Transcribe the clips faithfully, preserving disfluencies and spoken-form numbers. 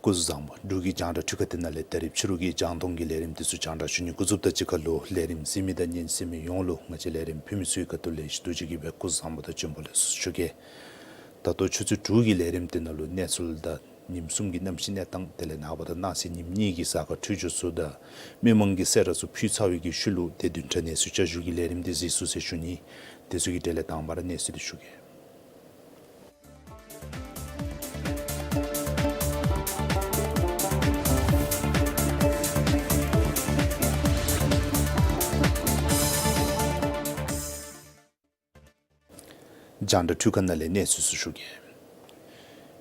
སྐུ་གཟུགས་བཟང་པོ། འབྲུག་གི་རྒྱང་བསྒྲགས་འཕྲུལ་ཁང་འདི་ནང་ལས་ད་རིས་ཕྱི་རུ་གི་རྒྱང་མཐོང་གི་ལས་རིམ་འདི་ཚུ་རྒྱང་བསྒྲགས་ཞུ་ནི་འགོ་བཙུགསཔ་ད་གཅིག་ཁར་ལུ་ལས་རིམ་གཟིགས་མི་དང་ཉན་གསན་མི་ཡོངས་ལུ་ང་བཅས་ལས་རིམ་ཕུལ་མི་ཚུ་གི་ཁ་ཐུག་ལས་ཞུ་དོ་ཅིག་གིས་སྦེ་སྐུ་གཟུགས་བཟང་པོ་དང་བྱོན་པ་ལེགས་སོ་ཞུ་གེ། ད་ལྟོ་ཆུ་ཚོད་དྲུག་གི་ལས་རིམ་འདི་ནང་ལུ་གནས་ཚུལ་དང་ཉིམ་གསུམ་གྱི་གནམ་གཤིས་གནས་སྟངས་དེ་ལས་ནངས་པ་དང་གནངས་ཚེ་ཉིནམ་གཉིས་ཀྱི་གཟའ་སྐར་འཕྲོད་སྦྱོར་ཚུ་དང་མི་མང་གི་གསལ་བསྒྲགས་ཚུ་ཕུལ་ཚར་བའི་གི་ཤུལ་ལུ་ཏེ་བདུན་ཕྲག་གནས་ཚུལ་བསྐྱར་ཞུ་གི་ལས་རིམ་འདི་གཟིགས་ཚུགས་ཟེར་ཞུ་ནི། དེ་ཚུ་གི་གྲས་ལས་དང་པ་ར་གནས་ཚུལ་འདི་ཞུ་གེ། རྒྱང་བསྒྲགས་འཕྲུལ་ཁང་ནང་ལས་གནས་ཚུལ་ཚུ་ཞུ་གེ།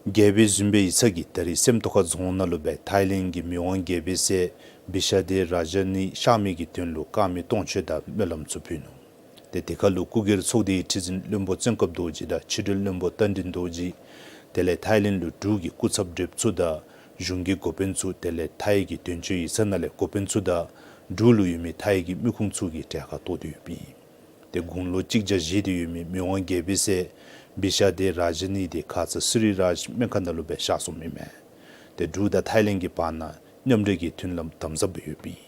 རྒྱལ་པོའི་བཟུམ་སྦེ་ཡིག་ཚང་གིས་ད་རིས་སེམས་རྟོགས་ཁ་རྫོང་ནང་ལུ་སྦེ་ཐའི་ལེནཌ་གི་མི་དབང་རྒྱལ་པོའི་སྲས་བི་ཤ་དེ་ར་ཇ་ནི་གཤགས་མི་གི་དོན་ལུ་དཀར་མེ་སྟོང་མཆོད་དང་སྨོན་ལམ་ཚུ་ཕུལ་ནུག། ཏེ་དེ་ཁར་ལུ་སྐུ་སྒེར་ཚོགས་སྡེའི་ཁྲི་འཛིན་བློན་པོ་བཙན་སྐབས་རྡོ་རྗེ་དང་ཕྱི་དྲིལ་བློན་པོ་རྟ་མགྲིན་རྡོ་རྗེ། དེ་ལས་ཐའི་ལེནཌ་ལུ་འབྲུག་གི་སྐུ་ཚབ་འབྲེལ་ཚུ་དང་གཞུང་གི་འགོ་དཔོན་ཚུ་དེ་ལས་ཐའི་གི་དོན་གཅོད་ཡིག་ཚང་ནང་ལས་འགོ་དཔོན་ཚུ་དང་འབྲུག་ལུ་ཡོད་མི་ཐའི་གི་མི་ཁུངས་ཚུ་གིས་གྲལ་ཁར་གཏོགས་ཏེ་ཡོདཔ་ཨིན། ཏེ་དགུང་ལོ་གཅིག་བརྒྱ་བཞེས་ཏེ་ཡོད་མི་མི་དབང་རྒྱལ་པོའི་སྲས་བི་ཤ་དེ་ར་ཇ་ནི་དེ་ཁ་ཙ་སི་རི་རཱཇ་སྨན་ཁང་ནང་ལུ་སྦེ་གཤགས་སོངམ་ཨིན་མས། ཏེ་འབྲུག་དང་ཐའི་ལེནཌ་གི་བར་ན་མཉམ་འབྲེལ་གྱི་མཐུན་ལམ་དམ་ཟབ་ཡོདཔ་ཨིན།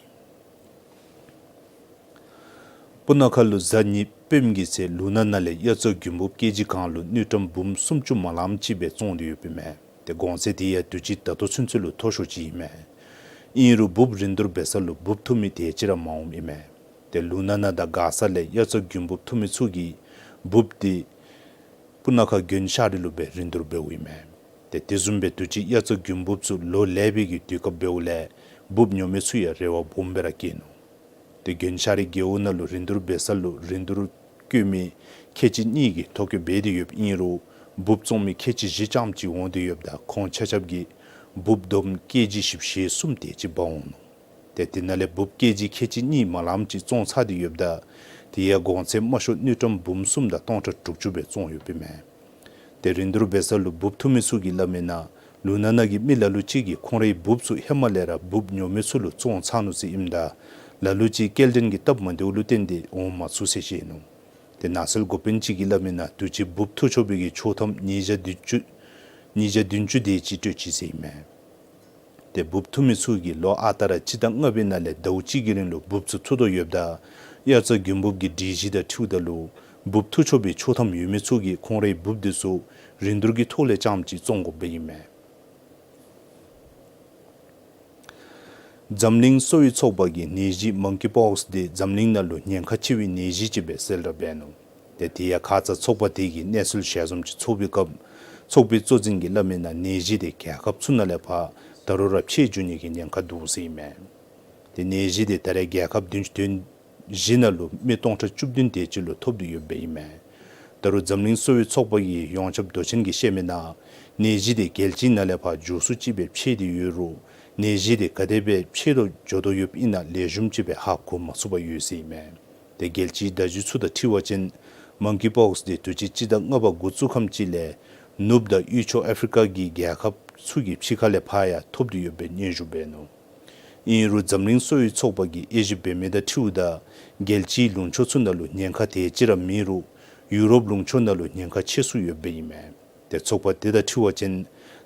སྤུ་ན་ཁ་ལུ་གཟའ་ཉི་སྤེནམ་གི་ཚེ་ལུང་ནག་ནང་ལས་དབྱར་རྩྭ་དགུན་འབུབ་སྐྱེ་ལྗིད་གང་ལུ་དངུལ་ཀྲམ་འབུམ་སུམ་ཅུ་མ་ལངམ་ཅིག་སྦེ་བཙོང་སྟེ་ཡོདཔ་ཨིན་མས། ཏེ་གོང་ཚད་དེ་ཡང་དུས་ཅི་ད་ལྟོ་ཚུན་ཚོད་ལུ་མཐོ་ཤོས་ཅིག་ཨིན་མས། ཨིན་རུང་འབུབ་རིན་བསྡུར་འབད་ས་ལུ་འབུབ་འཐུ་མི་དེ་ཅིག་ར་མ་འོངམ་ཨིན་མས། ཏེ་ལུང་ནག་ནང་དང་མགར་ས་ལས་དབྱར་རྩྭ་དགུན་འབུབ་འཐུ་མི་ཚུ་གིས་འབུབ་དེ་སྤུ་ན་ཁ་དགོན་ཤར་རི་ལུ་སྦེ་རིན་བསྡུར་འབདཝ་ཨིན་མས། ཏེ་དེ་བཟུམ་སྦེ་དུས་ཅི་དབྱར་རྩྭ་དགུན་འབུབ་ཚུ་ལོ་ལེགས་པའི་གི་དུས་སྐབས་འབདཝ་ལས་འབུབ་ཉོ་མི་ཚུ་ཡང་རེ་བ་སྦོམ་སྦེ་ར་བསྐྱེད་ནུག། ཏེ་དགོན་ཤར་རི་རྒེད་འོག་ནང་ལུ་རིན་བསྡུར་འབད་ས་ལུ་རིན་བསྡུར་བཀོད་མི་ཁལ་གཅིག་གཉིས་ཀྱིས་ཐོ་བཀོད་འབད་དེ་ཡོདཔ་ཨིན་རུང་འབུབ་བཙོང་མི་ཁལ་གཅིག་བཞི་ཙམ་ཅིག་འོང་སྟེ་ཡོདཔ་ད་ཁོང་ཆ་ཁྱབ་ཀྱིས་འབུབ་བསྡོམས་ཀེ་ཇི་བཞི་བཅུ་ཞེ་གསུམ་དེ་ཅིག་འབག་འོང་ནུག། ཏེ་དེ་ནང་ལས་འབུབ་ཀེ་ཇི་ཁལ་གཅིག་གཉིས་མ་ལངམ་ཅིག་བཙོང་ཚར་ཏེ་ཡོདཔ་ད་དེ་ཡང་གོང་ཚད་དམའ་ཤོས་དངུལ་ཀྲམ་འབུམ་གསུམ་དང་སྟོང་ཕྲག་དྲུག་ཅུ་སྦེ་བཙོང་ཡོདཔ་ཨིན་མས། ཏེ་རིན་བསྡུར་འབད་ས་ལུ་འབུབ་འཐུ་མི་ཚུ་གིས་སླབ་མི་ནང་ལུང་ནག་ནང་གི་མི་ལ་ལུ་ཅིག་གིས་ཁོང་རའི་འབུབ་ཚུ་ཧེ་མ་ལས་ར་འབུབ་ཉོ་མི་ཚུ་ལུ་བཙོང་ཚར་ནུག་ཟེར་ཨིནམ་ད་ལ་ལུ་ཅིག་སྐྱེལ་འདྲེན་གྱི་སྟབས་མ་བདེཝ་ལུ་བརྟེན་ཏེ་འོང་མ་ཚུགས་ཟེར་བཤད་ནུག། ཏེ་ནགས་ཚལ་འགོ་དཔོན་ཅིག་གིས་སླབ་མི་ནང་དུས་ཅི་འབུབ་འཐུ་ཆོག་པའི་གི་ཆོག་ཐམ་ཉིས་བརྒྱ་བདུན་ཅུ་ཉིས་བརྒྱ་བདུན་ཅུ་དེ་ཅིག་སྤྲོད་ཅི་ཟེར་ཨིན་མས། ཏེ་འབུབ་འཐུ་མི་ཚུ་གིས་ལོ་ཨ་རྟག་ར་སྤྱི་ཟླ་ལྔ་པའི་ནང་ལས་ཟླཝ་གཅིག་གི་རིང་ལུ་འབུབ་ཚུ་འཐུ་དོ་ཡོདཔ་ད་དབྱར་རྩྭ་དགུན་འབུབ་ཀྱི་སྒྲིག་གཞི་དང་འཁྲིལཝ་ད་ལུ་འབུབ་འཐུ་ཆོག་པའི་ཆོག་ཐམ་ཡོད་མི་ཚུ་གིས་ཁོང་རའི་འབུབ་དེ་ཚུ་རིན་བསྡུར་གྱི་ཐོག་ལས་རྐྱངམ་ཅིག་བཙོང་དགོཔ་ཨིན་མས། འཛམ་གླིང་གསོ་བའི་ཚོགས་པ་གིས་ནད་གཞི་མང་ཀི་པོགསི་དེ་འཛམ་གླིང་ནང་ལུ་ཉེན་ཁ་ཆེ་བའི་ནད་གཞི་ཅིག་སྦེ་གསལ་བསྒྲགས་འབད་ནུག། ཏེ་དེ་ཡང་ཁ་ཙ་ཚོགས་པ་དེ་གིས་གནས་ཚུལ་ཞལ་འཛོམས་ཅིག་ཚོགས་པའི་སྐབས་ཚོགས་པའི་གཙོ་འཛིན་གྱིས་སླབ་མི་ནང་ནད་གཞི་དེ་རྒྱལ་ཁབ་ཚུ་ནང་ལས་ཕར་ད་རུང་ར་འཕྱེལ་འགྱོ་ནི་གི་ཉེན་ཁ་འདུག་ཟེར་ཨིན་མས། ཏེ་ནད་གཞི་དེ་ད་རེས་རྒྱལ་ཁབ་བདུན་ཅུ་དོན་བཞི་ནང་ལུ་མི་སྟོང་ཕྲག་བཅུ་བདུན་དེ་ཅིག་ལུ་ཐོབ་སྟེ་ཡོདཔ་ཨིན་མས། ད་རུང་འཛམ་གླིང་གསོ་བའི་ཚོགས་པ་གི་ཡོངས་ཁྱབ་མདོ་ཆེན་གྱིས་བཤད་མི་ནང་ནད་གཞི་དེ་རྒྱལ་སྤྱི་ནང་ལས་ཕར་མགྱོགས་སུ་ཅིག་སྦེ་འཕྱེལ་ཏེ་ཡོད་རུང་ནད་གཞི་དེ་ག་དེ་སྦེ་འཕྱེལ་དོ་འགྱོ་དོ་ཡོདཔ་ཨིན་ན་ལེགས་ཤོམ་ཅིག་སྦེ་ཧ་གོ་མ་ཚུགས་པར་ཡོད་ཟེར་ཨིན་མས། ཏེ་རྒྱལ་སྤྱིའི་བརྡ་བརྒྱུད་ཚུ་དང་འཁྲིལ་བ་ཅིན་མང་ཀི་པོགསི་དེ་དུས་ཅི་སྤྱི་ཟླ་ལྔ་པ་འགོ་བཙུགས་ཁམས་ཅིག་ལས་ནུབ་དང་དབུས་ཕྱོགས་ཨ་ཕི་རི་ཀ་གི་རྒྱལ་ཁབ་ཚུ་གི་ཕྱི་ཁ་ལས་ཕར་ཡང་ཐོབ་སྟེ་ཡོད་པའི་སྙན་ཞུ་འབད་ནུག། ཨིན་རུང་འཛམ་གླིང་གསོ་བའི་ཚོགས་པ་གིས་དབྱེ་ཞིབ་འབད་མི་དང་འཁྲིལཝ་ད་རྒྱལ་སྤྱིའི་ལུང་ཕྱོགས་ཚུ་ནང་ལུ་ཉེན་ཁ་དེ་ཅིག་ར་མེད་རུང་ཡུ་རོབ་ལུང་ཕྱོགས་ནང་ལུ་ཉེན་ཁ་ཆེ་སུ་ཡོདཔ་ཨིན་མས། ཏེ་ཚོགས་པ་དེ་དང་འཁྲིལ་བ་ཅིན་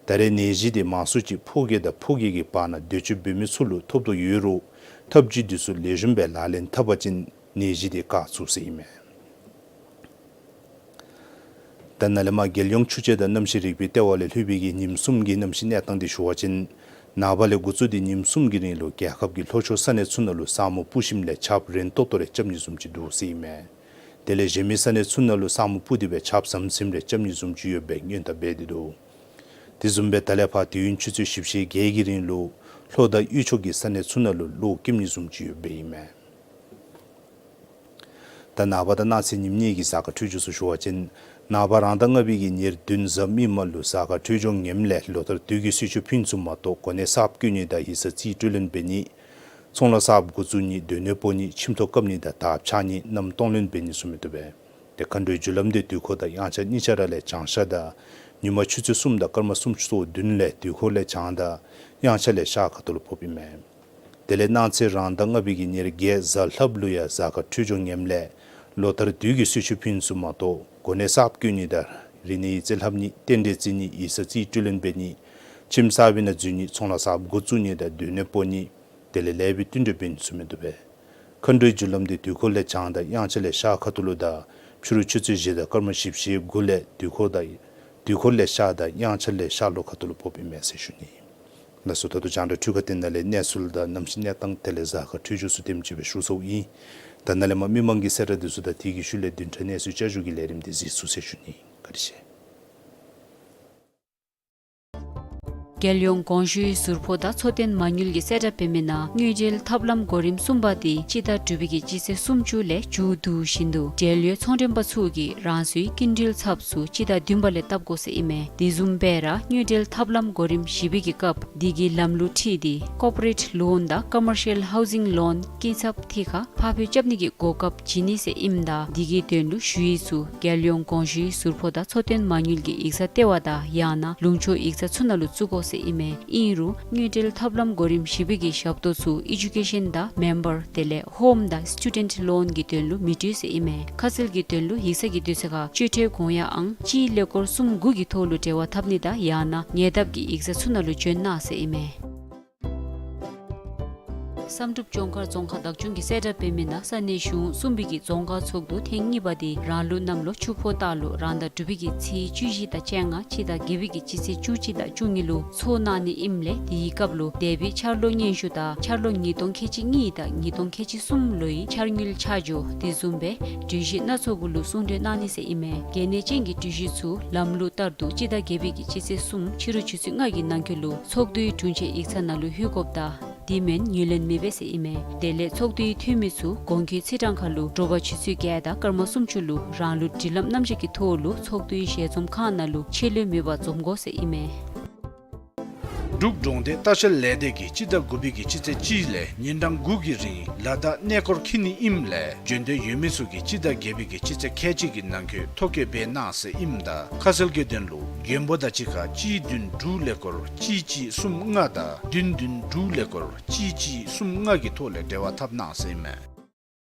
ད་རེས་ནད་གཞི་དེ་མང་སུ་ཅིག་ཕོ་སྐྱེས་དང་ཕོ་སྐྱེས་ཀྱི་བར་ན་འདོད་སྤྱོད་འབད་མི་ཚུ་ལུ་ཐོབ་དོ་ཡོད་རུང་ཐབས་བྱུས་དེ་ཚུ་ལེགས་ཤོམ་སྦེ་ལག་ལེན་འཐབ་པ་ཅིན་ནད་གཞི་དེ་བཀག་ཚུགས་ཟེར་ཨིན་མས། ད་ནཱ་ལས་མར་རྒྱལ་ཡོངས་ཆུ་དཔྱད་དང་གནམ་གཤིས་རིག་པའི་ལྟེ་བ་ལས་ལྷོད་པའི་གི་ཉིནམ་གསུམ་གྱི་གནམ་གཤིས་གནས་སྟངས་དེ་ཞུ་བ་ཅིན་ནངས་པ་ལས་འགོ་བཙུགས་ཏེ་ཉིནམ་གསུམ་གྱི་རིང་ལུ་རྒྱལ་ཁབ་ཀྱི་ལྷོ་ཕྱོགས་ས་གནས་ཚུ་ནང་ལུ་ས་སྨུག་སྤུབས་ཞིནམ་ལས་ཆརཔ་རན་ཏོག་ཏོ་རེ་རྐྱབ་ནི་བཟུམ་ཅིག་འདུག་ཟེར་ཨིན་མས། དེ་ལས་གཞན་མི་ས་གནས་ཚུ་ནང་ལུ་ས་སྨུག་སྤུབས་ཏེ་སྦེ་ཆརཔ་ཟམ་ཟིམ་རེ་རྐྱབ་ནི་བཟུམ་ཅིག་ཡོད་པའི་སྔོན་བརྡ་འབད་དེ་འདུག། དེ་བཟུམ་སྦེ་ད་ལས་ཕར་དུས་ཡུན་ཆུ་ཚོད་བཞི་བཅུ་ཞེ་བརྒྱད་ཀྱི་རིང་ལུ་ ལྷོ་དང་དབུས་ཕྱོགས་ཀྱི་ས་གནས་ཚུ་ནང་ལུ་གློག་སྐྱེམ་ནི་བཟུམ་ཅིག་ཡོདཔ་ཨིན་མས། ད་ནངས་པ་དང་གནངས་ཚེ་ཉིནམ་གཉིས་ཀྱི་གཟའ་སྐར་འཕྲོད་སྦྱོར་ཚུ་ཞུ་བ་ཅིན། ནངས་པ་རང་ཟླ་ལྔ་པའི་གི་ཉེར་བདུན་གཟའ་མིག་དམར་ལུ་གཟའ་སྐར་འཕྲོད་སྦྱོར་ངནམ་ལས་ལོ་ལྟར་དུས་ཀྱི་གསོལ་མཆོད་ཕུལ་ཚུགསཔ་མ་གཏོགས་གོ་གནས་གསརཔ་བསྐོ་ནི་དང་ཡིག་ཚང་རྩིས་སྤྲོད་ལེན་འབད་ནི། ཚོང་ལཱ་གསརཔ་འགོ་བཙུགས་ནི། སྡོད་གནས་སྤོ་ནི། ཁྱིམ་ཐོག་བཀབ་ནི་དང་དར་འཕྱར་ནི་རྣམས་གཏོང་ལེན་འབད་ནི་ཚུ་མི་བཏུབ་པས། ཏེ་མཁའ་འགྲོའི་རྒྱུ་ལམ་འདི་དུས་འཁོར་དང་དབྱངས་འཆར་གཉིས་ཆ་ར་ལས་བྱང་ཤར་དང་། ཉིན་མ་ཆུ་ཚོད་གསུམ་དང་སྐར་མ་སུམ་ཅུ་སོ་བདུན་ལས་དུས་འཁོར་ལས་བྱང་དང་དབྱངས་འཆར་ལས་ཤར་ཁ་ཐུག་ལུ་ཕོགཔ་ཨིན་མས། དེ་ལས་གནངས་ཚེ་རང་ཟླ་ལྔ་པའི་གི་ཉེར་བརྒྱད་གཟའ་ལྷགཔ་ལུ་ཡང་གཟའ་སྐར་འཕྲོད་སྦྱོར་ངནམ་ལས་ལོ་ལྟར་དུས་ཀྱི་གསོལ་མཆོད་ཕུལ་ཚུགསཔ་མ་གཏོགས་གོ་གནས་གསརཔ་བསྐོ་ནི་དང་རིག་གནས་ཡིག་རྩིས་ལྷབ་ནི། རྟེན་འབྲེལ་བརྩི་ནི། ཡིག་ཚང་རྩིས་སྤྲོད་ལེན་འབད་ནི། ཁྱིམ་གསར་པའི་ནང་འཛུལ་ནི། ཚོང་ལཱ་གསརཔ་འགོ་བཙུགས་ནི་དང་སྡོད་གནས་སྤོ་ནི། དེ་ལས་ལེགས་པའི་བསྟུན་གྲོས་འབད་ནི་ཚུ་མི་བཏུབ་པས། མཁའ་འགྲོའི་རྒྱུ་ལམ་འདི་དུས་འཁོར་ལས་བྱང་དང་དབྱངས་འཆར་ལས་ཤར་ཁ་ཐུག་ལུ་དང་ཕྱི་རུ་ཆུ་ཚོད་བཞི་དང་སྐར་མ་བཞི་བཅུ་ཞེ་དགུ་ལས་དུས་འཁོར་དང་དུས་འཁོར་ལས་ཤར་དང་དབྱངས་འཆར་ལས་ཤར་ལྷོ་ཁ་ཐུག་ལུ་ཕོགཔ་ཨིན་མས་ཟེར་ཞུ་ནི། ལགས་སོ། ད་ལྟོ་རྒྱང་བསྒྲགས་འཕྲུལ་ཁང་འདི་ནང་ལས་གནས་ཚུལ་དང་གནམ་གཤིས་གནས་སྟངས་དེ་ལས་གཟའ་སྐར་འཕྲོད་སྦྱོར་ཚུ་དེམ་ཅིག་སྦེ་ཞུ་ཚརཝ་ཨིན། ད་ནཱ་ལས་མར་མི་མང་གི་གསལ་བསྒྲགས་འདི་ཚུ་དང་དེ་གི་ཤུལ་ལས་བདུན་ཕྲག་གནས་ཚུལ་བསྐྱར་ཞུ་གི་ལས་རིམ་འདི་གཟིགས་ཚུགས་ཟེར་ཞུ་ནི། བཀའ་དྲིན་ཆེ། རྒྱལ་ཡོངས་གོང་ཞུའི་ཟུར་ཕོགས་དང་འཚོ་རྟེན་མ་དངུལ་གྱི་གསལ་བསྒྲགས་འབད་མི་ནང་དངུལ་འབྲེལ་ཐབས་ལམ་གོ་རིམ་གསུམ་པ་འདི་སྤྱི་ཟླ་དྲུག་པའི་གི་སྤྱི་ཚེས་སུམ་ཅུ་ལས་མཇུག་བསྡུ་བཞིན་དུ་འབྲེལ་ཡོད་ཚོང་མགྲོན་པ་ཚུ་གིས་རང་སོའི་སྐྱིན་འགྲུལ་ཚབ་ཚུ་སྤྱི་ཟླ་བདུན་པ་ལས་བཏབ་དགོ་ཟེར་ཨིན་མས། དེ་བཟུམ་སྦེ་ར་དངུལ་འབྲེལ་ཐབས་ལམ་གོ་རིམ་བཞི་པའི་གི་སྐབས་འདི་གི་ལམ་ལུགས་ཁྲིད་དེ་ཀོར་པོ་རེཊ་ལོན་དང་ཀོ་མར་ཤལ་ཧའུ་ཟིང་ལོན་སྐྱིན་ཚབ་འདི་ཁར་ཕར་འབུལ་རྐྱབ་ནི་གི་གོ་སྐབས་བྱིན་ནི་ཟེར་ཨིནམ་ད་འདི་གི་དོན་ལུ་ཞུ་ཡིག་ཚུ་རྒྱལ་ཡོངས་གོང་ཞུའི་ཟུར་ཕོགས་དང་འཚོ་རྟེན་མ་དངུལ་གྱི་ཡིག་ཚང་ལྟེ་བ་དང་ཡང་ན་ལུང་ཕྱོགས་ཡིག་ཚང་ཚུ་ནང་ལུ་བཙུགས་དགོ་ཟེར་ཨིན་མས། ཨིན་རུང་དངུལ་འབྲེལ་ཐབས་ལམ་གོ་རིམ་བཞི་པའི་གི་ཞབས་ཏོག་ཚུ་ཨེ་ཌུ་ཀེ་ཤཱན་དང་མེམ་བར་དེ་ལས་ཧོམ་དང་སི་ཊུ་ཌེནཊ་ལོན་གྱི་དོན་ལུ་མི་སྤྲོད་ཟེར་ཨིན་མས། ཁ་གསལ་གྱི་དོན་ལུ་ཡིག་ཚང་གི་དུས་ཚོད་ཁར་སྤྱོད་ཁྲལ་དགོངས་ཡངས་ཨང་གཅིག་ཀླད་ཀོར་གསུམ་དགུ་གི་ཐོག་ལུ་འབྲེལ་བ་འཐབ་ནི་དང་ཡང་ན་ཉེ་འདབས་ཀྱི་ཡིག་ཚང་ཚུ་ནང་ལུ་བྱོན་གནང་ཟེར་ཨིན་མས། བསམ་གྲུབ་ལྗོངས་མཁར་རྫོང་ཁག་བདག་སྐྱོང་གི་གསལ་བསྒྲགས་འབད་མི་ནང་ས་གནས་གཞུང་གསུམ་པའི་གི་རྫོང་ཁག་ཚོགས་འདུ་ཐེངས་གཉིས་པ་འདི་རང་ལུགས་གནམ་ལོ་ཆུ་ཕོ་སྟག་ལོ་རང་ཟླ་དྲུག་པའི་གི་ཚེས་བཅུ་བཞི་དང་བཅོ་ལྔ་སྤྱི་ཟླ་བརྒྱད་པའི་གི་སྤྱི་ཚེས་བཅུ་གཅིག་དང་བཅུ་གཉིས་ལུ་ཚོགས་གནང་ནི་ཨིནམ་ལས་དེའི་སྐབས་ལུ་འདས་པའི་འཆར་ལོ་སྙན་ཞུ་དང་འཆར་ལོ་ཉིས་སྟོང་ཁལ་གཅིག་གཉིས་དང་ཉིས་སྟོང་ཁལ་གཅིག་གསུམ་ལོའི་འཆར་དངུལ་ཆ་འཇོག་དེ་བཟུམ་སྦེ་གྲོས་གཞི་སྣ་ཚོགས་གུ་ལུ་གསུང་གྲོས་གནང་ནི་ཟེར་ཨིན་མས། གལ་གནད་ཅན་གྱི་གྲོས་གཞི་ཚུ་ལམ་ལུགས་ལྟར་དུ་སྤྱི་ཟླ་བརྒྱད་པའི་གི་སྤྱི་ཚེས་གསུམ་ཕྱི་རུ་ཆུ་ཚོད་ལྔ་གི་ནང་འཁོད་ལུ་ཚོགས་འདུའི་དྲུང་ཆེན་ཡིག་ཚང་ནང་ལུ་ལྷོད་དགོཔ་དང་དེ་མེན་ཡུན་ལེན་མི་འབད་ཟེར་ཨིན་མས། དེ་ལས་ཚོགས་འདུའི་འཐུས་མི་ཚུ་གོང་འཁོད་ཚེས་གྲངས་ཁར་ལུ་དྲོ་པ་ཆུ་ཚོད་བརྒྱད་དང་སྐར་མ་སུམ་ཅུ་ལུ་རང་ལུགས་སྒྲིག་ལམ་རྣམ་གཞག་གི་ཐོག་ལུ་ཚོགས་འདུའི་ཞལ་འཛོམས་ཁང་ནང་ལུ་ཆད་ལུས་མེད་པར་འཛོམས་དགོ་ཟེར་ཨིན་མས། འབྲུག་གྲོང་སྡེ་ལྟ་བཤལ་ལས་སྡེ་གིས་སྤྱི་ཟླ་དགུ་པའི་གི་སྤྱི་ཚེས་གཅིག་ལས་ཉིན་གྲངས་དགུ་གི་རིང་ལ་དྭགས་གནས་སྐོར་འཁྱིད་ནི་ཨིནམ་ལས་འབྱོན་འདོད་ཡོད་མི་ཚུ་གིས་སྤྱི་ཟླ་བརྒྱད་པའི་གི་སྤྱི་ཚེས་ཁལ་གཅིག་གི་ནང་འཁོད་ཐོ་བཀོད་འབད་གནང་ཟེར་ཨིནམ་ད་ཁ་གསལ་གྱི་དོན་ལུ་མགོན་པོ་དང་གཅིག་ཁར་གཅིག་བདུན་དྲུག་ཀླད་ཀོར་གཅིག་གཅིག་གསུམ་ལྔ་དང་བདུན་བདུན་དྲུག་ཀླད་ཀོར་གཅིག་གཅིག་གསུམ་ལྔ་གི་ཐོག་ལས་འབྲེལ་བ་འཐབ་གནང་ཟེར་ཨིན་མས།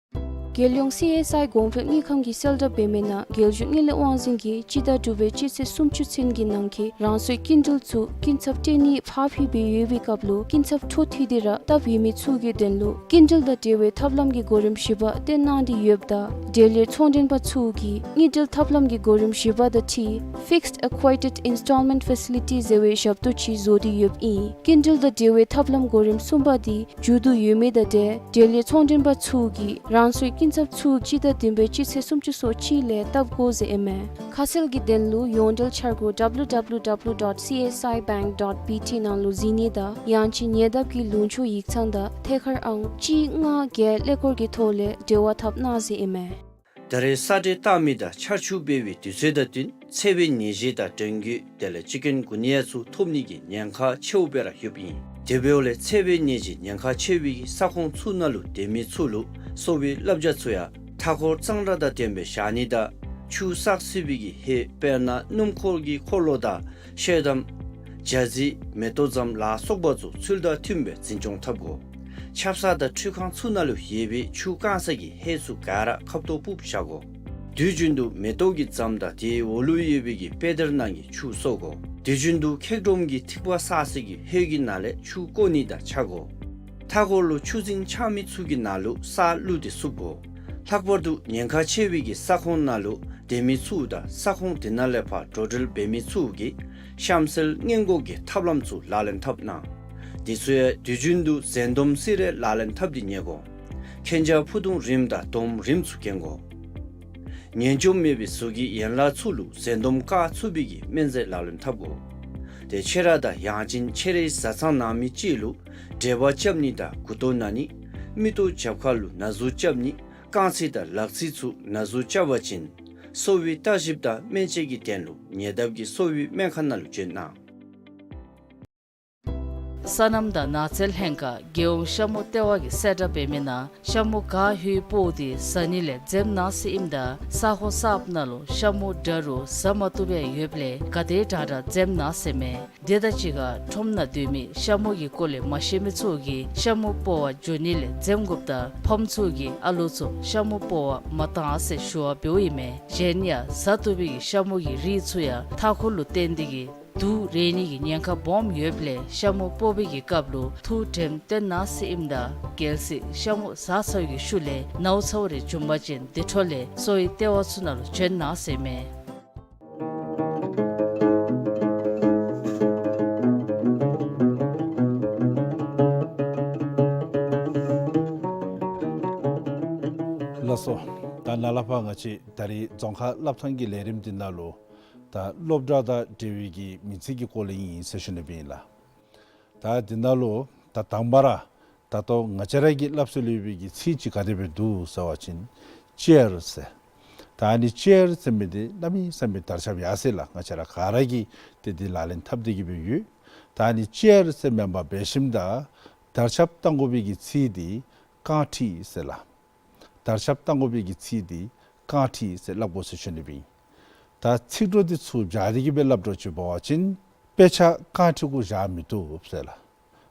རྒྱལ་ཡོངས་སི་ཨེསི་ཨའི་གོང་འཕེལ་དངུལ་ཁང་གི་གསལ་བསྒྲགས་འབད་མི་ནང་རྒྱལ་གཞུང་དངུལ་ལས་དབང་འཛིན་གྱིས་སྤྱི་ཟླ་དྲུག་པའི་སྤྱི་ཚེས་སུམ་ཅུ་ཚུན་གྱི་ནང་འཁོད་རང་སོའི་སྐྱིན་འགྲུལ་ཚུ་སྐྱིན་ཚབ་སྤྲོད་ནི་ཕར་འཕུལ་འབད་ཡོད་པའི་སྐབས་ལུ་སྐྱིན་ཚབ་འཕྲོ་མཐུད་དེ་ར་བཏབ་ཡོད་མི་ཚུ་གི་དོན་ལུ་སྐྱིན་འགྲུལ་དང་འབྲེལ་བའི་ཐབས་ལམ་གྱི་གོ་རིམ་བཞི་པ་སྟོན་གནང་སྟེ་ཡོདཔ་ད་འབྲེལ་ཡོད་ཚོང་མགྲོན་པ་ཚུ་གིས་དངུལ་འབྲེལ་ཐབས་ལམ་གྱི་གོ་རིམ་བཞི་པ་དང་འཁྲིལ་Fixed Accredited Installment Facility ཟེར་བའི་ཞབས་ཏོག་ཅིག་བཟོ་སྟེ་ཡོདཔ་ཨིན། སྐྱིན་འགྲུལ་དང་འབྲེལ་བའི་ཐབས་ལམ་གོ་རིམ་གསུམ་པ་འདི་མཇུག་བསྡུ་ཡོད་མི་དང་འབྲེལ་འབྲེལ་ཡོད་ཚོང་མགྲོན་པ་ཚུ་གིས་རང་སོའི་སྐྱིན་ཚབ་ཚུ་སྤྱི་ཟླ་བདུན་པའི་སྤྱི་ཚེས་སུམ་ཅུ་སོ་གཅིག་ལས་བཏབ་དགོ་ཟེར་ཨིན་མས། ཁ་གསལ་གྱི་དོན་ལུ་ཡོངས་འབྲེལ་འཆར་སྒོ་W W W dot C S I bank dot B T ནང་ལུ་གཟིགས་ནི་དང་ཡང་ཅིན་ཉེ་འདབས་ཀྱི་ལུང་ཕྱོགས་ཡིག་ཚང་དང་ཐད་ཀར་ཨང་གཅིག་ལྔ་བརྒྱད་ཀླད་ཀོར་གྱི་ཐོག་ལས་འབྲེལ་བ་འཐབ་གནང་ཟེར་ཨིན་མས། ད་རེས་ས་འདྲེན་བཏང་མི་དང་ཆར་ཆུ་འབབ་པའི་དུས་ཚོད་དང་བསྟུན་འཚེར་བའི་ནད་གཞི་དང་ཌེང་གུ་དེ་ལས་ཅིག་ཀུན་གུ་ནི་ཡ་ཚུ་ཐོབ་ནི་གི་ཉེན་ཁ་ཆེཝ་སྦེ་ར་ཡོདཔ་ཨིན། དེ་འབདཝ་ལས་འཚེར་བའི་ནད་གཞི་ཉེན་ཁ་ཆེ་བའི་ས་ཁོངས་ཚུ་ནང་ལུ་སྡོད་མི་ཚུ་ལུ་གསོ་བའི་བསླབ་བྱ་ཚུ་ཡང་མཐའ་འཁོར་གཙང་སྦྲ་དང་ལྡནམ་སྦེ་བཞག་ནི་དང་ཆུ་བསགས་སྲིད་པའི་གི་ཧེད་དཔེར་ན་སྣུམ་འཁོར་གྱི་འཁོར་ལོ་དང་ཤེལ་དམ་ཇ་རྩི་མེ་ཏོག་རྫམ་ལ་སོགས་པ་ཚུ་ཚུལ་དང་མཐུནམ་སྦེ་འཛིན་སྐྱོང་འཐབ་དགོ། ཆབ་གསང་དང་ཁྲུས་ཁང་ཚུ་ནང་ལུ་ཡོད་པའི་ཆུ་བཀང་ས་གི་ཧེད་ཚུ་ག་ར་ཁབ་ཏོ་སྦུབ་བཞག་དགོ། དུས་རྒྱུན་དུ་མེ་ཏོག་གི་རྫམ་དང་དེའི་འོག་ལུ་ཡོད་པའི་གི་པེ་དར་ནང་གི་ཆུ་གསོ་དགོ། དུས་རྒྱུན་དུ་ཁེག་སྒྲོམ་གྱི་ཐིགས་པ་བསགས་ས་གི་ཧེད་ཀྱི་ནང་ལས་ཆུ་བཀོ་ནི་དང་ཆ་དགོ། མཐའ་འཁོར་ལུ་ཆུ་རྫིང་ཆགས་མི་ཚུ་གི་ནང་ལུ་ས་བླུགས་ཏེ་བསུབ་དགོ། ལྷག་པར་དུ་ཉེན་ཁ་ཆེ་བའི་གི་ས་ཁོངས་ནང་ལུ་སྡོད་མི་ཚུ་དང་ས་ཁོངས་དེ་ནང་ལས་ཕར་འགྲོ་འགྲུལ་འབད་མི་ཚུ་གིས་གཤམ་གསལ་སྔོན་འགོག་གི་ཐབས་ལམ་ཚུ་ལག་ལེན་འཐབ་གནང་། དེ་ཚུ་ཡང་དུས་རྒྱུན་དུ་གཟན་སྡོམ་སི་རེ་ལག་ལེན་འཐབ་སྟེ་ཉལ་དགོ། མཁྱེན་རྒྱ་ཕུ་ཐུང་རིངམ་དང་དོམ་རིངམ་ཚུ་གྱོན་དགོ། ངན་སྐྱུགས་མེད་པའི་གཟུགས་ཀྱི་ཡན་ལག་ཚུ་ལུ་གཟན་སྡོམ་བཀག་ཚུགས་པའི་གི་སྨན་རྫས་ལག་ལེན་འཐབ་དགོ། ཏེ་ཁྱེད་ར་དང་ཡང་ཅིན་ཁྱེད་རའི་བཟའ་ཚང་ནང་མི་ཅིག་ལུ་འབྲེལ་བ་རྐྱབ་ནི་དང་མགུ་ཏོ་ན་ནི་མིག་ཏོ་རྒྱབ་ཁ་ལུ་ན་ཟུག་རྐྱབ་ནི་རྐང་ཚིགས་དང་ལག་ཚིགས་ཚུ་ན་ཟུག་རྐྱབ་པ་ཅིན་གསོ་བའི་བརྟག་ཞིབ་དང་སྨན་དཔྱད་ཀྱི་དོན་ལུ་ཉེ་འདབས་ཀྱི་གསོ་བའི་སྨན་ཁང་ནང་ལུ་བྱོན་གནང་། སོ་ནམ་དང་ནགས་ཚལ་ལྷན་ཁག་རྒྱལ་ཡོངས་ཤ་མོ་ལྟེ་བ་གིས་གསལ་བསྒྲགས་འབད་མི་ནང་ཤ་མོ་ག་ཧུའི་སྤོ་སྟེ་ཟ་ནི་ལས་འཛེམ་གནང་ཟེར་ཨིནམ་ད་ས་ཁོངས་གསརཔ་ནང་ལུ་ཤ་མོ་འདྲ་རུང་ཟ་མ་བཏུབ་པའི་ཡོདཔ་ལས་ག་དེ་དྲག་དྲག་འཛེམ་གནང་ཟེར་མས། དེ་དང་གཅིག་ཁར་ཁྲོམ་ནང་སྡོད་མི་ཤ་མོ་གི་སྐོར་ལས་མ་ཤེས་མི་ཚུ་གིས་ཤ་མོ་སྤོ་བར་འགྱོ་ནི་ལས་འཛེམ་དགོཔ་དང་ཕམ་ཚུ་གིས་ཨ་ལོ་ཚུ་ཤ་མོ་སྤོ་བར་མ་བཏང་ཟེར་ཞུ་བ་འབདཝ་ཨིན་མས། གཞན་ཡང་ཟ་བཏུབ་པའི་ཤ་མོ་གི་རིགས་ཚུ་ཡང་མཐའ་འཁོར་ལུ་བརྟེན་ཏེ་གིས་དུག་རེག་ནི་གི་ཉེན་ཁ་སྦོམ་ཡོདཔ་ལས་ཤ་མོ་སྤོ་བའི་སྐབས་ལུ་ཐུགས་དྲནམ་བཏོན་གནང་ཟེར་ཨིནམ་ད་གལ་སྲིད་ཤ་མོ་ཟ་ཚར་བའི་ཤུལ་ལས་ནཝ་ཚཝ་རེ་བྱུང་པ་ཅིན་དེ་འཕྲོ་ལས་གསོ་བའི་ལྟེ་བ་ཚུ་ནང་ལུ་བྱོན་གནང་ཟེར་མས། ལགས་སོ། ད་ནཱ་ལས་ཕར་ང་བཅས་ད་རིས་རྫོང་ཁ་སླབ་ཐངས་ཀྱི་ལས་རིམ་འདི་ནང་ལུ་ད་སློབ་གྲྭ་དང་འབྲེལ་བའི་གི་མིང་ཚིག་གི་སྐོར་ལས་ཨིན་ཟེར་ཞུ་ནི་སྦེ་ཨིན་ལགས། ད་འདི་ནང་ལུ་ད་དང་པ་ར་ད་ལྟོ་ང་བཅས་ར་གི་སླབ་སྲོལ་ཡོད་པའི་གི་ཚིག་ཅིག་ག་དེ་སྦེ་འདུག་ཟེར་བ་ཅིན་ཅེར་ཟེར། ད་ཨ་ནི་ཅེར་ཟེར་མི་འདི་གནམ་མེད་ས་མེད་དར་ཁྱབ་ཡར་སོ་ཡི་ལགས། ང་བཅས་ར་ག་ར་གིས་ཏེ་འདི་ལག་ལེན་འཐབ་སྟེ་གིས་སྦེ་ཡོད། ད་ཨ་ནི་ཅེར་ཟེར་མེན་པར་འབད་ཞིནམ་ད་དར་ཁྱབ་གཏང་དགོ་པའི་གི་ཚིག་འདི་རྐང་ཁྲིད་ཟེར་ལགས། དར་ཁྱབ་གཏང་དགོ་པའི་གི་ཚིག་འདི་རྐང་ཁྲིད་ཟེར་སླབ་དགོ་ཟེར་ཞུ་ནི་སྦེ་ཨིན། ད་ཚིག་གྲོགས་འདི་ཚུ་སྦྱར་ཏེ་གིས་སྦེ་སླབ་དགོཔ་ཅིག་འབད་བ་ཅིན་དཔེ་ཆ་རྐང་ཁྲིད་གུ་བཞག་མི་བཏུབ་ཟེར་ལགས།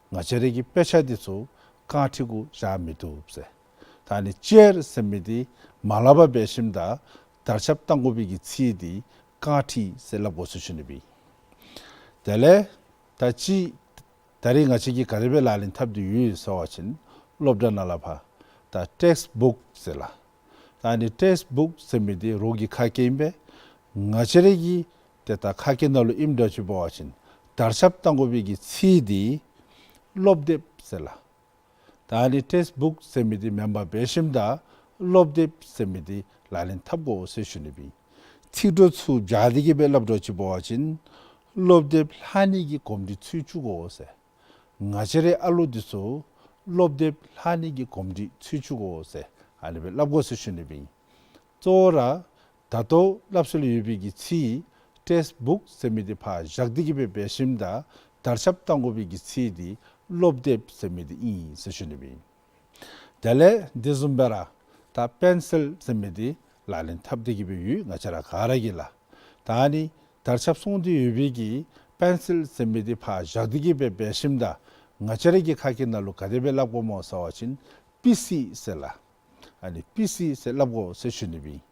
ང་བཅས་རའི་གི་དཔེ་ཆ་འདི་ཚུ་རྐང་ཁྲིད་གུ་བཞག་མི་བཏུབ་ཟེར། ད་ཨ་ནི་ཅེར་ཟེར་མི་འདི་མ་སླབ་པར་འབད་ཞིནམ་ད་དར་ཁྱབ་གཏང་དགོ་པའི་གི་ཚིག་འདི་རྐང་ཁྲིད་ཟེར་སླབ་དགོ་ཟེར་ཞུ་ནི་སྦེ་ཨིན། དེ་ལས་ད་ཅི་ད་རིས་ང་བཅས་ཀྱིས་ག་དེ་སྦེ་ལག་ལེན་འཐབ་སྟེ་ཡོད་ཟེར་བ་ཅིན་སློབ་གྲྭ་ནང་ལས་ཕར་ད་ཊེགསཊ་བུཀ་ཟེར་ལགས། ད་ཨ་ནི་ཊེགསཊ་བུཀ་ཟེར་མི་འདི་རོགས་ཀྱི་ཁ་སྐད་ཨིན་པས། ང་བཅས་རའི་གི་ཏེ་ད་ཁ་སྐད་ནང་ལུ་ཨིནམ་འདྲཝ་ཅིག་འབད་བ་ཅིན་དར་ཁྱབ་གཏང་དགོ་པའི་གི་ཚིག་འདི་སློབ་དེབ་ཟེར་ལགས། ད་ཨ་ནི་ཊེགསཊ་བུཀ་ཟེར་མི་འདི་མེན་པར་འབད་ཞིནམ་ད་སློབ་དེབ་ཟེར་མི་འདི་ལག་ལེན་འཐབ་དགོ་ཟེར་ཞུ་ནི་སྦེ་ཨིན། ཚིག་གྲོགས་ཚུ་སྦྱར་ཏེ་གིས་སྦེ་སླབ་དགོཔ་ཅིག་འབད་བ་ཅིན་སློབ་དེབ་ལྷག་ནི་གི་གོམས་འདྲིས་ཚུད་བཅུག་དགོ་ཟེར། ང་བཅས་རའི་ཨ་ལོ་འདི་ཚུ་སློབ་དེབ་ལྷག་ནི་གི་གོམས་འདྲིས་ཚུད་བཅུག་དགོ་ཟེར་ཨ་ནི་སྦེ་སླབ་དགོ་ཟེར་ཞུ་ནི་སྦེ་ཨིན། གཙོ་བོ་ར་ད་ལྟོ་སླབ་སྲོལ་ཡོད་པའི་གི་ཚིག་ཊེགསཊ་བུཀ་ཟེར་མི་འདི་ཕར་བཞག་སྟེ་གིས་སྦེ་འབད་ཞིནམ་ད་དར་ཁྱབ་གཏང་དགོ་པའི་གི་ཚིག་འདི་སློབ་དེབ་ཟེར་མི་འདི་ཨིན་ཟེར་ཞུ་ནི་སྦེ་ཨིན། དེ་ལས་དེ་བཟུམ་སྦེ་ར་ད་པེན་སིལ་ཟེར་མི་འདི་ལག་ལེན་འཐབ་སྟེ་གིས་སྦེ་ཡོད་ང་བཅས་ར་ག་ར་གིས་ལགས། ད་ཨ་ནི་དར་ཁྱབ་སོང་སྟེ་ཡོད་པའི་གི་པེན་སིལ་ཟེར་མི་འདི་ཕར་བཞག་སྟེ་གིས་སྦེ་འབད་ཞིནམ་ད་ང་བཅས་རའི་གི་ཁ་སྐད་ནང་ལུ་ག་དེ་སྦེ་སླབ་དགོཔ་སྨོ་ཟེར་བ་ཅིན་པི་སི་ཟེར་ལགས། ཨ་ནི་པི་སི་ཟེར་སླབ་དགོ་ཟེར་ཞུ་ནི་སྦེ་ཨིན།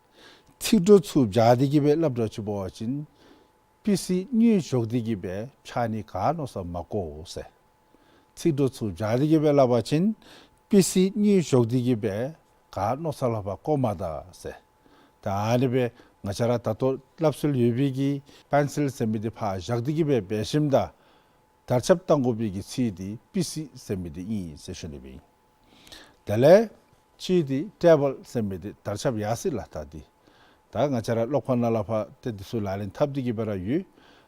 ཚིག་གྲོགས་ཚུ་སྦྱར་ཏེ་གིས་སྦེ་སླབ་དགོཔ་ཅིག་འབད་བ་ཅིན་པི་སི་དངུལ་གཞོགས་ཏེ་གིས་སྦེ་འཕྱག་ནི་ག་མནོ་ས་མ་དགོ་ཟེར། ཚིག་གྲོགས་ཚུ་སྦྱར་ཏེ་གིས་སྦེ་སླབ་པ་ཅིན་པི་སི་དངུལ་གཞོགས་ཏེ་གིས་སྦེ་ག་མནོ་ས་ལས་ཕར་བཀོ་མ་ད་ཟེར། ད་ཨ་ནི་སྦེ་ང་བཅས་ར་ད་ལྟོ་སླབ་སྲོལ་ཡོད་པའི་གི་པེན་སིལ་ཟེར་མི་འདི་ཕར་བཞག་སྟེ་གིས་སྦེ་འབད་ཞིནམ་ད་དར་ཁྱབ་གཏང་དགོ་པའི་གི་ཚིག་འདི་པི་སི་ཟེར་མི་འདི་ཨིན་ཟེར་ཞུ་ནི་སྦེ་ཨིན། དེ་ལས་གཅིག་འདི་ཊེ་བཱལ་ཟེར་མི་འདི་དར་ཁྱབ་ཡར་སོ་ཡི་ལགས། ད་འདི་ད་ང་བཅས་ར་སློབ་ཁང་ནང་ལས་ཕར་ཏེ་འདི་ཚུ་ལག་ལེན་འཐབ་སྟེ་གིས་སྦེ་ར་ཡོད།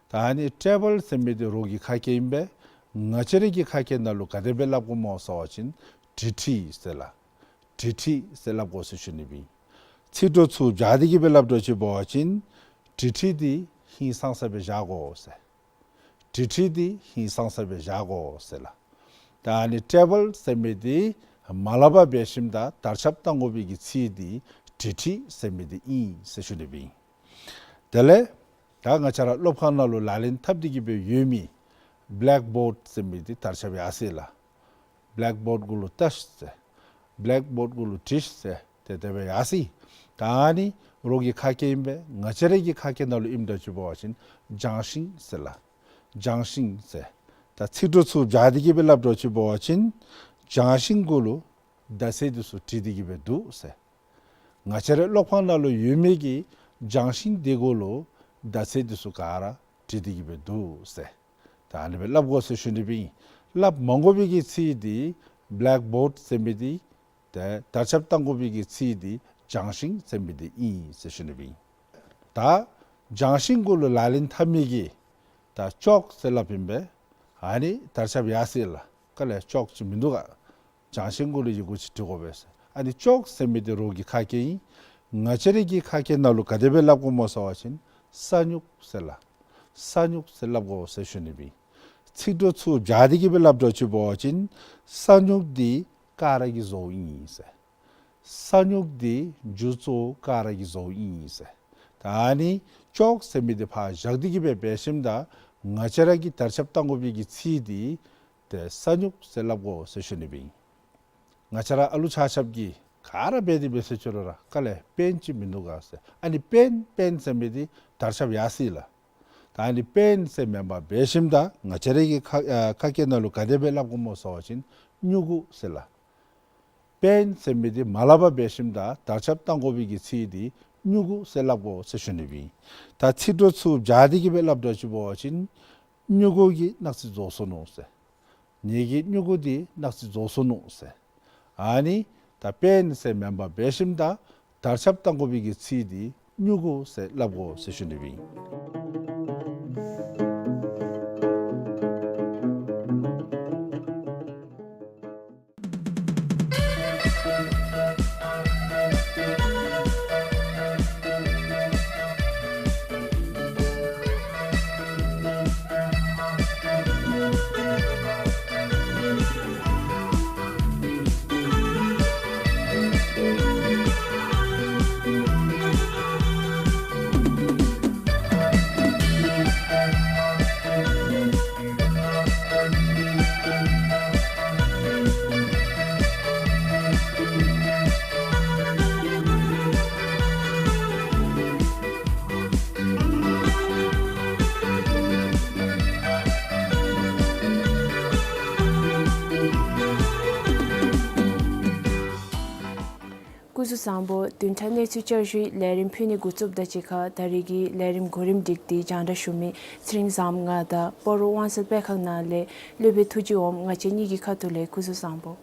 ད་ཨ་ནི་ཊེ་བཱལ་ཟེར་མི་འདི་རོགས་ཀྱི་ཁ་སྐད་ཨིན་པས། ང་བཅས་རའི་གི་ཁ་སྐད་ནང་ལུ་ག་དེ་སྦེ་སླབ་དགོཔ་སྨོ་ཟེར་བ་ཅིན་དྲི་ཁྲི་ཟེར་ལགས། དྲི་ཁྲི་ཟེར་སླབ་དགོ་ཟེར་ཞུ་ནི་སྦེ་ཨིན། ཚིག་གྲོགས་ཚུ་སྦྱར་ཏེ་གིས་སྦེ་སླབ་དགོཔ་ཅིག་འབད་བ་ཅིན་དྲི་ཁྲི་འདི་ཧིང་སངས་ས་སྦེ་བཞག་དགོ་ཟེར། དྲི་ཁྲི་འདི་ཧིང་སངས་ས་སྦེ་བཞག་དགོ་ཟེར་ལགས། ད་ཨ་ནི་ཊེ་བཱལ་ཟེར་མི་འདི་མ་སླབ་པར་འབད་ཞིནམ་ད་དར་ཁྱབ་གཏང་དགོ་པའི་གི་ཚིག་འདི་དྲི་ཁྲི་ཟེར་མི་འདི་ཨིན་ཟེར་ཞུ་ནི་སྦེ་ཨིན། དེ་ལས་ད་ང་བཅས་ར་སློབ་ཁང་ནང་ལུ་ལག་ལེན་འཐབ་སྟེ་གིས་སྦེ་ཡོད་མི་བེ་ལེཀ་བོཌ་ཟེར་མི་འདི་དར་ཁྱབ་ཡར་སོ་ཡི་ལགས། བེ་ལེཀ་བོཌ་གུ་ལུ་ཏ་ཤ་ཟེར། བེ་ལེཀ་བོཌ་གུ་ལུ་ཏྲི་ཤ་ཟེར། ཏེ་དེ་སྦེ་ཡར་སོ་ཡི། ད་ཨ་ནི་རོགས་ཀྱི་ཁ་སྐད་ཨིན་པས། ང་བཅས་རའི་གི་ཁ་སྐད་ནང་ལུ་ཨིནམ་འདྲཝ་ཅིག་འབད་བ་ཅིན་ལྗང་ཤིང་ཟེར་ལགས། ལྗང་ཤིང་ཟེར། ད་ཚིག་གྲོགས་ཚུ་སྦྱར་ཏེ་གིས་སྦེ་སླབ་དགོཔ་ཅིག་འབད་བ་ཅིན་ལྗང་ཤིང་གུ་ལུ་མདའ་རྩེ་འདི་ཚུ་བྲིས་ཏེ་གིས་སྦེ་འདུག་ཟེར། ང་བཅས་རའི་སློབ་ཁང་ནང་ལུ་ཡོད་མི་གི་ལྗང་ཤིང་འདི་གུ་ལུ་མདའ་རྩེ་འདི་ཚུ་ག་ར་བྲིས་ཏེ་གིས་སྦེ་འདུག་ཟེར། ད་ཨ་ནི་སྦེ་སླབ་དགོ་ཟེར་ཞུ་ནི་སྦེ་ཨིན། སླབ་མ་དགོ་པའི་གི་ཚིག་འདི་བེ་ལེཀ་བོཌ་ཟེར་མི་འདི་ཏེ་དར་ཁྱབ་གཏང་དགོ་པའི་གི་ཚིག་འདི་ལྗང་ཤིང་ཟེར་མི་འདི་ཨིན་ཟེར་ཞུ་ནི་སྦེ་ཨིན། ད་ལྗང་ཤིང་གུ་ལུ་ལག་ལེན་འཐབ་མི་གི་ ད་ཅོག་ཟེར་སླབ་ཨིན་པས། ཨ་ནི་དར་ཁྱབ་ཡར་སོ་ཡི་ལགས། ག་ལས་ཅོག་ཅིག་མིན་འདུག་ག། བྱང་ཤིང་གུ་ལུ་ཡི་གུ་ཅིག་བྲི་དགོ་པས་ཟེར། ཨ་ནི་ཅོག་ཟེར་མི་འདི་རོགས་ཀྱི་ཁ་སྐད་ཨིན། ང་བཅས་ར་གི་ཁ་སྐད་ནང་ལུ་ག་དེ་སྦེ་སླབ་དགོཔ་སྨོ་ཟེར་བ་ཅིན་ས་སྨྱུག་ཟེར་ལགས། ས་སྨྱུག་ཟེར་སླབ་དགོ་ཟེར་ཞུ་ནི་སྦེ་ཨིན། ཚིག་གྲོགས་ཚུ་སྦྱར་ཏེ་གི་སྦེ་སླབ་དགོཔ་ཅིག་འབད་བ་ཅིན་ས་སྨྱུག་འདི་ཀ་ར་གི་བཟོ་ཨིན་ཟེར། ས་སྨྱུག་འདི་མཇུག་གཙོ་བོ་ཀ་ར་གི་བཟོ་ཨིན་ཟེར། ད་ཨ་ནི་ཅོག་ཟེར་མི་འདི་ཕར་བཞག་སྟེ་གི་སྦེ་འབད་ཞིནམ་ད་ང་བཅས་ར་གིས་དར་ཁྱབ་བཏང་དགོ་པའི་གི་ཚིག་འདི་ཏེ་ས་སྨྱུག་ཟེར་སླབ་དགོ་ཟེར་ཞུ་ནི་སྦེ་ཨིན། ང་བཅས་ར་ཨ་ལུ་ཆ་ཁྱབ་ཀྱིས་ག་ར་འབད་དེ་འབད་ཟེར་ཅི་རུང་ར་ག་ལས་པེན་ཅིག་མིན་འདུག་ག་ཟེར། ཨ་ནི་པེན་པེན་ཟེར་མི་འདི་དར་ཁྱབ་ཡར་སོ་ཡི་ལགས། ད་ཨ་ནི་པེན་ཟེར་མེན་པར་འབད་ཞིནམ་ད་ང་བཅས་ར་གི་ཁ་ཨ་ཁ་སྐད་ནང་ལུ་ག་དེ་སྦེ་སླབ་དགོཔ་སྨོ་ཟེར་བ་ཅིན་སྨྱུ་གུ་ཟེར་ལགས། པེན་ཟེར་མི་འདི་མ་སླབ་པར་འབད་ཞིནམ་ད་དར་ཁྱབ་བཏང་དགོ་པའི་གི་ཚིག་འདི་སྨྱུ་གུ་ཟེར་སླབ་དགོ་ཟེར་ཞུ་ནི་སྦེ་ཨིན། ད་ཚིག་གྲོགས་ཚུ་སྦྱར་ཏེ་གི་སྦེ་སླབ་དགོཔ་ཅིག་འབད་བ་ཅིན་སྨྱུ་གུ་གིས་ནག་རྩི་བཟོ་སོ་ནུག་ཟེར། ངེ་གི་སྨྱུ་གུ་འདི་ནག་རྩི་བཟོ་སོ་ནུག་ཟེར། ཨ་ནི་ད་པེན་ཟེར་མེན་པར་འབད་ཞིནམ་ད་དར་ཁྱབ་བཏང་དགོ་པའི་གི་ཚིག་འདི་སྨྱུ་གུ་ཟེར་སླབ་དགོ་ཟེར་ཞུ་ནི་སྦེ་ཨིན། སྐུ་གཟུགས་བཟང་པོ། བདུན་ཕྲག་གནས་ཚུལ་བསྐྱར་ཞུའི་ལས་རིམ་ཕུལ་ནི་འགོ་བཙུགསཔ་དང་གཅིག་ཁར་ད་རེས་ཀྱི་ལས་རིམ་གོ་རིམ་སྒྲིག་སྟེ་སྤྱན་འདྲེན་ཞུ་མི་ཚེ་རིང་བཟངམོ་ང་དང་སྤ་རོ་དབང་གསལ་དཔེ་ཁང་ནང་ལས་སློབ་དཔོན་ཐུགས་རྗེ་འོགམོ་ང་བཅས་གཉིས་ཀྱི་ཁ་ཐུག་ལས་སྐུ་གཟུགས་བཟང་པོ།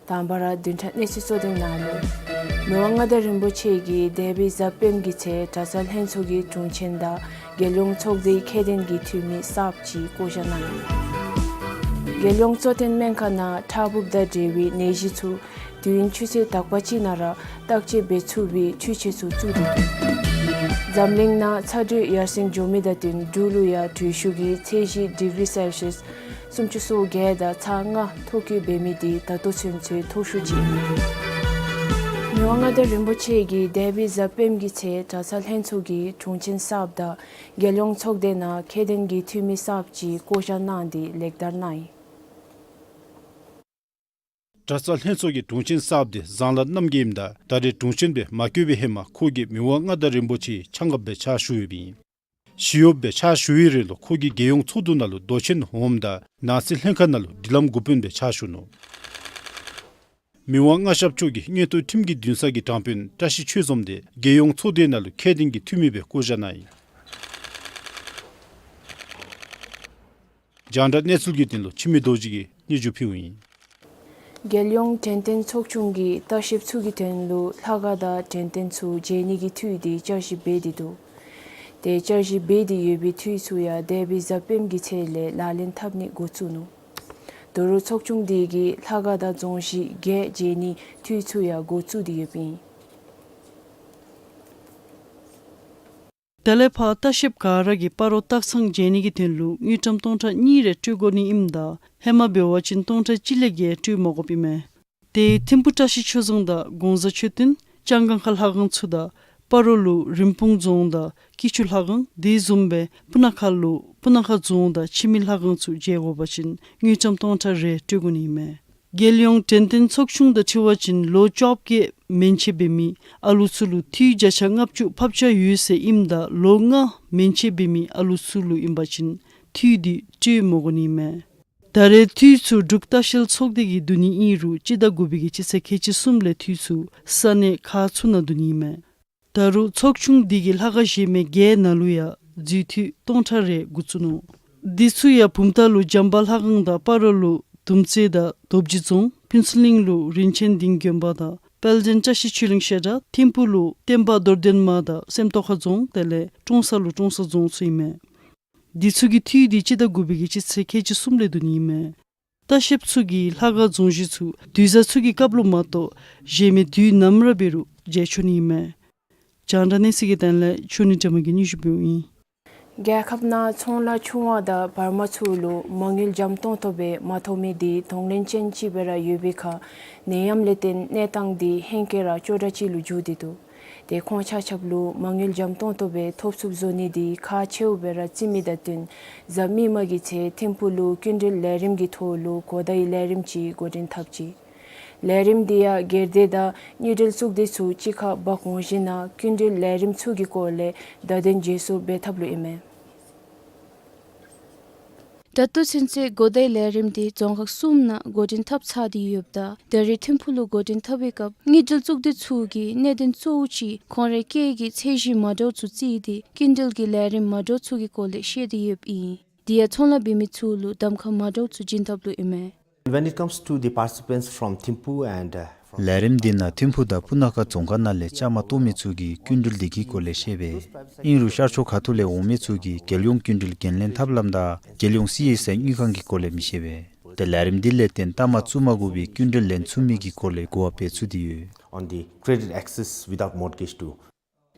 དང་པ་ར་བདུན་ཕྲག་གནས་ཚུལ་གཙོ་དོན་ནང་ལུ། མི་དབང་མངའ་བདག་རིན་པོ་ཆེ་གིས་འདས་པའི་གཟའ་སྤེནམ་གྱི་ཚེ་གྲྭ་ཚང་ལྷན་ཚོགས་ཀྱི་དྲུང་ཆེན་དང་རྒྱལ་ཡོངས་ཚོགས་སྡེའི་ཁྱད་ལྡན་གྱི་འཐུས་མི་གསརཔ་ཅིག་བསྐོ་བཞག་གནང་ཡི། རྒྱལ་ཡོངས་གཙོ་བསྟེན་སྨན་ཁང་ནང་ཁྲག་འབུབ་དང་འབྲེལ་བའི་ནད་གཞི་ཚུ་དུས་ཡུན་ཆུ་ཚོད་དག་པ་ཅིག་ནང་ར་བརྟག་དཔྱད་འབད་ཚུགས་པའི་འཕྲུལ་ཆས་ཚུ་བཙུགས་ཏེ་འདུག། འཛམ་གླིང་ནང་ཚ་དྲོད་ཡར་སེང་འགྱོ་མི་དང་བསྟུན་འབྲུག་ལུ་ཡང་དྲོད་ཤུགས་ཀྱིས་ཚད་གཞི་ཌིག་རི་སེལ་ཤིས་སུམ་ཅུ་སོ་བརྒྱད་དང་ཚག་ལྔ་མཐོ་བཀོད་འབད་མི་འདི་ད་ལྟོ་ཚུན་ཚོད་མཐོ་ཤོས་ཅིག་ཨིན། མི་དབང་མངའ་བདག་རིན་པོ་ཆེ་གིས་འདས་པའི་གཟའ་སྤེནམ་གྱི་ཚེ་གྲྭ་ཚང་ལྷན་ཚོགས་ཀྱི་དྲུང་ཆེན་གསརཔ་དང་རྒྱལ་ཡོངས་ཚོགས་སྡེ་ནང་ཁྱད་ལྡན་གྱི་འཐུས་མི་གསརཔ་ཅིག་བསྐོ་བཞག་གནང་སྟེ་ལེགས་དར་གནང་ཡི། གྲྭ་ཚང་ལྷན་ཚོགས་ཀྱི་དྲུང་ཆེན་གསརཔ་འདི་བཟང་ལྷ་རྣམ་རྒྱལ་ཨིནམ་ད་ད་རེས་དྲུང་ཆེན་སྦེ་མ་བསྐོས་པའི་ཧེ་མ་ཁོ་གིས་མི་དབང་མངའ་བདག་རིན་པོ་ཆེའི་ཕྱག་འགགཔ་སྦེ་ཕྱག་ཞུ་ཡོདཔ་ཨིན། ཞི་གཡོགཔ་སྦེ་ཕྱག་ཞུ་བའི་རིང་ལུ་ཁོ་གིས་རྒྱལ་ཡོངས་ཚོགས་འདུ་ནང་ལུ་མདོ་ཆེན་འོགམ་དང་ནང་སྲིད་ལྷན་ཁག་ནང་ལུ་སྒྲིག་ལམ་འགོ་དཔོན་སྦེ་ཕྱག་ཞུ་ནུག། མི་དབང་མངའ་ཞབས་མཆོག་གིས་མངོན་མཐོ་ཁྲིམས་ཀྱི་འདུན་ས་གི་དྲང་དཔོན་བཀྲ་ཤིས་ཆོས་འཛོམས་འདི་རྒྱལ་ཡོངས་ཚོགས་སྡེ་ནང་ལུ་ཁྱད་ལྡན་གྱི་འཐུས་མི་སྦེ་བསྐོ་བཞག་གནང་ཡི། རྒྱང་བསྒྲགས་གནས་ཚུལ་གྱི་དོན་ལུ་འཆི་མེད་རྡོ་རྗེ་གིས་སྙན་ཞུ་ཕུལཝ་ཨིན། རྒྱལ་ཡོངས་དྲན་རྟེན་ཚོགས་ཆུང་གིས་ལྟ་བཤལཔ་ཚུ་གི་དོན་ལུ་ལྷ་ཁང་དང་དྲན་རྟེན་ཚུ་མཇལ་ནི་གི་འཐུས་འདི་བསྐྱར་ཞིབ་འབད་དེ་འདུག། ཏེ་བསྐྱར་ཞིབ་འབད་དེ་ཡོད་པའི་འཐུས་ཚུ་ཡང་འདས་པའི་གཟའ་སྤེནམ་གྱི་ཚེ་ལས་ལག་ལེན་འཐབ་ནི་འགོ་བཙུགས་ནུག། ད་རུང་ཚོགས་ཆུང་འདི་གིས་ལྷ་ཁང་དང་རྫོང་གཞི་བརྒྱད་མཇལ་ནི་འཐུས་ཚུ་ཡང་འགོ་བཙུགས་ཏེ་ཡོདཔ་ཨིན། དེ་ལས་ཕར་ལྟ་བཤལཔ་ག་ར་གིས་སྤ་རོ་སྟག་ཚང་མཇལ་ནི་གི་དོན་ལུ་དངུལ་ཀྲམ་སྟོང་ཕྲག་གཉིས་རེ་སྤྲོད་དགོ་ནི་ཨིནམ་ད་ཧེ་མ་འབད་བ་ཅིན་སྟོང་ཕྲག་གཅིག་ལས་བརྒལ་སྤྲོད་མ་དགོཔ་ཨིན་མས། ཏེ་ཐིམ་ཕུ་བཀྲ་ཤིས་ཆོས་རྫོང་དང་གོང་ས་མཆོད་རྟེན་ལྕང་སྒང་ཁ་ལྷ་ཁང་ཚུ་དང་སྤ་རོ་ལུ་རིན་སྤུངས་རྫོང་དང་སྐྱིད་ཆུ་ལྷ་ཁང་དེ་བཟུམ་སྦེ་སྤུ་ན་ཁ་ལུ་སྤུ་ན་ཁ་རྫོང་དང་འཆི་མེད་ལྷ་ཁང་ཚུ་མཇལ་དགོ་པ་ཅིན་དངུལ་ཀྲམ་སྟོང་ཕྲག་རེ་སྤྲོད་དགོ་ནི་ཨིན་མས། རྒྱལ་ཡོངས་དྲན་རྟེན་ཚོགས་ཆུང་དང་འཁྲིལ་བ་ཅིན་ལོ་བཅོ་བརྒྱད་མན་ཆད་འབད་མི་ཨ་ལུ་ཚུ་ལུ་འཐུས་བརྒྱ་ཆ་ལྔ་བཅུ་ཕབ་ཆ་ཡོད་ཟེར་ཨིནམ་ད་ལོ་ལྔ་མན་ཆད་འབད་མི་ཨ་ལུ་ཚུ་ལུ་ཨིན་པ་ཅིན་འཐུས་འདི་སྤྲོད་མ་དགོ་ནི་མས། ད་རེས་འཐུས་ཚུ་འབྲུག་ལྟ་བཤལ་ཚོགས་སྡེ་གིས་བསྡུ་ནི་ཨིན་རུང་སྤྱི་ཟླ་དགུ་པའི་གི་སྤྱི་ཚེས་ཁལ་གཅིག་གསུམ་ལས་འཐུས་ཚུ་ས་གནས་ཁག་ཚུ་ནང་བསྡུ་ནི་ཨིན་མས། ད་རུང་ཚོགས་ཆུང་འདི་གིས་ལྷ་ཁང་གཞན་མི་བརྒྱད་ནང་ལུ་ཡང་འཛུལ་འཐུས་སྟོང་ཕྲག་རེ་འགོ་བཙུགས་ནུག། འདི་ཚུ་ཡང་བུམ་ཐང་ལུ་བྱམས་པ་ལྷ་ཁང་དང་སྤ་རོ་ལུ་དུམ་རྩེ་དང་རྡོ་རྗེ་རྫོང་ཕུན་ཚོགས་གླིང་ལུ་རིན་ཆེན་སྡིངས་དགོན་པ་དང་དཔལ་ལྡན་བཀྲ་ཤིས་ཆོས་གླིང་བཤད་གྲྭ་ཐིམ་ཕུ་ལུ་བསྟན་པ་རྡོར་གདན་མ་དང་སེམས་རྟོགས་ཁ་རྫོང་དེ་ལས་ཀྲོང་གསར་ལུ་ཀྲོང་གསར་རྫོང་ཚུ་ཨིན་མས། འདི་ཚུ་གི་འཐུས་འདི་སྤྱི་ཟླ་དགུ་པའི་གི་སྤྱི་ཚེས་ཁལ་གཅིག་གསུམ་ལས་བསྡུ་ནི་ཨིན་མས། ལྟ་བཤལཔ་ཚུ་གིས་ལྷ་ཁང་རྫོང་གཞི་ཚུ་དུས་བཟང་ཚུ་གི་སྐབས་ལུ་མ་གཏོགས་གཞན་མི་དུས་ནམ་ར་འབད་རུང་མཇལ་ཆོག་ནི་ཨིན་མས། རྒྱང་བསྒྲགས་གནས་ཚུལ་གྱི་དོན་ལས་ཆོས་ཉིད་སྒྲོལ་མ་གིས་སྙན་ཞུ་འབདཝ་ཨིན། རྒྱལ་ཁབ་ནང་ཚོང་ལཱ་ཆུང་བ་དང་བར་མ་ཚུ་ལུ་མ་དངུལ་འཇམ་ཏོང་ཏོ་སྦེ་མ་ཐོབ་མི་འདི་གདོང་ལེན་ཅན་ཅིག་སྦེ་ར་ཡོད་པའི་ཁར་ནད་ཡམས་ལས་བརྟེན་གནས་སྟངས་འདི་ཧེང་སྐལ་ར་སྐྱོ་དྲགས་ཅིག་ལུ་འགྱུར་ཏེ་འདུག། ཏེ་ཁོང་ཆ་ཁྱབ་ལུ་མ་དངུལ་འཇམ་ཏོང་ཏོ་སྦེ་ཐོབ་ཚུགསཔ་བཟོ་ནི་འདི་ཁག་ཆེཝ་སྦེ་ར་བརྩི་མི་དང་བསྟུན་གཟའ་མིག་དམར་གྱི་ཚེ་ཐིམ་ཕུག་ལུ་སྐྱིན་འགྲུལ་ལས་རིམ་གྱི་ཐོག་ལུ་གོ་བརྡའི་ལས་རིམ་ཅིག་འགོ་འདྲེན་འཐབ་ཅི། ལས་རིམ་འདི་ཡང་སྒེར་སྡེ་དང་དངུལ་འབྲེལ་གཙུག་སྡེ་ཚུ་གཅིག་ཁར་འབག་འོང་ཞིནམ་ལས་སྐྱིན་འགྲུལ་ལས་རིམ་ཚུ་གི་སྐོར་ལས་བརྡ་དོན་བརྗེ་སོར་འབད་ཐབས་ལུ་ཨིན་མས། ད་ལྟོ་ཚུན་ཚོད་གོ་བརྡའི་ལས་རིམ་འདི་རྫོང་ཁག་གསུམ་ནང་འགོ་འདྲེན་འཐབ་ཚར་ཏེ་ཡོདཔ་ད་ད་རེས་ཐིམ་ཕུག་ལུ་འགོ་འདྲེན་འཐབ་པའི་སྐབས་དངུལ་འབྲེལ་གཙུག་སྡེ་ཚུ་གིས་གནད་དོན་གཙོ་བོ་ཅིག་ཁོང་རའི་སྐད་ཀྱི་ཚད་གཞི་མ་འདྲཝ་ཚུ་བརྩིས་ཏེ་སྐྱིན་འགྲུལ་གྱི་ལས་རིམ་མ་འདྲཝ་ཚུ་གི་སྐོར་ལས་བཤད་དེ་ཡོདཔ་ཨིན། དེ་ཡང་ཚོང་ལཱ་འབད་མི་ཚུ་ལུ་གདམ་ཁ་མ་འདྲཝ་ཚུ་བྱིན་ཐབས་ལུ་ཨིན་མས། When it comes to the participants from Thimphu and, uh, from ལས་རིམ་འདི་ནང་ཐིམ་ཕུག་དང་སྤུ་ན་ཁ་རྫོང་ཁག་ནང་ལས་བཅའ་མར་གཏོགས་མི་ཚུ་གིས་སྐྱིན་འགྲུལ་འདི་གི་སྐོར་ལས་བཤད་པས། ཨིན་རུང་ཤར་ཕྱོགས་ཁ་ཐུག་ལས་འོང་མི་ཚུ་གིས་རྒྱལ་ཡོངས་སྐྱིན་འགྲུལ་འགན་ལེན་ཐབས་ལམ་དང་རྒྱལ་ཡོངས་སི་ཨེསི་ཨའི་དངུལ་ཁང་གི་སྐོར་ལས་མི་ཤེས་པས། ཏེ་ལས་རིམ་འདི་ལས་བརྟེན་ལྟ་མ་བཙུགས་མ་དགོ་པའི་སྐྱིན་འགྲུལ་ལེན་ཚུགས་མི་གི་སྐོར་ལས་གོ་བ་སྤེལ་ཚུགས་ཏེ་ཡོད། On the credit access without mortgage to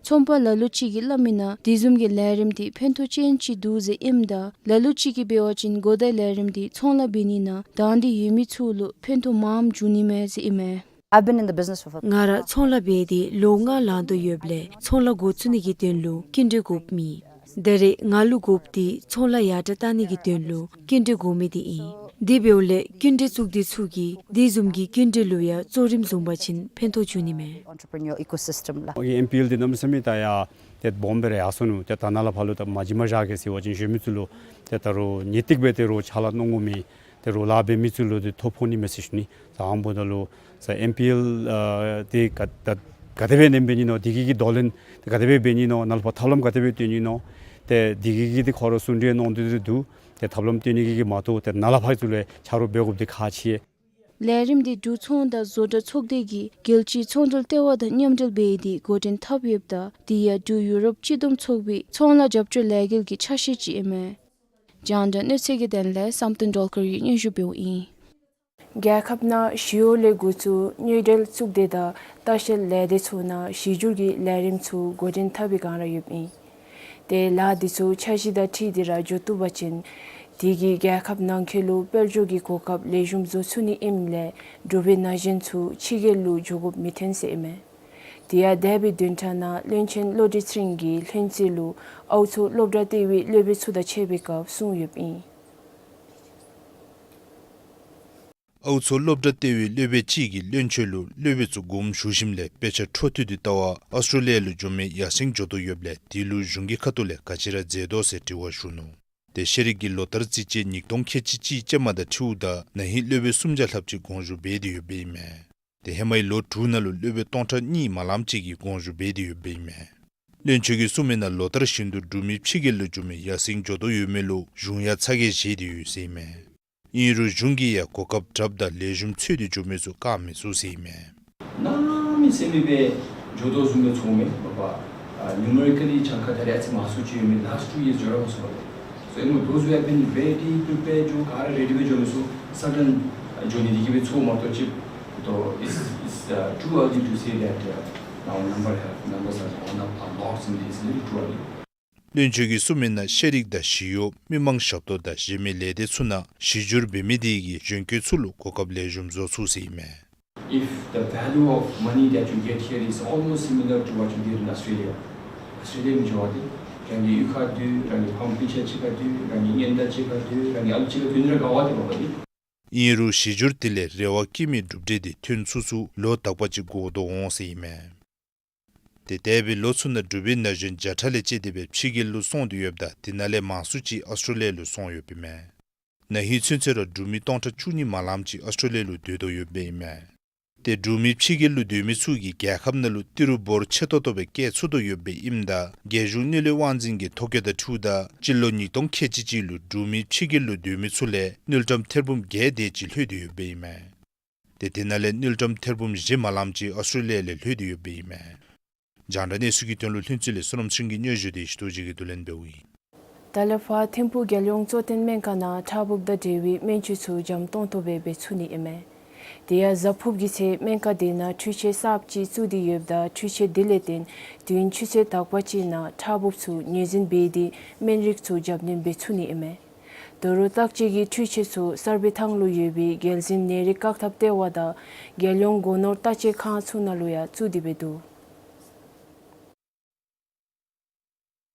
ཚོང་པ་ལ་ལུ་ཅིག་གིས་སླབ་མིའི་ནང་དེ་བཟུམ་གྱི་ལས་རིམ་འདི་ཕན་ཐོགས་ཅན་ཅིག་འདུག་ཟེར་ཨིནམ་ད་ལ་ལུ་ཅིག་གིས་འབད་བ་ཅིན་གོ་བརྡའི་ལས་རིམ་འདི་ཚོང་ལཱ་འབད་ནི་ནང་དང་འདོད་ཡོད་མི་ཚུ་ལུ་ཕན་ཐོགས་མངམ་འགྱོ་ནི་མས་ཟེར་ཨིན་མས། I've been in the business for ང་ར་ཚོང་ལཱ་འབད་དེ་ལོ་ལྔ་ལང་དོ་ཡོདཔ་ལས་ཚོང་ལཱ་འགོ་བཙུགས་ནི་གི་དོན་ལུ་སྐྱིན་འགྲུལ་དགོཔ་མེད། ད་རེས་ང་ལུ་དགོཔ་འདི་ཚོང་ལཱ་ཡར་དྲག་བཏང་ནི་གི་དོན་ལུ་སྐྱིན་འགྲུལ་དགོ་མི་འདི་ཨིན། དེ་འབདཝ་ལས་སྐྱིན་འགྲུལ་གཙུག་སྡེ་ཚུ་གིས་དེ་བཟུམ་གྱི་སྐྱིན་འགྲུལ་ལུ་ཡང་གཙོ་རིམ་བཟུང་པ་ཅིན་ཕན་ཐོགས་འགྱོ་ནི་མས། Entrepreneur ecosystem ལགས། ཨེམ་པི་ཨེལ་འདི་གནམ་མེད་ས་མེད་ད་ཡར་ཏེ་སྦོམ་སྦེ་ར་ཡར་སོ་ནུག། ཏེ་ད་ནཱ་ལས་ཕར་ལུ་ད་མ་བྱིན་པར་བཞག་གེ་ཟེར་བ་ཅིན་གཞན་མི་ཚུ་ལུ་ཏེ་ད་རུང་ངེས་ཏིག་སྦེ་ཏེ་རོགས་ཕྱག་ལཱ་གནང་དགོ་མི་ཏེ་རོགས་ལཱ་འབད་མི་ཚུ་ལུ་ཏེ་ཐོ་ཕོག་ནི་མས་ཟེར་ཞུ་ནི། ད་ཨ་ནི་འབདཝ་ད་ལུ་ས་ཨེམ་པི་ཨེལ་ཨ་འདི་ག་ད་ག་དེ་སྦེ་ནེམ་འབད་ནི་ནོ། དེ་གི་གི་གདོང་ལེན་ག་དེ་སྦེ་འབད་ནི་ནོ། ནཱ་ལས་ཕར་ཐབས་ལམ་ག་དེ་སྦེ་སྟོན་ནི་ནོ། ཏེ་དེ་གི་གི་ཏེ་ཁོ་ར་གསུང་གྲོས་གནང་དོ་དོ་འདུག། ཏེ་ཐབས་ལམ་སྟོན་ནི་གི་གི་མ་གཏོགས་ཏེ་ནཱ་ལས་ཕར་ཚུ་ལུ་ཆ་རོགས་འབད་དགོཔ་འདི་ཁག་ཆེ། ལས་རིམ་འདི་འབྲུག་ཚོང་དང་བཟོ་གྲྭ་ཚོགས་སྡེ་གིས་རྒྱལ་སྤྱིའི་ཚོང་འབྲེལ་ལྟེ་བ་དང་མཉམ་འབྲེལ་འབད་དེ་འགོ་འདྲེན་འཐབ་ཡོདཔ་ད་དེ་ཡང་འབྲུག་ཡུ་རོབ་སྤྱི་བསྡོམས་ཚོགས་པའི་ཚོང་ལཱ་རྒྱབ་སྐྱོར་ལས་འགུལ་གྱི་ཆ་ཤས་ཅིག་ཨིན་མས། རྒྱང་བསྒྲགས་གནས་ཚུལ་གྱི་དོན་ལས་བསམ་གཏན་སྒྲོལ་དཀར་གྱིས་སྙན་ཞུ་འབདཝ་ཨིན། རྒྱལ་ཁབ་ནང་ཞི་གཡོག་ལས་འགོ་བཙུགས་དངུལ་འབྲེལ་གཙུག་སྡེ་དང་ལྟ་བཤལ་ལས་སྡེ་ཚུ་ནང་གཞི་སྒྱུར་གྱི་ལས་རིམ་ཚུ་འགོ་འདྲེན་འཐབ་པའི་བསྒང་ར་ཡོདཔ་ཨིན། ཏེ་ལཱ་འདི་ཚུ་འཆར་གཞི་དང་འཁྲིལ་ཏེ་ར་འགྱོ་བཏུབ་པ་ཅིན་དེ་གིས་རྒྱལ་ཁབ་ནང་འཁོད་ལུ་དཔལ་འབྱོར་གྱི་གོ་སྐབས་ལེགས་ཤོམ་བཟོ་ཚུགས་ནི་ཨིནམ་ལས་འབྲུག་པའི་ན་གཞོན་ཚུ་ཕྱི་རྒྱལ་ལུ་འགྱོ་དགོཔ་མི་ཐོན་ཟེར་ཨིན་མས། དེ་ཡང་འདས་པའི་བདུན་ཕྲག་ནང་བློན་ཆེན་བློ་གྲོས་ཚེ་རིང་གིས་ལྷུན་རྩེ་ལུ་ཨའུ་མཚོ་སློབ་གྲྭ་ལྟེ་བའི་སློབ་དཔོན་ཚུ་དང་ཕྱད་པའི་སྐབས་གསུངས་ཡོདཔ་ཨིན། ཨའུ་མཚོ་སློབ་གྲྭ་ལྟེ་བའི་སློབ་དཔོན་ཅིག་གིས་བློན་ཆེན་ལུ་སློབ་དཔོན་ཚུ་དགོངསམ་ཞུ་ཞིནམ་ལས་དཔེ་ཆ་འཕྲོ་མཐུད་དེ་ལྟ་བར་ཨོསི་ཊྲེ་ལི་ཡ་ལུ་འགྱོ་མི་ཡར་སེང་འགྱོ་དོ་ཡོདཔ་ལས་དེ་ལུ་གཞུང་གི་ཁ་ཐུག་ལས་ག་ཅི་ར་མཛད་དོ་ཟེར་དྲི་བ་ཞུ་ནུག། ཏེ་ཤེས་རིག་གི་ལོ་བསྟར་རྩིས་ཆད་ཉིས་སྟོང་ཁལ་གཅིག་གཅིག་ཅན་མ་དང་འཁྲིལཝ་ད་ན་ཧིང་སློབ་དཔོན་སུམ་བརྒྱ་ལྷགཔ་ཅིག་དགོངས་ཞུ་འབད་དེ་ཡོདཔ་ཨིན་མས། ཏེ་ཧེ་མའི་ལོ་དྲུག་ནང་ལུ་སློབ་དཔོན་སྟོང་ཕྲག་གཉིས་མ་ལངམ་ཅིག་གིས་དགོངས་ཞུ་འབད་དེ་ཡོདཔ་ཨིན་མས། བློན་ཆེན་གྱིས་གསུངས་མིའི་ནང་ལོ་ལྟར་བཞིན་དུ་འབྲུག་མི་ཕྱི་རྒྱལ་ལུ་འགྱོ་མི་ཡར་སེང་འགྱོ་དོ་ཡོད་མི་ལུ་གཞུང་ཡང་ཚ་གྱང་བཞེས་ཏེ་ཡོད་ཟེར་ཨིན་མས། ཨིན་རུང་གཞུང་གིས་ཡང་གོ་སྐབས་དྲགཔ་དང་ལེགས་ཤོམ་འཚོལ་ཏེ་འགྱོ་མི་ཚུ་བཀག་མི་ཚུགས་ཟེར་ཨིན་མས། གནམ་མེད་ས་མེད་སྦེ་འགྱོ་དོ་བཟུམ་སྦེ་ཚོརཝ་མས་པ། ཨ་ནུ་མེ་རི་ཀ་ལི་གྱངས་ཁ་ད་རེས་ཨ་ཙི་མང་སུ་ཅིག་ཡོད་མི་ལཱསཊ་ཊུ་ཡིརསི་འགྱོ་ར་མ་ཚུགས་པས། So, you know, those who have been ready, prepared, འགྱོ་ག་ར་རེ་ཌི་སྦེ་འགྱོ་མི་ཚུ་སཱ་ཌེན་འགྱོ་ནི་འདི་གིས་སྦེ་ཚོརཝ་མ་གཏོགས་ཅིག་ཏོ། It's, it's, uh, too early to say that, uh, our number have, numbers are, our num-, our lots in this, it's really too early. བློན་ཆེན་གྱིས་གསུངས་མིའི་ནང་ཤེས་རིག་དང་ཞི་གཡོག་མི་མང་ཞབས་ཏོག་དང་གཞན་མི་ལས་སྡེ་ཚུ་ནང་གཞི་སྒྱུར་འབད་མི་དེ་གིས་གཞོན་སྐྱེས་ཚུ་ལུ་གོ་སྐབས་ལེགས་ཤོམ་བཟོ་ཚུགས་ཟེར་ཨིན་མས། If the value of money that you get here is almost similar to what you get in Australia, Australia མི་འགྱོ་བ་ཏེ། རང་གི་གཡུས་ཁར་སྡོད། རང་གི་ཕམ་སྤུན་ཆ་གཅིག་ཁར་སྡོད། རང་གི་ཉེན་བརྡ་གཅིག་ཁར་སྡོད། རང་གི་ཨམ་གཅིག་ཁར་སྡོད་ནི་ར་དགའ་བ་ཏེ་མ་པ་ཏེ། ཨིན་རུང་གཞི་སྒྱུར་དེ་ལས་རེ་བ་བསྐྱེད་མིའི་གྲུབ་འབྲས་དེ་ཐོན་ཚུགས་ཚུགས་ལོ་དག་པ་ཅིག་འགོར་དོ་འོང་ཟེར་ཨིན་མས། ཏེ་འདས་པའི་ལོ་ཚུ་ནང་འབྲུག་པའི་ན་གཞོན་བརྒྱ་ཕྲག་ལས་བཅད་དེ་སྦེ་ཕྱི་རྒྱལ་ལུ་སོང་སྟེ་ཡོདཔ་ད་དེ་ནང་ལས་མང་སུ་ཅིག་ཨོསི་ཊྲེ་ལི་ཡ་ལུ་སོང་ཡོདཔ་ཨིན་མས། ན་ཧིང་ཚུན་ཚོད་ར་འབྲུག་མི་སྟོང་ཕྲག་བཅུ་གཉིས་མ་ལངམ་ཅིག་ཨོསི་ཊྲེ་ལི་ཡ་ལུ་སྡོད་དོ་ཡོདཔ་ཨིན་མས། ཏེ་འབྲུག་མི་ཕྱི་རྒྱལ་ལུ་སྡོད་མི་ཚུ་གིས་རྒྱལ་ཁབ་ནང་ལུ་ཏི་རུ་འབོར་ཆེ་ཏོག་ཏོ་སྦེ་བསྐྱལ་ཚུགས་དོ་ཡོདཔ་ཨིནམ་ད་རྒྱལ་གཞུང་དངུལ་ལས་དབང་འཛིན་གྱི་ཐོ་བཀོད་དང་འཁྲིལཝ་ད་སྤྱི་ལོ་ཉིས་སྟོང་ཁལ་གཅིག་གཅིག་ལུ་འབྲུག་མི་ཕྱི་རྒྱལ་ལུ་སྡོད་མི་ཚུ་ལས་དངུལ་ཀྲམ་ཐེར་འབུམ་བརྒྱད་དེ་ཅིག་ལྷོད་དེ་ཡོདཔ་ཨིན་མས། ཏེ་དེ་ནང་ལས་དངུལ་ཀྲམ་ཐེར་འབུམ་བཞི་མ་ལངམ་ཅིག་ཨོསི་ཊྲེ་ལི་ཡ་ལས་ལྷོད་དེ་ཡོདཔ་ཨིན་མས། རྒྱང་བསྒྲགས་གནས་ཚུལ་གྱི་དོན་ལུ་ལྷུན་རྩེ་ལས་བསོད་ནམས་ཤིང་གི་སྙན་ཞུ་དེ་ཞི་ཏོ་ཅིག་གིས་བསྡུ་ལེན་འབདཝ་ཨིན། ད་ལས་ཕར་ཐིམ་ཕུག་རྒྱལ་ཡོངས་གཙོ་བསྟེན་སྨན་ཁང་ནང་ཕྲག་འབུབ་དང་འབྲེལ་བའི་སྨན་བཅོས་ཚུ་འཇམ་ཏོང་ཏོ་སྦེ་འབད་ཚུགས་ནི་ཨིན་མས། དེ་ཡང་གཟའ་ཕུརཔ་གི་ཚེ་སྨན་ཁང་དེ་ནང་འཕྲུལ་ཆས་གསརཔ་ཅིག་བཙུགས་ཏེ་ཡོདཔ་ད་འཕྲུལ་ཆས་དེ་ལས་བརྟེན་དུས་ཡུན་ཆུ་ཚོད་དག་པ་ཅིག་ནང་ཕྲག་འབུབ་ཚུ་ངོས་འཛིན་འབད་དེ་སྨན་རིགས་ཚུ་རྒྱབ་སྣོན་འབད་ཚུགས་ནི་ཨིན་མས། དོ་རུང་བརྟག་དཔྱད་ཀྱི་འཕྲུལ་ཆས་ཚུ་གསར་སྦས་ཐང་ལུ་ཡོད་པའི་རྒྱལ་འཛིན་ནད་རིགས་བཀག་ཐབས་ལྟེ་བ་དང་རྒྱལ་ཡོངས་སྒོ་ནོར་བརྟག་དཔྱད་ཁང་ཚུ་ནང་ལུ་ཡང་བཙུགས་ཏེ་སྦེ་འདུག།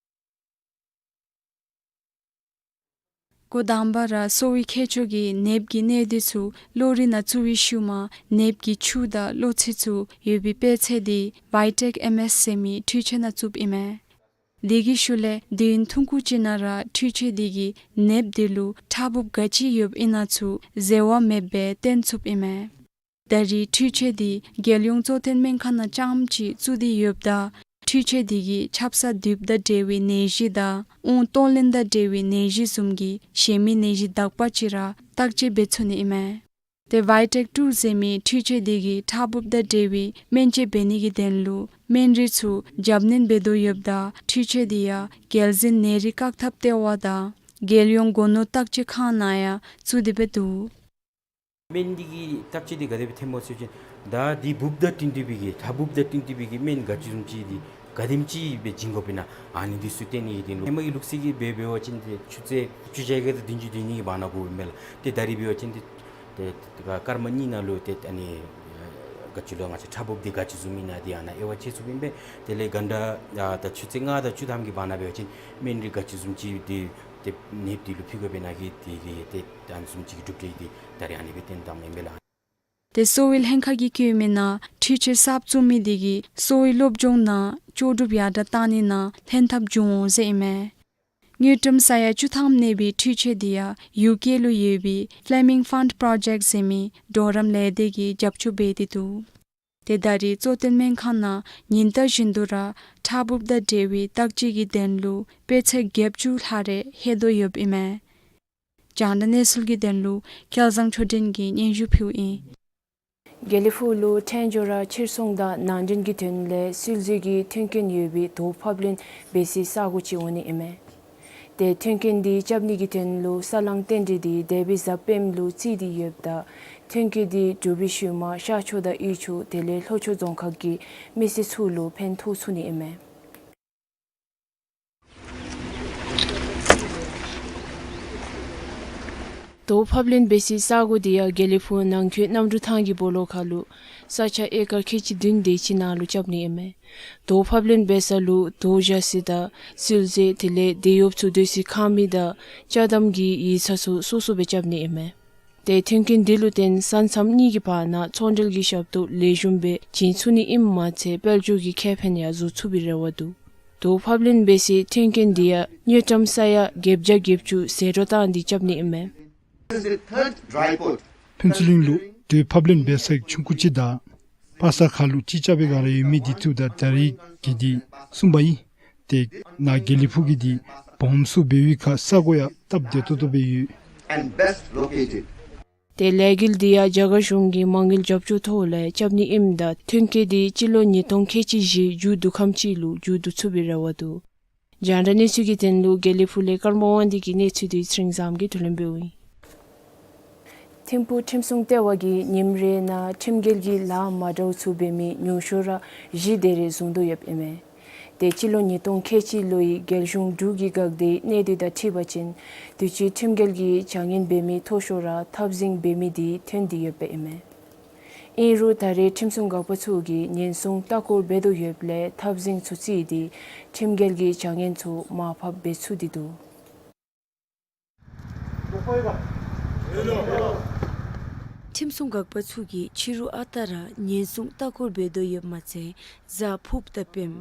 འགོ་དང་པ་ར་གསོ་བའི་མཁས་མཆོག་གིས་ནདཔ་གི་གནས་སྡུད་ཚུ་གློ་རིགས་ནང་བཙུགས་པའི་ཤུལ་མ་ནདཔ་གི་ཆུ་དང་གློ་ཚིལ་ཚུ་ཡོད་པའི་དཔེ་ཚད་དེ་བའི་ཊེཀ་ཨེམ་ཨེསི་ཟེར་མི་འཕྲུལ་ཆས་ནང་བཙུགསཔ་ཨིན་མས། དེ་གི་ཤུལ་ལས་དུས་ཡུན་ཐུང་ཀུ་ཅིག་ནང་ར་འཕྲུལ་ཆས་དེ་གིས་ནདཔ་དེ་ལུ་ཕྲག་འབུབ་ག་ཅི་ཡོདཔ་ཨིན་ན་ཚུ་འཛོལ་བ་མེདཔ་སྦེ་སྟོན་ཚུགསཔ་ཨིན་མས། ད་རེས་འཕྲུལ་ཆས་དེ་རྒྱལ་ཡོངས་གཙོ་བསྟེན་སྨན་ཁང་ནང་རྐྱངམ་ཅིག་བཙུགས་ཏེ་ཡོདཔ་ད་འཕྲུལ་ཆས་དེ་གིས་ཆབ་གསང་དུས་དང་འབྲེལ་བའི་ནད་གཞི་དང་དབང་གཏོང་ལེན་དང་འབྲེལ་བའི་ནད་གཞི་བཟུམ་གྱི་གཞན་མི་ནད་གཞི་དག་པ་ཅིག་ར་བརྟག་དཔྱད་འབད་ཚུགས་ནི་ཨིན་མས། དེ་བའི་ཊེཀ་ཊུ་ཟེར་མི་འཕྲུལ་ཆས་དེ་གིས་ཕྲག་འབུབ་དང་འབྲེལ་བའི་སྨན་བཅོས་འབད་ནི་གི་དོན་ལུ་སྨན་རིགས་ཚུ་རྒྱབ་སྣོན་འབད་དོ་ཡོདཔ་ད་འཕྲུལ་ཆས་དེ་ཡང་རྒྱལ་འཛིན་ནད་རིགས་བཀག་ཐབས་ལྟེ་བ་དང་རྒྱལ་ཡོངས་སྒོ་ནོར་བརྟག་དཔྱད་ཁང་ནང་ཡང་བཙུགས་ཏེ་སྦེ་འདུག། སྨན་འདི་གི་བརྟག་དཔྱད་འདི་ག་དེ་སྦེ་ཐོནམ་སྨོ་ཟེར་བ་ཅིན་ད་འདི་འབུབ་དང་བསྟུན་ཏེ་སྦེ་གི་ཕྲག་འབུབ་དང་བསྟུན་ཏེ་སྦེ་གི་སྨན་ག་ཅི་བཟུམ་ཅིག་འདི་ག་དེམ་ཅིག་སྦེ་བྱིན་དགོཔ་ཨིན་ན་ཨ་ནི་འདི་ཚུ་སྟོན་ནི་གི་དོན་ལུ་ཧེ་མ་གི་ལུགས་སྲོལ་གྱིས་འབད་འབད་བ་ཅིན་ཏེ་ཆུ་ཚོད་བཅུ་གཅིག་དང་བདུན་ཅུ་དོན་གཉིས་ཀྱི་བར་ན་དགོཔ་ཨིན་མས་ལགས། ཏེ་ད་རེས་འབད་བ་ཅིན་ཏེ་ཏེ་སྐར་མ་གཉིས་ནང་ལུ་ཏེ་ཨ་ནི་ག་ཅི་ལོ་ང་བཅས་ཕྲག་འབུབ་འདི་ག་ཅི་བཟུམ་ཨིན་ན་འདི་ཨ་ནཱ་དབྱེ་བ་ཕྱེ་ཚུགསཔ་ཨིན་པས། དེ་ལས་ག་འདྲ་ད་ཆུ་ཚོད་ལྔ་དང་བཅུ་ཐམ་གྱི་བར་ན་འབད་བ་ཅིན་སྨན་རིགས་ག་ཅི་བཟུམ་ཅིག་འདི་ཏེ་ནདཔ་འདི་ལུ་ཕུལ་དགོཔ་ཨིན་ན་གི་འདི་གི་ཏེ་ཨ་ནི་བཟུམ་ཅིག་གི་གྲུབ་འབྲས་འདི་ད་རེས་ཨ་ནི་སྦེ་སྟོན་བཏངམ་ཨིན་པས་ལགས། ཏེ་གསོ་བའི་ལྷན་ཁག་གིས་བཀོད་མི་ནང་འཕྲུལ་ཆས་གསརཔ་བཙུགས་མི་དེ་གིས་གསོ་བའི་སློབ་སྦྱོང་ནང་ལྕོགས་གྲུབ་ཡར་དྲགས་གཏང་ནི་ནང་ལྷན་ཐབས་འབྱུང་འོང་ཟེར་ཨིན་མས། དངུལ་ཀྲམ་ས་ཡ་བཅུ་ཐམ་གནས་པའི་འཕྲུལ་ཆས་དེ་ཡང་ཡུ་ཀེ་ལུ་ཡོད་པའི་Fleming Fund Project ཟེར་མི་གྲོགས་རམ་ལས་སྡེ་གིས་རྒྱབ་སྐྱོར་འབད་དེ་འདུག། ཏེ་ད་རེས་གཙོ་བསྟེན་སྨན་ཁང་ནང་ཉིན་ལྟར་བཞིན་དུ་ར་ཕྲག་འབུབ་དང་འབྲེལ་བའི་བརྟག་དཔྱད་ཀྱི་དོན་ལུ་དཔེ་ཚད་བརྒྱད་ཅུ་ལྷག་རེ་ལྷོད་དོ་ཡོདཔ་ཨིན་མས། རྒྱང་བསྒྲགས་གནས་ཚུལ་གྱི་དོན་ལུ་སྐལ་བཟང་ཆོས་སྒྲོན་གྱིས་སྙན་ཞུ་ཕུལཝ་ཨིན། དགེ་ལེགས་ཕུག་ལུ་ཕྲན་བཅུ་ར་ཕྱིར་ཚོང་དང་ནང་འདྲེན་གྱི་དོན་ལས་སིལ་ཟས་ཀྱི་མཐུན་རྐྱེན་ཡོད་པའི་དོ་ཕབ་ལེན་འབད་སའི་ས་གོ་ཅིག་འོང་ནི་ཨིན་མས། ཏེ་མཐུན་རྐྱེན་འདི་རྐྱབ་ནི་གི་དོན་ལུ་ས་བསླང་རྟེན་འབྲེལ་འདི་འདས་པའི་གཟའ་སྤེནམ་ལུ་བརྩིས་ཏེ་ཡོདཔ་ད་མཐུན་རྐྱེན་འདི་གྲུབ་པའི་ཤུལ་མ་ཤར་ཕྱོགས་དང་དབུས་ཕྱོགས་དེ་ལས་ལྷོ་ཕྱོགས་རྫོང་ཁག་གི་མི་སེར་ཚུ་ལུ་ཕན་ཐོགས་ཚུགས་ནི་ཨིན་མས། དོ་ཕབ་ལེན་འབད་སའི་ས་གོ་འདི་ཡང་དགེ་ལེགས་ཕུག་ནང་འཁོད་གནམ་གྲུ་ཐང་གི་སྦོ་ལོགས་ཁ་ལུ་ས་ཆ་ཨེ་ཀར་ཁལ་གཅིག་བདུན་དེ་ཅིག་ནང་ལུ་རྐྱབ་ནི་ཨིན་མས། དོ་ཕབ་ལེན་འབད་ས་ལུ་དོ་བཞག་ས་དང་སིལ་ཟས་དེ་ལས་དེད་གཡོགཔ་ཚུ་སྡོད་སའི་ཁང་མིག་དང་ཅ་དམ་གྱི་ཡིག་ཚང་ཚུ་སོ་སོ་སྦེ་རྐྱབ་ནི་ཨིན་མས། ཏེ་མཐུན་རྐྱེན་འདི་ལུ་བརྟེན་ས་མཚམས་གཉིས་ཀྱི་བར་ན་ཚོང་འབྲེལ་གྱི་ཞབས་ཏོག་ལེགས་ཤོམ་སྦེ་བྱིན་ཚུགས་ནི་ཨིནམ་མ་ཚད་དཔལ་འབྱོར་གྱི་ཁེ་ཕན་ཡང་བཟོ་ཚུགས་པའི་རེ་བ་འདུག། དོ་ཕབ་ལེན་འབད་སའི་མཐུན་རྐྱེན་འདི་ཡང་དངུལ་ཀྲམ་ས་ཡ་བརྒྱད་བརྒྱ་བརྒྱད་ཅུ་ཟད་འགྲོ་བཏང་སྟེ་རྐྱབ་ནི་ཨིན་མས། This is the third dry port. ཕུན་ཚོགས་གླིང་ལུ་དོ་ཕབ་ལེན་འབད་ས་ཆུང་ཀུ་ཅིག་དང་པ་སངས་ཁ་ལུ་ཅིག་རྐྱབ་པའི་སྒང་ར་ཡོད་མི་འདི་ཚུ་དང་ད་རེས་ཀྱི་འདི་གསུམ་པ་ཨིན། ཏེ་ནཱ་དགེ་ལེགས་ཕུག་གི་འདི་སྦོམ་སུ་འབད་བའི་ཁར་ས་གོ་ཡང་སྟབས་བདེ་ཏོག་ཏོ་སྦེ་ཡོད། And best located. ཏེ་ལས་འགུལ་འདི་ཡང་རྒྱ་གར་གཞུང་གི་མ་དངུལ་རྒྱབ་སྐྱོར་ཐོག་ལས་རྐྱབ་ནི་ཨིནམ་ད་མཐུན་རྐྱེན་འདི་སྤྱི་ལོ་ཉིས་སྟོང་ཁལ་གཅིག་བཞི་མཇུག་བསྡུ་ཁམས་ཅིག་ལུ་མཇུག་བསྡུ་ཚུགས་པའི་རེ་བ་འདུག། རྒྱང་བསྒྲགས་གནས་ཚུལ་གྱི་དོན་ལུ་དགེ་ལེགས་ཕུག་ལས་ཀརྨ་དབང་འདུས་ཀྱི་གནས་ཚུལ་འདི་ཚེ་རིང་བཟངམོ་གིས་བསྡུ་ལེན་འབདཝ་ཨིན། ཐིམ་ཕུག་ཁྲིམས་སྲུང་ལྟེ་བ་གིས་ཉིནམ་རེ་ནང་ཁྲིམས་འགལ་གྱི་ལཱ་མ་འདྲཝ་ཚུ་འབད་མི་ཉུང་ཤོས་ར་བཞི་དེ་རེ་བཟུང་དོ་ཡོདཔ་ཨིན་མས། ཏེ་སྤྱི་ལོ་ཉིས་སྟོང་ཁལ་གཅིག་ལོའི་རྒྱལ་གཞུང་འབྲུག་གི་འགག་སྡེའི་གནས་སྡུད་དང་འཁྲིལ་བ་ཅིན་དུས་ཅི་ཁྲིམས་འགལ་གྱི་བྱ་ངན་འབད་མི་མཐོ་ཤོས་ར་འཐབ་འཛིང་འབད་མི་འདི་ཐོན་ཏེ་ཡོདཔ་ཨིན་མས། ཨིན་རུང་ད་རེས་ཁྲིམས་སྲུང་འགག་པ་ཚུ་གིས་ཉེན་སྲུང་ལྟ་སྐོར་འབད་དོ་ཡོདཔ་ལས་འཐབ་འཛིང་ཚུ་བརྩིས་ཏེ་ཁྲིམས་འགལ་གྱི་བྱ་ངན་ཚུ་མར་ཕབ་འབད་ཚུགས་ཏེ་འདུག། ཁྲིམས་སྲུང་འགག་པ་ཚུ་གིས་ཕྱི་རུ་ཨ་རྟག་ར་ཉེན་སྲུང་ལྟ་སྐོར་འབད་དོ་ཡོདཔ་མ་ཚད་གཟའ་ཕུརཔ་དང་སྤེནམ་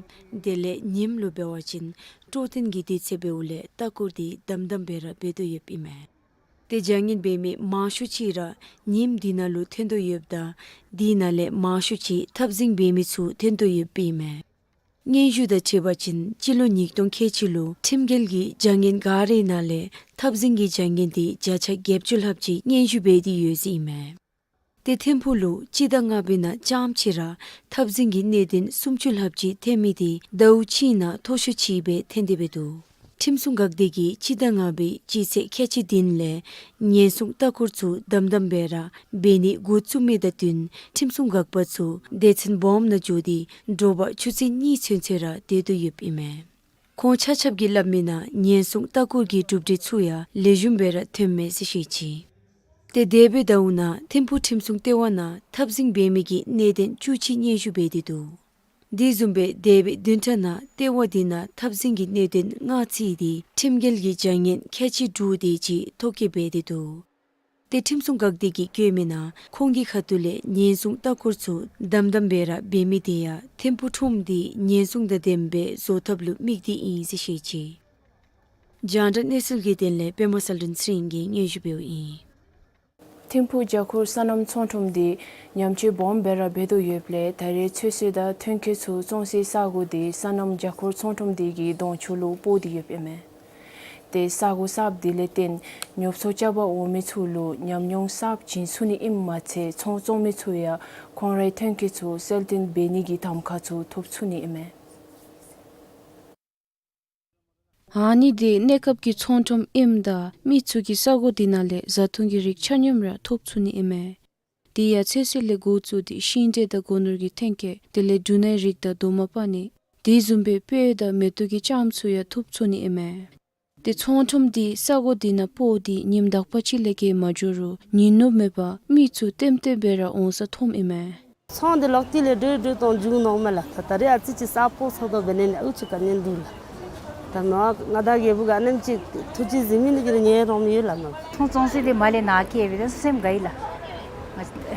དེ་ལས་ཉིནམ་ལུ་འབད་བ་ཅིན་སྤྲོ་སྟོན་གྱི་དུས་ཚོད་འབདཝ་ལས་ལྟ་སྐོར་འདི་དམ་དམ་སྦེ་ར་འབད་དོ་ཡོདཔ་ཨིན་མས། ཏེ་བྱ་ངན་འབད་མི་མང་ཤོས་ཅིག་ར་ཉིནམ་འདི་ནང་ལུ་ཐོན་དོ་ཡོདཔ་ད་དེ་ནང་ལས་མང་ཤོས་ཅིག་འཐབ་འཛིང་འབད་མི་ཚུ་ཐོན་དོ་ཡོདཔ་ཨིན་མས། སྙན་ཞུ་དང་འཁྲིལ་བ་ཅིན་སྤྱི་ལོ་ཉིས་སྟོང་ཁལ་གཅིག་ལུ་ཁྲིམས་འགལ་གྱི་བྱ་ངན་ག་རའི་ནང་ལས་འཐབ་འཛིང་གི་བྱ་ངན་འདི་བརྒྱ་ཆ་བརྒྱད་ཅུ་ལྷགཔ་ཅིག་སྙན་ཞུ་འབད་དེ་ཡོད་ཟེར་ཨིན་མས། ཏེ་ཐིམ་ཕུག་ལུ་སྤྱི་ཟླ་ལྔ་པའི་ནང་རྐྱངམ་ཅིག་ར་འཐབ་འཛིང་གི་གནད་དོན་སུམ་ཅུ་ལྷགཔ་ཅིག་ཐོན་མི་འདི་ཟླཝ་གཅིག་ནང་མཐོ་ཤོས་ཅིག་སྦེ་ཐོན་ཏེ་སྦེ་འདུག། ཁྲིམས་སྲུང་འགག་སྡེ་གིས་སྤྱི་ཟླ་ལྔ་པའི་སྤྱི་ཚེས་ཁལ་གཅིག་བདུན་ལས་ཉེན་སྲུང་ལྟ་སྐོར་ཚུ་དམ་དམ་སྦེ་ར་འབད་ནི་འགོ་བཙུགས་མི་དང་བསྟུན་ཁྲིམས་སྲུང་འགག་པ་ཚུ་སྡེ་ཚན་སྦོམ་ནང་འགྱོ་སྟེ་དྲོ་པ་ཆུ་ཚོད་གཉིས་ཚུན་ཚོད་ར་སྡོད་དོ་ཡོདཔ་ཨིན་མས། ཁོང་ཆ་ཁྱབ་ཀྱིས་སླབ་མིའི་ནང་ཉེན་སྲུང་ལྟ་སྐོར་གྱི་གྲུབ་འབྲས་ཚུ་ཡང་ལེགས་ཤོམ་སྦེ་ར་ཐོནམ་མས་ཟེར་བཤད་ཅི། ཏེ་འདས་པའི་ཟླཝ་ནང་ཐིམ་ཕུག་ཁྲིམས་སྲུང་ལྟེ་བ་ནང་འཐབ་འཛིང་འབད་མི་གི་གནད་དོན་བཅུ་གཅིག་སྙན་ཞུ་འབད་དེ་འདུག། དེ་བཟུམ་སྦེ་འདས་པའི་བདུན་ཕྲག་ནང་ལྟེ་བ་དེ་ནང་འཐབ་འཛིང་གི་གནད་དོན་ལྔ་བརྩིས་ཏེ་ཁྲིམས་འགལ་གྱི་བྱ་ངན་ཁལ་གཅིག་དྲུག་དེ་ཅིག་ཐོ་བཀོད་འབད་དེ་འདུག། ཏེ་ཁྲིམས་སྲུང་འགག་སྡེ་གིས་བཀོད་མིའི་ནང་ཁོང་གི་ཁ་ཐུག་ལས་ཉེན་སྲུང་ལྟ་སྐོར་ཚུ་དམ་དམ་སྦེ་ར་འབད་མི་དེ་ཡང་ཐིམ་ཕུག་ཁྲོམ་དེ་ཉེན་སྲུང་དང་ལྡནམ་སྦེ་བཟོ་ཐབས་ལུ་དམིགས་ཏེ་ཨིན་ཟེར་བཤད་ཅི། རྒྱང་བསྒྲགས་གནས་ཚུལ་གྱི་དོན་ལས་པདྨ་གསལ་སྒྲོན་ཚེ་རིང་གིས་སྙན་ཞུ་འབདཝ་ཨིན། ཐིམ་ཕུག་རྒྱ་གར་སོ་ནམ་ཚོང་ཁྲོམ་དེ་ཉམས་བཅོས་སྦོམ་སྦེ་ར་འབད་དོ་ཡོདཔ་ལས་ད་རེས་ཚོད་བསྲེ་དང་ཐོན་སྐྱེད་ཚུ་བཙོང་སའི་ས་གོ་དེ་སོ་ནམ་རྒྱ་གར་ཚོང་ཁྲོམ་དེ་གི་གདོང་ཕྱོགས་ལུ་སྤོ་སྟེ་ཡོདཔ་ཨིན་མས། ཏེ་ས་གོ་གསརཔ་དེ་ལས་བརྟེན་ཉོ་ཚོང་རྐྱབ་པར་འོང་མི་ཚུ་ལུ་ཉམས་མྱོང་གསརཔ་བྱིན་ཚུགས་ནི་ཨིནམ་མ་ཚད་ཚོང་བཙོང་མི་ཚུ་ཡང་ཁོང་རའི་ཐོན་སྐྱེད་ཚུ་གསལ་སྟོན་འབད་ནི་གི་གདམ་ཁ་ཚུ་ཐོབ་ཚུགས་ནི་ཨིན་མས། ཨ་ནི་དེ་གནས་སྐབས་ཀྱི་ཚོང་ཁྲོམ་ཨིནམ་ད་མི་ཚུ་གིས་ས་གོ་དེ་ནང་ལས་བཟའ་འཐུང་གི་རིགས་ཆ་མཉམ་ར་ཐོབ་ཚུགས་ནི་ཨིན་མས། དེ་ཡང་ཚོད་བསྲེ་ལས་འགོ་བཙུགས་ཏེ་ཤིང་འབྲས་དང་སྒོ་ནོར་གྱི་ཐོན་སྐྱེད་དེ་ལས་འབྲུ་སྣའི་རིགས་དང་རྡོག་མ་པ་ནི་དེ་བཟུམ་སྦེ་སྤོས་དང་མེ་ཏོག་གི་ལྕངམ་ཚུ་ཡང་ཐོབ་ཚུགས་ནི་ཨིན་མས། ཏེ་ཚོང་ཁྲོམ་དེ་ས་གོ་དེ་ནང་སྤོ་སྟེ་ཉིནམ་དག་པ་ཅིག་ལས་བརྒལ་མ་འགྱོ་རུང་ཉིན་ནུབ་མེད་པར་མི་ཚུ་ལྟེམ་ལྟེམ་སྦེ་ར་འོང་ས་མཐོངམ་ཨིན་མས། ཚོང་འདི་ལོག་སྟེ་ལས་འགྲོ་འགྲོ་དང་འགྱོ་ནི་མས་ལགས། ད་ད་རེས་ཨ་ཙི་ཅིག་ས་སྤོ་ཚར་དོ་འབད་ནི་ལས་ཨུ་ཅིག་དཀའ་ངལ་འདུག་ལགས། ད་མ་ང་དང་རྒྱལ་པོ་ག་ནེམ་ཅིག་ཐུགས་རྗེ་གཟིགས་མི་ནི་གི་ཉེ་རོང་ཡོད་ལགས་མ། ཚོང་བཙོང་ས་དེ་མར་ལས་ནཱ་བསྐྱལ་བས་ད་སེམས་དགའ་ཡི་ལགས།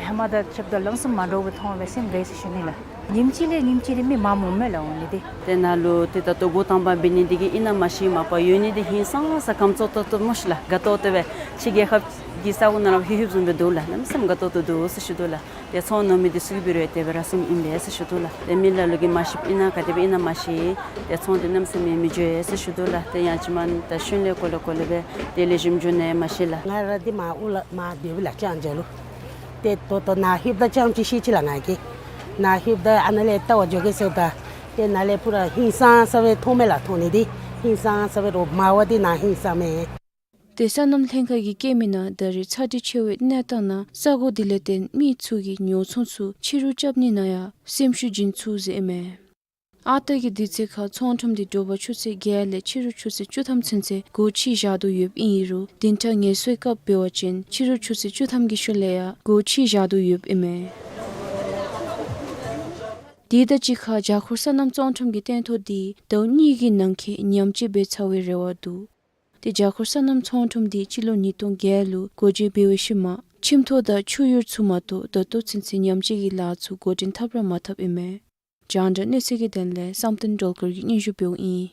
ཧེ་མ་དང་ཕྱདཔ་ད་ལམ་སེང་མ་འདྲཝ་སྦེ་མཐོང་བས་སེམས་དགའ་ཡི་ཟེར་ཞུ་ནི་ལགས། ཉིནམ་གཅིག་ལས་ཉིནམ་གཅིག་ལས་མི་མངམ་འོང་མས་ལགས་འོང་ནི་དེ། དེ་ནང་ལུ་ཏེ་ད་ལྟོ་འགོ་དང་པ་འབད་ནི་འདི་གིས་ཨིན་ན་མ་ཤེས། མ་པ་ཡོད་ནི་འདི་ཧིང་སངས་ས་ཁམས་ཙོག་ཏོག་ཏོ་སྨོ་ཤིག་ལགས། དགའ་ཏོག་ཏོ་སྦེ་ཕྱི་རྒྱལ་ཁབ་ཀྱི་ས་གོ་ནང་ལུ་ལྷོད་ལྷོདཔ་བཟུམ་སྦེ་འདུག་ལགས། གནམ་མེད་ས་མེད་དགའ་ཏོག་ཏོ་འདུག་ཟེར་ཞུ་དོ་ལགས། ཏེ་ཚོང་ནོར་མི་འདི་ཚུ་གིས་འབད་རུང་དེ་སྦེ་ར་བཟུམ་ཨིན་པས་ཟེར་ཞུ་དོ་ལགས། ཏེ་མི་ལ་ལུ་གིས་མ་ཤེསཔ་ཨིན་ན་ག་དེ་སྦེ་ཨིན་ན་མ་ཤེས། ཏེ་ཚོང་འདི་གནམ་མེད་ས་མེད་མི་འགྱོ་ཟེར་ཞུ་དོ་ལགས། ཏེ་ཡང་ཅིན་མ་ད་ཤུལ་ལས་གོ་ལེ་གོ་ལེ་སྦེ་ཏེ་ལེགས་ཤོམ་འགྱོ་ནི་མ་ཤེས་ལགས། ང་ར་འདི་མར་ཨོ་ལ་མར་སྡོདཔ་ལགས་ལྕང་སྦྱར་ལུ། ཏེ་ད་ལྟོ་ནཱ་ལྷོདཔ་ད་ཙམ་ཅིག་ཤེས་ཅི་ལགས་ང་གིས། ནཱ་ལྷོདཔ་ད་ཨ་ནཱ་ལས་ལྟ་བར་འགྱོ་གེ་ཟེརཝ་ད་ཏེ་ནཱ་ལས་པུ་ར་ཧིང་སངས་ས་སྦེ་མཐོངམ་མས་ལགས། མཐོང་ནི་འདི་ཧིང་སངས་ས་སྦེ་རོགས་མར་བ་འདི་ནཱ་ཧིང་སངས་མས། ཏེ་སོ་ནམ་ལྷན་ཁག་གིས་བཀོད་མིའི་ནང་ད་རེས་ཚ་དྲོད་ཆེ་བའི་གནས་སྟངས་ནང་ས་གོ་དེ་ལས་བརྟེན་མི་ཚུ་གིས་ཉོ་ཚོང་ཚུ་ཕྱི་རུ་རྐྱབ་ནི་ནང་ཡང་སེམས་ཤུགས་བྱིན་ཚུགས་ཟེར་ཨིན་མས། ཨ་རྟག་གི་དུས་ཚོད་ཁར་ཚོང་ཁྲོམ་དེ་དྲོ་པ་ཆུ་ཚོད་བརྒྱད་ལས་ཕྱི་རུ་ཆུ་ཚོད་བཅུ་ཐམ་ཚུན་ཚོད་སྒོ་ཕྱེ་བཞག་དོ་ཡོདཔ་ཨིན་རུང་བདུན་ཕྲག་ངལ་གསོའི་སྐབས་འབད་བ་ཅིན་ཕྱི་རུ་ཆུ་ཚོད་བཅུ་ཐམ་གྱི་ཤུལ་ལས་ཡང་སྒོ་ཕྱེ་བཞག་དོ་ཡོདཔ་ཨིན་མས། དེ་དང་གཅིག་ཁར་རྒྱ་གར་སོ་ནམ་ཚོང་ཁྲོམ་གྱི་སྟོན་ཐོག་དེ་ཟླཝ་གཉིས་ཀྱི་ནང་འཁོད་ཉམས་བཅོས་འབད་ཚར་བའི་རེ་བ་འདུག། ཏེ་རྒྱ་གར་སོ་ནམ་ཚོང་ཁྲོམ་དེ་སྤྱི་ལོ་ཉིས་སྟོང་བརྒྱད་ལུ་སྒོ་འབྱེད་འབད་བའི་ཤུལ་མ་ཁྱིམ་ཐོག་དང་ཆུ་ཡུར་ཚུ་མ་གཏོགས་ད་ལྟོ་ཚུན་ཚོད་ཉམས་བཅོས་ཀྱི་ལཱ་ཚུ་འགོ་འདྲེན་འཐབ་ར་མ་འཐབ་ཨིན་མས། རྒྱང་བསྒྲགས་གནས་ཚུལ་གྱི་དོན་ལས་བསམ་གཏན་སྒྲོལ་དཀར་གྱིས་སྙན་ཞུ་འབདཝ་ཨིན།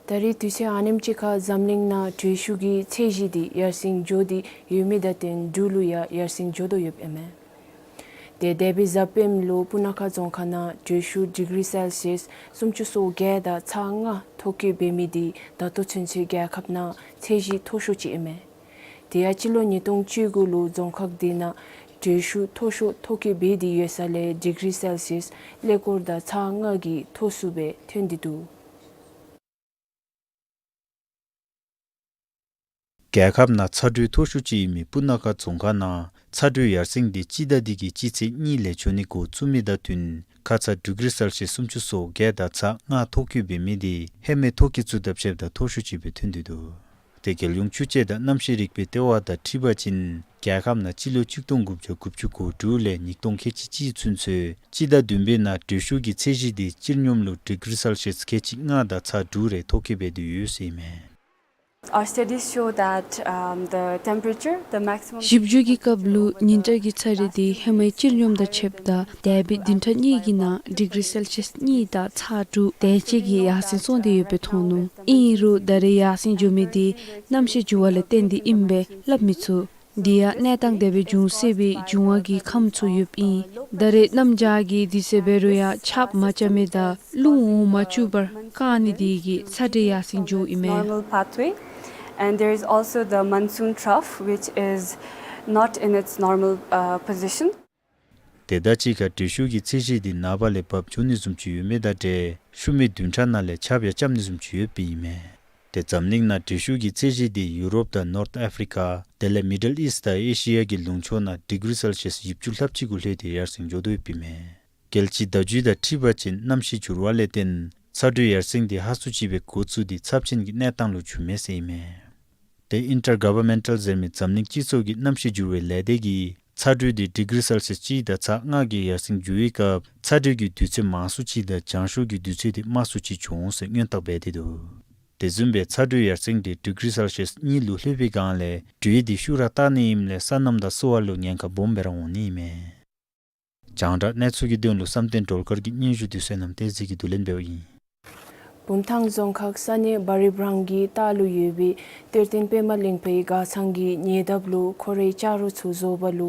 ད་རེས་དུས་ཚོད་ཨ་ནེམ་ཅིག་ཁར་འཛམ་གླིང་ནང་དྲོད་ཤུགས་ཀྱི་ཚད་གཞི་དེ་ཡར་སེང་འགྱོ་སྟེ་ཡོད་མི་དང་བསྟུན་འབྲུག་ལུ་ཡང་ཡར་སེང་འགྱོ་དོ་ཡོདཔ་ཨིན་མས། ཏེ་འདས་པའི་གཟའ་སྤེནམ་ལུ་སྤུ་ན་ཁ་རྫོང་ཁག་ནང་དྲོད་ཤུགས་ཌི་གི་རི་སེལ་སི་ཡས་སུམ་ཅུ་སོ་བརྒྱད་དང་ཚག་ལྔ་ཐོ་བཀོད་འབད་མི་དེ་ད་ལྟོ་ཚུན་ཚོད་རྒྱལ་ཁབ་ནང་ཚད་གཞི་མཐོ་ཤོས་ཅིག་ཨིན་མས། དེ་ཡང་སྤྱི་ལོ་ཉིས་སྟོང་བཅུ་དགུ་ལུ་རྫོང་ཁག་དེ་ནང་དྲོད་ཤུགས་མཐོ་ཤོས་ཐོ་བཀོད་འབད་དེ་ཡོད་ས་ལས་ཌི་གི་རི་སེལ་སི་ཡས་ཀླད་ཀོར་དང་ཚག་ལྔ་གིས་མཐོ་སུ་སྦེ་ཐོན་ཏེ་འདུག། རྒྱལ་ཁབ་ནང་ཚ་དྲོད་མཐོ་ཤོས་ཅིག་ཨིན་མི་སྤུ་ན་ཁ་རྫོང་ཁག་ནང་ཚ་དྲོད་ཡར་སེང་དེ་སྤྱི་ཟླ་འདི་གི་སྤྱི་ཚེས་གཉིས་ལས་འགྱོ་ནི་འགོ་བཙུགས་མི་དང་བསྟུན་ཁ་ཚ་ཌི་གི་རི་སེལ་སི་ཡས་སུམ་ཅུ་སོ་བརྒྱད་དང་ཚག་ལྔ་ཐོ་བཀོད་འབད་མི་དེ་ཧེ་མའི་ཐོ་བཀོད་ཚུ་དང་ཕྱདཔ་ད་མཐོ་ཤོས་ཅིག་སྦེ་ཐོན་ཏེ་འདུག། ཏེ་རྒྱལ་ཡོངས་ཆུ་དཔྱད་དང་གནམ་གཤིས་རིག་པའི་ལྟེ་བ་དང་འཁྲིལ་བ་ཅིན་རྒྱལ་ཁབ་ནང་སྤྱི་ལོ་ཆིག་སྟོང་དགུ་བརྒྱ་དགུ་བཅུ་གོ་དྲུག་ལས་ཉིས་སྟོང་ཁལ་གཅིག་གཅིག་ཚུན་ཚོད་སྤྱི་ཟླ་བདུན་པའི་ནང་དྲོད་ཤུགས་ཀྱི་ཚད་གཞི་དེ་སྤྱིར་སྙོམས་ལུ་ཌི་གི་རི་སེལ་སི་ཡས་ཁལ་གཅིག་ལྔ་དང་ཚག་དྲུག་རེ་ཐོ་བཀོད་འབད་དེ་ཡོད་ཟེར་ཨིན་མས། Our studies show that, um, the temperature, the maximum ཞིབ་འཇུག་གི་སྐབས་ལུ་ཉིན་གྲངས་ཀྱི་ཚ་དྲོད་དེ་ཧེ་མའི་སྤྱིར་སྙོམས་དང་ཕྱདཔ་ད་འདས་པའི་བདུན་ཕྲག་གཉིས་ཀྱི་ནང་ཌི་གི་རི་སེལ་སི་ཡས་གཉིས་དང་ཚག་དྲུག་དེ་ཅིག་གིས་ཡར་སེང་སོང་སྟེ་ཡོདཔ་སྦེ་མཐོང་ནུག། ཨིན་རུང་ད་རེས་ཡར་སེང་འགྱོ་མི་དེ་གནམ་གཤིས་འགྱུར་བ་ལས་བརྟེན་ཏེ་ཨིནམ་སྦེ་སླབ་མི་ཚུགས། དེ་ཡང་གནས་སྟངས་དེ་སྦེ་འབྱུང་སྲིད་པའི་འབྱུང་བ་གི་ཁམས་ཚུ་ཡོདཔ་ཨིན། ད་རེས་གནམ་བྱཱར་གྱི་དུས་ཚོད་འབད་རུང་ཡང་ཆརཔ་མ་རྐྱབ་མི་དང་རླུང་འོང་མ་བཅུག་པར་བཀག་ནི་དེ་གིས་ཚ་དྲོད་ཡར་སེང་འགྱོཝ་ཨིན་མས། Normal pathway, and there is also the monsoon trough, which is not in its normal, uh, position. དེ་དང་གཅིག་ཁར་དྲོད་ཤུགས་ཀྱི་ཚད་གཞི་དེ་ནངས་པ་ལས་བབས་འགྱོ་ནི་བཟུམ་ཅིག་ཡོད་མི་དང་འབྲེལ་ཤུལ་མའི་བདུན་ཕྲག་ནང་ལས་ཆརཔ་ཡང་རྐྱབ་ནི་བཟུམ་ཅིག་ཡོདཔ་ཨིན་མས། ཏེ་འཛམ་གླིང་ནང་དྲོད་ཤུགས་ཀྱི་ཚད་གཞི་དེ་ཡུ་རོབ་དང་ནོརཐ་ཨཕ་རི་ཀ་དེ་ལས་མི་ཌལ་ཨིསཊ་དང་ཨེ་ཤི་ཡ་གི་ལུང་ཕྱོགས་ནང་ཌི་གི་རི་སེལ་ཤི་ཡས་བཞི་བཅུ་ལྷགཔ་ཅིག་གུ་ལྷོད་དེ་ཡར་སེང་འགྱོ་དོ་ཡོདཔ་ཨིན་མས། རྒྱལ་སྤྱི་བརྡ་བརྒྱུད་དང་འཁྲིལ་བ་ཅིན་གནམ་གཤིས་འགྱུར་བ་ལས་བརྟེན་ཚ་དྲོད་ཡར་སེང་དེ་ཧ་སུ་ཅིག་སྦེ་འགོ་བཙུགས་ཏེ་ཚབས་ཆེན་གྱི་གནས་སྟངས་ལུ་འགྱུར་མས་ཟེར་ཨིན་མས། ཏེ་ཨིན་ཊར་གཱ་ཝར་མེན་ཊལ་ཟེར་མི་འཛམ་གླིང་སྤྱི་ཚོགས་ཀྱི་གནམ་གཤིས་འགྱུར་བའི་ལས་སྡེ་གིས་ཚ་དྲོད་དེ་ཌི་གི་རི་སེལ་ཤི་ཡས་གཅིག་དང་ཚག་ལྔ་གི་ཡར་སེང་འགྱོ་བའི་སྐབས་ཚ་དྲོད་ཀྱི་དུས་ཚོད་མང་སུ་ཅིག་དང་བྱང་ཤུགས་ཀྱི་དུས་ཚོད་དེ་དམའ་སུ་ཅིག་འགྱོ་འོང་ཟེར་སྔོན་བརྟག་འབད་དེ་འདུག། དེ་བཟུམ་སྦེ་ཚ་དྲོད་ཡར་སེང་དེ་ཌི་གི་རི་སེལ་ཤི་ཡས་གཉིས་ལུ་ལྷོད་པའི་སྒང་ལས་དྲོད་དེ་ཤུགས་ར་བཏང་ནི་ཨིནམ་ལས་སོ་ནམ་དང་གསོ་བ་ལུ་ཉེན་ཁ་སྦོམ་སྦེ་ར་འོང་ནི་ཨིན་མས། རྒྱང་བསྒྲགས་གནས་ཚུལ་གྱི་དོན་ལུ་བསམ་གཏན་སྒྲོལ་དཀར་གྱི་སྙན་ཞུ་དེ་བསོད་ནམས་བསྟན་འཛིན་གྱིས་བསྡུ་ལེན་འབདཝ་ཨིན། བུམ་ཐང་རྫོང་ཁག་ས་གནས་བ་རི་བྲང་གི་ལྟག་ལུ་ཡོད་པའི་གཏེར་སྟོན་པདྨ་གླིང་པའི་མགར་ཚང་གི་ཉེ་འདབས་ལུ་ཁོ་རའི་ལྕགས་རོ་ཚུ་བཟོ་བ་ལུ་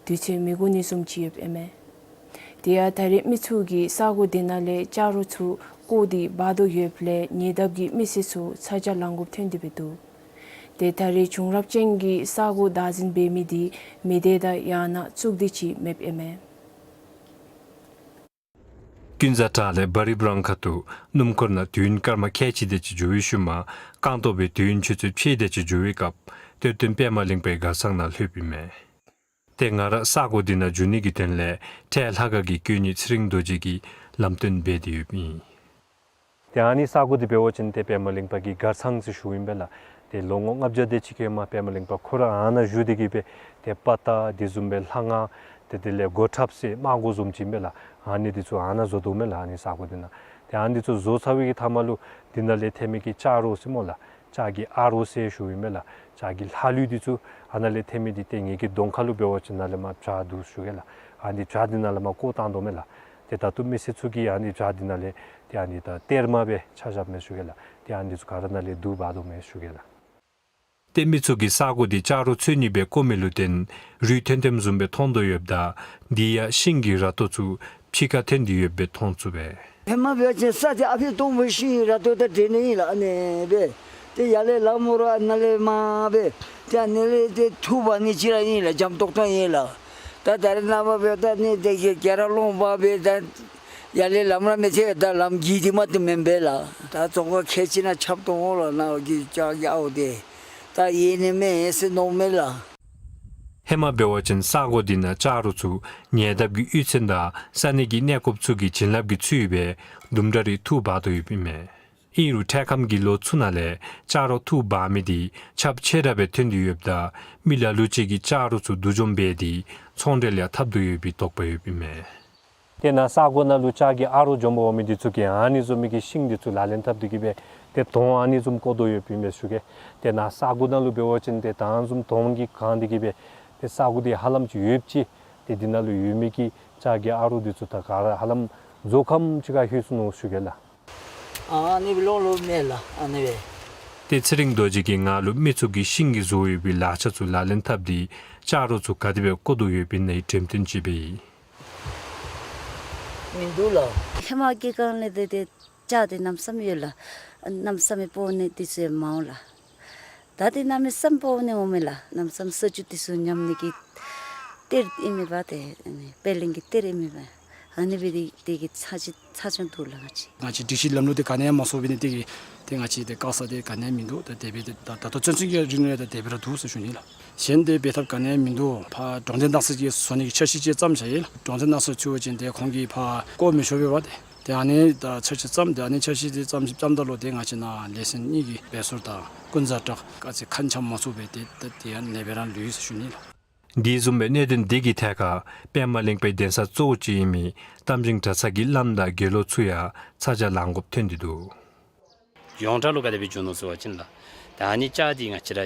དུས་ཚོད་མི་འགོར་ནི་བཟུམ་ཅིག་ཡོདཔ་ཨིན་མས། དེ་ཡང་ད་རེས་མི་ཚུ་གིས་ས་གོ་དེ་ནང་ལས་ལྕགས་རོ་ཚུ་བརྐོ་སྟེ་འབག་དོ་ཡོདཔ་ལས་ཉེ་འདབས་ཀྱི་མི་སེར་ཚུ་ཚ་གྱང་ལང་དགོཔ་ཐོན་ཏེ་འབད་འདུག། ཏེ་ད་རེས་བྱུང་རབས་ཅན་གྱི་ས་གོ་བདག་འཛིན་འབད་མི་དེ་མི་སྡེ་དང་ཡང་ན་གཙུག་སྡེ་ཅིག་མེདཔ་ཨིན་མས། ཀུན་བཟང་བྲག་ལས་བ་རི་བྲང་ཁ་ཐུག་སྣུམ་འཁོར་ནང་དུས་ཡུན་སྐར་མ་ཁལ་གཅིག་དེ་ཅིག་འགྱོ་བའི་ཤུལ་མ་རྐང་སྟོང་སྦེ་དུས་ཡུན་ཆུ་ཚོད་ཕྱེད་དེ་ཅིག་འགྱོ་བའི་སྐབས་གཏེར་སྟོན་པདྨ་གླིང་པའི་མགར་ཚང་ནང་ལྷོདཔ་ཨིན་མས། ཏེ་ང་ར་ས་གོ་འདི་ནང་འགྱོ་ནི་གི་དོན་ལས་འཕྲལ་ལྷ་ཁང་གི་དཀོན་གཉེར་ཚེ་རིང་རྡོ་རྗེ་གིས་ལམ་སྟོན་འབད་དེ་ཡོདཔ་ཨིན། ཏེ་ཨ་ནི་ས་གོ་འདི་འབད་བ་ཅིན་ཏེ་པདྨ་གླིང་པ་གི་མགར་ཚང་ཟེར་ཞུཝ་ཨིན་པས་ལགས། ཏེ་ལོ་ངོ་ལྔ་བརྒྱ་དེ་ཅིག་གི་མ་པདྨ་གླིང་པ་ཁོ་ར་ཨ་ནཱ་བཞུགས་ཏེ་གི་སྦེ་ཏེ་དཔའ་རྟགས་དེ་བཟུམ་སྦེ་ལྷ་ང་ཏེ་དེ་ལས་གོ་ཁྲབ་ཟེར་དམག་གོ་བཟུམ་ཅིག་ཨིན་པས་ལགས། ཨ་ནི་འདི་ཚུ་ཨ་ནཱ་བཟོ་དོ་མས་ལགས། ཨ་ནི་ས་གོ་འདི་ནང་ཏེ་ཨ་ནི་འདི་ཚུ་བཟོ་ཚར་བའི་གི་མཐའ་མ་ལུ་འདི་ནང་ལས་ཐོན་མི་གི་ལྕགས་རོ་ཟེར་སྨོ་ལགས། ལྕགས་ཀྱི་ཨ་རོ་ཟེར་ཞུཝ་ཨིན་པས་ལགས། ལྕགས་ཀྱི་ལྷ་ལུད་འདི་ཚུ་ཨ་ནཱ་ལས་ཐོན་མི་འདི་ཏེ་ངེ་གི་གདོང་ཁ་ལུ་འབད་བ་ཅིན་ནཱ་ལས་མར་བྱག་འདུག་ཞུ་གེ་ལགས། ཨ་ནི་བྱག་འདི་ནང་ལས་མར་བརྐོ་བཏང་དོ་མས་ལགས། ཏེ་ད་ལྟོ་མི་སེར་ཚུ་གིས་ཨ་ནི་བྱག་འདི་ནང་ལས་ཏེ་ཨ་ནི་ད་གཏེར་མ་སྦེ་ཆ་བཞགཔ་མས་ཞུ་གེ་ལགས། ཏེ་ཨ་ནི་འདི་ཚུ་ག་ར་ནང་ལས་བསྡུ་འབག་དོ་མས་ཞུ་གེ་ལགས། ཏེ་མི་ཚུ་གིས་ས་གོ་འདི་ལྕགས་རོ་ཚོད་གཉིས་སྦེ་བརྐོ་མི་ལུ་བརྟེན་རུད་ཐོན་ཐོནམ་བཟུམ་སྦེ་མཐོང་དོ་ཡོདཔ་ད་འདི་ཡང་ཤིང་གི་ར་ཏོ་ཚུ་ཕྱི་ཁར་ཐོན་ཏེ་ཡོདཔ་སྦེ་མཐོང་ཚུགས་པས། ཧེ་མ་འབད་བ་ཅིན་ས་འདི་ཨ་ཕི་སྟོང་པའི་ཤིང་ར་ཏོ་དང་འདྲེས་ནི་ཨིན་ལགས། ཨ་ནི་སྦེ་ཏེ་ཡར་ལས་ལམ་འོང་རུང་ཨ་ནཱ་ལས་མར་སྦེ་ཏེ་ཨ་ནི་ལས་ཏེ་འཐུ་འབག་ནི་ཅིག་ར་ཨིན་ལགས། འཇམ་ཏོག་ཏོ་ཨིན་ལགས། ད་ད་རེས་ནངས་པ་འབདཝ་ད་ནི་ཏེ་ག་ག་ར་སློང་འབག་སྦེ་ད་ཡར་ལས་ལམ་ར་མི་ཐལ། ད་ལམ་གི་འདི་མ་གཏོགས་མེན་པས་ལགས། ད་རྫོང་ཁག་ཁལ་གཅིག་ནང་ཁྱབ་དོ་འོང་ལགས། ནཱ་གི་ལྕགས་ཀྱི་ཨ་རོ་འདི་ད་ཡལ་ནི་མས་ཟེར་མནོཝ་མས་ལགས། ཧེ་མ་འབད་བ་ཅིན་ས་གོ་འདི་ནང་ལྕགས་རོ་ཚུ་ཉེ་འདབས་ཀྱི་གཡུས་ཚན་དང་ས་གནས་ཀྱི་གནས་སྐབས་ཚུ་གི་བྱིན་རླབས་ཀྱིས་ཚུད་སྦེ་དུམ་གྲ་རེ་འཐུ་འབག་དོ་ཡོདཔ་ཨིན་མས། ཨིན་རུང་འཕྲལ་ཁམས་ཀྱི་ལོ་ཚུ་ནང་ལས་ལྕགས་རོ་འཐུ་འབག་མི་འདི་ཁྱབ་ཆེ་དྲགས་སྦེ་ཐོན་ཏེ་ཡོདཔ་ད་མི་ལ་ལུ་ཅིག་གིས་ལྕགས་རོ་ཚུ་བསྡུ་འཇོམས་འབད་དེ་ཚོང་འབྲེལ་ཡང་འཐབ་དོ་ཡོད་པའི་དོགས་པ་ཡོདཔ་ཨིན་མས། ཏེ་ནཱ་ས་གོ་ནང་ལུ་ལྕགས་ཀྱི་ཨ་རོ་འཇོམས་པར་འོང་མི་འདི་ཚུ་གིས་ཨ་ནི་བཟུམ་མའི་གི་ཤིང་འདི་ཚུ་ལག་ལེན་འཐབ་སྟེ་གི་སྦེ་ཏེ་དོང་ཨ་ནི་བཟུམ་བརྐོ་དོ་ཡོདཔ་ཨིན་མས་ཞུ་གེ། ཏེ་ནཱ་ས་གོ་ནང་ལུ་འབད་བ་ཅིན་ཏེ་ད་ཨ་ནི་བཟུམ་དོང་གིས་གང་སྟེ་གི་སྦེ་ཏེ་ས་གོ་འདི་ཧ་ལམ་ཅིག་ཡོདཔ་ཅིག། ཏེ་འདི་ནང་ལུ་ཡོད་མི་གི་ལྕགས་ཀྱི་ཨ་རོ་འདི་ཚུ་ད་ག་ར་ཧ་ལམ་རྫོགས་ཁམས་ཅིག་ཁར་ལྷོད་སོ་ནུག་ཞུ་གེ་ལགས། ཨ་ནི་སྦེ་ལོང་ལོང་མས་ལགས། ཨ་ནི་སྦེ། ཏེ་ཚེ་རིང་རྡོ་རྗེ་གིས་ང་ལུ་མི་ཚུ་གིས་ཤིང་གིས་བཟོ་ཡོད་པའི་ལག་ཆ་ཚུ་ལག་ལེན་འཐབ་སྟེ་ལྕགས་རོ་ཚུ་ག་དེ་སྦེ་བརྐོ་དོ་ཡོདཔ་ཨིན་ན་འདྲེམ་སྟོན་ཅིག་འབད་ཡི། མིན་འདུག་ལགས། ཧེ་མ་གི་སྒང་ལས་ཏེ་ཏེ་ལྕགས་འདི་གནམ་མེད་ས་མེད་ཡོད་ལགས། གནམ་མེད་ས་མེད་བརྐོ་ནི་འདི་ཚུ་ཡང་མང་ལགས། ད་འདི་གནམ་མེད་ས་མེད་བརྐོ་ནི་འོང་མས་ལགས། གནམ་མེད་ས་མེད་ས་ཆུ་འདི་ཚུ་ཉམས་ནི་གི་གཏེར་ཨིན་མས་པ་ཏེ། ཨ་ནི་པད་གླིང་གི་གཏེར་ཨིན་མས་པ། ཨ་ནི་སྦེ་འདི་འདི་གི་ཚ་གྱང་ཚ་གྱང་འདུག་ལགས་ང་བཅས། ང་བཅས་སྒྲིག་གཞི་ལམ་ལུགས་འདི་ག་ནི་ཡང་མ་བཟོ་བའི་ནི་འདི་གིས་ཏེ་ང་བཅས་ཏེ་བཀག་ས་འདི་ག་ནི་ཡང་མིན་འདུག། ད་དེ་སྦེ་ད་ད་ལྟོ་ཚུན་ཚོད་ཀྱི་རིང་ལུ་ཡང་ད་དེ་སྦེ་ར་འདུག་ཟེར་ཞུ་ནི་ལགས། གཞན་ཏེ་འབད་ཐབས་ག་ནི་ཡང་མིན་འདུག། ཕར་གྲོང་སྡེ་ནང་གསེས་ཀྱིས་བཟོ་ནི་གི་འཆར་གཞི་ཅིག་བརྩམས་བཞག་ཡི་ལགས། གྲོང་སྡེ་ནང་གསེས་ཚུ་འབད་བ་ཅིན་ཏེ་ཁོང་གིས་ཕར་བརྐོ་མི་ཆོག་པས་པ་ཏེ། ཏེ་ཨ་ནི་ད་འཆར་གཞི་བརྩམས་ཏེ་ཨ་ནི་འཆར་གཞི་འདི་བརྩམས་བརྩམས་ད་ལུ་ཏེ་ང་བཅས་ནཱ་ལས་ཚན་གཉིས་ཀྱིས་འབད་སོར་ད་ཀུན་བཟང་བྲག་ག་ཅི་ཁ་འཆམ་མ་ཚུགས་པས། ཏེ་ད་དེ་ཡང་ནེ་སྦེ་ར་ལུས་ཟེར་ཞུ་ནི་ལགས། འདི་བཟུམ་སྦེ་གནད་དོན་འདི་གི་ཐད་ཁར་པདྨ་གླིང་པའི་གདན་ས་གཙོ་བོ་ཅིག་ཨིན་མི་རྟ་མགྲིན་གྲྭ་ཚང་གི་བླམ་དང་དགེ་སློང་ཚུ་ཡང་ཚ་གྱང་ལང་དགོཔ་ཐོན་ཏེ་འདུག། ཡོངས་གྲགས་ལུ་ག་དེ་སྦེ་འགྱོ་ནུག་ཟེར་བ་ཅིན་ལགས། ད་ཨ་ནི་ལྕགས་འདི་ང་བཅས་ར་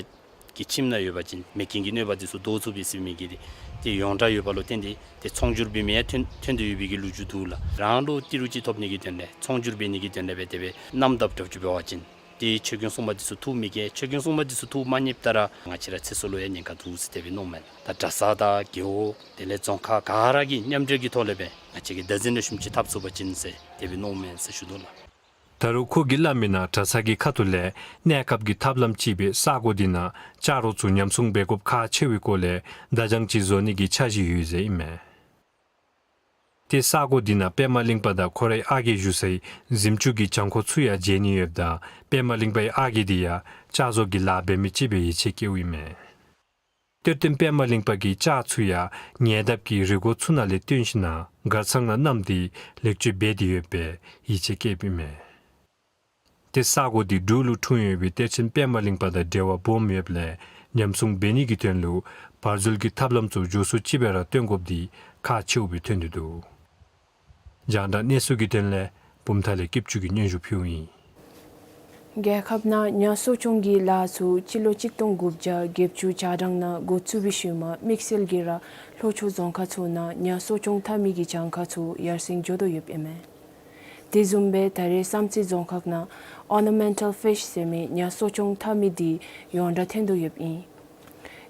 གི་ཁྱིམ་ནང་ཡོད་པ་ཅིན་མེ་རྐྱེན་གྱི་གནོད་པ་འདི་ཚུ་བཟློག་ཚུགས་པས་ཟེར་མི་གི་འདི་ཏེ་ཡོངས་གྲགས་ཡོད་པ་ལུ་བརྟེན་ཏེ་ཏེ་ཚོང་སྒྱུར་འབད་མི་ཡང་ཐོན་ཐོན་ཏེ་ཡོད་པའི་གི་ལོ་རྒྱུས་འདུག་ལགས། རང་ལུ་ཏི་རུ་ཅིག་ཐོབ་ནི་གི་དོན་ལས་ཚོང་སྒྱུར་འབད་ནི་གི་དོན་ལས་སྦེ་དེ་སྦེ་རྣམ་འཐགཔ་འདྲཝ་ཅིག་འབད་བ་ཅིན་ཏེ་ཆོས་སྐྱོང་སྲུང་མ་འདི་ཚུ་འཐུ་མི་གི་ཆོས་སྐྱོང་སྲུང་མ་འདི་ཚུ་འཐུ་མ་ཉེསཔ་ད་ར་ང་བཅས་ར་ཚེ་སྲོག་ལུ་ཡང་ཉེན་ཁ་འདུག་ཟེར་དེ་སྦེ་མནོཝ་མས་ལགས། ད་གྲྭ་ཚང་དང་རྒེད་འོག་དེ་ལས་རྫོང་ཁག་ག་ར་གིས་མཉམ་འབྲེལ་གྱི་ཐོག་ལས་སྦེ་ང་བཅས་ཀྱིས་བདག་འཛིན་ལེགས་ཤོམ་ཅིག་འཐབ་ཚུགས་པ་ཅིན་ཟེར་དེ་སྦེ་མནོཝ་མས་ཟེར་ཞུ་དོ་ལགས། ད་རུང་ཁོ་གིས་སླབ་མིའི་ནང་གྲྭ་ཚང་གི་ཁ་ཐུག་ལས་གནས་སྐབས་ཀྱི་ཐབས་ལམ་ཅིག་སྦེ་ས་གོ་འདི་ནང་ལྕགས་རོ་ཚུ་ཉམས་སྲུང་འབད་དགོཔ་ཁག་ཆེ་བའི་སྐོར་ལས་བརྡ་བྱང་ཅིག་བཟོ་ནི་གི་འཆར་གཞི་ཡོད་ཟེར་ཨིན་མས། ཏེ་ས་གོ་འདི་ནང་པདྨ་གླིང་པ་དང་ཁོ་རའི་ཨ་རྒས་བཞུགས་སའི་གཟིམ་ཅུང་གི་གྱང་ཁོག་ཚུ་ཡང་མཇལ་ནི་ཡོདཔ་ད་པདྨ་གླིང་པའི་ཨ་རྒས་འདི་ཡང་ལྕགས་བཟོ་གི་ལཱ་འབད་མི་ཅིག་སྦེ་ཡིད་ཆེས་བསྐྱེདཔ་ཨིན་མས། གཏེར་སྟོན་པདྨ་གླིང་པ་གིས་ལྕགས་ཚུ་ཡང་ཉེ་འདབས་ཀྱི་རི་མགོ་ཚུ་ནང་ལས་བཏོན་ཞིནམ་ན་མགར་ཚང་ནང་བསྣམས་ཏེ་ལེགས་བཅོས་འབད་དེ་ཡོདཔ་སྦེ་ཡིད་ཆེས་བསྐྱེདཔ་ཨིན་མས། ཏེ་ས་གོ་འདི་འབྲུག་ལུ་འཁྲུངས་ཡོད་པའི་གཏེར་ཆེན་པདྨ་གླིང་པ་དང་འབྲེལ་བ་སྦོམ་ཡོདཔ་ལས་ཉམས་སྲུང་འབད་ནི་གི་དོན་ལུ་བར་འཛུལ་གྱི་ཐབས་ལམ་ཚུ་མགྱོགས་སུ་ཅིག་སྦེ་ར་བཏོན་དགོཔ་འདི་ཁག་ཆེཝ་སྦེ་ཐོན་ཏེ་འདུག། རྒྱང་བསྒྲགས་གནས་ཚུལ་གྱི་དོན་ལས་བུམ་ཐང་ལས་སྐྱིད་ཆུ་གིས་སྙན་ཞུ་ཕུལཝ་ཨིན། རྒྱལ་ཁབ་ནང་ཉ་གསོ་སྐྱོང་གི་ལཱ་ཚུ་སྤྱི་ལོ་གཅིག་སྟོང་དགུ་བརྒྱ་བརྒྱད་ཅུ་གྱ་གྲངས་ནང་འགོ་བཙུགས་པའི་ཤུལ་མ་དམིགས་བསལ་གྱིས་ར་ལྷོ་ཕྱོགས་རྫོང་ཁག་ཚུ་ནང་ཉ་གསོ་སྐྱོང་འཐབ་མི་གི་གྱངས་ཁ་ཚུ་ཡར་སེང་འགྱོ་དོ་ཡོདཔ་ཨིན་མས། དེ་བཟུམ་སྦེ་ད་རེས་བསམ་རྩེ་རྫོང་ཁག་ནང་ཨོར་ནཱ་མེན་ཊཱལ་ཕིཤ་ཟེར་མི་ཉ་གསོ་སྐྱོང་འཐབ་མི་འདི་ཡོངས་གྲགས་ཐོན་དོ་ཡོདཔ་ཨིན།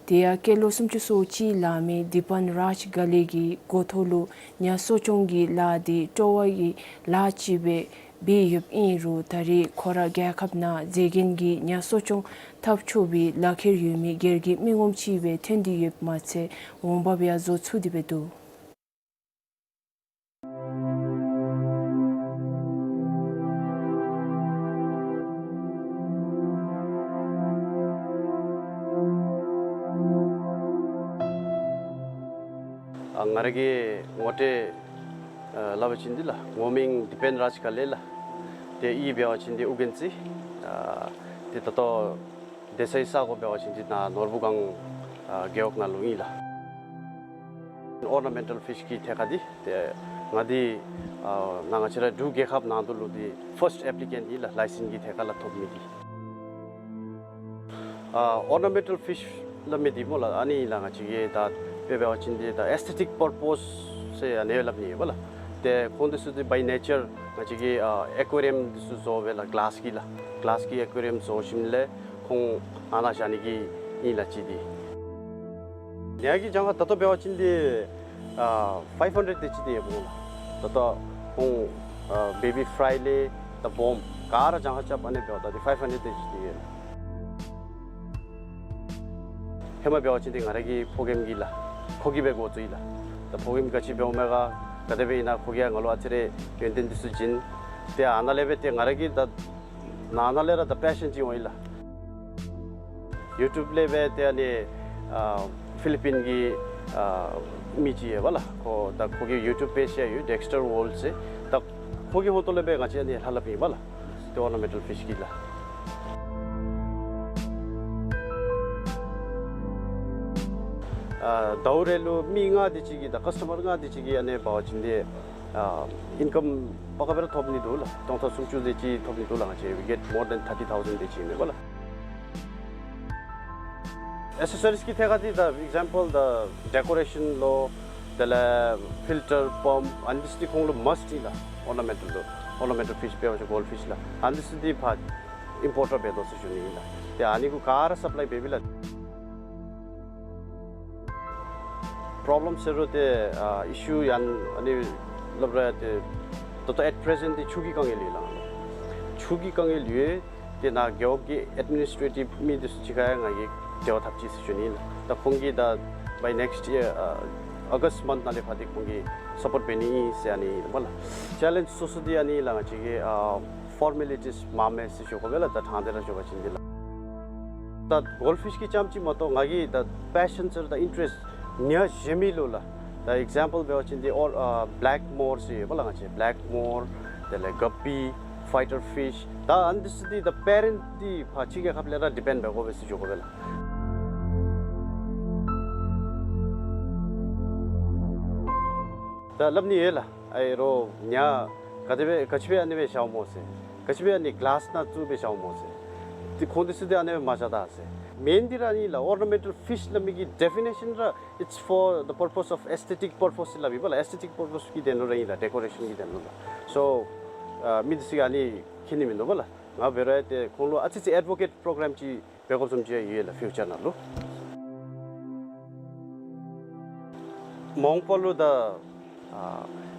དེ་ཡང་སྐྱེས་ལོ་སུམ་ཅུ་སོ་གཅིག་ལང་མི་དི་པན་རཱཇ་ག་ལེ་གིས་འགོ་ཐོག་ལུ་ཉ་གསོ་སྐྱོང་གི་ལཱ་འདི་སྤྲོ་བ་གི་ལཱ་ཅིག་སྦེ་འབད་ཡོདཔ་ཨིན་རུང་ད་རེས་ཁོ་ར་རྒྱལ་ཁབ་ནང་མཛེས་རྒྱན་གྱི་ཉ་གསོ་སྐྱོང་འཐབ་ཆོག་པའི་ལག་ཁྱེར་ཡོད་མི་སྒེར་གྱི་མི་ངོམ་ཅིག་སྦེ་ཐོན་ཏེ་ཡོདཔ་མ་ཚད་འོང་འབབ་ཡང་བཟོ་ཚུགས་ཏེ་སྦེ་འདུག། ཨ་ང་ར་གི་ངོ་སྤྲོད་ཨ་སླབ་པ་ཅིན་འདི་ལགས། ངོ་མིང་དི་པན་རཱཇ་ག་ལེ་ལགས། ཏེ་གཡུས་འབད་བ་ཅིན་འདི་ཨོ་རྒྱན་རྩེ། ཨ་ཏེ་ད་ལྟོ་སྡོད་སའི་ས་གོ་འབད་བ་ཅིན་འདི་ནཱ་ནོར་བུ་སྒང་ཨ་རྒེད་འོག་ནང་ལུ་ཨིན་ལགས། ཨོར་ནཱ་མེན་ཊཱལ་ཕིཤ་གི་ཐད་ཁར་འདི་ཏེ་ང་འདི་ཨ་ནཱ་ང་བཅས་ར་འབྲུག་རྒྱལ་ཁབ་ནང་དུ་ལུ་འདི་ཕརསཊ་ཨེཔ་ལི་ཀེནཊ་ཨིན་ལགས། ལའི་སེནསི་གི་ཐད་ཁར་ལུ་ཐོབ་མི་འདི། ཨ་ཨོར་ནཱ་མེན་ཊཱལ་ཕིཤ་སླབ་མི་འདི་སྨོ་ལགས། ཨ་ནི་ལགས་ང་བཅས་ཀྱི་ད་དཔེ་འབད་བ་ཅིན་འདི་ད་ཨེས་ཐེ་ཊིཀ་པར་པོས་ཟེར་ཨ་ནི་སླབ་ནི་ཡོད་པ་ལགས། ཏེ་ཁོང་འདི་ཚུ་འདི་བའི་ནེ་ཅར་ང་བཅས་ཀྱི་ཨ་ཨེ་ཀུ་ཡེ་རིམ་འདི་ཚུ་བཟོ་སྦེ་ལགས། གི་ལཱསི་གི་ལགས། གི་ལཱསི་གི་ཨེ་ཀུ་ཡེ་རིམ་བཟོ་ཞིནམ་ལས་ཁོང་ཨ་ནཱ་བཞག་ནི་གི་ཨིན་ལགས་ཅིག་འདི། ཉ་གི་གྱངས་ཁ་ད་ལྟོ་འབད་བ་ཅིན་འདི་ཨ་ཕའིབ་ཧན་ཌེཌ་དེ་ཅིག་འདི་ཡོདཔ་འོང་ལགས། ད་ལྟོ་ཁོང་ཨ་བེ་བི་ཕྲའི་ལས་ད་སྦོམ་ག་ར་གྱངས་ཁ་རྐྱབ་ཨ་ནི་འབདཝ་ད་འདི་ཕའིབ་ཧན་ཌེཌ་དེ་ཅིག་འདི་ཡོད་ལགས། ཧེ་མ་འབད་བ་ཅིན་འདི་ང་ར་གི་ཕོ་རྒནམ་གིས་ལགས་ཁོ་གིས་སྦེ་འགོ་བཙུགས་ཡི་ལགས། ད་ཕོ་རྒནམ་ག་ཅི་འབདཝ་མས་ག་ག་དེ་སྦེ་ཨིན་ན་ཁོ་གིས་ཡང་ང་ལུ་ཨ་ཙི་རེ་ཡོན་ཏན་འདི་ཚུ་བྱིན། ཏེ་ཨ་ནཱ་ལས་སྦེ་ཏེ་ང་ར་གི་ད་ནཱ་ནཱ་ལས་ར་ད་པེ་ཤཱན་ཅིག་འོང་ཡི་ལགས། ཡུ་ཊུབ་ལས་སྦེ་ཏེ་ཨ་ནི་ཨ་ཕི་ལི་པིན་གྱི་ཨ་མི་ཅིག་ཡོད་པ་ལགས། ཁོ་ད་ཁོ་གི་ཡུ་ཊུབ་པེཇ་ཡང་ཡོད། ཌེགསི་ཊར་ཝཱརལཌ་ཟེར། ད་ཁོ་གི་ཧོང་ཏོ་ལས་སྦེ་ང་བཅས་ཨ་ནི་ལྷབ་ལྷབ་ཨིན་པ་ལགས། ཏེ་ཨོར་ནཱ་མེན་ཊཱལ་ཕིཤ་གི་ལགས། ཨ་ཟླཝ་རེ་ལུ་མི་ལྔ་དེ་ཅིག་གིས་ད་ཀསི་ཊ་མར་ལྔ་དེ་ཅིག་གིས་ཨ་ནི་འབད་བ་ཅིན་འདི་ཨ་ཨིན་ཀམ་པ་ག་སྦེ་ར་ཐོབ་ནི་འདུག་ལགས། སྟོང་ཕྲག་སུམ་ཅུ་དེ་ཅིག་ཐོབ་ནི་འདུག་ལགས། ང་བཅས་we get more than thirty thousand དེ་ཅིག་ཨིན་མས་པ་ལགས། ཨེག་སེ་སོ་རིསི་གི་ཐད་ཁར་འདི་ད་ཨིག་ཛེམ་པཱལ་ད་ཌེ་ཀོ་རེ་ཤཱན་ལོ། དེ་ལས་ཕིལ་ཊར་པམཔ་ཨ་ནི་འདི་ཚུ་འདི་ཁོང་ལུ་མཱསཊ་ཨིན་ལགས། ཨོར་ནཱ་མེན་ཊཱལ་ལུ་ཨོར་ནཱ་མེན་ཊཱལ་ཕིཤ་འབད་བ་ཅིན་གོལཌ་ཕིཤ་ལགས། ཨ་ནི་འདི་ཚུ་འདི་ཕར་ཨིམ་པོརཊ་འབད་དོ་ཟེར་ཞུ་ནི་ཨིན་ལགས། ཏེ་ཨ་ནི་གུ་ག་ར་སབ་ལའི་འབད་བས་ལགས། པྲོབ་ལེམ་ཟེར་རུང་ཏེ་ཨ་ཨི་ཤུ་ཡང་ཨ་ནི་སླབ་རུང་ཏེ་ད་ལྟོ་ཨེཊ་པྲེ་ཟེནཊ་འདི་ཆུ་གི་དཀའ་ངལ་ཡོད་ལགས། ཆུ་གི་དཀའ་ངལ་ཡོད། ཏེ་ནཱ་རྒེད་འོག་གི་ཨེཌ་མི་ནིསི་ཊེ་ཊིབ་མི་འདི་ཚུ་གཅིག་ཁར་ཡང་ང་གིས་འབྲེལ་བ་འཐབ་ཅི་ཟེར་ཞུ་ནི་ལགས། ད་ཁོང་གིས་ད་by next year ཨ་ཨོ་གསཊ་མཱནཐ་ནང་ལས་ཕར་འདི་ཁོང་གིས་སཔོརཊ་འབད་ནི་ཨིན་ཟེར་ཨ་ནི་ཨིན་པ་ལགས། ཅེ་ལེནཇ་སོ་སོ་འདི་ཨ་ནི་ལགས། ང་བཅས་ཀྱི་ཨ་ཕོར་མེ་ལི་ཊིསི་མངམ་མས་ཟེར་ཞུ་དགོ་པས་ལགས། ད་དྲང་སྟེ་ར་ཞུ་བ་ཅིན་འདི་ལགས། ད་གོལཌ་ཕིཤ་གི་རྐྱངམ་ཅིག་མ་གཏོགས་ང་གི་ད་པེ་ཤཱན་ཟེར་ད་ཨིན་ཊ་རེསཊ་ཉ་གཞན་མི་ལུ་ལགས། ད་ཨིག་ཛེམ་པཱལ་འབད་བ་ཅིན་འདི་ཨོར་ཨ་བེ་ལེཀ་མོར་ཟེར་ཡོད་པ་ལགས། ང་བཅས་བེ་ལེཀ་མོར་དེ་ལས་ག་པི་ཕའི་ཊར་ཕིཤ་ད་ཨ་ནི་འདི་ཚུ་འདི་ད་པེ་རེནཊ་འདི་ཕར་ཕྱི་རྒྱལ་ཁབ་ལས་ར་ཌི་པེནཌ་འབད་དགོ་པས་ཟེར་ཞུ་དགོ་པས་ལགས། ད་སླབ་ནི་ཡོད་ལགས། ཨའི་རོ་ཉ་ག་དེ་སྦེ་ག་ཅི་སྦེ་ཨ་ནི་སྦེ་བཞགཔ་སྨོ་ཟེར། ག་ཅི་སྦེ་ཨ་ནི་གི་ལཱསི་ནང་བཙུགས་སྦེ་བཞགཔ་སྨོ་ཟེར། ཏེ་ཁོང་འདི་ཚུ་འདི་ཨ་ནི་སྦེ་མ་བཞག་ད་ཟེར། མེན་འདི་ར་ཨ་ནི་ལགས། ཨོར་ནཱ་མེན་ཊཱལ་ཕིཤ་སླབ་མི་གི་ཌེ་ཕི་ནེ་ཤཱན་ར་it's for the purpose of aesthetic purpose སླབ་ཨིན་པ་ལགས། ཨེསི་ཐེ་ཊིཀ་པར་པོསི་གི་དོན་ལུ་ར་ཨིན་ལགས། ཌེ་ཀོ་རེ་ཤཱན་གྱི་དོན་ལུ་ལགས། སོ་ཨ་མི་འདི་ཚུ་གིས་ཨ་ནི་མཁྱེན་ནི་མིན་འདུག་པ་ལགས། ང་འབད་རུང་ཏེ་ཁོང་ལུ་ཨ་ཙི་ཅིག་ཨེཌ་བོ་ཀེཊ་པྲོ་གྲམ་ཅིག་འབད་དགོཔ་བཟུམ་ཅིག་ཡོད་ལགས་ཕིའུ་ཅར་ནང་ལུ། མ་འོངས་པ་ལུ་ད་ཨ་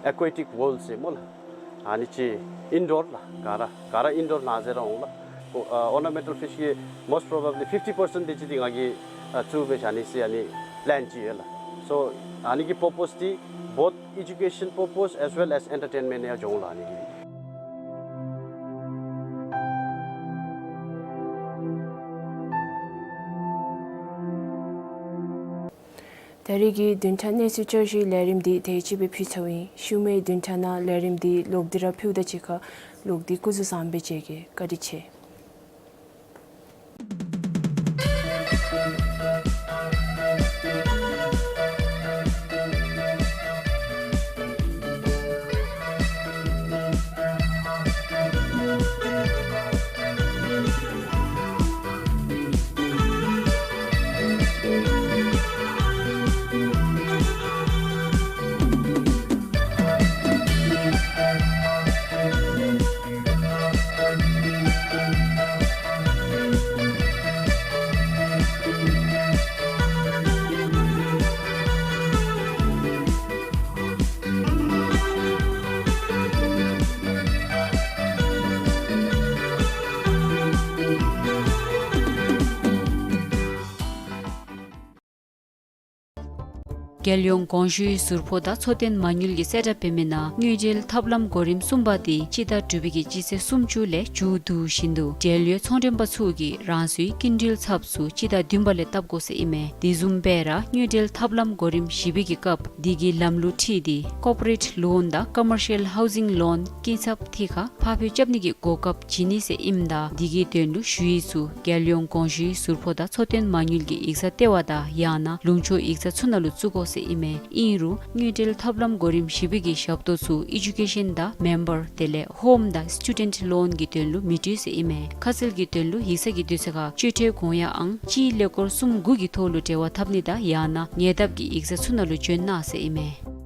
ཨེ་ཀུ་ཨེ་ཊིཀ་ཝཱལཌ་ཟེར་སྨོ་ལགས། ཨ་ནི་ཅིག་ཨིན་ཌོར་ལགས། ག་ར་ག་ར་ཨིན་ཌོར་ནང་ཟེར་ར་འོང་ལགས། ཨོར་ནཱ་མེན་ཊཱལ་ཕིཤ་གི་most probably fifty percent དེ་ཅིག་འདི་ང་གིས་ཨ་བཙུགས་སྦེ་བཞག་ནི་ཟེར་ཨ་ནི་པི་ལེན་ཅིག་ཡོད་ལགས། སོ་ཨ་ནི་གི་པར་པོསི་འདི་ Both education purpose as well as entertainment ཡང་འབྱུང་ལགས་ཨ་ནི་གིས། ད་རེས་ཀྱི་བདུན་ཕྲག་གནས་ཚུལ་བསྐྱར་ཞུའི་ལས་རིམ་འདི་དེ་ཅིག་སྦེ་ཕུལ་ཚརཝ་ཨིན། ཤུལ་མའི་བདུན་ཕྲག་ནང་ལས་རིམ་འདི་ལོག་སྟེ་ར་ཕུལཝ་ད་གཅིག་ཁར་ལོག་སྟེ་སྐུ་གཟུགས་བཟང་པོ་སྦེ་མཇལ་གེ། བཀའ་དྲིན་ཆེ། རྒྱལ་ཡོངས་གོང་ཞུའི་ཟུར་ཕོགས་དང་འཚོ་རྟེན་མ་དངུལ་གྱི་གསལ་བསྒྲགས་འབད་མི་ནང་དངུལ་འབྲེལ་ཐབས་ལམ་གོ་རིམ་གསུམ་པ་དེ་སྤྱི་ཟླ་དྲུག་པའི་གི་སྤྱི་ཚེས་སུམ་ཅུ་ལས་མཇུག་བསྡུ་བཞིན་དུ་འབྲེལ་ཡོད་ཚོང་མགྲོན་པ་ཚུ་གིས་རང་སོའི་སྐྱིན་འགྲུལ་ཚབ་ཚུ་སྤྱི་ཟླ་བདུན་པ་ལས་བཏབ་དགོ་ཟེར་ཨིན་མས། དེ་བཟུམ་སྦེ་ར་དངུལ་འབྲེལ་ཐབས་ལམ་གོ་རིམ་བཞི་པའི་གི་སྐབས་དེ་གི་ལམ་ལུགས་ཁྲིད་དེ་ཀོར་པོ་རེཊ་ལོན་དང་ཀོ་མར་ཤལ་ཧའུ་ཟིང་ལོན་སྐྱིན་ཚབ་ཐད་ཁར་ཕར་འབྱོར་རྐྱབ་ནི་གི་གོ་སྐབས་བྱིན་ནི་ཟེར་ཨིནམ་ད་དེ་གི་དོན་ལུ་ཞུ་ཡིག་ཚུ་རྒྱལ་ཡོངས་གོང་ཞུའི་ཟུར་ཕོགས་དང་འཚོ་རྟེན་མ་དངུལ་གྱི་ཡིག་ཚང་ལྟེ་བ་དང་ཡང་ན་ལུང་ཕྱོགས་ཡིག་ཚང་ཚུ་ནང་ལུ་བཙུགས་དགོ་ཟེར་ཨིན་མས། ཨིན་རུང་དངུལ་འབྲེལ་ཐབས་ལམ་གོ་རིམ་བཞི་པའི་གི་ཞབས་ཏོག་ཚུ་ཨེ་ཌུ་ཀེ་ཤཱན་དང་མེམ་བར་དེ་ལས་ཧོམ་དང་སི་ཊུ་ཌེནཊ་ལོན་གྱི་དོན་ལུ་མི་སྤྲོད་ཟེར་ཨིན་མས། ཁ་གསལ་གྱི་དོན་ལུ་ཡིག་ཚང་གི་དུས་ཚོད་ཁར་སྤྱོད་ཁྲལ་དགོངས་ཡངས་ཨང་གཅིག་ཀླད་ཀོར་གསུམ་དགུ་གི་ཐོག་ལུ་འབྲེལ་བ་འཐབ་ནི་དང་ཡང་ན་ཉེ་འདབས་ཀྱི་ཡིག་ཚང་ཚུ་ནང་ལུ་བྱོན་གནང་ཟེར་ཨིན་མས།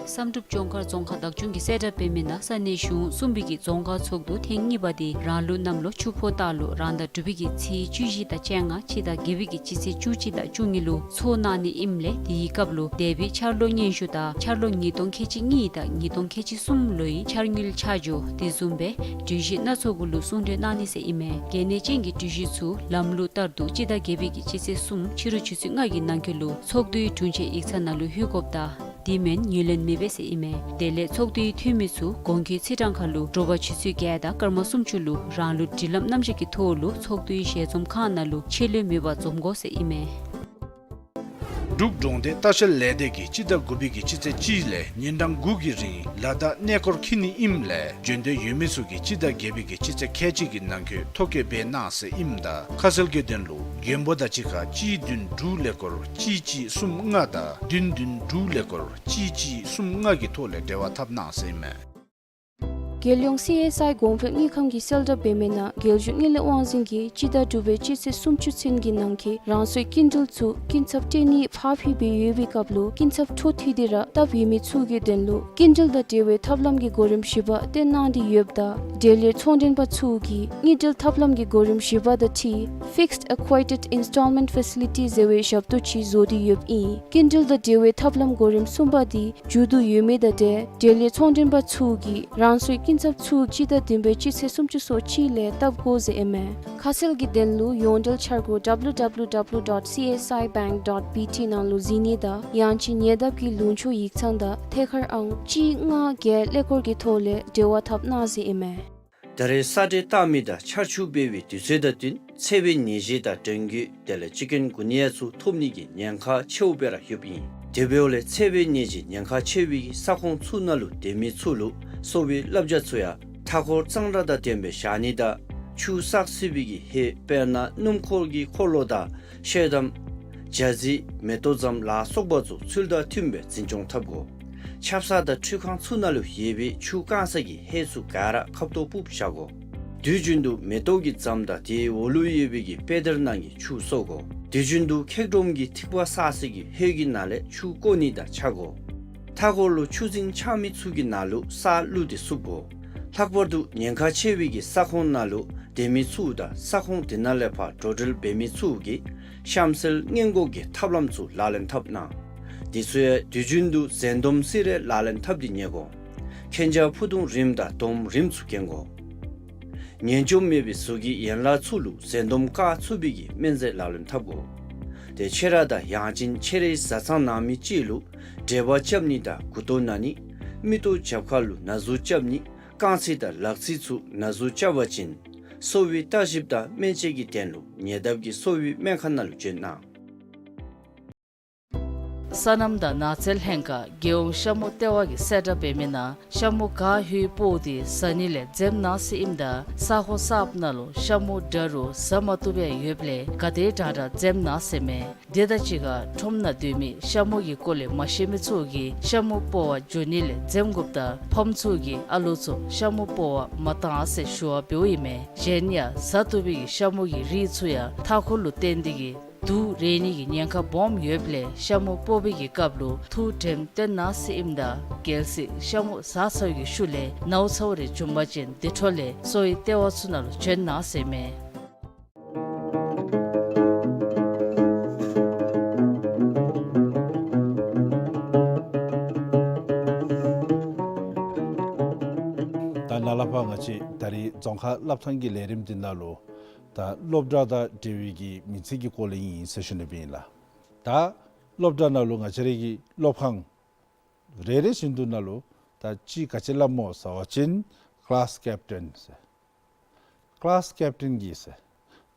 བསམ་གྲུབ་ལྗོངས་མཁར་རྫོང་ཁག་བདག་སྐྱོང་གི་གསལ་བསྒྲགས་འབད་མི་ནང་ས་གནས་གཞུང་གསུམ་པའི་གི་རྫོང་ཁག་ཚོགས་འདུ་ཐེངས་གཉིས་པ་དེ་རང་ལུགས་གནམ་ལོ་ཆུ་ཕོ་སྟག་ལོ་རང་ཟླ་དྲུག་པའི་གི་ཚེས་བཅུ་བཞི་དང་བཅོ་ལྔ་སྤྱི་ཟླ་བརྒྱད་པའི་གི་སྤྱི་ཚེས་བཅུ་གཅིག་དང་བཅུ་གཉིས་ལུ་ཚོགས་གནང་ནི་ཨིནམ་ལས་དེའི་སྐབས་ལུ་འདས་པའི་འཆར་ལོ་སྙན་ཞུ་དང་འཆར་ལོ་ཉིས་སྟོང་ཁལ་གཅིག་གཉིས་དང་ཉིས་སྟོང་ཁལ་གཅིག་གསུམ་ལོའི་འཆར་དངུལ་ཆ་འཇོག་དེ་བཟུམ་སྦེ་གྲོས་གཞི་སྣ་ཚོགས་གུ་ལུ་གསུང་གྲོས་གནང་ནི་ཟེར་ཨིན་མས། གལ་གནད་ཅན་གྱི་གྲོས་གཞི་ཚུ་ལམ་ལུགས་ལྟར་དུ་སྤྱི་ཟླ་བརྒྱད་པའི་གི་སྤྱི་ཚེས་གསུམ་ཕྱི་རུ་ཆུ་ཚོད་ལྔ་གི་ནང་འཁོད་ལུ་ཚོགས་འདུའི་དྲུང་ཆེན་ཡིག་ཚང་ནང་ལུ་ལྷོད་དགོཔ་དང་དེ་མེན་ངོས་ལེན་མི་འབད་ཟེར་ཨིན་མས། དེ་ལས་ཚོགས་འདུའི་འཐུས་མི་ཚུ་གོང་འཁོད་ཚེས་གྲངས་ཁར་ལུ་དྲོ་པ་ཆུ་ཚོད་བརྒྱད་དང་སྐར་མ་སུམ་ཅུ་ལུ་རང་ལུགས་སྒྲིག་ལམ་རྣམ་གཞག་གི་ཐོག་ལུ་ཚོགས་འདུའི་ཞལ་འཛོམས་ཁང་ནང་ལུ་ཆད་ལུས་མེད་པར་འཛོམས་དགོ་ཟེར་ཨིན་མས། འབྲུག་གྲོང་སྡེ་ལྟ་བཤལ་ལས་སྡེ་གིས་སྤྱི་ཟླ་དགུ་པའི་གི་སྤྱི་ཚེས་གཅིག་ལས་ཉིན་གྲངས་དགུ་གི་རིང་ལ་དྭགས་གནས་སྐོར་འཁྱིད་ནི་ཨིནམ་ལས་འབྱོན་འདོད་ཡོད་མི་ཚུ་གིས་སྤྱི་ཟླ་བརྒྱད་པའི་གི་སྤྱི་ཚེས་ཁལ་གཅིག་གི་ནང་འཁོད་ཐོ་བཀོད་འབད་གནང་ཟེར་ཨིནམ་ད་ཁ་གསལ་གྱི་དོན་ལུ་མགོན་པོ་དང་གཅིག་ཁར་གཅིག་བདུན་དྲུག་ཀླད་ཀོར་གཅིག་གཅིག་གསུམ་ལྔ་དང་བདུན་བདུན་དྲུག་ཀླད་ཀོར་གཅིག་གཅིག་གསུམ་ལྔ་གི་ཐོག་ལས་འབྲེལ་བ་འཐབ་གནང་ཟེར་ཨིན་མས། རྒྱལ་ཡོངས་སི་ཨེསི་ཨའི་གོང་འཕེལ་དངུལ་ཁང་གི་གསལ་བསྒྲགས་འབད་མི་ནང་རྒྱལ་གཞུང་དངུལ་ལས་དབང་འཛིན་གྱིས་སྤྱི་ཟླ་དྲུག་པའི་སྤྱི་ཚེས་སུམ་ཅུ་ཚུན་གྱི་ནང་འཁོད་རང་སོའི་སྐྱིན་འགྲུལ་ཚུ་སྐྱིན་ཚབ་སྤྲོད་ནི་ཕར་འཕུལ་འབད་ཡོད་པའི་སྐབས་ལུ་སྐྱིན་ཚབ་འཕྲོ་མཐུད་དེ་ར་བཏབ་ཡོད་མི་ཚུ་གི་དོན་ལུ་སྐྱིན་འགྲུལ་དང་འབྲེལ་བའི་ཐབས་ལམ་གྱི་གོ་རིམ་བཞི་པ་སྟོན་གནང་སྟེ་ཡོདཔ་ད་འབྲེལ་ཡོད་ཚོང་མགྲོན་པ་ཚུ་གིས་དངུལ་འབྲེལ་ཐབས་ལམ་གྱི་གོ་རིམ་བཞི་པ་དང་འཁྲིལ་Fixed Equated Installment Facility ཟེར་བའི་ཞབས་ཏོག་ཅིག་བཟོ་སྟེ་ཡོདཔ་ཨིན། སྐྱིན་འགྲུལ་དང་འབྲེལ་བའི་ཐབས་ལམ་གོ་རིམ་གསུམ་པ་དེ་མཇུག་བསྡུ་ཡོད་མི་དང་འབྲེལ་འབྲེལ་ཡོད་ཚོང་མགྲོན་པ་ཚུ་གིས་རང་སོའི་སྐྱིན་ཚབ་ཚུ་སྤྱི་ཟླ་བདུན་པའི་སྤྱི་ཚེས་སུམ་ཅུ་སོ་གཅིག་ལས་བཏབ་དགོ་ཟེར་ཨིན་མས། ཁ་གསལ་གྱི་དོན་ལུ་ཡོངས་འབྲེལ་འཆར་སྒོ་W W W dot C S I bank dot B T ནང་ལུ་གཟིགས་ནི་དང་ཡང་ཅིན་ཉེ་འདབས་ཀྱི་ལུང་ཕྱོགས་ཡིག་ཚང་དང་ཐད་ཀར་ཨང་གཅིག་ལྔ་བརྒྱད་ཀླད་ཀོར་གྱི་ཐོག་ལས་འབྲེལ་བ་འཐབ་གནང་ཟེར་ཨིན་མས། ད་རེས་ས་འདྲེན་བཏང་མི་དང་ཆར་ཆུ་འབབ་པའི་དུས་ཚོད་དང་བསྟུན་འཚེར་བའི་ནད་གཞི་དང་ཌེང་གུ་དེ་ལས་ཅི་ཀུན་གུ་ནི་ཡ་ཚུ་ཐོབ་ནི་གི་ཉེན་ཁ་ཆེཝ་སྦེ་ར་ཡོདཔ་ཨིན། དེ་འབདཝ་ལས་འཚེར་བའི་ནད་གཞི་ཉེན་ཁ་ཆེ་བའི་ས་ཁོངས་ཚུ་ནང་ལུ་སྡོད་མི་ཚུ་ལུ་གསོ་བའི་བསླབ་བྱ་ཚུ་ཡང་མཐའ་འཁོར་གཙང་སྦྲ་དང་ལྡནམ་སྦེ་བཞག་ནི་དང་ཆུ་བསགས་སྲིད་པའི་གི་ཧེད་དཔེར་ན་སྣུམ་འཁོར་གྱི་འཁོར་ལོ་དང་ཤེལ་དམ་ཇ་རྩི་མེ་ཏོག་ཙམ་ལ་སོགས་པ་ཚུ་ཚུལ་དང་མཐུནམ་སྦེ་འཛིན་སྐྱོང་འཐབ་དགོ། ཆབ་གསང་དང་ཁྲུས་ཁང་ཚུ་ནང་ལུ་ཡོད་པའི་ཆུ་བཀང་ས་གི་ཧེད་ཚུ་ག་ར་ཁབ་ཏོ་སྦུབ་བཞག་དགོ། དུས་རྒྱུན་དུ་མེ་ཏོག་གི་རྫམ་དང་དེའི་འོག་ལུ་ཡོད་པའི་གི་པེ་དར་ནང་གི་ཆུ་གསོ་དགོ། དུས་རྒྱུན་དུ་ཁེག་སྒྲོམ་གྱི་ཐིགས་པ་བསགས་ས་གི་ཧེད་ཀྱི་ནང་ལས་ཆུ་བཀོ་ནི་དང་ཆ་དགོ། མཐའ་འཁོར་ལུ་ཆུ་རྫིང་ཆགས་མི་ཚུ་གི་ནང་ལུ་ས་བླུགས་ཏེ་བསུབ་དགོ། ལྷག་པར་དུ་ཉེན་ཁ་ཆེ་བའི་གི་ས་ཁོངས་ནང་ལུ་སྡོད་མི་ཚུ་དང་ས་ཁོངས་དེ་ནང་ལས་ཕར་འགྲོ་འགྲུལ་འབད་མི་ཚུ་གིས་གཤམ་གསལ་སྔོན་འགོག་གི་ཐབས་ལམ་ཚུ་ལག་ལེན་འཐབ་གནང་། དེ་ཚུ་ཡང་དུས་རྒྱུན་དུ་གཟན་དོམ་སི་རེ་ལག་ལེན་འཐབ་སྟེ་ཉལ་དགོ། མཁྱེན་ཆ་ཕུ་ཐུང་རིངམ་དང་དོམ་རིངམ་ཚུ་གྱོན་དགོ། ངན་སྐྱོབ་མེད་པའི་གཟུགས་ཀྱི་ཡན་ལག་ཚུ་ལུ་གཟན་དོམ་བཀག་ཚུགས་པའི་གི་སྨན་རྫས་ལག་ལེན་འཐབ་དགོ། ཏེ་ཁྱོད་ར་དང་ཡང་ཅིན་ཁྱོད་རའི་བཟའ་ཚང་ནང་མི་ཅིག་ལུ་འབྲེལ་བ་རྐྱབ་ནི་དང་མགུ་ཏོ་ན་ནི་མིག་ཏོ་རྒྱབ་ཁ་ལུ་ན་ཟུག་རྐྱབ་ནི་རྐང་རྩེ་དང་ལག་རྩེ་ཚུ་ན་ཟུག་རྐྱབ་པ་ཅིན་གསོ་བའི་བརྟག་ཞིབ་དང་སྨན་དཔྱད་ཀྱི་དོན་ལུ་ཉེ་འདབས་ཀྱི་གསོ་བའི་སྨན་ཁང་ནང་ལུ་བྱོན་གནང་། སོ་ནམ་དང་ནགས་ཚལ་ལྷན་ཁག་རྒྱལ་ཡོངས་ཤ་མུ་ལྟེ་བ་གིས་གསལ་བསྒྲགས་འབད་མི་ནང་ཤ་མུ་ག་ཧུའི་སྤོ་སྟེ་ཟ་ནི་ལས་འཛེམ་གནང་ཟེར་ཨིནམ་ད་ས་ཁོངས་གསརཔ་ནང་ལུ་ཤ་མུ་འདྲ་རུང་ཟ་མ་བཏུབ་པའི་ཡོདཔ་ལས་ག་དེ་དྲག་དྲག་འཛེམ་གནང་ཟེར་མས། དེ་དང་གཅིག་ཁར་ཁྲོམ་ནང་སྡོད་མི་ཤ་མུ་གི་སྐོར་ལས་མ་ཤེས་མི་ཚུ་གིས་ཤ་མུ་སྤོ་བར་འགྱོ་ནི་ལས་འཛེམ་དགོཔ་དང་ཕམ་ཚུ་གིས་ཨ་ལོ་ཚུ་ཤ་མུ་སྤོ་བར་མ་བཏང་ཟེར་ཞུ་བ་འབདཝ་ཨིན་མས། གཞན་ཡང་ཟ་བཏུབ་པའི་ཤ་མུ་གི་རིགས་ཚུ་ཡང་མཐའ་འཁོར་ལུ་བརྟེན་ཏེ་གིས་དུག་རེག་ནི་གི་ཉེན་ཁ་སྦོམ་ཡོདཔ་ལས་ཤ་མུ་སྤོ་བའི་གི་སྐབས་ལུ་ཐུགས་དྲནམ་བཏོན་གནང་ཟེར་ཨིནམ་ད་གལ་སྲིད་ཤ་མུ་ཟ་ཚར་བའི་གི་ཤུལ་ལས་ནཝ་ཚཝ་རེ་བྱུང་པ་ཅིན་དེ་འཕྲོ་ལས་གསོ་བའི་ལྟེ་བ་ཚུ་ནང་ལུ་བྱོན་གནང་ཟེར་མས། ད་ནཱ་ལས་ཕར་ང་བཅས་ད་རིས་རྫོང་ཁ་སློབ་ཐངས་ཀྱི་ལས་རིམ་འདི་ནང་ལུ་ད་སློབ་གྲྭ་དང་འབྲེལ་བའི་གི་མིང་ཚིག་གི་སྐོར་ལས་ཨིན་ཟེར་ཞུ་ནི་སྦེ་ཨིན་ལགས། ད་སློབ་གྲྭ་ནང་ལུ་ང་བཅས་རའི་གི་སློབ་ཁང་རེ་རེ་བཞིན་དུ་ནང་ལུ་ད་ཅི་ག་ཅི་སླབ་སྨོ་ཟེར་བ་ཅིན་ཀི་ལཱསི་ཀེབ་ཊེན་ཟེར། ཀི་ལཱསི་ཀེབ་ཊེན་གྱིས་ཟེར།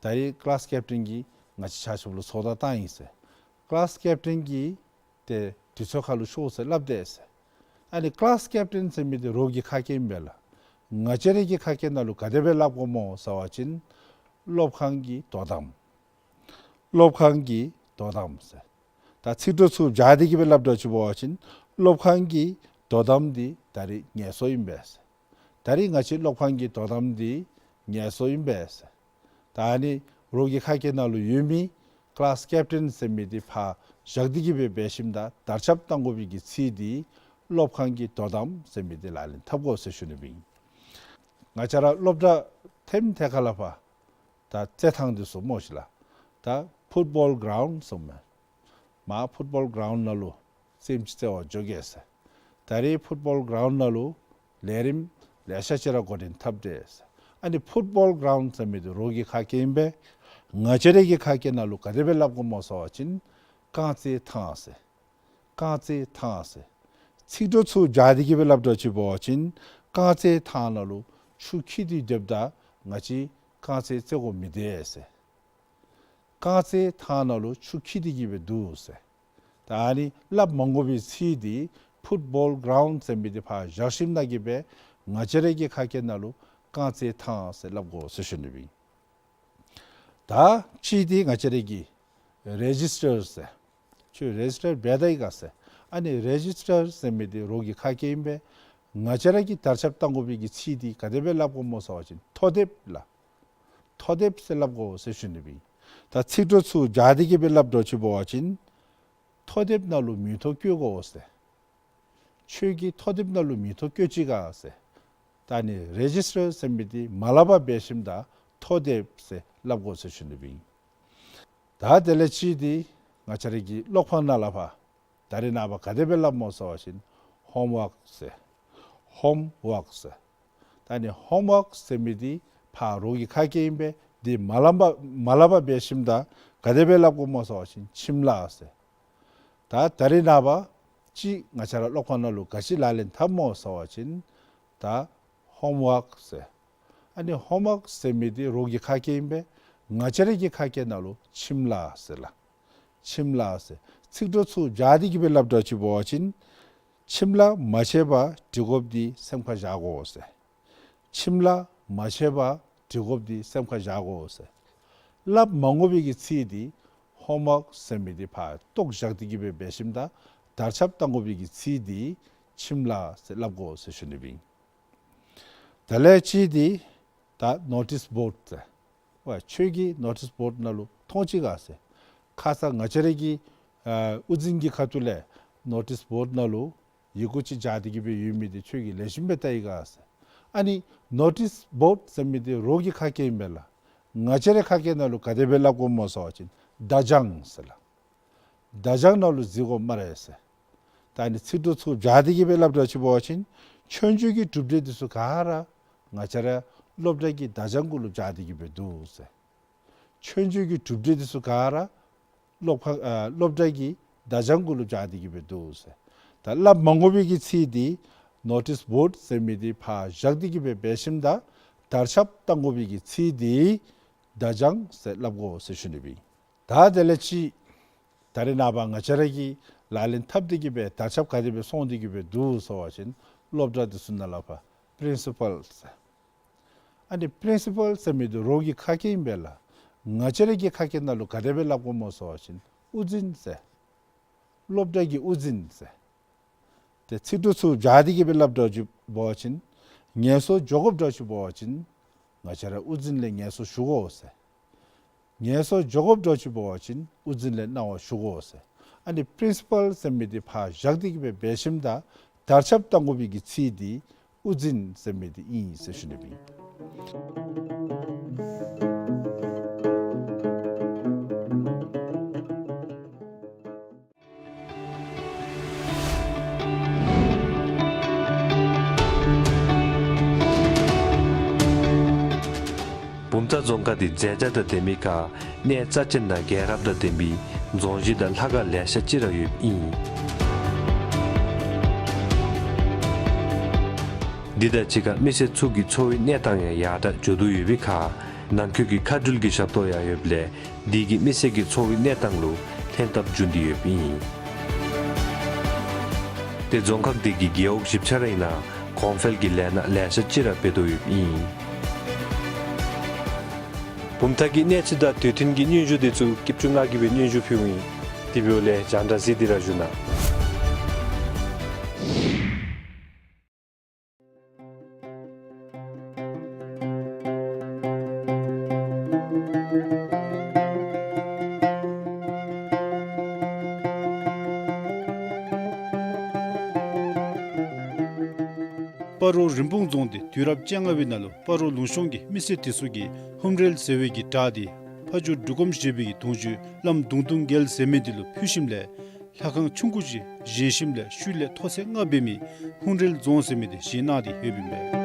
ད་རིས་ཀི་ལཱསི་ཀེབ་ཊེན་གྱིས་ང་བཅས་ཆ་ཁྱབ་ལུ་ཚོགས་བརྡ་བཏང་ཡི་ཟེར། ཀི་ལཱསི་ཀེབ་ཊེན་གྱིས་ཏེ་དུས་ཚོད་ཁ་ལུ་ཤོག་ཟེར་སླབ་དེས་ཟེར། ཨ་ནི་ཀི་ལཱསི་ཀེབ་ཊེན་ཟེར་མི་འདི་རོགས་ཀྱི་ཁ་སྐད་ཨིན་པས་ལགས། ང་བཅས་རའི་གི་ཁ་སྐད་ནང་ལུ་ག་དེ་སྦེ་སླབ་དགོཔ་སྨོ་ཟེར་བ་ཅིན་སློབ་ཁང་གི་དོ་དམ། སློབ་ཁང་གི་དོ་དམ་ཟེར། ད་ཚིག་གྲོགས་ཚུ་སྦྱར་ཏེ་གི་སྦེ་སླབ་དོ་ཅིག་འབད་བ་ཅིན་སློབ་ཁང་གི་དོ་དམ་འདི་ད་རིས་ངལ་གསོ་ཨིན་པས་ཟེར། ད་རིས་ང་བཅས་སློབ་ཁང་གི་དོ་དམ་འདི་ངལ་གསོ་ཨིན་པས་ཟེར། ད་ཨ་ནི་རོགས་ཀྱི་ཁ་སྐད་ནང་ལུ་ཡོད་མི་ཀི་ལཱསི་ཀེབ་ཊེན་ཟེར་མི་འདི་ཕར་བཞག་སྟེ་གི་སྦེ་འབད་ཞིནམ་ད་དར་ཁྱབ་གཏང་དགོ་པའི་གི་ཚིག་འདི་སློབ་ཁང་གི་དོ་དམ་ཟེར་མི་འདི་ལག་ལེན་འཐབ་དགོ་ཟེར་ཞུ་ནི་སྦེ་ཨིན། ང་བཅས་ར་སློབ་གྲྭ་ཐེམ་ཐེ་ཁ་ལས་ཕར་ད་རྩེད་ཐང་འདི་ཚུ་སྨོ་ཤིག་ལགས། ད་ཕུཊ་བཱོལ་གྲའུནཌ་ཟེར་མས། མར་ཕུཊ་བཱོལ་གྲའུནཌ་ནང་ལུ་རྩེདམོ་ཅིག་རྩེ་བར་འགྱོ་གེ་ཟེར། ད་རིས་ཕུཊ་བཱོལ་གྲའུནཌ་ནང་ལུ་ལས་རིམ་ལེ་ཤ་ཅིག་ར་འགོ་འདྲེན་འཐབ་དེས་ཟེར། ཨ་ནི་ཕུཊ་བཱོལ་གྲའུནཌ་ཟེར་མི་འདི་རོགས་ཀྱི་ཁ་སྐད་ཨིན་པས། ང་བཅས་རའི་གི་ཁ་སྐད་ནང་ལུ་ག་དེ་སྦེ་སླབ་དགོཔ་སྨོ་ཟེར་བ་ཅིན་རྐང་རྩེད་ཐང་ཟེར། རྐང་རྩེད་ཐང་ཟེར། ཚིག་གྲོགས་ཚུ་སྦྱར་ཏེ་གི་སྦེ་སླབ་དོ་ཅིག་འབད་བ་ཅིན་རྐང་རྩེད་ཐང་ནང་ལུ་ཆུ་འཁྱིལ་ཏེ་སྡོདཔ་ད་ང་བཅས་རྐང་རྩེད་རྩེ་དགོ་མི་བདེ་ཟེར། རྐང་རྩེད་ཐང་ནང་ལུ་ཆུ་འཁྱིལ་ཏེ་གི་སྦེ་འདུག་ཟེར། ད་ཨ་ནི་སླབ་མ་དགོ་པའི་ཚིག་འདི་ཕུཊ་བཱོལ་གྲའུནཌ་ཟེར་མི་འདི་ཕར་བཞག་ཞིནམ་ན་གི་སྦེ་ང་བཅས་རའི་གི་ཁ་སྐད་ནང་ལུ་རྐང་རྩེད་ཐང་ཟེར་སླབ་དགོ་ཟེར་ཞུ་ནི་སྦེ་ཨིན། ད་གཅིག་འདི་ང་བཅས་རའི་གི་རེ་ཇིསི་ཊར་ཟེར། ཁྱོད་རེ་ཇིསི་ཊར་འབད་ད་ཡི་ག་ཟེར། ཨ་ནི་རེ་ཇིསི་ཊར་ཟེར་མི་འདི་རོགས་ཀྱི་ཁ་སྐད་ཨིན་པས། ང་བཅས་ར་གིས་དར་ཁྱབ་གཏང་དགོ་པའི་གི་ཚིག་འདི་ག་དེ་སྦེ་སླབ་དགོཔ་སྨོ་ཟེར་བ་ཅིན་ཐོ་དེབ་ལགས། ཐོ་དེབ་ཟེར་སླབ་དགོ་ཟེར་ཞུ་ནི་སྦེ་ཨིན། ད་ཚིག་གྲོགས་ཚུ་སྦྱར་ཏེ་གི་སྦེ་སླབ་དོ་ཅིག་འབད་བ་ཅིན་ཐོ་དེབ་ནང་ལུ་མིང་ཐོ་བཀོད་དགོ་ཟེར། ཁྱོད་ཀྱིས་ཐོ་དེབ་ནང་ལུ་མིང་ཐོ་བཀོད་ཅི་ག་ཟེར། ད་ཨ་ནི་རེ་ཇིསི་ཊར་ཟེར་མི་འདི་མ་སླབ་པར་འབད་ཞིནམ་ད་ཐོ་དེབ་ཟེར་སླབ་དགོ་ཟེར་ཞུ་ནི་སྦེ་ཨིན། ད་དེ་ལས་གཅིག་འདི་ང་བཅས་རའི་གི་སློབ་ཁང་ནང་ལས་ཕར་ད་རིས་ནངས་པ་ག་དེ་སྦེ་སླབ་སྨོ་ཟེར་བ་ཅིན་ཧོམ་ཝཱཀ་ཟེར། ཧོམ་ཝཱཀ་ཟེར། ད་ཨ་ནི་ཧོམ་ཝཱཀ་ཟེར་མི་འདི་ཕར་རོགས་ཀྱི་ཁ་སྐད་ཨིན་པས། འདི་མ་སླབ་པར་མ་སླབ་པར་འབད་ཞིནམ་ད་ག་དེ་སྦེ་སླབ་དགོཔ་སྨོ་ཟེར་བ་ཅིན་ཁྱིམ་ལཱ་ཟེར། ད་ད་རིས་ནངས་པ་ཅིག་ང་བཅས་ར་སློབ་ཁང་ནང་ལུ་ག་ཅི་ལག་ལེན་འཐབ་སྨོ་ཟེར་བ་ཅིན་ད་ཧོམ་ཝཱཀ་ཟེར། ཨ་ནི་ཧོམ་ཝཱཀ་ཟེར་མི་འདི་རོགས་ཀྱི་ཁ་སྐད་ཨིན་པས། ང་བཅས་རའི་གི་ཁ་སྐད་ནང་ལུ་ཁྱིམ་ལཱ་ཟེར་ལགས། ཁྱིམ་ལཱ་ཟེར། ཚིག་གྲོགས་ཚུ་སྦྱར་ཏེ་གི་སྦེ་སླབ་དོ་ཅིག་འབད་བ་ཅིན་ཁྱིམ་ལཱ་མ་བྱས་པར་འགྲིག་དགོཔ་འདི་སེམས་ཁར་བཞག་དགོ་ཟེར། ཁྱིམ་ལཱ་མ་བྱས་པར་འགྲིག་དགོཔ་འདི་སེམས་ཁར་བཞག་དགོ་ཟེར། སླབ་མ་དགོ་པའི་གི་ཚིག་འདི་ཧོམ་ཝཱཀ་ཟེར་མི་འདི་ཕར་བཏོག་བཞག་སྟེ་གི་སྦེ་འབད་ཞིནམ་ད་དར་ཁྱབ་གཏང་དགོ་པའི་གི་ཚིག་འདི་ཁྱིམ་ལཱ་ཟེར་སླབ་དགོ་ཟེར་ཞུ་ནི་སྦེ་ཨིན། དེ་ལས་གཅིག་འདི་ད་ནོ་ཊིསི་བོཌ་ཟེར། ཝའི་ཁྱོད་ཀྱིས་ནོ་ཊིསི་བོཌ་ནང་ལུ་མཐོང་ཅི་ག་ཟེར། ཁ་ཙ་ང་བཅས་རའི་གི་ཨ་དབུ་འཛིན་གྱི་ཁ་ཐུག་ལས་ནོ་ཊིསི་བོཌ་ནང་ལུ་ཡི་གུ་ཅིག་སྦྱར་ཏེ་གི་སྦེ་ཡོད་མི་འདི་ཁྱོད་ཀྱིས་ལེགས་ཤོམ་སྦེ་བལྟ་ཡི་ག་ཟེར། ཨ་ནི་ནོ་ཊིསི་བོཌ་ཟེར་མི་འདི་རོགས་ཀྱི་ཁ་སྐད་ཨིན་པས་ལགས། ང་བཅས་རའི་ཁ་སྐད་ནང་ལུ་ག་དེ་སྦེ་སླབ་དགོཔ་སྨོ་ཟེར་བ་ཅིན་བརྡ་བྱང་ཟེར་ལགས། བརྡ་བྱང་ནང་ལུ་གཟིགས་དགོ་སྨ་རེ་ཟེར། ད་ཨ་ནི་ཚིག་གྲོགས་ཚུ་སྦྱར་ཏེ་གི་སྦེ་སླབ་དོ་ཅིག་འབད་བ་ཅིན་མཆོད་བརྗོད་ཀྱི་གྲུབ་འབྲས་འདི་ཚུ་ག་ར་ང་བཅས་ར་སློབ་གྲྭ་གི་བརྡ་བྱང་གུ་ལུ་སྦྱར་ཏེ་གི་སྦེ་འདུག་ཟེར། མཆོད་བརྗོད་ཀྱི་གྲུབ་འབྲས་འདི་ཚུ་ག་ར་ སློབ་ཁག་ཨ་སློབ་གྲྭ་གི་བརྡ་བྱང་གུ་ལུ་སྦྱར་ཏེ་གི་སྦེ་འདུག་ཟེར། ད་སླབ་མ་དགོ་པའི་གི་ཚིག་འདི་ནོ་ཊིསི་བོཌ་ཟེར་མི་འདི་ཕར་བཞག་སྟེ་གི་སྦེ་འབད་ཞིནམ་ད་དར་ཁྱབ་བཏང་དགོ་པའི་གི་ཚིག་འདི་བརྡ་བྱང་ཟེར་སླབ་དགོ་ཟེར་ཞུ་ནི་ཨིན། ད་དེ་ལས་ཅིག་ད་རེས་ནངས་པ་ང་བཅས་ར་གིས་ལག་ལེན་འཐབ་སྟེ་གི་སྦེ་དར་ཁྱབ་ག་དེ་སྦེ་སོང་སྟེ་གི་སྦེ་འདུག་ཟེར་བ་ཅིན་སློབ་གྲྭ་འདི་ཚུ་ནང་ལུ་ཕར་པི་རིན་སི་པཱལ་ཟེར། ཨ་ནི་པི་རིན་སི་པཱལ་ཟེར་མི་འདི་རོགས་ཀྱི་ཁ་སྐད་ཨིན་པས་ལགས། ང་བཅས་ར་གི་ཁ་སྐད་ནང་ལུ་ག་དེ་སྦེ་སླབ་དགོཔ་སྨོ་ཟེར་བ་ཅིན་དབུ་འཛིན་ཟེར། སློབ་གྲྭ་གི་དབུ་འཛིན་ཟེར། ཏེ་ཚིག་འབྲུ་ཚུ་སྦྱར་ཏེ་གི་སྦེ་སླབ་དོ་ཅིག་འབད་བ་ཅིན་ངལ་གསོ་འགྱོ་དགོཔ་འདྲཝ་ཅིག་འབད་བ་ཅིན་ང་བཅས་ར་དབུ་འཛིན་ལས་ངལ་གསོ་ཞུ་དགོ་ཟེར། ངལ་གསོ་འགྱོ་དགོཔ་འདྲཝ་ཅིག་འབད་བ་ཅིན་དབུ་འཛིན་ལས་གནང་བ་ཞུ་དགོ་ཟེར། ཨ་ནི་པི་རིན་སི་པཱལ་ཟེར་མི་འདི་ཕར་བཞག་སྟེ་གི་སྦེ་འབད་ཞིནམ་ད་དར་ཁྱབ་བཏང་དགོ་པའི་གི་ཚིག་འདི་དབུ་འཛིན་ཟེར་མི་འདི་ཨིན་ཟེར་ཞུ་ནི་ཨིན། བུམ་ཐང་རྫོང་ཁག་འདི་མཛེས་ཆ་དང་ལྡན་མི་ཁར་གནས་རྩ་ཆེན་དང་རྒྱལ་རབས་དང་ལྡན་པའི་རྫོང་གཞི་དང་ལྷ་ཁང་ལེ་ཤ་ཅིག་ར་ཡོདཔ་ཨིན། འདི་དང་གཅིག་ཁར་མི་སེར་ཚུ་གི་འཚོ་བའི་གནས་སྟངས་ཡང་ཡར་དྲག་འགྱོ་དོ་ཡོད་པའི་ཁར་ནང་འཁོད་ཀྱི་མཁའ་འགྲུལ་གྱི་ཞབས་ཏོག་ཡང་ཡོདཔ་ལས་འདི་གིས་མི་སེར་གྱི་འཚོ་བའི་གནས་སྟངས་ལུ་ལྷན་ཐབས་འབྱུང་སྟེ་ཡོདཔ་ཨིན། ཏེ་རྫོང་ཁག་འདི་གི་རྒེད་འོག་བཞི་ཆ་ར་ཨིན་ན་གོང་འཕེལ་གྱི་ལས་སྣ་ལེ་ཤ་ཅིག་ར་འབད་དོ་ཡོདཔ་ཨིན། བུམ་ཐང་གི་གནས་ཚུལ་དང་དུས་མཐུན་གྱི་སྙན་ཞུ་འདི་ཚུ་སྐྱིད་ཆུ་ང་གིས་སྦེ་སྙན་ཞུ་ཕུལཝ་ཨིན། དེ་འབདཝ་ལས་རྒྱང་བསྒྲགས་གཟིགས་ཏེ་ར་བཞུགས་གནང་། སྤ་རོ་རིན་སྤུངས་རྫོང་འདི་དུས་རབས་བཅོ་ལྔ་པའི་ནང་ལུ་སྤ་རོ་ལུང་གཤོང་གི་མི་སེར་དེ་ཚུ་གིས་ཧཱུྃ་རལ་ཟེར་བའི་གི་བྲག་འདི་ཕ་ཇོ་འབྲུག་སྒོམ་ཞེས་པའི་གི་གདུང་བརྒྱུད་བླམ་གདུང་སྟོང་རྒྱལ་ཟེར་མི་འདི་ལུ་ཕུལ་ཞིནམ་ལས་ལྷ་ཁང་ཆུང་ཀུ་ཅིག་བཞེངས་ཞིནམ་ལས་ཤུལ་ལས་ཐོག་ཚད་ལྔ་འབད་མི་ཧཱུྃ་རལ་རྫོང་ཟེར་མི་འདི་བཞེངས་གནང་སྟེ་ཡོདཔ་ཨིན་པས།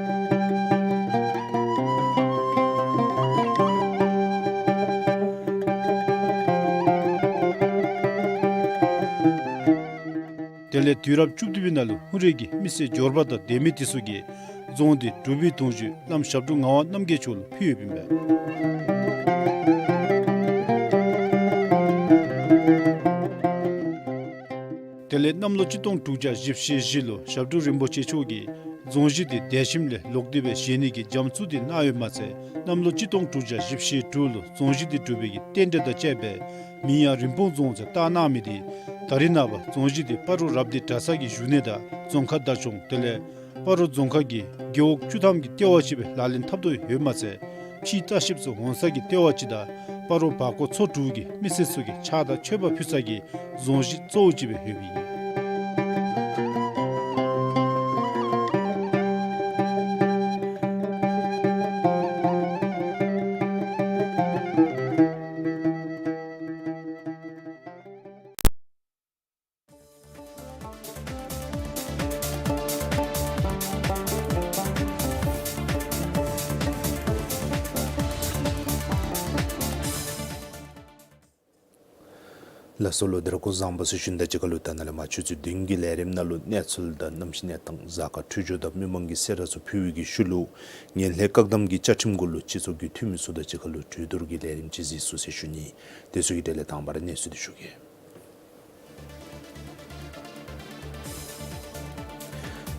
དེ་ལས་དུས་རབས་བཅུ་བདུན་པའི་ནང་ལུ་ཧཱུྃ་རལ་གྱི་མི་སེར་འབྱོར་པ་དང་ལྡན་མི་དེ་ཚུ་གིས་རྫོང་འདི་སྒྲུབ་པའི་གདུང་བརྒྱུད་བླམ་ཞབས་དྲུང་ངག་དབང་རྣམ་རྒྱལ་མཆོག་ལུ་ཕུལ་ཡོདཔ་ཨིན་པས། དེ་ལས་གནམ་ལོ་གཅིག་སྟོང་དྲུག་བརྒྱ་བཞི་བཅུ་ཞེ་བཞི་ལུ་ཞབས་དྲུང་རིན་པོ་ཆེ་མཆོག་གིས་རྫོང་གཞི་འདི་འདས་ཞིནམ་ལས་ལོག་སྟེ་སྦེ་བཞེངས་ནི་གི་རྒྱ་མཚོ་འདི་གནང་ཡོདཔ་མ་ཚད་གནམ་ལོ་གཅིག་སྟོང་དྲུག་བརྒྱ་བཞི་བཅུ་ཞེ་དྲུག་ལུ་རྫོང་གཞི་འདི་སྒྲུབ་པའི་གི་རྟེན་འབྲེལ་དང་བཅས་པའི་མིང་ཡང་རིན་སྤུངས་རྫོང་ཟེར་བཏགས་གནང་མི་འདི་ད་རེས་ནངས་པ་རྫོང་གཞི་འདི་སྤ་རོ་རབ་སྡེ་གྲྭ་ཚང་གི་བཞུགས་གནས་དང་རྫོང་ཁ་བདག་སྐྱོང་དེ་ལས་སྤ་རོ་རྫོང་ཁག་གི་རྒེད་འོག་བཅུ་ཐམ་གྱི་ལྟེ་བ་ཅིག་སྦེ་ལག་ལེན་འཐབ་དོ་ཡོདཔ་མ་ཚད་ཕྱིའི་ལྟ་བཤལཔ་ཚུ་འོང་ས་གི་ལྟེ་བ་ཅིག་དང་སྤ་རོ་བར་སྐོར་ཚོ་དྲུག་གི་མི་སེར་ཚུ་གིས་ཕྱག་དང་མཆོད་པ་ཕུལ་ས་གི་རྫོང་གཞི་གཙོ་བོ་ཅིག་སྦེ་ཡོདཔ་ཨིན། ལགས་སོ་ལོ། ད་རིས་སྐུ་གཟུགས་བཟང་པོ་ཟེར་ཞུ་ནི་དང་གཅིག་ཁར་ལུ་ད་ནཱ་ལས་མར་ཆུ་ཚོད་བདུན་གྱི་ལས་རིམ་ནང་ལུ་གནས་ཚུལ་དང་གནམ་གཤིས་གནས་སྟངས་གཟའ་སྐར་འཕྲོད་སྦྱོར་དང་མི་མང་གི་གསལ་བསྒྲགས་ཚུ་ཕུལ་བའི་གི་ཤུལ་ལུ་ངན་ལྷད་བཀག་སྡོམ་གྱི་བཅའ་ཁྲིམས་གུ་ལུ་སྤྱི་ཚོགས་ཀྱི་འཐུས་མི་ཚུ་དང་གཅིག་ཁར་ལུ་གྲོས་བསྡུར་གྱི་ལས་རིམ་ཅིག་གཟིགས་ཚུགས་ཟེར་ཞུ་ནི། དེ་ཚུ་གི་གྲས་ལས་དང་པ་ར་གནས་ཚུལ་འདི་ཞུ་གེ།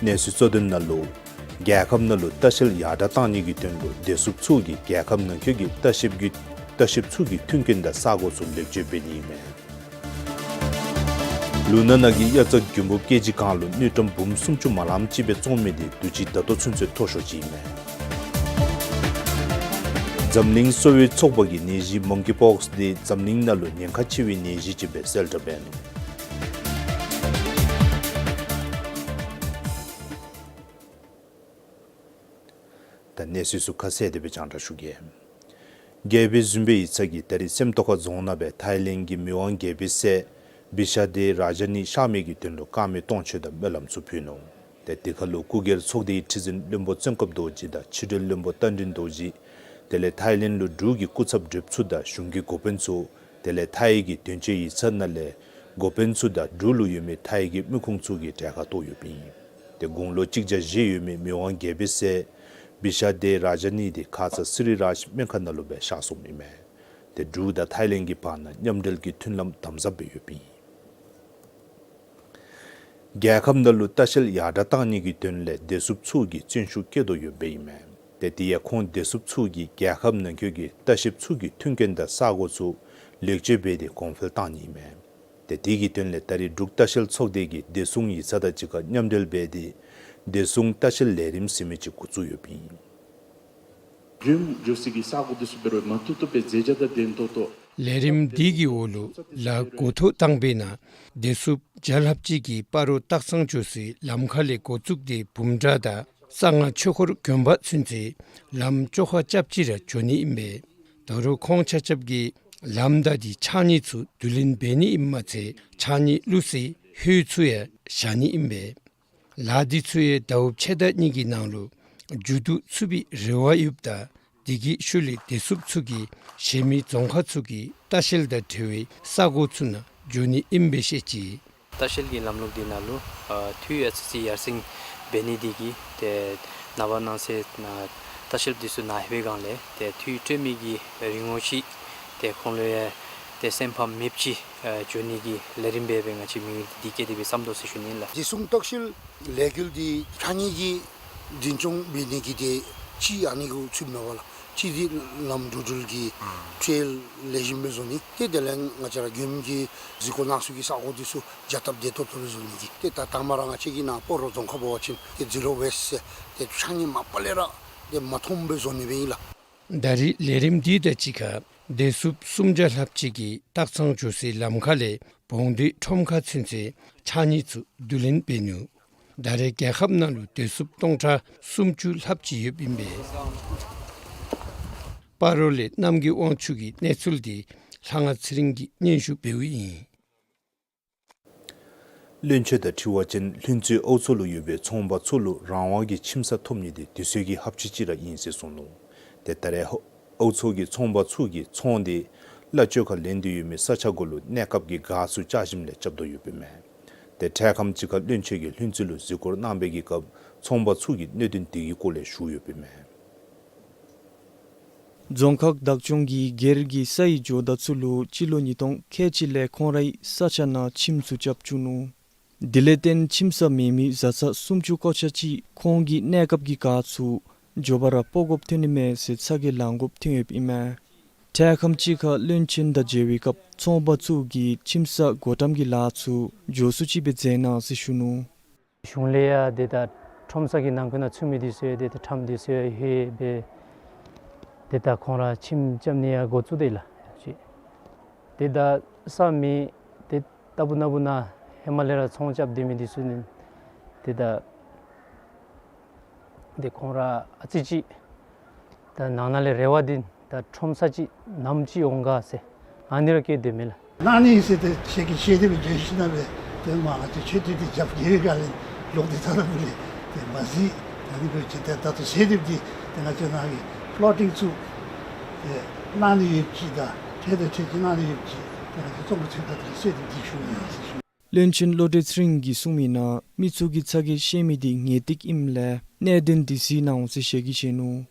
གནས་ཚུལ་གཙོ་དོན་ནང་ལུ་རྒྱལ་ཁབ་ནང་ལུ་ལྟ་བཤལ་ཡར་དྲག་གཏང་ནི་གི་དོན་ལུ་བདེ་སྲུངཔ་ཚུ་གིས་རྒྱལ་ཁབ་ནང་འཁོད་ཀྱི་ལྟ་བཤལཔ་གི་ལྟ་བཤལཔ་ཚུ་གི་མཐུན་རྐྱེན་དང་ས་གོ་ཚུ་ལེགས་བཅོས་འབད་ནི་ཨིན་མས། ལུང་ནག་ནང་གི་དབྱར་རྩྭ་དགུན་འབུབ་སྐྱེ་འཇིག་སྒང་ལུ་དངུལ་ཀྲམ་འབུམ་སུམ་ཅུ་མ་ལངམ་ཅིག་སྦེ་བཙོང་མི་འདི་དུས་ཅི་ད་ལྟོ་ཚུན་ཚོད་མཐོ་ཤོས་ཅིག་ཨིན་མས། འཛམ་གླིང་གསོ་བའི་ཚོགས་པ་གིས་ནད་གཞི་མོང་ཀི་པོགསི་འདི་འཛམ་གླིང་ནང་ལུ་ཉེན་ཁ་ཆེ་བའི་ནད་གཞི་ཅིག་སྦེ་གསལ་བསྒྲགས་འབད་ནུག། ད་གནས་ཚུལ་ཚུ་ཁ་གསལ་ཏེ་སྦེ་རྒྱང་བསྒྲགས་ཞུ་གེ། རྒྱལ་པོའི་བཟུམ་སྦེ་ཡིག་ཚང་གིས་ད་རིས་སེམས་རྟོགས་ཁ་རྫོང་ནང་སྦེ་ཐའི་ལེནཌ་གི་མི་དབང་རྒྱལ་པོའི་སྲས་བི་ཤ་དེ་ར་ཇ་ནི་གཤགས་མི་གི་དོན་ལུ་དཀར་མེ་སྟོང་མཆོད་དང་སྨོན་ལམ་ཚུ་ཕུལ་ནུག། ཏེ་དེ་ཁར་ལུ་སྐུ་སྒེར་ཚོགས་སྡེའི་ཁྲི་འཛིན་བློན་པོ་བཙོན་སྐབས་རྡོ་རྗེ་དང་ཕྱི་འབྲེལ་བློན་པོ་རྟ་མགྲིན་རྡོ་རྗེ་དེ་ལས་ཐའི་ལེནཌ་ལུ་འབྲུག་གི་སྐུ་ཚབ་སྒྲུབ་ཚུ་དང་གཞུང་གི་འགོ་དཔོན་ཚུ་ དེ་ལས་མཐའ་ཡི་གི་དོན་གཅོད་ཡིག་ཚང་ནང་ལས་འགོ་དཔོན་ཚུ་དང་འབྲུག་ལུ་ཡོད་མི་མཐའ་ཡི་གི་མི་ཁུངས་ཚུ་གིས་གྲལ་ཁར་གཏོགས་ཡོདཔ་ཨིན། ཏེ་དགུང་ལོ་གཅིག་བརྒྱ་བཞི་ཡོད་མི་མི་དབང་རྒྱལ་པོའི་སྲས་བི་ཤ་དེ་ར་ཇ་ནི་དེ་ཁ་ཙ་སི་རི་རཱཇ་སྨན་ཁང་ནང་ལུ་སྦེ་གཤགས་སོངམ་ཨིན་མས། ཏེ་འབྲུག་དང་ཐའི་ལེནཌ་གི་བར་ན་མཉམ་འབྲེལ་གྱི་མཐུན་ལམ་དམ་ཟབ་སྦེ་ཡོདཔ་ཨིན། རྒྱལ་ཁབ་ནང་ལུ་ལྟ་བཤལ་ཡར་དྲག་གཏང་ནི་གི་དོན་ལས་བདེ་སྲུངཔ་ཚུ་གིས་བརྩོན་ཤུགས་བསྐྱེད་དོ་ཡོདཔ་ཨིན་མས། ཏེ་དེ་ཡང་ཁོང་བདེ་སྲུངཔ་ཚུ་གིས་རྒྱལ་ཁབ་ནང་འཁོད་ཀྱི་ལྟ་བཤལཔ་ཚུ་གི་མཐུན་རྐྱེན་དང་ས་གོ་ཚུ་ལེགས་བཅོས་འབད་དེ་གོང་འཕེལ་གཏང་ནི་ཨིན་མས། ཏེ་དེ་གི་དོན་ལས་ད་རེས་འབྲུག་ལྟ་བཤལ་ཚོགས་སྡེ་གིས་བདེ་སྲུང་ཡིག་ཚང་དང་གཅིག་ཁར་མཉམ་འབྲེལ་འབད་དེ་བདེ་སྲུང་ལྟ་བཤལ་ལས་རིམ་ཟེར་མི་ཅིག་འགོ་བཙུགས་ཡོདཔ་ཨིན། མགྱོནམ་འགྱོ་སའི་གི་ས་གོ་འདི་ཚུ་འབད་རུང་མ་བཏུབ་བཏུབ་སྦེ་མཛེས་རྒྱན་དང་ལྡན་ཏོག་ཏོ། ལས་རིམ་འདི་གི་འོག་ལུ་ལཱ་འགོ་ཐོག་བཏང་པའི་ནང་བདེ་སྲུངཔ་བརྒྱ་ལྷགཔ་ཅིག་གིས་སྤ་རོ་སྟག་ཚང་འགྱོ་སའི་ལམ་ཁ་ལས་འགོ་བཙུགས་ཏེ་བུམ་གྲྭ་དང་གསང་སྔགས་ཆོས་འཁོར་དགོན་པ་ཚུན་ཚོད་ལམ་བཅོ་ཁ་རྐྱབ་ཅི་ར་འགྱོ་ནི་ཨིན་པས། ད་རུང་ཁོང་ཆ་ཁྱབ་ཀྱིས་ལམ་དང་དེའི་ཕྱགས་སྙིགས་ཚུ་བསྡུ་ལེན་འབད་ནི་ཨིནམ་མ་ཚད་ཕྱགས་སྙིགས་བླུག་སའི་ཧོད་ཚུ་ཡང་བཞག་ནི་ཨིན་པས། ལཱ་འདི་ཚུ་ཡང་ཟླཝ་ཕྱེད་དང་གཉིས་ཀྱི་ནང་ལུ་མཇུག་བསྡུ་ཚུགས་པའི་རེ་བ་ཡོདཔ་ད་དེ་གི་ཤུལ་ལས་བདེ་སྲུངཔ་ཚུ་གིས་གཞན་མི་རྫོང་ཁག་ཚུ་གི་ལྟ་བཤལ་དང་འབྲེལ་བའི་ས་གོ་ཚུ་ནང་འགྱོ་ནི་ཨིན་པས་བཤད་ཅི། ལྟ་བཤལ་གྱི་ལམ་ལུགས་འདི་ནང་ལུ་ཨ་འཐུས་ཨ་ཙི་ཅིག་ཡར་སེང་འབད་ནི་འདི་གིས་ཏེ་ནངས་པ་གནངས་ཚེ་ནཱ་ལྟ་བཤལཔ་འདི་ཚུ་ནཱ་ལྷོད་པའི་སྒང་ལས་ཏེ་འཐུས་སྤྲོད་མི་གི་རིན་གོང་ཅིག་ཏེ་ཁོང་ལུ་ཡང་ཏེ་སེམས་ཕམ་མེདཔ་ཅིག་ཨ་འགྱོ་ནི་གི་ལས་རིམ་སྦེ་སྦེ་ང་བཅས་མི་འདི་བསྐྱེད་དེ་སྦེ་བསམ་དོ་ཟེར་ཞུ་ནི་ལགས། བདེ་སྲུང་ལྟ་བཤལ་ལས་འགུལ་འདི་ཕྱགས་སྙིགས་ཀྱི་འཛིན་སྐྱོང་འབད་ནི་གི་ཏེ་གཅིག་ཨ་ནི་གུ་ཚུདཔ་མས་པ་ལགས། གཅིག་འདི་ལམ་འགྲོ་འགྲུལ་གྱི་ཁྲལ་ལེགས་ཤོམ་སྦེ་བཟོ་ནི། ཏེ་དེ་ལས་ང་བཅས་ར་མགྱོནམ་གི་གཟིགས་སྐོར་གནང་ས་གི་ས་གོ་འདི་ཚུ་བྱ་སྟབས་བདེ་ཏོག་ཏོ་སྦེ་བཟོ་ནི་གི། ཏེ་ད་དང་པ་ར་ང་བཅས་ཀྱི་ནཱ་སྤ་རོ་རྫོང་ཁག་འབད་བ་ཅིན་ཏེ་ཛི་རོ་ཝེསཊ་ཟེར་ཏེ་ཕྱགས་སྙིགས་མ་པ་ལས་ར་ཏེ་མ་མཐོངམ་སྦེ་བཟོ་ནི་སྦེ་ཨིན་ལགས། ད་རེས་ལས་རིམ་འདི་དང་གཅིག་ཁར་བདེ་སྲུངཔ་སུམ་བརྒྱ་ལྷགཔ་ཅིག་གིས་སྟག་ཚང་འགྱོ་སའི་ལམ་ཁ་ལས་བོང་སྡེ་ཁྲོམ་ཁ་ཚུན་ཚོད་ཕྱགས་སྙིགས་ཚུ་བསྡུ་ལེན་འབད་ནུག། ད་རེས་རྒྱལ་ཁབ་ནང་ལུ་བདེ་སྲུངཔ་སྟོང་ཕྲག་སུམ་ཅུ་ལྷགཔ་ཅིག་ཡོདཔ་ཨིན་པས། སྤ་རོ་ལས་རྣམ་རྒྱལ་དབང་ཕྱུག་གི་གནས་ཚུལ་འདི་ལྷ་དབང་ཚེ་རིང་གིས་སྙན་ཞུ་འབདཝ་ཨིན། བློན་ཆེན་དང་འཁྲིལ་བ་ཅིན་ལྷུན་རྩེ་ཨའུ་མཚོ་ལུ་ཡོད་པའི་ཚོང་པ་ཚུ་ལུ་རང་དབང་གི་ཁྱིམ་ས་ཐོབ་ནི་འདི་དུས་ཚོད་ཀྱི་ཧབ་ཆི་ཅིག་ར་ཨིན་ཟེར་གསུངས་ནུག། ཏེ་ད་རེས་ཨའུ་མཚོ་གི་ཚོང་པ་ཚུ་གིས་ཚོང་འདི་གླ་བཅོལ་ཁར་ལེན་ཏེ་ཡོད་མི་ས་ཆ་གུ་ལུ་གནས་སྐབས་ཀྱི་གཱ་ཚུ་ལྕགས་ཞིམ་ལས་རྐྱབ་དོ་ཡོདཔ་ཨིན་མས། ཏེ་འཕྲལ་ཁམས་ཅིག་ཁར་བློན་ཆེན་གྱིས་ལྷུན་རྩེ་ལུ་གཟིགས་སྐོར་གནང་བའི་གི་སྐབས་ཚོང་པ་ཚུ་གིས་གནད་དོན་འདི་གི་སྐོར་ལས་ཞུ་ཡོདཔ་ཨིན་མས། རྫོང་ཁག་བདག་སྐྱོང་གིས་སྒེར་གྱི་ས་ཡི་ཇོ་བདག་ཚུ་ལུ་སྤྱི་ལོ་ཉིས་སྟོང་ཁལ་གཅིག་ལས་ཁོང་རའི་ས་ཆ་ནང་ཁྱིམ་ཚུ་རྐྱབ་བཅུག་ནུག། དེ་ལས་བརྟེན་ཁྱིམ་ས་མེད་མི་བཟའ་ཚང་སུམ་ཅུ་ཀོ་ཆ་ཅིག་ཁོང་གི་གནས་སྐབས་ཀྱི་གཱ་ཚུ་མགྱོགས་པ་ར་སྤོ་དགོཔ་ཐོན་ནི་མས་ཟེར་ཚ་གྱང་ལང་དགོཔ་ཐོན་ཡོདཔ་ཨིན་མས། འཕྲལ་ཁམས་ཅིག་ཁར་བློན་ཆེན་དང་མཇལ་བའི་སྐབས་ཚོང་པ་ཚུ་གིས་ཁྱིམ་ས་བགོ་བཀྲམ་གྱི་ལཱ་ཚུ་མགྱོགས་སུ་ཅིག་སྦེ་མཛད་གནང་ཟེར་ཞུ་ནུག། གཞུང་ལས་ཡང་ཏེ་ད་ཁྲོམ་ས་གི་ནང་འཁོད་ནང་ཚུད་མི་འདི་ཚུ་ཡང་ཏེ་ད་ཁྲམ་འདི་ཚུ་ཡང་ལྷོད་སྦེ་ཏེ་ད་ཁོང་ར་ཁྱིམ་རྐྱབ་ནི་ཡང་འགོ་བཙུགས་ཏེ་ལགས། ཏེ་ད་ས་མེད་ཏེ་ལྟ་བུ་ན་བུ་ན་ཧེ་མ་ལས་ར་ཚོང་རྐྱབ་སྡོད་མི་འདི་ཚུ་ནི་ཏེ་ད་ཏེ་ཁོང་ར་ཨ་ཙི་ཅིག་ད་ནང་ན་ལས་རེ་བ་འདི་ད་ཁྲོམ་ས་ཅིག་ནམ་ཅིག་འོང་ག་ཟེར་ཨ་ནི་ར་བསྐྱེད་དེ་མས་ལགས། གནང་ནི་ཟེར་ཏེ་ཁྱེད་ཀྱིས་ཤེས་དེ་སྦེ་བརྗོད་ཞིན་ན་སྦེ་ཏེ་མ་ང་བཅས་མཆོད་རྟེན་འདི་རྒྱབ་བརྒལ་བའི་སྒང་ལས་ལོག་སྟེ་ད་ལྟ་བུ་ལས་ཏེ་མ་གཟིགས། ད་ནི་བོད་ཀྱི་ཏེ་ད་ལྟོ་ཟེར་དེ་འདི་ཏེ་ང་བཅས་ནང་གི་ཕ་ལོ་ཊིང་ཚུ་ཏེ་གནང་ནི་ཡོད་ཅི། ད་འཕྲལ་དང་འཕྲལ་གྱི་གནང་ནི་ཡོད་ཅི། ཏེ་ང་བཅས་ཚོང་པ་ཚུ་ད་ལྟོ་ཟེར་དེ་འདི་ཞུ་ནི་ཡིན་ཟེར་ཞུ། བློན་ཆེན་བློ་གྲོས་ཚེ་རིང་གིས་གསུངས་མི་ནང་མི་ཚུ་གིས་ཚ་གྱང་བཤད་མི་འདི་ངེས་ཏིག་ཨིནམ་ལས་གནད་དོན་འདི་གཟིགས་གནང་ཟེར་ཞལ་གྱིས་བཞེས་ནུག།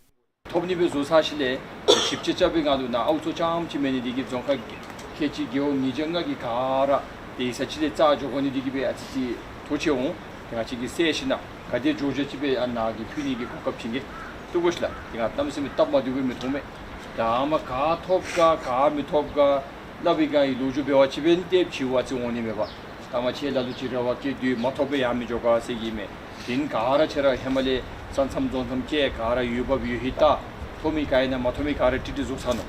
ཐོབ་ནི་སྦེ་བཟོ་ཚར་ཞིནམ་ལས་ཞིབ་དཔྱད་རྐྱབ་པའི་སྒང་ལུ་ནཱ་ཨའུ་མཚོ་རྐྱངམ་ཅིག་མེན་ནི་འདི་གིས་རྫོང་ཁག་ཁལ་གཅིག་རྒེད་འོག་ཉིས་བརྒྱ་ལྔ་གི་ག་ར་ཏེ་ས་ཅིག་ལས་རྩ་འགྱོ་དགོ་ནི་འདི་གིས་སྦེ་ཨ་ཙི་ཅིག་ཐུགས་ཆེ་འོང་། ཏེ་ང་བཅས་ཀྱིས་གསལ་ཞིནམ་ལས་ག་དེ་མགྱོགས་མགྱོགས་ཅིག་སྦེ་ཨ་ནཱ་གི་ཕུལ་ནི་གི་གོ་སྐབས་བྱིན་གེ་བཏུབ་གོ་ཤིག་ལགས། ཏེ་ང་གནམ་མེད་ས་མེད་སྟབས་མ་བདེཝ་སྦེ་མི་མཐོང་མས། ད་མ་ག་ཐོབ་ག་ག་མི་ཐོབ་ག་སླབ་པའི་སྒང་ལུ་ལོ་རྒྱུས་འབད་བ་ཅིན་འབདན་ཏེ་ཕྱི་བ་ཅིག་འོང་ནི་མས་པ། ད་མ་ཁྱེད་ལ་ལུ་ཅིག་རེ་བ་བསྐྱེད་དེ་མ་ཐོབ་པར་ཡང་མི་འགྱོ་ག་ཟེར་གྱི་མས། དེ་ནི་ག་ར་ཁྱེད་ར་ཧེ་མ་ལས་ས་མཚམས་རྫོང་མཚམས་བཅས་ག་ར་འོས་འབབ་ཡོད་ཧེ་ད་ཐོབ་མི་ག་ཨིན་ན་མ་ཐོབ་མི་ག་ར་ཀྲིག་ཀྲི་བཟོ་ཚར་ནུག།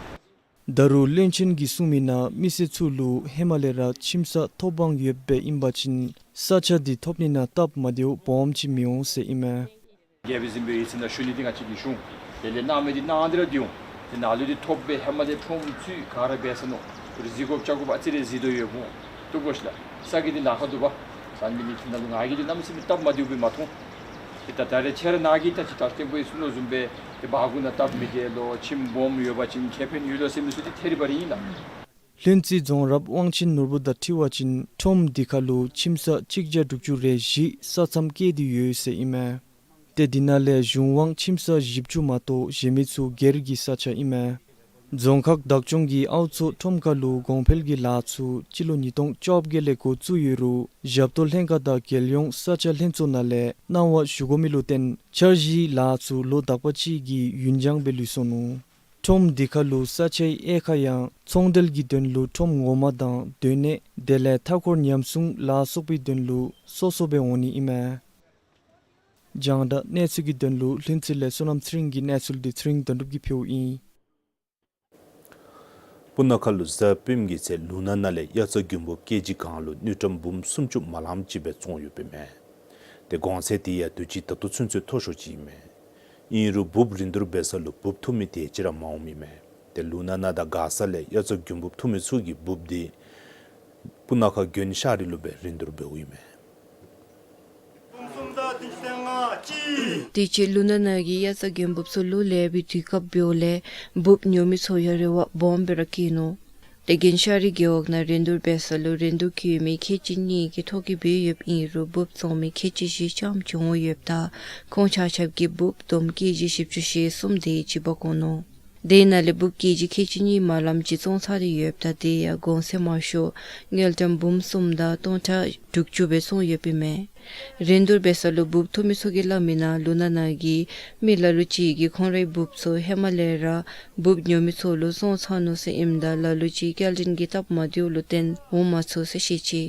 ད་རུང་བློན་ཆེན་གྱིས་གསུངས་མི་ནང་མི་སེར་ཚུ་ལུ་ཧེ་མ་ལས་ར་ཁྱིམ་ས་ཐོབ་དབང་ཡོདཔ་སྦེ་ཨིན་པ་ཅིན་ས་ཆ་འདི་ཐོབ་ནི་ནང་སྟབས་མ་བདེཝ་སྦོམ་ཅིག་མི་འོང་ཟེར་ཨིན་མས། རྒྱལ་པོའི་གཟིམ་དཔོན་ཡོད་ས་ནང་ཞུ་ནི་འདི་ང་བཅས་ཀྱིས་ཞུ་འོང་། དེ་ལས་གནང་མི་འདི་གནང་སྟེ་ར་སྡོད་འོང་། ཏེ་ནཱ་ལུ་འདི་ཐོབ་སྦེ་ཧེ་མ་ལས་ཁྲོམ་ཚུ་ག་ར་འབད་ཚར་ནུག། ཏེ་གཟིགས་དགོཔ་བཅར་དགོཔ་ཨ་ཙི་རེ་གཟིགས་དོ་ཡོདཔ་འོང་། བཏུབ་གོ་ཤིག་ལགས། ས་གི་འདི་ལཱ་ཁག་འདུག་པ། ས་མི་ནི་ཁྱིམ་ནང་ལུ་ང་གིས་འདི་གནམ་མེད་ས་མེད་སྟབས་མ་བདེཝ་སྦེ་མ་མཐོང་། ཏེ་ད་ད་རེས་ཁྱེད་ར་ནཱ་གིས་ད་ཅི་ད་ལྟོ་བརྟན་པོ་ཡི་གསུང་ནོ་བཟུམ་སྦེ་ཏེ་བ་གུ་ནང་སྟབས་མི་བདེ་ལོ་ཁྱིམ་སྦོམ་ཡོད་པ་ཅིན་ཁེ་ཕན་ཡོད་ལོ་ཟེར་མི་ཚུ་འདི་ཐད་རི་བ་རི་ཨིན་ལགས། ལྷུན་རྩེ་རྫོང་རབ་དབང་ཆེན་ནོར་བུ་དང་འཁྲིལ་བ་ཅིན་ཁྲོམ་འདི་ཁ་ལུ་ཁྱིམ་ས་གཅིག་བརྒྱ་དྲུག་ཅུ་རེ་བཞི་ས་མཚམས་བཀལ་ཏེ་ཡོད་ཟེར་ཨིན་མས། ཏེ་འདི་ནང་ལས་གཞུང་དབང་ཁྱིམ་ས་བཞི་བཅུ་མ་གཏོགས་གཞན་མི་ཚུ་སྒེར་གྱི་ས་ཆ་ཨིན་མས། རྫོང་ཁག་བདག་སྐྱོང་གིས་ཨའུ་མཚོ་ཁྲོམ་ཁ་ལུ་གོང་འཕེལ་གྱི་ལཱ་ཚུ་སྤྱི་ལོ་ཉིས་སྟོང་བཅོ་བརྒྱད་ལས་འགོ་བཙུགས་ཡོད་རུང་ཞབས་ཏོག་ལྷན་ཁག་དང་རྒྱལ་ཡོངས་ས་ཆ་ལྷན་ཚོགས་ནང་ལས་གནང་བ་ཞུ་དགོ་མི་ལུ་བརྟེན་འཆར་གཞིའི་ལཱ་ཚུ་ལོ་དག་པ་ཅིག་གི་ཡུན་འགྱངས་སྦེ་ལུས་སོ་ནུག། ཁྲོམ་འདི་ཁ་ལུ་ས་ཆའི་དབྱེ་ཁག་ཡང་ཚོང་འབྲེལ་གྱི་དོན་ལུ་ཁྲོམ་ངོ་མ་དང་སྡོད་གནས་དེ་ལས་མཐའ་འཁོར་ཉམས་སྲུང་ལ་སོགས་པའི་དོན་ལུ་སོ་སོ་སྦེ་འོང་ནི་ཨིན་མས། རྒྱང་བསྒྲགས་གནས་ཚུལ་གྱི་དོན་ལུ་ལྷུན་རྩེ་ལས་བསོད་ནམས་ཚེ་རིང་གི་གནས་ཚུལ་འདི་ཚེ་རིང་དོན་གྲུབ་ཀྱིས་ཕུལཝ་ཨིན། སྤུ་ན་ཁ་ལུ་གཟའ་སྤེནམ་གི་ཚེ་ལུང་ནག་ནང་ལས་དབྱར་རྩྭ་དགུན་འབུབ་ཀེ་ཇི་གང་ལུ་དངུལ་ཀྲམ་འབུམ་སུམ་ཅུ་མ་ལངམ་ཅིག་སྦེ་བཙོང་ཡོདཔ་ཨིན་མས། ཏེ་གོང་ཚད་དེ་ཡང་དུས་ཅི་ད་ལྟོ་ཚུན་ཚོད་མཐོ་ཤོས་ཅིག་ཨིན་མས། ཨིན་རུང་འབུབ་རིན་བསྡུར་འབད་ས་ལུ་འབུབ་འཐུ་མི་དེ་ཅིག་ར་མ་འོངམ་ཨིན་མས། ཏེ་ལུང་ནག་ནང་དང་མགར་ས་ལས་དབྱར་རྩྭ་དགུན་འབུབ་འཐུ་མི་ཚུ་གིས་འབུབ་དེ་སྤུ་ན་ཁ་དགོན་ཤ་རི་ལུ་སྦེ་རིན་བསྡུར་འབདཝ་ཨིན་མས། དུས་ཅི་ལུང་ནག་ནང་གི་དབྱར་རྩྭ་དགུན་འབུབ་ཚུ་ལུ་ལེགས་པའི་དུས་སྐབས་འབདཝ་ལས་འབུབ་ཉོ་མི་ཚུ་ཡང་རེ་བ་སྦོམ་སྦེ་ར་བསྐྱེད་ནུག། ཏེ་དགོན་ཤ་རི་རྒེད་འོག་ནང་རིན་བསྡུར་འབད་ས་ལུ་རིན་བསྡུར་བཀལ་མི་ཁལ་གཅིག་གཉིས་ཀྱིས་ཐོ་བཀོད་འབད་ཡོདཔ་ཨིན་རུང་འབུབ་བཙོང་མི་ཁལ་གཅིག་བཞི་ཙམ་ཅིག་འོང་ཡོདཔ་ད་ཁོང་ཆ་ཁྱབ་ཀྱིས་འབུབ་བསྡོམས་ཀེ་ཇི་བཞི་བཅུ་ཞེ་གསུམ་དེ་ཅིག་འབག་འོང་ནུག། དེ་ནང་ལས་འབུབ་ཀེ་ཇི་ཁལ་གཅིག་གཉིས་མ་ལངམ་ཅིག་བཙོང་ཚར་ཏེ་ཡོདཔ་ད་དེ་ཡང་གོང་ཚད་མང་ཤོས་དངུལ་ཀྲམ་འབུམ་གསུམ་དང་སྟོང་ཕྲག་དྲུག་ཅུ་སྦེ་བཙོང་ཡོདཔ་ཨིན་མས། རིན་བསྡུར་འབད་ས་ལུ་འབུབ་འཐུ་མི་ཚུ་གིས་སླབ་མི་ནང་ལུང་ནག་ནང་གི་མི་ལ་ལུ་ཅིག་གིས་ཁོང་རའི་འབུབ་ཚུ་ཧེ་མ་ལས་ར་འབུབ་ཉོ་མི་ཚུ་ལུ་བཙོང་ཚར་ནུག་ཟེར་ཨིནམ་ད་ལ་ལུ་ཅིག་སྐྱེལ་འདྲེན་གྱི་སྟབས་མ་བདེཝ་ལུ་བརྟེན་འོང་མ་ཚུགས་ཟེར་བཤད་ཅི།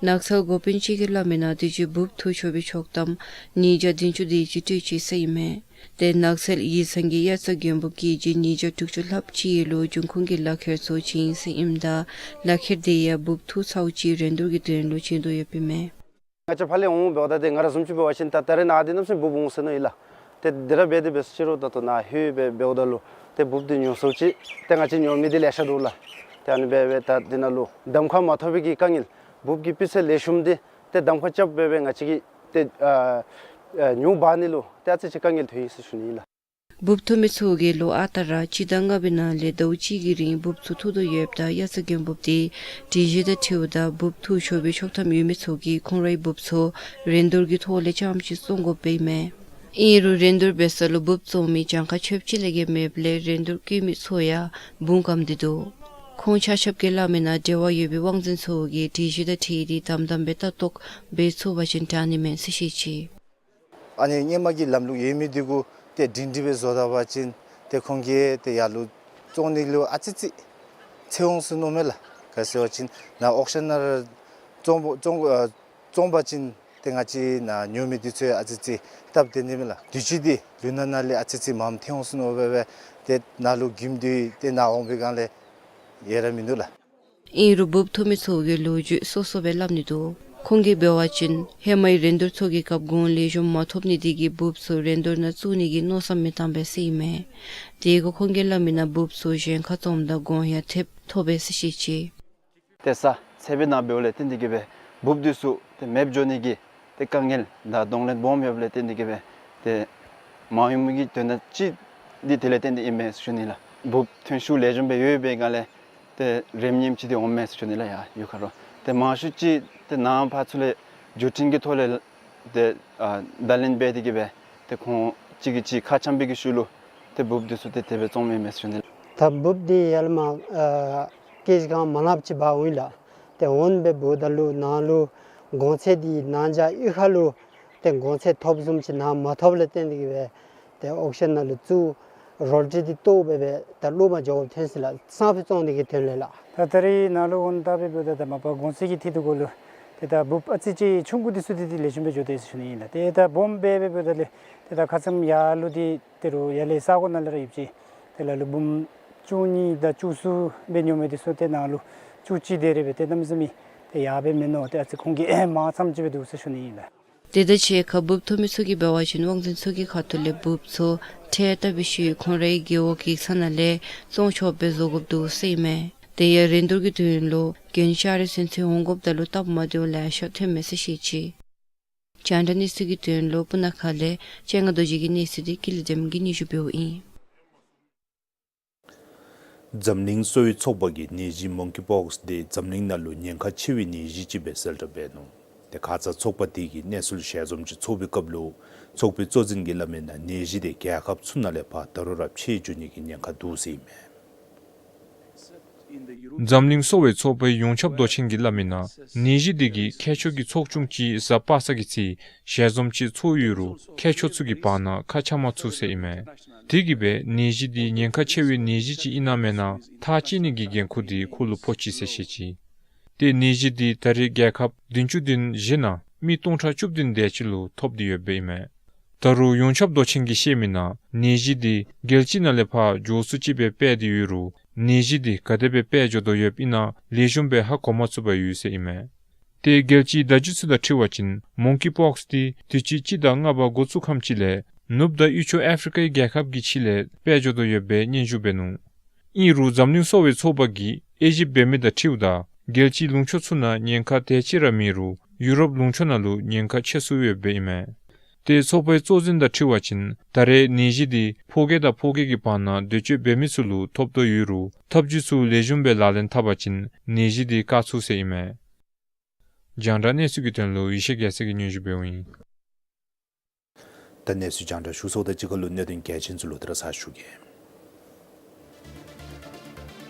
ནགས་ཚལ་འགོ་དཔོན་ཅིག་གིས་སླབ་མི་ནང་དུས་ཅི་འབུབ་འཐུ་ཆོག་པའི་ཆོག་ཐམ་ཉིས་བརྒྱ་བདུན་ཅུ་དེ་ཅིག་སྤྲོད་ཅི་ཟེར་ཨིན་མས། ཏེ་ནགས་ཚལ་ཡིག་ཚང་གིས་དབྱར་རྩྭ་དགུན་འབུབ་ཀེ་ཇི་ཉིས་བརྒྱ་དྲུག་ཅུ་ལྷགཔ་ཅིག་ལུ་འབྱུང་ཁུངས་ཀྱི་ལག་ཁྱེར་ཚུ་བྱིན་ཟེར་ཨིནམ་ད་ལག་ཁྱེར་དེ་ཡང་འབུབ་འཐུ་ཚརཝ་ཅིག་རིན་བསྡུར་གྱི་དོན་ལུ་བྱིན་དོ་ཡོདཔ་ཨིན་མས། ང་བཅས་ཕར་ལས་འོང་འབདཝ་ད་ཏེ་ང་ར་བཟུམ་ཅིག་འབད་བ་ཅིན་ད་ད་རེས་ནཱ་འདི་གནམ་མེད་ས་མེད་འབུབ་འོང་ཟེར་མནོ་ཡི་ལགས། ཏེ་འདི་ར་འབད་དེ་འབད་ས་ཅི་རུང་ད་ལྟོ་ནཱ་ལྷོད་སྦེ་འབདཝ་ད་ལུ་ཏེ་འབུབ་འདི་ཉོ་ཚརཝ་ཅིག་ཏེ་ང་བཅས་ཉོ་མི་འདི་ལེ་ཤ་འདུག་ལགས། ཏེ་ཨ་ནི་སྦེ་སྦེ་ད་འདི་ནང་ལུ་གདམ་ཁ་མ་ཐོབ་པའི་གི་དཀའ་ངལ་འབུབ་ཀྱི་སྤུས་ཚད་ལེགས་ཤོམ་འདི་ཏེ་གདམ་ཁ་རྐྱབ་སྦེ་སྦེ་ང་བཅས་ཀྱིས་ཏེ་ཨ་ཨ་ཉོ་འབག་ནི་ལུ་ཏེ་ཨ་ཙི་ཅིག་དཀའ་ངལ་ཐོན་ཡི་ཟེར་ཞུ་ནི་ཨིན་ལགས། འབུབ་འཐུ་མི་ཚུ་གིས་ལོ་ཨ་རྟག་ར་སྤྱི་ཟླ་ལྔ་པའི་ནང་ལས་ཟླཝ་གཅིག་གི་རིང་འབུབ་ཚུ་འཐུ་དོ་ཡོདཔ་ད་དབྱར་རྩྭ་དགུན་འབུབ་དེ་སྒྲིག་གཞི་དང་འཁྲིལཝ་ད་འབུབ་འཐུ་ཆོག་པའི་ཆོག་ཐམ་ཡོད་མི་ཚུ་གིས་ཁོང་རའི་འབུབ་ཚུ་རིན་བསྡུར་གྱི་ཐོག་ལས་རྐྱངམ་ཅིག་བཙོང་དགོཔ་ཨིན་མས། ཨིན་རུང་རིན་བསྡུར་འབད་ས་ལུ་འབུབ་བཙོང་མི་གྱངས་ཁ་ཆོདཔ་ཅིག་ལས་བརྒལ་མེདཔ་ལས་རིན་བསྡུར་བཀོད་མི་ཚུ་ཡང་འབུམ་རྐངམ་དེ་འདུག། ཁོང་ཆ་ཁྱབ་ཀྱིས་སླབ་མི་ནང་འབྲེལ་བ་ཡོད་པའི་དབང་འཛིན་ཚུ་གིས་སྒྲིག་གཞི་དང་འཁྲིལ་ཏེ་དམ་དམ་སྦེ་ལྟ་རྟོག་འབད་ཚུགས་པ་ཅིན་དྲག་ནི་མས་ཟེར་བཤད་ཅི། ཨ་ནི་སྔོན་མ་གི་ལམ་ལུགས་ཡོད་མི་འདི་གུ་ཏེ་སྒྲིང་སྒྲིང་སྦེ་བཟོ་ད་པ་ཅིན་ཏེ་ཁོང་གིས་ཏེ་ཡར་ལུ་བཙོང་ནི་ལུ་ཨ་ཙི་ཅིག་འཚེར་འོང་ཟེར་མནོཝ་མས་ལགས། ག་ཟེར་བ་ཅིན་ནཱ་ཨོག་ཤཱན་ནང་ར་བཙོང་བཙོང་ཨ་བཙོང་པ་ཅིན་ཏེ་ང་བཅས་ནཱ་ཉོ་མི་འདི་ཚུ་ཨ་ཙི་ཅིག་སྟབས་བདེ་ནི་མས་ལགས། དུས་ཅི་འདི་ལུང་ནག་ནང་ལས་ཨ་ཙི་ཅིག་མངམ་འཐེན་འོང་ཟེར་མནོ་སྦེ་སྦེ་ཏེ་ནཱ་ལུ་འགྱིམ་སྟེ་ཏེ་ནཱ་འོང་པའི་སྒང་ལས་ཡང་ར་མིན་འདུག་ལགས། ཨིན་རུང་འབུབ་འཐུ་མི་ཚུ་གིས་ལོ་རྒྱུས་སོ་སོ་སྦེ་སླབ་ནི་འདུག། ཁོང་གིས་འབད་བ་ཅིན་ཧེ་མའི་རིན་བསྡུར་ཚུ་གི་སྐབས་གོང་ལེགས་ཤོམ་མ་ཐོབ་ནི་དེ་གིས་འབུབ་ཚུ་རིན་བསྡུར་ནང་བཙུགས་ནི་གི་མནོ་བསམ་མི་བཏང་པས་ཟེར་ཨིན་མས། དེ་གུ་ཁོང་གིས་སླབ་མི་ནང་འབུབ་ཚུ་གཞན་ཁར་བཙོངམ་ད་གོང་ཡང་ཐེབས་ཐོབ་པས་ཟེར་བཤད་ཅི། ཏེ་ས་ཚལ་པའི་ནང་འབདཝ་ལས་བརྟེན་ཏེ་གིས་སྦེ་འབུབ་འདི་ཚུ་ཏེ་མེདཔ་འགྱོ་ནི་གི་ཏེ་དཀའ་ངལ་དང་གདོང་ལེན་སྦོམ་ཡོདཔ་ལས་བརྟེན་ཏེ་གིས་སྦེ་ཏེ་མ་ཡོང་མི་གི་དོན་དག་ཅིག་འདི་དེ་ལས་བརྟེན་ཏེ་ཨིན་མས་ཟེར་ཞུ་ནི་ལགས། འབུབ་ཐོན་ཤུགས་ལེགས་ཤོམ་སྦེ་ཡོད་པའི་སྒང་ལས་ཏེ་རེམ་ཉེམ་ཅིག་འདི་འོང་མས་ཟེར་ཞུ་ནི་ལགས། ཡ་ཡོད་ཁ་རོག། ཏེ་མང་ཤོས་ཅིག་ཏེ་ནང་ཕར་ཚུར་ལས་བརྒྱུད་འཕྲིན་གྱི་ཐོག་ལས་ཏེ་ཨ་བརྡ་ལན་འབད་དེ་གིས་སྦེ་ཏེ་ཁོང་གཅིག་གིས་གཅིག་ཁ་འཆམ་པའི་གི་ཤུལ་ལུ་ཏེ་འབུབ་འདི་ཚུ་ཏེ་དེ་སྦེ་བཙོང་མི་མས་ཟེར་ཞུ་ནི་ལགས། ད་འབུབ་འདི་ཡར་ལས་མར་ཨ་ཀེ་ཇི་གང་མ་ལངམ་ཅིག་འབག་འོང་ཡི་ལགས། ཏེ་འོང་སྦེ་འབདཝ་ད་ལུ་ནཱ་ལུ་གོང་ཚད་འདི་ནཱ་འཇའ་གཡུས་ཁ་ལུ་ཏེ་གོང་ཚད་ཐོབ་བཟུམ་ཅིག་ནཱ་མ་ཐོབ་ལས་བརྟེན་ཏེ་གིས་སྦེ་ཏེ་ཨོག་ཤཱན་ནང་ལུ་བཙུགས་རོལ་ཊི་འདི་བཏོག་སྦེ་སྦེ་ད་ལོག་མར་འགྱོ་དགོཔ་ཐོན་ཅི་ལགས། སང་ཕོད་བཙོང་ནི་གི་དོན་ལས་ལགས། ད་ད་རེས་ནཱ་ལུ་འོང་ད་འབདཝ་ད་ད་མ་པ་གོང་ཚད་ཀྱི་ཐད་དུ་གོ་ལུ་ཏེ་ད་འབུབ་ཨ་ཙི་ཅིག་ཆུང་ཀུ་འདི་ཚུ་འདི་ཏེ་ལེགས་ཤོམ་སྦེ་འགྱོ་དོ་ཡོད་ཟེར་ཞུ་ནི་ཨིན་ལགས། ཏེ་ད་སྦོམ་སྦེ་འབདཝ་ད་ལས་ཏེ་ད་ཁ་ཙ་ཡར་ལུ་འདི་ཏེ་རུང་ཡར་ལས་ས་གོ་ནང་ལས་ར་ཡོད་ཅི། ཏེ་ལ་ལུ་འབུམ་བཅུ་གཉིས་དང་བཅུ་གསུམ་སྦེ་ཉོ་མི་འདི་ཚུ་ཏེ་ནཱ་ལུ་བཅུ་གཅིག་དེ་རེ་སྦེ་ཏེ་གནམ་མེད་ས་མེད་ཏེ་ཡར་སྦེ་མེན་ནོ། ཏེ་ཨ་ཙི་ཁོང་གིས་མངམ་ཙམ་ཅིག་སྦེ་འདུག་ཟེར་ཞུ་ནི་ཨིན་ལགས། དེ་དང་གཅིག་ཁར་འབུབ་འཐུ་མི་ཚུ་གིས་འབད་བ་ཅིན་དབང་འཛིན་ཚུ་གི་ཁ་ཐུག་ལས་འབུབ་ཚུ་ཁྲལ་བཏབ་པའི་ཤུལ་ཁོང་རའི་རྒེད་འོག་གི་ས་ནང་ལས་བཙོང་ཆོགཔ་སྦེ་བཟོ་དགོཔ་འདུག་ཟེར་ཨིན་མས། དེ་ཡང་རིན་བསྡུར་གྱི་དོན་ལུ་གྱོན་ཤ་རི་ཚུན་ཚོད་འོང་དགོཔ་ད་ལུ་སྟབས་མ་བདེཝ་ལེ་ཤ་ཐོན་མས་ཟེར་བཤད་ཅི། རྒྱང་བསྒྲགས་གནས་ཚུལ་གྱི་དོན་ལུ་སྤུ་ན་ཁ་ལས་སྤྱན་སྔ་རྡོ་རྗེ་གི་གནས་ཚུལ་འདི་ཀུན་ལེགས་བདེམ་གིས་སྙན་ཞུ་འབདཝ་ཨིན། འཛམ་གླིང་གསོ་བའི་ཚོགས་པ་གིས་ནད་གཞི་མོང་ཀི་པོགསི་དེ་འཛམ་གླིང་ནང་ལུ་ཉེན་ཁ་ཆེ་བའི་ནད་གཞི་ཅིག་སྦེ་གསལ་བསྒྲགས་འབད་ནུག། དེ་ཁ་ཙ་ཚོགས་པ་དེ་གིས་གནས་ཚུལ་ཞལ་འཛོམས་ཅིག་ཚོགས་པའི་སྐབས་ལུ་ཚོགས་པའི་གཙོ་འཛིན་གྱིས་སླབ་མི་ནང་ནད་གཞི་དེ་རྒྱལ་ཁབ་ཚུ་ནང་ལས་ཕར་ད་རུང་ར་འཕེལ་འགྱོ་ནི་གི་ཉེན་ཁ་འདུག་ཟེར་ཨིན་མས། འཛམ་གླིང་གསོ་བའི་ཚོགས་པའི་ཡོངས་ཁྱབ་མདོ་ཆེན་གྱིས་སླབ་མི་ནང་ནད་གཞི་དེ་གི་མཁས་མཆོག་གི་ཚོགས་ཆུང་ཅིག་གཟའ་པ་སངས་ཀྱི་ཚེ་ཞལ་འཛོམས་ཅིག་ཚོགས་ཡོད་རུང་མཁས་མཆོག་ཚུ་གི་བར་ན་ཁ་ཆ་མ་ཚུགས་ཟེར་ཨིན་མས། དེ་གིས་སྦེ་ནད་གཞི་དེ་ཉེན་ཁ་ཆེ་བའི་ནད་གཞི་ཅིག་ཨིན་ན་མེན་ན་ཐག་བཅད་ནི་གི་འགན་ཁུར་དེ་ཁོ་ལུ་ཕོག་ཅི་ཟེར་བཤད་ཅི། ཏེ་ནད་གཞི་དེ་ད་རེས་རྒྱལ་ཁབ་བདུན་ཅུ་དོན་བཞི་ནང་མི་སྟོང་ཕྲག་བཅུ་བདུན་དེ་ཅིག་ལུ་ཐོབ་སྟེ་ཡོདཔ་ཨིན་མས། ད་རུང་ཡོངས་ཁྱབ་མདོ་ཆེན་གྱིས་བཤད་མི་ནང་ནད་གཞི་དེ་རྒྱལ་སྤྱི་ནང་ལས་ཕར་མགྱོགས་སུ་ཅིག་སྦེ་སྤེལ་ཏེ་ཡོད་རུང་ནད་གཞི་དེ་ག་དེ་སྦེ་སྤེལ་འགྱོ་དོ་ཡོདཔ་ཨིན་ན་ལེགས་ཤོམ་སྦེ་ཧ་གོ་མ་ཚུགས་པར་ཡོད་ཟེར་ཨིན་མས། ཏེ་རྒྱལ་སྤྱིའི་བརྡ་བརྒྱུད་ཚུ་དང་འཁྲིལ་བ་ཅིན་མོང་ཀི་པོགསི་དེ་དུས་ཅི་སྤྱི་ཟླ་ལྔ་པ་འགོ་བཙུགས་ཁམས་ཅིག་ལས་ནུབ་དང་དབུས་ཕྱོགས་ཨ་ཕི་རི་ཀའི་རྒྱལ་ཁབ་ཀྱི་ཕྱི་ལས་སྤེལ་འགྱོ་དོ་ཡོདཔ་སྦེ་སྙན་ཞུ་འབད་ནུག། ཨིན་རུང་འཛམ་གླིང་གསོ་བའི་ཚོགས་པ་གིས་དབྱེ་ཞིབ་འབད་མི་དང་འཁྲིལཝ་ད་རྒྱལ་སྤྱིའི་ལུང་ཕྱོགས་ཚུ་ནང་ཉེན་ཁ་དེ་ཅིག་ར་མེད་རུང་ཡུ་རོབ་ལུང་ཕྱོགས་ནང་ལུ་ཉེན་ཁ་ཆེ་སུ་ཡོདཔ་ཨིན་མས། ཏེ་ཚོགས་པའི་གཙོ་འཛིན་དང་འཁྲིལ་བ་ཅིན་ད་རེས་ནད་གཞི་དེ་ཕོ་སྐྱེས་དང་ཕོ་སྐྱེས་ཀྱི་བར་ན་འདོད་སྤྱོད་འབད་མི་ཚུ་ལུ་ཐོབ་དོ་ཡོད་རུང་ཐབས་བྱུས་ཚུ་ལེགས་ཤོམ་སྦེ་ལག་ལེན་འཐབ་པ་ཅིན་ནད་གཞི་དེ་བཀག་ཚུགས་ཟེར་ཨིན་མས། རྒྱང་བསྒྲགས་གནས་ཚུལ་གྱི་དོན་ལུ་ཡེ་ཤེས་རྒྱལ་མཚན་གྱིས་སྙན་ཞུ་འབདཝ་ཨིན། ད་གནས་ཚུལ་རྒྱང་བསྒྲགས་ཞུ་ཚརཝ་དང་གཅིག་ཁར་ལུ་གནད་དོན་གལ་ཆེན་ཚུ་ལོག་སྟེ་ར་ཚར་ཞུ་གེ།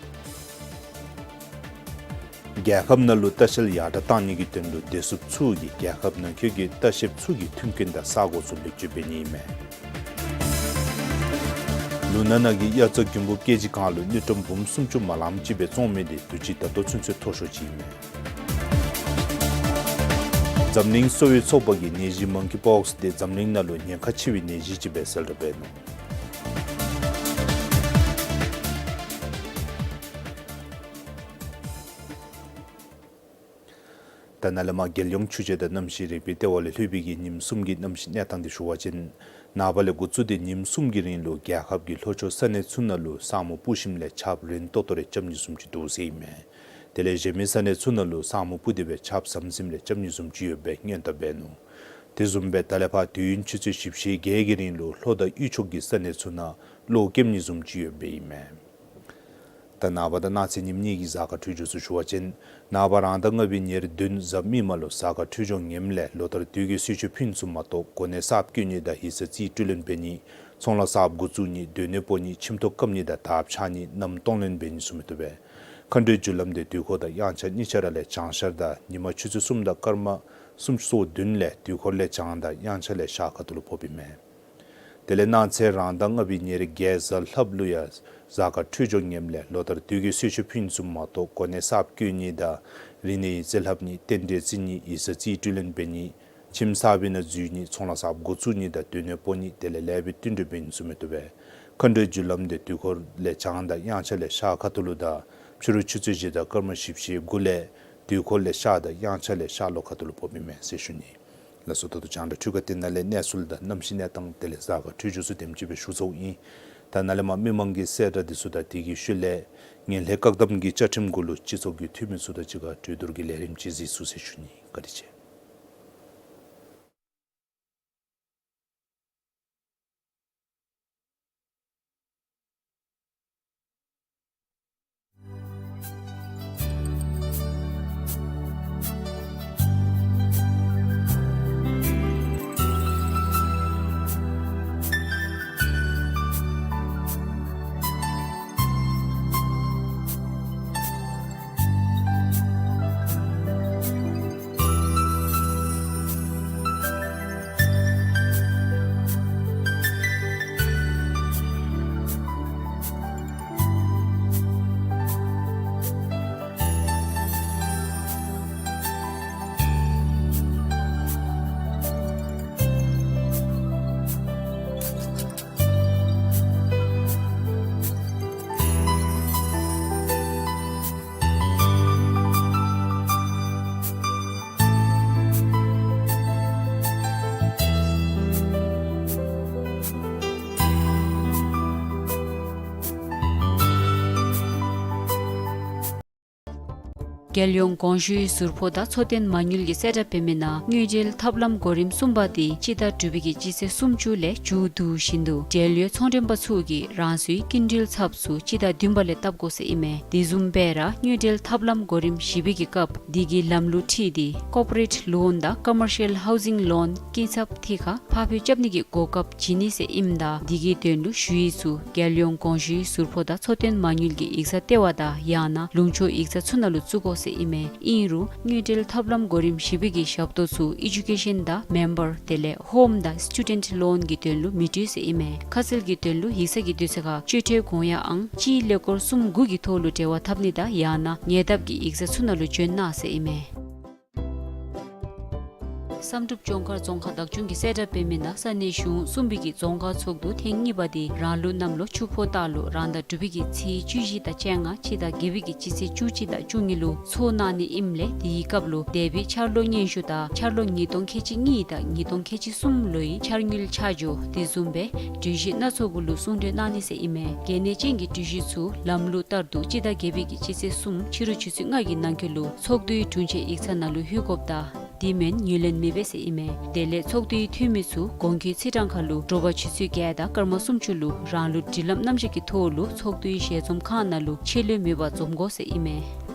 རྒྱལ་ཁབ་ནང་ལུ་ལྟ་བཤལ་ཡར་དྲག་གཏང་ནི་གི་དོན་ལུ་བདེ་སྲུངཔ་ཚུ་གིས་རྒྱལ་ཁབ་ནང་འཁོད་ཀྱི་ལྟ་བཤལཔ་ཚུ་གི་མཐུན་རྐྱེན་དང་ས་གོ་ཚུ་ལེགས་བཅོས་འབད་ནི་ཨིན་མས། ལུང་ནག་ནང་གི་དབྱར་རྩྭ་དགུན་འབུ་ཀེ་ཇི་གང་ལུ་དངུལ་ཀྲམ་འབུམ་སུམ་ཅུ་མ་ལངམ་ཅིག་སྦེ་བཙོང་མི་དེ་དུས་ཅི་ད་ལྟོ་ཚུན་ཚོད་མཐོ་ཤོས་ཅིག་ཨིན་མས། འཛམ་གླིང་གསོ་བའི་ཚོགས་པ་གིས་ནད་གཞི་མོང་ཀི་པོགསི་དེ་འཛམ་གླིང་ནང་ལུ་ཉེན་ཁ་ཆེ་བའི་ནད་གཞི་ཅིག་སྦེ་གསལ་བསྒྲགས་འབད་ནུག། ད་ནཱ་ལས་མར་རྒྱལ་ཡོངས་ཆུ་བྱད་དང་གནམ་གཤིས་རིག་པའི་ལྟེ་བ་ལས་ལྷོད་པའི་གི་ཉིནམ་གསུམ་གྱི་གནམ་གཤིས་གནས་སྟངས་དེ་ཞུ་བ་ཅིན། ནངས་པ་ལས་འགོ་བཙུགས་ཏེ་ཉིནམ་གསུམ་གྱི་རིང་ལུ་རྒྱལ་ཁབ་ཀྱི་ལྷོ་ཕྱོགས་ས་གནས་ཚུ་ནང་ལུ་ས་སྨུག་སྤུབས་ཞིནམ་ལས་ཆརཔ་རན་ཏོག་ཏོ་རེ་རྐྱབ་ནི་བཟུམ་ཅིག་འདུག་ཟེར་ཨིན་མས། དེ་ལས་གཞན་མི་ས་གནས་ཚུ་ནང་ལུ་ས་སྨུག་སྤུབས་ཏེ་སྦེ་ཆརཔ་ཟམ་ཟིམ་རེ་རྐྱབ་ནི་བཟུམ་ཅིག་ཡོདཔ་སྦེ་སྔོན་བརྡ་འབད་ནུག། དེ་བཟུམ་སྦེ་ད་ལས་ཕར་དུས་ཡུན་ཆུ་ཚོད་བཞི་བཅུ་ཞེ་བརྒྱད་ཀྱི་རིང་ལུ་ལྷོ་དང་དབུས་ཕྱོགས་ཀྱི་ས་གནས་ཚུ་ནང་གློག་རྐྱབ་ནི་བཟུམ་ཅིག་ཡོདཔ་སྦེ་ཨིན་མས། ད་ནངས་པ་དང་གནངས་ཚེ་ཉིནམ་གཉིས་ཀྱི་གཟའ་སྐར་འཕྲོད་སྦྱོར་ཚུ་ཞུ་བ་ཅིན། ནངས་པ་རང་ཟླ་ལྔ་པའི་ཉེར་བདུན་གཟའ་མིག་དམར་ལུ་གཟའ་སྐར་འཕྲོད་སྦྱོར་ངནམ་ལས་ལོ་ལྟར་དུས་ཀྱི་གསོལ་མཆོད་ཕུལ་ནི་བཟུམ་མ་གཏོགས་གོ་གནས་གསརཔ་བསྐོ་ནི་དང་ཡིག་ཚང་རྩིས་སྤྲོད་ལེན་འབད་ནི། ཚོང་ལཱ་གསརཔ་འགོ་བཙུགས་ནི། སྡོད་གནས་སྤོ་ནི། ཁྱིམ་ཐོག་བཀབ་ནི་དང་དརཔ་ཆག་ནི། མནའམ་གཏོང་ལེན་འབད་ནི་བཟུམ་མི་བཏུབ་པས། མཁའ་འགྲོའི་རྒྱུ་ལམ་དེ་དུས་འཁོར་དང་དབྱངས་འཆར་གཉིས་ཆ་ར་ལས་བྱང་ཤར་དང་ཉི་མ་ཆུ་ཚོད་གསུམ་དང་སྐར་མ་སུམ་ཅུ་སོ་བདུན་ལས་དུས་འཁོར་ལས་བྱང་དང་དབྱངས་འཆར་ལས་ཤར་ཁ་ཐུག་ལུ་ཕོགཔ་ཨིན་མས། དེ་ལས་གནངས་ཚེ་རང་ཟླ་ལྔ་པའི་ཉེར་བརྒྱད་གཟའ་ལྷགཔ་ལུ་ཡང་གཟའ་སྐར་འཕྲོད་སྦྱོར་ངནམ་ལས་ལོ་ལྟར་དུས་ཀྱི་གསོལ་མཆོད་ཕུལ་ནི་བཟུམ་མ་གཏོགས་གོ་གནས་གསརཔ་བསྐོ་ནི་དང་རིག་གནས་ཡིག་རྩིས་ལྷབ་ནི། རྟེན་འབྲེལ་བརྩི་ནི། ཡིག་ཚང་རྩིས་སྤྲོད་ལེན་འབད་ནི། ཁྱིམ་གསར་པའི་ནང་འཛུལ་ནི། ཚོང་ལཱ་གསརཔ་འགོ་བཙུགས་ནི་དང་སྡོད་གནས་སྤོ་ནི། དེ་ལས་ལེགས་པའི་བསྟུན་གྲོས་འབད་ནི་བཟུམ་མི་བཏུབ་པས། མཁའ་འགྲོའི་རྒྱུ་ལམ་དེ་དུས་འཁོར་ལས་བྱང་དང་དབྱངས་འཆར་ལས་ཤར་ཁ་ཐུག་ལུ་དང་ཕྱི་རུ་ཆུ་ཚོད་བཞི་དང་སྐར་མ་བཞི་བཅུ་ཞེ་དགུ་ལས་དུས་འཁོར་ལས་ཤར་དང་དབྱངས་འཆར་ལས་ཤར་ལྷོ་ཁ་ཐུག་ལུ་ཕོགཔ་ཨིན་མས་ཟེར་ཞུ་ནི། ལགས་སོ། ད་ལྟོ་རྒྱང་བསྒྲགས་འཕྲུལ་ཁང་འདི་ནང་ལས་གནས་ཚུལ་དང་གནམ་གཤིས་གནས་སྟངས་དེ་ལས་གཟའ་སྐར་འཕྲོད་སྦྱོར་ཚུ་དེམ་ཅིག་སྦེ་ཞུ་ཚརཝ་ཨིན། ད་ནཱ་ལས་མར་མི་མང་གི་གསལ་བསྒྲགས་འདི་ཚུ་དང་དེ་གི་ཤུལ་ལས་ངན་ལྷད་བཀག་སྡོམ་གྱི་བཅའ་ཁྲིམས་གུ་ལུ་སྤྱི་ཚོགས་ཀྱི་འཐུས་མི་ཚུ་དང་གཅིག་ཁར་གྲོས་བསྡུར་གྱི་ལས་རིམ་ཅིག་གཟིགས་ཚུགས་ཟེར་ཞུ་ནི། བཀའ་དྲིན་ཆེ། རྒྱལ་ཡོངས་གོང་ཞུའི་ཟུར་ཕོགས་དང་འཚོ་རྟེན་མ་དངུལ་གྱིས་གསལ་བསྒྲགས་འབད་མི་ནང་དངུལ་འབྲེལ་ཐབས་ལམ་གོ་རིམ་གསུམ་པ་དེ་སྤྱི་ཟླ་དྲུག་པའི་གི་སྤྱི་ཚེས་སུམ་ཅུ་ལས་མཇུག་བསྡུ་བཞིན་དུ་འབྲེལ་ཡོད་ཚོང་མགྲོན་པ་ཚུ་གིས་རང་སོའི་སྐྱིན་འགྲུལ་ཚབ་ཚུ་སྤྱི་ཟླ་བདུན་པ་ལས་བཏབ་དགོ་ཟེར་ཨིན་མས། དེ་བཟུམ་སྦེ་ར་དངུལ་འབྲེལ་ཐབས་ལམ་གོ་རིམ་བཞི་པའི་གི་སྐབས་དེ་གི་ལམ་ལུགས་ཁྲིད་དེ་ཀོར་པོ་རེཊ་ལོན་དང་ཀོ་མར་ཤལ་ཧའུ་ཟིང་ལོན་སྐྱིན་ཚབ་འདི་ཁར་ཕར་འབུལ་རྐྱབ་ནི་གི་གོ་སྐབས་བྱིན་ནི་ཟེར་ཨིནམ་ད་དེ་གི་དོན་ལུ་ཞུ་ཡིག་ཚུ་རྒྱལ་ཡོངས་གོང་ཞུའི་ཟུར་ཕོགས་དང་འཚོ་རྟེན་མ་དངུལ་གྱི་ཡིག་ཚང་ལྟེ་བ་དང་ཡང་ན་ལུང་ཕྱོགས་ཡིག་ཚང་ཚུ་ནང་ལུ་བཙུགས་དགོ་ཟེར་ཨིན་མས། ཨིན་རུང་དངུལ་འབྲེལ་ཐབས་ལམ་གོ་རིམ་བཞི་པའི་གི་ཞབས་ཏོག་ཚུ་ཨེ་ཇུ་ཀེ་ཤན་དང་མེམ་བར་དེ་ལས་ཧོམ་དང་སི་ཊུ་ཌེནཊ་ལོན་གྱི་དོན་ལུ་མི་སྤྲོད་ཟེར་ཨིན་མས། ཁ་གསལ་གྱི་དོན་ལུ་ཡིག་ཚང་གི་དུས་ཚོད་ཁར་སྤྱོད་ཁྲལ་གོང་ཡ་ཨང་སྤྱིའི་ཀླད་ཀོར་སུམ་དགུ་གི་ཐོག་ལུ་འབྲེལ་བ་འཐབ་ནི་དང་ཡང་ན་ཉེ་འདབས་ཀྱི་ཡིག་ཚང་ཚུ་ནང་ལུ་བྱོན་གནང་ཟེར་ཨིན་མས། བསམ་གྲུབ་ལྗོངས་མཁར་རྫོང་ཁག་བདག་སྐྱོང་གིས་གསལ་བསྒྲགས་འབད་མི་ནང་ས་གནས་གཞུང་གསུམ་པའི་གི་རྫོང་ཁག་ཚོགས་འདུ་ཐེངས་གཉིས་པ་དེ་རང་ལུགས་གནམ་ལོ་ཆུ་ཕོ་སྟག་ལོ་རང་ཟླ་དྲུག་པའི་གི་ཚེས་བཅུ་བཞི་དང་བཅོ་ལྔ་སྤྱི་ཟླ་བརྒྱད་པའི་གི་སྤྱི་ཚེས་བཅུ་གཅིག་དང་བཅུ་གཉིས་ལུ་ཚོགས་གནང་ནི་ཨིནམ་ལས་དེའི་སྐབས་ལུ་འདས་པའི་འཆར་ལོ་སྙན་ཞུ་དང་འཆར་ལོ་ཉིས་སྟོང་ཁལ་གཅིག་གཉིས་དང་ཉིས་སྟོང་ཁལ་གཅིག་གསུམ་ལོའི་འཆར་དངུལ་ཆ་འཇོག་དེ་བཟུམ་སྦེ་གྲོས་གཞི་སྣ་ཚོགས་གུ་ལུ་གསུང་གྲོས་གནང་ནི་ཟེར་ཨིན་མས། གལ་གནད་ཅན་གྱི་གྲོས་གཞི་ཚུ་ལམ་ལུགས་ལྟར་དུ་སྤྱི་ཟླ་བརྒྱད་པའི་གི་སྤྱི་ཚེས་གསུམ་ཕྱི་རུ་ཆུ་ཚོད་ལྔ་གི་ནང་འཁོད་ལུ་ཚོགས་འདུའི་དྲུང་ཆེན་ཡིག་ཚང་ནང་ལུ་ལྷོད་དགོཔ་དང་དེ་མེན་ཡུན་ལེན་མི་འབད་ཟེར་ཨིན་མས། དེ་ལས་ཚོགས་འདུའི་འཐུས་མི་ཚུ་གོང་འཁོད་ཚེས་གྲངས་ཁར་ལུ་དྲོ་པ་ཆུ་ཚོད་བརྒྱད་དང་སྐར་མ་སུམ་ཅུ་ལུ་རང་ལུགས་སྒྲིག་ལམ་རྣམ་གཞག་གི་ཐོག་ལུ་ཚོགས་འདུའི་ཞལ་འཛོམས་ཁང་ནང་ལུ་ཆད་ལུས་མེད་པར་འཛོམས་དགོ་ཟེར་ཨིན་མས།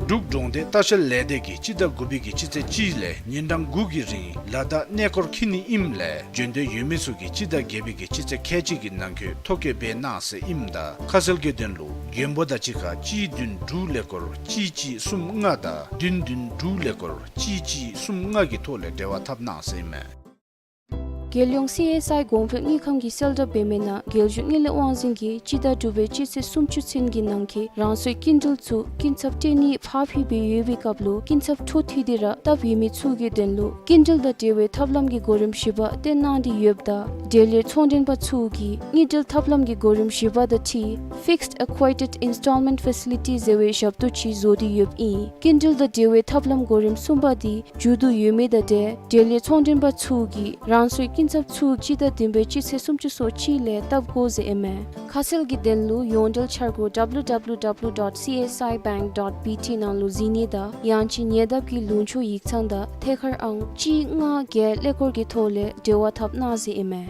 འབྲུག་གྲོང་སྡེ་ལྟ་བཤལ་ལས་སྡེ་གིས་སྤྱི་ཟླ་དགུ་པའི་གི་སྤྱི་ཚེས་གཅིག་ལས་ཉིན་གྲངས་དགུ་གི་རིང་ལ་དྭགས་གནས་སྐོར་འཁྱིད་ནི་ཨིནམ་ལས་འབྱོན་འདོད་ཡོད་མི་ཚུ་གིས་སྤྱི་ཟླ་བརྒྱད་པའི་གི་སྤྱི་ཚེས་ཁལ་གཅིག་གི་ནང་འཁོད་ཐོ་བཀོད་འབད་གནང་ཟེར་ཨིནམ་ད་ཁ་གསལ་གྱི་དོན་ལུ་མགོན་པོ་དང་གཅིག་ཁར་གཅིག་བདུན་དྲུག་ཀླད་ཀོར་གཅིག་གཅིག་གསུམ་ལྔ་དང་བདུན་བདུན་དྲུག་ཀླད་ཀོར་གཅིག་གཅིག་གསུམ་ལྔ་གི་ཐོག་ལས་འབྲེལ་བ་འཐབ་གནང་ཟེར་ཨིན་མས། རྒྱལ་ཡོངས་སི་ཨེསི་ཨའི་གོང་འཕེལ་དངུལ་ཁང་གིས་གསལ་བསྒྲགས་འབད་མི་ནང་རྒྱལ་གཞུང་དངུལ་ལས་དབང་འཛིན་གྱིས་སྤྱི་ཟླ་དྲུག་པའི་སྤྱི་ཚེས་སུམ་ཅུ་ཚུན་གྱི་ནང་འཁོད་རང་སོའི་སྐྱིན་འགྲུལ་ཚུ་སྐྱིན་ཚབ་སྤྲོད་ནི་ཕར་འབུལ་འབད་ཡོད་པའི་སྐབས་ལུ་སྐྱིན་ཚབ་འཕྲོ་མཐུད་དེ་ར་བཏབ་ཡོད་མི་ཚུ་གི་དོན་ལུ་སྐྱིན་འགྲུལ་དང་འབྲེལ་བའི་ཐབས་ལམ་གྱི་གོ་རིམ་བཞི་པ་བཏོན་གནང་སྟེ་ཡོདཔ་ད་འབྲེལ་ཡོད་ཚོང་མགྲོན་པ་ཚུ་གིས་དངུལ་འབྲེལ་ཐབས་ལམ་གྱི་གོ་རིམ་བཞི་པ་དང་འཁྲིལ་Fixed Equated Installment Facility ཟེར་བའི་ཞབས་ཏོག་ཅིག་བཟོ་སྟེ་ཡོདཔ་ཨིན། སྐྱིན་འགྲུལ་དང་འབྲེལ་བའི་ཐབས་ལམ་གོ་རིམ་གསུམ་པ་དེ་མཇུག་བསྡུ་ཡོད་མི་དང་འབྲེལ་འབྲེལ་ཡོད་ཚོང་མགྲོན་པ་ཚུ་གིས་རང་སོའི་སྐྱིན་ཚབ་ཚུ་སྤྱི་ཟླ་བདུན་པའི་སྤྱི་ཚེས་སུམ་ཅུ་སོ་གཅིག་ལས་བཏབ་དགོ་ཟེར་ཨིན་མས། ཁ་གསལ་གྱི་དོན་ལུ་ཡོངས་འབྲེལ་འཆར་སྒོ་W W W dot C S I bank dot B T ནང་ལུ་གཟིགས་ནི་དང་ཡང་ཅིན་ཉེ་འདབས་ཀྱི་ལུང་ཕྱོགས་ཡིག་ཚང་དང་ཐད་ཀར་ཨང་གཅིག་ལྔ་བརྒྱད་ཀླད་ཀོར་གྱི་ཐོག་ལས་འབྲེལ་བ་འཐབ་གནང་ཟེར་ཨིན་མས།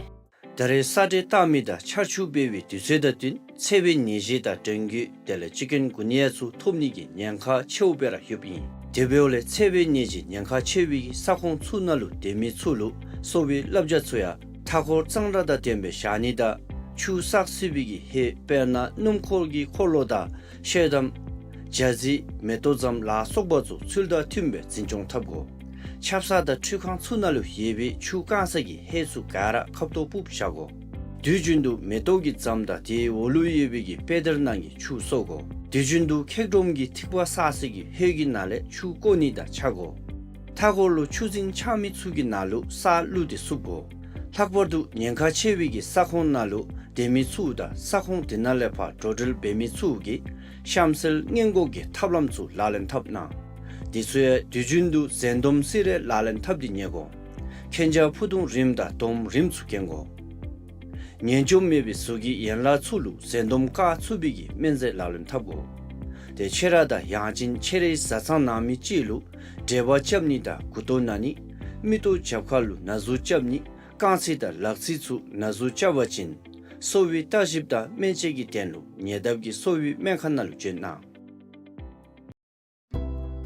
ད་རེས་ས་འབྲེལ་བཏང་མི་དང་ཆར་ཆུ་འབབ་པའི་དུས་ཚོད་དང་བསྟུན་ཚ་བའི་ནད་གཞི་དང་ཌེང་གི་དེ་ལས་ཅིཀ་ཀུན་གུ་ནི་ཡ་ཚུ་ཐོབ་ནི་གི་ཉེན་ཁ་ཆེཝ་སྦེ་ར་ཡོདཔ་ཨིན། དེ་འབདཝ་ལས་ཚ་བའི་ནད་གཞི་ཉེན་ཁ་ཆེ་བའི་ས་ཁོངས་ཚུ་ནང་ལུ་སྡོད་མི་ཚུ་ལུ་གསོ་བའི་བསླབ་བྱ་ཚུ་ཡང་མཐའ་འཁོར་གཙང་སྦྲ་དང་ལྡནམ་སྦེ་བཞག་ནི་དང་ཆུ་བསགས་སྲིད་པའི་གི་ཧེ་དཔེར་ན་སྣུམ་འཁོར་གྱི་འཁོར་ལོ་དང་ཤེལ་དམ་རྒྱ་རྫི་མེ་ཏོག་ཛམ་ལ་སོགས་པ་ཚུ་ཚུལ་དང་མཐུནམ་སྦེ་འཛིན་སྐྱོང་འཐབ་དགོ། ཆབ་གསང་དང་འཕྲུལ་ཁང་ཚུ་ནང་ལུ་ཡོད་པའི་ཆུ་བཀང་ས་གི་ཧེ་ཚུ་ག་ར་ཁབ་ཏོ་སྤུབས་བཞག་དགོ། དུས་རྒྱུན་དུ་མེ་ཏོག་གི་ཛམ་དང་དེའི་འོག་ལུ་ཡོད་པའི་གི་པེ་དར་ནང་གི་ཆུ་གསོ་དགོ། དུས་རྒྱུན་དུ་འཁྱག་སྒྲོམ་གྱི་ཐིགས་པ་བསགས་ས་གི་ཧེ་གི་ནང་ལས་ཆུ་བཀོ་ནི་དང་ཆ་དགོ། མཐའ་འཁོར་ལུ་ཆུ་རྫིང་ཆགས་མི་ཚུ་གི་ནང་ལུ་ས་བླུགས་ཏེ་བསུབ་དགོ། ལྷག་པར་དུ་ཉེན་ཁ་ཆེ་བའི་གི་ས་ཁོངས་ནང་ལུ་སྡོད་མི་ཚུ་དང་ས་ཁོངས་དེ་ནང་ལས་ཕར་འགྲོ་འགྲུལ་འབད་མི་ཚུ་གིས་གཤམ་གསལ་སྔོན་འགོག་གི་ཐབས་ལམ་ཚུ་ལག་ལེན་འཐབ་གནང་། དེ་ཚུ་ཡང་དུས་རྒྱུན་དུ་འཛིན་སྡོམ་སི་རེ་ལག་ལེན་འཐབ་སྟེ་ཉལ་དགོ། གན་རྒྱ་ཕུ་ཐུང་རིངམ་དང་འདོམ་རིངམ་ཚུ་གྱོན་དགོ། ངན་སྐྱུགས་མེད་པའི་གཟུགས་ཀྱི་ཡན་ལག་ཚུ་ལུ་འཛིན་སྡོམ་བཀག་ཚུགས་པའི་གི་སྨན་རྫས་ལག་ལེན་འཐབ་དགོ། ཏེ་ཁྱེད་ར་དང་ཡང་ཅིན་ཁྱེད་རའི་བཟའ་ཚང་ནང་མི་ཅིག་ལུ་འབྲེལ་བ་རྐྱབ་ནི་དང་མགུ་ཏོ་ན་ནི་མིག་ཏོ་རྒྱབ་ཁ་ལུ་ན་ཟུག་རྐྱབ་ནི་རྐང་ཚིགས་དང་ལག་ཚིགས་ཚུ་ན་ཟུག་རྐྱབ་པ་ཅིན་གསོ་བའི་བརྟག་ཞིབ་དང་སྨན་དཔྱད་ཀྱི་དོན་ལུ་ཉེ་འདབས་ཀྱི་གསོ་བའི་སྨན་ཁང་ནང་ལུ་བྱོན་གནང་།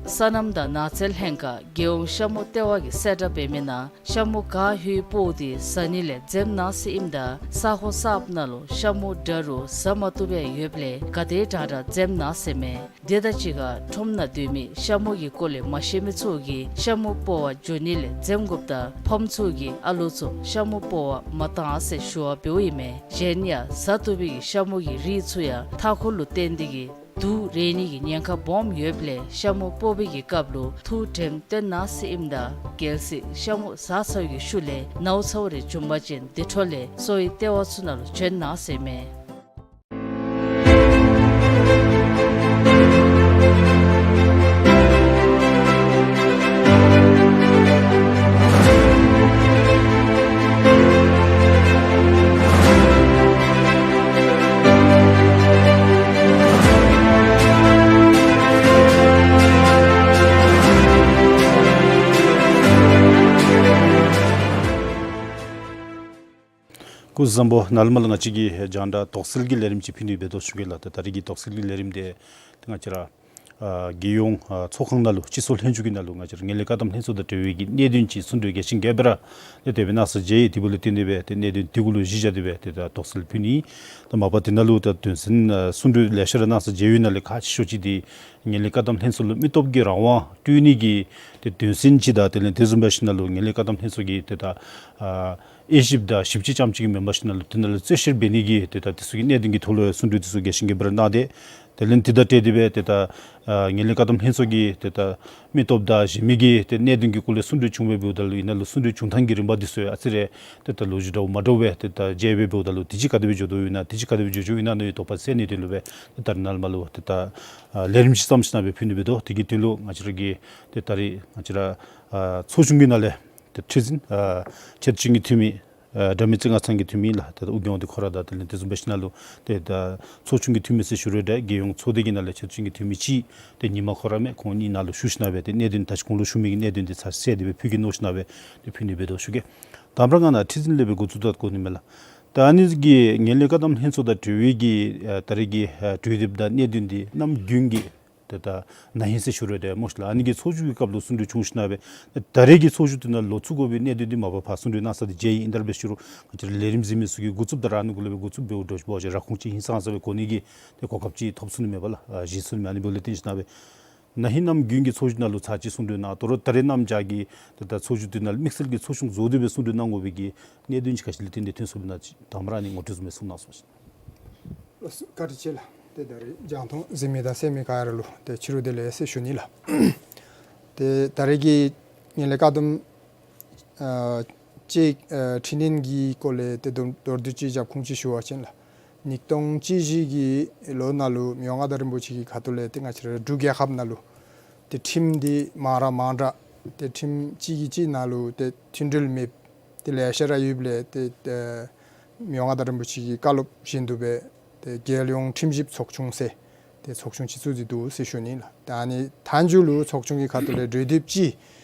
སོ་ནམ་དང་ནགས་ཚལ་ལྷན་ཁག་རྒྱལ་ཡོངས་ཤ་མོ་ལྟེ་བ་གིས་གསལ་བསྒྲགས་འབད་མི་ནང་ཤ་མོ་ག་ཧུའི་སྤོ་དེ་ཟ་ནི་ལས་འཛེམ་གནང་ཟེར་ཨིནམ་ད་ས་ཁོངས་གསརཔ་ནང་ལུ་ཤ་མོ་འདྲ་རུང་ཟ་མ་བཏུབ་པའི་ཡོདཔ་ལས་ག་དེ་དྲག་དྲག་འཛེམ་གནང་ཟེར་མས། དེ་དང་གཅིག་ཁར་ཁྲོམ་ནང་སྡོད་མི་ཤ་མོ་གི་སྐོར་ལས་མ་ཤེས་མི་ཚུ་གིས་ཤ་མོ་སྤོ་བར་འགྱོ་ནི་ལས་འཛེམ་དགོཔ་དང་ཕམ་ཚུ་གིས་ཨ་ལོ་ཚུ་ཤ་མོ་སྤོ་བར་མ་གཏང་ཟེར་ཞུ་བ་འབདཝ་ཨིན་མས། གཞན་ཡང་ཟ་བཏུབ་པའི་ཤ་མོ་གི་རིགས་ཚུ་ཡང་མཐའ་འཁོར་ལུ་བརྟེན་ཏེ་གིས་དུག་རེག་ནི་གི་ཉེན་ཁ་སྦོམ་ཡོདཔ་ལས་ཤ་མོ་སྤོ་བའི་གི་སྐབས་ལུ་ཐུགས་དྲནམ་བཏོན་གནང་ཟེར་ཨིནམ་ད་གལ་སྲིད་ཤ་མོ་ཟ་ཚར་བའི་གི་ཤུལ་ལས་ནཝ་ཚཝ་རེ་བྱུང་པ་ཅིན་དེ་འཕྲོ་ལས་གསོ་བའི་ལྟེ་བ་ཚུ་ནང་ལུ་བྱོན་གནང་ཟེར་མས། སྐུ་གཟུགས་བཟང་པོ། ནཱ་ལས་མར་ལུ་ང་བཅས་ཀྱིས་རྒྱང་བསྒྲགས་དོགས་སེལ་གྱི་ལས་རིམ་ཅིག་ཕུལ་ནི་འབད་དོ་ཞུ་གེ་ལགས། ད་ད་རིས་ཀྱི་དོགས་སེལ་གྱི་ལས་རིམ་འདི་ཏེ་ང་བཅས་ར་ཨ་རྒྱལ་ཡོངས་ཨ་ཚོགས་ཁང་ནང་ལུ་སྤྱི་ཚོགས་ལྷན་བཅོས་ཀྱི་ནང་ལུ་ང་བཅས་ར་ངན་ལྷད་བཀག་སྡོམ་ལྷན་ཚོགས་དང་འབྲེལ་བའི་གི་གནད་དོན་ཅིག་གསུང་གྲོས་རྒྱས་ཤིང་རྒྱས་པ་ར་ཏེ་དེ་སྦེ་གནང་སར་མཇལ་ཡི། དེ་འབདཝ་ལས་བརྟེན་ཏེ་སྦེ་ཏེ་གནད་དོན་དེ་གུ་ལུ་གཞི་བཞག་སྟེ་སྦེ་ཏེ་ད་དོགས་སེལ་ཕུལ་ནི། ད་མ་པ་དེ་ནང་ལུ་ད་དོན་ཚན་ཨ་གསུང་གྲོས་ལེ་ཤ་ར་གནང་སར་མཇལ་བའི་ནང་ལས་ཁག་ཆེ་ཤོས་ཅིག་འདི་ངན་ལྷད་བཀག་སྡོམ་ལྷན་ཚོགས་ལུ་མི་སྟོབས་ཀྱི་རང་དབང་སྤྲོད་ནི་གི་ཏེ་དོན་ཚན་ཅིག་དང་དེ་ལས་དེ་བཟུམ་འབད་ཞིནམ་ལས་ངན་ལྷད་བཀག་སྡོམ་ལྷན་ཚོགས་ཀྱི་ཏེ་ད་ཨ་དབྱེ་ཞིབ་དང་ཞིབ་དཔྱད་རྐྱངམ་ཅིག་གིས་མེན་པར་ཞིནམ་ལས་དེ་ནང་ལུ་རྩོད་བཤེར་འབད་ནི་གི་ཏེ་ད་དེ་ཚུ་གི་གནད་དོན་གྱི་ཐོག་ལུ་གསུང་གྲོས་དེ་ཚུ་རྒྱས་ཤིང་རྒྱས་པ་ར་གནང་སྟེ། དེ་ལས་དེ་དང་འབྲེལ་ཏེ་སྦེ་ཏེ་ད་ཨ་ངན་ལྷད་བཀག་སྡོམ་ལྷན་ཚོགས་ཀྱི་ཏེ་ད་མི་སྟོབས་དང་གཞན་མི་གི་ཏེ་གནད་དོན་གྱི་སྐོར་ལས་གསུང་གྲོས་བྱུང་སྦེ་འབདཝ་ད་ལུ་ཨིན་ན་ལུ་གསུང་གྲོས་བྱུང་ཐངས་ཀྱི་རིམ་པ་དེ་ཚུ་ཨ་ཙི་རེ་ཏེ་ད་ལོ་རྒྱུས་འདྲཝ་མ་འདྲཝ་སྦེ་ཏེ་ད་མཇལ་སྦེ་འབདཝ་ད་ལུ་དེ་ཅིག་ག་དེ་སྦེ་འགྱོ་དོ་ཨིན་ན་དེ་ཅིག་ག་དེ་སྦེ་འགྱོ་འགྱོཝ་ཨིན་ན་ནི་དོགས་པ་སེལ་ནིའི་དོན་ལུ་སྦེ་ཏེ་ད་རེས་ནཱ་ལས་མར་ལུ་ཏེ་ད་ཨ་ལས་རིམ་ཅིག་བརྩམས་ཞིནམ་སྦེ་ཕུལ་ནི་འབད་དོ། དེ་གི་དོན་ལུ་ང་བཅས་ར་གི་ཏེ་ད་རིས་ང་བཅས་ར་ཨ་ཚོགས་ཆུང་གི་ནང་ལས་ཏེ་ཁྲི་འཛིན་ཨ་ཆེ་བསྟོད་ཅན་གྱི་འཐུས་མི་ཨ་དགྲ་མེད་རྩེ་ལྔ་ཚང་གི་འཐུས་མི་ལགས། ཏེ་ད་ཨོ་རྒྱན་འདི་ཁོ་ར་དང་དེ་ལས་དེ་བཟུམ་འབད་ཞིནམ་ལས་ཏེ་ད་ཚོགས་ཆུང་གི་འཐུས་མི་ཟེར་ཞུ་རུང་འདྲ་རྒྱལ་ཡོངས་ཚོགས་སྡེ་གི་ནང་ལས་ཆེ་བསྟོད་ཅན་གྱི་འཐུས་མི་ཅིག་ཏེ་ཉིན་མ་ཁོ་ར་མས། ཁོང་གཉིས་ནང་ལུ་ཞུ་ཞིནམ་སྦེ་ཏེ་གནད་དོན་ད་ཅི་གོང་ལུ་ཞུ་མི་གི་གནད་དོན་འདི་ཚར་གསལ་ཏེ་སྦེ་ཕུལ་གེ་མནོ་ཞིནམ་སྦེ་ཏེ་ཕུལ་ནི་འབད་དོ་ཞུ་གེ། དང་པ་ར་ང་ནཱ་ཁྲི་འཛིན་ལས་སྦེ་འགོ་བཙུགས་ད་གོ་ནི་མས་ལགས། ད་ཨ་ནི་གི་ངན་ལྷད་བཀག་སྡོམ་ལྷན་ཚོགས་དང་འབྲེལ་བའི་གི་ཨ་ད་རིས་ཀྱི་ཨ་གྲོས་འདེབས་དང་གནད་དོན་འདི་གནམ་དགུན་གྱི་ཏེ་ད་ན་ཧིང་ཟེར་ཞུ་རུང་འདྲ་སྨོ་ཤིག་ལགས། ཨ་ནི་གི་ཚོགས་བཞུགས་ཀྱི་སྐབས་ལུ་གསུང་གྲོས་བྱུང་ཞིནམ་སྦེ་ད་རེས་ཀྱི་ཚོགས་བཞུགས་དེ་ནང་ལོག་ཚུད་དགོ་པའི་གནད་དོན་འདི་མ་པ་ཕར་གསུང་གྲོས་གནང་ས་འདི་མཇལ་ཡི། ཨིན་ཏེ་འབད་ཞུ་རུང་ང་བཅས་ར་ལས་རིམ་གཟིགས་མི་ཚུ་གིས་འགོ་བཙུགས་ད་ར་ཨ་ནི་གུ་ལས་སྦེ་འགོ་བཙུགས་འབདཝ་འདྲཝ་ཅིག་འབད་བ་ཅིན་ར་ཁུངས་ཅིག་ཧིང་སངས་ས་སྦེ་གོ་ནི་གི་ཏེ་གོ་སྐབས་ཅིག་ཐོབ་ཚུགས་ནི་མས་པ་ལགས། ཨ་གཞི་ཚུགས་ནི་མས། ཨ་ནི་འབདཝ་ལས་བརྟེན་ཞིནམ་སྦེ་ན་ཧིང་གནམ་དགུན་གྱི་ཚོགས་བཞུགས་ནང་ལུ་ཚར་གཅིག་གསུང་གྲོས་གནང་། དོ་རུང་ད་རེས་གནམ་བྱཱར་གྱི་ཏེ་ད་ཚོགས་བཞུགས་དེ་ནང་དམིགས་བསལ་གྱི་ཚོགས་ཆུང་རྫོགས་ཏེ་སྦེ་གསུང་གྲོས་གནང་དགོ་པའི་གི་གནད་དོན་ཅིག་ག་ཅི་ལས་བརྟེན་ཏེ་ཐོན་སོཔ་ཨིན་ན་ཅིག་དང་པ་ར་ཨ་ནི་ངོ་སྤྲོད་བཟུམ་སྦེ་གསུང་གནང་སོང་ཞིག། ལགས་སོ། བཀའ་དྲིན་ཆེ་ལགས། ཏེ་ད་རེས་རྒྱང་མཐོང་གཟིགས་མི་དང་གསན་མི་ག་ར་ལུ་ཏེ་ཕྱི་རུ་བདེ་ལེགས་ཟེར་ཞུ་ནི་ལགས། ཏེ་ད་རེས་ཀྱི་ངན་ལྷད་བཀག་སྡོམ་ཨ་ཅིག་ཨ་འཕྲི་སྣོན་གྱི་སྐོར་ལས་ཏེ་མདོར་མདོར་བསྡུས་ཅིག་རྒྱབ་ཁུངས་ཅིག་ཞུ་བ་ཅིན་ལགས། ཉིས་སྟོང་བཅུ་བཞི་གི་ལོ་ནང་ལུ་མི་དབང་མངའ་བདག་རིན་པོ་ཆེ་གི་ཁ་ཐུག་ལས་ཏེ་ང་བཅས་ར་འབྲུག་རྒྱལ་ཁབ་ནང་ལུ་ཏེ་ཁྲིམས་འདི་མང་ར་མང་དྲགས་ཏེ་ཁྲིམས་གཅིག་གིས་གཅིག་ནང་ལུ་ཏེ་མཐུན་སྒྲིལ་མེདཔ་ཏེ་ལེ་ཤ་ར་ཡོདཔ་ལས་ཏེ་ཨེ་མི་དབང་མངའ་བདག་རིན་པོ་ཆེ་གི་བཀའ་སློབ་བཞིན་དུ་སྦེ་ཏེ་རྒྱལ་ཡོངས་ཁྲིམས་ཞིབ་ཚོགས་ཆུང་ཟེར་ཏེ་ཚོགས་ཆུང་ཅིག་བཙུགས་ཏེ་འདུག་ཟེར་ཞུ་ནི་ལགས། ད་ཨ་ནི་མཐའ་མཇུག་ལུ་ཚོགས་ཆུང་གི་ཁ་ཐུག་ལས་གྲོས་འདེབས་ཅིག་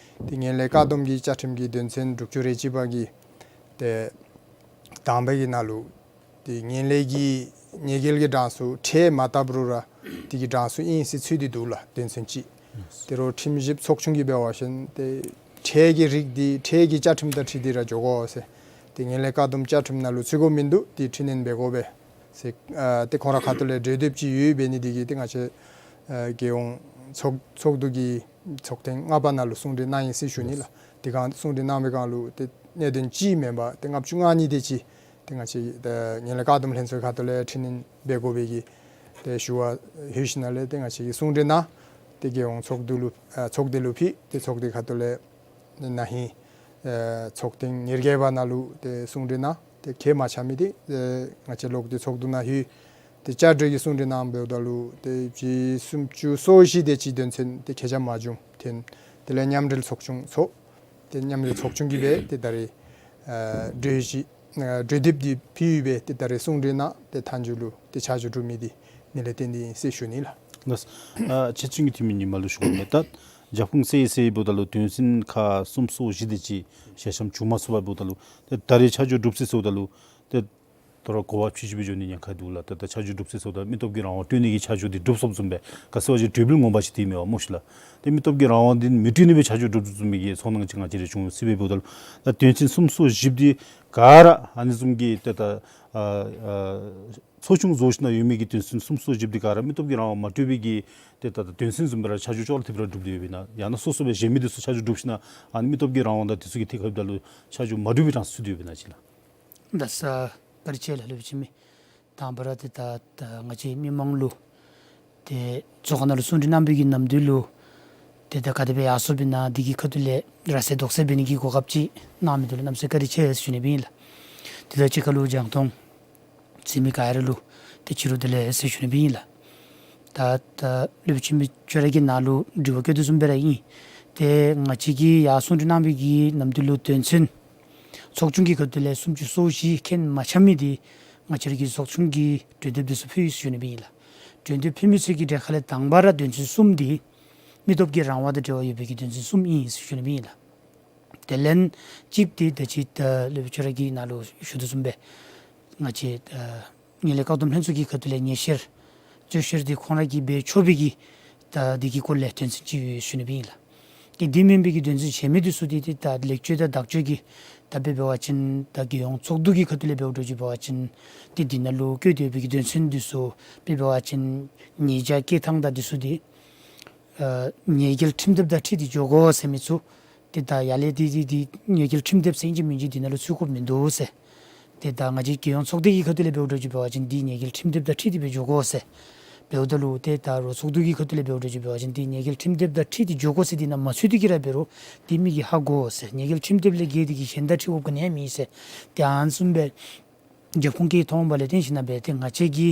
ཏེ་ངན་ལྷད་བཀག་སྡོམ་གྱི་བཅའ་ཁྲིམས་ཀྱི་དོན་ཚན་དྲུག་ཅུ་རེ་གཅིག་པ་གི་ཏེ་དང་པ་གི་ནང་ལུ་ཏེ་ངན་ལྷད་ཀྱི་ཉེས་འགེལ་གྱི་གྲངས་སུ་ཁྲལ་མ་བཏབ་རུང་ར་དེ་གི་གྲངས་སུ་ཨིན་ཟེར་ཚུད་དེ་འདུག་ལགས། དོན་ཚན་ཅིག། དེ་རུང་ཁྲིམས་ཞིབ་ཚོགས་ཆུང་གིས་འབད་བ་ཅིན་ཏེ་ཁྲལ་གྱི་རིགས་འདི་ཁྲལ་གྱི་བཅའ་ཁྲིམས་དང་འཁྲིལ་ཏེ་ར་འགྱོ་དགོ་ཟེར། ཏེ་ངན་ལྷད་བཀག་སྡོམ་བཅའ་ཁྲིམས་ནང་ལུ་ཚུད་དགོཔ་མིན་འདུག། ཏེ་འཕྲི་སྣོན་འབད་དགོ་པས་ཟེར་ཨ་ཏེ་ཁོང་རའི་ཁ་ཐུག་ལས་གྲོས་འདེབས་ཅིག་ཡོད་འབད་ནི་དེ་གིས་ཏེ་ང་བཅས་ཨ་རྒྱལ་ཡོངས་ཚོགས་ཚོགས་འདུ་གི་ཚོགས་ཐེངས་ལྔ་པ་ནང་ལུ་གསུང་གྲོས་གནང་ཡི་ཟེར་ཞུ་ནི་ལགས། དེ་སྒང་གསུང་གྲོས་གནང་བའི་སྒང་ལུ་ཏེ་གནད་དོན་གཅིག་མེན་པར་ཏེ་ལྔ་བཅུ་ང་གཉིས་དེ་ཅིག་ཏེ་ང་བཅས་ཏེ་ངན་ལྷད་བཀག་སྡོམ་ལྷན་ཚོགས་ཁ་ཐུག་ལས་འཕྲི་སྣོན་འབད་དགོ་པའི་གི་ཏེ་ཞུ་བ་ལྷོད་ཞིནམ་ལས་ཏེ་ང་བཅས་ཀྱིས་གསུང་གྲོས་གནང་། ཏེ་རྒྱལ་ཡོངས་ཚོགས་འདུ་ལུ་ཨ་ཚོགས་སྡེ་ལུ་ཕུལ། ཏེ་ཚོགས་སྡེ་ཁ་ཐུག་ལས་ན་ཧིང་ཨེ་ཚོགས་ཐེངས་ཉེར་བརྒྱད་པ་ནང་ལུ་ཏེ་གསུང་གྲོས་གནང་། ཏེ་གལ་མ་ཆགས་མི་འདི་ཨེ་ང་བཅས་ལོག་སྟེ་ཚོགས་འདུ་ནང་ལྷོད། ཏེ་བསྐྱར་གྲོས་ཀྱི་གསུང་གྲོས་གནང་འབདཝ་ད་ལུ་ཏེ་ཅིག་སུམ་ཅུ་སོ་བཞི་དེ་ཅིག་དོན་ཚན་ཏེ་ཁྱད་ཆ་མ་བྱུང་ཐོན། དེ་ལས་མཉམ་འབྲེལ་ཚོགས་ཆུང་ཚོགས། ཏེ་མཉམ་འབྲེལ་ཚོགས་ཆུང་གིས་སྦེ་ཏེ་ད་རེས་ཨ་གྲོས་གཞི་ཨ་གྲོས་འདེབས་འདི་ཕུལ་སྦེ་ཏེ་ད་རེས་གསུང་གྲོས་གནང་། ཏེ་མཐའ་མཇུག་ལུ་ཏེ་ཆ་འཇོག་གྲུབ་མི་འདི་ཨ་ནི་ལས་བརྟེན་ཏེ་ཨིན་ཟེར་ཞུ་ནི་ལགས། ལགས། ཨ་ཆེ་བསྟོད་ཅན་གྱི་འཐུས་མི་ཉིནམ་ལུ་ཞུ་དགོ་མི་ད་རྒྱབ་ཁུངས་ཟེར་ཟེར་འབདཝ་ད་ལུ་དོན་ཚན་ཁག་སུམ་ཅུ་སོ་བཞི་དེ་ཅིག་ཞལ་འཆམ་བྱུང་མ་ཚུགས་པར་འབདཝ་ད་ལུ་ཏེ་ད་རེས་ཆ་འཇོག་གྲུབ་ཅི་ཟེརཝ་ད་ལུ་ཏེ་དོ་རུང་གོ་བ་ཕྱི་ཞིབ་འགྱོ་ནི་ཉེན་ཁ་འདུག་ལགས། ཏེ་ད་ཆ་འཇོག་གྲུབ་ཅི་ཟེརཝ་ད་མི་སྟོབས་ཀྱི་རང་དབང་སྤྲོད་ནི་གི་ཆ་འཇོག་འདི་གྲུབ་སོཔ་བཟུམ་སྦེ་ག་ཟེར་བ་ཅིན་གྲོས་འབུལ་ངོ་མ་ཅིག་འདི་མེན་པ་སྨོ་ཤིག་ལགས། ཏེ་མི་སྟོབས་ཀྱི་རང་དབང་འདི་མི་སྤྲོད་ནི་སྦེ་ཆ་འཇོག་གྲུབ་བཟུམ་མའི་གི་ཚོར་སྣང་ཅིག་ང་བཅས་ར་བྱུང་ཡི་ཟེར་སྦེ་འབདཝ་ད་ལུ་ད་དོན་ཚན་སུམ་ཅུ་སོ་བཞི་འདི་ག་ར་ཨ་ནི་བཟུམ་གྱི་ཏེ་ད་ཨ་ཨ་ཚོགས་ཆུང་བཟོ་ཞིནམ་ཡོད་མི་གི་དོན་ཚན་སུམ་ཅུ་སོ་བཞི་འདི་ག་ར་མི་སྟོབས་ཀྱི་རང་དབང་མ་སྤྲོད་པའི་གི་ཏེ་ད་ད་དོན་ཚན་བཟུམ་སྦེ་ར་ཆ་འཇོག་ཅོག་ར་འཐདཔ་ར་གྲུབ་སྟེ་ཡོདཔ་ཨིན་ན། ཡང་ན་སོ་སོ་སྦེ་གཞན་མི་འདི་ཚུ་ཆ་འཇོག་གྲུབ་ཞིནམ་ཨ་ནི་མི་སྟོབས་ཀྱི་རང་དབང་དང་དེ་ཚུ་གི་ཐད་ཁར་འབདཝ་ད་ལུ་ཆ་འཇོག་མ་གྲུབ་པའི་གྲངས་སུ་ཚུད་དེ་ཡོདཔ་ཨིན་ན་ཅིག་ལགས། ད་ས་བཀའ་དྲིན་ཆེ་ལགས། སློབ་སྤྱི་འཐུས་མི་དང་པ་ར་ཏེ་ད་ད་ང་བཅས་མི་མང་ལུ་ཏེ་ཚོགས་ཁང་ནང་ལུ་གསུང་གྲོས་གནང་བའི་གི་ནམ་དུས་ལུ་ཏེ་ད་ག་དེ་སྦེ་ཡར་སོཔ་ཨིན་ན་འདི་གི་ཁ་ཐུག་ལས་ར་སེལ་དོགས་སེལ་འབད་ནི་གི་གོ་སྐབས་ཅིག་གནང་མི་འདི་ལུ་གནམ་མེད་ས་མེད་བཀའ་དྲིན་ཆེ་ཟེར་ཞུ་ནི་སྦེ་ཨིན་ལགས། ཏེ་ད་གཅིག་ཁར་ལུ་རྒྱང་མཐོང་གཟིགས་མི་ག་ར་ལུ་ཏེ་ཕྱི་རུ་བདེ་ལེགས་ཟེར་ཞུ་ནི་སྦེ་ཨིན་ལགས། ད་ད་སློབ་སྤྱི་འཐུས་མི་ཁྱོད་ར་གི་ནང་ལུ་དྲི་བ་བཀོད་དོ་བཟུམ་སྦེ་ར་ཨིན། ཏེ་ང་བཅས་ཀྱིས་ཡར་གསུང་གྲོས་གནང་བའི་གི་ནམ་དུས་ལུ་དོན་ཚན་ཚོགས་ཆུང་གི་ཁ་ཐུག་ལས་སུམ་ཅུ་སོ་བཞི་ཁེ་ཕན་མ་ཆགས་མི་འདི་ང་བཅས་ར་གི་ཚོགས་ཆུང་གིས་གྲོས་འདེབས་འདི་ཚུ་ཕུལ་ཡི་ཟེར་ཞུ་ནི་སྦེ་ཨིན་ལགས། གྲོས་འདེབས་ཕུལ་མི་ཚུ་གི་གྲས་ཁ་ལས་དང་པ་ར་དོན་ཚན་གསུམ་འདི་མི་སྟོབས་ཀྱི་རང་དབང་དང་འབྲེལ་བ་ཡོད་པའི་གི་དོན་ཚན་གསུམ་ཨིན་ཟེར་ཞུ་ནི་སྦེ་ཨིན་ལགས། དེ་ལས་གཅིག་འདི་ད་ཅི་ད་སློབ་དཔོན་ཁྱོད་ར་གི་ནང་ལུ་ཞུ་དོ་བཟུམ་སྦེ་ ང་བཅས་ཨ་ངན་ལྷད་བཀག་སྡོམ་ལྷན་ཚོགས་ཀྱི་ཁ་ཐུག་ལས་ཉེས་བཤེར་རྩོད་བཤེར་འདི་ཁོང་ར་གིས་འབད་ཆོག་པའི་གི་ད་འདི་གི་སྐོར་ལས་དོན་ཚན་ཅིག་ཡོད་ཞུ་ནི་སྦེ་ཨིན་ལགས། ཏེ་འདི་མེན་པའི་གི་དོན་ཚན་གཞན་མི་འདི་ཚུ་འདི་ཏེ་ད་ལེགས་བཅོས་དང་བདག་སྤྱོད་ཀྱི་ད་དཔེ་འབད་བ་ཅིན་ད་རྒྱལ་ཡོངས་ཚོགས་འདུ་གི་ཁ་ཐུག་ལས་འབདཝ་འདྲཝ་ཅིག་འབད་བ་ཅིན་ཏེ་འདི་ནང་ལུ་བཀོད་དེ་ཡོད་པའི་གི་དོན་ཚན་འདི་ཚུ་དཔེ་འབད་བ་ཅིན་ཉེས་བྱ་བཀལ་ཐངས་དང་འདི་ཚུ་འདི་ཨ་ཉེས་འགེལ་ཁྲིམས་དེབ་དང་འཁྲིལ་ཏེ་འགྱོ་དགོ་ཟེར་མི་ཚུ་ཏེ་ད་ཡར་ལས་འདི་འདི་འདི་ཉེས་འགེལ་ཁྲིམས་དེབ་ཟེར་ཨིན་ཅི་མིན་ཅི་འདི་ནང་ལུ་ཚུད་དགོཔ་མིན་འདུག་ཟེར། ཏེ་ད་ང་བཅས་རྒྱལ་ཡོངས་ཚོགས་སྡེ་གི་ཁ་ཐུག་ལས་འབདཝ་འདྲཝ་ཅིག་འབད་བ་ཅིན་འདི་ཉེས་འགེལ་ཁྲིམས་དེབ་དང་འཁྲིལ་ཏེ་སྦེ་འགྱོ་དགོ་ཟེར། འབདཝ་ད་ལུ་ཏེ་ད་རོགས་ཚོགས་འདུ་གི་ཁ་ཐུག་ལས་འབདཝ་འདྲཝ་ཅིག་འབད་བ་ཅིན་འདི་ཉེས་འགེལ་ཁྲིམས་དེབ་དང་འཁྲིལ་ཏེ་འགྱོ་དགོ་ཟེར་འདི་ནང་མ་ཚུད་དེ་གི་ར་འབད་རུང་འདི་མི་གིས་ཧ་གོ་ཟེར། ཉེས་འགེལ་ཁྲིམས་དེབ་ལས་འགལ་ཏེ་གི་གཞན་དང་འཁྲིལ་དགོཔ་ག་ནི་ཡང་མེད་ཟེར། ཏེ་ཨ་ནི་བཟུམ་སྦེ་རྒྱབ་ཁུངས་ཀྱི་ཐོག་ལས་བརྟེན་ཞིནམ་ལས་ཏེ་ང་བཅས་ཀྱི་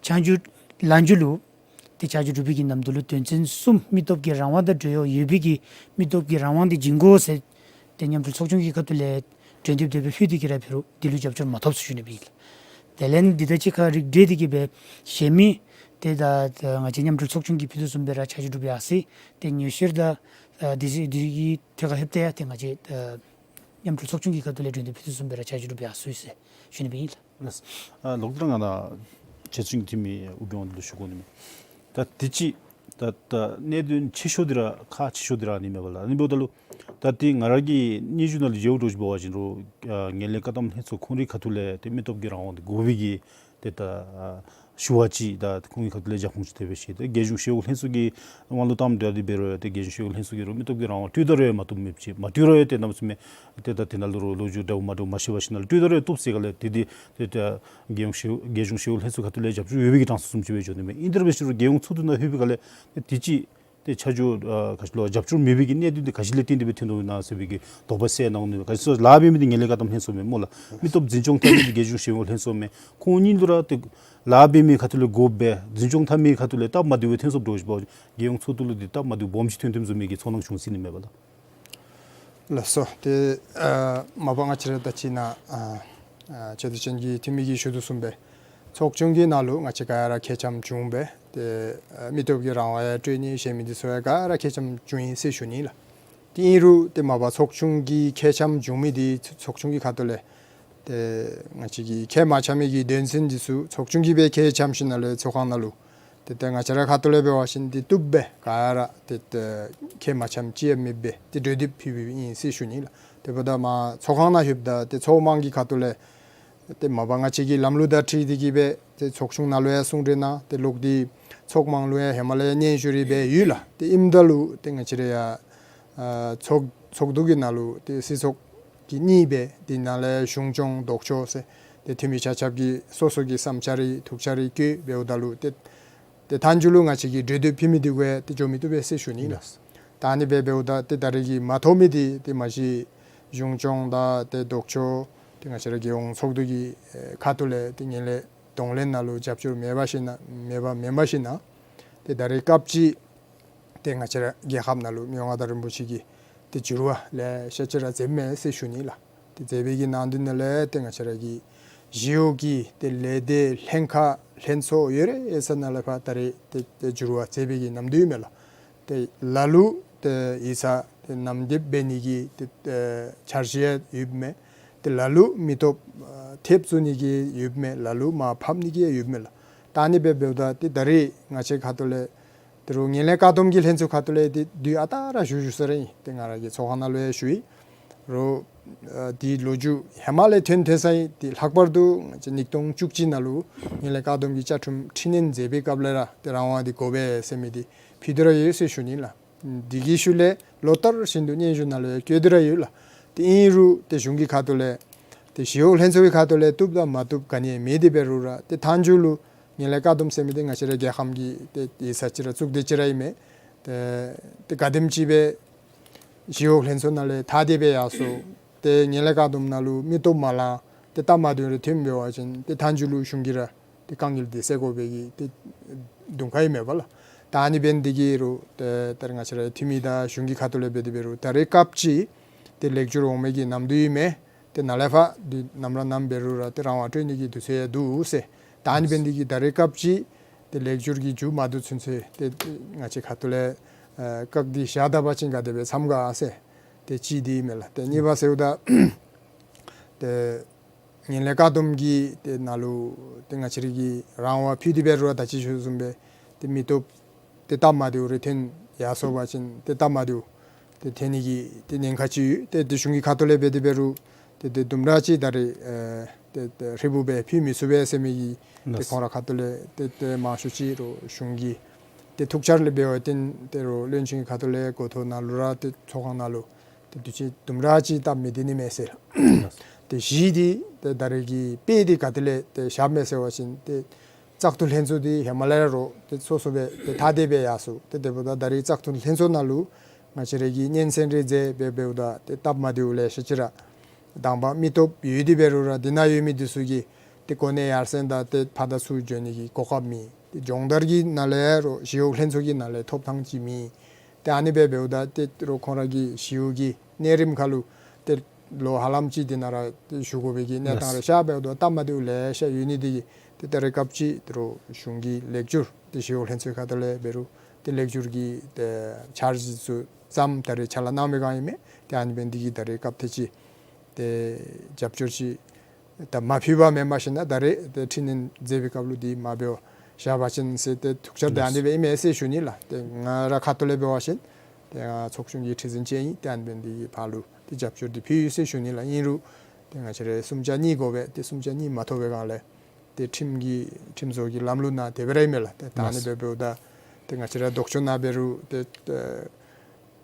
ཆ་འཇོག་ལན་འཇུག་ལུ་ཏེ་བསྐྱར་ཞིབ་གྲུབ་པའི་གི་ནམ་དུས་ལུ་དོན་ཚན་གསུམ་མི་སྟོབས་ཀྱི་རང་དབང་དང་འབྲེལ་ཡོད་པའི་གི་མི་སྟོབས་ཀྱི་རང་དབང་འདི་བྱིན་དགོ་ཟེར་ཏེ་མཉམ་འབྲེལ་ཚོགས་ཆུང་གི་ཁ་ཐུག་ལས་གྲོས་འདེབས་དེ་སྦེ་ཕུལ་ཏེ་གི་ར་འབད་རུང་འདི་ལུ་རྒྱབ་སྐྱོར་མ་ཐོབ་ཟེར་ཞུ་ནི་སྦེ་ཨིན་ལགས། དེ་ལས་འདི་དང་གཅིག་ཁར་རིགས་བསྒྲེས་ཏེ་གི་སྦེ་གཞན་མི་ཏེ་ད་ང་བཅས་མཉམ་འབྲེལ་ཚོགས་ཆུང་གིས་ཕུལ་དོ་བཟུམ་སྦེ་ར་བསྐྱར་ཞིབ་གྲུབ་ཡར་སོ་ཡི། ཏེ་ཉེས་བཤེར་དང་ཨ་འདི་ཚུ་འདི་གི་ཐད་ཁར་ལྷོདཔ་ད་ཡང་ཏེ་ང་བཅས་ཨ་མཉམ་འབྲེལ་ཚོགས་ཆུང་གི་ཁ་ཐུག་ལས་གྲོས་འདེབས་ཕུལ་དོ་བཟུམ་སྦེ་ར་བསྐྱར་ཞིབ་གྲུབ་ཡར་སོ་ཡི་ཟེར་ཞུ་ནི་སྦེ་ཨིན་ལགས། ལགས། ཨ་ལོག་སྟེ་ར་ང་ནཱ་ཕྱི་ཚུན་གྱི་འཐུས་མི་ཨོ་རྒྱན་ལུ་ཞུ་དགོ་ནི་མས། ད་དུས་ཅི་ད་ད་གནད་དོན་ཆེ་ཤོས་འདི་ར་ཁག་ཆེ་ཤོས་འདི་ར་ཨ་ནི་མས་པ་ལགས། ཨ་ནི་འབདཝ་ད་ལུ་ད་ཏེ་ང་ར་གི་སྙན་ཞུ་ནང་ལུ་མཇལཝ་འདྲཝ་ཅིག་འབད་བ་ཅིན་རོགས་ཨ་ངན་ལྷད་བཀག་སྡོམ་ལྷན་ཚོགས་ཁོང་རའི་ཁ་ཐུག་ལས་ཏེ་མི་སྟོབས་ཀྱི་རང་དབང་འདི་དགོ་པའི་གི་ཏེ་ད་ཨ་ཞུ་བ་ཅིག་ད་ཁོང་གི་ཁ་ཐུག་ལས་རྒྱབ་ཁུངས་ཅིག་ཏེ་སྦེ་བཤད། ཏེ་རྒྱལ་གཞུང་ཞི་གཡོག་ལྷན་ཚོགས་ཀྱི་དབང་ལུ་བཏངམ་ད་འདི་འབད་རུང་ཏེ་རྒྱལ་གཞུང་ཞི་གཡོག་ལྷན་ཚོགས་ཀྱིས་རོགས་མི་སྟོབས་ཀྱི་རང་དབང་བཏུལ་ད་རུང་ཡང་མ་བཏུལ་མི་ཅིག་མ་བཏུལ་རུང་ཡང་ཏེ་གནམ་མེད་ས་མེད་ཏེ་ད་དེ་ནང་ལུ་རོགས་ལོ་རྒྱུས་འདྲཝ་མ་འདྲཝ་མ་ཤེས་པར་ཞིནམ་ལས་བཏུལ་ད་རུང་ཡང་བཏུབ་ཟེར་ག་ལས་ཏེ་འདི་ཏེ་ད་རྒྱལ་གཞུང་ཞི་རྒྱལ་གཞུང་ཞི་གཡོག་ལྷན་ཚོགས་ཁ་ཐུག་ལས་རྒྱབ་སྐྱོར་ཡོད་པའི་གི་གྲངས་སུ་བཟུམ་ཅིག་སྦེ་འགྱོ་ནི་མས། ཨིན་ཏེ་ར་འབད་ཞིན་རོགས་རྒྱལ་ཡོངས་ཚོགས་འདུ་ནང་ལྷོད་པའི་སྒང་ལས་ཏེ་དུས་ཅི་ཏེ་ཆ་འཇོག་ཨ་ག་ཅི་ལོ་རྒྱབ་སྐྱོར་མེད་པའི་གི་གནད་དོན་འདི་ག་ཅི་ལས་བརྟེན་ཏེ་སྦེ་ཐོན་དོ་ཨིན་ན་ཟེར་བའི་གི་དོགས་པ་སེལ་གནང་ནི་མས། ག་ཅི་ཟེར་སླབ་པའི་མི་འདི་ངན་ལྷད་བཀག་སྡོམ་ལྷན་ཚོགས་མས་སྨོ་ལགས། མི་སྟོབས་འཛིན་སྐྱོང་འཐབ་མི་འདི་རྒྱལ་གཞུང་ཞི་གཡོག་ལྷན་ཚོགས་མས། ཁོང་གཉིས་ལུ་ར་ཏེ་སླབ་པའི་མི་ཁ་ཐུག་ལས་དགོཔ་སྦེ་འཛིན་སྐྱོང་འཐབ་མི་ཁ་ཐུག་ལས་སྟབས་མ་བདེཝ་ཐོན་སོངམ་འདྲཝ་ཅིག་འབད་བ་ཅིན་རྒྱལ་ཡོངས་ཚོགས་འདུ་ལུ་འདི་སྟབས་མ་བདེཝ་སྦོམ་ཅིག་ཐོན་ཐོནམ་བཟུམ་མའི་གི་ཚོར་སྣང་བྱུང་སྲིད་ནི་མས་པ་ལགས། ལགས་སོ། ཏེ་ཨ་མ་པ་ང་བཅས་ར་ད་ཅི་ནཱ་ཨ་ཨ་ཆེ་བསྟོད་ཅན་གྱི་འཐུས་མི་གིས་ཞུ་དོ་བཟུམ་སྦེ་ཚོགས་ཆུང་གི་ནང་ལུ་ང་བཅས་ག་ར་ཁེ་འཆམ་བྱུང་སྦེ་ཏེ་ཨ་མི་སྟོབས་ཀྱི་རང་དབང་ཡང་སྤྲོད་ནི་གཞན་མི་འདི་ཚུ་ཡང་ག་ར་ཁེ་འཆམ་བྱུང་ཡི་ཟེར་ཞུ་ནི་ལགས། ཏེ་ཨིན་རུང་ཏེ་མ་པ་ཚོགས་ཆུང་གི་ཁེ་འཆམ་བྱུང་མི་འདི་ཚོགས་ཆུང་གི་ཁ་ཐུག་ལས་ཏེ་ང་བཅས་ཀྱིས་ཁེ་མ་འཆམ་མི་གི་དོན་ཚན་འདི་ཚུ་ཚོགས་ཆུང་གིས་སྦེ་ཁེ་འཆམ་ཞིནམ་ལས་ཚོགས་ཁང་ནང་ལུ་ཏེ་ཏེ་ང་བཅས་ར་ཁ་ཐུག་ལས་འབད་བ་ཅིན་ཏེ་བཏུབ་སྦེ་ག་ར་ཏེ་ཏེ་ཁེ་མ་འཆམ་ཅི་ཡང་མེད་པར་ཏེ་གྲོས་འདེབས་ཕུལ་ཕུལཝ་ཨིན་ཟེར་ཞུ་ནི་ལགས། ཏེ་འབདཝ་ད་མ་ཚོགས་ཁང་ནང་ལྷོདཔ་ད་ཏེ་ཚོགས་དམངས་ཀྱི་ཁ་ཐུག་ལས་ཏེ་མ་པ་ང་བཅས་ཀྱི་ལམ་ལུགས་དང་འཁྲིལ་ཏེ་གི་སྦེ་ཏེ་ཚོགས་ཆུང་ནང་ལུ་ཡང་གསུང་གྲོས་གནང་། ཏེ་ལོག་སྟེ་ཚོགས་དམངས་ལུ་ཡང་ཧེ་མ་ལས་ཡང་སྙན་ཞུ་རེ་འབད་ཡོད་ལགས། ཏེ་ཨིནམ་ད་ལུ་ཏེ་ང་བཅས་ར་ཡང་ཨ་ཚོགས་ཚོགས་འདུ་གི་ནང་ལུ་ཏེ་སྲིད་ཚོགས་ཀྱིས་གཉིས་སྦེ་དེ་ནང་ལས་གཞུང་སྐྱོང་ལྡོག་ཕྱོགས་ཟེར་ཏེ་འཐུས་མི་ཆ་ཁྱབ་ཀྱིས་སོ་སོ་གི་བསམ་འཆར་རེ་ཐུགས་འཆར་རེ་བཀོད་འབདཝ་ད་ལུ་ཏེ་ཏེ་མཐའ་མཇུག་ལུ་ང་བཅས་ཀྱིས་གྲོས་འདེབས་ཕུལ་མི་འདི་གུ་ཡང་ཏེ་འགྱོ་མི་བཏུབ་པས་ཟེར་ཞུ་ནི་ལགས། ད་ཨ་ནི་སྦེ་འབདཝ་ད་ཏེ་ད་རེས་ཀྱི་མ་ཐོབ་མི་འདི་ཏེ་མ་གཞི་གཞུང་སྐྱོང་དང་ཏེ་ལྡོག་ཕྱོགས་ཏེ་ང་བཅས་ར་རྒྱལ་ཡོངས་ཚོགས་འདུ་གི་ཨེ་ཁ་ཐུག་ལས་ཏེ་ངན་ལྷད་གདོང་ལེན་ནང་ལུ་རྒྱབ་སྐྱོར་མེད་པར་ཞིནམ་མེད་པར་མེན་པར་ཞིནམ་ཏེ་ད་རེས་སྐབས་ཅིག་ཏེ་ང་བཅས་ར་རྒྱལ་ཁབ་ནང་ལུ་མི་དབང་མངའ་བདག་རིན་པོ་ཆེ་གིས་ཏེ་འགྱུར་བ་ལེ་ཤ་ཅིག་ར་མཛདཔ་མས་ཟེར་ཞུ་ནི་ལགས། ཏེ་མཛད་པའི་གི་ནང་དོན་ནང་ལས་ཏེ་ང་བཅས་ར་གི་ཞི་གཡོག་གི་ཏེ་ལས་སྡེ་ལྷན་ཁག་ལྷན་ཚོགས་ཡོད་རེ་ཡོད་ས་ནང་ལས་ཕར་ད་རེས་ཏེ་ཏེ་འགྱུར་བ་མཛད་པའི་གི་ནམ་དུས་མས་ལགས། ཏེ་ལ་ལུ་ཏེ་ཡིག་ཚང་ཏེ་ནམ་དེབ་འབད་ནི་གི་ཏེ་ཏེ་འཆར་གཞི་ཡང་ཡོདཔ་མས། ཏེ་ལ་ལུ་མི་སྟོབས་ཨ་ཐེབས་བཙུགས་ནི་གི་ཡོདཔ་མས། ལ་ལུ་མར་ཕབ་ནི་གི་ཡང་ཡོདཔ་མས་ལགས། ད་ཨ་ནི་སྦེ་འབདཝ་ད་ཏེ་ད་རེས་ང་བཅས་ཁ་ཐུག་ལས་ཏེ་རོགས་ངན་ལྷད་བཀག་སྡོམ་གྱི་ལྷན་ཚོགས་ཁ་ཐུག་ལས་ཏེ་དུས་ཨ་རྟག་ར་ཞུ་ཞུ་ས་ར་ཨིན། ཏེ་ང་ར་གི་ཚོགས་ཁང་ནང་ལུ་ཡང་ཞུ་ཡི། རོགས་ཨ་འདི་ལོ་རྒྱུས་ཧེ་མ་ལས་ཐོན་ཐོན་ས་ཨིན། ཏེ་ལྷག་པར་དུ་ང་བཅས་ཉིས་སྟོང་བཅུ་གཅིག་ནང་ལུ་ངན་ལྷད་བཀག་སྡོམ་གྱི་བཅའ་ཁྲིམས་འཕྲི་སྣོན་མཛད་པའི་སྐབས་ལས་ར་ཏེ་རང་དབང་འདི་དགོ་པས་ཟེར་མི་འདི་ཕུལ་ཏེ་ར་ཡོད་ཟེར་ཞུ་ནི་ལགས། འདི་གི་ཤུལ་ལས་ལོ་ལྟར་བཞིན་དུ་སྙན་ཞུ་ནང་ལུ་ཡང་བཀོད་དེ་ར་ཡོད་ལགས། ཏེ་ཨིན་རུང་ཏེ་གཞུང་གི་ཁ་ཐུག་ལས་ཏེ་ཞི་གཡོག་ལྷན་ཚོགས་ཀྱི་ཁ་ཐུག་ལས་བཏུབ་དང་མ་བཏུབ་ག་ནི་ཡང་མེད། དེ་འབད་རུང་ར་ཏེ་མཐའ་མཇུག་ལུ་ངན་ལྷད་བཀག་སྡོམ་ཟེར་མི་འདི་ང་བཅས་ར་རྒྱལ་ཁམས་ཀྱི་ཏེ་ཡིག་ཚང་ཅིག་ར་བཙུགས་ཏེ་ཅིག་ར་ཨིན་མས། ཏེ་ཏེ་ག་དེམ་ཅིག་སྦེ་ཞི་གཡོག་ལྷན་ཚོགས་ནང་ལས་ཐ་དད་སྦེ་ཡར་སོང་། ཏེ་ངན་ལྷད་བཀག་སྡོམ་ནང་ལུ་མི་སྟོབས་མ་ལང་ཏེ་སྟབས་མ་བདེཝ་རེ་ཐོན་འབད་བ་ཅིན་ཏེ་མཐའ་མཇུག་ལུ་གཞུང་གིས་ར་ཏེ་དཀའ་ངལ་འདི་སེལ་དགོ་པའི་གི་ཏེ་གདོང་ཁ་ཨིན་མས་པ་ལགས། ད་ཨ་ནི་འབད་ནི་འདི་གིས་རོགས་ཏེ་ད་རེས་ང་བཅས་ར་འཐུས་མི་དང་གཞུང་གི་ཁ་ཐུག་ལས་འབད་དེ་འབད་རུང་ད་རེས་སྐབས་ཅིག་ཏེ་ལེགས་བསྒྱུར་འོང་མི་གི་ནམ་དུས་ཨིན་མས། ཏེ་ནཱ་ལས་ཕར་འདི་ནམ་ར་ནམ་འབད་རུང་ར་ཏེ་རང་དབང་སྤྲོད་ནི་གི་དུས་ཚོད་ཡང་འདུག་ཟེར། ད་ཨ་ནི་འབད་ནི་འདི་གིས་ད་རེས་སྐབས་ཅིག་ཏེ་ལེགས་བསྒྱུར་གྱི་མཇུག་མ་བསྡུ་ཚུན་ཚོད་ཏེ་ང་བཅས་ཁ་ཐུག་ལས་ཨ་བཀག་སྟེ་བཞག་ད་པ་ཅིན་ག་དེ་སྦེ་འཚམས་ག་ཟེར། ཏེ་གཅིག་འདི་ཨིན་མས་ལགས། ཏེ་གཉིས་པ་ཟེརཝ་ད་ཏེ་ ངན་ལྷད་བཀག་སྡོམ་གྱི་ཏེ་ནང་ལུ་ཏེ་ང་བཅས་ར་གིས་རང་དབང་ཕུལ་ཏེ་འབད་རུང་ར་ད་ཅི་ཞུ་བཟུམ་སྦེ་ཏེ་མི་སྟོབས་ཏེ་སྟབས་མ་བདེཝ་རེ་ཐོན་ཡར་སོང་པ་ཅིན་ཏེ་སྟབས་མ་བདེཝ་ཏེ་ཐོན་ནི་གི་ཏེ་ཉེན་ཁ་ཅིག་ཡོད། ཏེ་ཏེ་གཞུང་གི་ཁ་ཐུག་ལས་འབད་དེ་འབད་རུང་ཏེ་ཏེ་དུམ་གྲ་ཅིག་ད་རེས་ཨེ་ཏེ་ཏེ་ཧྲིལ་བུ་སྦེ་ཕུལ་མི་ཚུགས་པས་ཟེར་མི་གི་ཏེ་ལགས། ཁོང་ར་ཁ་ཐུག་ལས་ཏེ་ཏེ་མང་ཤོས་ཅིག་རོགས་གཞུང་གི་ཏེ་ཐུགས་འཆར་ལས་འབད་བ་ཅིན་ཏེ་རོགས་བློན་ཆེན་གྱི་ཁ་ཐུག་ལས་འགོ་ཐོག་ནང་ལུ་ར་ཏེ་ཚོགས་ཁང་ནང་ལུ་ཏེ་དུས་ཅི་དུམ་གྲ་ཅིག་སྟབས་མི་བདེ་ནི་མས་ཟེར། ཏེ་གཞི་འདི་ཏེ་ད་རེས་ཀྱི་དཔེ་འདི་ག་ཏེ་ལས་ཏེ་བཞགཔ་མས་ཟེར་བ་ཅིན་ཏེ་བཙག་འཐུ་ལྷན་ཚོགས་འདི་ཧེ་མ་ལས་ར་རོགས་ཏེ་སོ་སོ་སྦེ་ཏེ་ཐ་དད་སྦེ་ཡར་སོང་། ཏེ་དེ་འབདཝ་ད་ད་རེས་བཙག་འཐུ་ལྷན་ཚོགས་ནང་ལུ་ང་བཅས་ར་གིས་སྙན་གསན་རེ་མཛད་འབད་འབདཝ་ད་ཏེ་སྟབས་མ་བདེཝ་ལེ་ཤ་ཅིག་ར་དང་པ་མི་སྟོབས་ཡོད་དེ་འབད་རུང་ར་འདི་ནང་ཡོད་མི་འདི་ཚུ་གིས་ཏེ་གོ་གནས་ཡར་སེང་དང་ཏེ་ཕར་དང་ཚུར་འགྱོ་ནི་གི་གོ་སྐབས་མེད། ཏེ་སྦྱོང་བརྡར་གྱི་ནང་ལས་རོགས་ཞི་གཡོག་ལྷན་ཚོགས་ཀྱི་ནང་ལས་ཐོབ་ཐང་ཅིག་མེད། ཏེ་ཨ་ནི་སྦེ་འབདཝ་ད་ཏེ་རོགས་ཁོང་ར་གི་ཞི་གཡོག་གི་གནས་རིམ་ཁར་ལུ་ཏེ་ལོ་ཧ་ལམ་ཅིག་འདི་ནང་ར་ཏེ་བཞུགས་དགོ་པའི་གི་གནས་སྟངས་རེ་ཤར་འབདཝ་ད་སྟབས་མ་བདེཝ་ལེ་ཤ་ཡོད་ནི་འདི་གིས་ཏེ་ད་རེས་སྐབས་ཅིག་ཏེ་རོགས་གཞུང་གི་ལེགས་བསྒྱུར་ཏེ་ཞི་གཡོག་ལྷན་ཚོགས་ཁ་ཐུག་ལས་འབད་རུང་ཏེ་ལེགས་བསྒྱུར་གྱི་ཏེ་འཆར་གཞི་ཚུ་བརྩམས་ད་རེས་ཕྱག་ལཱ་གནང་བའི་བསྒང་ཨིན་མས། ཏེ་ཨ་ནི་འབད་ནི་འདི་གིས་ད་རེས་སྐབས་དེ་ཅིག་ཏེ་རྒྱབ་སྐྱོར་ཅིག་ད་མ་ཕུལ་བར་མེན་པར་ཞིན་ན་ད་རེས་ཏེ་འཕྲི་སྣོན་མཛད་པའི་སྐབས་ལུ་འདི་མ་འབད་བར་བཞག་པ་ཅིན་ཟེར་ཏེ་ཐུགས་འཆར་འདི་ཨ་ནི་སྦེ་ཨིན་མས་ཟེར་ཞུ་ནི་ལགས། ཏེ་ང་ར་ཁ་ཐུག་ལས་འབད་བ་ཅིན་ཏེ་ང་ཚོགས་ཆུང་གི་ཁྲི་འཛིན་ཅིག་ཨིན། ཏེ་ཨ་ནི་འབད་ནི་འདི་གིས་ཕར་ལུ་ཏེ་རྒྱབ་སྐྱོར་འདི་ཕུལ་ཡི་ཟེར་ཞུ་ནི་ལགས། ཨིན་རུང་ཏེ་ང་བཅས་ར་གསུམ་ཆ་གཉིས་དགོ་པས། ཏེ་གསུམ་ཆ་གཉིས་མ་ཐོབ་པའི་བསྒང་ལས་ཏེ་ཁྲིམས་ཀྱི་ཁྲིམས་བཟོ་གི་ལམ་ལུགས་ནང་དེ་སྦེ་ར་ཨིན་མས་ལགས། ཏེ་ད་ཨ་ནི་སྦེ་འབདཝ་ད་ཏེ་ང་བཅས་ར་ལྡོག་ཕྱོགས་ནང་འབད་རུང་ཏེ་ཨེ་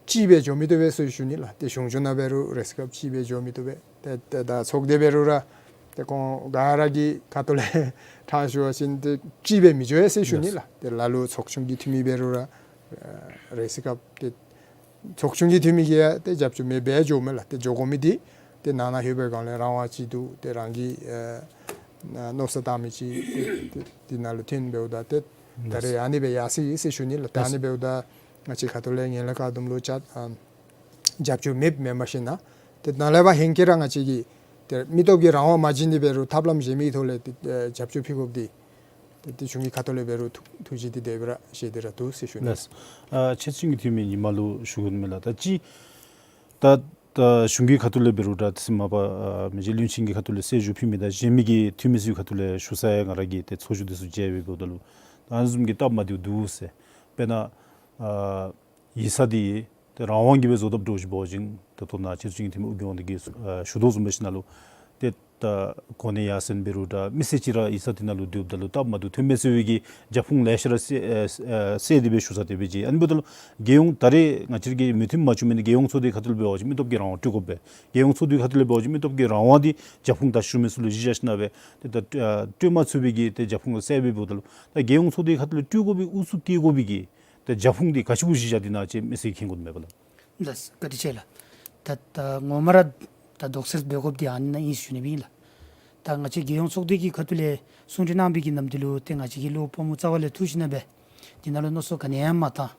གཅིག་སྦེ་འགྱོ་མི་བཏུབ་པས་ཟེར་ཞུ་ནི་ལགས། ཏེ་གཞུང་ཕྱོགས་ནང་འབད་རུང་རེས་སྐབས་གཅིག་སྦེ་འགྱོ་མི་བཏུབ་པས། ཏེ་ཏེ་ད་ཚོགས་སྡེ་འབད་རུང་ར་ཏེ་ཁོང་ག་ར་གི་ཁ་ཐུག་ལས་ཐང་ཞུ་བ་ཅིན་ཏེ་གཅིག་སྦེ་མི་འགྱོ་བས་ཟེར་ཞུ་ནི་ལགས། ཏེ་ལ་ལུ་ཚོགས་ཆུང་གི་འཐུས་མི་འབད་རུང་ར་ཨེ་རེས་སྐབས་ཏེ་ཚོགས་ཆུང་གི་འཐུས་མི་གིས་ཡང་ཏེ་རྒྱབ་སྐྱོར་མེད་པར་འགྱོཝ་མས་ལགས། ཏེ་འགྱོ་དགོ་མི་འདི་ཏེ་ནང་ན་ལྷོད་པའི་བསྒང་ལས་རང་དབང་ཅིག་འདུག། ཏེ་རང་གི་ཨེ་མནོ་བསམ་བཏང་མི་ཅིག་ཏེ་ཏེ་འདི་ནང་ལུ་ཐོན་འབདཝ་ད་ཏེ་ད་རེས་ཨ་ནི་སྦེ་ཡར་སོང་ཡི་ཟེར་ཞུ་ནི་ལགས། ད་ཨ་ནི་འབདཝ་ད་ང་བཅས་ཁ་ཐུག་ལས་ངན་ལྷད་བཀག་སྡོམ་ལུ་བཅའ་ཨ་རྒྱབ་སྐྱོར་མེདཔ་མེན་པར་ཞིན་ན་ཏེ་ནཱ་ལས་ཕར་ཧེང་སྐལ་ར་ང་བཅས་ཀྱིས་ཏེ་མི་སྟོབས་ཀྱི་རང་དབང་མ་བྱིན་ཏེ་འབད་རུང་ཐབས་ལམ་གཞན་མིའི་ཐོག་ལས་ཏེ་ཨེ་རྒྱབ་སྐྱོར་ཕུལ་དགོཔ་འདི་ཏེ་ཏེ་གཞུང་གི་ཁ་ཐུག་ལས་འབད་རུང་ཐུགས་ཐུགས་བཞེད་འདི་དེ་སྦེ་ར་བཞེས་ཏེ་ར་འདུག་ཟེར་ཞུ་ནི། ལགས། ཨ་ཆེ་བཙུན་གྱི་འཐུས་མི་ཉི་མ་ལུ་ཞུ་དགོ་མས་ལགས། ད་ཅི་ད་ད་གཞུང་གི་ཁ་ཐུག་ལས་འབད་རུང་ད་ཏེ་ཟེར་མ་པ་ཨ་མི་རྗེ་བློན་ཆེན་གྱི་ཁ་ཐུག་ལས་གསལ་ཞུ་ཕུལ་མི་དང་གཞན་མི་གི་འཐུས་མི་ཚུ་ཁ་ཐུག་ལས་ཞུ་ས་ཡང་ང་ར་གིས་ཏེ་ཚོགས་བཞུགས་འདི་ཚུ་མཇལ་སྦེ་འབདཝ་ད་ལུ་ད་ཨ་ནི་བཟུམ་གྱི་སྟབས་མ་བདེཝ་འདུག་ཟེར། དཔེར་ན་ཨ་ཡིག་ཚང་འདི་ཏེ་རང་དབང་གིས་སྦེ་བཟོ་དཔ་འདྲཝ་ཅིག་འབད་བ་ཅིན་ད་ལྟོ་ནཱ་ཆེ་བཙུན་གྱི་འཐུས་མི་ཨོ་རྒྱན་དབང་འདུས་ཀྱིས་ཨ་ཞུ་དོ་བཟུམ་འབད་ཞིན་ན་ལུ་ཏེ་ད་གོ་གནས་ཡར་སེང་འབད་རུང་ད་མི་སེར་ཅིག་ར་ཡིག་ཚང་འདི་ནང་ལུ་སྡོདཔ་ད་ལུ་སྟབས་མ་བདེཝ་ཐོན་མས་ཟེར་བའི་གི་རྒྱབ་ཁུངས་ལེ་ཤ་ར་གསལ་ཨེ་ཨེ་གསལ་ཏེ་སྦེ་ཞུ་ས་དེ་སྦེ་ཅིག། ཨ་ནི་འབདཝ་ད་ལུ་རྒྱལ་ཡོངས་ད་རེས་ང་བཅས་ར་གི་མོས་མཐུན་མ་བྱུང་མི་འདི་རྒྱལ་ཡོངས་ཚོགས་སྡེ་ཁ་ཐུག་ལས་འབད་བ་ཅིན་མི་སྟོབས་ཀྱི་རང་དབང་སྤྲོད་དགོ་པས། རྒྱལ་ཡོངས་ཚོགས་སྡེ་ཁ་ཐུག་ལས་འབད་བ་ཅིན་མི་སྟོབས་ཀྱི་རང་དབང་འདི་རྒྱབ་ཁུངས་ད་ཞུ་མི་ཚུ་ལུ་གཞི་བཞག་ཞིན་ན་སྦེ་ཏེ་ད་ཨ་སྤྲོད་མ་ཚུགས་པའི་གི་ཏེ་རྒྱབ་ཁུངས་གསལ་སྦེ་འབདཝ་ད་ལུ་ད་རྒྱལ་ཡོངས་ཚོགས་སྡེ་ཁ་ཐུག་ལས་སྤྲོད་དགོ་པའི་ཨུ་ཚུགས་བསྐྱེད་དགོ་པའི་གི་ཏེ་རྒྱབ་ཁུངས་འདི་ག་ཅི་བུ་གཞི་བཞག་འདི་ནཱ་ཅིག་མི་སེར་མཁྱེན་དགོ་མས་པ་ལགས། ལགས་བཀའ་དྲིན་ཆེ་ལགས། ད་ད་ངོ་མ་ར་ད་དོགས་སེལ་འབད་དགོཔ་འདི་ཨ་ནི་ནང་ཨིན་ཞུ་ནི་སྦེ་ཨིན་ལགས། ད་ང་བཅས་རྒྱལ་ཡོངས་ཚོགས་སྡེ་གི་ཁ་ཐུག་ལས་གསུང་གྲོས་གནང་བའི་གི་ནམ་དུས་ལུ་ཏེ་ང་བཅས་ཀྱི་ལུ་དཔོན་སློབ་རྩ་བ་ལས་འཐུ་ཞིན་ན་སྦེ་འདི་ནང་ལུ་མནོ་བསམ་ག་ནི་ཡང་མ་བཏང་།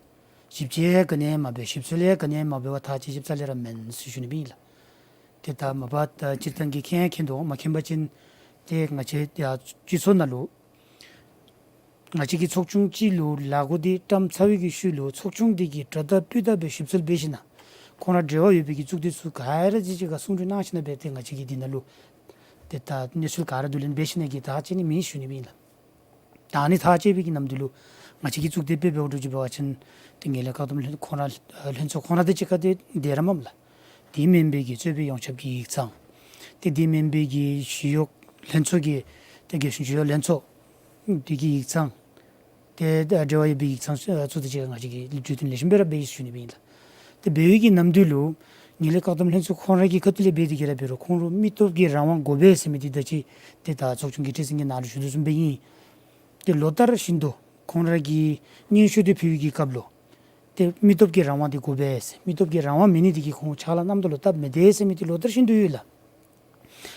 ཞིབ་དཔྱད་ག་ནི་ཡང་མ་འབད། ཞིབ་འཚོལ་ཡང་ག་ནི་ཡང་མ་འབད་བར་ཐག་བཅད་ཞིབ་རྩ་ལས་ར་མེན་ཟེར་ཞུ་ནི་སྦེ་ཨིན་ལགས། ཏེ་ད་མ་པ་ད་སྤྱིར་བཏང་གི་མཁྱེན་མཁྱེན་དོ་མ་མཁྱེན་པ་ཅིན་ཏེ་ང་བཅས་ཡ་སྤྱི་ཚོགས་ནང་ལུ་ང་བཅས་ཀྱི་ཚོགས་ཆུང་ཅིག་ལུ་ལཱ་འགོ་འདི་བཀྲམ་ཚར་བའི་གི་ཤུལ་ལུ་ཚོགས་ཆུང་འདི་གིས་དྲ་བདའ་སྤུས་དག་སྦེ་ཞིབ་འཚོལ་འབད་ཞིན་ན་ཁོང་ར་འབྲེལ་བ་ཡོད་པའི་གི་གཙུག་སྡེ་ཚུ་ག་ར་ཅིག་ཅིག་ཁར་གསུང་གྲོས་གནང་ཞིན་ན་སྦེ་ཏེ་ང་བཅས་ཀྱིས་འདི་ནང་ལུ་ཏེ་ད་གནས་ཚུལ་ག་ར་བསྡུ་ལེན་འབད་ཞིན་ན་གི་ཐག་བཅད་ནི་མེད་ཞུ་ནི་སྦེ་ཨིན་ལགས། ད་ཨ་ནི་ཐག་བཅད་པའི་གི་ནམ་དུས་ལུ་ང་བཅས་ཀྱི་གཙུག་སྡེ་དཔེ་འབདཝ་འདྲཝ་ཅིག་འབད་བ་ཅིན་ཏེ་ངན་ལྷད་བཀག་སྡོམ་ལྷན་ཁོང་ར་ལྷན་ཚོགས་ཁོང་ར་དང་གཅིག་ཁར་ཏེ་སྡོད་ར་མས་ལགས། དེ་མེན་པའི་གི་གཙོས་པའི་ཡོངས་ཁྱབ་ཀྱི་ཡིག་ཚང་། ཏེ་དེ་མེན་པའི་གི་ཞི་གཡོག་ལྷན་ཚོགས་ཀྱི་ཏེ་རྒྱལ་གཞུང་ཞི་གཡོག་ལྷན་ཚོགས་འདི་གི་ཡིག་ཚང་། ཏེ་འབྲེལ་བ་ཡོད་པའི་ཡིག་ཚང་ཚུ་དང་གཅིག་ཁར་ང་བཅས་ཀྱིས་གྲོས་བསྟུན་ལེགས་ཤོམ་སྦེ་ར་འབད་ཡི་ཞུ་ནི་སྦེ་ཨིན་ལགས། ཏེ་འབད་བའི་གི་ནམ་དུས་ལུ་ངན་ལྷད་བཀག་སྡོམ་ལྷན་ཚོགས་ཁོང་ར་གི་ཁ་ཐུག་ལས་འབད་དེ་གི་ར་འབད་རུང་ཁོང་ལུ་མི་སྟོབས་ཀྱི་རང་དབང་དགོ་པས་ཟེར་མི་འདི་ད་ཅི་ཏེ་ད་ཚོགས་ཆུང་གི་ཁྲི་འཛིན་གྱིས་ནཱ་ལུ་ཞུ་དོ་བཟུམ་སྦེ་ཨིན། ཏེ་ལོ་ལྟར་བཞིན་དུ་ཁོང་ར་གིས་སྙན་ཞུ་འདི་ཕུལ་བའི་གི་སྐབས་ལུ་ཏེ་མི་སྟོབས་ཀྱི་རང་དབང་འདི་དགོ་པས་ཟེར། མི་སྟོབས་ཀྱི་རང་དབང་མེད་ནི་འདི་གིས་ཁོང་ཕྱག་ལཱ་གནངམ་ད་ལུ་སྟབས་མི་བདེ་ཟེར་མི་འདི་ལོ་ལྟར་བཞིན་དུ་ཡོད་ལགས།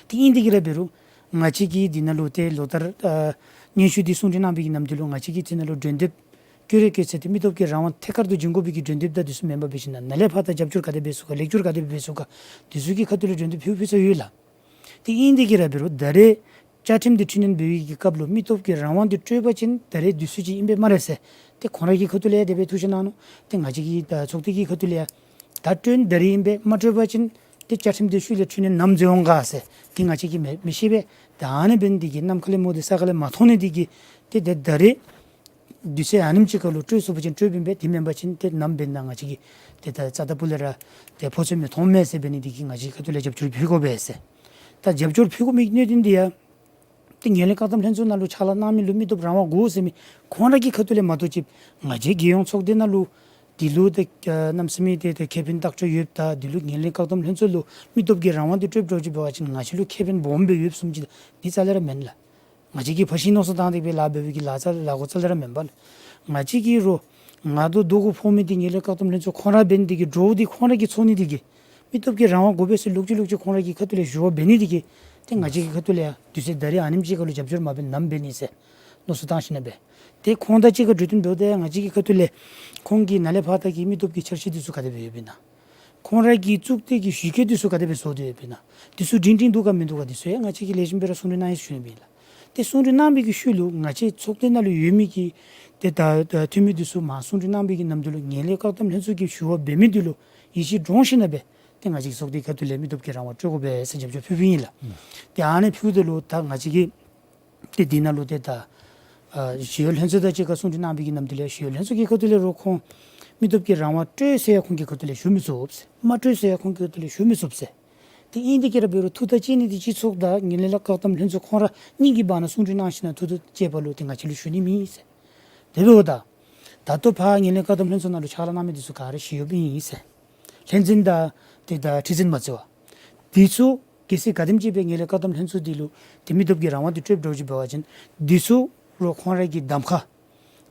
ཏེ་ཨིན་དེ་གི་ར་འབད་རུང་ང་བཅས་ཀྱིས་འདི་ནང་ལུ་ཏེ་ལོ་ལྟར་ཨ་སྙན་ཞུ་འདི་གསུང་གྲོས་གནང་བའི་གི་ནམ་དུས་ལུ་ང་བཅས་ཀྱིས་འདི་ནང་ལུ་གྲོས་འདེབས་བཀོད་རེ་བཀོད་ཚེ་ཏེ་མི་སྟོབས་ཀྱི་རང་དབང་ཐད་ཀར་དུ་བྱིན་དགོ་པའི་གི་གྲོས་འདེབས་དང་འདི་ཚུ་མེན་པར་འབད་ཞིན་ན་ནཱ་ལས་ཕར་ད་རྒྱབ་སྐྱོར་ག་དེ་འབད་ཚུགས་ག་ལེགས་བསྒྱུར་ག་དེ་འབད་ཚུགས་ག་འདི་ཚུ་གི་ཁ་ཐུག་ལས་གྲོས་འདེབས་ཕུལ་ཕུལ་ཚར་ཡོད་ལགས། ཏེ་ཨིན་དེ་གི་ར་འབད་རུང་ད་རེས་བཅའ་ཁྲིམས་འདི་འཕྲི་སྣོན་འབད་བའི་གི་སྐབས་ལུ་མི་སྟོབས་ཀྱི་རང་དབང་འདི་སྤྲོད་པ་ཅིན་ད་རེས་འདི་ཚུ་ཅིག་ཨིན་པས་སྨ་རེ་ཟེར། ཏེ་ཁོང་ར་གི་ཁ་ཐུག་ལས་ཡང་དེ་སྦེ་ཐུགས་བཞེད་གནང་ནུག། ཏེ་ང་བཅས་ཀྱི་ད་ཚོགས་སྡེ་གི་ཁ་ཐུག་ལས་ཡང་ད་སྤྲོད་ད་རེས་ཨིན་པས། མ་སྤྲོད་པ་ཅིན་ ཏེ་བཅའ་ཁྲིམས་འདི་ཤུལ་ལས་འཁྲུལ་ནི་ནམ་འཛོལ་འོང་ག་ཟེར་འདི་ང་བཅས་ཀྱིས་མི་མི་ཤེས་པས། ད་ཨ་ནི་འབད་ནི་འདི་གིས་གནམ་ཁ་ལས་མོ་འདི་ས་ཁ་ལས་མ་མཐོང་ནི་འདི་གིས་ཏེ་ད་ད་རེས་དུས་ཚོད་ཨ་ནེམ་ཅིག་ཁར་ལུ་སྤྲོད་ཚུགས་པ་ཅིན་སྤྲོདཔ་ཨིན་པས། དེ་མེན་པ་ཅིན་ཏེ་ནམ་འབད་ན་ང་བཅས་ཀྱིས་ཏེ་ད་རྩ་ད་པུ་ལས་ར་ཏེ་ཕོ་ཚོད་མི་མཐོང་མས་ཟེར་འབད་ནི་འདི་གིས་ང་བཅས་ཁ་ཐུག་ལས་རྒྱབ་སྐྱོར་ཕུལ་དགོ་པས་ཟེར། ད་རྒྱབ་སྐྱོར་ཕུལ་དགོ་མི་གནད་དོན་འདི་ཡང་ཏེ་ངན་ལྷད་བཀག་སྡོམ་ལྷན་ཚོགས་ནང་ལུ་ཕྱག་ལཱ་གནང་མི་ལུ་མི་སྟོབས་རང་དབང་དགོ་ཟེར་མི་ཁོང་ར་གི་ཁ་ཐུག་ལས་མ་གཏོགས་ཅིག་ང་བཅས་རྒྱལ་ཡོངས་ཚོགས་སྡེ་ནང་ལུ་འདི་ལུ་ཏེ་ཨ་གནམ་མེད་ས་མེད་ཏེ་ཏེ་ཁེ་ཕན་ཐག་ཆོད་ཡོདཔ་ད་འདི་ལུ་ངན་ལྷད་བཀག་སྡོམ་ལྷན་ཚོགས་ལུ་མི་སྟོབས་ཀྱི་རང་དབང་འདི་སྤྲོདཔ་འདྲཝ་ཅིག་འབད་བ་ཅིན་ང་བཅས་ལུ་ཁེ་ཕན་སྦོམ་སྦེ་ཡོདཔ་བཟུམ་ཅིག་འདི་རྩ་ལས་ར་མེན་ལགས། ང་བཅས་ཀྱིས་ཕར་ཞིང་མནོ་བསམ་བཏང་སྟེ་སྦེ་ལཱ་འབད་བའི་གི་ལཱ་རྩ་ལཱ་འགོ་རྩ་ལས་ར་མེན་པས་ལགས། ང་བཅས་ཀྱིས་རོགས་ང་དང་རྡོག་གུ་ཕོག་མི་འདི་ངན་ལྷད་བཀག་སྡོམ་ལྷན་ཚོགས་ཁོང་ར་འབད་ནི་འདི་གིས་འདྲོག་སྟེ་ཁོང་ར་གིས་ཚོར་ནི་འདི་གིས་མི་སྟོབས་ཀྱི་རང་དབང་དགོ་པས་ཟེར་ལོག་ཅི་ལོག་ཅི་ཁོང་ར་གི་ཁ་ཐུག་ལས་ཞུ་བ་འབད་ནི་འདི་གིས་ཏེ་ང་བཅས་ཀྱི་ཁ་ཐུག་ལས་ཡང་དུས་ཚོད་ད་རེས་ཨ་ནེམ་ཅིག་ཁར་ལུ་རྒྱབ་སྐྱོར་མ་འབད་ནམ་འབད་ནི་ཟེར་མནོ་བསམ་བཏང་ཞིནམ་ལས་འབད། ཏེ་ཁོང་དང་གཅིག་ཁར་གྲོས་བསྟུན་འབདཝ་ད་ཡང་ང་བཅས་ཀྱི་ཁ་ཐུག་ལས་ཁོང་གིས་ནཱ་ལས་ཕར་ད་གི་མི་སྟོབས་ཀྱི་འཆར་གཞི་འདི་ཚུ་ག་དེ་སྦེ་ཡོདཔ་ཨིན་ན། ཁོང་ར་གི་གཙུག་སྡེ་གི་གཞི་བཀོད་འདི་ཚུ་ག་དེ་སྦེ་བཟོ་སྟེ་ཡོདཔ་ཨིན་ན། འདི་ཚུ་སྒྲིང་སྒྲིང་འདུག་ག་མིན་འདུག་ག་འདི་ཚུ་ཡང་ང་བཅས་ཀྱིས་ལེགས་ཤོམ་སྦེ་ར་གསུང་གྲོས་གནང་ཡི་ཟེར་ཞུ་ནི་ཨིན་ལགས། ཏེ་གསུང་གྲོས་གནང་བའི་གི་ཤུལ་ལུ་ང་བཅས་ཚོགས་སྡེ་ནང་ལུ་ཡོད་མི་གི་ཏེ་ད་ད་འཐུས་མི་འདི་ཚུ་མར་གསུང་གྲོས་གནང་བའི་གི་ནམ་དུས་ལུ་ངན་ལྷད་བཀག་སྡོམ་ལྷན་ཚོགས་ཀྱིས་ཞུ་བ་འབད་མི་འདི་ལུ་ཡིད་ཆེས་འདྲོངས་ཞིནམ་ལས་འབད་ཏེ་ང་བཅས་ཀྱི་ཚོགས་སྡེ་ཁ་ཐུག་ལས་མི་སྟོབས་ཀྱི་རང་དབང་སྤྲོད་དགོ་པས་ཟེར་རྒྱབ་སྐྱོར་ཕུལ་ཕུལཝ་ཨིན་ལགས། ཏེ་ཨ་ནི་ཕུལཝ་ད་ལུ་ད་ང་བཅས་ཀྱི་ཏེ་འདི་ནང་ལུ་ཏེ་ད་ཨ་ཞི་གཡོག་ལྷན་ཚོགས་དང་གཅིག་ཁར་གསུང་གྲོས་གནང་བའི་གི་ནམ་དུས་ལས་ཞི་གཡོག་ལྷན་ཚོགས་ཀྱི་ཁ་ཐུག་ལས་རོགས་ཁོང་མི་སྟོབས་ཀྱི་རང་དབང་སྤྲོད་ཟེར་ཡང་ཁོང་གི་ཁ་ཐུག་ལས་ཞུ་མི་ཚུགས་ཟེར། མ་སྤྲོད་ཟེར་ཡང་ཁོང་གི་ཁ་ཐུག་ལས་ཞུ་མི་ཚུགས་ཟེར། ཏེ་ཨིན་དེ་གིས་ར་འབད་རུང་ཐུགས་ཐག་བཅད་ནི་འདི་སྤྱི་ཚོགས་དང་ངན་ལྷད་བཀག་སྡོམ་ལྷན་ཚོགས་ཁོང་ར་གཉིས་ཀྱི་བར་ན་གསུང་གྲོས་གནང་ཞིནམ་ལས་ཐུགས་ཐག་བཅད་པ་ལུ་ཏེ་ང་བཅས་ལུ་ཞུ་ནི་མེད་ཟེར། དེ་འབདཝ་ད་ད་ལྟོ་ཕར་ངན་ལྷད་བཀག་སྡོམ་ལྷན་ཚོགས་ནང་ལུ་ཕྱག་ལཱ་གནང་མི་འདི་ཚུ་ག་ར་ཞི་གཡོགཔ་ཨིན་ཟེར། ལྷན་འཛིན་དང་ཏེ་ད་ཁྲི་འཛིན་མ་ཚུད་པར་འདི་ཚུ་གལ་སྲིད་ག་དེམ་ཅིག་སྦེ་ངན་ལྷད་བཀག་སྡོམ་ལྷན་ཚོགས་འདི་ལུ་ཏེ་མི་སྟོབས་ཀྱི་རང་དབང་འདི་སྤྲོདཔ་འདྲཝ་ཅིག་འབད་བ་ཅིན་འདི་ཚུ་རོགས་ཁོང་ར་གི་གདམ་ཁ་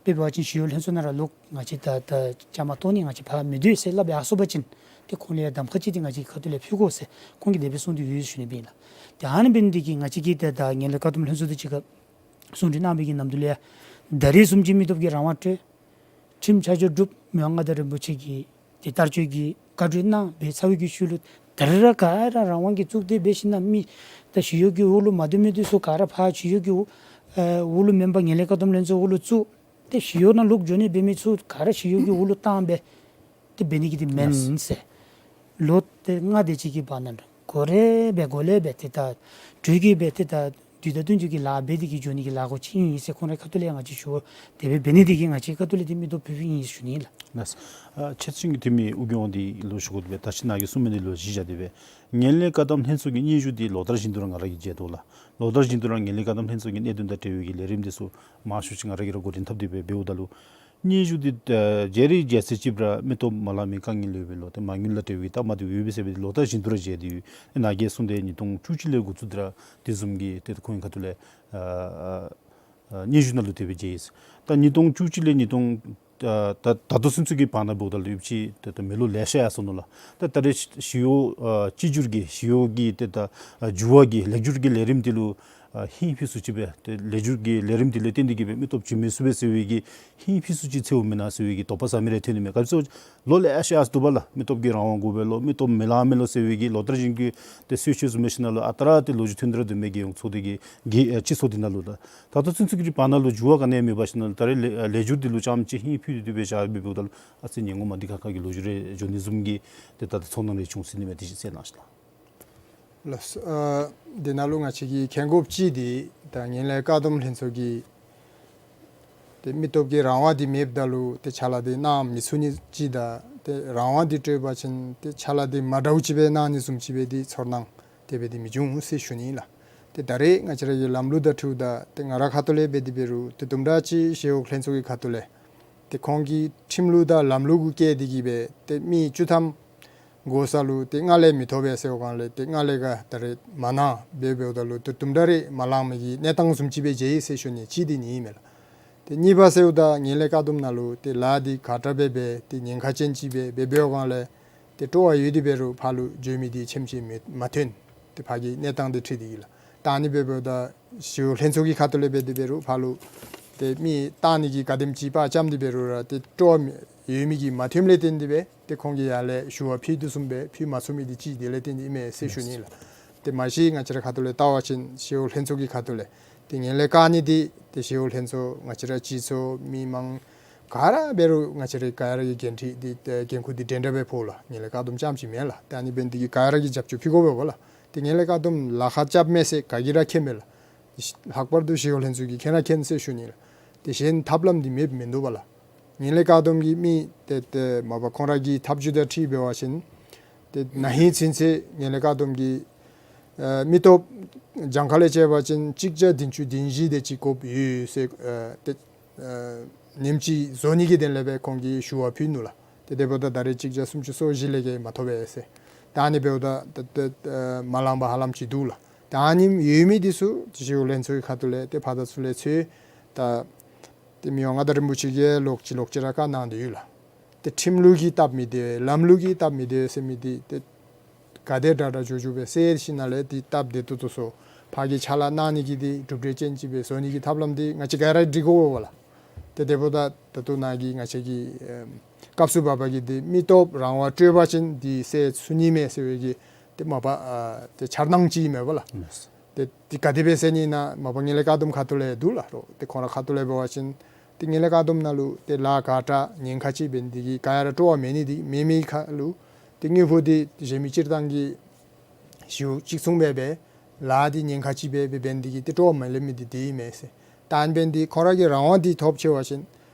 འབད་བ་ཅིན་ཞི་གཡོག་ལྷན་ཚོགས་ནང་ར་ལོག་ང་བཅས་ད་ད་བཅའ་མར་གཏོགས་ནི་ང་བཅས་ཕར་མི་སྡོད་ཟེར་སླབ་ཡར་སོང་པ་ཅིན་ཏེ་ཁོང་ལུ་ཡང་གདམ་ཁ་ཅིག་འདི་ང་བཅས་ཁ་ཐུག་ལས་ཕུལ་དགོ་ཟེར་ཁོང་གིས་དེ་སྦེ་གསུངས་ཏེ་ཡོད་ཟེར་ཞུ་ནི་ཨིན་ལགས། ཏེ་ཨ་ནི་འབད་ནི་འདི་གིས་ང་བཅས་ཀྱིས་ཏེ་ད་ངན་ལྷད་བཀག་སྡོམ་ལྷན་ཚོགས་དང་གཅིག་ཁར་གསུང་གྲོས་གནང་བའི་གི་ནམ་དུས་ལས་ཡང་ད་རེས་བཟུམ་ཅིག་མི་སྟོབས་ཀྱི་རང་དབང་སྤྲོད། ཁྲིམས་ཆ་འཇོག་གྲུབ། མི་དབང་མངའ་བདག་རིན་པོ་ཆེ་གིས་ཏེ་བསྟར་སྤྱོད་ཀྱི་བཀའ་འཁྲོལ་གནང་སྦེ་ཚར་བའི་གི་ཤུལ་ལུ་ད་རེས་ར་ག་ར་རང་དབང་གི་གཙུག་སྡེ་འབད་ཞིནམ་ལས་མི་ད་ཞི་གཡོག་གི་འོག་ལུ་མ་སྡོད་མི་འདི་ཚུ་ག་ར་ཕར་ཞི་གཡོག་གི་འོག་ཨེ་འོག་ལུ་མེན་པར་ངན་ལྷད་བཀག་སྡོམ་ལྷན་ཚོགས་འོག་ལུ་བཙུགས། ཏེ་ཞི་གཡོག་ནང་ལོག་འགྱོ་ནི་འབད་མི་ཚུ་ག་ར་ཞི་གཡོག་གི་འོག་ལུ་བཏང་སྦེ་ཏེ་འབད་ནི་གི་འདི་མེན་ཟེར། ལོ་ཏེ་ལྔ་དེ་ཅིག་གི་བར་ན་འགོ་རེ་འབད་འགོ་ལས་འབད་ཏེ་ད་གྲོས་ཀྱི་འབད་ཏེ་ད་དུས་ད་དུས་ཀྱི་ལཱ་འབད་དེ་གི་འགྱོ་ནི་གི་ལཱ་འགོ་ཅིག་ཨིན་ཟེར་ཁོང་རའི་ཁ་ཐུག་ལས་ང་བཅས་ཞུ་བ་དེ་སྦེ་འབད་ནི་འདི་གིས་ང་བཅས་ཁ་ཐུག་ལས་འདི་མི་སྟོབས་ཕུལ་ཕུལཝ་ཨིན་ཟེར་ཞུ་ནི་ལགས། ལགས། ཨ་ཁྱེད་ཚུ་གི་འཐུས་མི་ཨོ་རྒྱན་དབང་འདུས་ལུ་ཞུ་དགོ་པས། ད་ཅི་ནཱ་གིས་གསུངས་མི་འདི་ལུ་གཞི་བཞག་སྟེ་སྦེ་ངན་ལྷད་བཀག་སྡོམ་ལྷན་ཚོགས་ཀྱི་སྙན་ཞུ་འདི་ལོ་ལྟར་བཞིན་དུ་ར་ང་ར་གིས་མཇལ་དོ་ལགས། ལོ་ལྟར་བཞིན་དུ་ར་ངན་ལྷད་བཀག་སྡོམ་ལྷན་ཚོགས་ཀྱི་གནད་དོན་དང་འབྲེལ་བའི་གི་ལས་རིམ་འདི་ཚུ་མང་ཤོས་ཅིག་ང་ར་གིས་ར་འགོ་འདྲེན་འཐབ་སྟེ་སྦེ་འབདཝ་ད་ལུ་སྙན་ཞུ་འདི་ཨ་མཇལ་རི་མཇལ་ཚེ་ཅིག་ར་མི་སྟོབས་མ་ལང་མི་དཀའ་ངལ་ཡོདཔ་ལོ་ཏེ་མ་དངུལ་ལ་འབྲེལ་བའི་གི་སྟབས་མ་བདེཝ་ཡོད་པས་ཟེར་སྦེ་ལོ་ལྟར་བཞིན་དུ་ར་མཇལ་ཏེ་ཡོད། ཨེ་ནཱ་གིས་གསུངས་ཏེ་ཉིས་སྟོང་བཅུ་གཅིག་ལས་འགོ་བཙུགས་ཏེ་ར་དེ་བཟུམ་གྱི་ཏེ་ཁོང་གི་ཁ་ཐུག་ལས་ཨ་ཨ་ཨ་སྙན་ཞུ་ནང་ལུ་དེ་སྦེ་མཇལ་ཡི། ད་ཉིས་སྟོང་བཅུ་གཅིག་ལས་ཉིས་སྟོང་ཨ་ད་ད་ལྟོ་ཚུན་ཚོད་ཀྱི་བར་ན་འབདཝ་ད་ལུ་ཡོད་ཅི་ཏེ་ད་མི་ལོ་ལེ་ཤ་ཡར་སོ་ནུག་ལགས། ད་ད་རེས་ཞི་གཡོག་ཨ་གཅིག་གྱུར་གྱི་ཞི་གཡོག་གི་ཏེ་ད་ཨ་འགྱུར་བ་གི་ལེགས་བསྒྱུར་གྱི་ལས་རིམ་འདི་ལུ་ཨ་ཧིང་ཕུལ་སུ་ཅིག་སྦེ་ཏེ་ལེགས་བསྒྱུར་གྱི་ལས་རིམ་འདི་ལུ་བརྟེན་ཏེ་གིས་སྦེ་མི་སྟོབས་བྱིན་མི་ཚུགས་པས་ཟེར་བའི་གི་ཧིང་ཕུལ་སུ་ཅིག་ཚུདཔ་མེན་ན་ཟེར་བའི་གི་དོགས་པ་ཟ་མི་རེ་ཐོན་ནི་མས། ག་ཅི་ལོ་ལེ་ཤ་ཡར་སོ་ནུག་པ་ལགས། མི་སྟོབས་ཀྱི་རང་དབང་དགོ་པས་ལོ་མི་སྟོབས་མི་ལང་མས་ལོ་ཟེར་བའི་གི་ལོ་ལྟར་བཞིན་གྱི་ཏེ་གསལ་བཤད་བཟུམ་སྦེ་ཞིནམ་ལས་ཨ་རྟག་ར་ཏེ་ལོ་རྒྱུས་ཐོན་ཏེ་ར་སྡོད་མི་རྒྱལ་ཡོངས་ཚོགས་སྡེ་གི་གི་ཨ་སྤྱི་ཚོགས་འདི་ནང་ལུ་ལགས། ད་ལྟོ་ཚུན་ཚོད་ཀྱི་བར་ན་ལུ་འགྱུར་བ་ག་ནི་ཡང་མེད་པ་ཞིནམ་ལས་ད་རེས་ལེགས་ལེགས་བསྒྱུར་འདི་ལུ་རྐྱངམ་ཅིག་ཧིང་ཕུལ་ཏེ་སྦེ་བཞག་སྦེ་འབདཝ་ད་ལུ་ཨ་ཙི་ཉན་ངོ་མ་འདི་ཁ་ཁ་གི་ལོ་རྒྱུས་རེ་འགྱོ་ནི་བཟུམ་གྱི་ཏེ་ད་ལྟོ་ཚོར་སྣང་རེ་བྱུང་ཟེར་ནི་མས། དེ་ཅིག་གསལ་གནང་ཤིག་ལགས། ལགས། ཨ་འདི་ནང་ལུ་ང་བཅས་ཀྱིས་མཁྱེན་དགོཔ་ཅིག་འདི་ད་ངན་ལྷད་བཀག་སྡོམ་ལྷན་ཚོགས་ཀྱི་ཏེ་མི་སྟོབས་ཀྱི་རང་དབང་འདི་མེདཔ་ད་ལུ་ཏེ་ཕྱག་ལཱ་འདི་གནང་མི་ཚུགས་ནི་ཅིག་དང་ཏེ་རང་དབང་འདི་སྤྲོད་པ་ཅིན་ཏེ་ཕྱག་ལཱ་འདི་མ་འདྲཝ་ཅིག་སྦེ་གནང་ནི་བཟུམ་ཅིག་སྦེ་འདི་ཚོར་སྣང་དེ་སྦེ་འདི་མི་འབྱུང་ཟེར་ཞུ་ནི་ལགས། ཏེ་ད་རེས་ང་བཅས་ར་གི་ལམ་ལུགས་དང་འཁྲིལཝ་ད་ཏེ་ང་ར་ཁ་ཐུག་ལས་འབད་དེ་འབད་རུང་ཏེ་དུམ་གྲ་ཅིག་ཞི་གཡོག་ལྷན་ཚོགས་ཀྱི་ཁ་ཐུག་ལས་ཏེ་ཁོང་གི་ཁྲིམས་ལུགས་དང་ལམ་ལུགས་གུ་བཀལ་ཏེ་གིས་སྦེ་ཏེ་མི་བཅུ་ཐམ་འགོ་ས་ལུ་ཏེ་ལྔ་ལས་མི་ཐོབ་པས་ཟེར་བའི་སྒང་ལས་ཏེ་ལྔ་ལས་ག་ད་རེས་མ་གནང་སྦེ་འབདཝ་ད་ལུ་ཏེ་དུམ་གྲ་རེ་མ་ལང་མི་གི་གནས་སྟངས་བཟུམ་ཅིག་སྦེ་མཇལ་ཡི་ཟེར་ཞུ་ནི་གཅིག་འདི་ཨིན་མས་ལགས། ཏེ་གཉིས་པ་ཟེརཝ་ད་ངན་ལྷད་བཀག་སྡོམ་ནང་ལུ་ཏེ་ལཱ་འདི་ཁག་དྲགས་སྦེ་འབད་ཏེ་ཉེན་ཁ་ཅན་ཅིག་སྦེ་འབད་འབད་བའི་སྒང་ལས་ཏེ་སྤྲོ་བ་ཡོད་དེ་འབད་རུང་ཕར་ལུ་འགྱོ་མི་འདི་ཆེམ་ཆེམ་མི་མ་ཐོན། ཏེ་ཕར་གྱི་གནས་སྟངས་འདི་འཁྲིལ་ཏེ་གིས་ལགས། ད་ཨ་ནི་སྦེ་འབདཝ་ད་ཞི་གཡོག་ལྷན་ཚོགས་ཀྱི་ཁ་ཐུག་ལས་འབད་དེ་འབད་རུང་ཕར་ལུ་ཏེ་མི་བཏང་ནི་གི་ག་དེམ་ཅིག་དཔའ་བཅམ་སྟེ་འབད་རུང་ར་ཏེ་སྤྲོ་བ་ཡོད་མི་གིས་མ་ཐོནམ་ལས་བརྟེན་ཏེ་སྦེ་ཏེ་ཁོང་གིས་ཡར་ལས་ཞུ་བ་ཕུལ་དོ་བཟུམ་སྦེ་ཕུལ་མ་ཚུགས་མི་འདི་གཅིག་དེ་ལས་བརྟེན་ཏེ་ཨིན་མས་ཟེར་ཞུ་ནི་ལགས། ཏེ་མ་གཞི་ང་བཅས་ར་ཁ་ཐུག་ལས་བལྟ་བ་ཅིན་ཞི་གཡོག་ལྷན་ཚོགས་ཀྱི་ཁ་ཐུག་ལས་ཏེ་ངན་ལྷད་བཀག་ནི་འདི་ཏེ་ཞི་གཡོག་ལྷན་ཚོགས་ང་བཅས་ར་སྤྱི་ཚོགས་མི་མང་ ག་ར་འབད་རུང་ང་བཅས་རའི་ག་ཡ་ར་གི་འགན་འཁྲི་འདི་ཨེ་འགན་ཁུར་འདི་འདྲན་འདྲ་སྦེ་ཕོག་ལགས། ངན་ལྷད་བཀག་སྡོམ་རྐྱངམ་ཅིག་མེན་ལགས། ཏེ་ཨ་ནི་འབད་ནི་འདི་གིས་ག་ཡ་ར་གིས་རྒྱབ་སྐྱོར་ཕུལ་དགོ་པས་ལགས། ཏེ་ངན་ལྷད་བཀག་སྡོམ་ལཱ་ཁག་རྐྱབ་མས་ཟེར་ག་གིས་ར་མཁྱེན་མས་ལགས། ལྷག་པར་དུ་ཞི་གཡོག་ལྷན་ཚོགས་ཀྱིས་མཁྱེན་ར་མཁྱེན་ཟེར་ཞུ་ནི་ལགས། ཏེ་གཞན་ཐབས་ལམ་འདི་མེདཔ་མིན་འདུག་པ་ལགས། ངན་ལྷད་བཀག་སྡོམ་གྱི་མི་ཏེ་ཏེ་མ་པ་ཁོང་ར་གི་ཐབས་བྱུས་དང་འཁྲིལ་འབད་བ་ཅིན་ཏེ་ན་ཧིང་ཚུན་ཚོད་ངན་ལྷད་བཀག་སྡོམ་གྱི་ཨེ་མི་སྟོབས་གྱངས་ཁ་ལས་བཅད་པ་ཅིན་གཅིག་བརྒྱ་བདུན་ཅུ་དོན་བཞི་དེ་ཅིག་དགོཔ་ཡོད་ཟེར་ཨེ་ཏེ་ཨེ་ཉིནམ་གཅིག་བཟོ་ནི་གི་དོན་ལས་སྦེ་ཁོང་གིས་ཞུ་བ་ཕུལ་ནུག་ལགས། ཏེ་དེ་འབདཝ་ད་ད་རེས་གཅིག་བརྒྱ་སུམ་ཅུ་སོ་བཞི་ལས་བརྒལ་མ་ཐོབ་པས་ཟེར། ད་ཨ་ནི་འབདཝ་ད་ཏེ་ཏེ་ཨེ་མ་ལངམ་ཧ་ལམ་ཅིག་འདུག་ལགས། ད་ཨ་ནི་ཡོད་མི་འདི་ཚུ་ཞི་གཡོག་ལྷན་ཚོགས་ཀྱི་ཁ་ཐུག་ལས་ཏེ་ཕར་དང་ཚུར་ལས་འཚོལ། ད་ཏེ་མི་དབང་མངའ་བདག་རིན་པོ་ཆེ་གིས་ལོག་ཅི་ལོག་ཅི་ར་བཀའ་གནང་སྟེ་ཡོད་ལགས། ཏེ་ཁྲིམས་ལུགས་ཀྱིས་སྟབས་མི་བདེ་ལམ་ལུགས་ཀྱིས་སྟབས་མི་བདེ་ཟེར་མི་འདི་ཏེ་ག་དེ་དྲག་དྲག་འགྱོ་འགྱོ་སྦེ་བསལ་ཞིནམ་ལས་འདི་སྟབས་བདེ་ཏོག་ཏོ་བཟོ། ཕར་གྱི་ཕྱག་ལཱ་གནང་ནི་གི་འདི་གྲུབ་འབྲས་ཅན་ཅིག་སྦེ་བཟོ་ནི་གི་ཐབས་ལམ་འདི་ང་བཅས་ག་ར་སྒྲིག་དགོ་པས་ལགས། ཏེ་དེ་འབདཝ་ད་ད་ལྟོ་ནཱ་གི་ང་བཅས་ཀྱི་ཨེམ་སྐབས་སུ་བབ་པ་གི་འདི་མི་སྟོབས་རང་དབང་སྤྲོད་པ་ཅིན་འདི་བསལ་ཚུགས་ནི་མས་ཟེར་བའི་གི་ཏེ་མ་པ་ཨ་ཏེ་འཆར་སྣང་ཅིག་ཨིན་མས་པ་ལགས། ཏེ་འདི་ག་དེ་སྦེ་བསལ་ནི་ཨིན་ན་མ་པ་ངན་ལྷད་བཀག་སྡོམ་ཁ་ཐུག་ལས་འདུག་ལགས། རོགས་ཏེ་ཁོང་ར་ཁ་ཐུག་ལས་འབད་བ་ཅིན་ཏེ་ངན་ལྷད་བཀག་སྡོམ་ནང་ལུ་ཏེ་ལཱ་ག་དྲག་ཉེན་ཁ་ཅིག་འབད་ནི་འདི་གིས་ག་ཡ་ར་སྤྲོ་བ་མེད་ནི་འདི་མེད་མི་ཁ་ལུ་ཏེ་དངུལ་ཕོགས་འདི་གཞན་མི་སྤྱིར་བཏང་གི་ཞུ་གཅིག་མཚུངས་སྦེ་སྦེ་ལཱ་འདི་ཉེན་ཁ་ཅིག་སྦེ་སྦེ་འབད་ནི་འདི་གིས་ཏེ་སྤྲོ་བ་མ་ལེན་མི་འདི་འདི་ཨིན་མས་ཟེར། ད་ཨ་ནི་འབད་ནི་འདི་ཁོང་ར་གི་རང་དབང་འདི་ཐོབ་ཆེ་བ་ཅིན་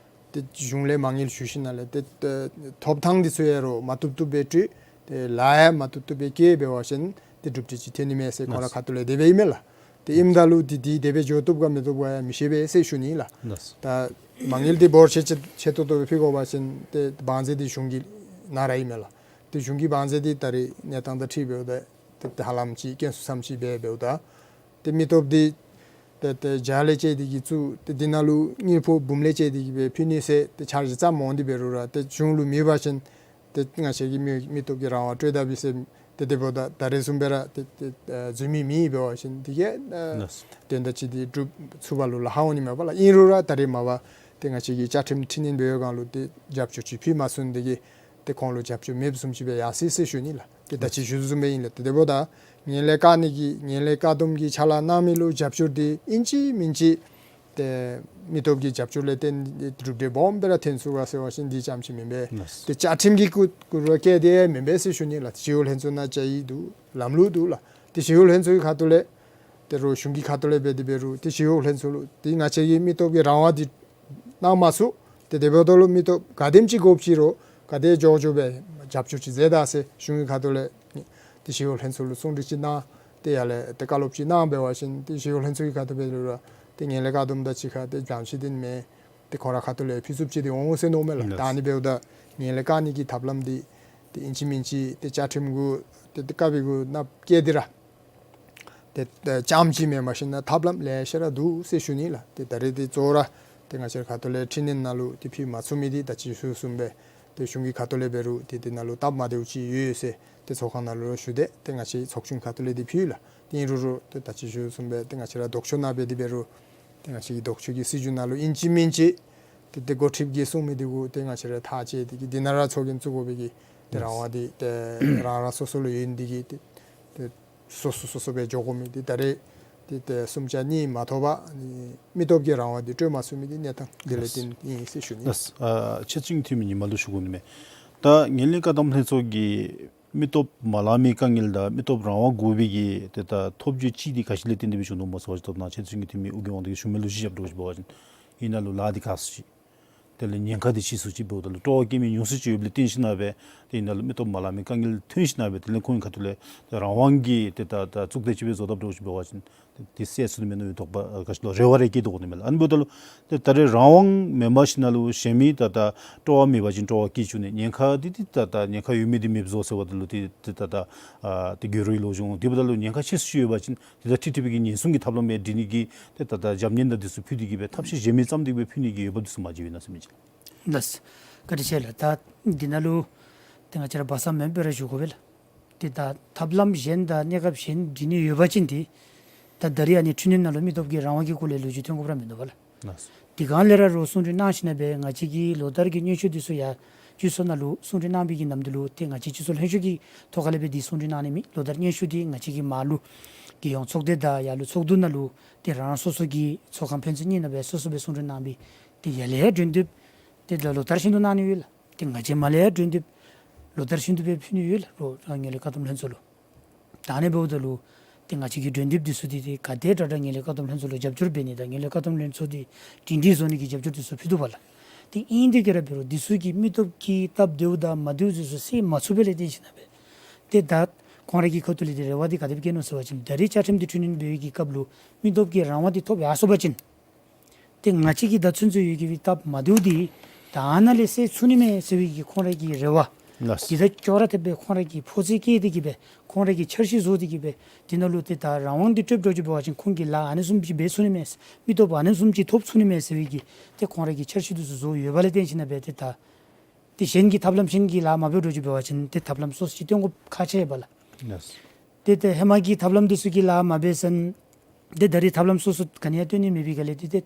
ཏེ་གཞུང་ལས་མ་དངུལ་ཞུ་ཞིནམ་ལས་ཏེ་ཏེ་ཐོབ་ཐང་འདི་ཚུ་ཡང་རོགས་མ་བཏུབ་བཏུབ་སྦེ་སྤྲོད། ཏེ་ལཱ་ཡང་མ་བཏུབ་བཏུབ་སྦེ་བཀལ་འབད་བ་ཅིན་ཏེ་གྲུབ་འབྲས་ཅིག་ཐོན་ནི་མས་ཟེར་ཁོང་ར་ཁ་ཐུག་ལས་དེ་སྦེ་ཨིན་མས་ལགས། ཏེ་ཨིནམ་ད་ལུ་འདི་དེ་སྦེ་འགྱོ་བཏུབ་ག་མི་བཏུབ་ག་ཡང་མི་ཤེས་པས་ཟེར་ཞུ་ནི་ལགས། ད་མ་དངུལ་འདི་འབོར་ཆེ་ཆེ་ཆེ་ཏོག་ཏོ་སྦེ་ཕུལ་དགོ་པ་ཅིན་ཏེ་དབང་ཚད་འདི་གཞུང་གི་ནང་ར་ཨིན་མས་ལགས། ཏེ་གཞུང་གི་དབང་ཚད་འདི་ད་རེས་གནས་སྟངས་དང་འཁྲིལ་འབདཝ་ད་ཏེ་ཏེ་ཧ་ལམ་ཅིག་དཀོན་སུ་ཙམ་ཅིག་སྦེ་འབདཝ་ད་ཏེ་མི་སྟོབས་འདི་ཏེ་ཏེ་བརྒྱ་ལས་བཅད་དེ་གིས་བཙུགས། ཏེ་འདི་ནང་ལུ་དངུལ་ཕོགས་འབུམ་ལས་བཅད་དེ་གིས་སྦེ་ཕུལ་ནི་ཟེར་ཏེ་འཆར་གཞི་བརྩམས་འོང་སྟེ་འབད་རུང་ར་ཏེ་གཞུང་ལུ་མེད་པ་ཅིན་ཏེ་ང་བཅས་ཀྱིས་མི་མི་སྟོབས་ཀྱི་རང་དབང་སྤྲོད་ད་པས་ཟེར་ཏེ་དེ་འབདཝ་ད་ད་རེས་བཟུམ་སྦེ་ར་ཏེ་ཏེ་ཨ་འཛུལ་མི་མེད་འབད་བ་ཅིན་འདི་གིས་ཨ་ལགས། དོན་དག་ཅིག་འདི་འགྲུབ་ཚུགས་པ་ལུ་ལཱ་ཁག་འོང་ནི་མས་པ་ལགས། ཨིན་རུང་ར་ད་རེས་མ་པ་ཏེ་ང་བཅས་ཀྱི་བཅའ་ཁྲིམས་འཕྲི་སྣོན་འབད་བའི་སྒང་ལུ་ཏེ་རྒྱབ་སྐྱོར་ཅིག་ཕུལ་མ་ཚུགས་ནི་འདི་གིས་ཏེ་ཁོང་ལུ་རྒྱབ་སྐྱོར་མེདཔ་བཟུམ་ཅིག་སྦེ་ཡར་སོ་ཡི་ཟེར་ཞུ་ནི་ལགས། ཏེ་ད་ཅི་ཞུ་བཟུམ་སྦེ་ཨིན་ལགས། ཏེ་དེ་འབདཝ་ད་ངན་ལྷད་བཀག་ནི་གི་ངན་ལྷད་བཀག་སྡོམ་གྱི་ཕྱག་ལཱ་གནང་མི་ལུ་རྒྱབ་སྐྱོར་འདི་ཨིན་ཅི་མིན་ཅི་ཏེ་མི་སྟོབས་ཀྱི་རྒྱབ་སྐྱོར་ལས་བརྟེན་ཏེ་གྲུབ་འབྲས་སྦོམ་སྦེ་ར་ཐོན་ཚུགས་ག་ཟེར་བ་ཅིན་འདི་ཙམ་ཅིག་མེན་པས། ལགས། ཏེ་བཅའ་ཁྲིམས་ཀྱི་སྐུལ་སྐུལ་བ་བཀལ་ཏེ་མེན་པས་ཟེར་ཞུ་ནི་ལགས། ཞི་གཡོག་ལྷན་ཚོགས་ནང་བཅའ་ཡིག་འདུག། ལམ་ལུགས་འདུག་ལགས། ཏེ་ཞི་གཡོག་ལྷན་ཚོགས་ཀྱི་ཁ་ཐུག་ལས་ཏེ་རོགས་གཞུང་གི་ཁ་ཐུག་ལས་འབད་དེ་འབད་རུང་ཏེ་ཞི་གཡོག་ལྷན་ཚོགས་ལུ་ཏེ་ང་བཅས་ཀྱི་མི་སྟོབས་ཀྱི་རང་དབང་འདི་གནང་མ་ཚུགས། ཏེ་དེ་འབདཝ་ད་ལུ་མི་སྟོབས་ག་དེམ་ཅིག་དགོཔ་ཅིག་རུང་ག་དེ་མགྱོགས་མགྱོགས་སྦེ་རྒྱབ་སྐྱོར་ཅིག་མཛད་ད་ཟེར་གཞུང་གི་ཁ་ཐུག་ལས་ཏེ་ཞི་གཡོག་ལྷན་ཚོགས་ལུ་གསུང་གྲོས་ཅིག་གནང་། ཏེ་ཡར་ལས་ཏེ་བཀའ་སློབ་ཅིག་གནང་འབད་བ་ཅིན་ཏེ་ཞི་གཡོག་ལྷན་ཚོགས་ཀྱི་ཁ་ཐུག་འབད་རུང་ར་ཏེ་ངན་ལྷད་བཀག་སྡོམ་དང་གཅིག་ཁར་ཏེ་གྱངས་ཆེ་འདི་མེན། ཏེ་ཁོང་ར་ཁ་ཐུག་ལས་ཕུལ་ཚུགསཔ་ཅིག་འདི་འོང་ཟེར་མནོཝ་མས་ལགས། ད་ཨ་ནི་འབདཝ་ད་ངན་ལྷད་བཀག་ནི་གི་ཐབས་ལམ་འདི་ཏེ་ཨིན་ཅི་མིན་ཅི་ཏེ་བཅའ་ཁྲིམས་གུ་ཏེ་ཏེ་བཀག་པའི་གུ་ནང་བཀལ་ཏེ་ར་ཏེ་ཏེ་རྐྱངམ་ཅིག་མེན་པར་ཞིན་ན་ཐབས་ལམ་ལེ་ཤ་ར་འདུག་ཟེར་ཞུ་ནི་ལགས། ཏེ་ད་རེས་ཏེ་གཙོ་བོ་ར་ཏེ་ང་བཅས་ར་ཁ་ཐུག་ལས་འཕྲི་སྣོན་ནང་ལུ་ཏེ་ཕུལ་མ་ཚུགས་མི་འདི་ད་ཅི་ཞུ་བཟུམ་སྦེ་ཏེ་གཞུང་གི་ཁ་ཐུག་ལས་འབད་རུང་ཏེ་འདི་ནང་ལུ་སྟབས་མ་བདེཝ་ཅིག་ཡོད་ཟེར་ཏེ་ཚོགས་ཁང་ནང་ལུ་ཞུ་སྟེ་ཏེ་ང་བཅས་ཚོགས་ཆུང་ཁ་ཐུག་ལས་འདི་ཕུལ་ལགས། ཏེ་ཨིན་རུང་རུང་ཏེ་ད་ཅི་ཞུ་བཟུམ་སྦེ་ཏེ་ང་བཅས་ར་ལྡོག་ཕྱོགས་ནང་འབད་དེ་འབད་རུང་ཏེ་ང་བཅས་ཀྱི་ལྡོག་ཕྱོགས་ཀྱི་སྲིད་བྱུས་ནང་ལུ་ཨིན་ཅི་མིན་ཅི་ཏེ་ཏེ་འགོ་ཁྲིདཔ་གིས་གསུང་མི་འདི་གུ་ཏེ་ང་བཅས་ར་ཐག་བཅད་དེ་གིས་འདི་ནང་ར་ཚོགས་རྒྱན་བཙུགས་དགོ་པའི་གི་ཏེ་རང་དབང་འདི་ཏེ་རང་རང་སོ་སོ་ལུ་ཡོད་ནི་འདི་གིས་ཏེ་ཏེ་སོ་སོ་སོ་སོ་སྦེ་འགྱོ་དགོ་མི་འདི་ད་རེས་ཏེ་ཏེ་གསུམ་ཆ་གཉིས་མ་ཐོབ་པར་མི་སྟོབས་ཀྱི་རང་དབང་འདི་སྤྲོད་མ་ཚུགས་མི་འདི་གནས་སྟངས་འདི་ལས་བརྟེན་ཨིན་ཟེར་ཞུ་ནི། ལགས། ཨ་ཆེད་བཙུན་འཐུས་མི་ཉི་མ་ལུ་ཞུ་དགོ་ནི་མས། ད་ངན་ལྷད་བཀག་སྡོམ་ལྷན་ཚོགས་ཀྱིས་མི་སྟོབས་མ་ལང་མི་དཀའ་ངལ་དང་མི་སྟོབས་རང་དབང་དགོ་པའི་གི་ཏེ་ད་ཐོབ་བྱུང་ཅིག་འདི་ག་ཅི་ལས་བརྟེན་ཏེ་སྦེ་བྱུང་དོ་སྨོ་ཟེར་བ་ཅིན་ད་ནཱ་ཆེད་བཙུན་གྱི་འཐུས་མི་ཨོ་རྒྱན་དབང་འདུས་ཀྱིས་ཞུ་མི་ལུ་གཞི་བཞག་འདྲཝ་ཅིག་འབད་བ་ཅིན་ཨིན་ན་ལུ་ལཱ་འདི་ག་ཅི་དེ་ལས་ཉེན་ཁ་འདི་ཆེ་སུ་ཅིག་འབདཝ་ད་ལུ་སྤྲོ་བ་བསྐྱེད་མི་ཉུང་སུ་ཅིག་ཡོདཔ་ལས་བརྟེན་ཞིན་ན་སྦེ་ཏེ་ཨིན་ན་ལུ་མི་སྟོབས་མ་ལང་མི་དཀའ་ངལ་ཐོན་ཞིན་ན་སྦེ་དེ་ལས་ཁོང་གི་ཁ་ཐུག་ལས་ཏེ་རང་དབང་གི་ཏེ་ད་ད་གཙུག་སྡེ་ཅིག་སྦེ་བཟོ་དཔ་འདྲཝ་ཅིག་འབད་བ་ཅིན་ཏེ་ཏེ་སེལ་ཚུགས་ནི་མས་མནོ་བའི་དོགས་པ་ཨ་ག་ཅི་ལོ་རེ་བ་རེ་བསྐྱེད་དོ་གོ་ནི་མས་ལགས། ཨ་ནི་འབདཝ་ད་ལུ་ཏེ་ད་རེས་རང་དབང་མེན་པར་ཞིན་ན་ལུ་གཞན་མི་ད་ད་སྤྲོ་བ་མེད་པ་ཅིན་སྤྲོ་བ་བསྐྱེད་བཅུག་ནི་ཉེན་ཁ་འདི་ཏེ་ད་ད་ཉེན་ཁ་ཡོད་མི་འདི་མེདཔ་བཟོ་ཟེར་བ་ད་ལུ་ཏེ་ཏེ་ད་ད་ཨ་ཏེ་འགྱོ་རུང་ལོ་གཞུང་འདི་འབདཝ་ད་ལུ་ཉེན་ཁ་ཆེ་སུ་ཅིག་ཡོད་པ་ཅིན་ཏེ་ད་ཁྲིག་ཁྲི་པའི་གི་ཉེན་སྲུང་གི་ཐབས་ལམ་སྦེ་སྒྲིག་ནི་གི་ཏེ་ད་ད་རྒྱབ་གཉེར་ནང་འདི་ཚུ་ཕུལ་ཏེ་གིས་སྦེ་ཐབས་ཤེས་གཞན་མི་བརྩམས་ཏེ་སྦེ་ཕུལ་ནི་གི་འོས་འབབ་འདི་ཚུ་མ་མཇལ་བས་ན་ཟེར་མི་ཅིག། ལགས། བཀའ་དྲིན་ཆེ་ལགས། ད་འདི་ནང་ལུ་ཏེ་ང་བཅས་ར་སྦ་གསང་མེད་པར་ཞུ་དགོ་པས་ལགས། ཏེ་ད་ཐབས་ལམ་གཞན་དང་གནས་སྐབས་གཞན་སྒྲིག་ནི་ཡོད་པ་ཅིན་ཏེ་ད་ད་རིས་ཨ་ནི་འཕྲི་སྣོན་ནང་ལུ་མི་སྟོབས་ཀྱི་རང་དབང་གི་སྐོར་ལས་ལོ་རྒྱུས་ཐོན་དགོཔ་ར་མིན་འདུག་པ་ལགས། ལགས། དེ་སྒང་ལས་ར་རོགས་གསུང་གྲོས་གནང་ཞིན་ན་སྦེ་ང་བཅས་ཀྱི་ལོ་ལྟར་གྱི་སྙན་ཞུ་འདི་ཚུ་ཡང་སྤྱི་ཚོགས་ནང་ལུ་གསུང་གྲོས་གནང་བའི་གི་ནམ་དུས་ལུ་ཏེ་ང་བཅས་སྤྱི་ཚོགས་ལྷན་ཞུགས་ཀྱི་ཐོག་ཁ་ལས་སྦེ་འདི་གསུང་གྲོས་གནང་ནི་མེད། ལོ་ལྟར་སྙན་ཞུ་འདི་ང་བཅས་ཀྱི་མར་ལུ་རྒྱལ་ཡོངས་ཚོགས་སྡེ་དང་ཡར་ལུ་ཚོགས་འདུ་ནང་ལུ་ཏེ་རང་རང་སོ་སོ་གི་ཚོགས་ཁང་ཕན་ཚུན་གཉིས་ནང་སྦེ་སོ་སོ་སྦེ་གསུང་གྲོས་གནང་སྦེ་ཏེ་ཡར་ལས་ཡར་འགྲོ་དོན་འདི་ ཏེ་ལོ་ལོ་ལྟར་བཞིན་དུ་གནང་ནི་ཡོད་ལགས། ཏེ་ང་བཅས་མར་ལས་ཡར་སྒྲོན་འདེབས་ལོ་ལྟར་བཞིན་དུ་སྦེ་ཕུལ་ནི་ཡོད་ལགས། ལོ་ངན་ལྷད་བཀག་སྡོམ་ལྷན་ཚོགས་ལུ། ད་ཨ་ནི་འབདཝ་ད་ལུ་ཏེ་ང་བཅས་ཀྱི་སྒྲོན་འདེབས་འདི་ཚུ་འདི་ཏེ་ག་དེ་དྲག་དྲག་ངན་ལྷད་བཀག་སྡོམ་ལྷན་ཚོགས་ལུ་རྒྱབ་སྐྱོར་འབད་ནི་དང་ངན་ལྷད་བཀག་སྡོམ་ལྷན་ཚོགས་འདི་སྒྲིང་སྒྲིང་བཟོ་ནི་གི་རྒྱབ་སྐྱོར་འདི་ཚུ་ཕུལ་དོ་བ་ལགས། ཏེ་ཨིན་དེ་གིས་ར་འབད་རུང་འདི་ཚུ་གིས་མི་སྟོབས་ཀྱི་སྟབས་བདེཝ་དང་མ་བདེཝ་འདི་ཚུ་སེལ་མ་ཚུགས་པས་ལགས། བརྟེན་ཞིན་ན་སྦེ་ཏེ་ད་ཁོང་ར་གི་ཁ་ཐུག་ལས་ཏེ་རེ་བ་འདི་ག་དེ་སྦེ་བསྐྱེད་ནུག་ཟེར་བ་ཅིན་ད་རེས་བཅའ་ཁྲིམས་འདི་འཁྲུན་ལེན་འབད་བའི་གི་སྐབས་ལུ་མི་སྟོབས་ཀྱི་རང་དབང་འདི་ཐོབ་ཡར་སོང་པ་ཅིན་ཏེ་ང་བཅས་ཀྱི་ད་ཚུན་ཚོད་ཡོད་ཀྱི་སྟབས་མ་བདེཝ་འདི་ད་ཨ་ནཱ་ལས་སེལ་ཚུགས་ནི་མས་ཟེར་བའི་གི་ཁོང་ར་གི་རེ་བ། ལགས། འདི་ད་ཅོག་ར་འཐདཔ་སྦེ་ཁོང་ར་གིས་ཕོ་ཚོད་བསྐྱེད་དེ་གིས་སྦེ་ཁོང་ར་གིས་འཆར་གཞི་བཟོ་སྟེ་གིས་སྦེ་འདི་ནང་ལུ་ཏེ་ད་རང་དབང་འདི་སྤྲོད་འགྱོ་ཅི་འབད་བ་ཅིན་ཁོང་གིས་ལཱ་ཨ་ནི་བཟུམ་ཅིག་འབད་ཚུགས་ནི་མས། མི་སྟོབས་ཨ་ནི་བཟུམ་ཅིག་ཐོབ་ཚུགས་ནི་མས་ཟེར་བའི་གི་ཏེ་ཁོང་ར་གིས་འཆར་གཞི་འདི་ཚུ་བཟོ་ཡོདཔ་ལས་བརྟེན་ཞིན་ན་སྦེ་ཏེ་ད་ཏེ་གཞན་གྱི་ཐབས་ལམ་གཞན་གྱི་ལཱ་མ་འབད་འགྱོ་ཅི་འབད་བ་ཅིན་ཏེ་ཐབས་ལམ་སོ་སོ་ཅིག་སྟོན་དགོཔ་ཁག་ཆེ་བས་ལགས། ལགས། ཏེ་ཏེ་ཧེ་མ་གི་ཐབས་ལམ་འདི་ཚུ་གིས་ལཱ་མ་འབད་ས་ན་ཏེ་ད་རེས་ཐབས་ལམ་སོ་སོ་ག་ནི་ཡང་སྟོན་ནི་མེད་པའི་སྒང་ལས་ཏེ་ཏེ་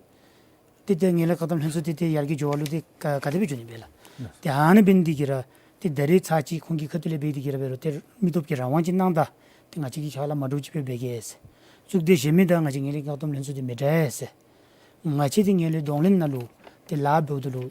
ཏེ་ཏེ་ངན་ལྷད་བཀག་སྡོམ་ལྷན་ཚོགས་འདི་ཏེ་ཡར་རྒྱས་འགྱོ་བ་ལུ་ཏེ་ག་ག་དེ་སྦེ་འགྱོ་ནི་སྦེ་ལགས། ཏེ་ཨ་ནི་འབད་ནི་འདི་གིས་ར་ཏེ་ད་རེས་ཚར་གཅིག་ཁོང་གི་ཁ་ཐུག་ལས་འབད་དེ་གིས་ར་འབད་རུང་ཏེ་མི་སྟོབས་ཀྱི་རང་དབང་ཅིག་གནང་ད། ཏེ་ང་བཅས་ཀྱིས་ཕྱག་ལཱ་མ་འདྲཝ་ཅིག་སྦེ་འབད་གེ་ཟེར། གཙུག་སྡེ་གཞན་མི་དང་ང་བཅས་ངན་ལྷད་བཀག་སྡོམ་ལྷན་ཚོགས་འདི་མི་འདྲ་ཟེར། ང་བཅས་འདི་ངན་ལྷད་གདོང་ལེན་ནང་ལུ་ཏེ་ལཱ་འབདཝ་ད་ལུ་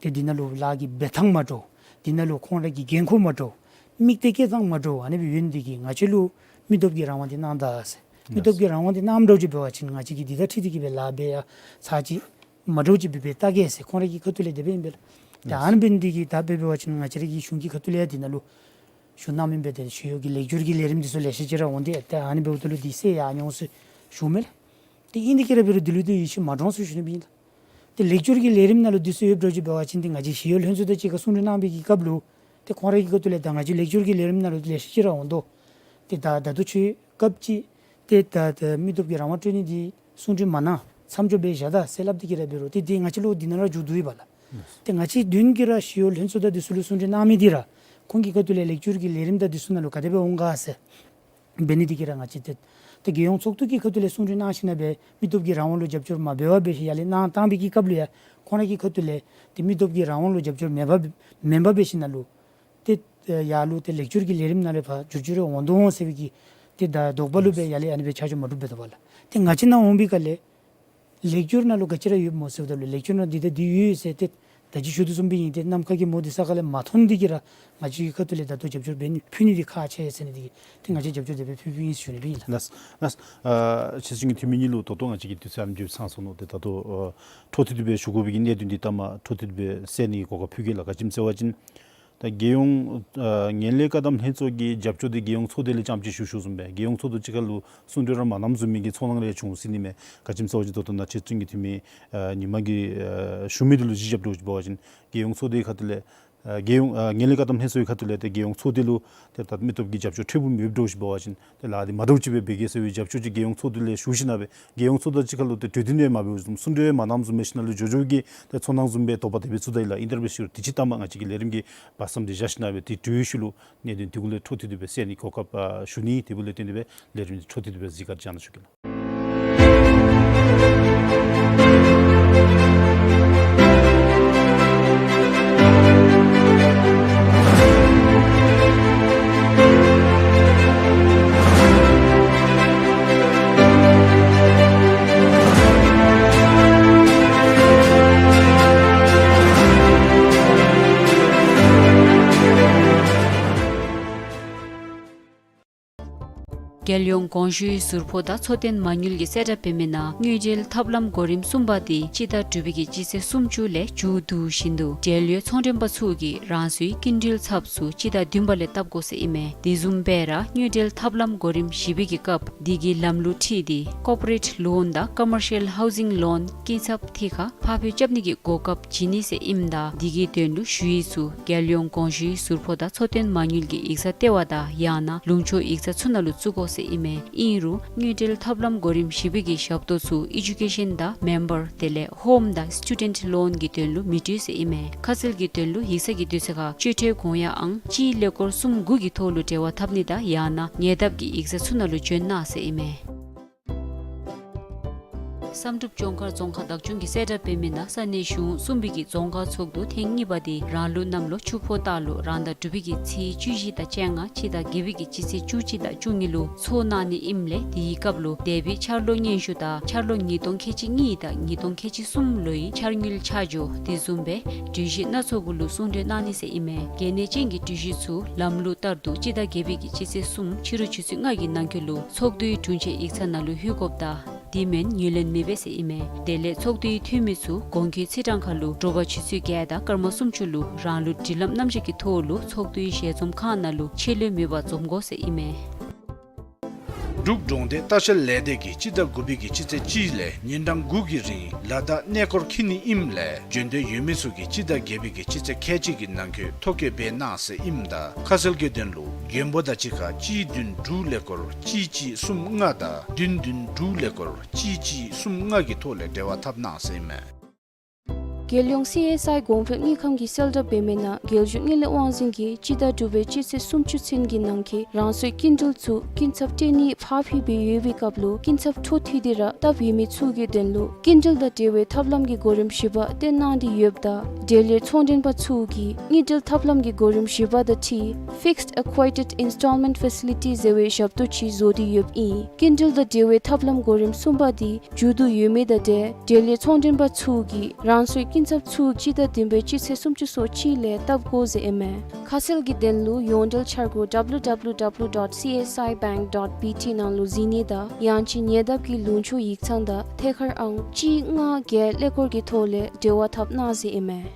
ཏེ་འདི་ནང་ལུ་ལཱ་གི་འབད་ཐངས་མ་འདྲཝ། འདི་ནང་ལུ་ཁོང་ར་གི་འགན་ཁུར་མ་འདྲཝ། དམིགས་གཏད་བསྐྱེད་ཐངས་མ་འདྲཝ་ཨ་ནི་སྦེ་ཡོད་ནི་འདི་གིས་ང་བཅས་ལུ་མི་སྟོབས་ཀྱི་རང་དབང་འདི་གནང་ད་ཟེར། མི་སྟོབས་ཀྱི་རང་དབང་འདི་གནངམ་འདྲཝ་ཅིག་འབད་བ་ཅིན་ང་བཅས་ཀྱིས་འདི་དང་འཁྲིལ་ཏེ་གིས་སྦེ་ལཱ་འབད་ཡང་ཚར་གཅིག་མ་འདྲཝ་ཅིག་སྦེ་འབད་བལྟ་གེ་ཟེར་ཁོང་ར་གི་ཁ་ཐུག་ལས་དེ་སྦེ་ཨིན་པས་ལགས། ཏེ་ཨ་ནི་འབད་ནི་འདི་གིས་ད་འབད་འབད་བ་ཅིན་ང་བཅས་ར་གི་གཞུང་གི་ཁ་ཐུག་ལས་ཡང་འདི་ནང་ལུ་ཞུ་གནང་མི་འབད་དེ་ཞུ་ཡོད་ཀྱི་ལེགས་སྒྱུར་གྱི་ལས་རིམ་འདི་ཚུ་ལེ་ཤ་ཅིག་ར་འོང་སྟེ་ཏེ་ཨ་ནི་འབདཝ་ད་ལུ་འདི་སེལ་ཡར་འོང་ཟེར་ཞུཝ་མས་ལགས། ཏེ་ཨིན་དེ་གིས་ར་འབད་རུང་འདི་ལུ་ཏེ་ཡིད་ཆེས་མ་འདྲོངས་ཟེར་ཞུ་ནི་སྦེ་ཨིན་ལགས། ཏེ་ལེགས་སྒྱུར་གྱི་ལས་རིམ་ནང་ལུ་འདི་ཚུ་ཡོདཔ་འདྲཝ་ཅིག་འབད་བ་ཅིན་ཏེ་ང་བཅས་ཞི་གཡོག་ལྷན་ཚོགས་དང་གཅིག་ཁར་གསུང་གྲོས་གནང་བའི་གི་སྐབས་ལུ་ཏེ་ཁོང་ར་གི་ཁ་ཐུག་ལས་ད་ང་བཅས་ལེགས་སྒྱུར་གྱི་ལས་རིམ་ནང་ལུ་ལེ་ཤ་ཅིག་ར་འོང་དོ། ཏེ་ད་ད་ལྟོ་ཁྱོད་སྐབས་ཅིག་ཏེ་ད་ད་མི་སྟོབས་ཀྱི་རང་དབང་སྤྲོད་ནི་འདི་གསུང་གྲོས་མ་གནང་མཚམས་འཇོག་འབད་བཞག་ད་ཟེར་སླབ་སྟེ་གིས་ར་འབད་རུང་ཏེ་འདི་ང་བཅས་ལུ་འདི་ནང་ར་མཇུག་བསྡུ་ཡི་པ་ལགས། ཏེ་ང་བཅས་དོན་གྱིས་ར་ཞི་གཡོག་ལྷན་ཚོགས་དང་འདི་ཚུ་ལུ་གསུང་གྲོས་གནང་མི་འདི་ར་ཁོང་གི་ཁ་ཐུག་ལས་ལེགས་སྒྱུར་གྱི་ལས་རིམ་དང་འདི་ཚུ་ནང་ལུ་ག་དེ་སྦེ་འོང་ག་ཟེར་འབད་ནི་འདི་གིས་ར་ང་བཅས་ཏེ་ཏེ་རྒྱལ་ཡོངས་ཚོགས་འདུ་གི་ཁ་ཐུག་ལས་གསུང་གྲོས་གནང་ཞིན་ན་སྦེ་མི་སྟོབས་ཀྱི་རང་དབང་ལུ་རྒྱབ་སྐྱོར་མ་འབད་བར་འབད་ཞིན་ཡར་ལས་གནང་བཏང་བའི་གི་སྐབས་ལུ་ཡང་ཁོང་ར་གི་ཁ་ཐུག་ལས་ཏེ་མི་སྟོབས་ཀྱི་རང་དབང་ལུ་རྒྱབ་སྐྱོར་མེད་པར་མེན་པར་འབད་ཞིན་ན་ལུ་ཏེ་ཡར་ལུ་ཏེ་ལེགས་སྒྱུར་གྱི་ལས་རིམ་ནང་ལས་ཕར་བསྒྱུར་བཅོས་རེ་འོང་དོ་འོང་ཟེར་བའི་གི་ཏེ་ད་དོགས་པ་ལུ་སྦེ་ཡར་ལས་ཨ་ནི་སྦེ་ཆ་འཇོག་མ་གྲུབ་པས་དོ་བ་ལགས། ཏེ་ང་བཅས་ནཱ་འོང་པའི་སྐབས་ལས་ལེགས་སྒྱུར་ནང་ལུ་ག་ཅི་ར་ཡོདཔ་སྨོ་ཟེརཝ་ད་ལུ་ལེགས་སྒྱུར་ནང་འདི་ད་འདི་ཡོད་ཟེར་ཏེ་ད་ཅི་ཞུ་དོ་བཟུམ་སྦེ་ཨིན། ཏེ་ནམ་མཁའ་གི་མོ་འདི་ས་ཁ་ལས་མ་མཐོང་ནི་འདི་གིས་ར་ང་བཅས་ཀྱི་ཁ་ཐུག་ལས་ད་ལྟོ་རྒྱབ་སྐྱོར་འབད་ནི་ཕུལ་ནི་འདི་ཁག་ཆེ་ཟེར་ནི་འདི་གིས་ཏེ་ང་བཅས་རྒྱབ་སྐྱོར་དེ་སྦེ་ཕུལ་ཕུལཝ་ཨིན་ཟེར་ཞུ་ནི་སྦེ་ཨིན་ལགས། ལགས་ལགས། ཨ་ཕྱི་ཚུན་གྱི་འཐུས་མི་གཉིས་ལུ་ད་ལྟོ་ང་བཅས་ཀྱི་དུས་ཚོད་ཨ་ནེམ་ཅིག་ཚང་སོ་ནུག། ཏེ་ད་ལྟོ་ཨ་འཕྲོ་མཐུད་དེ་སྦེ་ཞུ་དགོ་པའི་གི་གནད་དོན་འདི་ད་མ་འཕྲོ་མཐུད་དེ་སྦེ་སེལ་ནི་གོ་སྐབས་ཕུལ་གེ་ལགས། ག་ཅི་སྨོ་ཟེར་བ་ཅིན་ད་རྒྱལ་ཡོངས་ཨ་ངན་ལྷད་བཀག་སྡོམ་ལྷན་ཚོགས་ཀྱི་རྒྱབ་སྐྱོར་འདི་རྒྱལ་ཡོངས་ཚོགས་སྡེ་ལས་རྐྱངམ་ཅིག་ཞུ་ཞུཝ་བཟུམ་སྦེ་རྒྱལ་ཡོངས་ཚོགས་འདུ་གཅིག་ཁར་ལུ་གསུང་གྲོས་ར་མ་གནངམ་བཟུམ་མའི་གི་ཚོར་སྣང་རེ་བྱུང་སྲིད་ནི་མས། ག་ཅི་སྨོ་ཟེར་བ་ཅིན་ད་ལྟོ་ནཱ་ཕྱི་ཚུན་གྱི་འཐུས་མི་ཨ་ཉི་མ་གི་ཨ་ཞུ་མི་འདི་ལུ་གཞི་བཞགཔ་འདྲཝ་ཅིག་འབད་བ་ཅིན་རྒྱལ་ཡོངས་ཚོགས་སྡེའི་ཁ་ཐུག་ལས་ཨ་རྒྱལ་ཡོངས་ཨ་ངན་ལྷད་བཀག་སྡོམ་ལྷན་ཚོགས་ཀྱི་ཁ་ཐུག་ལས་ཏེ་རྒྱལ་ཡོངས་ཚོགས་སྡེ་ལུ་ཏེ་ད་མི་སྟོབས་ཀྱི་རྒྱབ་སྐྱོར་ཐེབས་པ་མེདཔ་འདྲཝ་ཅིག་འབད་བ་ཅིན་ཏེ་ལཱ་འདི་མ་འདྲཝ་ཅིག་སྦེ་འབད་གེ་ཟེར་བའི་རྒྱབ་སྐྱོར་ཅིག་རྒྱལ་ཡོངས་ཚོགས་སྡེ་ལས་ཞུ་ཞིན་ན་སྦེ་རྒྱལ་ཡོངས་ཚོགས་སྡེ་དང་གཅིག་ཁར་ལུ་ཏེ་གྲོས་བསྟུན་ཡང་མ་འབད་བཟུམ་གསུང་གྲོས་ཡང་མ་གནངམ་བཟུམ་འབད་ཞིན་ན་ལུ་འགྱོ་འགྱོཝ་གི་ཏེ་ཚོར་སྣང་བཟུམ་སྦེ་དོགས་པ་དེ་སྦེ་ཚུ་ད་ཡི་ལགས། ཨིན་དེ་འབད་ཞུ་རུང་དུས་ཅི་ལྟ་མ་ང་བཅས་ཀྱི་ལས་རིམ་གྱི་བར་མཚམས་འདི་བཞག་ཞིན་ན་སྦེ་ཏེ་དུས་ཤུལ་ལུ་གནད་དོན་འདི་གུ་ལས་འཕྲོ་མཐུད་དེ་སྦེ་སེལ་ནི་གོ་སྐབས་ཨ་ཞུ་ནི། དེ་འབདཝ་ལས་བརྟེན་ཏེ་སྦེ་ལས་རིམ་འདི་འཕྲོ་མཐུད་དེ་སྦེ་གཟིགས་སྐོར་བྱོན་གནང་ཞུ་གེ་ལགས། རྒྱལ་ཡོངས་གོང་ཞུའི་ཟུར་ཕོགས་དང་འཚོ་རྟེན་མ་དངུལ་གྱི་གསལ་བསྒྲགས་འབད་མི་ནང་དངུལ་འབྲེལ་ཐབས་ལམ་གོ་རིམ་གསུམ་པ་འདི་སྤྱི་ཟླ་དྲུག་པའི་གི་སྤྱི་ཚེས་སུམ་ཅུ་ལས་མཇུག་བསྡུ་བཞིན་དུ་འབྲེལ་ཡོད་ཚོང་མགྲོན་པ་ཚུ་གིས་རང་སོའི་སྐྱིན་འགྲུལ་ཚབ་ཚུ་སྤྱི་ཟླ་བདུན་པ་ལས་བཏབ་དགོ་ཟེར་ཨིན་མས། དེ་བཟུམ་སྦེ་ར་དངུལ་འབྲེལ་ཐབས་ལམ་གོ་རིམ་བཞི་པའི་གི་སྐབས་འདི་གི་ལམ་ལུགས་ཁྲིད་དེ་ཀོར་པོ་རེཊ་ལོན་དང་ཀོ་མར་ཤལ་ཧའུ་ཟིང་ལོན་སྐྱིན་ཚབ་འདི་ཁར་ཕར་འགྱངས་རྐྱབ་ནི་གི་གོ་སྐབས་བྱིན་ནི་ཟེར་ཨིནམ་ད་འདི་གི་དོན་ལུ་ཞུ་ཡིག་ཚུ་རྒྱལ་ཡོངས་གོང་ཞུའི་ཟུར་ཕོགས་དང་འཚོ་རྟེན་མ་དངུལ་གྱི་ཡིག་ཚང་ལྟེ་བ་དང་ཡང་ན་ལུང་ཕྱོགས་ཡིག་ཚང་ཚུ་ནང་ལུ་བཙུགས་དགོ་ཟེར་ཨིན་མས། ཨིན་རུང་དངུལ་འབྲེལ་ཐབས་ལམ་གོ་རིམ་བཞི་པའི་གི་ཞབས་ཏོག་ཚུ་ཨེ་ཌུ་ཀེ་ཤཱན་དང་མེམ་བར་དེ་ལས་ཧོམ་དང་སི་ཊུ་ཌེནཊ་ལོན་གྱི་དོན་ལུ་མི་སྤྲོད་ཟེར་ཨིན་མས། ཁ་གསལ་གྱི་དོན་ལུ་ཡིག་ཚང་གི་དུས་ཚོད་ཁར་སྤྱོད་ཁྲལ་དགོངས་ཡངས་ཨང་གཅིག་ཀླད་ཀོར་གསུམ་དགུ་གི་ཐོག་ལུ་འབྲེལ་བ་འཐབ་ནི་དང་ཡང་ན་ཉེ་འདབས་ཀྱི་ཡིག་ཚང་ཚུ་ནང་ལུ་བྱོན་གནང་ཟེར་ཨིན་མས། བསམ་གྲུབ་ལྗོངས་མཁར་རྫོང་ཁག་བདག་སྐྱོང་གི་གསལ་བསྒྲགས་འབད་མི་ནང་ས་གནས་གཞུང་གསུམ་པའི་གི་རྫོང་ཁག་ཚོགས་འདུ་ཐེངས་གཉིས་པ་དེ་རང་ལུགས་གནམ་ལོ་ཆུ་ཕོ་སྟག་ལོ་རང་ཟླ་དྲུག་པའི་གི་ཚེས་བཅུ་བཞི་དང་བཅོ་ལྔ་སྤྱི་ཟླ་བརྒྱད་པའི་གི་སྤྱི་ཚེས་བཅུ་གཅིག་དང་བཅུ་གཉིས་ལུ་ཚོགས་གནང་ནི་ཨིནམ་ལས་དེའི་སྐབས་ལུ་འདས་པའི་འཆར་ལོ་སྙན་ཞུ་དང་འཆར་ལོ་ཉིས་སྟོང་ཁལ་གཅིག་གཉིས་དང་ཉིས་སྟོང་ཁལ་གཅིག་གསུམ་ལོའི་འཆར་དངུལ་ཆ་འཇོག་དེ་བཟུམ་སྦེ་གྲོས་གཞི་སྣ་ཚོགས་ཀྱི་ལུ་གསུང་གྲོས་གནང་ནི་ཟེར་ཨིན་མས། གལ་གནད་ཅན་གྱི་གྲོས་གཞི་ཚུ་ལམ་ལུགས་ལྟར་དུ་སྤྱི་ཟླ་བརྒྱད་པའི་གི་སྤྱི་ཚེས་གསུམ་ཕྱི་རུ་ཆུ་ཚོད་ལྔ་གི་ནང་འཁོད་ལུ་ཚོགས་འདུའི་དྲུང་ཆེན་ཡིག་ཚང་ནང་ལུ་ལྷོད་དགོཔ་དང་དེ་མེན་ངོས་ལེན་མི་འབད་ཟེར་ཨིན་མས། དེ་ལས་ཚོགས་འདུའི་འཐུས་མི་ཚུ་གོང་འཁོད་ཚེས་གྲངས་ཁར་ལུ་དྲོ་པ་ཆུ་ཚོད་བརྒྱད་དང་སྐར་མ་སུམ་ཅུ་ལུ་རང་ལུགས་སྒྲིག་ལམ་རྣམ་གཞག་གི་ཐོག་ལུ་ཚོགས་འདུའི་ཞལ་འཛོམས་ཁང་ནང་ལུ་ཆད་ལུས་མེད་པར་འཛོམས་དགོ་ཟེར་ཨིན་མས། འབྲུག་གྲོང་སྡེ་ལྟ་བཤལ་ལས་སྡེ་གིས་སྤྱི་ཟླ་དགུ་པའི་གི་སྤྱི་ཚེས་གཅིག་ལས་ཉིན་གྲངས་དགུ་གི་རིང་ལ་དྭགས་གནས་སྐོར་འཁྱིད་ནི་ཨིནམ་ལས་འབྱོན་འདོད་ཡོད་མི་ཚུ་གིས་སྤྱི་ཟླ་བརྒྱད་པའི་གི་སྤྱི་ཚེས་ཁལ་གཅིག་གི་ནང་འཁོད་ཐོ་བཀོད་འབད་གནང་ཟེར་ཨིནམ་ད་ཁ་གསལ་གྱི་དོན་ལུ་མགོན་པོ་དང་གཅིག་ཁར་གཅིག་བདུན་དྲུག་ཀླད་ཀོར་གཅིག་གཅིག་གསུམ་ལྔ་དང་བདུན་བདུན་དྲུག་ཀླད་ཀོར་གཅིག་གཅིག་གསུམ་ལྔ་གི་ཐོག་ལས་འབྲེལ་བ་འཐབ་གནང་ཟེར་ཨིན་མས། རྒྱལ་ཡོངས་སི་ཨེསི་ཨའི་གོང་འཕེལ་དངུལ་ཁང་གི་གསལ་བསྒྲགས་འབད་མི་ནང་རྒྱལ་གཞུང་དངུལ་ལས་དབང་འཛིན་གྱིས་སྤྱི་ཟླ་དྲུག་པའི་སྤྱི་ཚེས་སུམ་ཅུ་ཚུན་གྱི་ནང་འཁོད་རང་སོའི་སྐྱིན་འགྲུལ་ཚུ་སྐྱིན་ཚབ་སྤྲོད་ནི་ཕར་འཕུལ་འབད་ཡོད་པའི་སྐབས་ལུ་སྐྱིན་ཚབ་འཕྲོ་མཐུད་དེ་ར་བཏབ་ཡོད་མི་ཚུ་གི་དོན་ལུ་སྐྱིན་འགྲུལ་དང་འབྲེལ་བའི་ཐབས་ལམ་གྱི་གོ་རིམ་བཞི་པ་སྟོན་གནང་སྟེ་ཡོདཔ་ད་འབྲེལ་ཡོད་ཚོང་མགྲོན་པ་ཚུ་གིས་དངུལ་འབྲེལ་ཐབས་ལམ་གྱི་གོ་རིམ་བཞི་པ་དང་འཁྲིལ་Fixed Accredited Installment Facility ཟེར་བའི་ཞབས་ཏོག་ཅིག་བཟོ་སྟེ་ཡོདཔ་ཨིན། སྐྱིན་འགྲུལ་དང་འབྲེལ་བའི་ཐབས་ལམ་གོ་རིམ་གསུམ་པ་དེ་མཇུག་བསྡུ་ཡོད་མི་དང་འབྲེལ་འབྲེལ་ཡོད་ཚོང་མགྲོན་པ་ཚུ་གིས་རང་སོའི་སྐྱིན་ཚབ་ཚུ་སྤྱི་ཟླ་བདུན་པའི་སྤྱི་ཚེས་སུམ་ཅུ་སོ་གཅིག་ལས་བཏབ་དགོ་ཟེར་ཨིན་མས། ཁ་གསལ་གྱི་དོན་ལུ་ཡོངས་འབྲེལ་འཆར་སྒོ་W W W dot C S I bank dot B T ནང་ལུ་གཟིགས་ནི་དང་ཡང་ཅིན་ཉེ་འདབས་ཀྱི་ལུང་ཕྱོགས་ཡིག་ཚང་དང་ཐད་ཀར་ཨང་གཅིག་ལྔ་བརྒྱད་ཀླད་ཀོར་གྱི་ཐོག་ལས་འབྲེལ་བ་འཐབ་གནང་ཟེར་ཨིན་མས།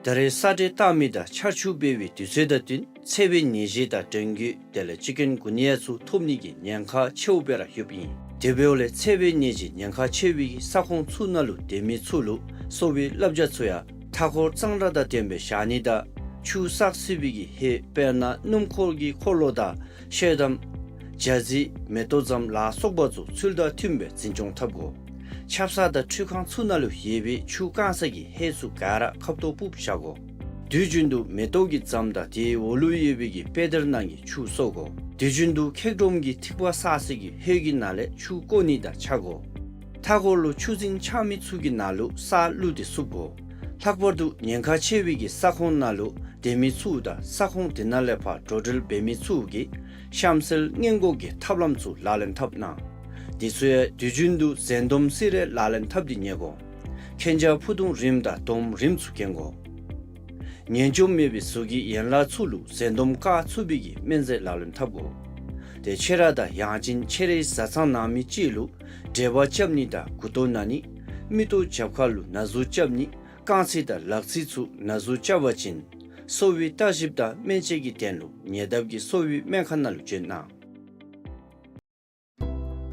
ད་རེས་ས་འདྲེན་བཏང་མི་དང་ཆར་ཆུ་འབབ་པའི་དུས་ཚོད་དང་བསྟུན་འཚེ་བའི་ནད་གཞི་དང་འགྲོས་མགོ་དེ་ལས་ཅིག་ཀུན་གུ་ནི་ཡ་ཚུ་ཐོབ་ནི་གི་ཉེན་ཁ་ཆེཝ་སྦེ་ར་ཡོདཔ་ཨིན། དེ་འབདཝ་ལས་འཚེ་བའི་ནད་ཀྱི་ཉེན་ཁ་ཆེ་བའི་ས་ཁོངས་ཚུ་ནང་ལུ་སྡོད་མི་ཚུ་ལུ་གསོ་བའི་བསླབ་བྱ་ཚུ་ཡང་མཐའ་འཁོར་གཙང་སྦྲ་དང་ལྡནམ་སྦེ་བཞག་ནི་དང་ཆུ་བསགས་སྲིད་པའི་གི་ཧེ་དཔེར་ན་སྣུམ་འཁོར་གྱི་འཁོར་ལོ་དང་ཤེལ་དམ་ཇ་རྩི་མེ་ཏོག་ཛམ་ལ་སོགས་པ་ཚུ་ཚུལ་དང་མཐུནམ་སྦེ་འཛིན་སྐྱོང་འཐབ་དགོ། ཆབ་གསང་དང་ཁྲུས་ཁང་ཚུ་ནང་ལུ་ཡོད་པའི་ཆུ་བཀང་ས་གི་ཧེ་ཚུ་ག་ར་ཁབ་ཏོ་སྤུབས་བཞག་དགོ། དུས་རྒྱུན་དུ་མེ་ཏོག་གི་ཛམ་དང་དེའི་འོག་ལུ་ཡོད་པའི་གི་པེ་དར་ནང་གི་ཆུ་གསོ་དགོ། དུས་རྒྱུན་དུ་ཁེག་སྒྲོམ་གྱི་ཐིགས་པ་བསགས་ས་གི་ཧེ་གི་ནང་ལས་ཆུ་བཀོ་ནི་དང་ཆ་དགོ། མཐའ་འཁོར་ལུ་ཆུ་རྫིང་ཆགས་མི་ཚུ་གི་ནང་ལུ་ས་བླུགས་ཏེ་བསུབ་དགོ། ལྷག་པར་དུ་ཉེན་ཁ་ཆེ་བའི་གི་ས་ཁོངས་ནང་ལུ་སྡོད་མི་ཚུ་དང་ས་ཁོངས་དེ་ནང་ལས་ཕར་འགྲོ་འགྲུལ་འབད་མི་ཚུ་གིས་གཤམ་གསལ་སྔོན་འགོག་གི་ཐབས་ལམ་ཚུ་ལག་ལེན་འཐབ་གནང་། དེ་ཚུ་ཡང་དུས་རྒྱུན་དུ་འཛིན་སྡོམ་སེ་ར་ལག་ལེན་འཐབ་སྟེ་ཉལ་དགོ། མཁྱེན་རྒྱ་ཕུ་ཐུང་རིངམ་དང་སྡོམ་རིངམ་ཚུ་གྱོན་དགོ། ངན་འཇོམས་མེད་པའི་གཟུགས་ཀྱི་ཡན་ལག་ཚུ་ལུ་འཛིན་སྡོམ་བཀག་ཚུགས་པའི་གི་སྨན་རྫས་ལག་ལེན་འཐབ་དགོ། ཏེ་ཁྱོད་ར་དང་ཡང་ཅིན་ཁྱོད་རའི་བཟའ་ཚང་ནང་མི་ཅིག་ལུ་འབྲེལ་བ་རྐྱབ་ནི་དང་མགུ་ཏོ་ན་ནི་མིག་ཏོ་རྒྱབ་ཁ་ལུ་ན་ཟུག་རྐྱབ་ནི་རྐང་ཚིགས་དང་ལག་ཚིགས་ཚུ་ན་ཟུག་རྐྱབ་པ་ཅིན་གསོ་བའི་བརྟག་ཞིབ་དང་སྨན་དཔྱད་ཀྱི་དོན་ལུ་ཉེ་འདབས་ཀྱི་གསོ་བའི་སྨན་ཁང་ནང་ལུ་བྱོན་གནང་།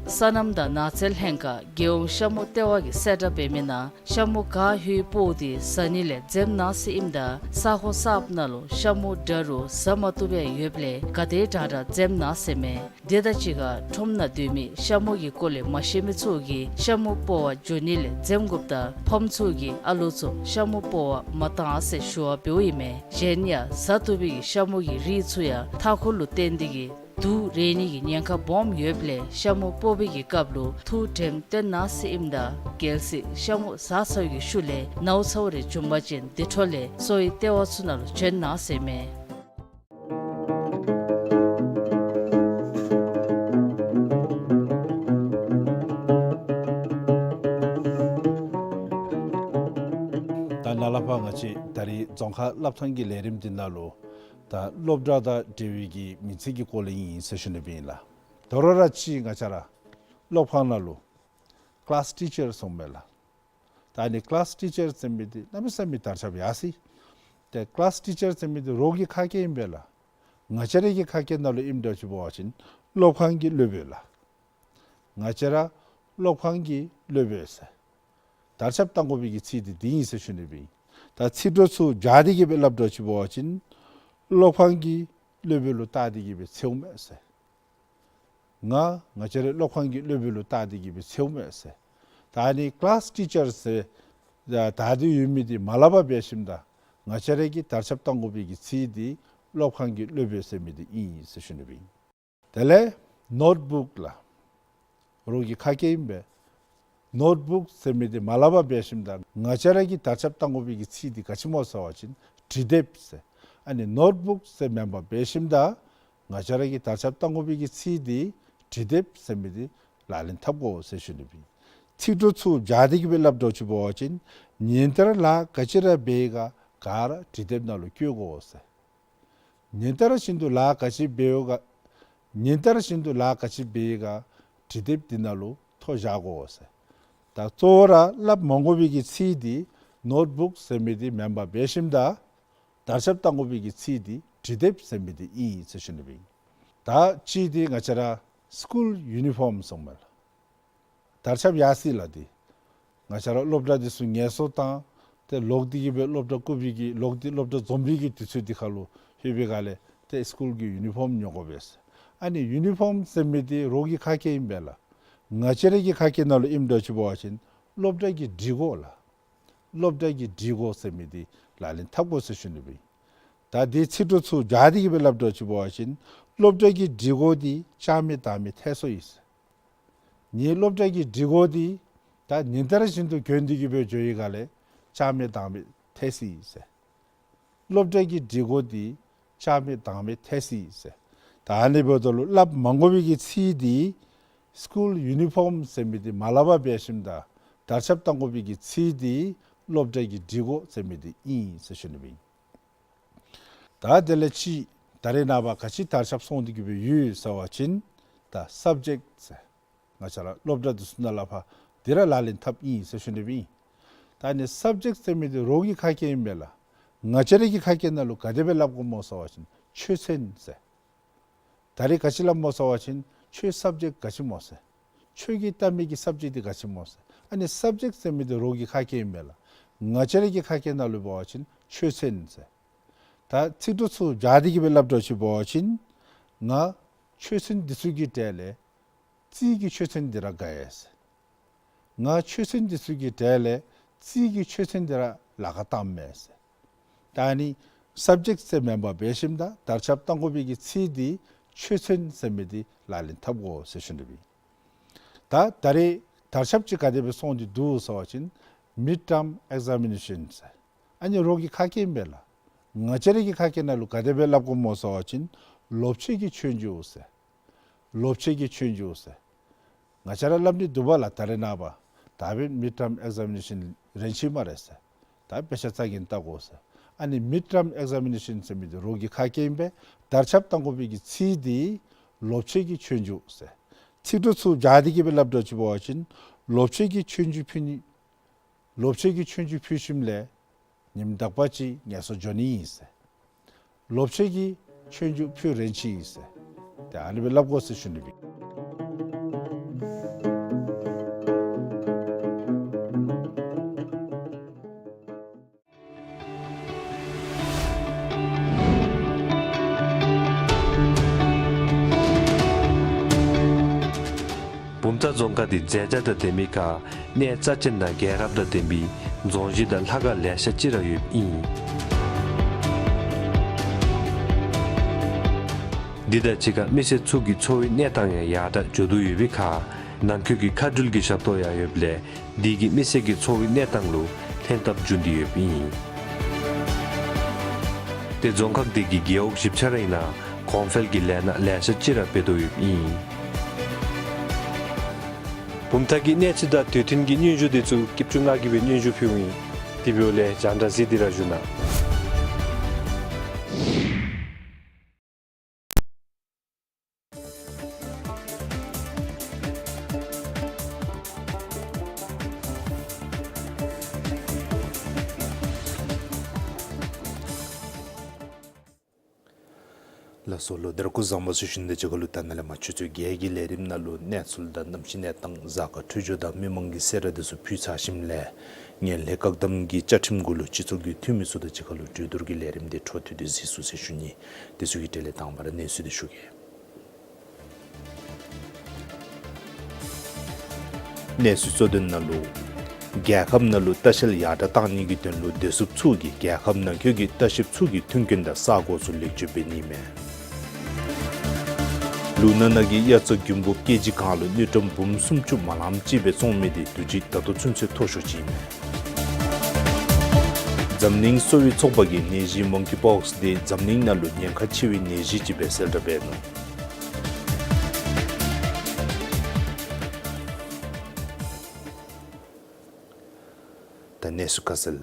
སོ་ནམ་དང་ནགས་ཚལ་ལྷན་ཁག་རྒྱལ་ཡོངས་ཤ་མུ་ལྟེ་བ་གིས་གསལ་བསྒྲགས་འབད་མི་ནང་ཤ་མུ་ག་ཧོད་སྤོ་སྟེ་བཟའ་ནི་ལས་འཛེམ་གནང་ཟེར་ཨིནམ་ད་ས་ཁོངས་གསརཔ་ནང་ལུ་ཤ་མུ་འདྲ་རུང་བཟའ་མ་བཏུབ་པའི་ཡོདཔ་ལས་ག་དེ་དྲག་དྲག་འཛེམ་གནང་ཟེར་མས། དེ་དང་གཅིག་ཁར་ཁྲོམ་ནང་སྡོད་མི་ཤ་མུ་གི་སྐོར་ལས་མ་ཤེས་མི་ཚུ་གིས་ཤ་མུ་སྤོ་བར་འགྱོ་ནི་ལས་འཛེམ་དགོཔ་དང་ཕམ་ཚུ་གིས་ཨ་ལོ་ཚུ་ཤ་མུ་སྤོ་བར་མ་གཏང་ཟེར་ཞུ་བ་འབདཝ་ཨིན་མས། གཞན་ཡང་བཟའ་བཏུབ་པའི་ཤ་མུ་གི་རིགས་ཚུ་ཡང་མཐའ་འཁོར་ལུ་བརྟེན་ཏེ་གིས་དུག་རེག་ནི་གི་ཉེན་ཁ་སྦོམ་ཡོདཔ་ལས་ཤ་མུ་སྤོ་བའི་གི་སྐབས་ལུ་ཐུགས་དྲནམ་བཏོན་གནང་ཟེར་ཨིནམ་ད་གལ་སྲིད་ཤ་མུ་བཟའ་ཚར་བའི་གི་ཤུལ་ལས་ནཝ་ཚཝ་རེ་བྱུང་པ་ཅིན་དེ་འཕྲོ་ལས་གསོ་བའི་ལྟེ་བ་ཚུ་ནང་ལུ་བྱོན་གནང་ཟེར་མས། ད་ནཱ་ལས་ཕར་ང་བཅས་ད་རིས་རྫོང་ཁ་སློབ་ཐོན་གྱི་ལས་རིམ་འདི་ནང་ལུ་ད་སློབ་གྲྭ་དང་འབྲེལ་བའི་གི་མིང་ཚིག་གི་སྐོར་ལས་ཨིན་ཟེར་ཞུ་ནི་སྦེ་ཨིན་ལགས། དོ་རུང་ར་ཅིག་ང་བཅས་ར་སློབ་ཁང་ནང་ལུ་ཀི་ལཱསི་ཊི་ཅར་ཟེར་མས་ལགས། ད་ཨ་ནི་ཀི་ལཱསི་ཊི་ཅར་ཟེར་མི་འདི་གནམ་མེད་ས་མེད་དར་ཁྱབ་ཡར་སོ་ཡི། ཏེ་ཀི་ལཱསི་ཊི་ཅར་ཟེར་མི་འདི་རོགས་ཀྱི་ཁ་སྐད་ཨིན་པས་ལགས། ང་བཅས་རའི་གི་ཁ་སྐད་ནང་ལུ་ཨིནམ་འདྲཝ་ཅིག་འབད་བ་ཅིན་སློབ་ཁང་གི་སློབ་དཔོན་ལགས། ང་བཅས་ར་སློབ་ཁང་གི་སློབ་དཔོན་ཟེར་དར་ཁྱབ་གཏང་དགོ་པའི་གི་ཚིག་འདི་འདི་ཨིན་ཟེར་ཞུ་ནི་སྦེ་ཨིན། ད་ཚིག་གྲོགས་ཚུ་སྦྱར་ཏེ་གིས་སྦེ་སླབ་འདྲཝ་ཅིག་འབད་བ་ཅིན་སློབ་ཁང་གི་སློབ་དཔོན་ལུ་བལྟ་སྟེ་གིས་སྦེ་འཚོལཝ་མས་ཟེར། ང་ང་བཅས་རའི་སློབ་ཁང་གི་སློབ་དཔོན་ལུ་བལྟ་སྟེ་གིས་སྦེ་འཚོལཝ་མས་ཟེར། ད་ཨ་ནི་ཀི་ལཱསི་ཊི་ཅར་ཟེར་ད་དེ་ཡོད་མི་འདི་མ་སླབ་པར་འབད་ཞིནམ་ད་ང་བཅས་ར་གིས་དར་ཁྱབ་གཏང་དགོ་པའི་གི་ཚིག་འདི་སློབ་ཁང་གི་སློབ་དཔོན་ཟེར་མི་འདི་ཨིན་ཟེར་ཞུ་ནི་སྦེ་ཨིན། དེ་ལས་ནོཊ་བུཀ་ལགས། རོགས་ཀྱི་ཁ་སྐད་ཨིན་པས། ནོཊ་བུཀ་ཟེར་མི་འདི་མ་སླབ་པར་འབད་ཞིནམ་ད་ང་བཅས་ར་གིས་དར་ཁྱབ་བཏང་དགོ་པའི་གི་ཚིག་འདི་ག་ཅི་སྨོ་ཟེར་བ་ཅིན་འབྲི་དེབ་ཟེར། ཨ་ནི་ནོཊ་བུཀ་ཟེར་མེན་པར་འབད་ཞིནམ་ད་ང་བཅས་ར་གིས་དར་ཁྱབ་བཏང་དགོ་པའི་གི་ཚིག་འདི་འབྲི་དེབ་ཟེར་མི་འདི་ལག་ལེན་འཐབ་དགོ་ཟེར་ཞུ་ནི་ཨིན། ཚིག་གྲོགས་ཚུ་སྦྱར་ཏེ་གི་སྦེ་སླབ་དོ་ཅིག་འབད་བ་ཅིན་ཉིན་ལྟར་ལཱ་ག་ཅི་ར་འབད་ཡི་ག་ག་ར་འབྲི་དེབ་ནང་ལུ་བཀོད་དགོ་ཟེར། ཉིན་ལྟར་བཞིན་དུ་ལཱ་ག་ཅི་འབད་ཡི་ག་ཉིན་ལྟར་བཞིན་དུ་ལཱ་ག་ཅི་འབད་ཡི་ག་འབྲི་དེབ་འདི་ནང་ལུ་ཐོ་བཞག་དགོ་ཟེར། ད་གཙོ་བོ་ར་སླབ་མ་དགོ་པའི་གི་ཚིག་འདི་ནོཊ་བུཀ་ཟེར་མི་འདི་མེན་པར་འབད་ཞིནམ་ད་དར་ཁྱབ་བཏང་དགོ་པའི་གི་ཚིག་འདི་འབྲི་དེབ་ཟེར་མི་འདི་ཨིན་ཟེར་ཞུ་ནི་ཨིན། ད་གཅིག་འདི་ང་བཅས་ར་སི་ཀུལ་ཡུ་ནི་ཕོམ་ཟེར་མས་ལགས། དར་ཁྱབ་ཡར་སོ་ཡི་ལགས། འདི་ང་བཅས་ར་སློབ་གྲྭ་འདི་ཚུ་ངལ་གསོ་བཏང་སྟེ་ལོག་སྟེ་གི་སྦེ་སློབ་གྲྭ་བཀུག་པའི་གི་ལོག་སྟེ་སློབ་གྲྭ་འཛོམས་པའི་གི་དུས་ཚོད་འདི་ཁར་ལུ་ལྷོད་པའི་སྒང་ལས་ཏེ་སི་ཀུལ་གྱི་ཡུ་ནི་ཕོམ་ཉོ་དགོ་པས། ཨ་ནི་ཡུ་ནི་ཕོམ་ཟེར་མི་འདི་རོགས་ཀྱི་ཁ་སྐད་ཨིན་པས་ལགས། ང་བཅས་ར་གི་ཁ་སྐད་ནང་ལུ་ཨིནམ་འདྲཝ་ཅིག་འབད་བ་ཅིན་སློབ་གྲྭ་གི་སྒྲིག་གོ་ལགས། སློབ་གྲྭ་གི་སྒྲིག་གོ་ཟེར་མི་འདི་ལག་ལེན་འཐབ་དགོ་ཟེར་ཞུ་ནི་ཨིན། ད་འདི་ཚིག་གྲོགས་ཚུ་སྦྱར་ཏེ་གི་སྦེ་སླབ་དོ་ཅིག་འབད་བ་ཅིན་སློབ་གྲྭ་གི་སྒྲིག་གོ་འདི་བཅག་མེད་དག་མེད་ཐལ་སོ་ཡི་ཟེར། ངེའི་སློབ་གྲྭ་གི་སྒྲིག་གོ་འདི་ད་ཉིན་ལྟར་བཞིན་དུ་གྱོན་ཏེ་གི་སྦེ་འགྱོ་བའི་སྒང་ལས་བཅག་མེད་དག་མེད་ཐལ་སོ་ཡི་ཟེར། སློབ་གྲྭ་གི་སྒྲིག་གོ་འདི་བཅག་མེད་དག་མེད་ཐལ་སོ་ཡི་ཟེར། ད་ཨ་ནི་འབདཝ་ད་ལུ་སླབ་མ་དགོ་པའི་གི་ཚིག་འདི་སི་ཀུལ་ཡུ་ནི་ཕོམ་ཟེར་མི་འདི་མ་སླབ་པར་འབད་ཞིནམ་ད་དར་ཁྱབ་བཏང་དགོ་པའི་གི་ཚིག་འདི་སློབ་གྲྭ་གི་སྒྲིག་གོ་ཟེར་མི་འདི་ཨིན་ཟེར་ཞུ་ནི་ཨིན། ད་དེ་ལས་ཅིག་ད་རེས་ནངས་པ་ག་ཅི་དར་ཁྱབ་སོང་སྟེ་གི་སྦེ་ཡོད་ཟེར་བ་ཅིན་ད་སབ་ཇེཀཊ་ཟེར། ང་བཅས་ར་སློབ་གྲྭ་འདི་ཚུ་ནང་ལས་ཕར་འདི་ར་ལག་ལེན་འཐབ་ཨིན་ཟེར་ཞུ་ནི་ཨིན། ད་ཨ་ནི་སབ་ཇེཀཊ་ཟེར་མི་འདི་རོགས་ཀྱི་ཁ་སྐད་ཨིན་པས་ལགས། ང་བཅས་ར་གི་ཁ་སྐད་ནང་ལུ་ག་དེ་སྦེ་སླབ་དགོཔ་སྨོ་ཟེར་བ་ཅིན་ཆོས་ཚན་ཟེར། ད་རེས་ག་ཅི་སླབ་སྨོ་ཟེར་བ་ཅིན་ཁྱོད་སབ་ཇེཀཊ་ག་ཅི་སྨོ་ཟེར། ཁྱོད་ཀྱིས་བལྟ་མི་གི་སབ་ཇེཀཊ་འདི་ག་ཅི་སྨོ་ཟེར། ཨ་ནི་སབ་ཇེཀཊ་ཟེར་མི་འདི་རོགས་ཀྱི་ཁ་སྐད་ཨིན་པས་ལགས། ང་བཅས་ར་གི་ཁ་སྐད་ནང་ལུ་འབད་བ་ཅིན་ཆོས་ཚན་ཟེར། ད་ཚིག་གྲོགས་ཚུ་སྦྱར་ཏེ་གི་སྦེ་སླབ་དོ་ཅིག་འབད་བ་ཅིན་ང་ཆོས་ཚན་འདི་ཚུ་གི་གྲས་ལས་རྩིས་ཀྱི་ཆོས་ཚན་འདི་ར་དགའ་ཡི་ཟེར། ང་ཆོས་ཚན་འདི་ཚུ་གི་གྲས་ལས་རྩིས་ཀྱི་ཆོས་ཚན་འདི་ར་ལཱ་ཁག་བཏངམ་མས་ཟེར། ད་ཨ་ནི་སབ་ཇེཀཊ་ཟེར་མེན་པར་འབད་ཞིནམ་ད་དར་ཁྱབ་བཏང་དགོ་པའི་གི་ཚིག་འདི་ཆོས་ཚན་ཟེར་མི་འདི་ལག་ལེན་འཐབ་དགོ་ཟེར་ཞུ་ནི་ཨིན། ད་ད་རེས་དར་ཁྱབ་ཅིག་ག་དེ་སྦེ་སོང་སྟེ་འདུག་ཟེར་བ་ཅིན་མིཌ་ཊརམ་ཨེག་ཛ་མི་ནེ་ཤཱན་ཟེར། ཨ་ནི་རོགས་ཀྱི་ཁ་སྐད་ཨིན་པས་ལགས། ང་བཅས་ར་གི་ཁ་སྐད་ནང་ལུ་ག་དེ་སྦེ་སླབ་དགོཔ་སྨོ་ཟེར་བ་ཅིན་ལོ་ཕྱེད་ཀྱི་ཆོས་རྒྱུགས་ཟེར། ལོ་ཕྱེད་ཀྱི་ཆོས་རྒྱུགས་ཟེར། ང་བཅས་ར་སླབ་ནི་འདུག་པ་ལགས། ད་རེས་ནངས་པ་ད་འབདན་མིཌ་ཊརམ་ཨེག་ཛ་མི་ནེ་ཤཱན་རན་ཅི་སྨ་རེ་ཟེར། ད་དཔེ་ཆ་ཚ་གྱང་བལྟ་དགོ་ཟེར། ཨ་ནི་མིཌ་ཊརམ་ཨེག་ཛ་མི་ནེ་ཤཱན་ཟེར་མི་འདི་རོགས་ཀྱི་ཁ་སྐད་ཨིན་པས། དར་ཁྱབ་བཏང་དགོ་པའི་གི་ཚིག་འདི་ལོ་ཕྱེད་ཀྱི་ཆོས་རྒྱུགས་ཟེར། ཚིག་གྲོགས་ཚུ་སྦྱར་ཏེ་གི་སྦེ་སླབ་དོ་ཅིག་འབད་བ་ཅིན་ལོ་ཕྱེད་ཀྱི་ཆོས་རྒྱུགས་ཕུལ་ནི་ལོ་ཕྱེད་ཀྱི་ཆོས་རྒྱུགས་ཕུལ་ཞིནམ་ལས་ཉིནམ་དག་པ་ཅིག་ངལ་གསོ་འགྱོ་ནི་ཨིན་ཟེར། ལོ་ཕྱེད་ཀྱི་ཆོས་རྒྱུགས་ཕུལ་རན་ཅི་ཨིན་ཟེར། ཏེ་ཨ་ནི་སྦེ་སླབ་དགོ་ཟེར་ཞུ་ནི་ཨིན། བུམ་ཐང་རྫོང་ཁག་འདི་མཛེས་ཆ་དང་ལྡན་མི་ཁར་གནས་རྩ་ཅན་དང་རྒྱལ་རབས་དང་ལྡན་པའི་རྫོང་གཞི་དང་ལྷ་ཁང་ལེ་ཤ་ཅིག་ར་ཡོདཔ་ཨིན། འདི་དང་གཅིག་ཁར་མི་སེར་ཚུ་གི་འཚོ་བའི་གནས་སྟངས་ཡང་ཡར་དྲག་འགྱོ་དོ་ཡོད་པའི་ཁར་ནང་འཁོད་ཀྱི་མཁའ་འགྲུལ་གྱི་ཞབས་ཏོག་ཡང་ཡོདཔ་ལས་འདི་གིས་མི་སེར་གྱི་འཚོ་བའི་གནས་སྟངས་ལུ་ལྷན་ཐབས་འབྱུང་སྟེ་ཡོདཔ་ཨིན། ཏེ་རྫོང་ཁག་འདི་གི་རྒེད་འོག་བཞི་ཆ་ར་ཨིན་ན་གོང་འཕེལ་གྱི་ལས་སྣ་ལེ་ཤ་ཅིག་ར་འབད་དོ་ཡོདཔ་ཨིན། བུམ་ཐང་གི་གནས་ཚུལ་དང་དུས་མཐུན་གྱི་སྙན་ཞུ་འདི་ཚུ་སྐྱིད་ཆུ་ང་གིས་སྦེ་སྙན་ཞུ་ཕུལཝ་ཨིན། དེ་འབདཝ་ལས་རྒྱང་བསྒྲགས་གཟིགས་ཏེ་ར་བཞུགས་གནང་། ལགས་སོ་ལགས། ད་རིས་སྐུ་གཟུགས་བཟང་པོ་ཟེར་ཞུ་ནི་དང་གཅིག་ཁར་ལུ་ད་ནཱ་ལས་མར་ཆུ་ཚོད་བརྒྱད་ཀྱི་ལས་རིམ་ནང་ལུ་གནས་ཚུལ་དང་གནམ་གཤིས་གནས་སྟངས་གཟའ་སྐར་འཕྲོད་སྦྱོར་དང་མི་མང་གི་གསོལ་རས་འདི་ཚུ་ཕུལ་ཚར་ཞིནམ་ལས་ངན་ལྷད་བཀག་སྡོམ་གྱི་བཅའ་ཁྲིམས་གུ་ལུ་སྤྱི་ཚོགས་ཀྱི་འཐུས་མི་ཚུ་དང་གཅིག་ཁར་ལུ་གྲོས་བསྡུར་གྱི་ལས་རིམ་འདི་འཕྲོ་མཐུད་དེ་གཟིགས་ཚུགས་ཟེར་ཞུ་ནི། དེ་ཚུ་གི་གྲས་ལས་དང་པ་ར་གནས་ཚུལ་འདི་ཞུ་གེ། གནས་ཚུལ་གཙོ་དོན་ནང་ལུ་རྒྱལ་ཁབ་ནང་ལུ་ལྟ་བཤལ་ཡར་དྲག་གཏང་ནི་གི་དོན་ལུ་བདེ་སྲུངཔ་ཚུ་གིས་རྒྱལ་ཁབ་ནང་འཁོད་ཀྱི་ལྟ་བཤལཔ་ཚུ་གི་མཐུན་རྐྱེན་དང་ས་གོ་ཚུ་ལེགས་བཅོས་འབད་ནི་མས། ལུ་ནང་ནང་གི་དབྱར་རྩྭ་དགུན་འབུ་ཀེ་ཇི་གང་ལུ་དངུལ་ཀྲམ་འབུམ་སུམ་ཅུ་མ་ལངམ་ཅིག་སྦེ་བཙོང་མི་འདི་དུས་ཅི་ད་ལྟོ་ཚུན་ཚོད་མཐོ་ཤོས་ཅིག་ཨིན་མས། འཛམ་གླིང་གསོ་བའི་ཚོགས་པ་གིས་ནད་གཞི་མོང་ཀི་པོགསི་འདི་འཛམ་གླིང་ནང་ལུ་ཉེན་ཁ་ཆེ་བའི་ནད་གཞི་ཅིག་སྦེ་གསལ་བསྒྲགས་འབད་ནུག། ད་གནས་ཚུལ་ཁ་གསལ།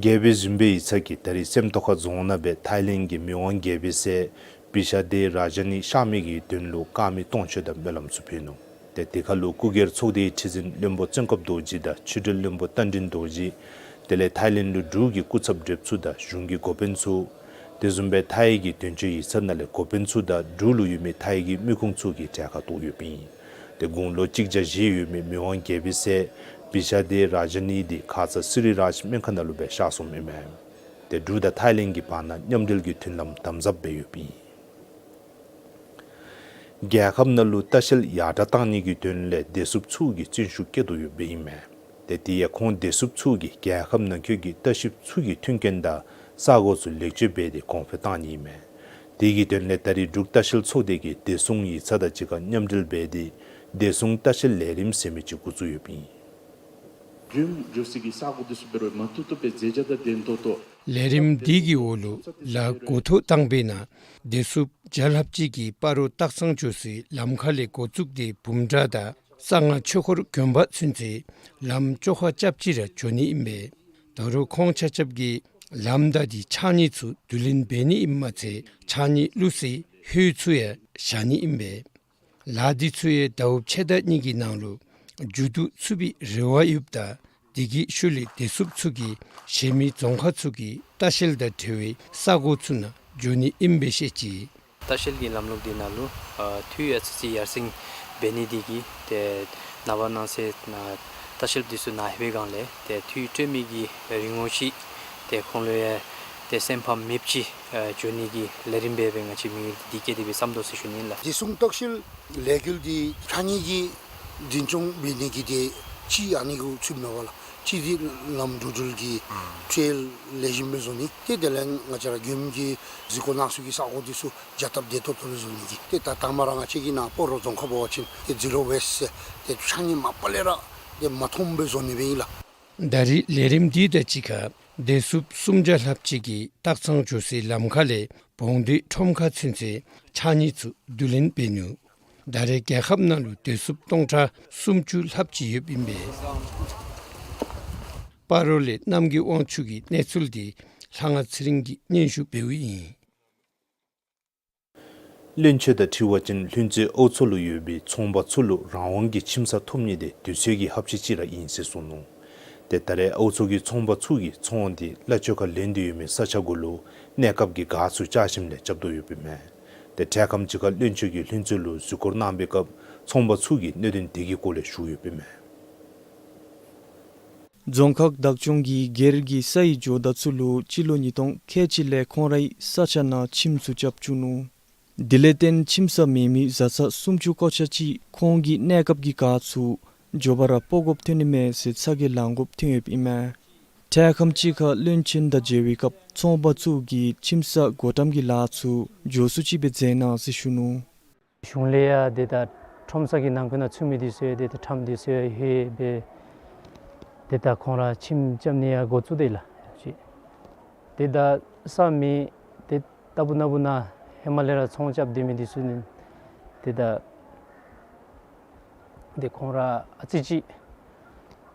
རྒྱལ་པོའི་གཟིམ་དཔོན་ཡིག་ཚང་གིས་ད་རིས་སེམས་རྟོགས་ཁ་རྫོང་ནང་སྦེ་ཐའི་ལེནཌ་གི་མི་དབང་རྒྱལ་པོའི་སྲས་བི་ཤ་དེ་ར་ཇ་ནི་གཤགས་མི་གི་དོན་ལུ་དཀར་མེ་སྟོང་མཆོད་དང་སྨོན་ལམ་ཚུ་ཕུལ་ནུག། ཏེ་དེ་ཁར་ལུ་སྐུ་སྒེར་ཚོགས་སྡེའི་ཁྲི་འཛིན་བློན་པོ་བཙན་སྐབས་རྡོ་རྗེ་དང་ཆོས་སྒྲོན་བློན་པོ་རྟ་མགྲིན་རྡོ་རྗེ། དེ་ལས་ཐའི་ལེནཌ་ལུ་འབྲུག་གི་སྐུ་ཚབ་སྒྲུབ་ཚུ་དང་གཞུང་གི་འགོ་དཔོན་ཚུ། དེ་བཟུམ་སྦེ་ཐའི་གི་དོན་གཅོད་ཡིག་ཚང་ནང་ལས་འགོ་དཔོན་ཚུ་དང་འབྲུག་ལུ་ཡོད་མི་ཐའི་གི་མི་ཁུངས་ཚུ་གིས་གྲལ་ཁར་གཏོགས་ཡོདཔ་ཨིན། ཏེ་དགུང་ལོ་གཅིག་བརྒྱ་བཞི་ཡོད་མི་མི་དབང་རྒྱལ་པོའི་སྲས་བི་ཤ་དེ་ར་ཇ་ནི་འདི་ཁ་ཙ་སི་རི་རཱཇ་སྨན་ཁང་ནང་ལུ་སྦེ་གཤགས་སོངམ་ཨིན་མས། ཏེ་འབྲུག་དང་ཐའི་ལེནཌ་གི་བར་ན་མཉམ་འབྲེལ་གྱི་མཐུན་ལམ་དམ་ཟབ་སྦེ་ཡོདཔ་ཨིན། རྒྱལ་ཁབ་ནང་ལུ་ལྟ་བཤལ་ཡར་དྲག་གཏང་ནི་གི་དོན་ལས་བདེ་སྲུངཔ་ཚུ་གིས་བརྩོན་ཤུགས་བསྐྱེད་དོ་ཡོདཔ་ཨིན་མས། ཏེ་དེ་ཡང་ཁོང་བདེ་སྲུངཔ་ཚུ་གིས་རྒྱལ་ཁབ་ནང་འཁོད་ཀྱི་ལྟ་བཤལཔ་ཚུ་གི་མཐུན་རྐྱེན་དང་ས་གོ་ཚུ་ལེགས་བཅོས་འབད་དེ་གོང་འཕེལ་གཏང་ནི་ཨིན་མས། དེ་གི་དོན་ལས་ད་རིས་འབྲུག་ལྟ་བཤལ་ཚོགས་སྡེ་གིས་བདེ་སྲུང་ཡིག་ཚང་དང་གཅིག་ཁར་མཉམ་འབྲེལ་འབད་དེ་བདེ་སྲུང་ལྟ་བཤལ་ལས་རིམ་ཟེར་མི་ཅིག་འགོ་བཙུགས་ཡོདཔ་ཨིན། མགྱོནམ་འགྱོ་སའི་གི་ས་གོ་འདི་ཚུ་འབད་རུང་མ་ཐུབ་ཐུབ་སྦེ་མཛེས་རྒྱ་དང་ལྡན་ཏོག་ཏོ། ལས་རིམ་འདི་གི་འོག་ལུ་ལཱ་འགོ་ཐོག་བཏང་པའི་ནང་བདེ་སྲུངཔ་བརྒྱ་ལྷགཔ་ཅིག་གིས་སྤ་རོ་སྟག་ཚང་འགྱོ་སའི་ལམ་ཁ་ལས་འགོ་བཙུགས་ཏེ་བུམ་གྲྭ་དང་གསང་སྔགས་ཆོས་འཁོར་དགོན་པ་ཚུན་ཚོད་ལམ་བཅོ་ཁ་རྐྱབ་ཅི་ར་འགྱོ་ནི་ཨིན་པས། ད་རུང་ཁོང་ཆ་ཁྱབ་ཀྱིས་ལམ་དང་དེའི་ཕྱགས་སྙིགས་ཚུ་བསྡུ་ལེན་འབད་ནི་ཨིནམ་མ་ཚད་ཕྱགས་སྙིགས་བླུག་སའི་ཧོད་ཚུ་ཡང་བཞག་ནི་ཨིན་པས། ལཱ་འདི་ཚུ་ཡང་ཟླཝ་ཕྱེད་དང་གཉིས་ཀྱི་ནང་ལུ་མཇུག་བསྡུ་ཚུགས་པའི་རེ་བ་ཡོདཔ་ད་དེ་གི་ཤུལ་ལས་བདེ་སྲུངཔ་ཚུ་གིས་གཞན་མི་རྫོང་ཁག་ཚུ་གི་ལྟ་བཤལ་དང་འབྲེལ་བའི་ས་གོ་ཚུ་ནང་འགྱོ་ནི་ཨིན་པས་བཤད་ཅི། ལྟ་བཤལ་གྱི་ལམ་ལུགས་འདི་ནང་ལུ་ཨ་འཐུས་ཨ་ཙི་ཅིག་ཡར་སེང་འབད་ནི་འདི་གིས་ཏེ་ནངས་པ་གནངས་ཚེ་ནཱ་ལྟ་བཤལཔ་འདི་ཚུ་ནཱ་ལྷོད་པའི་སྒང་ལས་ཏེ་འཐུས་སྤྲོད་མི་གི་རིན་གོང་ཅིག་ཏེ་ཁོང་ལུ་ཡང་ཏེ་སེམས་ཕམ་མེདཔ་ཅིག་ཨ་འགྱོ་ནི་གི་ལས་རིམ་སྦེ་སྦེ་ང་བཅས་མི་འདི་བསྐྱེད་དེ་སྦེ་བསམ་དོ་ཟེར་ཞུ་ནི་ལགས། བདེ་སྲུང་ལྟ་བཤལ་ལས་འགུལ་འདི་ཕྱགས་སྙིགས་ཀྱི་འཛིན་སྐྱོང་འབད་ནི་གི་ཏེ་ཅིག་ཨ་ནི་གུ་ཚུདཔ་མས་པ་ལགས། ཅིག་འདི་ལམ་འགྲོ་འགྲུལ་གྱི་ཁྲལ་ལེགས་ཤོམ་སྦེ་བཟོ་ནི། ཏེ་དེ་ལས་ང་བཅས་ར་མགྱོནམ་གྱི་གཟིགས་སྐོར་གནང་ས་གི་ས་གོ་འདི་ཚུ་རྒྱ་སྟབས་བདེ་ཏོག་ཏོ་སྦེ་བཟོ་ནི་གི། ཏེ་ད་དང་པ་ར་ང་བཅས་ཀྱི་ནཱ་སྤ་རོ་རྫོང་ཁག་འབད་བ་ཅིན་ཏེ་ཛི་རོ་ཝེསཊ་ཟེར་ཏེ་ཕྱགས་སྙིགས་མ་པ་ལས་ར་ཏེ་མ་མཐོངམ་སྦེ་བཟོ་ནི་སྦེ་ཨིན་ལགས། ད་རིས་ལས་རིམ་འདི་དང་གཅིག་ཁར་བདེ་སྲུངཔ་སུམ་བརྒྱ་ལྷགཔ་ཅིག་གིས་སྟག་ཚང་འགྱོ་སའི་ལམ་ཁ་ལས་བོང་སྡེ་ཁྲོམ་ཁ་ཚུན་ཚོད་ཕྱགས་སྙིགས་ཚུ་བསྡུ་ལེན་འབད་ནུག། ད་རེས་རྒྱལ་ཁབ་ནང་ལུ་བདེ་སྲུངཔ་སྟོང་ཕྲག་སུམ་ཅུ་ལྷགཔ་ཅིག་ཡོདཔ་ཨིན་པས། སྤ་རོ་ལས་རྣམ་རྒྱལ་དབང་ཕྱུག་གི་གནས་ཚུལ་འདི་ལྷ་དབང་ཚེ་རིང་གིས་སྙན་ཞུ་འབདཝ་ཨིན། བློན་ཆེན་དང་འཁྲིལ་བ་ཅིན་ལྷུན་རྩེ་ཨའུ་མཚོ་ལུ་ཡོད་པའི་ཚོང་པ་ཚུ་ལུ་རང་དབང་གི་ཁྱིམ་ས་ཐོབ་ནི་འདི་དུས་ཚོད་ཀྱི་ཧབ་ཆི་ཅིག་ར་ཨིན་ཟེར་གསུངས་ནུག། ཏེ་ད་རེས་ཨའུ་མཚོ་གི་ཚོང་པ་ཚུ་གིས་ཚོང་འདི་གླ་ཆ་ཁར་ལེན་ཏེ་ཡོད་མི་ས་ཆ་གུ་ལུ་གནས་སྐབས་ཀྱི་གཱ་ཚུ་བཅག་ཞིནམ་ལས་རྐྱབ་དོ་ཡོདཔ་ཨིན་མས། ཏེ་འཕྲལ་ཁམས་ཅིག་ཁར་བློན་ཆེན་གྱིས་ལྷུན་རྩེ་ལུ་གཟིགས་སྐོར་གནང་པའི་སྐབས་ཚོང་པ་ཚུ་གིས་གནད་དོན་དེ་གི་སྐོར་ལས་ཞུ་ཡོདཔ་ཨིན་མས། རྫོང་ཁག་བདག་སྐྱོང་གིས་སྒེར་གྱི་སའི་ཇོ་བདག་ཚུ་ལུ་སྤྱི་ལོ་ཉིས་སྟོང་ཁལ་གཅིག་ལས་ཁོང་རའི་ས་ཆ་ནང་ཁྱིམ་ཚུ་རྐྱབ་བཅུག་ནུག། དེ་ལས་བརྟེན་ཁྱིམ་ས་མེད་མི་བཟའ་ཚང་སུམ་ཅུ་སྐོར་ཆ་ཅིག་ཁོང་གི་གནས་སྐབས་ཀྱི་གཱ་ཚུ་མགྱོགས་པ་ར་སྤོ་དགོཔ་ཐོན་ནི་མས་ཟེར་ཚ་གྱང་ལང་དགོཔ་ཐོན་ཡོདཔ་ཨིན་མས། འཕྲལ་ཁམས་ཅིག་ཁར་བློན་ཆེན་དང་མཇལ་བའི་སྐབས་ཚོང་པ་ཚུ་གིས་ཁྱིམ་ས་བགོ་བཀྲམ་གྱི་ལཱ་ཚུ་མགྱོགས་སུ་ཅིག་སྦེ་མཛད་གནང་ཟེར་ཞུ་ནུག། གཞུང་ལས་ཡང་ཏེ་ད་ཁྲོམ་ས་གི་ནང་ཁུལ་ནང་ཚུད་མི་འདི་ཚུ་ཡང་ཏེ་ད་ཁྲམ་འདི་ཚུ་ཡང་ཧེ་སྦེ་ཏེ་ད་ཁོང་ར་ཁྱིམ་རྐྱབ་ནི་ཡང་འགོ་བཙུགས་ཏེ་ལགས། ཏེ་ད་ས་མེད་ཏེ་ལྟ་བུ་ན་བུ་ན་ཧེ་མ་ལས་ར་ཚོང་རྐྱབ་སྡོད་མི་འདི་ཚུ་ནི་ཏེ་ད་ཏེ་ཁོང་ར་ཨ་ཙི་ཅིག་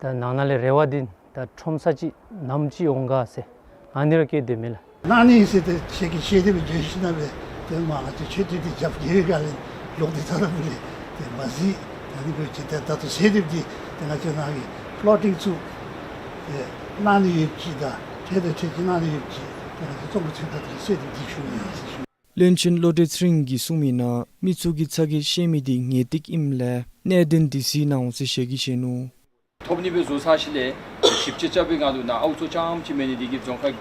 ད་ནང་ན་ལས་རེ་བ་འདི་ད་ཁྲོམ་ས་ཅིག་ནམ་ཅིག་འོང་ག་ཟེར་ཨ་ནི་ར་བསྐྱེད་དེ་མས་ལགས། གནང་ནི་ཟེར་ཏེ་ཁྱེད་ཀྱིས་ཤེས་དེ་སྦེ་བརྗོད་ཞིནམ་ལས་ཏེ་མ་ང་བཅས་ཆོས་དད་འདི་རྒྱབ་འགལ་ག་ལས་ལོག་སྟེ་ད་ལྟ་བུ་ལས་ཏེ་མ་གཟིགས། ད་ནི་བོད་ཀྱི་ཏེ་ད་ལྟོ་ཟེར་དེ་འདི་ཏེ་ང་བཅས་ནང་གི་ཕོ་ལོ་ཊིགསི་ཚུ་ཏེ་གནང་ནི་ཡོད་ཅི་ད་ཁྲལ་དང་ཁྲལ་གྱི་གནང་ནི་ཡོད་ཅི་ཏེ་ང་བཅས་ཚོང་པ་ཚུ་ད་ལྟོ་ཟེར་དེ་འདི་ཞུ་ནི་ཡིན་ཟེར་ཞུ། བློན་ཆེན་བློ་གྲོས་ཚེ་རིང་གིས་གསུངས་མི་ནང་མི་ཚུ་གིས་ཚ་གྱང་བཤད་མི་འདི་ངེས་ཏིག་ཨིནམ་ལས་གནད་དོན་འདི་གཟིགས་གནང་ཟེར་ཞལ་གྱིས་བཞེས་ནུག། ཐོབ་ནི་སྦེ་བཟོ་ཚར་ཞིནམ་ལས་ཞིབ་དཔྱད་རྐྱབ་པའི་སྒང་ལུ་ནཱ་ཨའུ་མཚོ་རྐྱངམ་ཅིག་མེན་ནི་འདི་གིས་རྫོང་ཁག་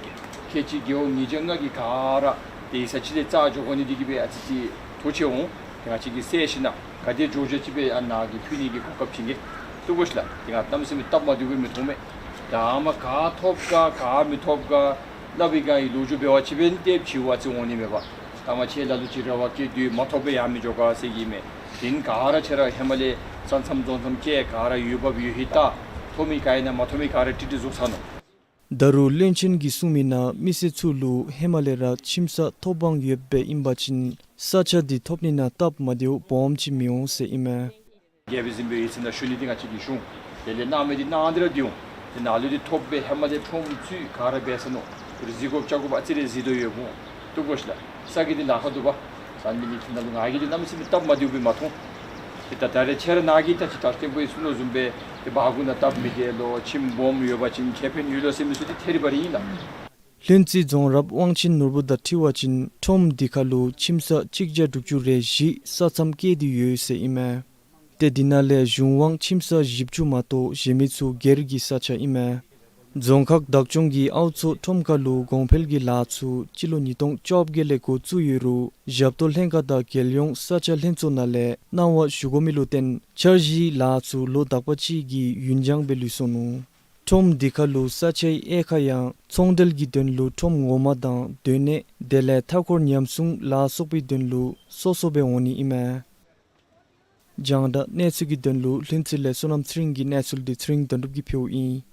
ཁལ་གཅིག་རྒེད་འོག་ཉིས་བརྒྱ་ལྔ་གི་ག་ར་ཏེ་ས་ཅིག་ལས་རྩ་འགྱོ་དགོ་ནི་འདི་གིས་སྦེ་ཨ་ཙི་ཅིག་ཐོག་ཆེ་འོང་། ཏེ་ང་བཅས་ཀྱིས་གསལ་ཞིནམ་ག་དེ་འགྱོ་འགྱོ་ཅིག་སྦེ་ཨ་ནཱ་གི་ཕུལ་ནི་གི་གོ་སྐབས་བྱིན་གེ་བཏུབ་གོ་ཤིག་ལགས། ཏེ་ང་གནམ་མེད་ས་མེད་སྟབས་མ་བདེཝ་སྦེ་མི་མཐོང་མས། ད་ཨ་མ་ག་ཐོབ་ག་ག་མི་ཐོབ་ག་སླབ་པའི་སྒང་གི་ལོ་རྒྱུས་འབད་བ་ཅིན་འབདན་ཏེ་བྱིཝ་ཨ་ཙི་འོང་ནི་མས་པ། ད་མ་ཁྱེད་ལ་ལུ་ཅིག་རེ་བ་བསྐྱེད་དེ་མ་ཐོབ་པའི་ཡང་མི་འགྱོ་ག་ཟེར་གྱི་མས། དེ་ནི་ག་ར་ཁྱེད་ར་ཧེ་མ་ལས་ས་མཚམས་རྫོང་མཚམས་ཁྱེད་ག་ར་ཡུལ་བབས་ཡུལ་ཧིང་ལྟ། ཐོབ་མི་ག་ཨིན་ན་མ་ཐོབ་མི་ག་ར་ཀྲིག་ཀྲི་བཟོ་ཚར་ནུག། ད་རུང་བློན་ཆེན་གྱིས་གསུངས་མི་ནང་མི་སེར་ཚུ་ལུ་ཧེ་མ་ལས་ར་ཁྱིམ་ས་ཐོབ་དབང་ཡོདཔ་སྦེ་ཨིན་པ་ཅིན་ས་ཆ་འདི་ཐོབ་ནི་ནང་སྟབས་མ་བདེཝ་སྦོམ་ཅིག་མི་འོང་ཟེར་ཨིན་མས། རྒྱལ་པོ་གཟིམ་དཔོན་ཡིད་ཚིམ་ནང་ཞུ་ནི་འདི་ང་བཅས་ཀྱིས་ཞུ་འོང་། དེ་ལས་གནང་མི་འདི་གནང་སྟེ་ར་སྡོད་འོང་། དེ་ནང་ལུ་འདི་ཐོབ་སྦེ་ཧེ་མ་ལས་ཁྲོམ་ཚུ་ག་ར་འབད་ས་ནུག། རུ་གཟིགས་དགོཔ་བཅར་དགོཔ་ཨ་ཙི་རེ་གཟིགས་དོ་ཡོདཔ་འོང་། བཏུབ་དགོ་ཤིག་ལགས། ས་གི་འདི་ལཱ་ཁག་འདུག་པ། ས་མི་ནི་ཁྱིམ་ནང་ལུ་ང་གིས་འདི་གནམ་མེད་ས་མེད་སྟབས་མ་བདེཝ་སྦེ་མ་མཐོང་། དེ་ད་ད་རེས་ཁྱེད་ར་ནཱ་གིས་ད་ཅི་ད་བརྟན་པོ་ཡིས་གསུངས་དོ་བཟུམ་སྦེ་དེ་བ་གུ་ནང་སྟབས་མི་བདེ་ལོ་ཁྱིམ་སྦོམ་ཡོད་པ་ཅིན་ཁེ་ཕན་ཡོད་ལོ་ཟེར་མི་ཚུ་འདི་ཐད་རི་བ་རི་ཨིན་ལགས། ལྷུན་རྩེ་རྫོང་རབ་དབང་ཆེན་ནོར་བུ་དང་འཁྲིལ་བ་ཅིན་ཁྲོམ་འདི་ཁར་ལུ་ཁྱིམ་ས་གཅིག་བརྒྱ་དྲུག་ཅུ་རེ་བཞི་ས་མཚམས་བཀལ་ཏེ་ཡོད་ཟེར་ཨིན་མས། ཏེ་འདི་ནང་ལས་གཞུང་དབང་ཁྱིམ་ས་བཞི་བཅུ་མ་གཏོགས་གཞན་མི་ཚུ་སྒེར་གྱི་ས་ཆ་ཨིན་མས། རྫོང་ཁག་བདག་སྐྱོང་གིས་ཨའུ་མཚོ་ཁྲོམ་ཁར་ལུ་གོང་འཕེལ་གྱི་ལཱ་ཚུ་སྤྱི་ལོ་ཉིས་སྟོང་བཅོ་བརྒྱད་ལས་འགོ་བཙུགས་ཡོད་རུང་ཞབས་ཏོག་ལྷན་ཁག་དང་རྒྱལ་ཡོངས་ས་ཆ་ལྷན་ཚོགས་ནང་ལས་གནང་བ་ཞུ་དགོ་མི་ལུ་བརྟེན་འཆར་གཞིའི་ལཱ་ཚུ་ལོ་དག་པ་ཅིག་གི་ཡུན་འགྱངས་སྦེ་ལུས་སོ་ནུག། ཁྲོམ་འདི་ཁར་ལུ་ས་ཆའི་དབྱེ་ཁག་ཡང་ཚོང་འབྲེལ་གྱི་དོན་ལུ་ཁྲོམ་ངོ་མ་དང་སྡོད་གནས་དེ་ལས་མཐའ་འཁོར་ཉམས་སྲུང་ལ་སོགས་པའི་དོན་ལུ་སོ་སོ་སྦེ་འོང་ནི་ཨིན་མས། རྒྱང་བསྒྲགས་གནས་ཚུལ་གྱི་དོན་ལུ་ལྷུན་རྩེ་ལས་བསོད་ནམས་ཚེ་རིང་གི་གནས་ཚུལ་འདི་ཚེ་རིང་དོན་གྲུབ་ཀྱིས་ཕུལཝ་ཨིན།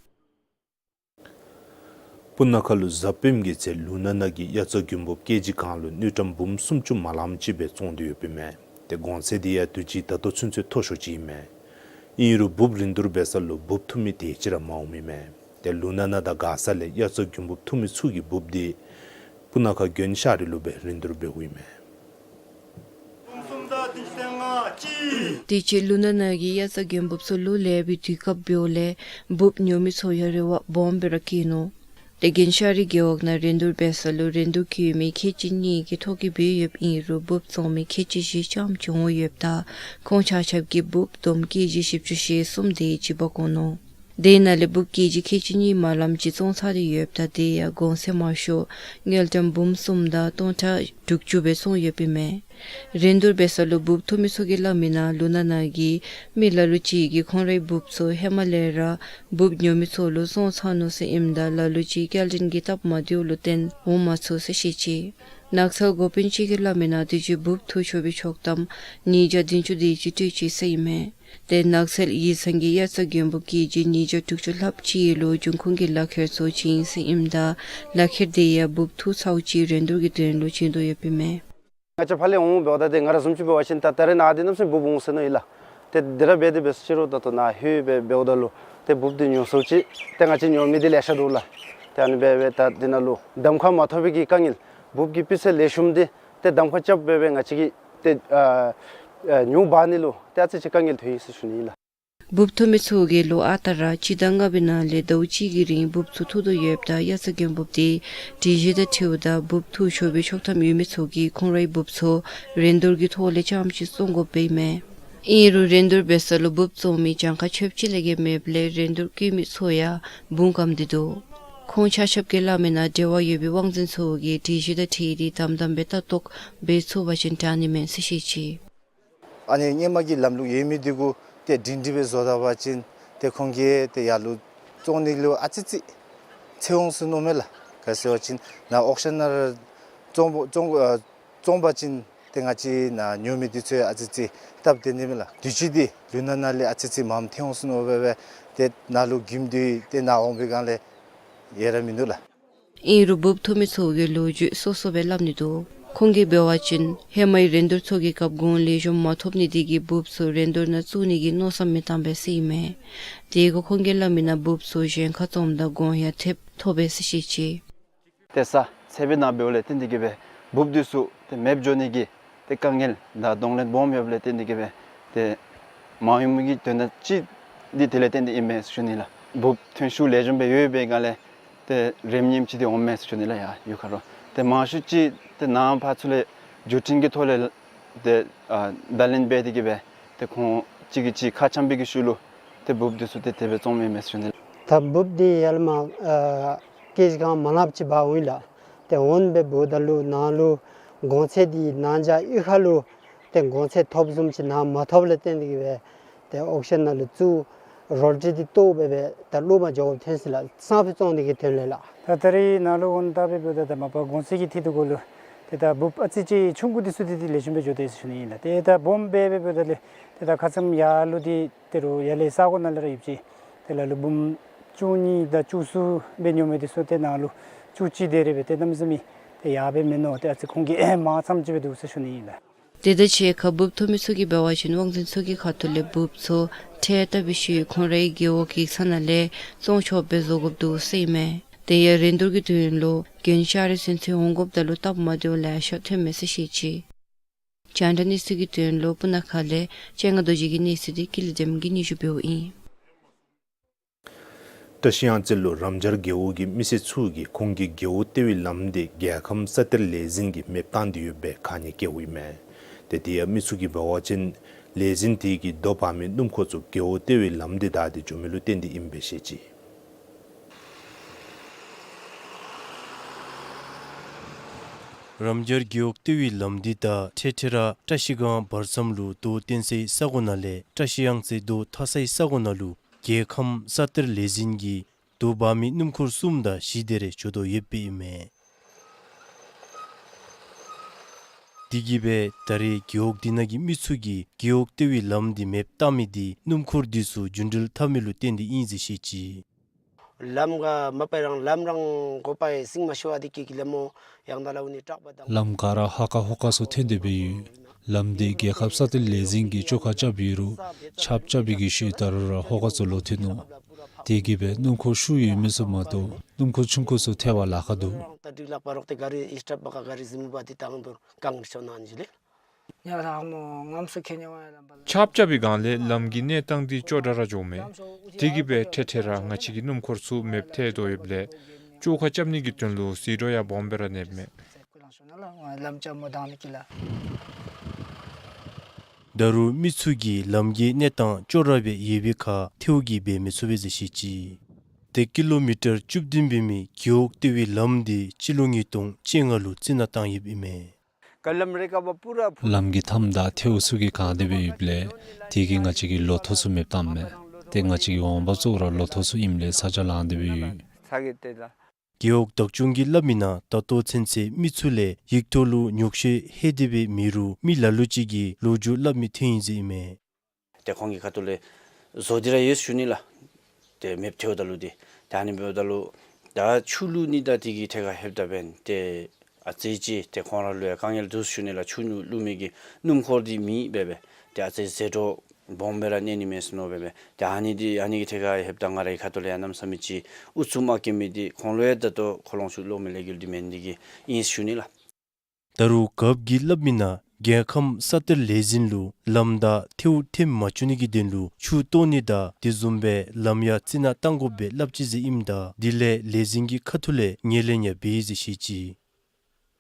སྤུ་ན་ཁ་ལུ་གཟའ་སྤེནམ་གྱི་ཚེ་ལུང་ནག་ན་གི་དབྱར་རྩྭ་དགུན་འབུབ་ཀེ་ཇི་གང་ལུ་དངུལ་ཀྲམ་འབུམ་སུམ་ཅུ་མ་ལངམ་ཅིག་སྦེ་བཙོང་སྟེ་ཡོདཔ་ཨིན་མས། ཏེ་གོང་ཚད་འདི་ཡང་དུས་ཅི་ད་ལྟོ་ཚུན་ཚོད་མཐོ་ཤོས་ཅིག་ཨིན་མས། ཨིན་རུང་འབུབ་རིན་བསྡུར་འབད་ས་ལུ་འབུབ་འཐུ་མི་དེ་ཅིག་ར་མ་འོངམ་ཨིན་མས། ཏེ་ལུང་ནག་ན་དང་མགར་ས་ལས་དབྱར་རྩྭ་དགུན་འབུབ་འཐུ་མི་ཚུ་གིས་འབུབ་འདི་སྤུ་ན་ཁ་དགོན་ཤང་རི་ལུ་སྦེ་རིན་བསྡུར་འབདཝ་ཨིན་མས། དུས་ཅི་ལུང་ནག་ན་གི་དབྱར་རྩྭ་དགུན་འབུབ་ཚུ་ལུ་ལེགས་པའི་དུས་སྐབས་འབདཝ་ལས་འབུབ་ཉོ་མི་ཚུ་ཡང་རེ་བ་སྦོམ་སྦེ་ར་བསྐྱེད་ནུག། ཏེ་དགོན་ཤང་རི་རྒེད་འོག་ནང་རིན་བསྡུར་འབད་ས་ལུ་རིན་བསྡུར་བཀལ་མི་ཁལ་གཅིག་གཉིས་ཀྱིས་ཐོ་བཀོད་འབད་ཡོདཔ་ཨིན་རུང་འབུབ་བཙོང་མི་ཁལ་གཅིག་བཞི་ཙམ་ཅིག་འོང་ཡོདཔ་ད་ཁོང་ཆ་ཁྱབ་ཀྱིས་འབུབ་བསྡོམས་ཀེ་ཇི་བཞི་བཅུ་ཞེ་གསུམ་དེ་ཅིག་འབག་འོང་ནུག། དེ་ནང་ལས་འབུབ་ཀེ་ཇི་ཁལ་གཅིག་གཉིས་མ་ལངམ་ཅིག་བཙོང་ཚར་ཏེ་ཡོདཔ་ད་དེ་ཡང་གོང་ཚད་མང་ཤོས་དངུལ་ཀྲམ་འབུམ་གསུམ་དང་སྟོང་ཕྲག་དྲུག་ཅུ་སྦེ་བཙོང་ཡོདཔ་ཨིན་མས། རིན་བསྡུར་འབད་ས་ལུ་འབུབ་འཐུ་མི་ཚུ་གིས་སླབ་མི་ནང་ལུང་ནག་ན་གི་མི་ལ་ལུ་ཅིག་གིས་ཁོང་རའི་འབུབ་ཚུ་ཧེ་མ་ལས་ར་འབུབ་ཉོ་མི་ཚུ་ལུ་བཙོང་ཚར་ནུག་ཟེར་ཨིནམ་ད་ལ་ལུ་ཅིག་སྐྱེལ་འདྲེན་གྱི་སྟབས་མ་བདེཝ་ལུ་བརྟེན་འོང་མ་ཚུགས་ཟེར་བཤད་ཅི། ནགས་ཚལ་འགོ་དཔོན་ཅིག་གིས་སླབ་མི་ནང་དུས་ཅི་འབུབ་འཐུ་ཆོག་པའི་ཆོག་ཐམ་ཉིས་བརྒྱ་བདུན་ཅུ་དེ་ཅིག་སྤྲོད་ཅི་ཟེར་ཨིན་མས། ཏེ་ནགས་ཚལ་ཡིག་ཚང་གི་དབྱར་རྩྭ་དགུན་འབུབ་ཀེ་ཇི་ཉིས་བརྒྱ་དྲུག་ཅུ་ལྷགཔ་ཅིག་ལུ་འབྱུང་ཁུངས་ཀྱི་ལག་ཁྱེར་ཚུ་བྱིན་ཟེར་ཨིནམ་ད་ལག་ཁྱེར་དེ་ཡང་འབུབ་འཐུ་ཚརཝ་ཅིག་རིན་བསྡུར་གྱི་དོན་ལུ་བྱིན་དོ་ཡོདཔ་ཨིན་མས། ང་བཅས་ཕར་ལས་འོང་འབདཝ་ད་ཏེ་ང་ར་བཟུམ་ཅིག་འབད་བ་ཅིན་ད་ད་རེས་ནཱ་འདི་གནམ་མེད་ས་མེད་འབུབ་འོང་ཟེར་མནོ་ཡི་ལགས། ཏེ་འདི་ར་འབད་དེ་འབད་སོ་ཅི་རུང་ད་ལྟོ་ནཱ་ལྷོད་སྦེ་འབདཝ་ད་ལུ་ཏེ་འབུབ་འདི་ཉོ་ཚརཝ་ཅིག་ཏེ་ང་བཅས་ཉོ་མི་འདི་ལེ་ཤ་འདུག་ལགས། ཏེ་ཨ་ནི་སྦེ་སྦེ་ད་འདི་ནང་ལུ་གདམ་ཁ་མ་ཐོབ་པའི་གི་དཀའ་ངལ་འབུབ་ཀྱི་སྤུས་ཚད་ལེགས་ཤོམ་འདི་ཏེ་གདམ་ཁ་རྐྱབ་སྦེ་སྦེ་ང་བཅས་ཀྱིས་ཏེ་ཨ་ཨ་ཉོ་འབག་ནི་ལུ་ཏེ་ཨ་ཙི་ཅིག་དཀའ་ངལ་ཐོན་ཡི་ཟེར་ཞུ་ནི་ཨིན་ལགས། འབུབ་འཐུ་མི་ཚུ་གིས་ལོ་ཨ་རྟག་ར་སྤྱི་ཟླ་ལྔ་པའི་ནང་ལས་ཟླཝ་གཅིག་གི་རིང་འབུབ་ཚུ་འཐུ་དོ་ཡོདཔ་ད་དབྱར་རྩྭ་དགུན་འབུབ་དེ་སྒྲིག་གཞི་དང་འཁྲིལཝ་ད་འབུབ་འཐུ་ཆོག་པའི་ཆོག་ཐམ་ཡོད་མི་ཚུ་གིས་ཁོང་རའི་འབུབ་ཚུ་རིན་བསྡུར་གྱི་ཐོག་ལས་རྐྱངམ་ཅིག་བཙོང་དགོཔ་ཨིན་མས། ཨིན་རུང་རིན་བསྡུར་འབད་ས་ལུ་འབུབ་བཙོང་མི་གྱངས་ཁ་ཆོདཔ་ཅིག་ལས་བརྒལ་མེདཔ་ལས་རིན་བསྡུར་བཀོད་མི་ཚུ་ཡང་འབུམ་གངམ་སྟེ་འདུག། ཁོང་ཆ་ཁྱབ་ཀྱིས་སླབ་མི་ནང་འབྲེལ་བ་ཡོད་པའི་དབང་འཛིན་ཚུ་གིས་སྒྲིག་གཞི་དང་འཁྲིལ་ཏེ་དམ་དམ་སྦེ་ལྟ་རྟོག་འབད་ཚུགས་པ་ཅིན་དྲག་ནི་མེན་ཟེར་བཤད་ཅི། ཨ་ནི་སྔོན་མ་གི་ལམ་ལུགས་ཡོད་མི་འདི་གུ་ཏེ་སྒྲིང་སྒྲིང་སྦེ་བཟོ་ད་པ་ཅིན་ཏེ་ཁོང་གིས་ཏེ་ཡར་ལུ་བཙོང་ནི་ལུ་ཨ་ཙི་ཅིག་འཚེར་འོང་ཟེར་མནོཝ་མས་ལགས། ག་ཅི་ཟེར་བ་ཅིན་ནཱ་ཨོག་ཤཱན་ནང་ར་བཙོང་བཙོང་ཨ་བཙོང་པ་ཅིན་ཏེ་ང་བཅས་ནཱ་ཉོ་མི་འདི་ཚུ་ཡང་ཨ་ཙི་ཅིག་སྟབས་བདེ་ནི་མས་ལགས། དུས་ཅི་འདི་ལུང་ནག་ན་ལས་ཨ་ཙི་ཅིག་མངམ་ཐོན་འོང་ཟེར་མནོ་སྦེ་སྦེ་ཏེ་ནཱ་ལུ་རྒྱུན་དུ་ཏེ་ནཱ་འོང་པའི་སྒང་ལས་ཡལ་ར་མིན་འདུག་ལགས། ཨིན་རུང་འབུབ་འཐུ་མི་ཚུ་གིས་ལོ་རྒྱུས་སོ་སོ་སྦེ་སླབ་ནི་འདུག། ཁོང་གིས་འབད་བ་ཅིན་ཧེ་མའི་རིན་བསྡུར་ཚུ་གི་སྐབས་གོང་ལེགས་ཤོམ་མ་ཐོབ་ནི་དེ་གིས་འབུབ་ཚུ་རིན་བསྡུར་ནང་བཙུགས་ནི་གི་མནོ་བསམ་མི་བཏང་པས་ཟེར་ཨིན་མས། དེ་གུ་ཁོང་གིས་སླབ་མི་ནང་འབུབ་ཚུ་གཞན་ཁར་བཙོངམ་ད་གོང་ཡང་ཐེབས་ཐོབ་པས་ཟེར་བཤད་ཅི། ཏེ་ས་ཚལ་པའི་ནང་འབདཝ་ལས་བརྟེན་ཏེ་གིས་སྦེ་འབུབ་འདི་ཚུ་ཏེ་མེདཔ་འགྱོ་ནི་གི་ཏེ་དཀའ་ངལ་དང་གདོང་ལེན་སྦོམ་ཡོདཔ་ལས་བརྟེན་ཏེ་གིས་སྦེ་ཏེ་མ་ཡོང་མི་གི་དོན་དག་ཅིག་འདི་དེ་ལས་བརྟེན་ཏེ་ཨིན་མས་ཟེར་ཞུ་ནི་ལགས། འབུབ་ཐོན་ཤུགས་ལེགས་ཤོམ་སྦེ་ཡོད་པའི་སྒང་ལས་ཏེ་རིམ་ངེམ་ཅིག་འདི་འོང་མས་ཟེར་ཞུ་ནི་ལགས། ཡ་ཡོད་ཁ་རོག། ཏེ་མང་ཤོས་ཅིག་ཏེ་ནཱ་ཕར་ཚུར་ལས་བརྒྱུད་འཕྲིན་གྱི་ཐོག་ལས་ཏེ་ཨ་བརྡ་ལན་འབད་དེ་གིས་སྦེ་ཏེ་ཁོང་གཅིག་གིས་གཅིག་ཁ་འཆམ་པའི་གི་ཤུལ་ལུ་ཏེ་འབུབ་འདི་ཚུ་ཏེ་དེ་སྦེ་བཙོངམ་ཨིན་མས་ཟེར་ཞུ་ནི་ལགས། ད་འབུབ་འདི་ཡར་ལས་མར་ཨ་ཀེ་ཇི་གང་མ་ལངམ་ཅིག་འབག་འོང་ཡི་ལགས། ཏེ་འོང་སྦེ་འབདཝ་ད་ལུ་ནཱ་ལུ་གོང་ཚད་འདི་ནཱ་འཇའ་ཡི་ཁ་ལུ་ཏེ་གོང་ཚད་ཐོབ་བཟུམ་ཅིག་ནཱ་མ་ཐོབ་ལས་བརྟེན་ཏེ་གིས་སྦེ་ཏེ་ཨོག་ཤཱན་ནང་ལུ་བཙུགས་རོལ་ཊི་འདི་བཏོག་སྦེ་སྦེ་ད་ལོག་མར་འགྱོ་དགོཔ་ཐོན་ཅི་ལགས། སང་ཕོད་བཙོང་ནི་གི་དོན་ལས་ལགས། ད་ད་རེས་ནཱ་ལུ་འོང་ད་སྦེ་འབདཝ་ད་ད་མ་པ་གོང་ཚད་ཀྱི་ཐད་དུ་གུ་ལུ་ ཏེ་ད་འབུཔ་ཨ་ཙི་ཅིག་ཆུང་ཀུ་འདི་ཚུ་འདི་ཏེ་ལེགས་ཤོམ་སྦེ་འགྱོ་དོ་ཡོད་ཟེར་ཞུ་ནི་ཨིན་ལགས། ཏེ་ད་སྦོམ་སྦེ་འབདཝ་ད་ལས་ཏེ་ད་ཁ་ཙ་ཡར་ལུ་འདི་ཏེ་རུང་ཡར་ལས་ས་གོ་ནང་ལས་ར་ཡོདཔ་ཅིག་ཏེ་ལ་ལུ་འབུམ་བཅུ་གཉིས་དང་བཅུ་གསུམ་སྦེ་ཉོ་མི་འདི་ཚུ་ཏེ་ནང་ལུ་བཅུ་གཅིག་དེ་རེ་སྦེ་ཏེ་གནམ་མེད་ས་མེད་ཏེ་ཡར་སྦེ་མེན་ནོ། ཏེ་ཨ་ཙི་ཁོང་གིས་མང་ཙམ་ཅིག་སྦེ་འདུག་ཟེར་ཞུ་ནི་ཨིན་ལགས། ཏེ་ད་ཁྱབ་ཁ་འབུཔ་ཐོབ་མི་ཚུ་གིས་འབད་བ་ཅིན་དབང་འཛིན་ཚོགས་ཀྱི་ཁ་ཐུག་ལས་འབུཔ་ཚུ་ཁྲལ་བཏབ་པའི་ཤུལ་ཁོང་རའི་རྒེད་འོག་གི་ས་ནང་ལས་བཙོང་ཆོགཔ་སྦེ་བཟོ་དགོཔ་འདུག་ཟེར་ཨིན་མས། ཏེ་ཡང་རིན་བསྡུར་གྱི་དོན་ལུ་གྱོན་ཤ་རིགས་ཚུན་ཚོད་འོང་དགོཔ་ད་ལུ་སྟབས་མ་བདེཝ་ལེ་ཤ་ཐོན་མས་ཟེར་བཤད་ཅི། རྒྱང་བསྒྲགས་གནས་ཚུལ་གྱི་དོན་ལུ་སྤུ་ན་ཁ་ལས་སྤྱན་སྔ་རྡོ་རྗེ་གི་གནས་ཚུལ་འདི་ཀུན་ལེགས་བདེམ་གིས་སྙན་ཞུ་འབདཝ་ཨིན། བཀྲིས་གཡང་རྩེ་ལུ་རམ་སྦྱར་རྒེད་འོག་གི་མི་སེར་ཚུ་གིས་ཁོང་གི་རྒེད་འོག་ལྟེ་བའི་ལམ་དེ་རྒྱལ་ཁམས་ས་གཏེར་ལས་འཛིན་གྱིས་མེདཔ་བཏང་སྟེ་ཡོདཔ་སྦེ་གང་ནི་བཀལཝ་ཨིན་མས། ཏེ་དེ་ཡང་མི་ཚུ་གིས་འབད་བ་ཅིན་ལས་འཛིན་དེ་གིས་རྡོ་འབག་མི་སྣུམ་འཁོར་ཚུ་རྒེད་འོག་ལྟེ་བའི་ལམ་དེ་བདའ་སྟེ་འགྱོ་མི་ལུ་བརྟེན་ཏེ་ཨིནམ་སྦེ་བཤད་ཅི། རམ་སྦྱར་རྒེད་འོག་ལྟེ་བའི་ལམ་འདི་དང་ཐེ་ཐེ་ར་བཀྲིས་གཡང་བར་མཚམས་ལུ་རྡོ་བཏོན་སའི་ས་གོ་ནང་ལས་བཀྲིས་གཡང་རྩེ་རྡོ་འཐག་སའི་ས་གོ་ནང་ལུ་རྒྱལ་ཁམས་ས་གཏེར་ལས་འཛིན་གྱིས་རྡོ་འབག་མི་སྣུམ་འཁོར་གསུམ་དང་བཞི་དེ་རེ་འགྱོ་དོ་ཡོདཔ་ཨིན་མས། དེ་གིས་སྦེ་ད་རེས་རྒེད་འོག་འདི་ནང་གི་མི་ཚུ་གིས་རྒེད་འོག་ལྟེ་བའི་ལམ་འདི་མེདཔ་བཏང་མི་འདི་སྣུམ་འཁོར་འདི་ཚུ་རྒྱུན་འགྲུལ་འཐབ་མི་ལུ་བརྟེན་ཏེ་ཨིན་ཟེར་བཤད་ཅི། ལམ་ག་མ་པ་རང་ལམ་རང་གོ་པའི་སིང་མ་ཤོ་བ་དེ་ཀི་ཀི་ལེ་མོ་ཡང་ད་ལ་འུ་ནི་ཊག་པ་དང་ལམ་ག་ར་ཧ་ཀ་ཧོ་ཀ་ཚུ་ཐོན་ཏེ་སྦེ་ཡོད། ལམ་དེ་རྒྱལ་ཁབ་ས་གཏེར་ལས་འཛིན་གྱིས་བཅོ་ཁ་རྐྱབ་ཡོད་རུང་ཆརཔ་རྐྱབ་པའི་གི་ཤུལ་ད་རུང་ར་ཧོ་ཀ་ཚུ་ལོག་ཐོན་ནུག། དེ་གིས་སྦེ་སྣུམ་འཁོར་ཤུགས་ཡོད་མི་ཚུ་མ་གཏོགས་སྣུམ་འཁོར་ཆུང་ཀུ་ཚུ་ཐལ་བར་ལཱ་ཁག་འདུག། ཆརཔ་རྐྱབ་པའི་སྒང་ལས་ལམ་གྱི་གནས་སྟངས་འདི་སྐྱོ་དྲགས་ར་འགྱོཝ་མས། དེ་གིས་སྦེ་ཐེ་ཐེ་ར་ང་བཅས་ཀྱི་སྣུམ་འཁོར་ཚུ་མེདཔ་ཐལ་དོ་ཡོདཔ་ལས་བཅོ་ཁ་རྐྱབ་ནི་གི་དོན་ལུ་ཟད་འགྲོ་ཡང་སྦོམ་སྦེ་ར་གནསཔ་མས། ད་རུང་མི་ཚུ་གིས་ལམ་གྱི་གནས་སྟངས་སྐྱོ་དྲགས་སྦེ་ཡོད་པའི་ཁར་ཐལཝ་གིས་འབད་མི་ཚུགས་པས་ཟེར་བཤད་ཅི། ཏེ་ཀི་ལོ་མི་ཊར་བཅུ་བདུན་འབད་མི་རྒེད་འོག་ལྟེ་བའི་ལམ་འདི་སྤྱི་ལོ་ཉིས་སྟོང་བཅོ་ལྔ་ལུ་རྩི་ནག་བཏང་ཡོདཔ་ཨིན་མས། ལམ་གྱི་མཐའམ་དང་ཐལཝ་ཚུ་གིས་གང་སྟེ་སྦེ་ཡོདཔ་ལས་དེ་གིས་ང་བཅས་ཀྱི་ལོ་ཐོག་ཚུ་མེདཔ་བཏངམ་མས། ཏེ་ང་བཅས་ཀྱི་འོང་འབབ་ཚུ་ར་ལོ་ཐོག་ཚུ་ཨིནམ་ལས་ས་ཆ་ལངས་ཏེ་སྦེ་ཡོད། རྒེད་འོག་བདག་སྐྱོང་གིས་སླབ་མི་ནང་ད་ལྟོ་ཚུན་ཚོད་མི་ཚུ་ལས་ཡིག་ཐོག་ལུ་ཉོག་བཤད་ལྷོད་དེ་སྦེ་མེད་རུང་མི་ལ་ལུ་ཅིག་གིས་ལོ་རྒྱུས་སླབ་མི་ཐོན་ཡི་ཟེར་ཨིན་མས། ཏེ་ཁོང་གི་ཁ་ཐུག་ལས་བཟོ་སྟེ་ར་ཡོད་ཞུ་ནི་ལགས། ཏེ་མེདཔ་ཐལཝ་ད་ལུ་ཏེ་ད་ཨ་ནི་འབདཝ་ད་ལུ་ད་ཆུ་བླུག་ནི་དང་དེ་གི་ཐད་ཁར་ལྷོདཔ་ད་འབདན་ཏེ་ཨ་ཙི་ཅིག་ཏེ་ཁོང་ར་ལུ་ཡང་དཀའ་ངལ་འདུག་ཞུ་ནི་ལགས། ཆུ་བླུག་མི་གི་སྣུམ་འཁོར་འདི་མེད་འབད་སྦེ་ཏེ་ཨ་ཙི་ཟད་འགྲོ་སྦོམ་སྦེ་ར་གནས་ནི་མས་ཟེར་མནོ་འབད་སྦེ་ཏེ་ཨ་ནི་འདི་ཨ་ནི་གི་ཐད་ཁར་ལྷོདཔ་ད་ང་རའི་ཁ་ཐུག་ལས་ཡང་གནམ་མེད་ས་མེད་ཅིག་ཨུ་ཚུགས་མ་བཀལ་མི་འདི་ཁོང་ལུ་ཡང་ད་ལྟོ་ཁོ་ལོང་ཚུ་གློག་མེ་ལས་འགུལ་འདི་མེན་འདི་གིས་ཨིན་ཞུ་ནི་ལགས། ད་རུང་རྒཔོ་གིས་སླབ་མི་ནང་རྒྱལ་ཁམས་ས་གཏེར་ལས་འཛིན་ལུ་ལམ་དང་ཐལཝ་ཐོན་མ་བཅུག་ནི་གི་དོན་ལུ་ཆུ་གཏོར་ནི་དང་དེ་བཟུམ་སྦེ་ལམ་ཡང་རྩི་ནག་བཏང་དགོཔ་སྦེ་སླབ་ཅི་ཟེར་ཨིནམ་ད་དེ་ལས་ལས་འཛིན་གྱི་ཁ་ཐུག་ལས་ངོས་ལེན་ཡང་འབད་ཡི་ཟེར་བཤད་ཅི།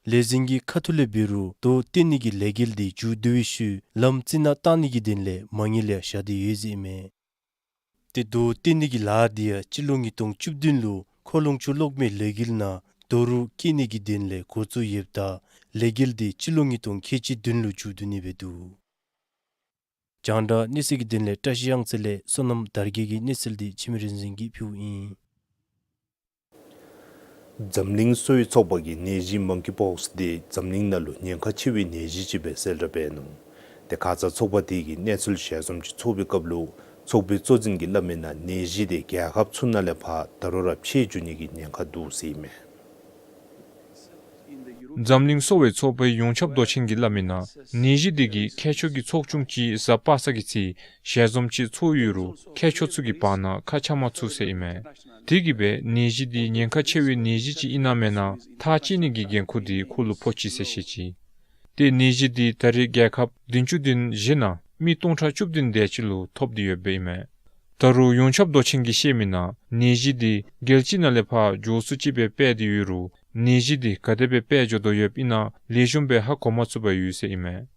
ལས་འཛིན་གྱི་ཁ་ཐུག་ལས་འབད་རུང་རྡོ་བཏོན་ནི་གི་ལས་འགུལ་འདི་མཇུག་བསྡུ་བའི་ཤུལ་ལམ་རྩི་ནག་བཏང་ནི་གི་དོན་ལས་མ་དངུལ་ཡང་བཞག་སྟེ་ཡོད་ཟེར་ཨིན་མས། ཏེ་རྡོ་བཏོན་ནི་གི་ལཱ་འདི་ཡང་སྤྱི་ལོ་ཉིས་སྟོང་བཅུ་བདུན་ལུ་ཁོ་ལོང་ཚུ་གློག་མེ་ལས་འགུལ་ནང་རྡོ་རུག་བཀལ་ནི་གི་དོན་ལས་འགོ་བཙུགས་ཡོདཔ་ད་ལས་འགུལ་འདི་སྤྱི་ལོ་ཉིས་སྟོང་ཁལ་གཅིག་བདུན་ལུ་མཇུག་བསྡུ་ནི་སྦེ་འདུག། རྒྱང་བསྒྲགས་གནས་ཚུལ་གྱི་དོན་ལས་བཀྲིས་གཡང་རྩེ་ལས་བསོད་ནམས་དར་རྒྱས་ཀྱི་གནས་ཚུལ་འདི་འཆི་མེད་རིག་འཛིན་གྱིས་ཕུལཝ་ཨིན། འཛམ་གླིང་གསོ་བའི་ཚོགས་པ་གིས་ནད་གཞི་མང་ཀི་པོགསི་འདི་འཛམ་གླིང་ནང་ལུ་ཉེན་ཁ་ཆེ་བའི་ནད་གཞི་ཅིག་སྦེ་གསལ་བསྒྲགས་འབད་ནུག། ཏེ་ཁ་ཙ་ཚོགས་པ་དེ་གིས་གནས་ཚུལ་ཞལ་འཛོམས་ཅིག་ཚོགས་པའི་སྐབས་ལུ་ཚོགས་པའི་གཙོ་འཛིན་གྱིས་སླབ་མི་ནང་ནད་གཞི་དེ་རྒྱལ་ཁབ་ཚུ་ནང་ལས་ཕར་ད་རུང་ར་འཕེལ་འགྱོ་ནི་གི་ཉེན་ཁ་འདུག་ཟེར་ཨིན་མས། འཛམ་གླིང་གསོ་བའི་ཚོགས་པའི་ཡོངས་ཁྱབ་མདོ་ཆེན་གྱིས་སླབ་མི་ནང་ནད་གཞི་དེ་གིས་མཁས་མཆོག་གི་ཚོགས་ཆུང་ཅིག་གཟའ་པ་སངས་ཀྱི་ཚེ་ཞལ་འཛོམས་ཅིག་ཚོགས་ཡོད་རུང་མཁས་མཆོག་ཚུ་གི་བར་ན་ཁ་ཆ་མ་ཚུགས་ཟེར་ཨིན་མས། དེ་གིས་སྦེ་ནད་གཞི་འདི་ཉེན་ཁ་ཆེ་བའི་ནད་གཞི་ཅིག་ཨིན་ན་མེན་ན་ཐག་བཅད་ནི་གི་འགན་ཁུར་འདི་ཁོ་ལུ་ཕོག་ཅི་ཟེར་བཤད་ཅི། ཏེ་ནད་གཞི་འདི་ད་རེས་རྒྱལ་ཁབ་བདུན་ཅུ་དོན་བཞི་ནང་མི་སྟོང་ཕྲག་བཅུ་བདུན་དེ་ཅིག་ལུ་ཐོབ་སྟེ་ཡོདཔ་ཨིན་མས། ད་རུང་ཡོངས་ཁྱབ་མདོ་ཆེན་གྱིས་བཤད་མི་ནང་ནད་གཞི་འདི་རྒྱལ་སྤྱི་ནང་ལས་ཕར་མགྱོགས་སུ་ཅིག་སྦེ་སྤེལ་ཏེ་ཡོད་རུང་ནད་གཞི་འདི་ག་དེ་སྦེ་སྤེལ་འགྱོ་དོ་ཡོདཔ་ཨིན་ན་ལེགས་ཤོམ་སྦེ་ཧ་གོ་མ་ཚུགས་པར་ཡོད་ཟེར་ཨིན་མས།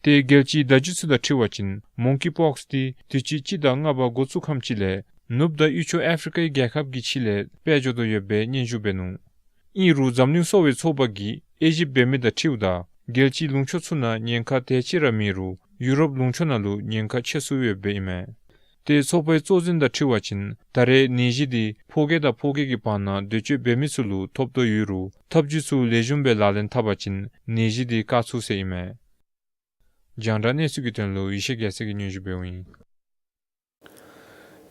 ཏེ་རྒྱལ་སྤྱིའི་བརྡ་བརྒྱུད་ཚུ་དང་འཁྲིལ་བ་ཅིན་མོང་ཀི་པོགསི་འདི་དུས་ཅི་སྤྱི་ཟླ་ལྔ་པ་འགོ་བཙུགས་ཁམས་ཅིག་ལས་ནུབ་དང་དབུས་ཕྱོགས་ཨ་ཕི་རི་ཀའི་རྒྱལ་ཁབ་ཀྱི་ཕྱི་ལས་སྤེལ་འགྱོ་དོ་ཡོདཔ་སྦེ་སྙན་ཞུ་འབད་ནུག། ཨིན་རུང་འཛམ་གླིང་གསོ་བའི་ཚོགས་པ་གིས་དབྱེ་ཞིབ་འབད་མི་དང་འཁྲིལཝ་ད་རྒྱལ་སྤྱིའི་ལུང་ཕྱོགས་ཚུ་ནང་ཉེན་ཁ་དེ་ཅིག་ར་མེད་རུང་ཡུ་རོབ་ལུང་ཕྱོགས་ནང་ལུ་ཉེན་ཁ་ཆེ་སུ་ཡོདཔ་སྦེ་ཨིན་མས། ཏེ་ཚོགས་པའི་གཙོ་འཛིན་དང་འཁྲིལ་བ་ཅིན་ད་རེས་ནད་གཞི་འདི་ཕོ་སྐྱེས་དང་ཕོ་སྐྱེས་ཀྱི་བར་ན་འདོད་སྤྱོད་འབད་མི་ཚུ་ལུ་ཐོབ་དོ་ཡོད་རུང་ཐབས་བྱུས་ཚུ་ལེགས་ཤོམ་སྦེ་ལག་ལེན་འཐབ་པ་ཅིན་ནད་གཞི་འདི་བཀག་ཚུགས་ཟེར་ཨིན་མས། རྒྱང་བསྒྲགས་གནས་ཚུལ་གྱི་དོན་ལུ་ཡེ་ཤེས་རྒྱལ་མཚན་གྱིས་སྙན་ཞུ་འབདཝ་ཨིན།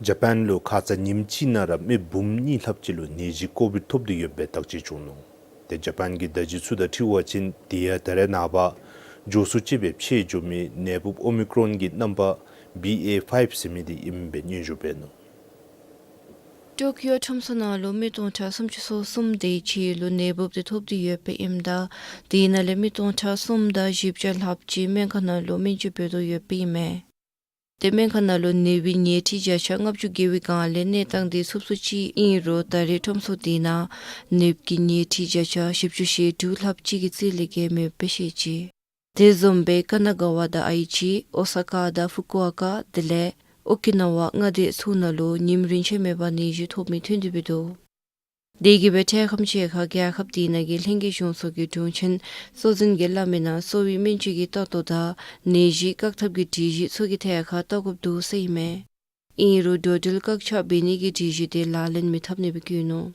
ཇ་པཱན་ལུ་ཁ་ཙ་ཉིནམ་གཅིག་ནང་ར་མི་འབུམ་གཉིས་ལྷགཔ་ཅིག་ལུ་ནད་གཞི་ཀོ་བིཌ་ཐོབ་སྟེ་ཡོད་པའི་བརྟག་དཔྱད་བྱུང་ནུག། ཏེ་ཇ་པཱན་གྱི་བརྡ་བརྒྱུད་ཚུ་དང་འཁྲིལ་བ་ཅིན་དེ་ཡང་ད་རེས་ནངས་པ་མགྱོགས་སུ་ཅིག་སྦེ་འཕེལ་འགྱོ་མི་ནད་འབུཔ་ཨོ་མི་ཀྲོན་གྱི་རྣམ་པ་བི་ཨེ་ཕའིབ་ཟེར་མི་འདི་ཨིནམ་སྦེ་སྙན་ཞུ་འབད་ནུག། ཊོ་ཀིའོ་ཁྲོམ་ས་ནང་ལུ་མི་སྟོང་ཕྲག་སུམ་ཅུ་སོ་གསུམ་དེ་ཅིག་ལུ་ནད་འབུཔ་དེ་ཐོབ་སྟེ་ཡོདཔ་ཨིནམ་ད་དེ་ནང་ལས་མི་སྟོང་ཕྲག་གསུམ་དང་བཞི་བརྒྱ་ལྷགཔ་ཅིག་སྨན་ཁང་ནང་ལུ་སྨན་བཅོས་འབད་དོ་ཡོདཔ་ཨིན་མས། ཏེ་སྨན་ཁང་ནང་ལུ་ནད་པའི་ཉལ་ཁྲི་བརྒྱ་ཆ་ལྔ་བཅུ་བརྒལ་བའི་སྒང་ལས་གནས་སྟངས་དེ་ཚུབ་ཚུབ་ཅིག་ཨིན་རུང་ད་རེས་ཁྲོམ་ས་དེ་ནང་ནད་པའི་ཉལ་ཁྲི་བརྒྱ་ཆ་བཞི་བཅུ་ཞེ་དྲུག་ལྷགཔ་ཅིག་གི་རྩིས་ལས་བརྒལ་མེདཔ་སྦེ་བཤད་ཅི། དེ་བཟུམ་སྦེ་ཀ་ན་ག་ཝ་དང་ཨའི་ཅི་ཨོ་ས་ཀ་དང་ཧྥུ་ཀུ་ཨོ་ཀ་དེ་ལས་ཨོ་ཀི་ན་ཝ་མངའ་སྡེ་ཚུ་ནང་ལུ་ཉིནམ་རིམ་ཆད་མེད་པར་ནད་གཞི་ཐོབ་མི་ཐོན་ཏེ་འབད་དོ། དེ་གིས་སྦེ་འཕྲལ་ཁམས་ཅིག་ཁར་རྒྱལ་ཁབ་དེ་ནང་གི་ལྷན་རྒྱས་གཞུང་ཚོགས་ཀྱི་དྲུང་ཆེན་སྲོག་འཛིན་གྱིས་སླབ་མི་ནང་གསོ་བའི་སྨན་བཅོས་ཀྱི་ལྟ་རྟོག་དང་ནད་གཞི་བཀག་ཐབས་ཀྱི་སྒྲིག་གཞི་ཚུ་གི་ཐད་ཁར་བལྟ་དགོཔ་འདུག་ཟེར་ཨིན་མས། ཨིན་རུང་འགྲོ་འགྲུལ་བཀག་ཆ་འབད་ནི་གི་སྒྲིག་གཞི་དེ་ལག་ལེན་མི་འཐབ་ནི་སྦེ་བཀོད་ནུག།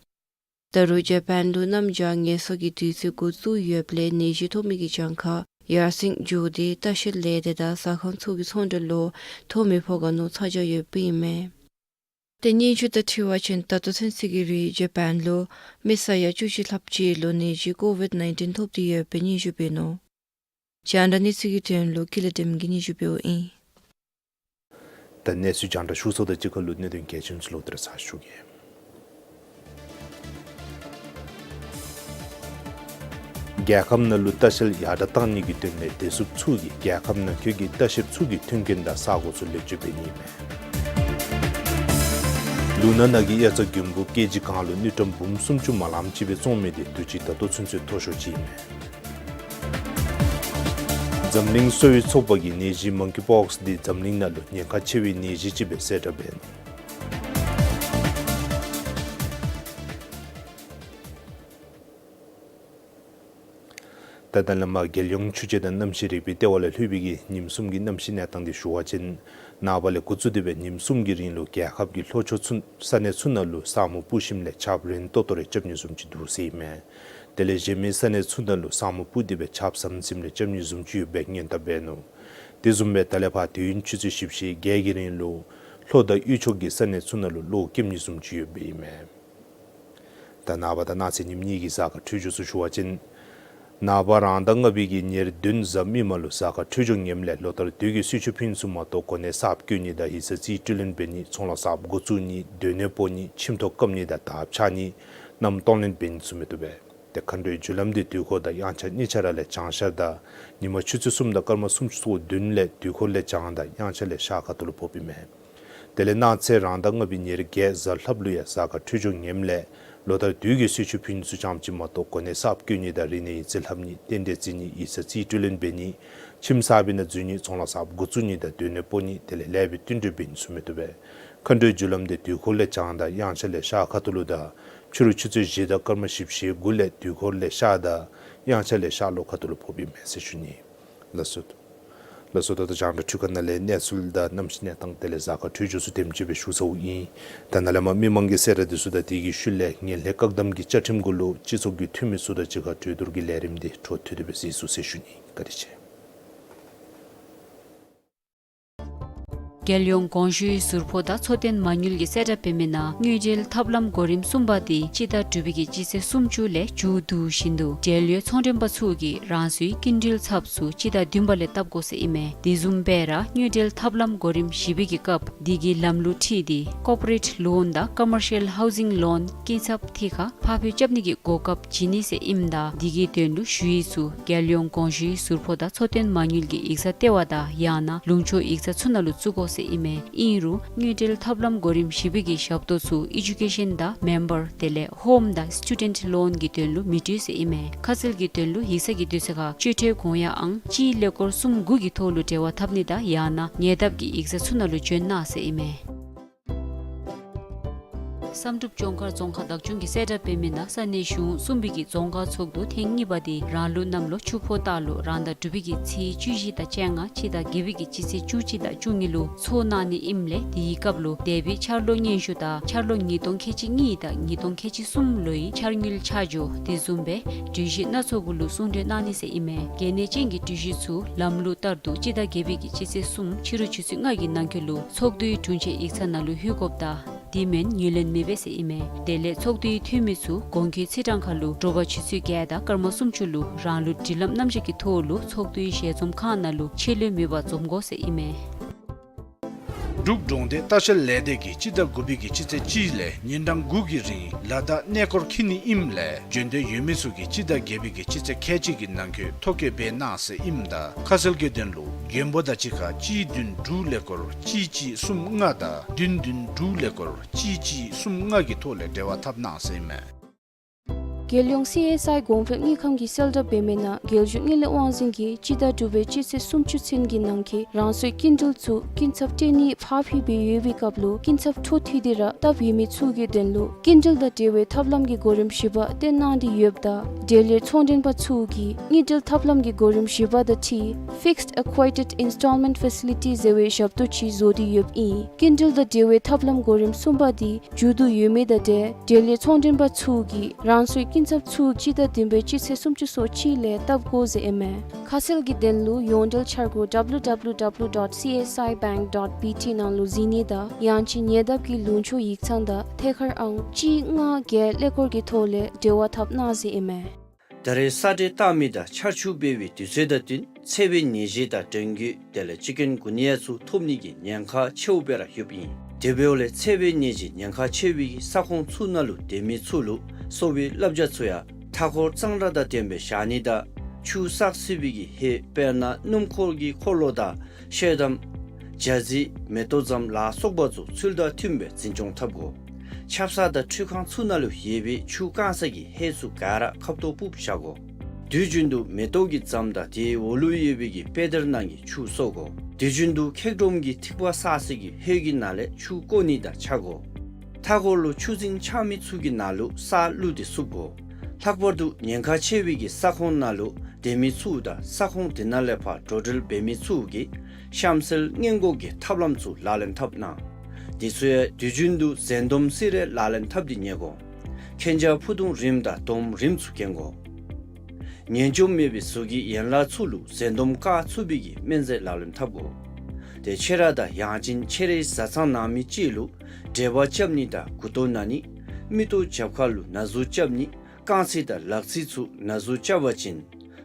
ད་རུང་ཇ་པཱན་ལུ་གནམ་བྱཱར་ངལ་གསོ་གི་དུས་ཚོད་འགོ་བཙུགས་ཡོདཔ་ལས་ནད་གཞི་ཐོབ་མི་གི་གྱངས་ཁ་ཡར་སེང་འགྱོ་སྟེ་ལྟ་བཤལ་ལས་སྡེ་དང་ཟ་ཁང་ཚུ་གི་ཚོང་འབྲེལ་ལུ་ཐོ་མི་ཕོག་ག་ནོར་ཚ་གྱང་ཡོདཔ་ཨིན་མས། ཏེ་སྙན་ཞུ་དང་འཁྲིལ་བ་ཅིན་ད་ལྟོ་ཚུན་ཚོད་ཀྱི་རིང་ཇ་པཱན་ལུ་མི་ས་ཡ་བཅུ་གཅིག་ལྷགཔ་ཅིག་ལུ་ནད་གཞི་ཀོ་བིཌ་ནའིན་ཊིན་ཐོབ་སྟེ་ཡོདཔ་སྦེ་སྙན་ཞུ་འབད་ནུག། རྒྱང་བསྒྲགས་གནས་ཚུལ་གྱི་དོན་ལུ་ཀུན་ལེགས་བདེམ་གིས་སྙན་ཞུ་འབདཝ་ཨིན། ད་གནས་ཚུལ་རྒྱང་བསྒྲགས་ཞུ་ཚརཝ་དང་གཅིག་ཁར་ལུ་གནད་དོན་གལ་ཆེན་ཚུ་ལོག་སྟེ་ར་ཚར་ཞུ་གེ། རྒྱལ་ཁབ་ནང་ལུ་ལྟ་བཤལ་ཡར་དྲག་གཏང་ནི་གི་དོན་ལས་བདེ་སྲུངཔ་ཚུ་གིས་རྒྱལ་ཁབ་ནང་འཁོད་ཀྱི་ལྟ་བཤལཔ་ཚུ་གི་མཐུན་རྐྱེན་དང་ས་གོ་ཚུ་ལེགས་བཅོས་འབད་ནི་ཨིན་མས། ལུ་ནག་ནང་གི་དབྱར་རྩྭ་དགུན་འབུ་ཀེ་ཇི་གང་ལུ་དངུལ་ཀྲམ་འབུམ་སུམ་ཅུ་མ་ལངམ་ཅིག་སྦེ་བཙོང་མི་དེ་དུས་ཅི་ད་ལྟོ་ཚུན་ཚོད་མཐོ་ཤོས་ཅིག་ཨིན་མས། འཛམ་གླིང་གསོ་བའི་ཚོགས་པ་གིས་ནད་གཞི་མང་ཀི་པོགསི་འདི་འཛམ་གླིང་ནང་ལུ་ཉེན་ཁ་ཆེ་བའི་ནད་གཞི་ཅིག་སྦེ་གསལ་བསྒྲགས་འབད་ནུག། ད་ད་ལས་མར་རྒྱལ་ཡོངས་ཆུ་དཔྱད་དང་གནམ་གཤིས་རིག་པའི་ལྟེ་བ་ལས་ལྷོད་པའི་གི་ཉིནམ་གསུམ་གྱི་གནམ་གཤིས་གནས་སྟངས་འདི་ཞུ་བ་ཅིན་ནངས་པ་ལས་འགོ་བཙུགས་ཏེ་སྦེ་ཉིནམ་གསུམ་གྱི་རིང་ལུ་རྒྱལ་ཁབ་ཀྱི་ལྷོ་ཕྱོགས་ཚུ་ས་གནས་ཚུ་ནང་ལུ་ས་སྨུག་སྤུབས་ཞིནམ་ལས་ཆརཔ་རན་ཏོག་ཏོ་རེ་རྐྱབ་ནི་བཟུམ་ཅིག་འདུག་ཟེར་ཨིན་མས། དེ་ལས་གཞན་མི་ས་གནས་ཚུ་ནང་ལུ་ས་སྨུག་སྤུབས་ཏེ་སྦེ་ཆརཔ་ཟམ་ཟིམ་རེ་རྐྱབ་ནི་བཟུམ་ཅིག་ཡོདཔ་སྦེ་སྔོན་དཔག་འབད་ནུག། དེ་བཟུམ་སྦེ་ད་ལས་ཕར་དུས་ཡུན་ཆུ་ཚོད་བཞི་བཅུ་ཞེ་བརྒྱད་ཀྱི་རིང་ལུ་ལྷོ་དང་དབུས་ཕྱོགས་ཀྱི་ས་གནས་ཚུ་ནང་ལུ་གློག་རྐྱབ་ནི་བཟུམ་ཅིག་ཡོདཔ་སྦེ་ཨིན་མས། ད་ནངས་པ་དང་གནངས་ཚེ་ཉིནམ་གཉིས་ཀྱི་གཟའ་སྐར་འཕྲོད་སྦྱོར་ཚུ་ཞུ་བ་ཅིན་ནངས་པ་རང་ཟླ་ལྔ་པའི་གི་ཉེར་བདུན་གཟའ་མིག་དམར་ལུ་གཟའ་སྐར་འཕྲོད་སྦྱོར་ངནམ་ལས་ལོ་ལྟར་དུས་ཀྱི་གསོལ་མཆོད་ཕུལ་ནི་ཚུ་མ་གཏོགས་གོ་གནས་གསརཔ་བསྐོ་ནི་དང་ཡིག་ཚང་རྩིས་སྤྲོད་ལེན་འབད་ནི་ཚོང་ལཱ་གསརཔ་འགོ་བཙུགས་ནི་སྡོད་གནས་སྤོ་ནི་ཁྱིམ་ཐོག་བཀབ་ནི་དང་དར་འཕྱར་ནི་གནམ་གཏོང་ལེན་འབད་ནི་ཚུ་མི་བཏུབ་པས། ཏེ་མཁའ་འགྲོའི་རྒྱུ་ལམ་འདི་དུས་འཁོར་དང་དབྱངས་འཆར་གཉིས་ཆ་ར་ལས་བྱང་ཤར་དང་ཉིན་མ་ཆུ་ཚོད་གསུམ་དང་སྐར་མ་སུམ་ཅུ་སོ་བདུན་ལས་དུས་འཁོར་ལས་བྱང་དང་དབྱངས་འཆར་ལས་ཤར་ཁ་ཐུག་ལུ་ཕོགཔ་ཨིན་མས། དེ་ལས་གནངས་ཚེ་རང་ཟླ་ལྔ་པའི་ཉེར་བརྒྱད་གཟའ་ལྷགཔ་ལུ་ཡང་གཟའ་སྐར་འཕྲོད་སྦྱོར་ངནམ་ལས་ལོ་ལྟར་དུས་ཀྱི་གསོལ་མཆོད་ཕུལ་ནི་ཚུ་ཙམ་ཅིག་མ་གཏོགས་གོ་གནས་གསརཔ་བསྐོ་ནི་དང་རིག་གནས་ཡིག་རྩིས་ལྷབ་ནི་རྟེན་འབྲེལ་བརྩི་ནི་ཡིག་ཚང་རྩིས་སྤྲོད་ལེན་འབད་ནི་ཁྱིམ་གསར་པའི་ནང་འཛུལ་ནི་ཚོང་ལཱ་གསརཔ་འགོ་བཙུགས་ནི་དང་སྡོད་གནས་སྤོ་ནི་དེ་ལས་ལེགས་པའི་བསྟུན་གྲོས་འབད་ནི་ཚུ་མི་བཏུབ་པས། མཁའ་འགྲོའི་རྒྱུ་ལམ་འདི་དུས་འཁོར་ལས་བྱང་དང་དབྱངས་འཆར་ལས་ཤར་ཁ་ཐུག་ལུ་དང་ཕྱི་རུ་ཆུ་ཚོད་བཞི་དང་སྐར་མ་བཞི་བཅུ་ཞེ་དགུ་ལས་དུས་འཁོར་ལས་ཤར་དང་དབྱངས་འཆར་ལས་ཤར་ལྷོ་ཁ་ཐུག་ལུ་ཕོགཔ་ཨིན་མས་ཟེར་ཞུ་ནི། ལགས་སོ། ལགས་སོ། ད་ལྟོ་རྒྱང་བསྒྲགས་འཕྲུལ་ཁང་ནང་ལས་གནས་ཚུལ་དང་གནམ་གཤིས་གནས་སྟངས་དེ་ལས་གཟའ་སྐར་འཕྲོད་སྦྱོར་ཚུ་དེམ་ཅིག་སྦེ་ཞུ་ཚརཝ་ཨིན། ད་ནཱ་ལས་མར་མི་མང་གི་གསལ་བསྒྲགས་འདི་ཚུ་དང་དེ་གི་ཤུལ་ལས་ངན་ལྷད་བཀག་སྡོམ་གྱི་བཅའ་ཁྲིམས་གུ་ལུ་སྤྱི་ཚོགས་ཀྱི་འཐུས་མི་ཚུ་དང་གཅིག་ཁར་གྲོས་བསྡུར་གྱི་ལས་རིམ་འདི་འཕྲོ་མཐུད་དེ་སྦེ་གཟིགས་ཚུགས་ཟེར་ཞུ་ནི། བཀའ་དྲིན་ཆེ། རྒྱལ་ཡོངས་གོང་ཞུའི་ཟུར་ཕོགས་དང་འཚོ་རྟེན་མ་དངུལ་གྱིས་གསལ་བསྒྲགས་འབད་མི་ནང་དངུལ་འབྲེལ་ཐབས་ལམ་གོ་རིམ་གསུམ་པ་དེ་སྤྱི་ཟླ་དྲུག་པའི་གི་སྤྱི་ཚེས་སུམ་ཅུ་ལས་མཇུག་བསྡུ་བཞིན་དུ་འབྲེལ་ཡོད་ཚོང་མགྲོན་པ་ཚུ་གིས་རང་སོའི་སྐྱིན་འགྲུལ་ཚབ་ཚུ་སྤྱི་ཟླ་བདུན་པ་ལས་བཏབ་དགོ་ཟེར་ཨིན་མས། དེ་བཟུམ་སྦེ་ར་དངུལ་འབྲེལ་ཐབས་ལམ་གོ་རིམ་བཞི་པའི་གི་སྐབས་དེ་གི་ལམ་ལུགས་ཁྲིད་དེ་ཀོར་པོ་རེཊ་ལོན་དང་ཀོ་མར་ཤལ་ཧའུ་ཟིང་ལོན་སྐྱིན་ཚབ་ཐད་ཁར་ཕར་འབྱོར་རྐྱབ་ནི་གི་གོ་སྐབས་བྱིན་ནི་ཟེར་ཨིནམ་ད་དེ་གི་དོན་ལུ་ཞུ་ཡིག་ཚུ་རྒྱལ་ཡོངས་གོང་ཞུའི་ཟུར་ཕོགས་དང་འཚོ་རྟེན་མ་དངུལ་གྱི་ཡིག་ཚང་ལྟེ་བ་དང་ཡང་ན་ལུང་ཕྱོགས་ཡིག་ཚང་ཚུ་ནང་ལུ་བཙུགས་དགོ་ཟེར་ཨིན་མས། ཨིན་རུང་དངུལ་འབྲེལ་ཐབས་ལམ་གོ་རིམ་བཞི་པའི་གི་ཞབས་ཏོག་ཚུ་ཨེ་ཌུ་ཀེ་ཤན་དང་མེམ་བར་དེ་ལས་ཧོམ་དང་སི་ཊུ་ཌེནཊ་ལོན་གྱི་དོན་ལུ་མི་སྤྲོད་ཟེར་ཨིན་མས། ཁ་གསལ་གྱི་དོན་ལུ་ཡིག་ཚང་གི་དུས་ཚོད་ཁར་སྤྱོད་ཁྲལ་དགོངས་ཡངས་ཨང་གཅིག་ཀླད་ཀོར་གསུམ་དགུ་གི་ཐོག་ལུ་འབྲེལ་བ་འཐབ་ནི་དང་ཡང་ན་ཉེ་འདབས་ཀྱི་ཡིག་ཚང་ཚུ་ནང་ལུ་བྱོན་གནང་ཟེར་ཨིན་མས། བསམ་གྲུབ་ལྗོངས་མཁར་རྫོང་ཁག་བདག་སྐྱོང་གིས་གསལ་བསྒྲགས་འབད་མི་ནང་ས་གནས་གཞུང་གསུམ་པའི་གི་རྫོང་ཁག་ཚོགས་འདུ་ཐེངས་གཉིས་པ་དེ་རང་ལུགས་གནམ་ལོ་ཆུ་ཕོ་སྟག་ལོ་རང་ཟླ་དྲུག་པའི་གི་ཚེས་བཅུ་བཞི་དང་བཅོ་ལྔ་སྤྱི་ཟླ་བརྒྱད་པའི་གི་སྤྱི་ཚེས་བཅུ་གཅིག་དང་བཅུ་གཉིས་ལུ་ཚོགས་གནང་ནི་ཨིནམ་ལས་དེའི་སྐབས་ལུ་འདས་པའི་འཆར་ལོ་སྙན་ཞུ་དང་འཆར་ལོ་ཉིས་སྟོང་ཁལ་གཅིག་གཉིས་དང་ཉིས་སྟོང་ཁལ་གཅིག་གསུམ་ལོའི་འཆར་དངུལ་ཆ་འཇོག་དེ་བཟུམ་སྦེ་གྲོས་གཞི་སྣ་ཚོགས་གུ་ལུ་གསུང་གྲོས་གནང་ནི་ཟེར་ཨིན་མས། གལ་གནད་ཅན་གྱི་གྲོས་གཞི་ཚུ་ལམ་ལུགས་ལྟར་དུ་སྤྱི་ཟླ་བརྒྱད་པའི་གི་སྤྱི་ཚེས་གསུམ་ཕྱི་རུ་ཆུ་ཚོད་ལྔ་གི་ནང་འཁོད་ལུ་ཚོགས་འདུའི་དྲུང་ཆེན་ཡིག་ཚང་ནང་ལུ་ལྷོད་དགོཔ་དང་དེ་མེན་ངོས་ལེན་མི་འབད་ཟེར་ཨིན་མས། དེ་ལས་ཚོགས་འདུའི་འཐུས་མི་ཚུ་གོང་འཁོད་ཚེས་གྲངས་ཁར་ལུ་དྲོ་པ་ཆུ་ཚོད་བརྒྱད་དང་སྐར་མ་སུམ་ཅུ་ལུ་རང་ལུགས་སྒྲིག་ལམ་རྣམ་གཞག་གི་ཐོག་ལུ་ཚོགས་འདུའི་ཞལ་འཛོམས་ཁང་ནང་ལུ་ཆད་ལུས་མེད་པར་འཛོམས་དགོ་ཟེར་ཨིན་མས། འབྲུག་གྲོང་སྡེ་ལྟ་བཤལ་ལས་སྡེ་གིས་སྤྱི་ཟླ་དགུ་པའི་གི་སྤྱི་ཚེས་གཅིག་ལས་ཉིན་གྲངས་དགུ་གི་རིང་ལ་དྭགས་གནས་སྐོར་འཁྱིད་ནི་ཨིནམ་ལས་འབྱོན་འདོད་ཡོད་མི་ཚུ་གིས་སྤྱི་ཟླ་བརྒྱད་པའི་གི་སྤྱི་ཚེས་ཁལ་གཅིག་གི་ནང་འཁོད་ཐོ་བཀོད་འབད་གནང་ཟེར་ཨིནམ་ད་ཁ་གསལ་གྱི་དོན་ལུ་མགོན་པོ་དང་གཅིག་ཁར་གཅིག་བདུན་དྲུག་ཀླད་ཀོར་གཅིག་གཅིག་གསུམ་ལྔ་དང་བདུན་བདུན་དྲུག་ཀླད་ཀོར་གཅིག་གཅིག་གསུམ་ལྔ་གི་ཐོག་ལས་འབྲེལ་བ་འཐབ་གནང་ཟེར་ཨིན་མས། རྒྱལ་ཡོངས་སི་ཨེསི་ཨའི་གོང་འཕེལ་དངུལ་ཁང་གིས་གསལ་བསྒྲགས་འབད་མི་ནང་རྒྱལ་གཞུང་དངུལ་ལས་དབང་འཛིན་གྱིས་སྤྱི་ཟླ་དྲུག་པའི་སྤྱི་ཚེས་སུམ་ཅུ་ཚུན་གྱི་ནང་འཁོད་རང་སོའི་སྐྱིན་འགྲུལ་ཚུ་སྐྱིན་ཚབ་སྤྲོད་ནི་ཕར་འཕུལ་འབད་ཡོད་པའི་སྐབས་ལུ་སྐྱིན་ཚབ་འཕྲོ་མཐུད་དེ་ར་བཏབ་ཡོད་མི་ཚུ་གི་དོན་ལུ་སྐྱིན་འགྲུལ་དང་འབྲེལ་བའི་ཐབས་ལམ་གྱི་གོ་རིམ་བཞི་པ་སྟོན་གནང་སྟེ་ཡོདཔ་ད་འབྲེལ་ཡོད་ཚོང་མགྲོན་པ་ཚུ་གིས་དངུལ་འབྲེལ་ཐབས་ལམ་གྱི་གོ་རིམ་བཞི་པ་དང་འཁྲིལ་Fixed Accredited Installment Facility ཟེར་བའི་ཞབས་ཏོག་ཅིག་བཟོ་སྟེ་ཡོདཔ་ཨིན། སྐྱིན་འགྲུལ་དང་འབྲེལ་བའི་ཐབས་ལམ་གོ་རིམ་གསུམ་པ་དེ་མཇུག་བསྡུ་ཡོད་མི་དང་འབྲེལ་འབྲེལ་ཡོད་ཚོང་མགྲོན་པ་ཚུ་གིས་རང་སོའི་སྐྱིན་ཚབ་ཚུ་སྤྱི་ཟླ་བདུན་པའི་སྤྱི་ཚེས་སུམ་ཅུ་སོ་གཅིག་ལས་བཏབ་དགོ་ཟེར་ཨིན་མས། ཁ་གསལ་གྱི་དོན་ལུ་ཡོངས་འབྲེལ་འཆར་སྒོ་W W W dot C S I bank dot B T ནང་ལུ་གཟིགས་ནི་དང་ཡང་ཅིན་ཉེ་འདབས་ཀྱི་ལུང་ཕྱོགས་ཡིག་ཚང་དང་ཐད་ཀར་ཨང་གཅིག་ལྔ་བརྒྱད་ཀླད་ཀོར་གྱི་ཐོག་ལས་འབྲེལ་བ་འཐབ་གནང་ཟེར་ཨིན་མས། ད་རེས་ས་འདྲེན་བཏང་མི་དང་ཆར་ཆུ་འབེལ་བའི་དུས་ཚོད་དང་བསྟུན་འཚེར་བའི་ནད་གཞི་དང་འབྲེལ་འགོས་དེ་ལས་ཅིག་ཀུན་གུ་ནི་ཡ་ཚུ་ཐོབ་ནི་གི་ཉེན་ཁ་ཆེཝ་སྦེ་ར་ཡོདཔ་ཨིན། དེ་འབདཝ་ལས་འཚེར་བའི་ནད་ཀྱི་ཉེན་ཁ་ཆེ་བའི་ས་ཁོངས་ཚུ་ནང་ལུ་སྡོད་མི་ཚུ་ལུ་གསོ་བའི་བསླབ་བྱ་ཚུ་ཡང་མཐའ་འཁོར་གཙང་སྦྲ་དང་ལྡནམ་སྦེ་བཞག་ནི་དང་ཆུ་བསགས་སྲིད་པའི་གི་ཧེ་དཔེར་ན་སྣུམ་འཁོར་གྱི་འཁོར་ལོ་དང་ཤེལ་དམ་ཇ་རྩི་མེ་ཏོག་ཛམ་ལ་སོགས་པ་ཚུ་ཚུལ་དང་མཐུནམ་སྦེ་འཛིན་སྐྱོང་འཐབ་དགོ། ཆབ་གསང་དང་ཁྲུས་ཁང་ཚུ་ནང་ལུ་ཡོད་པའི་ཆུ་བཀང་ས་གི་ཧེ་ཚུ་ག་ར་ཁབ་ཏོ་སྤུབས་བཞག་དགོ། དུས་རྒྱུན་དུ་མེ་ཏོག་གི་ཛམ་དང་དེའི་འོག་ལུ་ཡོད་པའི་གི་པེ་དར་ནང་གི་ཆུ་གསོ་དགོ། དུས་རྒྱུན་དུ་ཁེག་སྒྲོམ་གྱི་ཐིགས་པ་བསགས་ས་གི་ཧེ་གི་ནང་ལས་ཆུ་བཀོ་ནི་དང་ཆ་དགོ། མཐའ་འཁོར་ལུ་ཆུ་རྫིང་ཆགས་མི་ཚུ་གི་ནང་ལུ་ས་བླུགས་ཏེ་བསུབ་དགོ། ལྷག་པར་དུ་ཉེན་ཁ་ཆེ་བའི་གི་ས་ཁོངས་ནང་ལུ་སྡོད་མི་ཚུ་དང་ས་ཁོངས་དེ་ནང་ལས་ཕར་འགྲོ་འགྲུལ་འབད་མི་ཚུ་གིས་གཤམ་གསལ་སྔོན་འགོག་གི་ཐབས་ལམ་ཚུ་ལག་ལེན་འཐབ་གནང་། དེ་ཚུ་ཡང་དུས་རྒྱུན་དུ་འཛིན་སྡོམ་སེ་ར་ལག་ལེན་འཐབ་སྟེ་ཉལ་དགོ། མཁྱེན་རྒྱ་ཕུ་དུང་རིངམ་དང་འདོམ་རིངམ་ཚུ་གྱོན་དགོ། ངན་འཇོམས་མེད་པའི་གཟུགས་ཀྱི་ཡན་ལག་ཚུ་ལུ་འཛིན་སྡོམ་བཀག་ཚུགས་པའི་གི་སྨན་རྫས་ལག་ལེན་འཐབ་དགོ། ཏེ་ཁྱེད་ར་དང་ཡང་ཅིན་ཁྱེད་རའི་བཟའ་ཚང་ནང་མི་ཅིག་ལུ་འབྲེལ་བ་རྐྱབ་ནི་དང་མགུ་ཏོ་ན་ནི་མིག་ཏོ་རྒྱབ་ཁ་ལུ་ན་ཟུག་རྐྱབ་ནི་རྐང་ཚིགས་དང་ལག་ཚིགས་ཚུ་ན་ཟུག་རྐྱབ་པ་ཅིན་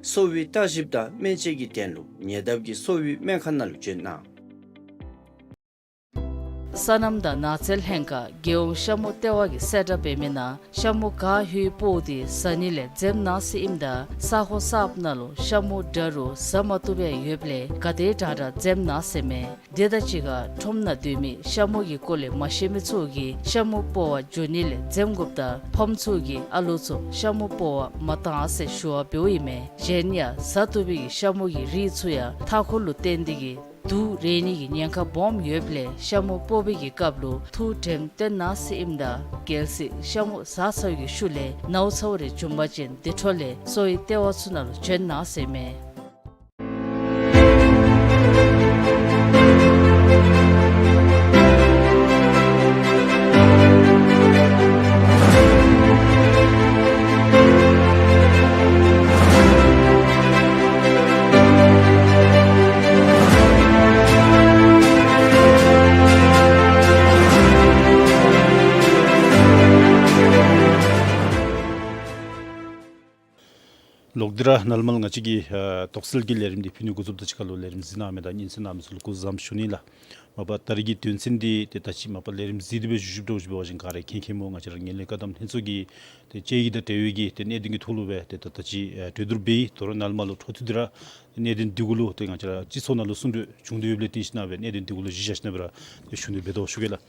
གསོ་བའི་བརྟག་ཞིབ་དང་སྨན་དཔྱད་ཀྱི་དོན་ལུ་ཉེ་འདབས་ཀྱི་གསོ་བའི་སྨན་ཁང་ནང་ལུ་བྱོན་གནང་། སོ་ནམ་དང་ནགས་ཚལ་ལྷན་ཁག་རྒྱལ་ཡོངས་ཤ་མུ་ལྟེ་བ་གིས་གསལ་བསྒྲགས་འབད་མི་ནང་ཤ་མུ་ག་ཧུའི་སྤོ་དེ་ཟ་ནི་ལས་འཛེམ་གནང་ཟེར་ཨིནམ་ད་ས་ཁོངས་གསརཔ་ནང་ལུ་ཤ་མུ་འདྲ་རུང་ཟ་མ་བཏུབ་པའི་ཡོདཔ་ལས་ག་དེ་དྲག་དྲག་འཛེམ་གནང་ཟེར་མས། དེ་དང་གཅིག་ཁར་ཁྲོམ་ནང་སྡོད་མི་ཤ་མུ་གི་སྐོར་ལས་མ་ཤེས་མི་ཚུ་གིས་ཤ་མུ་སྤོ་བར་འགྱོ་ནི་ལས་འཛེམ་དགོཔ་དང་ཕམ་ཚུ་གིས་ཨ་ལོ་ཚུ་ཤ་མུ་སྤོ་བར་མ་གཏང་ཟེར་ཞུ་བ་འབདཝ་ཨིན་མས། གཞན་ཡང་ཟ་བཏུབ་པའི་ཤ་མུ་གི་རིགས་ཚུ་ཡང་མཐའ་འཁོར་ལུ་བརྟེན་ཏེ་གིས་དུག་རེག་ནི་གི་ཉེན་ཁ་སྦོམ་ཡོདཔ་ལས་ཤ་མུ་སྤོ་བའི་གི་སྐབས་ལུ་ཐུགས་དྲནམ་བཏོན་གནང་ཟེར་ཨིནམ་ད་གལ་སྲིད་ཤ་མུ་ཟ་ཚར་བའི་གི་ཤུལ་ལས་ནཝ་ཚཝ་རེ་བྱུང་པ་ཅིན་དེ་འཕྲོ་ལས་གསོ་བའི་ལྟེ་བ་ཚུ་ནང་ལུ་བྱོན་གནང་ཟེར་མས། ལོག་སྟེ་ར་ནཱ་ལས་མར་ང་བཅས་ཀྱི་ཨ་དོགས་སེལ་གྱི་ལས་རིམ་འདི་ཕུལ་ནི་འགོ་བཙུགསཔ་དང་གཅིག་ཁར་ལུ་ལས་རིམ་གཟིགས་གནང་མི་དང་ཉན་གསན་གནང་མི་ཚུ་ལུ་སྐུ་གཟུགས་བཟང་པོ་ཞུ་ནི་ལགས། མ་པ་ད་རེས་ཀྱི་དོན་ཚན་འདི་ཏེ་ད་ཅི་མ་པ་ལས་རིམ་གཟིགས་ཏེ་སྦེ་བཞུགས་བཞུགསཔ་འདྲཝ་ཅིག་འབད་བ་ཅིན་ག་ར་མཁྱེན་མཁྱེནམ་སྨོ། ང་བཅས་ར་ངན་ལྷད་བཀག་སྡོམ་ལྷན་ཚོགས་ཀྱིས་ཏེ་དཔྱད་ཡིག་དང་འབྲེལ་བའི་གི་ཏེ་གནད་དོན་གྱི་ཐོག་ལུ་སྦེ་ཏེ་ད་ད་ཅི་ཨ་གྲོས་བསྡུར་འབད་ཡི། དོ་རུང་ནཱ་ལས་མར་ལུ་འཕྲོ་མཐུད་དེ་ར་གནད་དོན་འདི་གུ་ལུ་ཏེ་ང་བཅས་ར་སྤྱི་ཚོགས་ནང་ལུ་གསུང་གྲོས་བྱུང་སྟེ་ཡོདཔ་ལས་བརྟེན་ཞིན་ན་སྦེ་གནད་དོན་འདི་གུ་ལུ་གཞི་བཞག་ཞིན་ན་སྦེ་ར་ཏེ་ཞུ་ནི་འབད་དོ་ཞུ་གེ་ལགས།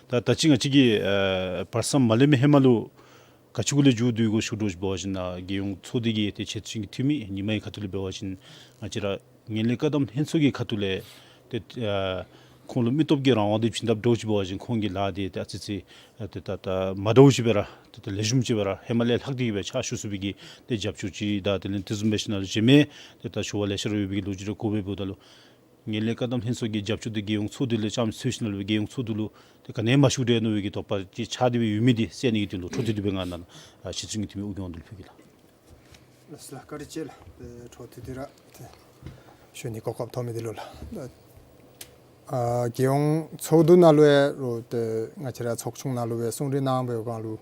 ད་ད་ཅི་ང་བཅས་ཀྱིས་ཨ་བར་མཚམས་མ་ལེན་མི་ཧེ་མ་ལུ་ག་ཅི་གུ་ལས་མཇུག་བསྡུ་དགོ་ཞུ་འདྲཝ་ཅིག་འབད་བ་ཅིན་ནཱ་རྒྱལ་ཡོངས་ཚོགས་སྡེ་གི་ཏེ་ཆེ་བསྟོད་ཅན་གྱི་འཐུས་མི་ཉི་མའི་ཁ་ཐུག་ལས་འབད་བ་ཅིན་ང་བཅས་ར་ངན་ལྷད་བཀག་སྡོམ་ལྷན་ཚོགས་ཀྱི་ཁ་ཐུག་ལས་ཏེ་ཨ་ ཁོང་ལུ་མི་སྟོབས་ཀྱི་རང་དབང་དེ་བྱིན་དཔ་འདྲཝ་ཅིག་འབད་བ་ཅིན་ཁོང་གི་ལཱ་དེ་ཏེ་ཨ་ཙི་ཙི་ཨ་ཏེ་ད་ད་མ་འདྲཝ་ཅིག་སྦེ་ར་ཏེ་ད་ལེགས་ཤོམ་ཅིག་སྦེ་ར་ཧེ་མ་ལས་ལྷག་སྟེ་གི་སྦེ་ཕྱག་ཞུ་ཚུགས་པའི་གི་ཏེ་རྒྱབ་སྐྱོར་ཅིག་དང་དེ་ལས་དེ་བཟུམ་སྦེ་ཞིནམ་ལས་གཞན་མི་ཏེ་ད་ཞུ་བ་ལེ་ཤ་ར་ཡོད་པའི་གི་ལོ་རྒྱུས་རེ་གོ་སྦེ་འབདཝ་ད་ལུ་ངན་ལྷད་བཀག་སྡོམ་ལྷན་ཚོགས་ཀྱི་རྒྱབ་སྐྱོར་དེ་རྒྱལ་ཡོངས་ཚོགས་འདུ་ལས་རྐྱངམ་ཅིག་ཚུད་ཞིནམ་ལས་རྒྱལ་ཡོངས་ཚོགས་འདུ་ལུ་ཏེ་ག་ནི་མ་ཞུ་འདྲས་མནོ་བའི་གི་དོགས་པ་ཅིག་ཆགས་ཏེ་སྦེ་ཡོད་མི་དེ་སེལ་ནི་གི་དོན་ལུ་འཕྲོ་མཐུད་དེ་སྦེ་ང་ནཱ་ཨ་ཕྱི་ཚུན་གྱི་འཐུས་མི་ཨོ་རྒྱན་དབང་འདུས་ལུ་ཕུལ་གེ་ལགས། ལགས་སོ་ལགས། བཀའ་དྲིན་ཆེ་ལགས། ཏེ་འཕྲོ་མཐུད་དེ་ར་ཏེ་ཞུ་ནི་གོ་སྐབས་ཐོབ་མི་འདི་ལུ་ལགས། ཨ་རྒྱལ་ཡོངས་ཚོགས་འདུ་ནང་ལུ་ཡང་རོགས་ཏེ་ང་བཅས་ར་ཚོགས་ཆུང་ནང་ལུ་སྦེ་གསུང་གྲོས་གནང་བའི་སྒང་ལུ་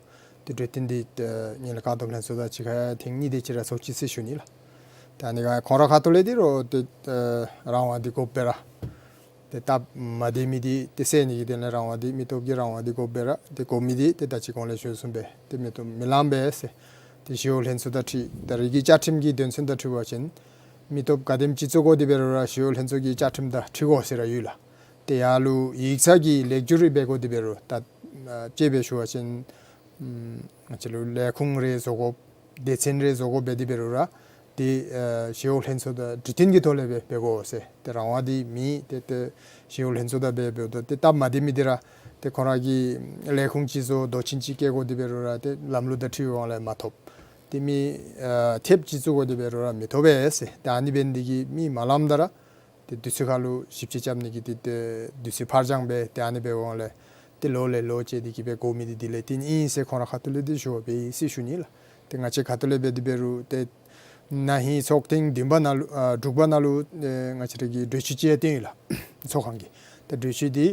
ཏེ་གྲོས་བསྟུན་འདི་ཏེ་ངན་ལྷད་བཀག་སྡོམ་ལྷན་ཚོགས་དང་གཅིག་ཁར་ཐེངས་གཉིས་དེ་ཅིག་ར་ཚོགས་ཅི་ཟེར་ཞུ་ནི་ལགས། ཏེ་ཨ་ནི་ག་ཁོང་ར་ཁ་ཐུག་ལས་འདི་རོགས་ཏེ་ཨ་རང་དབང་འདི་དགོ་པས་ར། ཏེ་སྟབས་མ་བདེ་མི་འདི་ཏེ་སེལ་ནི་གི་དོན་ལས་རང་དབང་འདི་མི་སྟོབས་ཀྱི་རང་དབང་འདི་དགོ་པས་ར། ཏེ་དགོ་མི་འདི་ཏེ་ད་ཅི་གོང་ལས་ཞུ་བཟུམ་སྦེ་ཏེ་མི་སྟོབས་མི་ལངམ་སྦེ་ཟེར། ཏེ་ཞི་གཡོག་ལྷན་ཚོགས་དང་འཁྲིལ་ད་རེས་ཀྱི་བཅའ་ཁྲིམས་ཀྱི་དོན་ཚན་དང་འཁྲིལ་བ་ཅིན་མི་སྟོབས་ག་དེམ་ཅིག་བཙུགས་དགོ་དེ་འབད་རུང་ར་ཞི་གཡོག་ལྷན་ཚོགས་ཀྱི་བཅའ་ཁྲིམས་དང་འཁྲིལ་དགོ་ཟེར་ར་ཡོད་ལགས། ཏེ་ཡར་ལུ་ཡིག་ཚང་གི་ལེགས་བསྒྱུར་རེ་འབད་དགོ་དེ་འབད་རུང་ད་ཨ་དཔྱེ་སྦེ་ཞུ་བ་ཅིན་ཨམ་ང་བཅས་ལུ་ལས་ཁུངས་རེ་བཟོ་དགོཔ་སྡེ་ཚན་རེ་བཟོ་དགོཔ་འབད་དེ་འབད་རུང་ར་ཏེ་ཨ་ཞི་གཡོག་ལྷན་ཚོགས་དང་གྲོས་བསྟུན་གྱི་ཐོག་ལས་སྦེ་འབད་དགོ་ཟེར། ཏེ་རང་དབང་འདི་མེད། ཏེ་ཏེ་ཞི་གཡོག་ལྷན་ཚོགས་དང་འབད་འབདཝ་ད་ཏེ་སྟབས་མ་བདེ་མི་འདི་ར་ཏེ་ཁོང་ར་གི་ལས་ཁུངས་ཅིག་བཟོ་མདོ་ཆེན་ཅིག་བཀལ་དགོ་དེ་འབད་རུང་ར་ཏེ་ལམ་ལུགས་དང་འཁྲིལ་བའི་དབང་ལས་མ་ཐོབ། ཏེ་མི་ཨ་ཐེབས་ཅིག་བཙུགས་དགོ་དེ་འབད་རུང་ར་མི་ཐོབ་པས་ཟེར། ཏེ་ཨ་ནི་འབད་ནི་འདི་གིས་མི་མ་ལངམ་ད་ར་ཏེ་དུས་ཚོད་ཁར་ལུ་ཞིབ་དཔྱད་རྐྱབ་ནི་གི་ཏེ་ཏེ་དུས་ཚོད་ཕར་འགྱངས་འབད་ཏེ་ཨ་ནི་འབད་བའི་དབང་ལས་ཏེ་ལོ་ལས་ལོ་བཅད་དེ་གི་སྦེ་འགོར་མི་འདི་དེ་ལས་བརྟེན་ཨིན་ཟེར་ཁོང་ར་ཁ་ཐུག་ལས་ཏེ་ཞུ་བ་འབད་ཡི་ཟེར་ཞུ་ནི་ལགས། ཏེ་ང་བཅས་ཁ་ཐུག་ལས་འབད་དེ་འབད་རུང་ཏེ་ན་ཧིང་ཚོགས་ཐེངས་བདུན་པ་ནང་ལུ་ཨ་དྲུག་པ་ནང་ལུ་ཨེ་ང་བཅས་ར་གིས་གྲོས་ཆོད་ཅིག་བཏོན་ཡི་ལགས། ཚོགས་ཁང་གིས། ཏེ་གྲོས་ཆོད་འདི་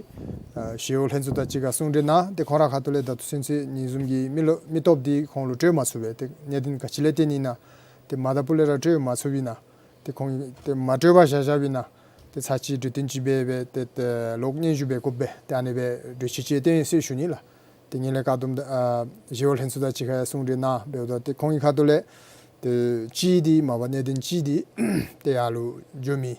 ཨ་ཞི་གཡོག་ལྷན་ཚོགས་དང་གཅིག་ཁར་གསུང་གྲོས་གནང་། ཏེ་ཁོང་ར་ཁ་ཐུག་ལས་ད་ལྟོ་ཚུན་ཚོད་ཉིན་བཟུམ་གྱི་མི་ལོ་མི་སྟོབས་འདི་ཁོང་ལུ་སྤྲོད་མ་ཚུགས་པས། ཏེ་གནད་དོན་ག་ཅི་ལས་བརྟེན་ཨིན་ན་ཏེ་མ་དང་ཕུ་ལས་ར་སྤྲོད་མ་ཚུགསཔ་ཨིན་ན། ཏེ་ཁོང་གིས་ཏེ་མ་སྤྲོད་པར་བཞག་བཞགཔ་ཨིན་ན་ཏེ་ཚར་གཅིག་གྲོས་བསྟུན་ཅིག་འབད་སྦེ་ཏེ་ཏེ་ལོག་སྙན་ཞུ་འབད་དགོ་པས། ཏེ་ཨ་ནི་སྦེ་གྲོས་ཆོད་ཅིག་བཏོན་ཡི་ཟེར་ཞུ་ནི་ལགས། ཏེ་ངན་ལྷད་བཀག་སྡོམ་ཨ་ཞི་གཡོག་ལྷན་ཚོགས་དང་གཅིག་ཁར་གསུང་གྲོས་གནང་འབདཝ་ད་ཏེ་ཁོང་གི་ཁ་ཐུག་ལས་ཏེ་གཅིག་འདི་མ་པ་གནད་དོན་གཅིག་འདི་ཏེ་ཡར་ལུ་འགྱོ་མི་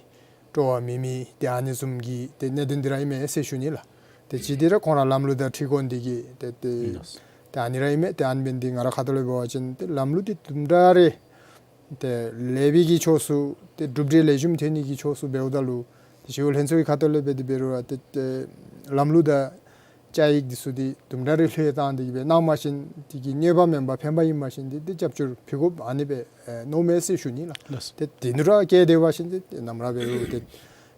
སྤྲོ་བ་མེད་མི་ཏེ་ཨ་ནི་བཟུམ་གྱི་ཏེ་གནད་དོན་འདི་ར་ཨིན་མས་ཟེར་ཞུ་ནི་ལགས། ཏེ་གཅིག་འདི་ར་ཁོང་ར་ལམ་ལུགས་དང་འཁྲིལ་དགོ་ནི་འདི་གིས་ཏེ་ཏེ་ལགས། ཏེ་ཨ་ནི་ར་ཨིན་མས། ཏེ་ཨ་ནི་འབད་ནི་འདི་ང་ར་ཁ་ཐུག་ལས་འབད་བ་ཅིན་ཏེ་ལམ་ལུགས་འདི་དུམ་གྲ་རེ་ཏེ་ལེགས་པའི་གི་ཕྱོགས་སུ་ཏེ་གྲུབ་འབྲས་ལེགས་ཤོམ་ཐོན་ནི་གི་ཕྱོགས་སུ་འབདཝ་ད་ལུ་ཏེ་ཞི་གཡོག་ལྷན་ཚོགས་ཀྱི་ཁ་ཐུག་ལས་འབད་དེ་འབད་རུང་ཏེ་ཏེ་ལམ་ལུགས་དང་བཅའ་ཡིག་འདི་ཚུ་འདི་དུམ་གྲ་རེ་ལྷོད་བཏང་སྟེ་གི་སྦེ་གནང་བ་ཅིན་དེ་གི་གནོད་པ་མེན་པར་ཕན་པ་ཨིན་པ་ཅིན་འདི་ཏེ་རྒྱབ་སྐྱོར་ཕུལ་དགོཔ་ཨ་ནི་སྦེ་ཨེ་མནོཝ་མས་ཟེར་ཞུ་ནི་ལགས། ལགས། ཏེ་དེ་ནང་ར་བཀལ་སྡོད་པ་ཅིན་ཏེ་ཏེ་ནམ་ར་འབད་རུང་ཏེ་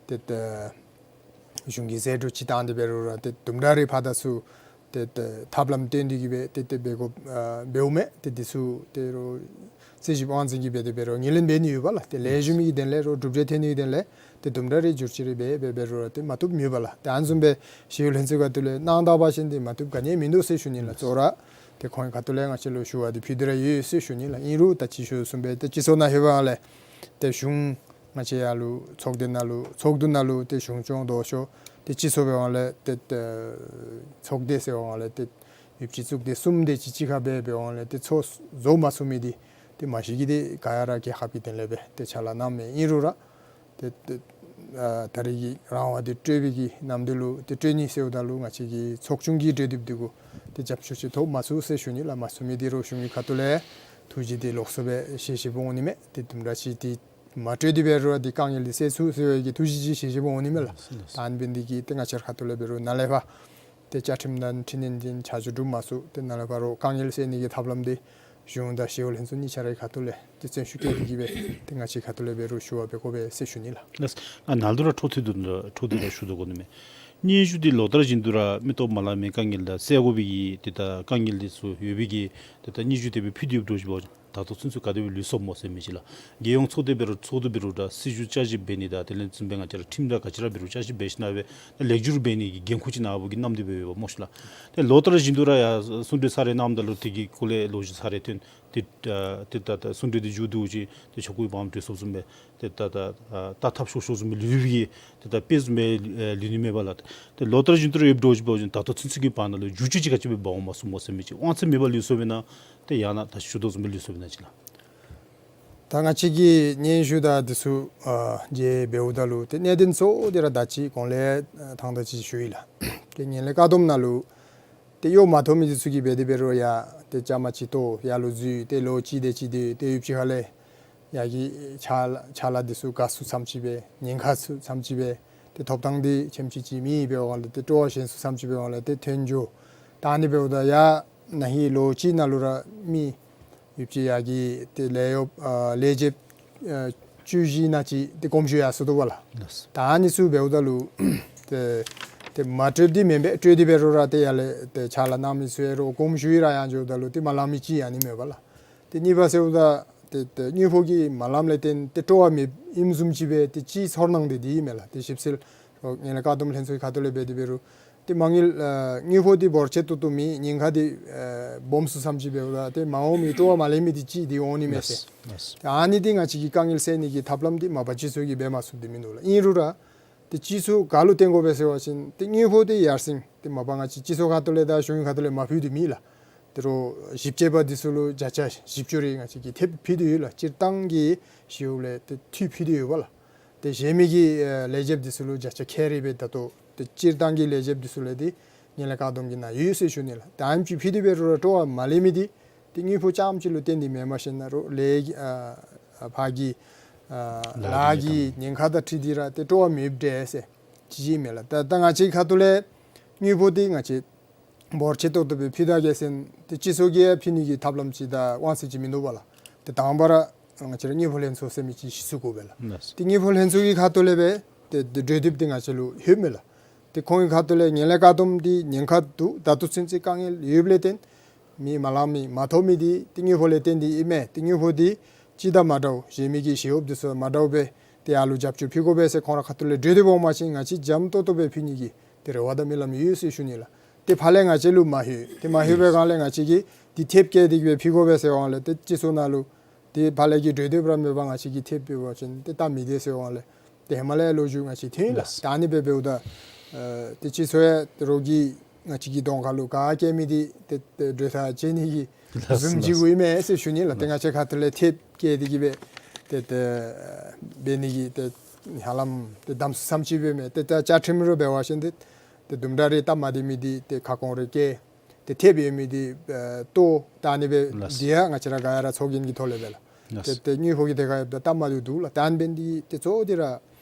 ཏེ་ཏེ་གཞུང་གིས་ཟད་འགྲོ་ཅིག་བཏང་སྟེ་འབད་རུང་ར་ཏེ་དུམ་གྲ་རེ་ཕར་དང་ཚུར་ཏེ་ཏེ་ཐབས་ལམ་བཏོན་ཏེ་གི་སྦེ་ཏེ་ཏེ་འབད་དགོཔ་ཨ་འབདཝ་མས། ཏེ་འདི་ཚུ་ཏེ་རོགས་རྩིས་ཞིབ་དབང་འཛིན་གྱིས་འབད་དེ་འབད་རུང་ངོས་ལེན་འབད་ནི་ཡོད་པ་ལགས། ཏེ་ལེགས་ཤོམ་གྱི་དོན་ལས་རོགས་གྲུབ་འབྲས་ཐོན་ནི་གི་དོན་ལས་ཏེ་དུམ་གྲ་རེ་བསྒྱུར་བཅོས་རེ་འབད་འབད་འབད་རུང་ར་ཏེ་མ་བཏུབ་མེད་པ་ལགས། ཏེ་ཨ་ནི་བཟུམ་སྦེ་ཞི་གཡོག་ལྷན་ཚོགས་ཁ་ཐུག་ལས་གནང་ད་པ་ཅིན་ཏེ་མ་བཏུབ་ག་ནི་མིན་འདུག་ཟེར་ཞུ་ནི་ལགས། གཙོ་བོ་ར་ཏེ་ཁོང་གི་ཁ་ཐུག་ལས་ང་བཅས་ལུ་ཞུ་བ་འདི་ཕུལ་ཏེ་ར་ཡོད་ཟེར་ཞུ་ནི་ལགས། ཨིན་རུང་ད་ཅི་ཞུ་བཟུམ་སྦེ་ཏེ་སྤྱི་ཚོགས་ནང་ལྷོད་པའི་སྒང་ལས་ཏེ་གཞུང་ང་བཅས་ཡར་ལུ་ཚོགས་སྡེ་ནང་ལུ་ཚོགས་འདུ་ནང་ལུ་ཏེ་གཞུང་སྐྱོང་ལྡོག་ཕྱོགས་ཏེ་སྤྱི་ཚོགས་འབད་བའི་སྒང་ལས་ཏེ་ཏེ་ཚོགས་སྡེ་ཟེར་བའི་སྒང་ལས་ཏེ་ཡོདཔ་ཅིག་བཙུགས་ཏེ་གསུམ་དེ་ཅིག་གཅིག་ཁར་འབད་འབད་བའི་སྒང་ལས་ཏེ་ཚོགས་རྫོགས་མ་ཚུགས་མི་འདི་ཏེ་མ་གཞི་གིས་ཏེ་ག་ཡ་ར་རྒྱལ་ཁབ་ཀྱི་དོན་ལས་སྦེ་ཏེ་ཕྱག་ལཱ་གནངམ་མས། ཨིན་རུང་ར་ཏེ་ཏེ་ཨ་ད་རེས་ཀྱི་རང་དབང་འདི་སྤྲོད་པའི་གི་ནམ་དུས་ལུ་ཏེ་སྤྲོད་ནི་ཟེརཝ་ད་ལུ་ང་བཅས་ཀྱི་ཚོགས་ཆུང་གི་གྲོས་བསྡུར་འདི་གུ་ཏེ་རྒྱབ་སྐྱོར་ཅིག་ཐོབ་མ་ཚུགས་ཟེར་ཞུ་ནི་ལགས། མ་ཚུགས་མི་འདི་རོགས་གཞུང་གི་ཁ་ཐུག་ལས་ཐུགས་རྗེ་འདི་ལོགས་སུ་སྦེ་བཞེས་བཞེསཔ་འོང་ནི་མས། ཏེ་དུམ་གྲ་ཅིག་འདི་མ་སྤྲོད་དེ་འབད་རུང་འདི་དཀའ་ངལ་འདི་སེལ་ཚུགས་ཟེར་བའི་གི་ཐུགས་རྗེ་ཅིག་བཞེས་བཞེསཔ་འོང་ནི་མས་ལགས། ད་ཨ་ནི་འབད་ནི་འདི་གིས་ཏེ་ང་བཅས་ར་ཁ་ཐུག་ལས་འབད་རུང་ནཱ་ལས་ཕར་ཏེ་བཅའ་ཁྲིམས་དང་འཕྲི་སྣོན་འདི་ཆ་འཇོག་གྲུབ་མ་ཚུགས། ཏེ་ནཱ་ལས་ཕར་རོགས་དཀའ་ངལ་སེལ་ནི་གི་ཐབས་ལམ་འདི་གཞུང་དང་ཞི་གཡོག་ལྷན་ཚོགས་གཉིས་ཆ་རའི་ཁ་ཐུག་ལས་ཏེ་བརྩོན་ཤུགས་བསྐྱེད་དེ་གི་སྦེ་ཏེ་ང་བཅས་ཁ་ཐུག་ལས་འབད་རུང་ཞུ་བ་འབད་དགོ་པས་ཟེར་ཞུ་ནི་ལགས། ལགས། ཨ་ནཱ་ལུ་ར་འཕྲོ་མཐུད་དུ་འཕྲོ་མཐུད་དུ་ཞུ་དོ་གོ་ནི་མས། སྙན་ཞུ་འདི་ལོ་ལྟར་བཞིན་དུ་ར་མི་སྟོབས་མ་ལངམ་མི་དཀའ་ངལ་དང་སེལ་དགོ་པའི་གི་ཏེ་ད་དཀའ་ངལ་འདི་ཚུ་ཡོད་པའི་གི་ཏེ་ད་སྙན་ཞུ་དེ་སྦེ་ཕུལ་ཏེ་ཡོདཔ་འདྲཝ་ཅིག་འབད་བ་ཅིན་ད་ལྟོ་ཚུན་ཚོད་ག་དེ་སྦེ་ལུས་སོངམ་སྨོ་ཟེར་མི་ཅིག་ལགས། རྒྱལ་ཡོངས་ཚོགས་སྡེ་འབད་རུང་ཚོགས་འདུ་འབད་རུང་ད་སྲིད་བྱུས་བསྐྱར་ཞིབ་འབད་ནི་དང་དེ་ལས་བཟུམ་སྦེ་ང་བཅས་ར་ཁྲིམས་དང་ག་ཅི་ར་འབད་རུང་བསྐྱར་ཞིབ་འབད་ཞིནམ་ལས་ལེགས་བསྒྱུར་འབད་ནི་གི་འགན་ཁུར་ཅིག་གནང་བའི་གི་རྣམ་འདི་སྦེ་ཡོདཔ་སྨོ་ཤིག་ལགས། ཏེ་ལོ་ལྟར་བཞིན་དུ་ར་ཡང་གསུང་གྲོས་ཚར་རེ་གནངམ་ད་ལུ་དེ་གི་སྐོར་ལས་ལོ་རྒྱུས་ཚར་རེ་ཐོན། ཏེ་ཨ་ཏེ་ད་ད་གསུང་གྲོས་འདི་མཇུག་བསྡུ་ཅི་ཏེ་ཆོ་ག་གི་བང་གྲོས་ཚོགས་བཟུམ་སྦེ་ཏེ་ད་ད་ཨ་ད་ཐབས་ཤོར་ཤོར་བཟུམ་སྦེ་ལུས་པའི་གི་ཏེ་ད་དཔེ་བཟུམ་སྦེ་ཨེ་ལུས་ནི་མས་པ་ལགས། ཏེ་ལོ་ལྟར་བཞིན་དུ་ར་ཡོདཔ་འདྲཝ་ཅིག་འབད་བ་ཅིན་ད་ལྟོ་ཚུན་ཚོད་ཀྱི་བར་ན་ལུ་འགྱུར་བཅོས་ཅིག་ག་ཅི་སྦེ་འབག་འོང་མ་ཚུགས་སྨོ་ཟེར་མི་ཅིག། དབང་ཚད་མེད་པར་ལུས་སོངམ་ཨིན་ན་ཏེ་ཡང་ན་ད་ཞུ་དོ་བཟུམ་སྦེ་ལུས་སོངམ་ཨིན་ན་ཅིག་ལགས། ད་ང་བཅས་ཀྱིས་སྙན་ཞུ་དང་འདི་ཚུ་ཨ་མཇལ་འབདཝ་ད་ལུ་ཏེ་གནད་དོན་གཙོ་བོ་འདི་ར་ད་ཅི་གོང་ལས་ཨ་ཐང་ད་ཅི་ཞུ་ཡི་ལགས། ཏེ་ངན་ལྷད་བཀག་སྡོམ་ནང་ལུ་ཏེ་གཡོག་མ་ཐོབ་མི་འདི་ཚུ་གིས་འབད་དེ་འབད་རུང་ཡར་ཏེ་བཅའ་མར་ཅིག་གཏོགས་ཡར་ལུ་འཛུལ་ཏེ་ལོ་གཅིག་དེ་ཅིག་སྡོད་དེ་ཡུདཔ་ཅིག་ཁ་ལས་ཡར་གྱི་ཕྱག་ལཱ་ཕྱག་ལཱ་འདི་ཚུ་ག་ཚུགས་ཙམ་ཅིག་སྦེ་ཉེན་ཁ་ཚུགས་ཙམ་ཅིག་སྦེ་ ཏེ་ཐོབ་ཐང་འདི་ཆེམ་ཅིག་ཅིག་མེད་པའི་འོག་ལས་ཏེ་སྤྲོ་བ་ཞན་སུ་ཙམ་ཅིག་འབད་བའི་འོག་ལས་ཏེ་ཐོན་འགྱོ། ད་ཨ་ནི་འབདཝ་ད་ཡང་ན་ཧིང་ལོ་གཅིག་ནང་ལུ་ར་མི་ཡོདཔ་ཅིག་ཡར་གྱི་ཏེ་ལས་གཡོགཔ་ཨ་ལས་བྱེདཔ་ཨ་བཅུ་བཞི་ནང་ཅིག་ཏེ་དགོངསམ་ཞུ་ཡར་སོ་ནུག་པ་ལགས། ལགས། ད་ཨ་ནི་ཚུ་འབདཝ་ད་ལུ་ཏེ་ཏེ་མ་སྤྲོདཔ་འདི་མེན་པས། སྤྲོད་དེ་འབད་རུང་ར་ཏེ་ཡར་ལས་ཏེ་ཕྱག་ལཱ་གནང་མི་ཚུ་ཡང་ར་དགོངསམ་ཞུ་ཡི་ར་ཡར་འགྱོཝ་ད་ལུ་ཏེ་མ་ལང་མི་ཅིག་ཨ་ནི་མས་པ་ལགས། ཏེ་གཉིས་པ་ཟེརཝ་ད་ཏེ་ཏེ་དངུལ་ཕོགས་ཀྱིས་མ་ལངམ་ལས་བརྟེན་ཏེ་སྤྲོ་བ་མེདཔ་ཨིནམ་བཟུམ་ཅིག་སྦེ་ཏེ་སྤྱིའི་ཚོར་སྣང་འདི་འདི་ཨིན་མས་ལགས། ཏེ་ཞིབ་འཚོལ་རོགས་ངན་ལྷད་བཀག་སྡོམ་ལྷན་ཚོགས་ཀྱི་ཁ་ཐུག་ལས་འབད་དེ་འབད་རུང་ཏེ་མ་དངུལ་ཨ་དངུལ་ཕོགས་འདི་འབོར་ཆེ་ཏོག་ཏོ་མེད། ཉེན་ཁ་འདི་ཨ་སྦོམ་སུ་ཙམ་ཅིག་འབདཝ་ད་ཏེ་མ་འོངས་མི་སྤྲོ་བ་མ་ལེན་མི་འདི་ཅིག་འདི་འོང་ནི་མས་ཟེར། ལགས། ལགས། ཏེ་ཨ་ནི་འདི་ང་བཅས་ཀྱིས་དཀའ་ངལ་སེལ་ནི་གི་ཐབས་ལམ་འདི་མ་པ་སྤྱི་ཚོགས་ཀྱིས་འབད་མ་ཚུགསཔ་འདི་མིན་འདུག་ལགས། ཨིན་རུང་ར་ཏེ་སྤྱི་ཚོགས་ག་ལུ་བརྟེན་དགོ་པས་ཟེར་བ་ཅིན་ཏེ་དངུལ་ཕོགས་འདི་ཡར་སེང་ཏེ་མ་པ་ང་བཅས་སྤྱི་ཚོགས་ཁ་ཐུག་ལས་དང་གཞུང་གི་ཁ་ཐུག་ལས་མ་ཕུལ་དོ་མེད་ལགས། ཏེ་རོགས་ཞིབ་དཔྱད་པ་འདི་ཚུ་ལུ་བརྒྱ་ཆ་བཞི་བཅུ་རེ་ང་བཅས་ཀྱིས་ཐེབས་ཕུལ་དོ་ཡོད་ལགས། སྤྱིར་བཏང་གི་ཞི་གཡོགཔ་ལས་ཏེ་འཐུས་ཕུལ་དོ་ཡོད་པ་ལགས། ཏེ་གཞན་མི་གི་ཨ་ལས་བྱེདཔ་འདི་ཚུ་ལུ་བརྒྱ་ཆ་ཁལ་རེ་སྦེ་ད་ལྟོ་ཏེ་སྤྱིར་བཏང་གི་ལས་བྱེདཔ་འདི་ཚུ་ལས་ཏེ་ངན་ལྷད་བཀག་སྡོམ་གྱི་ནང་ཡོད་ཟེར་ཞུ་ནི་ལགས། ད་ཨ་ནེམ་ཅིག་ཕུལ་ཏེ་འབད་རུང་ར་སྤྲོ་བ་མ་ལེན་མི་འདི་ཏེ་དངུལ་ཕོགས་རྐྱངམ་ཅིག་ལུ་བརྟེན་ཏེ་མེན་པར་ཞིན་ན་རོགས་ལས་ཀྱི་ཨ་ཨ་ཕར་གྱི་ཨ་ལཱ་ལཱ་གི་གི་ཉེན་ཁ་དང་འཁྲིལ་ཏེ་ར་ཏེ་སྤྲོ་བ་མེདཔ་འདྲས་ཟེར་ཅིག་ཅིག་མས་ལགས། ད་ད་ང་བཅས་ཁ་ཐུག་ལས་དངུལ་ཕོགས་འདི་ང་བཅས་འབོར་ཆེ་ཏོག་ཏོ་སྦེ་ཕུལ་ད་གེ་ཟེར་ཏེ་སྤྱི་ཚོགས་ཀྱིས་ཕུལ་ནི་གི་ཐབས་ལམ་ཅིག་དང་དབང་ཚད་ཅིག་མིན་འདུག་པ་ལགས། ཏེ་དང་པ་ར་ང་བཅས་ར་དངུལ་ཕོགས་ལྷན་ཚོགས་ཟེར་མི་ཅིག་གཞི་བཙུགས་དགོ་པས་ལགས། ལགས། ཏེ་དངུལ་ཕོགས་ལྷན་ཚོགས་ཀྱི་ཁ་ཐུག་ལས་སྦེ་ཏེ་ཏེ་གྲོས་འདེབས་འདི་ང་བཅས་ལུ་ཡོདཔ་མས་ལགས། ཏེ་ཁོང་གི་ཁ་ཐུག་ལས་ངན་ལྷད་བཀག་སྡོམ་འདི་ཉེན་ཁ་འདུག། ད་ལྟོ་ཚུན་ཚོད་དཀའ་ངལ་ཡོདཔ་ལས་བརྟེན་མི་མ་ལང་མི་མ་ཐོབ་མི་འདི་ཏེ་དངུལ་ཕོགས་ལས་བརྟེན་ཏེ་ཨིན་མས། ཏེ་དངུལ་ཕོགས་འདི་སྤྱི་དང་མ་འདྲཝ་གཞན་མི་གི་ཞི་གཡོགཔ་འདི་ཚུ་མ་འདྲཝ་སྦེ་ཏེ་ཡར་ལུ་རྒྱབ་སྐྱོར་ཕུལ་དགོ་པས་ཟེར་ཁོང་ར་ཁ་ཐུག་ལས་གྲོས་འདེབས་འོང་པ་ཅིན་ང་བཅས་འཇམ་ཏོང་ཏོ་སྦེ་ཕུལ་ནི་གི་ཏེ་རེ་བ་དང་སྨོན་ལམ་ཡོད་ཟེར་ཞུ་ནི་ལགས། ཏེ་ཕར་ལས་ང་བཅས་ལུ་མ་ལྷོད། ཏེ་མ་ལྷོད་པའི་སྒང་ལས་ང་བཅས་ཀྱིས་འདི་ཐེབས་བཀལ་ཏེ་གི་སྦེ་ཕུལ་དགོ་པས་ཟེར་བའི་སྒང་ལས་ཏེ་སྤྱི་ཚོགས་ནང་ལུ་ཏེ་ཕར་ལས་ཀྱི་གྲོས་འདེབས་ར་མེད་པར་ང་བཅས་ཀྱིས་ཐེབས་ཕུལ་བ་ཅིན་ཏེ་སྟབས་མི་བདེ་ཟེར་བའི་སྒང་ལས་ཏེ་ཧེ་མ་ལས་ལོ་རྒྱུས་ང་བཅས་ཐོན་ལགས། ལགས། ད་ཨ་ནི་སྦེ་འབདཝ་ད་ཨ་ཏེ་སྤྱི་ཚོགས་ཡང་རོགས་ཀྱིས་ང་བཅས་ཀྱི་གདོང་ཁ་ལུ་ག་བཀལ་མི་འདི་ཏེ་ཏེ་གྲོས་ཐག་བཅད་ནི་གི་ལགས། བཟུམ་ཅིག་ལགས། གུ་ཨིན་མས་ཟེར་ཞུ་ནི་ལགས། ཏེ་ང་བཅས་ཁ་ཐུག་ལས་ཐེབས་བཀལ་ཏེ་གི་སྦེ་ཏེ་ཏེ་འབད་ནི་གི་ཏེ་ཧ་ལམ་ཏེ་དམ་ཚིག་ཙམ་ཅིག་སྦེ་མས། ཏེ་ད་བཅའ་ཁྲིམས་ར་འབད་བ་ཅིན་ཏེ་ཏེ་དུམ་གྲ་རེ་སྟབས་མ་བདེ་མི་འདི་ཏེ་ཁ་སྐོང་རེ་བཀལ་ཏེ་ཐེབས་ཡོད་མི་འདི་ཨ་གཏོར། ད་ཨ་ནི་སྦེ་ལགས། འདི་ཡང་ང་བཅས་ར་ག་ཡ་ར་ཚོགས་རྒྱན་གྱི་ཐོག་ལས་སྦེ་ལགས། ལགས། ཏེ་ཏེ་དངུལ་ཕོགས་ཀྱི་ཐད་ཁར་ཡོདཔ་ད་སྟབས་མ་བདེཝ་འདུག་ལགས། ད་ཨ་ནི་འབད་ནི་འདི་ཏེ་གཙོ་བོ་འདི་ར་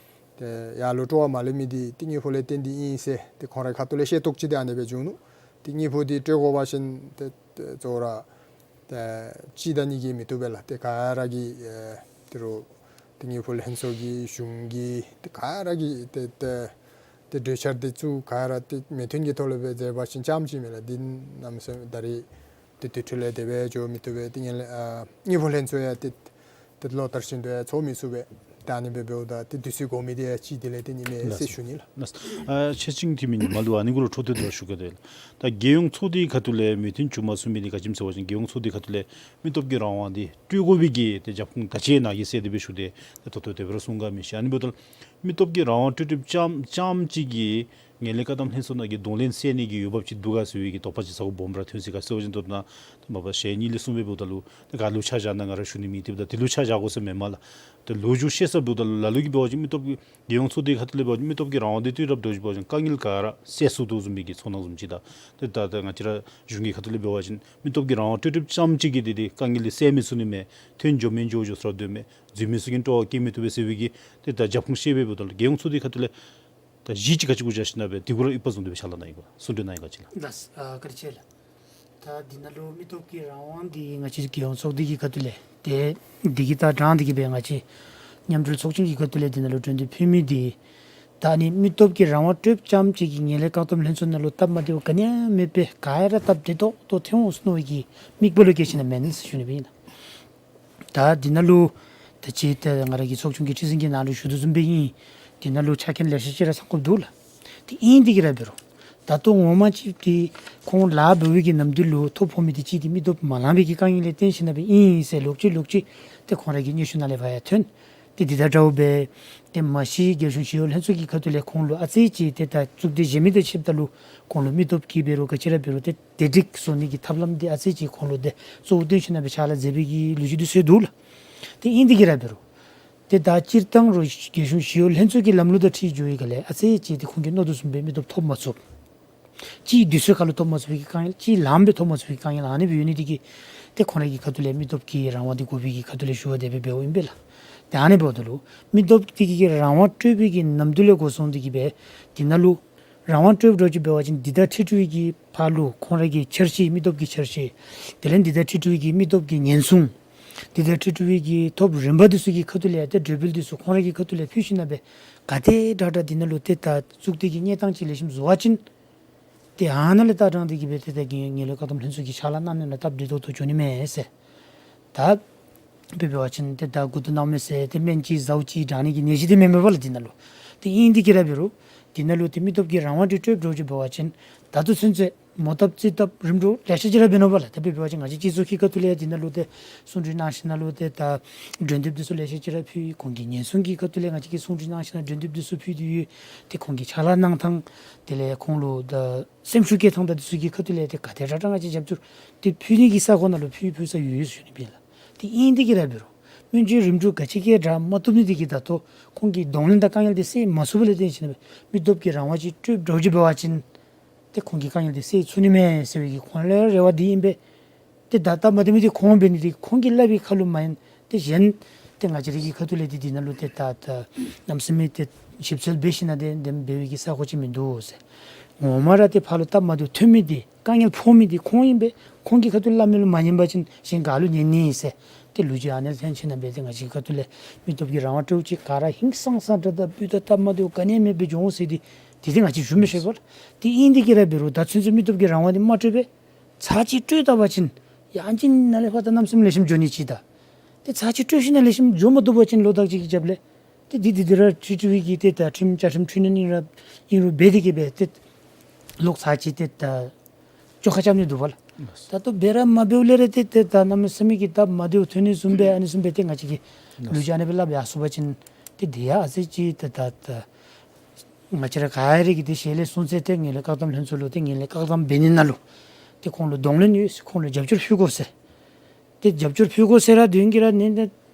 ཏེ་ཡར་ལུ་སྤྲོ་བ་མ་ལེན་མི་འདི་ཏེ་དངུལ་ཕོགས་ལས་བརྟེན་ཏེ་ཨིན་ཟེར་ཏེ་ཁོང་རའི་ཁ་ཐུག་ལས་ཤེས་རྟོགས་ཅིག་འདི་ཨ་ནི་སྦེ་བྱུང་ནུག། ཏེ་དངུལ་ཕོགས་འདི་སྤྲོད་དགོ་པ་ཅིན་ཏེ་ཏེ་གཙོ་བོ་ར་ཏེ་གཅིག་དང་གཉིས་ཀྱིས་མི་བཏུབ་པས་ལགས། ཏེ་ག་ར་གིས་ཨེ་ཏེ་རོགས་ཏེ་དངུལ་ཕོགས་ལྷན་ཚོགས་ཀྱིས་གཞུང་གིས་ཏེ་ག་ར་གིས་ཏེ་ཏེ་ཏེ་གྲོས་འཆར་འདི་བཙུགས་ག་ར་ཏེ་མོས་མཐུན་གྱི་ཐོག་ལས་སྦེ་མཛད་པ་ཅིན་རྐྱངམ་ཅིག་མས་ལགས། འདི་གནམ་མེད་ས་མེད་ད་རེས་ཏེ་དུས་ཚོད་ལས་དེ་སྦེ་འགྱོ་མི་བཏུབ་པས། ཏེ་ངན་ལྷད་ཨ་དངུལ་ཕོགས་ལྷན་ཚོགས་ཡང་ཏེ་ཏེ་ལོ་ལྟར་བཞིན་དུ་ཡང་ཚོགས་མི་ཚུགས་པས། ད་ཨ་ནི་སྦེ་འབདཝ་ད་ཏེ་དུས་ཚོད་འགོར་མི་འདི་ཡང་གཅིག་དེ་ལས་བརྟེན་ནི་མས་ལགས། ཟེར་ཞུ་ནི་ལགས། ལགས། ཨ་ཆེ་ཆུང་འཐུས་མི་ཉི་མ་ལུ་ཨ་ནི་གུ་ལུ་འཕྲོ་མཐུད་དེ་ཞུ་གེ་ཏེ། ད་རྒྱལ་ཡོངས་ཚོགས་སྡེའི་ཁ་ཐུག་ལས་མོས་མཐུན་བྱུང་མ་ཚུགས་མི་འདི་ག་ཅི་སྨོ་ཟེར་བ་ཅིན་རྒྱལ་ཡོངས་ཚོགས་སྡེའི་ཁ་ཐུག་ལས་མི་སྟོབས་ཀྱི་རང་དབང་འདི་སྤྲོད་དགོ་པའི་གི་ཏེ་རྒྱབ་ཁུངས་ད་ཅི་ནཱ་གིས་གསལ་ཏེ་སྦེ་ཞུ་སྟེ་ཏེ་ད་ལྟོ་དེ་སྦེ་ར་གསུང་ག་མི་ཤེས། ཨ་ནི་འབདཝ་ད་མི་སྟོབས་ཀྱི་རང་དབང་སྤྲོད་སྤྲོདཔ་རྐྱངམ་རྐྱངམ་ཅིག་གིས་ངན་ལྷད་བཀག་སྡོམ་ལྷན་ཚོགས་ནང་གི་གདོང་ལེན་སེལ་ནི་གི་འོས་འབབ་ཅིག་འདུག་ག་ཟེར་བའི་གི་དོགས་པ་ཅིག་ཚ་བོ་སྦོམ་ར་ཐོན་སྲིད། ག་ཟེར་བ་ཅིན་ད་ལྟོ་ནཱ་མ་པ་ཞལ་གཉིས་ལས་གསུངས་པའི་འབདཝ་ད་ལུ་ཏེ་ག་ལུ་ཆ་བཞག་ན་ང་ར་ཞུ་ནི་མེད། ཏེ་འབདཝ་ད་དེ་ལུ་ཆ་བཞག་དགོ་ཟེར་མེན་མས་ལགས། ཏེ་ལོ་རྒྱུས་ཤེས་ས་འབདཝ་ད་ལུ་ལ་ལུ་གིས་འབད་བ་ཅིན་མི་སྟོབས་ཀྱི་རྒྱལ་ཡོངས་ཚོགས་སྡེའི་ཁ་ཐུག་ལས་འབད་བ་ཅིན་མི་སྟོབས་ཀྱི་རང་དབང་འདི་དུས་རབས་ད་ཅི་འབད་བ་ཅིན་དཀའ་ངལ་ག་ར་སེལ་ཚུགས་དོ་བཟུམ་མའི་གི་ཚོར་སྣང་བཟུམ་ཅིག་དང་ཏེ་ད་ད་ང་བཅས་ར་གཞུང་གི་ཁ་ཐུག་ལས་འབད་བ་ཅིན་མི་སྟོབས་ཀྱི་རང་དབང་སྤྲོད་སྤྲོདཔ་རྐྱངམ་ཅིག་གིས་འདི་འདི་དཀའ་ངལ་འདི་སེལ་མི་ཚུགས་ནི་མས། ཐོན་འགྱོ་མི་འགྱོ་འགྱོ་ས་ར་སྡོད་མས། འཛུལ་མི་ཚུ་གིས་སྤྲོ་བ་བསྐྱེད་མི་བཏུབ་པས་ཟེར་བའི་གི་ཏེ་ད་རྒྱབ་ཁུངས་ཤེས་པའི་འབདཝ་ད་ལུ་རྒྱལ་ཡོངས་ཚོགས་སྡེའི་ཁ་ཐུག་ལས་ད་གཞི་ཅིག་ག་ཅི་གུ་བཞག་ཞིན་ན་སྦེ་དེ་གུ་ར་ཡུདཔ་བཟུང་སྟེ་སྦེ་ཕྱག་ལཱ་གནང་ཡི་ག་གསུང་གྲོས་གནང་ཡི་ག་ཅིག་ལགས། ལགས། ཨ་བཀའ་དྲིན་ཆེ་ལགས། ད་འདི་ནང་ལུ་མི་སྟོབས་ཀྱི་རང་དབང་འདི་ང་བཅས་རྒྱལ་ཡོངས་ཚོགས་སྡེ་གི་ཁ་ཐུག་ལས་ཏེ་འདི་གི་ད་དྲང་འདི་གི་སྦེ་ང་བཅས་མཉམ་འབྲེལ་ཚོགས་ཆུང་གི་ཁ་ཐུག་ལས་འདི་ནང་ལུ་གྲོས་འདེབས་ཕུལ་མི་འདི་ད་ཨ་ནི་མི་སྟོབས་ཀྱི་རང་དབང་སྤྲོདཔ་རྐྱངམ་ཅིག་གིས་ངན་ལྷད་བཀག་སྡོམ་ལྷན་ཚོགས་ནང་ལུ་སྟབས་མ་བདེཝ་ག་ནི་ཡང་མེད་པའི་ག་ཡ་ར་སྟབས་བདེ་ཏོག་ཏོ་ཐོན་འོང་ཟེར་མནོ་བའི་གི་དམིགས་པ་ལུ་བསྐྱེད་ཞིན་ན་མེན་ཟེར་ཞུ་ནི་སྦེ་ཨིན་ལགས། ད་འདི་ནང་ལུ་ད་ཅི་ད་ང་ར་གི་ཚོགས་ཆུང་གི་ཁྲི་འཛིན་གྱིས་ནཱ་ལུ་ཞུ་དོ་བཟུམ་སྦེ་ཨིན། འདི་ནང་ལུ་ཆ་རྐྱེན་ལེ་ཤ་ཅིག་ར་ཚང་དགོཔ་འདུག་ལགས། དེ་ཨིན་དེ་གིས་ར་འབད་རུང་ད་ལྟོ་ངོ་མ་ཅིག་འདི་ཁོང་ལཱ་འབད་བའི་གི་ནམ་དུས་ལུ་ཐོ་ཕོག་མི་འདི་ཅིག་འདི་མི་སྟོབས་མ་ལང་པའི་གི་དཀའ་ངལ་ལས་བརྟེན་ཞིན་ན་སྦེ་ཨིན་ཟེར་ལོག་ཅི་ལོག་ཅི་ཏེ་ཁོང་ར་གི་སྙན་ཞུ་ནང་ལས་ཕར་ཡང་ཐོན། ཏེ་འདི་དང་འདྲཝ་སྦེ་ཏེ་མ་གཞི་རྒྱལ་གཞུང་ཞི་གཡོག་ལྷན་ཚོགས་ཀྱི་ཁ་ཐུག་ལས་ཁོང་ལུ་ཨ་ཙི་ཅིག་ཏེ་ད་གཙུག་སྡེ་གཞན་མི་དང་ཕྱདཔ་ད་ལུ་ཁོང་ལུ་མི་སྟོབས་ཀྱིས་འབད་རུང་ག་ཅི་ར་འབད་རུང་ཏེ་སྒྲིག་བཟོ་ནི་གི་ཐབས་ལམ་འདི་ཨ་ཙི་ཅིག་ཁོང་ལུ་ཏེ་གཙོ་བོ་བཏོན་ཞིན་ན་སྦེ་ཕྱག་ལཱ་མཛད་པའི་གི་ལོ་རྒྱུས་འདི་ཚུ་འདུག་ལགས། ཏེ་ཨིན་དེ་གིས་ར་འབད་རུང་ཏེ་ད་སྤྱིར་བཏང་རོགས་རྒྱལ་གཞུང་ཞི་གཡོག་ལྷན་ཚོགས་ཀྱི་ལམ་ལུགས་དང་འཁྲིལ་འགྱོ་བའི་སྒང་ལས་ཨ་ཙི་ཅིག་ཏེ་ཁོང་གིས་མནོ་དོ་བཟུམ་སྦེ་མི་སྟོབས་ཐོབ་མ་ཚུགས། ཅིག་དུས་ཚོད་ཁར་ལུ་ཐོབ་མ་ཚུགས་པའི་གི་དཀའ་ངལ་ཅིག་ལངམ་སྦེ་ཐོབ་མ་ཚུགས་པའི་གི་དཀའ་ངལ་ཨ་ནི་སྦེ་ཡོད་ནི་དེ་གིས་ཏེ་ཁོང་ར་གི་ཁ་ཐུག་ལས་མི་སྟོབས་ཀྱི་རང་དབང་འདི་དགོ་པའི་གི་ཁ་ཐུག་ལས་ཞུ་བ་དེ་སྦེ་འབདཝ་ཨིན་པས་ལགས། ད་ཨ་ནི་འབདཝ་ད་ལུ་མི་སྟོབས་འདི་གིས་རང་དབང་སྤྲོད་པའི་གི་ནམ་དུས་ལས་འགོ་བཟུང་སྟེ་གི་སྦེ་འདི་ནང་ལུ་རང་དབང་སྤྲོད་འགྱོ་བཅུག་འབད་བ་ཅིན་འདི་དང་འཁྲིལ་འཁྲིལ་བའི་གི་ཕར་ལུ་ཁོང་ར་གི་འཆར་གཞི་མི་སྟོབས་ཀྱི་འཆར་གཞི། དེ་ལས་འདི་དང་འཁྲིལ་འཁྲིལ་བའི་གི་མི་སྟོབས་ཀྱི་ཉེན་སྲུང་། འདི་དང་འཁྲིལ་འཁྲིལ་བའི་གི་ཐོབ་རིམ་པ་འདི་ཚུ་གི་ཁ་ཐུག་ལས་ཏེ་གྲོས་འབུལ་འདི་ཚུ་ཁོང་ར་གི་ཁ་ཐུག་ལས་ཕུལ་ཞིནམ་ལས་ག་དེ་དྲག་དྲག་འདི་ནང་ལུ་ཏེ་ད་ཚུགས་ཏེ་གི་གནས་སྟངས་ཅིག་ལེགས་ཤོམ་བཟོ་བ་ཅིན་ཏེ་ཨ་ནཱ་ལས་ད་དྲངས་ཏེ་གི་སྦེ་ཏེ་ད་ངན་ངན་ལྷད་བཀག་སྡོམ་ལྷན་ཚོགས་ཀྱི་ཕྱག་ལཱ་གནང་ནི་ལུ་སྟབས་བདེ་ཏོག་ཏོ་འགྱོ་ནི་མས་ཟེར། ད་དཔེ་འབད་བ་ཅིན་ཏེ་ད་གུ་དུ་ནང་མི་ཟེར་ཏེ་སྨན་ཅིག་ཟཝ་ཅིག་དྲང་ནི་གི་ནད་གཞི་འདི་མེན་མས་པ་ལགས་འདི་ནང་ལུ། ཏེ་ཨིན་འདི་གིས་ར་འབད་རུང་འདི་ནང་ལུ་ཏེ་མི་སྟོབས་ཀྱི་རང་དབང་འདི་སྤྲོད་འགྱོ་བཅུག་འབད་བ་ཅིན་ད་ལྟོ་ཚུན་ཚོད་མོ་བཏབ་རྩིས་བཏབ་རིམ་གྲོ་ལེ་ཤ་ཅིག་ར་འབད་ནུག་པ་ལགས། ད་དཔེ་འབད་བ་ཅིན་ང་བཅས་སྤྱི་ཚོགས་ཀྱི་ཁ་ཐུག་ལས་འདི་ནང་ལུ་ཏེ་གསུང་གྲོས་གནང་ཞིནམ་ལས་ཏེ་ད་གྲོས་འདེབས་འདི་ཚུ་ལེ་ཤ་ཅིག་ར་ཕུལ། ཁོང་གི་ཉེན་སྲུང་གི་ཁ་ཐུག་ལས་ང་བཅས་ཀྱིས་གསུང་གྲོས་གནང་ཞིནམ་ལས་གྲོས་འདེབས་འདི་ཚུ་ཕུལ་ཏེ་ཡོད། ཏེ་ཁོང་གི་ཕྱག་ལཱ་གནང་ཐངས་དེ་ལས་ཁོང་ལུ་ད་སེམས་ཤུགས་བསྐྱེད་ཐངས་དང་འདི་ཚུ་གི་ཁ་ཐུག་ལས་ཏེ་ག་དེ་དྲག་དྲག་ང་བཅས་རྒྱབ་སྐྱོར་འདི་ཕུལ་ནི་གི་ས་གོ་ནང་ལུ་ཕུལ་ཕུལ་ས་ཡོད་ཡོད་ཟེར་ཞུ་ནི་ཨིན་ལགས། ཏེ་ཨིན་འདི་གིས་ར་འབད་རུང་སྔོན་བྱོན་རིམ་གྲོ་ག་ཅི་གིས་དྲག་མ་བཏུབ་ནི་འདི་གིས་ད་ལྟོ་ཁོང་གི་གདོང་ལེན་དང་དཀའ་ངལ་འདི་སེལ་མ་ཚུགསཔ་ལས་བརྟེན་ཞིནམ་ལས་མི་སྟོབས་ཀྱི་རང་དབང་ཅིག་སྤྲོད་འགྱོ་བཅུག་འབད་བ་ཅིན་ཏེ་ཁོང་གི་དཀའ་ངལ་འདི་སེལ་ཚུགས་ནི་མས་ཟེར་བའི་གི་ཁོང་ལུ་རེ་བ་འདི་ཨིན་པས། ཏེ་ད་སྟབས་མ་བདེ་མི་འདི་ཁོང་འབད་ནི་འདི་ཁོང་གིས་སླབ་པའི་ཁ་ལུ་མ་ཡིན། ཏེ་གཞན་ཏེ་ང་བཅས་ར་གི་ཁ་ཐུག་ལས་ཏེ་འདི་ནང་ལུ་ཏེ་ད་ད་གནམ་མེད་ས་མེད་ཏེ་ཞིབ་འཚོལ་འབད་ཞིནམ་ལས་ཏེ་འདི་འབད་བའི་གི་ས་གོ་ཅིག་མིན་འདུག་ཟེར། ངོ་མ་ར་ཏེ་ཕར་ལུ་སྟབས་མ་བདེཝ་ཐོན་མི་འདི་དཀའ་ངལ་ཕོག་མི་འདི་ཁོང་ཨིན་པས། ཁོང་གི་ཁ་ཐུག་སླབ་མི་ལུ་མ་ཉན་པ་ཅིན་གཞན་ག་ལུ་ཉན་ནི་ཟེར། ཏེ་ལོ་རྒྱུས་ཨ་ནི་ལྷན་ཅིག་རྣམ་པ་ཏེ་ང་བཅས་ཁ་ཐུག་ལས་མི་སྟོབས་ཀྱི་རང་དབང་སྤྲོད་ཅིག་ག་ར་ཧིང་སངས་ས་དྲག་དང་སྤུས་དང་སྟབས་མ་བདེཝ་ག་ནི་མེད་པའི་འགྱོ་འོང་ཟེར་འདི་འདི་ཏེ་ང་བཅས་ཞུ་མི་ཤེས་པ་ལགས། ཏེ་ཨིན་འདི་གིས་ར་འབད་རུང་ད་ཚུན་ཚོད་མི་སྟོབས་ཀྱི་རང་དབང་འདི་མ་སྤྲོད་པས། ཚར་གཅིག་སྤྲོད་ད་པ་ཅིན་ཡང་ཅིན་ནཱ་ལས་ཕར་ད་གནམ་མེད་ས་མེད་ལེགས་ཤོམ་འགྱོ་ནི་ཅིག་ད། ཏེ་ཚར་གཅིག་སྤྲོད་ཞིནམ་ལས་ལེགས་ཤོམ་འགྱོ་མ་བཏུབ་པ་ཅིན་ལོ་དག་ཅིག་གི་རྒྱབ་ལས་ཏེ་འདི་འདི་འདི་ར་འཁྲུལ་འཁྲུལ་བའི་གི་ཏེ་ད་ཁྲིམས་བཅའ་ཁྲིམས་འཁྲུལ་ནི་ཨིན་ར་ཨིན་རུང་འབད་དེ་གི་སྦེ་ཏེ་ལོག་ཚར་གཅིག་ཏེ་ད་བཅོ་ཁ་རྐྱབ་ནི་འདུག་པ་ལགས། ད་ལྟོ་འབད་ར་མ་འབདཝ་ལས་ར་ཏེ་ཏེ་ད་གནམ་མེད་ས་མེད་ཀྱི་སྟབས་མ་བདེཝ་ཐོན་ནི་བཟུམ་སྦེ་ཨ་ནི་བཟུམ་སྦེ་ཏེ་ང་བཅས་ཀྱིས་ལོ་རྒྱུས་ཨ་ནི་སྦེ་སླབ་ཡར་སོང་པ་ཅིན་ཏེ་འདི་ཡང་ཨ་ཙི་ཅིག་ཏེ་ད་ད་ང་བཅས་ར་ག་ར་གིས་ཏེ་ཞལ་ལས་གསུངས་ཚད་ཏེ་ངན་ལྷད་བཀག་སྡོམ་ལྷན་ཚོགས་ལུ་ཏེ་ངན་ལྷད་བཀག་སྡོམ་འབད་ནི་ནང་ལུ་ཏེ་ཁོང་ལུ་གདོང་ལེན་ཡོད། ཁོང་ལུ་རྒྱབ་སྐྱོར་ཕུལ་དགོ་ཟེར། ཏེ་རྒྱབ་སྐྱོར་ཕུལ་དགོ་ཟེར་ར་དོན་གྱིས་ར་ནི་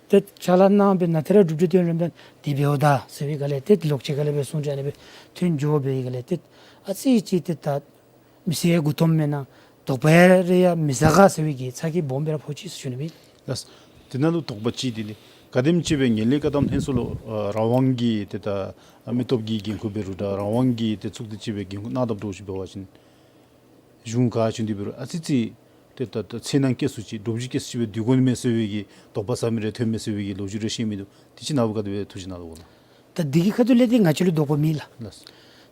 ཏེ་ཕྱག་ལཱ་གནང་སྦེ་ནཱ་ཏེ་ར་གྲུབ་འབྲས་ཐོན་རན་ཏེ་འདི་འབདཝ་ད་ཟེར་བའི་སྒང་ལས་ཏེ་ལོག་ཅིག་སྒང་ལས་སྦེ་གསུང་དྲང་ནི་སྦེ་ཐོན་འགྱོ་བའི་སྒང་ལས་ཏེ་ཨ་ཙི་ཅིག་ཏེ་ད་མི་ཚེ་མགུ་འཐོམ་མེན་ན་དོགས་པ་རེ་ཡང་མི་ཟ་ག་ཟེར་བའི་གི་ཚ་གྱང་སྦོམ་སྦེ་ར་ཕོག་ཅི་ཟེར་ཞུ་ནི་ཨིན། ལགས། དེ་ནང་ལུ་དོགས་པ་ཅིག་འདི་ནི་ག་དེམ་ཅིག་སྦེ་ངན་ལྷད་བཀག་སྡོམ་ལྷན་ཚོགས་ལུ་ཨ་རང་དབང་གི་ཏེ་ད་མི་སྟོབས་ཀྱི་འགན་ཁུར་འབད་རུང་ད་རང་དབང་གི་ཏེ་ཚོགས་སྡེ་ཅིག་སྦེ་འགན་ཁུར་གནང་དཔ་འདྲཝ་ཅིག་འབད་བ་ཅིན་གཞུང་ག་ཅི་འདི་འབད་རུང་ཨ་ཙི་ཅིག་ཏེ་ད་ད་འཚེར་སྣང་སྐྱེ་སུ་ཅིག་འདྲོག་བྱེལ་སྐྱེ་སུ་ཅིག་སྦེ་སྡོད་དགོ་ནི་མས་ཟེར་བའི་གི་དོགས་པ་ཟ་མི་རེ་ཐོན་མས་ཟེར་བའི་གི་ལོ་རྒྱུས་རེ་བཤད་མི་འདུག། དེ་ཅིག་ནཱ་བུ་ག་དེ་སྦེ་ཐུགས་བཞེད་གནང་དོ་གོ་ལགས། ད་འདི་གི་ཁ་ཐུག་ལས་ཏེ་ང་བཅས་ལུ་དོགས་པ་མེད་ལགས། ལགས།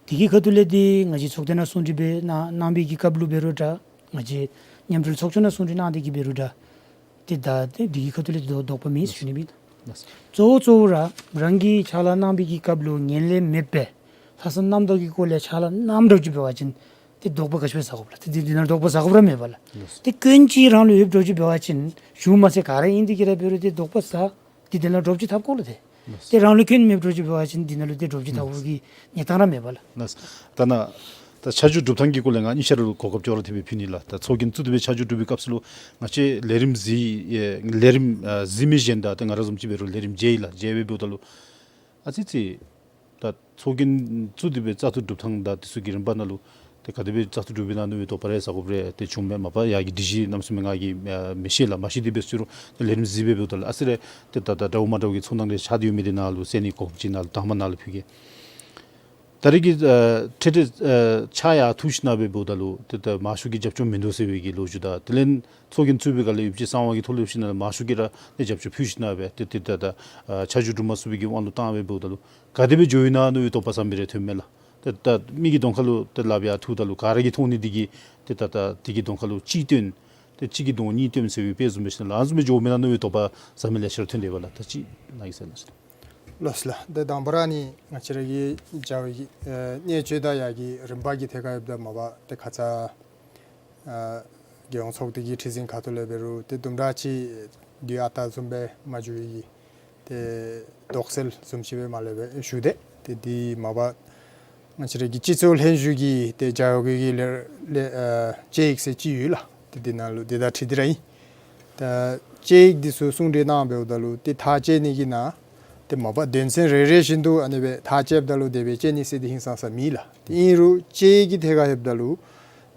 འདི་གི་ཁ་ཐུག་ལས་ཏེ་ང་བཅས་ཚོགས་སྡེ་ནང་གསུང་གྲོས་འབད་གནང་གནང་བའི་གི་སྐབས་ལུ་འབད་རུང་འདྲ་ང་བཅས་མཉམ་འབྲེལ་ཚོགས་ཆུང་ནང་གསུང་གྲོས་གནང་སྟེ་གི་འབད་རུང་འདྲ། ཏེ་ད་ཏེ་འདི་གི་ཁ་ཐུག་ལས་ཏེ་དོགས་དོགས་པ་མེད་ཟེར་ཞུ་ནི་ཨིན། ལགས། གཙོ་བོ་གཙོ་བོ་ར་རང་གིས་ཕྱག་ལཱ་གནང་བའི་གི་སྐབས་ལུ་ངན་ལྷད་མེད་པའི་ལྷག་བསམ་རྣམ་དག་གི་སྒོ་ལས་ཕྱག་ལཱ་གནངམ་འདྲཝ་ཅིག་འབད་བ་ཅིན་ཏེ་དོགས་པ་ག་ཅི་སྦེ་ཟ་དགོཔ་ལགས། ཏེ་འདི་འདི་ནང་དོགས་པ་ཟ་དགོཔ་ར་མེད་པ་ལགས། ལགས། ཏེ་སྐྱོན་ཅིག་རང་ལུ་ཡོདཔ་འདྲཝ་ཅིག་འབད་བ་ཅིན་གཞུང་མ་ཚད་ག་ར་ཨིན་འདི་གིས་ར་འབད་རུང་ཏེ་དོགས་པ་ཟ། འདི་འདི་ནང་དོགས་པ་ཅིག་ཐབ་དགོ་ལགས་ཏེ། ལགས། ཏེ་རང་ལུ་སྐྱོན་མེདཔ་འདྲཝ་ཅིག་འབད་བ་ཅིན་འདི་ནང་ལུ་ཏེ་དོགས་པ་ཅིག་ཐབ་དགོ་གི་གནས་སྟངས་ར་མེད་པ་ལགས། ལགས། ད་ནཱ་ད་ཆ་འཇོག་གྲུབ་ཐངས་ཀྱི་སྐོར་ལས་ང་ཨིན་ཤ་ར་ལུ་གོ་སྐབས་ཅོག་ར་འཐདཔ་སྦེ་ཕུལ་ནི་ལགས། ད་ཚོགས་རྒྱན་བཙུགས་ཏེ་སྦེ་ཆ་འཇོག་གྲུབ་པའི་སྐབས་སུ་ལུ་ང་བཅས་ལས་རིམ་གཟིགས་ལས་རིམ་ཨ་གཟིགས་མི་གཞན་དང་ཏེ་ང་ར་བཟུམ་ཅིག་འབད་རུང་ལས་རིམ་མཇལ་ཡི་ལགས། མཇལ་སྦེ་འབདཝ་ད་ལུ་ཨ་ཙི་ཅིག་ད་ཚོགས་རྒྱན་བཙུགས་ཏེ་སྦེ་བཙག་འཐུ་གྲུབ་ཐངས་དང་དེ་ཚུ་གི་རིམ་པ་ནང་ལུ་ཏེ་ག་དེ་སྦེ་བཙག་འཐུ་གྲུབ་ཨིན་ན་མནོ་བའི་དོགས་པ་རེ་ཟ་དགོཔ་རེ་ཏེ་བྱུངམ་མས། མ་པ་ཡར་གྱི་སྒྲིག་གཞི་གནམ་མེད་ས་མེད་ང་གིས་ཨ་མི་ཤེས་ལགས། མ་ཤེས་ཏེ་འབད་སོང་རུང་ཏེ་ལས་རིམ་གཟིགས་སྦེ་འབདཝ་ད་ལུ་ཨ་ཙི་རེ་ཏེ་ད་ད་འདྲཝ་མ་འདྲཝ་གི་ཚོར་སྣང་རེ་ཤར་ཏེ་ཡོད་མི་འདི་ནཱ་ལུ་གསན་ནི་གོ་སྐབས་ཅིག་ནཱ་ལུ་དང་པ་ནཱ་ལུ་ཕུལ་གེ། ད་རེས་ཀྱི་ཨ་འཕྲལ་འཕྲལ་ཨ་ཕྱག་ཡར་འཐུ་ཞིནམ་སྦེ་འབདཝ་ད་ལུ་ཏེ་ད་མང་ཤོས་ཀྱིས་རྒྱབ་སྐྱོར་མིན་འདུག་ཟེར་བའི་གི་ལོ་རྒྱུས་དང་དེ་ལས་ཚོགས་རྒྱན་བཙུགས་པའི་སྒང་ལས་ཡོད་ཅིག་གསང་བ་གི་ཐོག་ལས་ཞུ་ཞིནམ་ལས་མང་ཤོས་ཀྱིས་ར་ཏེ་རྒྱབ་སྐྱོར་ཕུལ་ཞིནམ་སྦེ་ཏེ་ཏེ་ད་ད་ཨ་ཆ་འཇོག་གྲུབ་མ་ཚུགས་པའི་གི་དབང་ལུ་བཏང་སྦེ་འབདཝ་ད་ལུ་ག་དེ་སྦེ་འགྱོ་ཡི་ན་མནོ་བའི་དོགས་པ་ཟ་མི་རེ་ཐོནམ་མས་ལགས། ཏེ་ད་མི་གི་གདོང་ཁ་ལུ་ཏེ་ལགཔ་ཡར་འཐུཝ་ད་ལུ་ག་ར་གིས་མཐོང་ནི་འདི་གིས་ཏེ་ད་ད་དེ་གི་གདོང་ཁ་ལུ་གཅིག་སྟོན་ཏེ་གཅིག་གི་གདོང་གཉིས་སྟོན་ཟེར་བའི་དཔེ་བཟུམ་སྦེ་ཞིནམ་ལས་ཨ་ནི་བཟུམ་སྦེ་འགྱོཝ་མེན་ན་མནོ་བའི་དོགས་པ་ཟ་མི་ལེ་ཤ་ར་ཐོན་དེས་པ་ལགས། ད་ཅི་ནཱ་གིས་ཟེར་ལགས། ལགས་ལགས། ཏེ་དང་པ་ར་ནི་ང་བཅས་ར་གི་བྱ་བའི་གི་ཨེ་གནད་སྤྱོད་དང་ཡར་གྱི་རིམ་པ་གི་ཐད་ཁར་ཡོདཔ་ད་མ་པ་ཏེ་ཁ་ཙ་ཨ་རྒྱལ་ཡོངས་ཚོགས་སྡེ་གི་ཁྲི་འཛིན་ཁ་ཐུག་ལས་འབད་རུང་ཏེ་དུམ་གྲ་ཅིག་དུས་ཨ་རྟག་བཟུམ་སྦེ་མ་འགྱོ་བའི་གི་ཏེ་དོགས་སེལ་བཟུམ་ཅིག་སྦེ་མ་ལས་སྦེ་ཞུ་སྟེ་ཏེ་འདི་མ་པ་ང་བཅས་ར་གི་སྤྱི་ཚོགས་ལྷན་བཞུགས་ཀྱི་ཏེ་བྱ་བའི་གི་ལས་ལས་ཨ་དཔྱད་ཡིག་ཟེར་ཅིག་ཡོད་ལགས། ཏེ་འདི་ནང་ལུ་འདི་དང་འཁྲིལ་ཏེ་ར་ཨིན། ད་དཔྱད་ཡིག་འདི་ཚུ་གསུང་གྲོས་གནང་འབདཝ་ད་ལུ་ཏེ་ཐག་བཅད་ནི་གི་ནང་ཏེ་མ་པ་དོན་ཚན་རེ་རེ་བཞིན་དུ་ཨ་ནི་སྦེ་ཐག་བཅདཔ་ད་ལུ་དེ་སྦེ་བཅད་ནི་ཟེར་འདི་ཧིང་སངས་ས་མེད་ལགས། ཏེ་ཨིན་རུང་དཔྱད་ཡིག་གི་ཐད་ཁར་ཡོདཔ་ད་ལུ་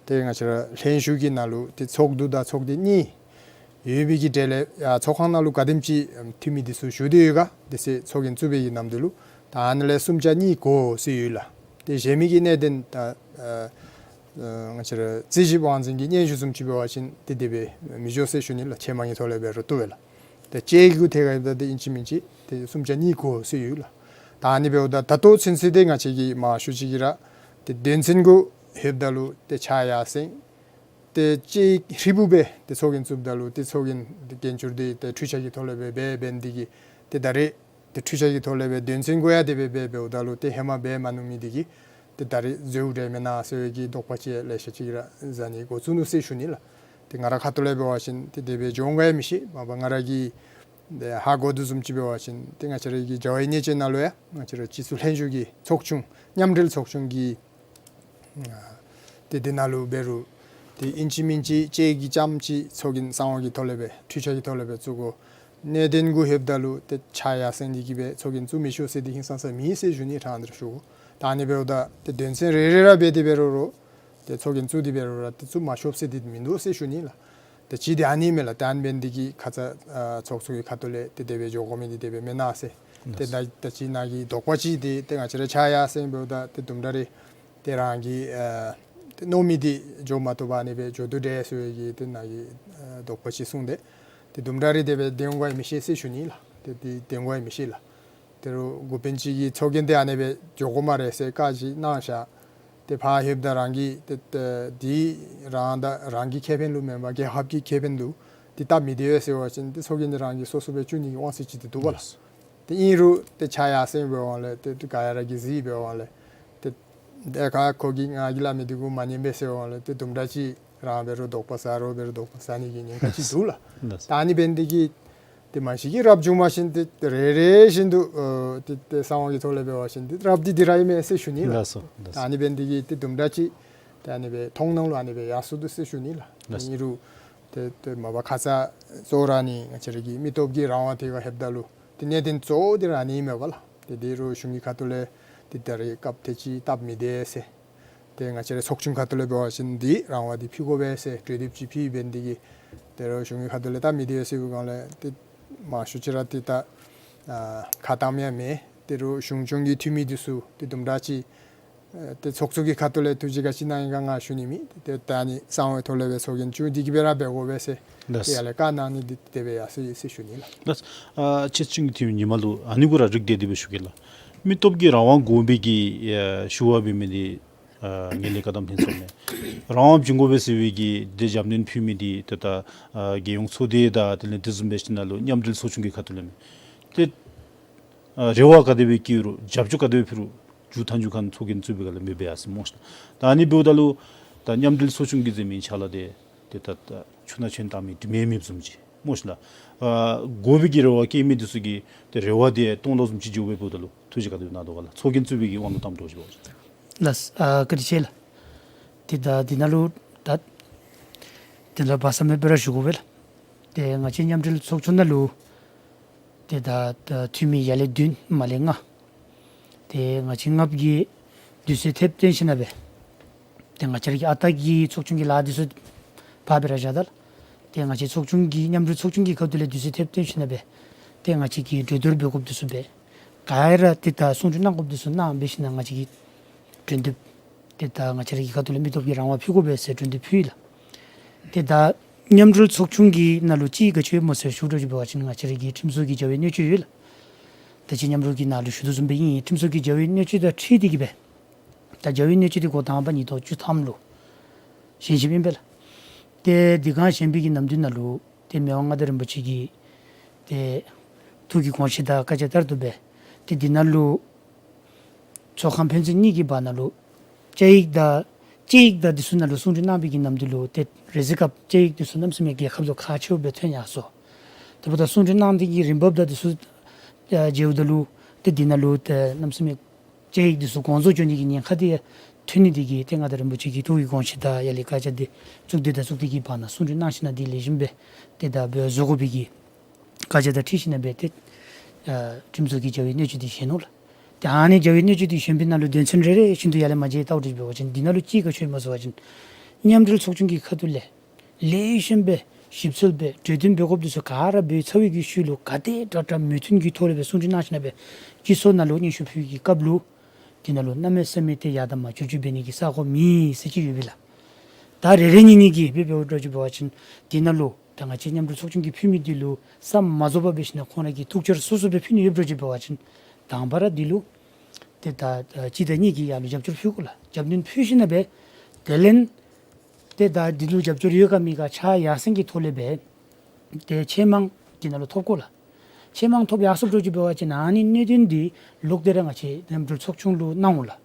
ཏེ་ང་བཅས་ར་ལྷན་བཞུགས་ཀྱི་ནང་ལུ་ཏེ་ཚོགས་འདུ་དང་ཚོགས་སྡེ་གཉིས་ ཡོད་པའི་གི་གྲས་ལས་ཡ་ཚོགས་ཁང་ནང་ལུ་ག་དེམ་ཅིག་འཐུས་མི་འདི་ཚུ་བཞུགས་ཏེ་ཡོད་ག་དེ་ཚུ་ཚོགས་རྒྱན་བཙུགས་པའི་གི་ནམ་དུས་ལུ་ད་ཨ་ནི་ལས་གསུམ་ཆ་གཉིས་དགོ་ཟེར་ཡོད་ལགས། ཏེ་གཞན་མི་གི་གནད་དོན་ད་ཨ་ང་བཅས་ར་རྩིས་ཞིབ་དབང་འཛིན་གྱི་སྙན་ཞུ་བཟུམ་ཅིག་འབད་བ་ཅིན་ཏེ་དེ་སྦེ་མི་འགྱོ་ཟེར་ཞུ་ནི་ལགས། ཆེ་མང་གི་ཐོག་ལས་འབད་རུང་བཏུབ་པས་ལགས། ཏེ་དཔྱད་ཡིག་གུ་ཐད་ཁར་ཡོདཔ་ད་ཏེ་ཨིན་ཅི་མིན་ཅི་ཏེ་གསུམ་ཆ་གཉིས་དགོ་ཟེར་ཡོད་ལགས། ད་ཨ་ནི་འབདཝ་ད་ད་ལྟོ་ཚུན་ཚོད་ཏེ་ང་བཅས་ཀྱིས་མང་ཤོས་ཅིག་གིས་ར་ཏེ་དོན་ཚན་གུ་ལྷོདཔ་ད་ལུ་ཏེ་ཕྱག་ཡར་སེང་ཏེ་དཔྱད་ཡིག་ཧྲིལ་བུ་སྦེ་ཏེ་ཚོགས་རྒྱན་བཙུགསཔ་ད་ལུ་ཏེ་ཚོགས་རྒྱན་འགན་འཁྱེར་འདི་ཏེ་འཕྲུལ་ཆས་ཀྱི་ཐོག་ལས་སྦེ་འབད་འབད་ནི་འདི་གིས་ཏེ་ད་རེས་ཏེ་འཕྲུལ་ཆས་ཀྱི་ཐོག་ལས་སྦེ་དོན་ཚན་གུ་ཡང་དེ་སྦེ་འབད་འབདཝ་ད་ལུ་ཏེ་ཧེ་མ་འབད་མ་མྱོང་མི་འདི་གིས་ཏེ་ད་རེས་འཛོལཝ་འདྲས་མེན་ན་ཟེར་བའི་གི་དོགས་པ་ཅིག་ལེ་ཤ་ཅིག་ར་ཟ་ནི་འགོ་བཙུགས་ནུག་ཟེར་ཞུ་ནི་ལགས། ཏེ་ང་ར་ཁ་ཐུག་ལས་འབད་བ་ཅིན་ཏེ་དེ་སྦེ་འགྱོ་འོང་ག་ཡང་མི་ཤེས། མ་པ་ང་ར་གིས་ཏེ་ཧ་གོ་དོ་བཟུམ་ཅིག་འབད་བ་ཅིན་ཏེ་ང་བཅས་ར་གི་རྒྱལ་བའི་གནས་བཅས་ནང་ལུ་ཡང་ང་བཅས་ར་སྤྱི་ཚོགས་ལྷན་བཞུགས་ཀྱི་ཚོགས་ཆུང་མཉམ་འབྲེལ་ཚོགས་ཆུང་གི་ཨ་ཏེ་དེ་ནང་ལུ་འབད་རུང་ཏེ་ཨིན་ཅི་མིན་ཅི་དཔྱད་ཡིག་ཙམ་ཅིག་ཚོགས་རྒྱན་གསང་བ་གི་ཐོག་ལས་སྦེ་འཕྲུལ་ཆས་ཀྱི་ཐོག་ལས་སྦེ་བཙུགས་དགོ། གནད་དོན་གུ་ལྷོདཔ་ད་ལུ་ཏེ་ཕྱག་ཡར་སེང་འདི་གིས་སྦེ་ཚོགས་རྒྱན་བཙུགས་མི་ཆོག་ཟེར་འདི་ཧིང་སངས་ས་མེད་ཟེར་ཞུ་ནི། ཕྲང་སྟེ་ར་ཞུ་དགོ། ད་ཨ་ནི་འབདཝ་ད་ཏེ་དོན་ཚན་རེ་རེ་ར་འབད་དེ་འབད་རུང་ར་ཏེ་ཚོགས་རྒྱན་བཙུགས་ཏེ་འབད་རུང་ར་ཏེ་བཙུགས་མ་ཆོགཔ་ཟེར་འདི་མིན་འདུག་ཟེར་ཞུ་ནི་ལགས། ཏེ་གཅིག་འདི་ཨ་ནི་མས་ལགས། ཏེ་ཨ་ནི་འབད་ནི་འདི་གིས་ཁ་ཙ་ཨ་ཚོགས་གཙོ་གི་ཁ་ཐུག་ལས་ཏེ་དེ་སྦེ་འགྱོ་དགོ་མི་འདི་དེ་སྦེ་མེན་ན་ཟེར། ཏེ་ད་ད་ཅི་ནཱ་གི་དོགས་པ་ཅིག་འདི་ཏེ་ང་བཅས་ར་ཕྱག་ཡར་སེང་འབདཝ་ད་ཏེ་དུམ་གྲ་རེ་ཏེ་རང་གི་ཨ་ཏེ་མནོ་མི་འདི་འགྱོ་མ་བཏུབ་པར་ཨ་ནི་སྦེ་འགྱོ་དོ་འདྲས་ཟེར་བའི་གི་ཏེ་ནཱ་གི་ཨ་དོགས་པ་ཅིག་གསུངས་ཏེ་ཏེ་དུམ་གྲ་རེ་དེ་སྦེ་འདི་འོང་ག་ཡང་མི་ཤེས་ཟེར་ཞུ་ནི་ལགས། ཏེ་འདི་འདི་འོང་ག་ཡང་མི་ཤེས་ལགས། ཏེ་རུང་འགོ་དཔོན་ཅིག་གིས་ཚོགས་རྒྱན་འདི་ཨ་ནི་སྦེ་འགྱོ་དགོ་སྨ་རེ་ཟེར་བཀའ་ཅིག་གནང་བཞག། ཏེ་ཕར་ལྷོདཔ་ད་རང་གི་ཏེ་ཏེ་འདི་རང་དང་རང་གི་ཁེ་ཕན་ལུ་མེན་པར་རྒྱལ་ཁབ་ཀྱི་ཁེ་ཕན་ལུ་འདི་སྟབས་མི་བདེ་བས་ཟེར་བ་ཅིན་ཏེ་ཚོགས་རྒྱན་འདི་རང་གིས་སོ་སོ་སྦེ་བཙུགས་ནི་གི་དབང་ཚད་ཅིག་འདི་འདུག་པ་ལགས། ལགས། ཏེ་ཨིན་རུང་ཏེ་ཕྱག་ཡར་སེང་འབད་བའི་ལས་ཏེ་ཏེ་ག་ཡ་ར་གིས་གཟིགས་འབད་བའི་ལས་ཏེ་ཏེ་ཁ་ཁོ་གིས་ང་གིས་སླབ་མི་འདི་གུ་མ་ཉན་པས་ཟེར་བའི་ལས་ཏེ་དུམ་གྲ་ཅིག་རང་འབད་རུང་དོགས་པ་ཟ་རོགས་འབད་རུང་དོགས་པ་ཟ་ནི་གི་ཉེན་ཁ་ཅིག་འདུག་ལགས། ལགས། ད་ཨ་ནི་འབད་ནི་འདི་གིས་ཏེ་མ་གཞི་གིས་རབ་བྱུང་མ་ཤེས་ཏེ་ཏེ་རེ་རེ་བཞིན་དུ་ཨ་ཏེ་ཏེ་གསང་བ་གི་ཐོག་ལས་འབད་བ་ཅིན་ཏེ་རབ་འདི་འདི་ར་ཨིན་མས་ཟེར་ཞུ་ནི་ལགས། ལགས་སོ། ལགས་སོ། ད་ཨ་ནི་འབད་ནི་འདི་གིས་ཏེ་དུམ་གྲ་ཅིག་ཏེ་ཨ་ནི་སྦེ་མཐོང་སྣང་ལུ་ཨ་ནི་སྦེ་ཡར་སོང་འདུག་ཟེར་ཞུ་ནི་ལགས། ལགས་སོ། ཨིན་རུང་ཏེ་ཏེ་མ་པ་ཁ་ཙ་གཙོ་བོ་ར་ནི་ང་བཅས་ར་གི་མི་སྟོབས་ཀྱི་རང་དབང་དེ་ཁར་ལྷོདཔ་ད་ལུ་ཏེ་གནད་དོན་གཙོ་བོ་འདི་ར་ཨ་ནི་ཨིན་མས་པ་ལགས། ཏེ་འདི་རུང་གཞུང་གི་ཁ་ཐུག་ལས་ཏེ་ད་རེས་སྐབས་དེ་ཅིག་སྟབས་མི་བདེ་ཟེར། ཏེ་ང་བཅས་རའི་ཚོགས་ཆུང་ཁ་ཐུག་ལས་འབད་བ་ཅིན་འདི་རང་དབང་འདི་ཕུལ་དགོ་པས་ཟེར་གྲོས་འདེབས་ཅིག་ཕུལ་འབད་ནི་འདི་གིས་ཏེ་རུང་གཞུང་གི་ཁ་ཐུག་ལས་སྟབས་མི་བདེ་ཟེར་བའི་སྒང་ལས་ཏེ་མང་ཤོས་ཅིག་ར་ཏེ་ད་ཨ་ཁ་བཏང་ཡང་མེད། ཏེ་རུང་གཞུང་སྐྱོང་གི་འཐུས་མི་འདི་ཚུ་ཏེ་དུམ་གྲ་ཅིག་ཨ་ཏེ་ཚོགས་གཙོ་གི་ཁ་ཐུག་ལས་ཐུགས་རྗེ་ག་ཅི་གནང་ཡི་ག་ང་ཞུ་ནི་མེད། ཏེ་ད་ཨ་ནི་གསང་བའི་ཐོག་ལས་སྦེ་ཚོགས་རྒྱན་བཙུགས་འདི་གིས་སྦེ་ར་འབད་དགོ་པས་ཟེར། ལགས། ཏེ་ཡར་ལས་བཀའ་གནང་ནི་འདི་དེ་སྦེ་ཡར་སོང་ཡི་ཟེར་ཞུ་ནི་ལགས། ལགས། ཨ་ཕྱི་སྤྱི་གི་འཐུས་མི་ཉི་མ་ལུ་ཨ་ནི་གུ་ར་རིགས་འདི་དེ་སྦེ་ཞུ་གེ་ལགས། མི་སྟོབས་ཀྱི་རང་དབང་དགོ་པའི་གི་ཨ་ཞུ་བ་འབད་མི་འདི་ཨ་ངན་ལྷད་བཀག་སྡོམ་ལྷན་ཚོགས་ནས་རང་དབང་བྱིན་དགོ་པས་ཟེར་བའི་གི་ཏེ་རྒྱབ་སྣོན་ཕུལ་མི་འདི་ཏེ་ད་ཨ་རྒྱལ་ཡོངས་ཚོགས་སྡེ་དང་དེ་ལས་དེ་བཟུམ་སྦེ་ཞིནམ་ལས་མཉམ་འབྲེལ་ཚོགས་ཆུང་གི་ཁ་ཐུག་ལས་མས། ཏེ་ཨ་རེ་བ་ག་དེ་སྦེ་བསྐྱེད་རུང་རྒྱབ་སྐྱོར་ག་དེ་སྦེ་ཕུལ་རུང་མཇུག་མཐའ་མཇུག་ཁར་ཚོགས་རྒྱན་བཙུགས་པའི་སྒང་ལས་མེདཔ་སྦེ་ཡར་སོང་སྨོ་ཤ། ད་ཨ་ནི་འབདཝ་ད་ལུ་ད་མཉམ་འབྲེལ་ཚོགས་ཆུང་གི་མཛད་མི་ཕྱག་ལཱ་འདི་ཏེ་ད་ད་ཆུ་ནང་ཆུ་བཏང་མི་དྲི་མེད་མེདཔ་བཟུམ་ཅིག་སྨོ་ཤ་ལགས། ཨ་དགོ་པའི་གི་རེ་བ་བསྐྱེད་མི་འདི་ཚུ་གིས་ཏེ་རེ་བ་འདི་སྟོང་ལོག་བཟུམ་ཅིག་འགྱོ་བའི་འབདཝ་ད་ལུ་ཐུགས་རྗེ་ག་དེ་སྦེ་གནང་དོ་ག་ལགས། ཚོགས་རྒྱན་བཙུགས་པའི་གི་དབང་དུ་བཏངམ་འདྲཝ་ཅིག་འབད་བ་ཅིན། ལགས། ཨ་བཀའ་དྲིན་ཆེ་ལགས། ཏེ་ད་འདི་ནང་ལུ་ད་དེ་ལས་སྦ་གསང་མེད་སྦེ་ར་ཞུ་དགོ་པས་ལགས། ཏེ་ང་བཅས་མཉམ་འབྲེལ་ཚོགས་ཆུང་ནང་ལུ་ཏེ་ད་ད་འཐུས་མི་ཡར་ལས་བདུན་མར་ལས་ལྔ། ཏེ་ང་བཅས་ལྔ་པོ་གིས་དུས་ཚོད་ཐེབས་བཏོན་ཞིནམ་སྦེ་ཏེ་ང་བཅས་ར་གི་ཨ་རྟག་གི་ཚོགས་ཆུང་གི་ལཱ་འདི་ཚུ་ཕར་སྦེ་ར་བཞག་ད་ལགས། ཏེ་ང་བཅས་ཚོགས་ཆུང་གི་མཉམ་འབྲེལ་ཚོགས་ཆུང་གི་ཁ་ཐུག་ལས་དུས་ཚོད་ཐེབས་བཏོན་ཞིནམ་སྦེ་ཏེ་ང་བཅས་ཀྱིས་གྲོས་བསྡུར་འབད་དགོཔ་འདི་ཚུ་འབད། ག་ར་ཏེ་ད་གསུང་གྲོས་གནང་དགོཔ་འདི་ཚུ་གནང་འབད་ཞིནམ་ང་བཅས་ཀྱིས་གྲོས་འདེབས་ཏེ་ད་ང་བཅས་ར་གི་ཁ་ཐུག་ལས་མི་སྟོབས་ཀྱི་རང་དབང་ཕུལ་དགོ་པས་ཟེར་གྲོས་འདེབས་ཕུལ་ཡི་ལགས། ཏེ་ད་མཉམ་འབྲེལ་ཚོགས་ཆུང་གི་ནང་ལུ་ཅིག་ག་ཅི་ཡོད་སྨོ་ཟེར་ཞུ་འགྱོ་བ་ཅིན་ང་བཅས་ར་གི་ཁྲིམས་བཟོ་གི་བྱ་བའི་སྣོད་བཅུད་ཡོད་ལགས། ད་ཅི་མཉམ་རོགས་ཀྱི་ནང་ལུ་ཞུ་དོ་བཟུམ་སྦེ་ཨིན། ཁྲིམས་བཟོ་གི་བྱ་བའི་སྣོད་བཅུད་དང་འཁྲིལ་ཏེ་གིས་སྦེ་ད་བྱ་བའི་སྣོད་བཅུད་འདི་འགོ་དང་པ་ཉིས་སྟོང་བཅུ་ཐམ་ལུ་བཞེངས་བཞེངསམ་ཨིན་པས་ལགས། ཏེ་དེ་སྒང་བཞེངས་པའི་གི་ནམ་དུས་ནང་ལུ་ཏེ་མི་དབང་མངའ་བདག་རིན་པོ་ཆེ་གི་ཏེ་ཐུགས་ཀྱི་དགོངས་བཞེད་དང་བཀའ་རྒྱ་ལྟར་དུ་སྦེ་ཏེ་འདི་ནང་ལུ་ཚོགས་ཁང་ཕན་ཚུན་གཉིས་ཀྱི་བར་ན་ལུ་བཅའ་ཡིག་དང་དཔྱད་ཡིག་དང་འདི་ཚུ་ནང་ལུ་གསུང་གྲོས་གནང་བའི་གི་ནམ་དུས་ལུ་ཏེ་རེ་ཟུང་སྐབས་བཅའ་ཡིག་འདི་ཚུ་གནམ་མེད་ས་མེད་རྒྱལ་ཁབ་ལུ་ཁག་ཆེཝ་སྦེ་ཐོན་ཡར་སོང་། དེ་འབདཝ་ད་གསུང་གྲོས་གནང་སྟེ་གི་རིམ་པ་དང་འདི་ཚུ་ཨ་མཇལཝ་ད་ལུ་ཏེ་འདི་ནང་ལུ་ཏེ་གནམ་མེད་ས་མེད་བཅའ་ཡིག་འདི་ཚུ་དགོངས་རྫོགས་འགྱོ་ནི་གི་ཉེན་ཁ་འདི་ཐོན་ནི་འདི་གིས་ཏེ་མངའ་བདག་རིན་པོ་ཆེ་གི་ཐུགས་ཀྱི་དགོངས་བཞེད་དང་ཡར་ལས་བཀའ་རྒྱ་འདི་གཙུག་སྡེ་དང་གཙུག་སྡེ་གི་བར་ན་གསུང་གྲོས་གནང་ཞིནམ་འདི་ལེགས་ཤོམ་སྦེ་ཏེ་ད་འབད་བཟོ་དགོ་པའི་གི་བཀའ་རྒྱ་དང་འཁྲིལ་ཞིནམ་སྦེ་ཏེ་ཨ་ཁྲིམས་བཟོ་གི་བྱ་བའི་སྣོད་བཅུད་འདི་བཞེངས་ནུག་ལགས། ཏེ་ཨ་ནི་བྱ་བའི་སྣོད་བཅུད་འདི་བཞེངས་པའི་ནང་ལུ་དོན་ཚན་རེ་རེ་བཞིན་དུ་ཡར་ལས་མར་མཇལ་བལྟཝ་ད་འབད་བ་ཅིན་འདི་ནང་ལུ་ཅིག་ག་ཅི་ཡོད་སྨོ་ཟེར་བ་ཅིན་མཉམ་འབྲེལ་ཚོགས་ཆུང་གི་ཁ་ཐུག་ལས་ལེགས་ཤོམ་སྦེ་ ཞིབ་འཚོལ་འབད་གྲོས་བསྟུན་འབད་དགོཔ་འདི་ཚུ་ག་ར་འབད་ཚར་བའི་གི་ཤུལ་ལུ་ག་དེ་དྲག་དྲག་མོས་མཐུན་གྱི་ཐོག་ལས་སྦེ་གསུང་གྲོས་གནང་ཞིནམ་ལས་སྤྱི་ཚོགས་ནང་ལུ་སྙན་ཞུ་ཕུལ་བའི་གི་སྐབས་ལུ་དེ་ནང་ལུ་གནམ་མེད་ས་མེད་ཏེ་ཡར་དང་མར་བསྒྱུར་བཅོས་འབད་ནི་གི་ས་གོ་མེད་ཟེར་ཅིག་ཡོད་པས་ལགས། ད་རེ་རེ་གཉིས་གཉིས་ཀྱིས་འབད་འབདཝ་འདྲཝ་ཅིག་འབད་བ་ཅིན་དེ་ནང་ལུ་ད་ང་བཅས་མཉམ་འབྲེལ་ཚོགས་ཆུང་གིས་ཕུལ་མི་འདི་ལུ་ས་མ་རྫོགས་པར་འབད་ཞིནམ་ལས་ཁོང་ར་གིས་ཐུགས་འཆར་སོ་སོ་སྦེ་ཕུལ་ནི་ཡོདཔ་འདྲཝ་ཅིག་འབད་བ་ཅིན་དང་པ་ར་འདི་ལུ་ཏེ་ད་ཨ་གཅིག་དང་གཉིས་ཀྱིས་ཡར་ལུ་རྒྱབ་སྐྱོར་ཕུལ་དགོ་ལགས། རྒྱབ་སྣོན་ཕུལ་ཞིནམ་ལས་དེ་ལས་ཏེ་ད་འདི་ལུ་རྒྱབ་སྐྱོར་ཡོད་ག་མེད་ག་ཆ་ཡར་སེང་གི་ཐོག་ལས་སྦེ་ཏེ་ཆེས་མང་འདི་ནང་ལུ་ཐོབ་དགོ་ལགས། ཆེས་མང་ཐོབ་ཡར་སོཔ་འདྲཝ་ཅིག་འབད་བ་ཅིན་ཨ་ནི་གནད་དོན་འདི་ལོག་སྟེ་ར་ང་བཅས་མཉམ་འབྲེལ་ཚོགས་ཆུང་ལུ་གནང་འོང་ལགས།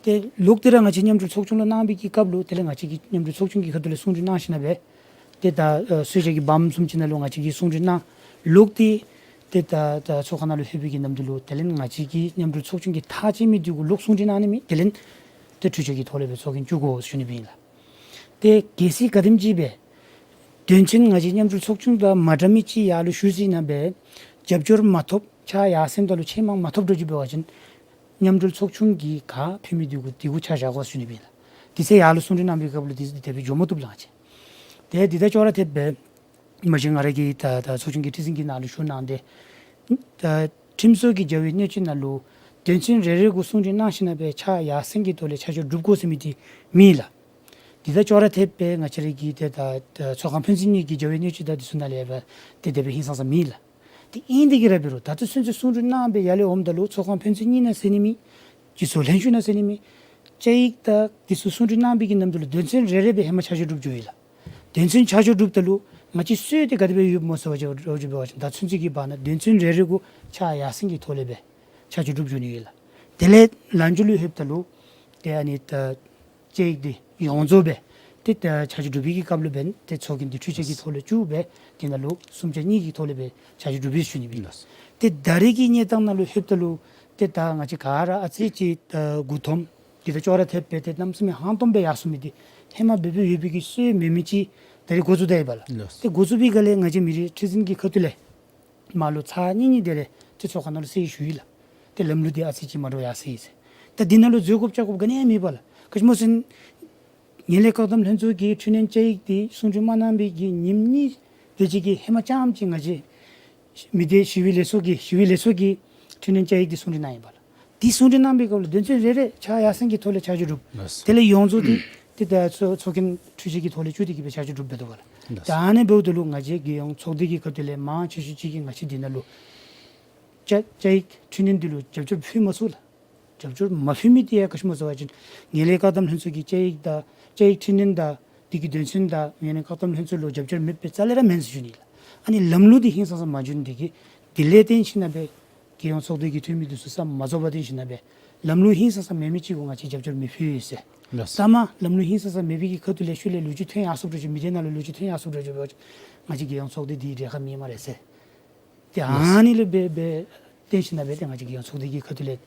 ཏེ་ལོག་སྟེ་ར་ང་བཅས་མཉམ་འབྲེལ་ཚོགས་ཆུང་ལུ་གནང་བའི་གི་སྐབས་ལུ་དེ་ལས་ང་བཅས་ཀྱིས་མཉམ་འབྲེལ་ཚོགས་ཆུང་གི་ཁ་ཐུག་ལས་གསུང་གྲོས་གནང་ཞིནམ་ལས་ཏེ་ད་ཨ་གསོལ་ཇ་གི་བམ་བཟུམ་ཅིག་ནང་ལུ་ང་བཅས་ཀྱིས་གསུང་གྲོས་གནང་ལོག་སྟེ་ཏེ་ད་ད་ཚོགས་ཁང་ནང་ལུ་ལྷོད་པའི་གི་ནམ་དུས་ལུ་དེ་ལས་ང་བཅས་ཀྱི་མཉམ་འབྲེལ་ཚོགས་ཆུང་གི་ཐག་བཅད་མི་འདི་གུ་ལོག་གསུང་གྲོས་གནང་ནི་མེད། དེ་ལས་ཏེ་འཕྲུལ་ཆས་ཀྱི་ཐོག་ལས་སྦེ་ཚོགས་རྒྱན་བཙུགས་དགོ་ཟེར་ཞུ་ནི་ཨིན་ལགས། ཏེ་གལ་སྲིད་ག་དེམ་ཅིག་སྦེ་དོན་ཚན་ང་བཅས་མཉམ་འབྲེལ་ཚོགས་ཆུང་དང་མ་འདྲ་མི་ཅིག་ཡར་ལུ་ཞུ་ཞིནམ་ལས་རྒྱབ་སྐྱོར་མ་ཐོབ་ཆ་ཡར་སེང་ད་ལུ་ཆེས་མང་མ་ཐོབ་འདྲཝ་ཅིག་འབད་བ་ཅིན་མཉམ་འབྲེལ་ཚོགས་ཆུང་གིས་ག་ཕུལ་མི་འདི་གུ་འདི་གུ་ཆ་བཞག་དགོ་ཟེར་ཞུ་ནི་ཨིན་ལགས། དེ་ཚེ་ཡར་ལུ་གསུང་གྲོས་གནང་བའི་སྐབས་ལུ་འདི་འདི་དེ་སྦེ་འགྱོ་མ་བཏུབ་ལགས། ཏེ་འདི་དང་ཅོག་ར་འཐདཔ་སྦེ་མ་གཞི་ང་ར་གིས་ད་ད་ཚོགས་ཆུང་གི་ཁྲི་འཛིན་གྱི་ནང་ལུ་ཞུ་གནང་སྟེ་ད་ཁྲིམས་བཟོ་གི་བྱ་བའི་གནད་སྤྱོད་ནང་ལུ་དོན་ཚན་རེ་རེ་གུ་གསུང་གྲོས་གནང་ཞིནམ་ལས་ཆ་ཡར་སེང་གི་ཐོག་ལས་ཆ་འཇོག་གྲུབ་དགོ་ཟེར་མི་འདི་མེད་ལགས། འདི་དང་ཅོག་ར་འཐདཔ་སྦེ་ང་བཅས་ར་གི་ཏེ་ད་ད་ཚོགས་ཁང་ཕན་ཚུན་གཉིས་ཀྱི་བྱ་བའི་གནད་སྤྱོད་དང་འདི་ཚུ་ནང་ལས་ཡང་ཏེ་དེ་སྦེ་ཧིང་སངས་ས་མེད་ལགས། ཏེ་ཨིན་དེ་གིས་ར་འབད་རུང་ད་ལྟོ་ཚུན་ཚོད་གསུང་གྲོས་གནང་སྦེ་ཡར་ལས་འོངམ་ད་ལུ་ཚོགས་ཁང་ཕན་ཚུན་གཉིས་ནང་ཟེར་ནི་མེད། སྤྱི་ཚོགས་ལྷན་བཞུགས་ནང་ཟེར་ནི་མེད། བཅའ་ཡིག་དང་འདི་ཚུ་གསུང་གྲོས་གནང་བའི་གི་ནམ་དུས་ལུ་དོན་ཚན་རེ་རེ་སྦེ་ཧེ་མ་ཆ་འཇོག་གྲུབ་འགྱོ་ཡི་ལགས། དོན་ཚན་ཆ་འཇོག་གྲུབ་ད་ལུ་ང་བཅས་སྲོལ་འདི་ག་དེ་སྦེ་ཡོདཔ་སྨོ་ཟེར་བ་ཅིན་འདྲཝ་ཅིག་འབད་བ་ཅིན་ད་ཚུན་ཚོད་ཀྱི་བར་ན་དོན་ཚན་རེ་རེ་གུ་ཆ་ཡར་སེང་གི་ཐོག་ལས་སྦེ་ཆ་འཇོག་གྲུབ་འགྱོ་ནི་ཡོད་ལགས། དེ་ལས་ལམ་འཇུག་ལུ་ལྷོདཔ་ད་ལུ་ཏེ་ཨ་ནི་ད་བཅའ་ཡིག་འདི་ཡོངས་རྫོགས་སྦེ་ཏེ་ད་ཆ་འཇོག་གྲུབ་པའི་གི་སྐབས་ལུ་འབདན་ཏེ་ཚོགས་རྒྱན་འདི་འཕྲུལ་ཆས་ཀྱི་ཐོག་ལས་བཙུགས་སྦེ་དེ་ནང་ལུ་གསུམ་ཆ་གཉིས་ཀྱི་ཐོག་ལས་སྦེ་ཆ་འཇོག་གྲུབ་པས་ཞུ་ནི་ཨིན། ཏེ་ད་རེས་ཀྱི་གནས་སྟངས་ནང་ལུ་ལྷོདཔ་ད་ལུ་ཏེ་ད་ང་བཅས་ག་ར་ཨ་ཙི་ཅིག་ད་མགུ་འཐོམ་འདི་དང་ཅོག་ར་འཐདཔ་སྦེ་ཏེ་གནམ་མེད་ས་མེད་ཧང་སྟོང་སྦེ་ཡར་སོང་མི་འདི་ཧེ་མ་འབད་འབདཝ་ཡོད་པའི་གི་སྲོལ་མེད་མི་ཅིག་ད་རེས་འགོ་བཙུགས་ད་ཡི་པ་ལགས། ལགས། ཏེ་འགོ་བཙུགས་པའི་སྒང་ལས་ང་བཅས་མི་རིགས་ཁྲི་འཛིན་གྱི་ཁ་ཐུག་ལས་མར་ལུ་ཚར་གཉིས་གཉིས་དེ་ལས་ཏེ་ཚོགས་ཁང་ནང་ལུ་གསལ་ཞུ་ཡི་ལགས། ཏེ་ལམ་ལུགས་འདི་ཨ་ཙི་ཅིག་མ་འདྲཝ་ཡར་སོང་ཡི་ཟེར། ད་འདི་ནང་ལུ་འཛོལ་དགོཔ་བཅག་དགོཔ་ག་ནི་ཡང་མེད་པ་ལགས། ག་ཅི་སྨོ་ཟེར་ན་ངན་ལྷད་བཀག་སྡོམ་ལྷན་ཚོགས་ཀྱིས་འཕྲི་སྣོན་བཅའ་ཡིག་འདི་གསུང་གྲོས་མ་གནང་བའི་གི་ཉིནམ་གཉིས་དེ་ཅིག་གི་ཧེ་མ་རྐྱངམ་ཅིག་ང་བཅས་མི་སྡེ་ཞི་བའི་ལས་ཚོགས་ཀྱིས་ཞི་བའི་ལས་ཚོགས་ཀྱིས་འཕྲི་སྣོན་བཅའ་ཡིག་འདི་གསུང་གྲོས་གནང་ཡི་པ་ལགས། འདི་གསུང་གྲོས་གནང་བའི་སྐབས་ལུ་དོན་ཚན་རེ་རེ་ཆ་ཡར་སེང་གི་ཐོག་ལས་ཆ་འཇོག་གྲུབ། ལགས། དེ་ལས་ཡོངས་རྫོགས་འདི་ཏེ་ད་ཚོགས་ཚོགས་རྒྱན་འཕྲུལ་ཆས་ཀྱི་ཐོག་ལས་བཙུགས་ཏེ་གི་སྦེ་ཆ་འཇོག་གྲུབ་འབད་དོ་པ་ལགས། ལགས། ད་ཨ་ནི་འབདཝ་ད་ལུ་ང་བཅས་རྒྱལ་ཡོངས་ཚོགས་སྡེ་གི་ཁ་ཐུག་ལས་མང་ཆེ་ཤོས་ཅིག་གིས་ང་བཅས་འདི་ནང་ལུ་བཅའ་བཅའ་ཡིག་འཕྲི་སྣོན་འདི་ལུ་རྒྱབ་སྐྱོར་ཕུལ་མ་ཚུགས་ལགས། རྒྱབ་སྐྱོར་མ་ཕུལ་མི་འདི་ཡང་ག་ཅི་སྨོ་ཟེར་བ་ཅིན་ངན་ལྷད་བཀག་སྡོམ་ལྷན་ཚོགས་ཀྱི་བཅའ་ཡིག་དང་བཅའ་ཡིག་འཕྲི་སྣོན་དང་འདི་གི་དོན་ཚན་དང་ངན་ལྷད་བཀག་སྡོམ་ལྷན་ཚོགས་ལུ་རྒྱབ་སྐྱོར་མེདཔ་རྩ་ལས་ར་མེན་ཟེར་ཞུ་ནི་ལགས། ཨ་ནི་ལམ་ལུགས་འདི་ཧིང་སངས་ས་མ་འགྱོ་ནི་འདི་གིས་དེ་ལས་བརྟེན་ཞིནམ་ལས་རྒྱལ་ཡོངས་ཚོགས་སྡེ་གི་འཐུས་མི་འདི་ཚུ་ས་མ་རྫོགས་པར་བརྟེན་ཞིནམ་ལས་ལམ་ལུགས་ཧིང་སངས་ས་མེད་མི་ཅིག་གུ་ང་བཅས་རྒྱབ་སྐྱོར་མི་ཕུལ་ཡོད་ཟེར། ལགས། ད་མ་ལམ་ལུགས་ཧིང་སངས་ས་མེད་པའི་གི་ཁ་ཐུག་ལས་ཤུལ་ལས་ལོ་རྒྱུས་ཐོན་ཡར་སོཔ་འདྲཝ་ཅིག་མི་སྡེ་ནང་ལུ་ལོ་རྒྱུས་ཐོན་ཡར་སོཔ་འདྲཝ་ཅིག་འབད་བ་ཅིན་ང་བཅས་རྒྱལ་ཡོངས་ཚོགས་སྡེ་འདི་རེ་ཁག་མེད་སྨ་རེ་ཟེར། ཏེ་ཨ་ནི་ལུ་འབད་འབད་བརྟེན་ཞིནམ་ལས་འབད་ཏེ་ང་བཅས་རྒྱལ་ཡོངས་ཚོགས་སྡེ་གི་ཁ་ཐུག་ལས་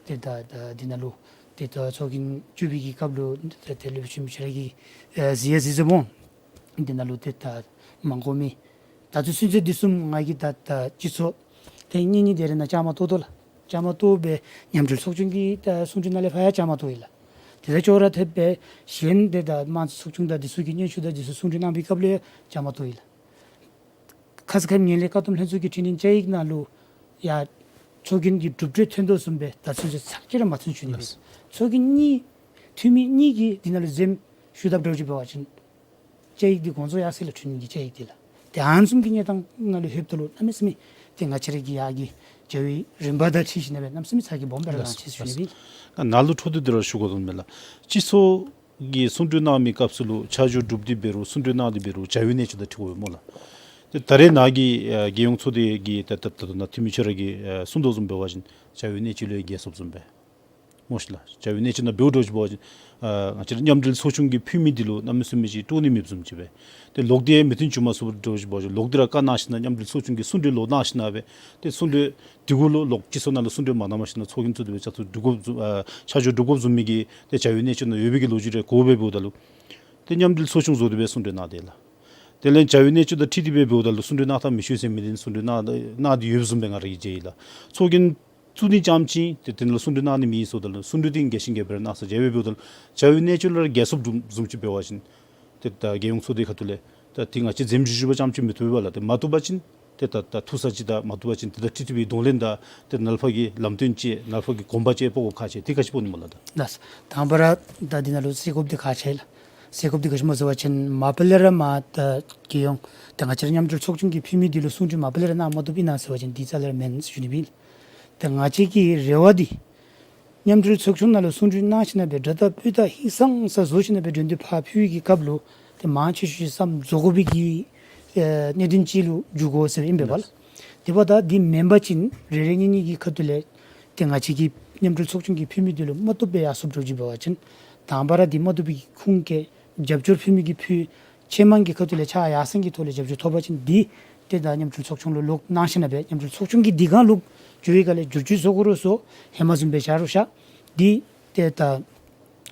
ཏེ་ད་ད་འདི་ནང་ལུ་ཏེ་ད་ཚོགས་རྒྱན་བཙུགས་པའི་གི་སྐབས་ལུ་ཏེ་ཏེ་སློབ་དཔོན་ཆེན་པོ་ཁྱོད་ར་གིས་ཨེ་གཟིགས་ཡང་གཟིགས་ཟེར་སྨོ། འདི་ནང་ལུ་ཏེ་ད་མ་དགོ་མི་ད་ཚུན་ཚོད་འདི་བཟུམ་ང་གིས་ད་ད་སྤྱི་ཚོགས་ཏེ་གཉིས་གཉིས་དེ་རེ་ནང་བཅའ་མར་གཏོགས་དོ་ལགས། བཅའ་མར་གཏོགས་སྦེ་མཉམ་འབྲེལ་ཚོགས་ཆུང་གི་ད་གསུང་གྲོས་ནང་ལས་ཕར་ཡང་བཅའ་མར་གཏོགས་ཡི་ལགས། དེ་དང་ཅོག་ར་འཐདཔ་སྦེ་གཞན་ཏེ་ད་དམངས་གཙོ་ཚོགས་ཆུང་དང་འདི་ཚུ་གི་སྙན་ཞུ་དང་འདི་ཚུ་གསུང་གྲོས་གནང་བའི་སྐབས་ལུ་ཡང་བཅའ་མར་གཏོགས་ཡི་ལགས། ཁ་ཙ་ཁ་ཉིནམ་ངན་ལྷད་བཀག་སྡོམ་ལྷན་ཚོགས་ཀྱི་འཕྲི་སྣོན་བཅའ་ཡིག་ནང་ལུ་ཡང་ཚོགས་རྒྱན་གྱི་གྲུབ་འབྲས་ཐོན་དོ་བཟུམ་སྦེ་ད་ཚུན་ཚོད་ཚར་གཅིག་ར་མ་ཐོན་ཞུ་ནི་ཨིན། ལགས། ཚོགས་རྒྱན་གཉིས་འཐུས་མི་གཉིས་ཀྱིས་འདི་ནང་ལུ་འཛེམ་ཞུ་དཔ་འདྲཝ་ཅིག་འབད་བ་ཅིན་བཅའ་ཡིག་འདི་དགོངས་རྫོགས་ཡར་སོང་ཡི་ལགས། འཕྲི་སྣོན་གྱི་བཅའ་ཡིག་འདི་ལགས། ཏེ་ཨ་ནི་བཟུམ་གྱི་གནས་སྟངས་ནང་ལུ་ལྷོདཔ་ད་ལུ་གནམ་མེད་ས་མེད་ཏེ་ང་བཅས་ར་གི་ཡར་གྱི་བྱ་བའི་རིམ་པ་དང་འཁྲིལ་ཞིནམ་ལས་གནམ་མེད་ས་མེད་ཚ་གྱང་སྦོམ་སྦེ་ར་ལངས་ཅི་ཟེར་ཞུ་ནི་ཨིན། ནཱ་ལུ་འཕྲོ་མཐུད་དེ་ར་ཞུ་དགོ་དོ་མས་ལགས། སྤྱི་ཚོགས་ཀྱི་གསུང་གྲོས་གནང་མི་སྐབས་སུ་ལུ་ཆ་འཇོག་གྲུབ་སྟེ་འབད་རུང་གསུང་གྲོས་གནང་སྟེ་འབད་རུང་བྱ་བའི་གནད་སྤྱོད་དང་འཁྲིལ་དགོ་པས་སྨོ་ལགས། ཏེ་ད་རེས་ནཱ་གི་ཨ་རྒྱལ་ཡོངས་ཚོགས་སྡེ་གི་ད་ད་ད་ད་ནཱ་འཐུས་མི་ཁྱོད་ར་གིས་ཨ་གསུང་དོ་བཟུམ་འབད་བ་ཅིན་བྱ་བའི་གནད་སྤྱོད་ལུ་ཡང་འགལ་སོཔ་བཟུམ་སྦེ་སྨོ་ཤིག་ལགས། བྱ་བའི་གནད་སྤྱོད་ནང་འབདཝ་འདྲཝ་ཅིག་འབད་བ་ཅིན་ཨ་ང་བཅས་ར་མཉམ་འབྲེལ་ཚོགས་ཆུང་གིས་ཕུལ་མི་འདི་ལུ་གནམ་མེད་ས་མེད་ཅིག་སྤྲོ་ནི་མེདཔ་བཟུམ་ཅིག་སྦེ། ཏེ་ལོག་སྟེ་མོས་མཐུན་བྱུང་མ་ཚུགསཔ་འདྲཝ་ཅིག་འབད་བ་ཅིན་ལོག་སྟེ་ར་བཀའ་གནང་ཞིནམ་ལས་མཉམ་འབྲེལ་ཚོགས་ཆུང་གིས་གསུང་གྲོས་ལོག་གནང་ཞིནམ་ལས་སྦེ་ཏེ་གསུང་གྲོས་འདི་གུ་ལུ་ལོག་སྤྱི་ཚོགས་ནང་ལུ་གསུང་གྲོས་མ་གནངམ་ཞིནམ་ལས་ཚོགས་རྒྱན་བཙུགས་ཏེ་སྦེ་ཆ་འཇོག་གྲུབ་དགོཔ་ཨ་ཆ་འཇོག་གྲུབ་དགོཔ་བཟུམ་མའི་གི་ཏེ་བྱ་བའི་གནད་སྤྱོད་ནང་ཡོད་པའི་གི་ལོ་རྒྱུས་རེ་གོཝ་སྦེ་འབདཝ་ད་ལུ་ཏེ་མཉམ་འབྲེལ་ཚོགས་ཆུང་བཟོ་སྟེ་སྦེ་གསུང་གྲོས་གནང་སྟེ་ལགས། དེ་ལས་བྱ་བའི་གནད་སྤྱོད་དང་འཁྲིལ་ཏེ་སྦེ་འབདཝ་ད་ལུ་གསུང་གྲོས་གནང་ཐངས་མི་ཤེས་ཟེར་མི་འདི་གསུང་གྲོས་གནང་གནང་སྟེ་ཡོདཔ་བཟུམ་སྦེ་ང་ར་གིས་མཇལ་ཡི་ལགས། ཚོགས་རྒྱན་བཙུགས་ནི་རྐྱངམ་ཅིག་ཏེ་དེ་ནང་ལུ་གསུང་གྲོས་གནང་ནི་མེད་ཟེརཝ་ད་ལུ་གསུང་གྲོས་འདི་འགལ་ཞིང་འགལ་སྦེ་ར་གནང་ས་མཇལ་བས། འབདཝ་ད་ལུ་བྱ་བའི་གནད་སྤྱོད་ལུ་ར་འགལ་སོཔ་བཟུམ་ཅིག་འབད་བ་ཅིན་ཏེ་ད་རྒྱལ་ཡོངས་ཚོགས་སྡེ་ཁ་ཐུག་ལས་ ད་དེ་ང་བཅས་འཛེམ་ཞིབ་ཞིབ་པ་རྐྱངམ་ཅིག་མི་བཏུབ་པས་ལགས། ཏེ་མ་བཏུབ་པ་ཅིན་ཏེ་ད་ད་ཐུག་ས་ཅིག་ད་མ་བཏུབ་པ་ཅིན་ཏེ་ད་ཁྲིད་ཁྲིད་པའི་གདོང་ལེན་དང་ཏེ་ནཱ་ལས་ཕར་གྱི་ལམ་སྟོན་ཅིག་ནཱ་ལས་ཕར་གྱི་གོམ་པ་ཅིག་སྤོ་དགོཔ་ཁག་ཆེ། དེ་ག་ཅི་སྤོ་ནི་སྨོ་ལགས། ད་ལགས། དང་པ་ར་ད་འདི་ནང་ལུ་སེལ་དགོཔ་འདི་ཁག་ཆེ་ལགས། སེལ་དགོཔ་འདི་ག་ཅི་སྨོ་ཟེར་བ་ཅིན་མ་པ་ལས་ར་མར་ད་རྒྱལ་ཡོངས་ད་ང་བཅས་ར་མཉམ་འབྲེལ་ཚོགས་ཆུང་གི་འཐུས་མི་འདི་ལུ་གསུང་གྲོས་མ་པ་ལས་ར་གནང་མ་བཏུབ་ཨིན་ན་ཟེར་བ་ཅིན་འདི་རྩ་ལས་ར་མེན་ཟེར་ཞུ་ནི་ཨིན། ད་ང་བཅས་ཀྱི་རེ་བ་འདི་མཉམ་འབྲེལ་ཚོགས་ཆུང་ནང་ལུ་གསུང་གྲོས་གནང་ཞིནམ་ལས་འབད་དྲག་དང་སྤུས་དག་ཧིང་སངས་ས་བཟོ་ཞིནམ་ལས་འབད་འགྲན་བསྡུར་ཕར་ཕུལ་བའི་གི་སྐབས་ལུ་ཏེ་མང་ཆེ་ཤོས་ཅིག་བསམ་རྫོགས་དགོ་པའི་གི་ཨེ་གནད་དོན་ཅིག་ལུ་འགྱུར་དགོ་ཟེར་ཨིན་པས་ལགས། དེ་འབདཝ་ད་འདི་མེན་པ་ཅིན་རེ་རེ་གཉིས་གཉིས་ཀྱི་ཁ་ཐུག་ལས་ཏེ་ང་བཅས་ཀྱི་མཉམ་འབྲེལ་ཚོགས་ཆུང་གི་འཐུས་མི་འདི་ལུ་མ་བཏུབ་སྦེ་ཡར་སོངམ་འདྲཝ་ཅིག་འབད་བ་ཅིན་དང་པ་ར་འདི་མ་བཏུབ་པའི་ཁུངས་བཀལ་རྒྱབ་སྐྱོར་ཕུལ་མི་གིས་ཕུལ། ཆེས་མང་གི་ཁ་ཐུག་ལས་ཕྱག་ཡར་སེང་གི་ཐོག་ལས་རྒྱབ་སྐྱོར་ཐོབ་པ་ཅིན་འདི་ཏེ་ད་མཉམ་འབྲེལ་ཚོགས་ཆུང་ལུ་ལོག་གནང་ཞིནམ་ལས་མཉམ་འབྲེལ་ཚོགས་ཆུང་གིས་འདི་སྒང་ལུ་འགྱུར་བའི་སྒང་ལས་བསྒྱུར་བཅོས་བཟོ་དགོ་རུང་བཟོ། ཧེ་མ་བཟུམ་སྦེ་བཞག་རུང་བཞག། འདི་ཏེ་ད་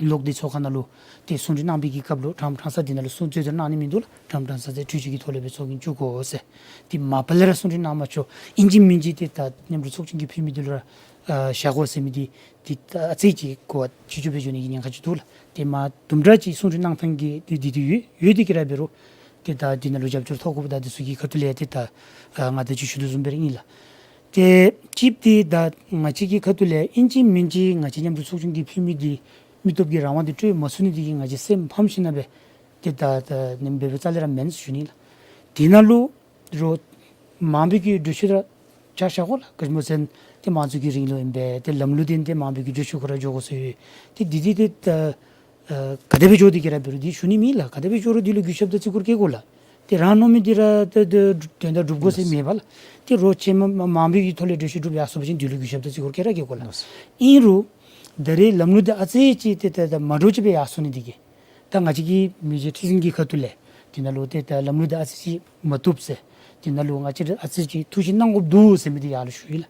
ལོག་སྟེ་ཚོགས་ཁང་ནང་ལུ་ཏེ་གསུང་གྲོས་གནང་བའི་གི་སྐབས་ལུ་ཕྲང་ཕྲང་ས་འདི་ནང་ལུ་གསུང་རྩོད་བསྡུར་གནང་ནི་མིན་འདུག་ལགས། ཕྲང་ཕྲང་ས་ཏེ་འཕྲུལ་ཆས་ཀྱི་ཐོག་ལས་སྦེ་ཚོགས་རྐྱབ་བཅུག་དགོ་ཟེར། ཏེ་མ་པ་ལས་ར་གསུང་གྲོས་གནང་མ་ཆོག། ཨིན་ཅི་མིན་ཅི་ཏེ་ད་མཉམ་འབྲེལ་ཚོགས་ཆུང་གི་འཐུས་མི་འདི་ལུ་ར་ཨ་བཞག་དགོ་ཟེར་མི་འདི་འདི་ད་ཨ་ཙི་ཅིག་གོ་བ་ཅིག་ཅིག་སྦེ་འགྱོ་ནི་གི་ཉེན་ཁ་ཅིག་འདུག་ལགས། ཏེ་མ་དུམ་གྲ་ཅིག་གསུང་གྲོས་གནང་ཐངས་ཀྱི་འདི་འདི་འདི་ཡོད་ཡོད་དེ་གིས་ར་འབད་རུང་ཏེ་ད་འདི་ནང་ལུ་རྒྱབ་སྐྱོར་ཐོབ་དགོཔ་ད་འདི་ཚུ་གི་ཁ་ཐུག་ལས་ཏེ་ད་ཨ་ང་ད་ཅི་ཞུ་དོ་བཟུམ་སྦེ་ར་ཨིན་ལགས། ཏེ་གཅིག་འདི་ད་ང་བཅས་ཀྱི་ཁ་ཐུག་ལས་ཨིན་ཅི་མིན་ཅི་ང་བཅས་མཉམ་འབྲེལ་ཚོགས་ཆུང་གི་འཐུས་མི་འདི་མི་སྟོབས་ཀྱི་རང་དབང་འདི་སྤྲོད་མ་ཚུགས་ནི་འདི་གིས་ང་བཅས་སེམས་ཕམ་ཞིནམ་ལས་ཏེ་ད་ད་ནེམ་སྦེ་སྦེ་རྩ་ལས་ར་མེན་ཟེར་ཞུ་ནི་ལགས། འདི་ནང་ལུ་རོགས་མང་པོའི་གི་གྲོས་ཆོད་ར་བཅའ་བཞག་དགོ་ལགས། ག་ཅི་སྨོ་ཟེར་ན་ཏེ་དམངས་གཙོ་གི་རིང་ལུགས་ཨིན་པས། ཏེ་ལམ་ལུགས་འདི་ཏེ་མང་པོའི་གི་གྲོས་ཆོད་ཁར་ར་འགྱོ་དགོ་ཟེར་ཡོད། ཏེ་འདི་འདི་ཏེ་ད་ཨ་ག་དེ་སྦེ་འགྱོ་དེ་གིས་ར་འབད་རུང་འདི་ཞུ་ནི་མེད་ལགས། ག་དེ་སྦེ་འགྱོ་རུང་འདི་ལུ་གུས་ཞབས་དང་བརྩི་བཀུར་བསྐྱེད་དགོ་ལགས། ཏེ་རང་མནོ་མི་འདི་ར་ཏེ་ཏེ་དོན་དག་སྒྲུབ་དགོ་ཟེར་མེད་པས་ལགས། ཏེ་རོགས་ཆེ་མ་མ་མང་པོའི་གི་ཐོག་ལས་གྲོས་ཆོད་སྒྲུབ་ཡར་སོང་པ་ཅིན་འདི་ལུ་གུས་ཞབས་དང་བརྩི་བཀུར་བསྐྱེད་ར་བསྐྱེད་དགོ་ལགས། ཨིན་རུང་ད་རེས་ལམ་ལུགས་འདི་ཨ་ཙི་ཅིག་ཏེ་ཏེ་ཏེ་མ་འདྲཝ་ཅིག་སྦེ་ཡར་སོང་ནི་འདི་གིས་ད་ང་བཅས་ཀྱི་མི་རྗེ་ཁྲི་འཛིན་གྱི་ཁ་ཐུག་ལས་འདི་ནང་ལུ་ཏེ་ད་ལམ་ལུགས་འདི་ཨ་ཙི་ཅིག་མ་བཏུབ་ཟེར། འདི་ནང་ལུ་ང་བཅས་ར་ཨ་ཙི་ཅིག་ཐུགས་ཞིབ་གནང་དགོཔ་འདུག་ཟེར་མི་འདི་ཡར་ལུ་ཞུ་ཡི་ལགས།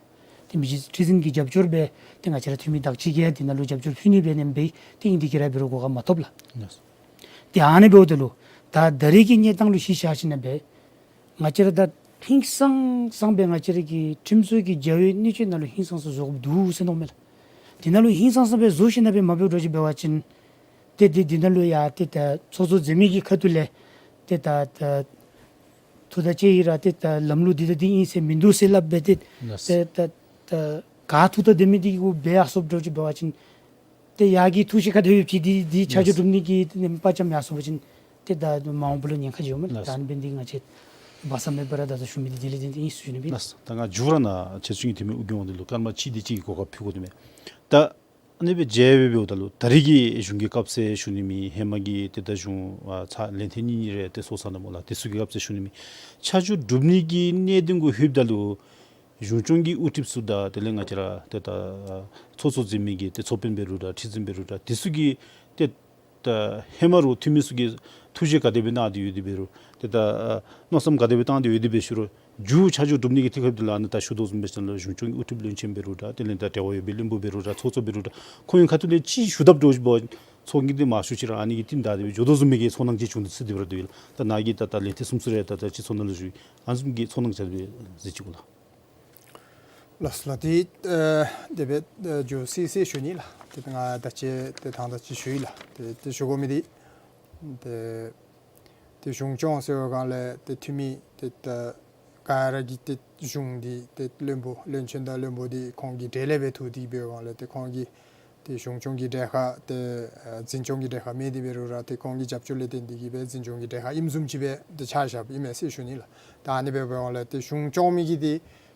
ཏེ་མི་རྗེ་ཁྲི་འཛིན་གྱི་རྒྱབ་སྐྱོར་སྦེ་ཏེ་ང་བཅས་ར་འཐུས་མི་དག་ཅིག་གིས་འདི་ནང་ལུ་རྒྱབ་སྐྱོར་ཕུལ་ནི་སྦེ་ནེམ་སྦེ་ཏེ་ཨིན་དེ་གིས་ར་འབད་རུང་གོ་སྐབས་མ་ཐོབ་ལགས། ལགས། ཏེ་ཨ་ནི་འབདཝ་ད་ལུ་ད་ད་རེས་ཀྱི་གནས་སྟངས་ལུ་གཞི་བཞག་ཞིནམ་ལས་ང་བཅས་ར་ད་ཧིང་སངས་སངས་སྦེ་ང་བཅས་ར་གི་ཁྲིམས་བཟོ་གི་བྱ་བའི་སྣོད་ཆས་ནང་ལུ་ཧིང་སངས་ས་བཟོ་དགོཔ་འདུག་ཟེར་མནོཝ་མས་ལགས། འདི་ནང་ལུ་ཧིང་སངས་ས་སྦེ་བཟོ་ཞིནམ་ལས་མ་འབད་འགྱོ་ཅིག་འབད་བ་ཅིན་ཏེ་ཏེ་འདི་ནང་ལུ་ཡང་ཏེ་ད་ཚོགས་གཙོ་འཛིན་མི་གི་ཁ་ཐུག་ལས་ཏེ་ད་ད་ཐུགས་ཐག་བཅད་ཡི་ར་ཏེ་ད་ལམ་ལུགས་འདི་ད་འདི་ཨིན་ཟེར་མིན་འདུག་ཟེར་སླབ་སྦེ་ཏེ་ལགས། ཏེ་ད་ད་ག་ཐུགས་ཐག་དེ་མི་འདི་གུ་འབད་ཡར་སོངམ་འདྲཝ་ཅིག་འབད་བ་ཅིན་ཏེ་ཡར་གྱི་ཐུགས་བཞེད་ག་དེ་ཡོད་ཅི་འདི་འདི་ཆ་འཇོག་ལགས། སྒྲུབ་ནི་གི་ཏེ་ནེམ་དཔའ་བཅམ་ཡར་སོང་པ་ཅིན་ཏེ་ད་མ་འོངས་པ་ལུ་ཉེན་ཁ་ཡོད་མས། ལགས། ད་ཨ་ནི་འབད་ནི་འདི་གིས་ང་བཅས་སྦ་གསང་མེད་པར་ར་ད་ལྟོ་ཞུ་མི་འདི་དེ་ལས་ཏེ་ཨིན་ཟེར་ཞུ་ནི་ཨིན། ལགས། ད་ང་མཇུག་ར་ནཱ་ཁྱེད་ཚུ་གི་འཐུས་མི་ཨོ་རྒྱན་དབང་འདུས་ལུ་སྐར་མ་གཅིག་དེ་ཅིག་གི་གོ་སྐབས་ཕུལ་དགོ་དེ་མས། ད་ཨ་ནི་སྦེ་མཇལ་སྦེ་འབདཝ་ད་ལུ་ད་རེས་ཀྱི་གཞུང་གི་སྐབས་ཟེར་ཞུ་ནི་མེད། ཧེ་མ་གི་ཏེ་ད་གཞུང་ཨ་ཚར་ལན་ཐེངས་གཉིས་གཉིས་རེ་ཏེ་སོང་ས་ནུག་སྨོ་ལགས། དེ་ཚུ་གི་སྐབས་ཟེར་ཞུ་ནི་མེད། ཆ་འཇོག་སྒྲུབ་ནི་གི་གནད་དོན་གུ་ལྷོདཔ་ད་ལུ་གཞུང་སྐྱོང་གི་དབུ་ཁྲིདཔ་ཚུ་དང་དེ་ལས་ང་བཅས་ར་ཏེ་ད་ཚོགས་གཙོ་འཛིན་མི་གི་ཏེ་ཚོགས་དཔོན་འབད་རུང་ར་ཁྲི་འཛིན་འབད་རུང་ར་དེ་ཚུ་གིས་ཏེ་ད་ཧེ་མ་རུང་འཐུས་མི་ཚུ་གིས་ཐུགས་བཞེད་ག་དེ་སྦེ་གནང་སྟེ་ཡོད་དེ་འབད་རུང་ཏེ་ད་མནོ་བསམ་ག་དེ་སྦེ་བཏང་སྟེ་ཡོད་དེ་འབད་ཞུ་རུང་མཇུག་ཆ་འཇོག་སྒྲུབ་ནི་གི་དུས་སྐབས་འདི་ལུ་ཨ་ནི་ད་ཞུ་དོ་བཟུམ་སྦེ་ཟེར་ན་ལུ་གཞུང་སྐྱོང་གི་དབུ་ཁྲིདཔ་བློན་ཆེན་འབད་རུང་ར་དེ་ལས་ད་འབྲེལ་བ་ཡོད་པའི་བློན་པོ་འབད་རུང་ར་ཚོགས་གཙོ་འབད་རུང་ར་ཁོང་གི་ཁ་ཐུག་ལས་ཅིག་ཞུ་དཔ་འདྲཝ་ཅིག་འབད་བ་ཅིན་ཚོགས་ཀྱི་འདི་མང་ཤོས་ཅིག་ར་ཨ་ནི་གི་རྟིང་བདའ་སྟེ་སྦེ་འགྱོ་དོ་བཟུམ་མའི་གི་ཚོར་སྣང་ཅིག་བྱུང་སྟེ་ཚུད་དེ་འབད་རུང་འདུག་ལགས། ད་ནཱ་གིས་ད་ད་ལན་ཐེངས་གསུམ་ཙམ་རེ་ད་ད་ཅི་ཚོར་སྣང་ལུ་ཞུ་ཨ་ནི་བཟུམ་གྱི་ཚོར་སྣང་ཅིག་སྦེ་གཟིགས་ཅི་གོ་ལགས། ལགས་སོ་ལགས། ཏེ་ཨ་དེ་སྦེ་ཨ་འགྱོ་སི་སི་ཞུ་ནི་ལགས། ཏེ་ང་ད་ཅི་ཏེ་ཐང་ད་ཅི་ཞུ་ཡི་ལགས། ཏེ་ཏེ་ཞུ་དགོ་མི་འདི་ཏེ་ཏེ་གཞུང་སྐྱོང་ཟེར་བའི་སྒང་ལས་ཏེ་འཐུས་མི་ཏེ་ད་ག་ར་གིས་ཏེ་གཞུང་འདི་ཏེ་བློན་པོ་བློན་ཆེན་དང་བློན་པོ་འདི་ཁོང་གི་གྲལ་ལས་སྦེ་ཐུག་སྟེ་འབད་བའི་སྒང་ལས་ཏེ་ཁོང་གིས་ཏེ་གཞུང་སྐྱོང་གི་གྲལ་ཁར་ཏེ་ཨ་འཛིན་སྐྱོང་གི་གྲལ་ཁར་མེད་དེ་འབད་རུང་ར་ཏེ་ཁོང་གི་རྒྱབ་སྐྱོར་ལས་བརྟེན་ཏེ་གིས་སྦེ་འཛིན་སྐྱོང་གི་གྲལ་ཁར་ཨིནམ་བཟུམ་ཅིག་སྦེ་ཏེ་ཆ་བཞགཔ་ཨིན་མས་ཟེར་ཞུ་ནི་ལགས། ད་ཨ་ནི་འབད་བའི་སྒང་ལས་ཏེ་གཞུང་སྐྱོང་མི་གིས་ཏེ་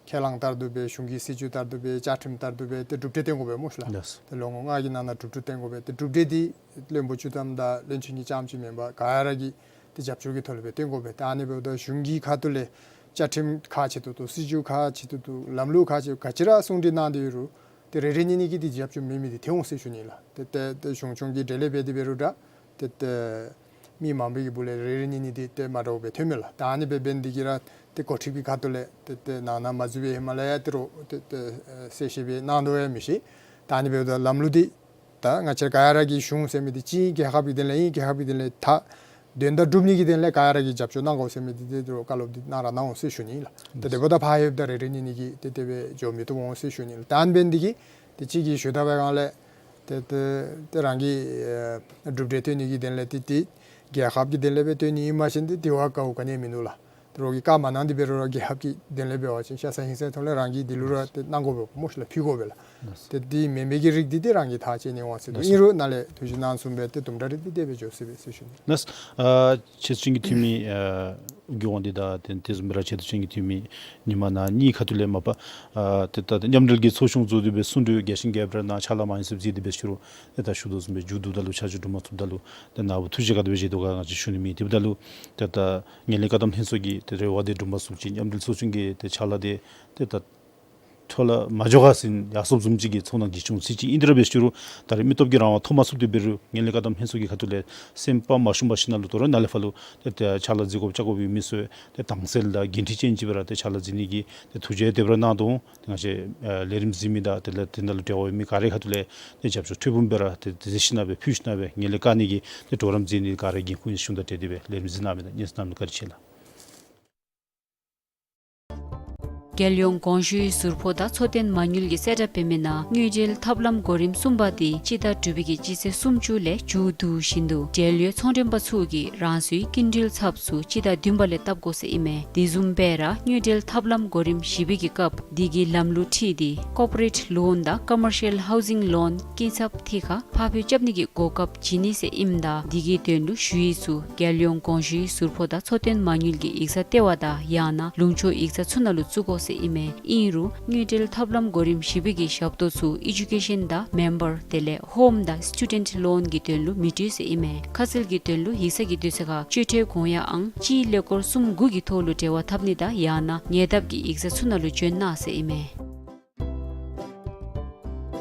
ཁས་བླངས་ལྟར་དུ་སྦེ་གཞུང་གི་སྲིད་བྱུས་ལྟར་དུ་སྦེ་བཅའ་ཁྲིམས་ལྟར་དུ་སྦེ་ཏེ་གྲུབ་འབྲས་བཏོན་དགོ་པས་སྨོ་ལགས། ལགས། ཏེ་ལོ་ངོ་ལྔ་གི་ནང་ན་གྲུབ་འབྲས་བཏོན་དགོ་པས། ཏེ་གྲུབ་འབྲས་འདི་བློན་པོ་བཅུ་ཐམ་དང་བློན་ཆེན་གྱིས་རྐྱངམ་ཅིག་མེན་པར་ག་ར་གིས་ཏེ་རྒྱབ་སྐྱོར་གྱི་ཐོག་ལས་སྦེ་བཏོན་དགོ་པས། ད་ཨ་ནི་འབདཝ་ད་གཞུང་གི་ཁ་ཐུག་ལས་བཅའ་ཁྲིམས་ག་ཅི་ཐུབ་ཐུབ་སྲིད་བྱུས་ག་ཅི་ཐུབ་ཐུབ་ལམ་ལུགས་ག་ཅི་ག་ཅི་ར་གསུང་གྲོས་གནང་སྟེ་ཡོད་རུང་ཏེ་རེ་རེ་གཉིས་གཉིས་ཀྱིས་ཏེ་རྒྱབ་སྐྱོར་མེད་མི་འདི་ཐོན་འོང་ཟེར་ཞུ་ནི་ལགས། ཏེ་ཏེ་ཏེ་གཞུང་སྐྱོང་གི་གྲལ་ལས་འབད་དེ་འབད་རུང་ར་ཏེ་ཏེ་མི་མང་པོའི་གི་སྦུག་ལས་རེ་རེ་གཉིས་གཉིས་འདི་ཏེ་མ་འདྲཝ་སྦེ་ཐོནམ་མས་ལགས། ད་ཨ་ནི་སྦེ་འབད་ནི་འདི་གིས་ར་ཏེ་འགོ་ཁྲིདཔ་གི་ཁ་ཐུག་ལས་ཏེ་ཏེ་ནང་ན་མ་འཛུལ་བའི་ཧེ་མ་ལས་ཡང་ཏེ་རོགས་ཏེ་ཏེ་ཨེ་གསལ་བཤད་སྦེ་གནང་དོ་ཡང་མི་ཤེས། ད་ཨ་ནི་འབདཝ་ད་ལམ་ལུགས་འདི་ད་ང་བཅས་ག་ར་གི་གཞུང་ཟེར་མི་འདི་གཅིག་རྒྱལ་ཁབ་ཀྱི་དོན་ལས་ཨིན། རྒྱལ་ཁབ་ཀྱི་དོན་ལས་ད་དོན་དག་སྒྲུབ་ནི་གི་དོན་ལས་ག་ར་གིས་རྒྱབ་སྐྱོར་གནང་དགོ་ཟེར་མི་འདི་ཏེ་རོགས་བཀའ་སློབ་འདི་གནང་ར་གནང་འོང་ཟེར་ཞུ་ནི་ལགས། ད་དེ་འབདཝ་ད་ཕར་ཡོདཔ་ད་རེ་རེ་གཉིས་གཉིས་ཀྱིས་ཏེ་དེ་སྦེ་འགྱོ་མི་བཏུབ་འོང་ཟེར་ཞུ་ནི་ལགས། ད་ཨ་ནི་འབད་ནི་འདི་གིས་ཏེ་གཅིག་གིས་ཞུ་དོ་བའི་སྒང་ལས་ཏེ་ཏེ་ཏེ་རང་གི་ཨེ་གྲུབ་འབྲས་བཏོན་ནི་གི་དོན་ལས་ཏེ་ཏེ་ རྒྱལ་ཁབ་ཀྱི་དོན་ལས་སྦེ་བཏོན་ནི་ཨིན་པ་ཅིན་ཏེ་དེ་བ་དཀའཝ་ག་ནི་ཡང་མིན་ནུག་ལགས། ཏེ་རོགས་ཀྱིས་བཀའ་མ་གནང་སྟེ་འབད་རུང་ར་རྒྱལ་ཁབ་ཀྱི་དོན་ལས་འབད་བ་ཅིན་ཤ་ཚ་ཧིང་ཚ་ཐོག་ལས་རང་གི་དེ་ལུ་ར་ཏེ་གནང་དགོ་པས་སྨོ་ཤི་ལགས། ཕུལ་དགོ་པས་ལགས། ཏེ་དེ་མེན་པའི་གི་རིགས་འདི་ཏེ་རང་གིས་ཐག་བཅད་ནི་འོང་ཟེར་དོ། ཨིན་རུང་ནཱ་ལས་ཐུགས་རྗེ་གནང་གསུངས་པའི་ཏེ་དུམ་གྲ་རེ་འདི་དེ་སྦེ་འགྱོ་སྲིད་པས་ཟེར་ཞུ་ནི། ལགས། ཨ་ཆེད་བསྐྱོན་གྱི་འཐུས་མི་ཨ་ཨོ་རྒྱན་དབང་འདུས་དང་ཏེ་དེ་བཟུམ་སྦེ་ར་ཆེད་བསྐྱོན་གྱི་འཐུས་མི་ཉི་མ་ནང་གཉིས་ཁ་ཐུག་ལས་མ་པ་ཨ་ཏེ་ད་མཉམ་འབྲེལ་གྱི་ཚོགས་ཆུང་བཟོ་སྟེ་སྦེ་གསུང་གྲོས་རྒྱས་ཤིང་རྒྱས་པར་གནང་ཕྱག་ལཱ་མང་ཉུང་སུ་མཛད་དེ་སྦེ་ཞུ་རུང་ཏེ་ད་ཞུ་དོ་བཟུམ་སྦེ་མཇུག་བསྡུཝ་ད་ལུ་ཆ་འཇོག་གྲུབ་མ་ཚུགསཔ་ད་ལུ་ཏེ་ནཱ་བུ་ཐུགས་རྗེ་ག་དེ་སྦེ་བཞེས་དོ་ག་ང་བཅས་ཞུ་ནི་མེད། དེ་འབདཝ་ད་ལུ་ཏེ་ད་ངན་ལྷད་བཀག་སྡོམ་ལྷན་ཚོགས་ཀྱི་ཏེ་རེ་བ་དེ་གྲུབ་མ་ཚུགསཔ་ཅིག་མཉམ་འབྲེལ་ཚོགས་ཆུང་གི་ཏེ་ཕྱག་ལཱ་དེ་ཏེ་ད་འཕྲོ་བརླག་མ་འགྱོ་ག་ཟེར་ཡར་སོངམ་བཟུམ་ཅིག་གི་ཚོར་སྣང་གི་བྱུང་ཚུལ་ཅིག་ཨིན། དེ་ར་འབད་ཞུ་རུང་ད་རེས་མི་སྟོབས་ཀྱི་རང་དབང་ཐོབ་མ་ཚུགས་ཏེ་འབད་རུང་ངན་ལྷད་བཀག་སྡོམ་ལྷན་ཚོགས་ཀྱི་ཁ་ཐུག་ལས་སེམས་པ་མ་ཞུམ་པ་ཞིནམ་ལས་དོ་རུང་ནཱ་ལས་ཕར་ལུ་ཏེ་ཏེ་ཕྱག་ལཱ་མཛད་དགོཔ་བཅའ་དགོཔ་ཡོད་མི་ཚུ་ཏེ་དྭངས་གསལ་དང་འགན་འཁྲི་ཅན་ཅིག་སྦེ་ར་ཏེ་ཕྱག་ལཱ་མཛད་ནི་གི་ཏེ་ཐུགས་རྗེ་དེ་སྦེ་ར་གནང་དོ། ཏེ་ང་བཅས་ཨ་ལས་རིམ་གཟིགས་མི་དང་དེ་ལས་དེ་ནང་ལུ་འབྲེལ་བ་ཡོད་མི་ག་རའི་ཁ་ཐུག་ལས་ཏེ་རྒྱབ་སྐྱོར་ཐོབ་པའི་སྦེ་ར་ཏེ་དེ་གཟིགས་ཞིནམ་སྦེ་ཕུལ་ཞིནམ་སྦེ་ངན་ལྷད་བཀག་ནི་གི་ཏེ་གྲོགས་རམ་མཛད་ནི་ག་རའི་འགན་ཁུར་ཨིན་ཟེར་ཞུཝ་ད་ཏེ་དེ་སྦེ་ལས་རིམ་གཟིགས་གནང་མི་དང་སྙན་གསན་གནང་མི་བཀའ་དྲིན་ཆེ་ལགས། རྒྱལ་ཡོངས་གོང་ཞུའི་ཟུར་ཕོགས་དང་འཚོ་རྟེན་མ་དངུལ་གྱི་གསལ་བསྒྲགས་འབད་མི་ནང་དངུལ་འབྲེལ་ཐབས་ལམ་གོ་རིམ་གསུམ་པ་དེ་སྤྱི་ཟླ་དྲུག་པའི་གི་སྤྱི་ཚེས་སུམ་ཅུ་ལས་མཇུག་བསྡུ་བཞིན་དུ་འབྲེལ་ཡོད་ཚོང་མགྲོན་པ་ཚུ་གིས་རང་སོའི་སྐྱིན་འགྲུལ་ཚབ་ཚུ་སྤྱི་ཟླ་བདུན་པ་ལས་བཏབ་དགོ་ཟེར་ཨིན་མས། དེ་བཟུམ་སྦེ་ར་དངུལ་འབྲེལ་ཐབས་ལམ་གོ་རིམ་བཞི་པའི་གི་སྐབས་དེ་གི་ལམ་ལུགས་ཁྲིད་དེ་ཀོར་པོ་རེཊ་ལོན་དང་ཀོ་མར་ཤལ་ཧའུ་ཟིང་ལོན་སྐྱིན་ཚབ་འཐུས་ཁར་ཕར་འབུལ་རྐྱབ་ནི་གི་གོ་སྐབས་བྱིན་ནི་ཟེར་ཨིནམ་ད་དེ་གི་དོན་ལུ་ཞུ་ཡིག་ཚུ་རྒྱལ་ཡོངས་གོང་ཞུའི་ཟུར་ཕོགས་དང་འཚོ་རྟེན་མ་དངུལ་གྱི་ཡིག་ཚང་ལྟེ་བ་དང་ཡང་ན་ལུང་ཕྱོགས་ཡིག་ཚང་ཚུ་ནང་ལུ་བཙུགས་དགོ་ཟེར་ཨིན་མས། ཨིན་རུང་དངུལ་འབྲེལ་ཐབས་ལམ་གོ་རིམ་བཞི་པའི་གི་ཞབས་ཏོག་ཚུ་ཨེ་ཌུ་ཀེ་ཤཱན་དང་མེམ་བར་དེ་ལས་ཧོམ་དང་སི་ཊུ་ཌེནཊ་ལོན་གྱི་དོན་ལུ་མི་སྤྲོད་ཟེར་ཨིན་མས། ཁ་གསལ་གྱི་དོན་ལུ་ཡིག་ཚང་གི་དུས་ཚོད་ཁར་སྤྱོད་ཁྲལ་གོང་ཡ་ཨང་གཅིག་ཀླད་ཀོར་གསུམ་དགུ་གི་ཐོག་ལུ་འབྲེལ་བ་འཐབ་ནི་དང་ཡང་ན་ཉེ་འདབས་ཀྱི་ཡིག་ཚང་ཚུ་ནང་ལུ་བྱོན་གནང་ཟེར་ཨིན་མས།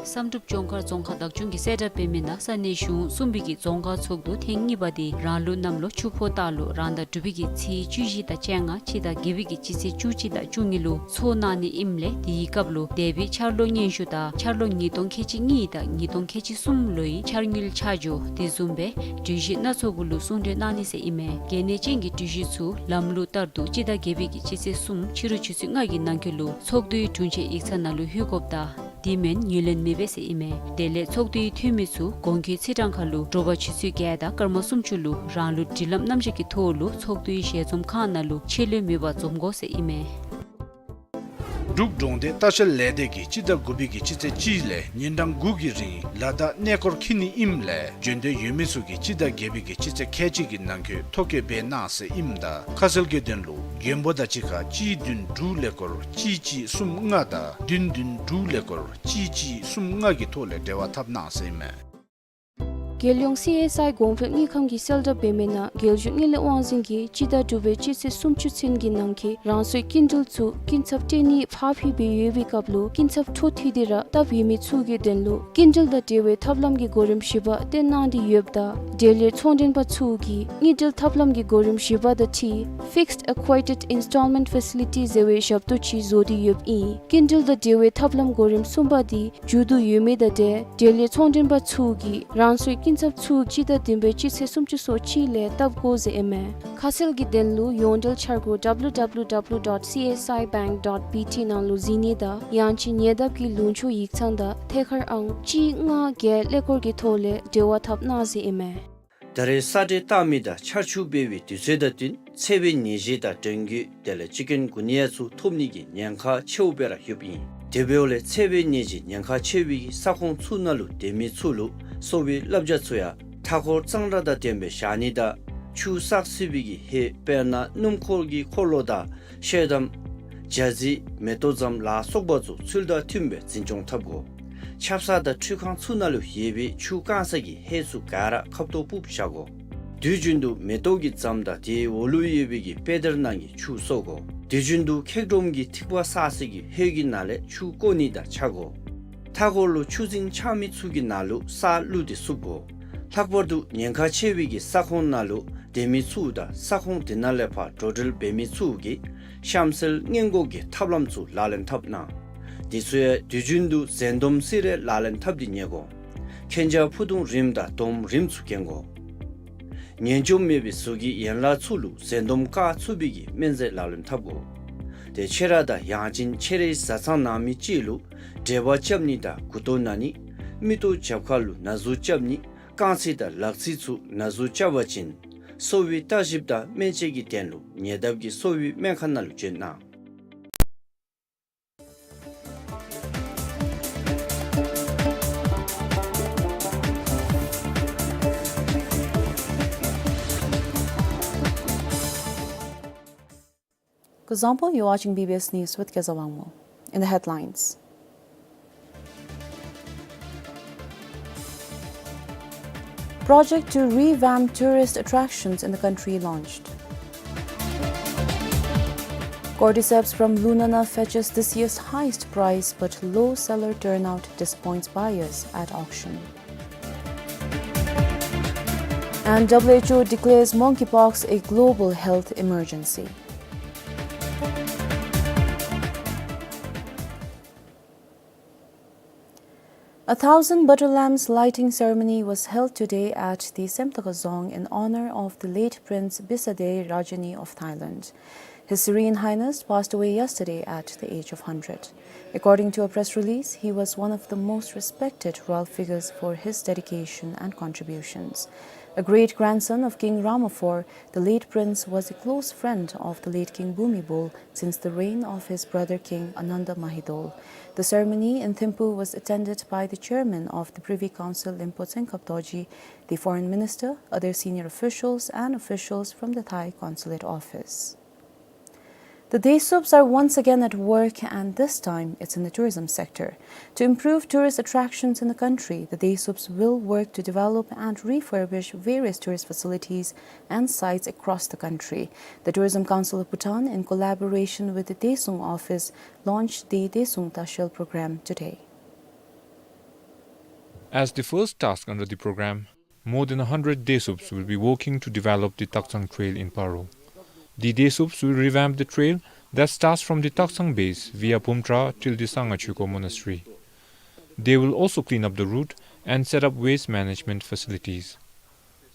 བསམ་གྲུབ་ལྗོངས་མཁར་རྫོང་ཁག་བདག་སྐྱོང་གི་གསལ་བསྒྲགས་འབད་མི་ནང་ས་གནས་གཞུང་གསུམ་པའི་གི་རྫོང་ཁག་ཚོགས་འདུ་ཐེངས་གཉིས་པ་དེ་རང་ལུགས་གནམ་ལོ་ཆུ་ཕོ་སྟག་ལོ་རང་ཟླ་དྲུག་པའི་གི་ཚེས་བཅུ་བཞི་དང་བཅོ་ལྔ་སྤྱི་ཟླ་བརྒྱད་པའི་གི་སྤྱི་ཚེས་བཅུ་གཅིག་དང་བཅུ་གཉིས་ལུ་ཚོགས་གནང་ནི་ཨིནམ་ལས་དེའི་སྐབས་ལུ་འདས་པའི་འཆར་ལོ་སྙན་ཞུ་དང་འཆར་ལོ་ཉིས་སྟོང་ཁལ་གཅིག་གཉིས་དང་ཉིས་སྟོང་ཁལ་གཅིག་གསུམ་ལོའི་འཆར་དངུལ་ཆ་འཇོག་དེ་བཟུམ་སྦེ་གྲོས་གཞི་སྣ་ཚོགས་གུ་ལུ་གསུང་གྲོས་གནང་ནི་ཟེར་ཨིན་མས། གལ་གནད་ཅན་གྱི་གྲོས་གཞི་ཚུ་ལམ་ལུགས་ལྟར་དུ་སྤྱི་ཟླ་བརྒྱད་པའི་གི་སྤྱི་ཚེས་གསུམ་ཕྱི་རུ་ཆུ་ཚོད་ལྔ་གི་ནང་འཁོད་ལུ་ཚོགས་འདུའི་དྲུང་ཆེན་ཡིག་ཚང་ནང་ལུ་ལྷོད་དགོཔ་དང་དེ་མེན་ངོས་ལེན་མི་འབད་ཟེར་ཨིན་མས། དེ་ལས་ཚོགས་འདུའི་འཐུས་མི་ཚུ་གོང་འཁོད་ཚེས་གྲངས་ཁར་ལུ་དྲོ་པ་ཆུ་ཚོད་བརྒྱད་དང་སྐར་མ་སུམ་ཅུ་ལུ་རང་ལུགས་སྒྲིག་ལམ་རྣམ་གཞག་གི་ཐོག་ལུ་ཚོགས་འདུའི་ཞལ་འཛོམས་ཁང་ནང་ལུ་ཆད་ལུས་མེད་པར་འཛོམས་དགོ་ཟེར་ཨིན་མས། འབྲུག་འབྲོང་སྡེ་ལྟ་བཤལ་ལས་སྡེ་གིས་སྤྱི་ཟླ་དགུ་པའི་གི་སྤྱི་ཚེས་གཅིག་ལས་ཉིན་གྲངས་དགུ་གི་རིང་ལ་དྭགས་གནས་སྐོར་འཁྱིད་ནི་ཨིནམ་ལས་བྱོན་འདོད་ཡོད་མི་ཚུ་གིས་སྤྱི་ཟླ་བརྒྱད་པའི་གི་སྤྱི་ཚེས་ཁལ་གཅིག་གི་ནང་འཁོད་ཐོ་བཀོད་འབད་གནང་ཟེར་ཨིནམ་ད་ཁ་གསལ་གྱི་དོན་ལུ་མགོན་པོ་དང་གཅིག་ཁར་གཅིག་བདུན་དྲུག་ཀླད་ཀོར་གཅིག་གཅིག་གསུམ་ལྔ་དང་བདུན་བདུན་དྲུག་ཀླད་ཀོར་གཅིག་གཅིག་གསུམ་ལྔ་གི་ཐོག་ལས་འབྲེལ་བ་འཐབ་གནང་ཟེར་ཨིན་མས། རྒྱལ་ཡོངས་སི་ཨེསི་ཨའི་གོང་འཕེལ་དངུལ་ཁང་གི་གསལ་བསྒྲགས་འབད་མི་ནང་རྒྱལ་གཞུང་དངུལ་ལས་དབང་འཛིན་གྱིས་སྤྱི་ཟླ་དྲུག་པའི་སྤྱི་ཚེས་སུམ་ཅུ་ཚུན་གྱི་ནང་འཁོད་རང་སོའི་སྐྱིན་འགྲུལ་ཚུ་སྐྱིན་ཚབ་སྤྲོད་ནི་ཕར་འཕུལ་འབད་ཡོད་པའི་སྐབས་ལུ་སྐྱིན་ཚབ་འཕྲོ་མཐུད་དེ་ར་བཏབ་ཡོད་མི་ཚུ་གི་དོན་ལུ་སྐྱིན་འགྲུལ་དང་འབྲེལ་བའི་ཐབས་ལམ་གྱི་གོ་རིམ་བཞི་པ་སྟོན་གནང་སྟེ་ཡོདཔ་ད་འབྲེལ་ཡོད་ཚོང་མགྲོན་པ་ཚུ་གིས་དངུལ་འབྲེལ་ཐབས་ལམ་གྱི་གོ་རིམ་བཞི་པ་དང་འཁྲིལ་Fixed Acquitted Installment Facility ཟེར་བའི་ཞབས་ཏོག་ཅིག་བཟོ་སྟེ་ཡོདཔ་ཨིན། སྐྱིན་འགྲུལ་དང་འབྲེལ་བའི་ཐབས་ལམ་གོ་རིམ་གསུམ་པ་དེ་མཇུག་བསྡུ་ཡོད་མི་དང་འབྲེལ་འབྲེལ་ཡོད་ཚོང་མགྲོན་པ་ཚུ་གིས་རང་སོའི་སྐྱིན་ཚབ་ཚུ་སྤྱི་ཟླ་བདུན་པའི་སྤྱི་ཚེས་སུམ་ཅུ་སོ་གཅིག་ལས་བཏབ་དགོ་ཟེར་ཨིན་མས། ཁ་གསལ་གྱི་དོན་ལུ་ཡོངས་འབྲེལ་འཆར་སྒོ་W W W dot C S I bank dot B T ནང་ལུ་གཟིགས་ནི་དང་ཡང་ཅིན་ཉེ་འདབས་ཀྱི་ལུང་ཕྱོགས་ཡིག་ཚང་དང་ཐད་ཀར་ཨང་གཅིག་ལྔ་བརྒྱད་ཀླད་ཀོར་གྱི་ཐོག་ལས་འབྲེལ་བ་འཐབ་གནང་ཟེར་ཨིན་མས། ད་རེས་ས་འདྲེན་བཏང་མི་དང་ཆར་ཆུ་འབབ་པའི་དུས་ཚོད་དང་བསྟུན་འཚེ་བའི་ནད་གཞི་དང་འབྲང་རྒོད་དེ་ལས་ཅི་ཀུན་གུ་ནི་ཡ་ཚུ་ཐོབ་ནི་གི་ཉེན་ཁ་ཆེཝ་སྦེ་ར་ཡོདཔ་ཨིན། དེ་འབདཝ་ལས་འཚེ་བའི་ནད་གཞི་ཉེན་ཁ་ཆེ་བའི་ས་ཁོངས་ཚུ་ནང་ལུ་སྡོད་མི་ཚུ་ལུ་གསོ་བའི་བསླབ་བྱ་ཚུ་ཡང་མཐའ་འཁོར་གཙང་སྦྲ་དང་ལྡན་པའི་བཞག་ནི་དང་ཆུ་བསགས་སྲིད་པའི་གི་ཧེ་དཔེར་ན་སྣུམ་འཁོར་གྱི་འཁོར་ལོ་དང་ཤེལ་དམ་ཇ་རྩི་མེ་ཏོག་ཙམ་ལ་སོགས་པ་ཚུ་ཚུལ་དང་མཐུན་པའི་འཛིན་སྐྱོང་འཐབ་དགོ། ཆབ་གསང་དང་ཁྲུས་ཁང་ཚུ་ནང་ལུ་ཡོད་པའི་ཆུ་བཀང་ས་གི་ཧེ་ཚུ་ག་ར་ཁབ་ཏོ་སྤུབས་བཞག་དགོ། དུས་རྒྱུན་དུ་མེ་ཏོག་གི་ཙམ་དང་དེའི་འོག་ལུ་ཡོད་པའི་གི་པེ་དར་ནང་གི་ཆུ་གསོ་དགོ། དུས་རྒྱུན་དུ་འཁྱགས་སྒྲོམ་གྱི་ཐིགས་པ་བསགས་ས་གི་ཧེ་གི་ནང་ལས་ཆུ་བཀོ་ནི་དང་ཆ་དགོ། མཐའ་འཁོར་ལུ་ཆུ་རྫིང་ཆགས་མི་ཚུ་གི་ནང་ལུ་ས་བླུགས་ཏེ་བསུབ་དགོ། ལྷག་པར་དུ་ཉེན་ཁ་ཆེ་བའི་གི་ས་ཁོངས་ནང་ལུ་སྡོད་མི་ཚུ་དང་ས་ཁོངས་དེ་ནང་ལས་ཕར་འགྲོ་འགྲུལ་འབད་མི་ཚུ་གིས་གཤམ་གསལ་སྔོན་འགོག་གི་ཐབས་ལམ་ཚུ་ལག་ལེན་འཐབ་གནང་། དེ་ཚུ་ཡང་དུས་རྒྱུན་དུ་འཛིན་སྡོམ་སི་རེ་ལག་ལེན་འཐབ་སྟེ་ཉལ་དགོ། མཁྱེན་རྒྱ་ཕུ་ཐུང་རིངམ་དང་དོམ་རིངམ་ཚུ་གྱོན་དགོ། ངན་སྐྱོབ་མེད་པའི་གཟུགས་ཀྱི་ཡན་ལག་ཚུ་ལུ་འཛིན་སྡོམ་བཀག་ཚུགས་པའི་གི་སྨན་རྫས་ལག་ལེན་འཐབ་དགོ། ཏེ་ཁྱེད་ར་དང་ཡང་ཅིན་ཁྱེད་རའི་བཟའ་ཚང་ནང་མི་ཅིག་ལུ་འབྲེལ་བ་རྐྱབ་ནི་དང་མགུ་ཏོ་ན་ནི་མིག་ཏོ་རྒྱབ་ཁ་ལུ་ན་ཟུག་རྐྱབ་ནི་རྐང་ཚིགས་དང་ལག་ཚིགས་ཚུ་ན་ཟུག་རྐྱབ་པ་ཅིན་ གསོ་བའི་བརྟག་ཞིབ་དང་སྨན་དཔྱད་ཀྱི་དོན་ལུ་ཉེ་འདབས་ཀྱི་གསོ་བའི་སྨན་ཁང་ནང་ལུ་བྱོན་གནང་། Kuzuzangpo, you're watching B B S News with Keza Wangmo. In the headlines, project to revamp tourist attractions in the country launched. Cordyceps from Lunana fetches this year's highest price, but low seller turnout disappoints buyers at auction. And W H O declares monkeypox a global health emergency. A thousand butter lamps lighting ceremony was held today at the Semtaka Dzong in honor of the late Prince Bisadei Rajani of Thailand. His Serene Highness passed away yesterday at the age of hundred. According to a press release, he was one of the most respected royal figures for his dedication and contributions. A great-grandson of King Rama four, the late prince was a close friend of the late King Bhumibol since the reign of his brother King Ananda Mahidol. The ceremony in Thimphu was attended by the chairman of the Privy Council, Limpo Tsenkap Dorji, the foreign minister, other senior officials, and officials from the Thai consulate office. The Desups are once again at work, and this time it's in the tourism sector. To improve tourist attractions in the country, the Desups will work to develop and refurbish various tourist facilities and sites across the country. The Tourism Council of Bhutan, in collaboration with the Desung office, launched the Desung Tashel program today. As the first task under the program, more than a hundred Desups will be working to develop the Taktsang Trail in Paro. The Desups will revamp the trail that starts from the Taktsang base via Bumtra till the Sangha Chuko Monastery. They will also clean up the route and set up waste management facilities.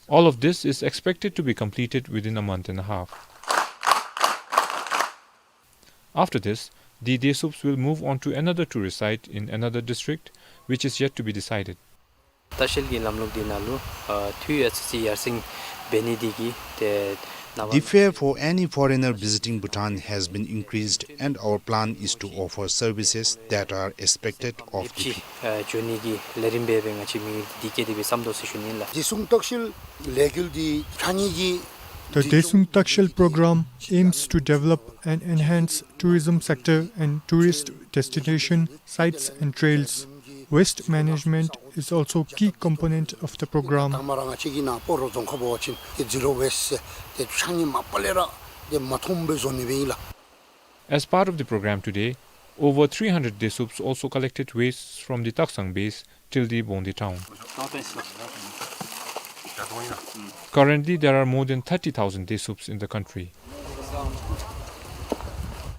All of this is expected to be completed within a month and a half. After this, the Desups will move on to another tourist site in another district, which is yet to be decided. Tashel གྱི་ལམ་ལུགས་འདི་ནང་ལུ་ཨ་འཐུས་ཨ་ཙི་ཙི་ཡར་སེང་འབད་ནི་འདི་གིས་ཏེ་ནངས་པ། The fare for any foreigner visiting Bhutan has been increased, and our plan is to offer services that are expected of the people. ཨ་འགྱོ་ནི་གི་ལས་རིམ་འབད་བའི་ང་བཅས་མི་འདི་གིས་དེ་སྦེ་བསམ་དོ་ཟེར་ཞུ་ནི་ལགས། Desung Takshil ལས་འགུལ་འདི་ཕྱགས་སྙིགས་ཀྱི། The Desung Takshil program aims to develop and enhance tourism sector and tourist destination sites and trails. Waste management is also key component of the program. དང་མ་ར་ང་བཅས་ཀྱི་ནཱ་སྤ་རོ་རྫོང་ཁག་འབད་བ་ཅིན་ཏེ་zero waste ཟེར་ཏེ་ཕྱགས་སྙིགས་མ་པ་ལས་ར་ཏེ་མ་མཐོངམ་སྦེ་བཟོ་ནི་སྦེ་ཨིན་ལགས། As part of the program today, over three hundred Desups also collected waste from the Taksang base till the Bongdi town. Currently, there are more than thirty thousand Desups in the country.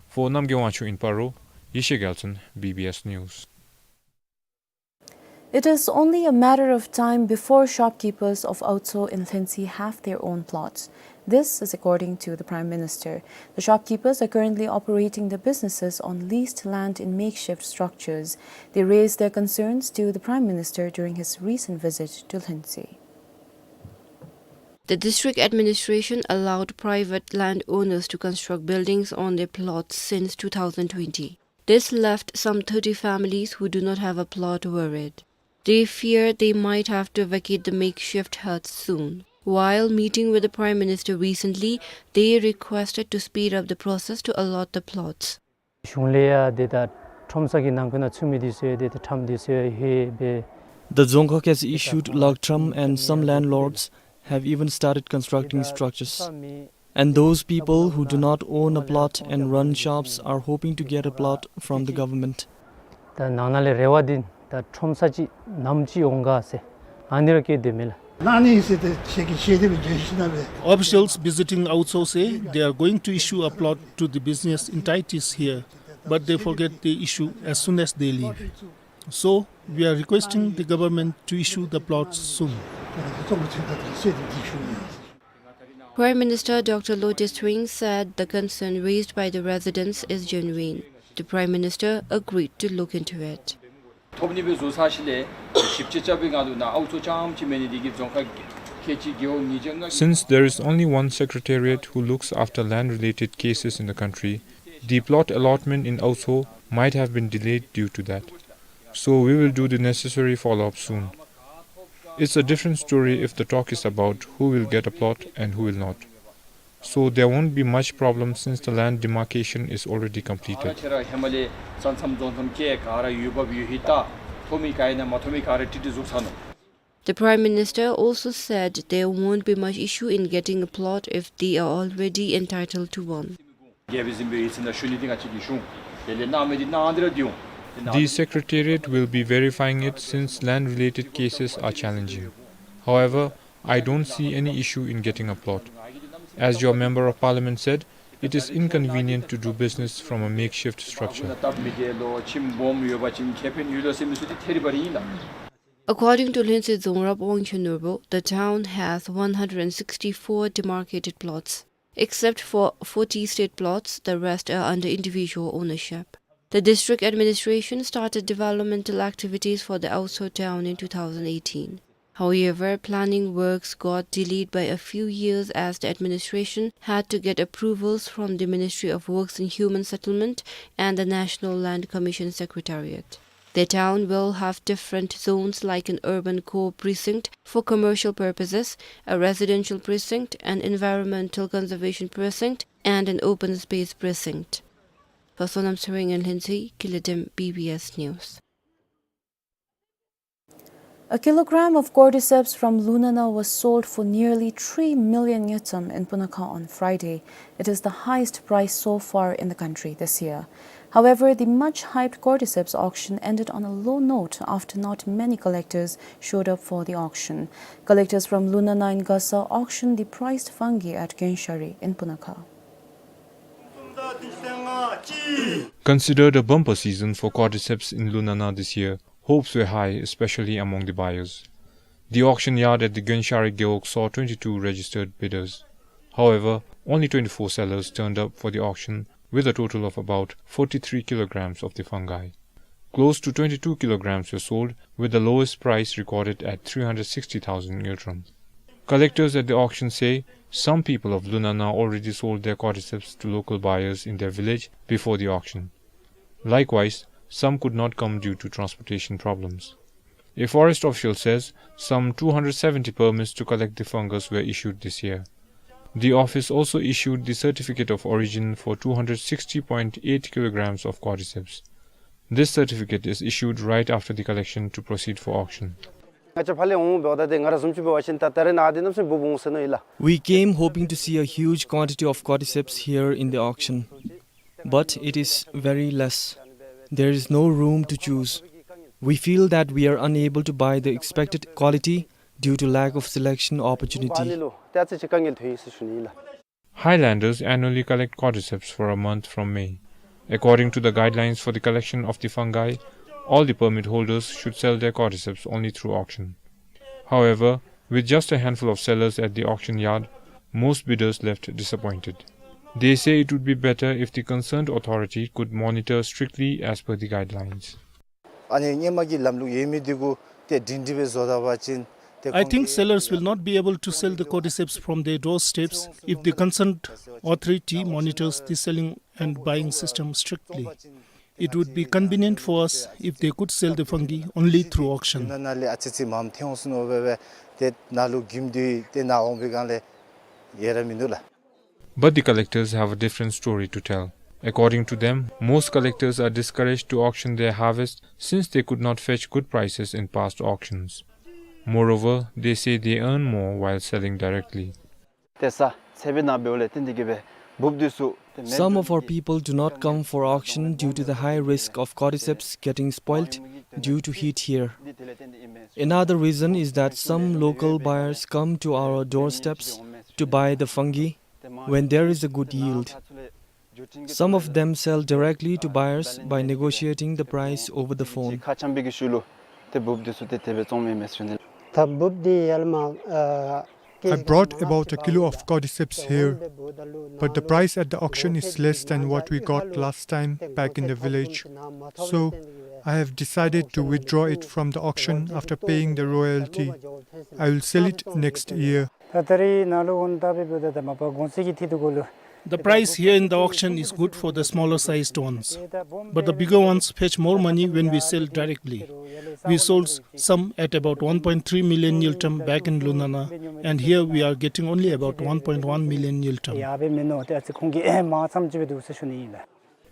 For Namgay Wangchuk in Paro, Yeshe Gyaltsen, B B S News. It is only a matter of time before shopkeepers of Aotso in Lhentsy have their own plots. This is according to the Prime Minister. The shopkeepers are currently operating their businesses on leased land in makeshift structures. They raised their concerns to the Prime Minister during his recent visit to Lhentsy. The district administration allowed private landowners to construct buildings on their plots since two thousand twenty. This left some thirty families who do not have a plot worried. They fear they might have to vacate the makeshift huts soon. While meeting with the Prime Minister recently, they requested to speed up the process to allot the plots. གཞུང་ལས་ཡང་ཏེ་ད་ཁྲོམ་ས་གི་ནང་ཁུལ་ནང་ཚུད་མི་འདི་ཚུ་ཡང་ཏེ་ད་ཁྲམ་འདི་ཚུ་ཡང་ཧེ་སྦེ། The Dzongkhag has issued log thram, and some landlords have even started constructing structures. And those people who do not own a plot and run shops are hoping to get a plot from the government. ད་ནང་ན་ལས་རེ་བ་འདི་ད་ཁྲོམ་ས་ཅིག་ནམ་ཅིག་འོང་ག་ཟེར་ཨ་ནི་ར་བསྐྱེད་དེ་མས་ལགས། ནང་ནི་ཟེར་ཏེ་ཁྱེད་ཀྱིས་ཤེས་དེ་སྦེ་བརྗོད་ཞིན་ན་སྦེ། Officials visiting Aotso say they are going to issue a plot to the business entities here, but they forget the issue as soon as they leave. So, we are requesting the government to issue the plots soon. Prime Minister Doctor Lotay Tshering said the concern raised by the residents is genuine. The Prime Minister agreed to look into it. ཐོབ་ནི་སྦེ་བཟོ་ཚར་ཞིནམ་ལས་ཞིབ་དཔྱད་རྐྱབ་པའི་སྒང་ལུ་ནཱ་ཨའུ་ཚོ་རྐྱངམ་ཅིག་མེན་ནི་འདི་གིས་རྫོང་ཁག་ Since there is only one secretariat who looks after land-related cases in the country, the plot allotment in Aoso might have been delayed due to that. So we will do the necessary follow-up soon. It's a different story if the talk is about who will get a plot and who will not. So there won't be much problem since the land demarcation is already completed. The Prime Minister also said there won't be much issue in getting a plot if they are already entitled to one. The Secretariat will be verifying it since land-related cases are challenging. However, I don't see any issue in getting a plot. As your Member of Parliament said, it is inconvenient to do business from a makeshift structure. According to Lhuentse Dzongrup Wangchunurbo, the town has one hundred sixty-four demarcated plots. Except for forty state plots, the rest are under individual ownership. The district administration started developmental activities for the Aoso town in two thousand eighteen. However, planning works got delayed by a few years as the administration had to get approvals from the Ministry of Works and Human Settlement and the National Land Commission Secretariat. The town will have different zones like an urban core precinct for commercial purposes, a residential precinct, an environmental conservation precinct, and an open space precinct. For Sonam Tshering in Lhuentse, Kiladem, B B S News. A kilogram of cordyceps from Lunana was sold for nearly three million ngultrum in Punakha on Friday. It is the highest price so far in the country this year. However, the much-hyped cordyceps auction ended on a low note after not many collectors showed up for the auction. Collectors from Lunana in Gasa auctioned the priced fungi at Gyenshari in Punakha. Considered a bumper season for cordyceps in Lunana this year, hopes were high, especially among the buyers. The auction yard at the Gyenshari Gewog saw twenty-two registered bidders. However, only twenty-four sellers turned up for the auction, with a total of about forty-three kilograms of the fungi. Close to twenty-two kilograms were sold, with the lowest price recorded at three hundred sixty thousand ngultrum. Collectors at the auction say some people of Lunana already sold their cordyceps to local buyers in their village before the auction. Likewise, some could not come due to transportation problems. A forest official says some two hundred seventy permits to collect the fungus were issued this year. The office also issued the certificate of origin for two hundred sixty point eight kilograms of cordyceps. This certificate is issued right after the collection to proceed for auction. ང་བཅས་ཕར་ལས་འོང་འབདཝ་ད་ཏེ་ང་ར་བཟུམ་ཅིག་འབད་བ་ཅིན་ད་ད་རེས་ནཱ་འདི་གནམ་མེད་ས་མེད་སྦོམ་སྦེ་འོང་ཟེར་མནོ་ཡི་ལགས། We came hoping to see a huge quantity of cordyceps here in the auction, but it is very less. There is no room to choose. We feel that we are unable to buy the expected quality due to lack of selection opportunity. Highlanders annually collect cordyceps for a month from May. According to the guidelines for the collection of the fungi, all the permit holders should sell their cordyceps only through auction. However, with just a handful of sellers at the auction yard, most bidders left disappointed. They say it would be better if the concerned authority could monitor strictly as per the guidelines. ཨ་ནི་སྔོན་མ་གི་ལམ་ལུགས་ཡོད་མི་འདི་གུ་ཏེ་སྒྲིང་སྒྲི་སྦེ་བཟོ་ད་པ་ཅིན་ཏེ་I think sellers will not be able to sell the cordyceps from their doorsteps if the concerned authority monitors the selling and buying system strictly. It would be convenient for us if they could sell the fungi only through auction. ནཱ་ལས་ཨ་ཙི་ཙི་མངམ་ཐོན་སོང་ནུག་སྦེ་སྦེ་ཏེ་ནཱ་ལུ་རྒྱུན་དུ་ཏེ་ནཱ་འོང་པའི་སྒང་ལས་ཡོད་ར་མིན་འདུག་ལགས། But the collectors have a different story to tell. According to them, most collectors are discouraged to auction their harvest since they could not fetch good prices in past auctions. Moreover, they say they earn more while selling directly. ཏེ་ས་ཚལ་པའི་ནང་འབདཝ་ལས་བརྟེན་ཏེ་གིས་སྦེ་འབུཔ་འདི་ཚུ་ཏེ་Some of our people do not come for auction due to the high risk of cordyceps getting spoilt due to heat here. Another reason is that some local buyers come to our doorsteps to buy the fungi when there is a good yield. Some of them sell directly to buyers by negotiating the price over the phone. ཁ་འཆམ་པའི་གི་ཤུལ་ལུ་ཏེ་འབུཔ་འདི་ཚུ་ཏེ་དེ་སྦེ་བཙོང་མི་མས་ཟེར་ཞུ་ནི། ད་འབུཔ་འདི་ཡར་ལས་མར་ཨ་I brought about a kilo of cordyceps here, but the price at the auction is less than what we got last time back in the village. So, I have decided to withdraw it from the auction after paying the royalty. I will sell it next year. ད་ད་རེས་ནཱ་ལུ་འོང་ད་འབདཝ་ད་ད་མ་པ་གོང་ཚད་ཀྱི་ཐད་དུ་གོ་ལུ། The price here in the auction is good for the smaller sized ones, but the bigger ones fetch more money when we sell directly. We sold some at about one point three million ngultrum back in Lunana, and here we are getting only about one point one million ngultrum. ཡ་འབད་མེན་ནོ། ཏེ་ཨ་ཙི་ཁོང་གིས་མང་ཙམ་ཅིག་འབད་འདུག་ཟེར་ཞུ་ནི་ཨིན་ལགས།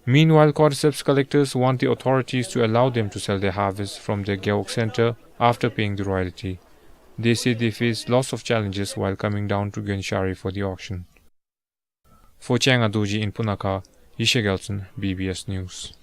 Meanwhile, Cordyceps collectors want the authorities to allow them to sell their harvest from their Gewog center after paying the royalty. They say they face lots of challenges while coming down to Gyoenshari for the auction. For Changa Dorji in Punakha, Yeshe Gyaltshen, B B S News.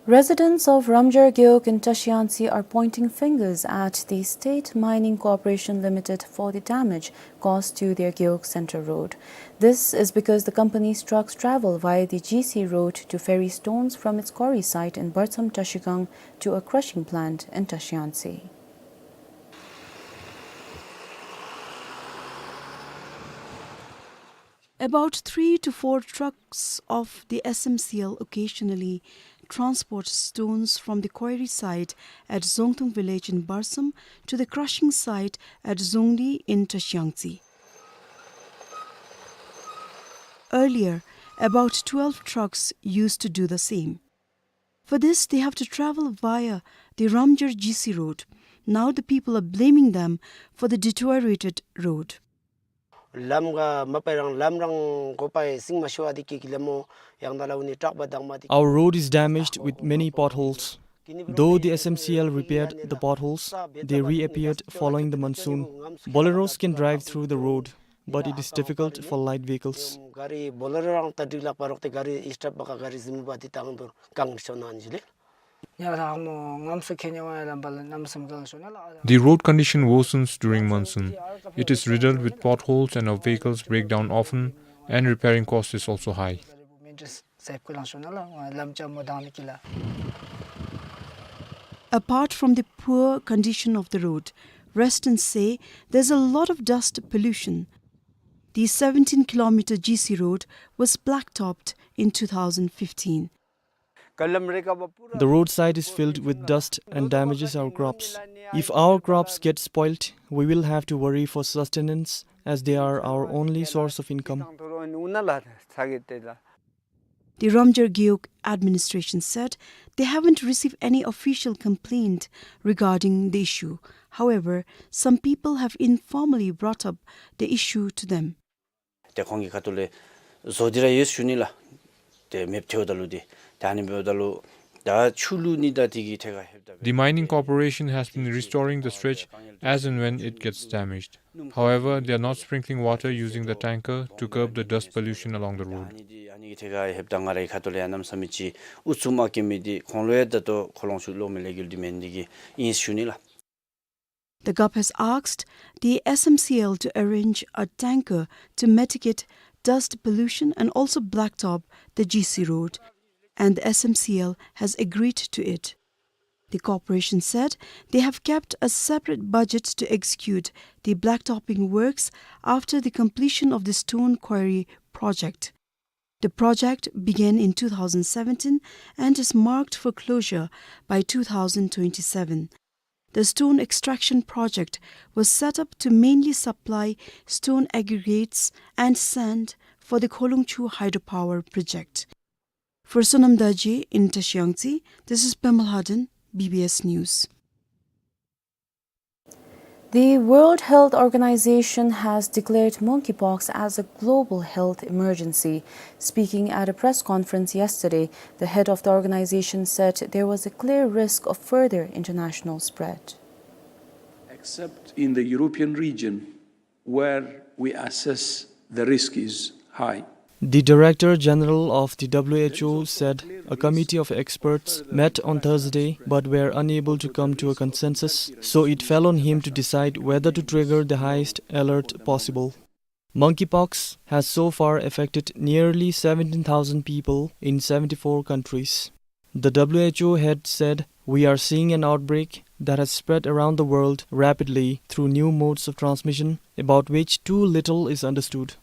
Residents of Ramjar Gewog in Trashiyangtse are pointing fingers at the State Mining Corporation Limited for the damage caused to their Gewog Center road. This is because the company's trucks travel via the G C road to ferry stones from its quarry site in Bartsam Trashigang to a crushing plant in Trashiyangtse. About three to four trucks of the S M C L occasionally transport stones from the quarry site at Zongtung village in Bartsam to the crushing site at Zongli in Trashiyangtse. Earlier, about twelve trucks used to do the same. For this, they have to travel via the Ramjar G C road. Now the people are blaming them for the deteriorated road. ལམ་ག་མ་པ་རང་ལམ་རང་གོ་པའི་སིང་མ་ཤོ་ཨ་དི་ཀི་ཀི་ལེ་མོ་ཡང་ད་ལ་ཨུ་ནི་ཊག་པ་དང་མ་དི། Our road is damaged with many potholes. Though the S M C L repaired the potholes, they reappeared following the monsoon. Boleros can drive through the road, but it is difficult for light vehicles. ག་རི་བོ་ལེ་རོ་རང་ད་འགྲིག་ལག་པ་རོག་ཏེ་ག་རི་ཨིས་ཊབ་པ་ག་ག་རི་ཟིམ་པ་དི་དང་དོར་གང་ཤོ་ནང་ཇི་ལེ། The road condition worsens during monsoon. It is riddled with potholes and our vehicles break down often, and repairing cost is also high. Apart from the poor condition of the road, residents say there's a lot of dust pollution. The seventeen kilometer G C road was blacktopped in two thousand fifteen. The roadside is filled with dust and damages our crops. If our crops get spoilt, we will have to worry for sustenance, as they are our only source of income. The Ramjar Gewog administration said they haven't received any official complaint regarding the issue. However, some people have informally brought up the issue to them. ཏེ་ཁོང་གི་ཁ་ཐུག་ལས་བཟོ་སྟེ་ར་ཡོད་ཞུ་ནི་ལགས། ཏེ་མེདཔ་ཐལཝ་ད་ལུ་ཏེ་ད་ནི་འབདཝ་ད་ལུ་ད་ཆུ་བླུག་ནི་དང་དེ་གི་ཐད་ཁར་ལྷོདཔ་ད། The mining corporation has been restoring the stretch as and when it gets damaged. However, they are not sprinkling water using the tanker to curb the dust pollution along the road. ཨ་ནི་འདི་ཨ་ནི་གི་ཐད་ཁར་ལྷོདཔ་ད་ང་རའི་ཁ་ཐུག་ལས་ཡང་གནམ་མེད་ས་མེད་ཅིག་ཨུ་ཚུགས་མ་བཀལ་མི་འདི་ཁོང་ལུ་ཡང་ད་ལྟོ་ཁོ་ལོང་ཤུགས་ལོག་མི་ལས་འགུལ་འདི་མེན་འདི་གིས་ཨིན་ཞུ་ནི་ལགས། The GAP has asked the S M C L to arrange a tanker to mitigate dust pollution and also blacktop the G C road, and the S M C L has agreed to it. The corporation said they have kept a separate budget to execute the blacktopping works after the completion of the stone quarry project. The project began in two thousand seventeen and is marked for closure by two thousand twenty-seven. The stone extraction project was set up to mainly supply stone aggregates and sand for the Kholungchu hydropower project. For Sonam Dorji in Trashiyangtse, this is Pema Lhaden, B B S News. The World Health Organization has declared monkeypox as a global health emergency. Speaking at a press conference yesterday, the head of the organization said there was a clear risk of further international spread. Except in the European region, where we assess the risk is high. The Director General of the W H O said a committee of experts met on Thursday but were unable to come to a consensus, so it fell on him to decide whether to trigger the highest alert possible. Monkeypox has so far affected nearly seventeen thousand people in seventy-four countries. The W H O head said, "We are seeing an outbreak that has spread around the world rapidly through new modes of transmission, about which too little is understood."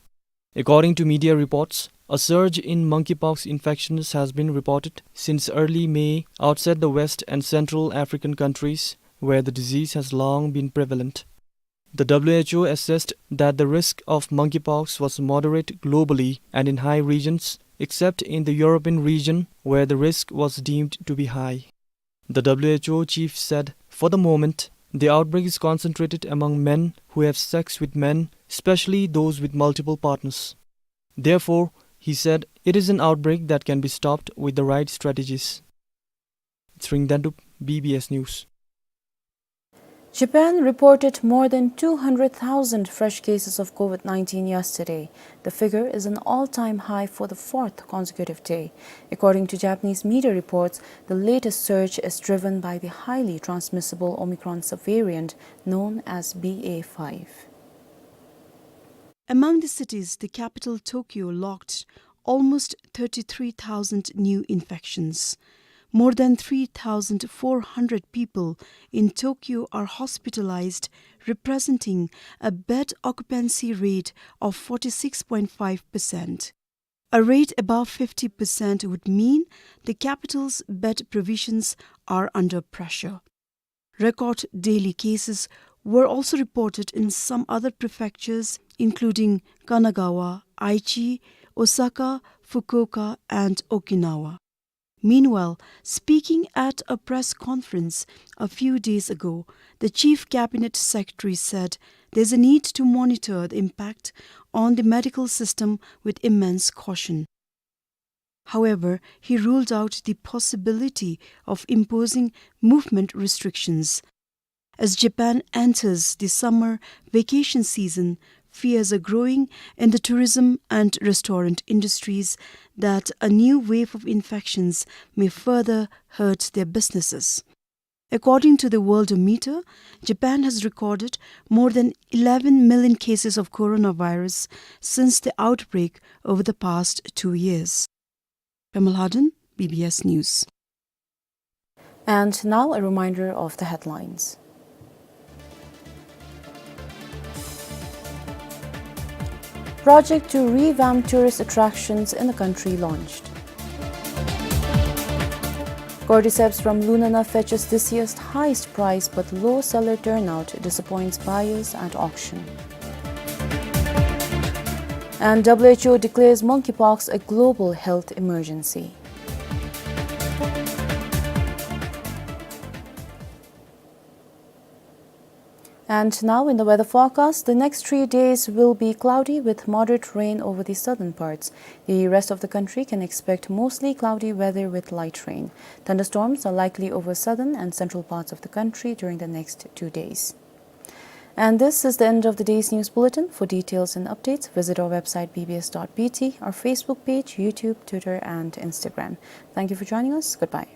According to media reports, A surge in monkeypox infections has been reported since early May outside the West and Central African countries, where the disease has long been prevalent. The W H O assessed that the risk of monkeypox was moderate globally and in high regions, except in the European region, where the risk was deemed to be high. The W H O chief said, for the moment, the outbreak is concentrated among men who have sex with men, especially those with multiple partners. Therefore, he said, it is an outbreak that can be stopped with the right strategies. Tshering Dendup, B B S News. Japan reported more than two hundred thousand fresh cases of COVID nineteen yesterday. The figure is an all-time high for the fourth consecutive day. According to Japanese media reports, the latest surge is driven by the highly transmissible Omicron subvariant known as B A five. Among the cities, the capital Tokyo logged almost thirty-three thousand new infections. More than three thousand four hundred people in Tokyo are hospitalized, representing a bed occupancy rate of forty-six point five percent. A rate above fifty percent would mean the capital's bed provisions are under pressure. Record daily cases were also reported in some other prefectures, including Kanagawa, Aichi, Osaka, Fukuoka, and Okinawa. Meanwhile, speaking at a press conference a few days ago, the Chief Cabinet Secretary said there's a need to monitor the impact on the medical system with immense caution. However, he ruled out the possibility of imposing movement restrictions. As Japan enters the summer vacation season, fears are growing in the tourism and restaurant industries that a new wave of infections may further hurt their businesses. According to the Worldometer, Japan has recorded more than eleven million cases of coronavirus since the outbreak over the past two years. Pema Lhaden, B B S News. And now a reminder of the headlines. Project to revamp tourist attractions in the country launched. Cordyceps from Lunana fetches this year's highest price, but low seller turnout disappoints buyers at auction. And W H O declares monkeypox a global health emergency. And now in the weather forecast, the next three days will be cloudy with moderate rain over the southern parts. The rest of the country can expect mostly cloudy weather with light rain. Thunderstorms are likely over southern and central parts of the country during the next two days. And this is the end of the day's news bulletin. For details and updates, visit our website B B S dot B T, our Facebook page, YouTube, Twitter, and Instagram. Thank you for joining us. Goodbye.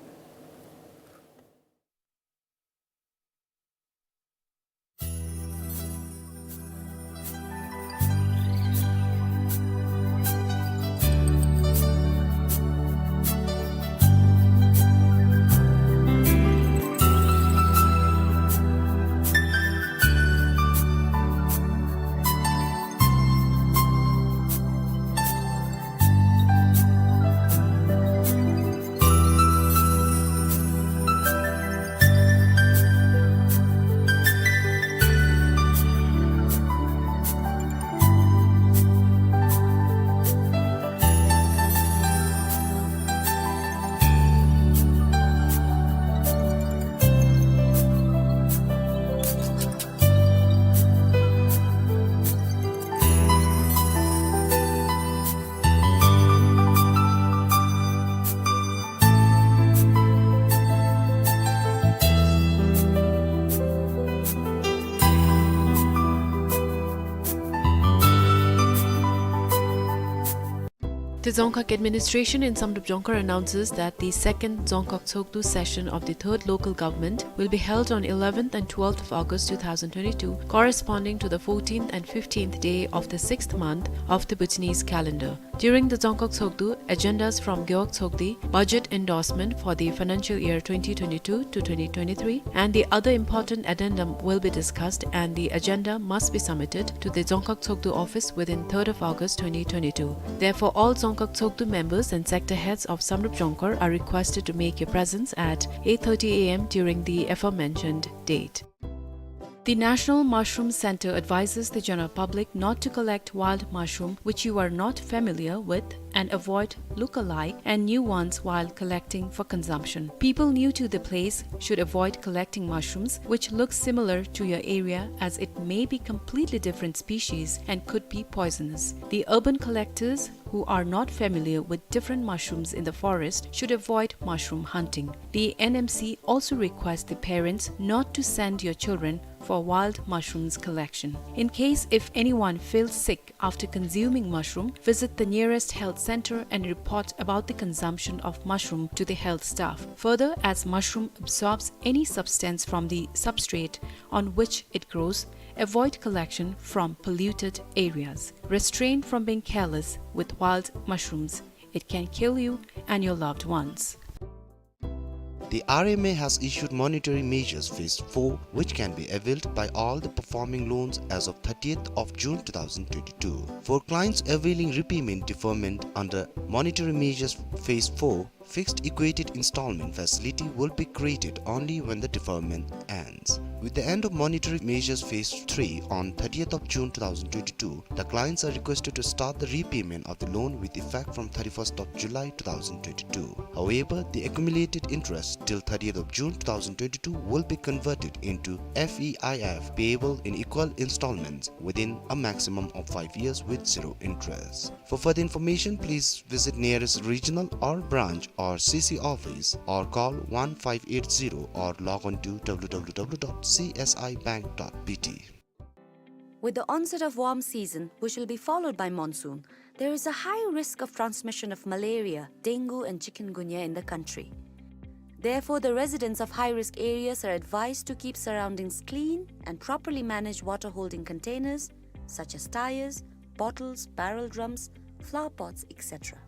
The Dzongkhag administration in Samdrup Jongkhar announces that the second Dzongkhag Tshogdu session of the third local government will be held on eleventh and twelfth of August two thousand twenty-two, corresponding to the fourteenth and fifteenth day of the sixth month of the Bhutanese calendar. During the Dzongkhag Tshogdu, agendas from Gewog Tshogdi, budget endorsement for the financial year twenty twenty-two to twenty twenty-three, and the other important addendum will be discussed, and the agenda must be submitted to the Dzongkhag Tshogdu office within third of August twenty twenty-two. Therefore, all Dzongkhag Tshogdu members and sector heads of Samdrup Dzongkhar are requested to make your presence at eight thirty A M during the aforementioned date. The National Mushroom Center advises the general public not to collect wild mushroom which you are not familiar with and avoid look-alike and new ones while collecting for consumption. People new to the place should avoid collecting mushrooms which look similar to your area, as it may be completely different species and could be poisonous. The urban collectors who are not familiar with different mushrooms in the forest should avoid mushroom hunting. The N M C also requests the parents not to send your children for wild mushrooms collection. In case if anyone feels sick after consuming mushroom, visit the nearest health center and report about the consumption of mushroom to the health staff. Further, as mushroom absorbs any substance from the substrate on which it grows, avoid collection from polluted areas. Restrain from being careless with wild mushrooms. It can kill you and your loved ones. The R M A has issued monetary measures phase four, which can be availed by all the performing loans as of thirtieth of June two thousand twenty-two. For clients availing repayment deferment under monetary measures phase four, fixed equated installment facility will be created only when the deferment ends. With the end of monetary measures phase three on thirtieth of June two thousand twenty-two, the clients are requested to start the repayment of the loan with effect from thirty-first of July two thousand twenty-two. However, the accumulated interest till thirtieth of June two thousand twenty-two will be converted into F E I F payable in equal installments within a maximum of five years with zero interest. For further information, please visit nearest regional or branch or C C office or call one five eight zero or log on to W W W dot C S I bank dot B T. With the onset of warm season, which will be followed by monsoon, there is a high risk of transmission of malaria, dengue and chikungunya in the country. Therefore, the residents of high-risk areas are advised to keep surroundings clean and properly manage water-holding containers such as tires, bottles, barrel drums, flower pots, et cetera.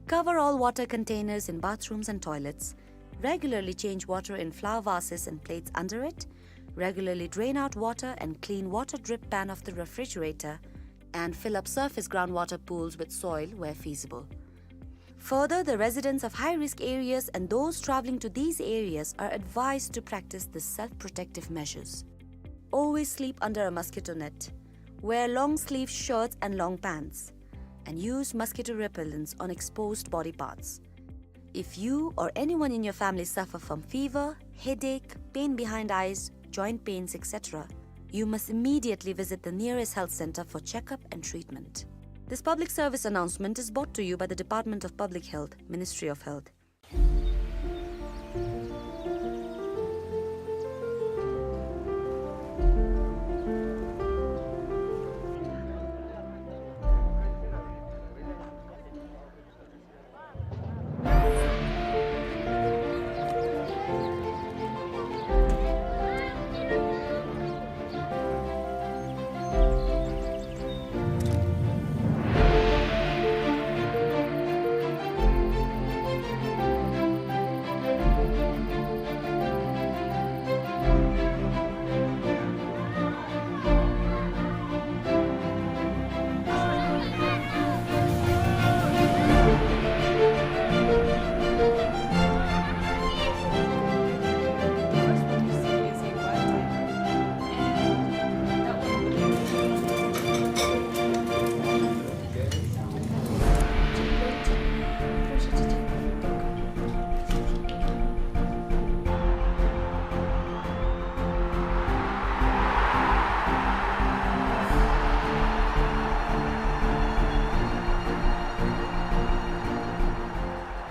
Cover all water containers in bathrooms and toilets. Regularly change water in flower vases and plates under it. Regularly drain out water and clean water drip pan of the refrigerator, and fill up surface groundwater pools with soil where feasible. Further, the residents of high-risk areas and those traveling to these areas are advised to practice the self-protective measures. Always sleep under a mosquito net. Wear long-sleeve shirts and long pants, and use mosquito repellents on exposed body parts. If you or anyone in your family suffer from fever, headache, pain behind eyes, joint pains, et cetera, you must immediately visit the nearest health center for checkup and treatment. This public service announcement is brought to you by the Department of Public Health, Ministry of Health.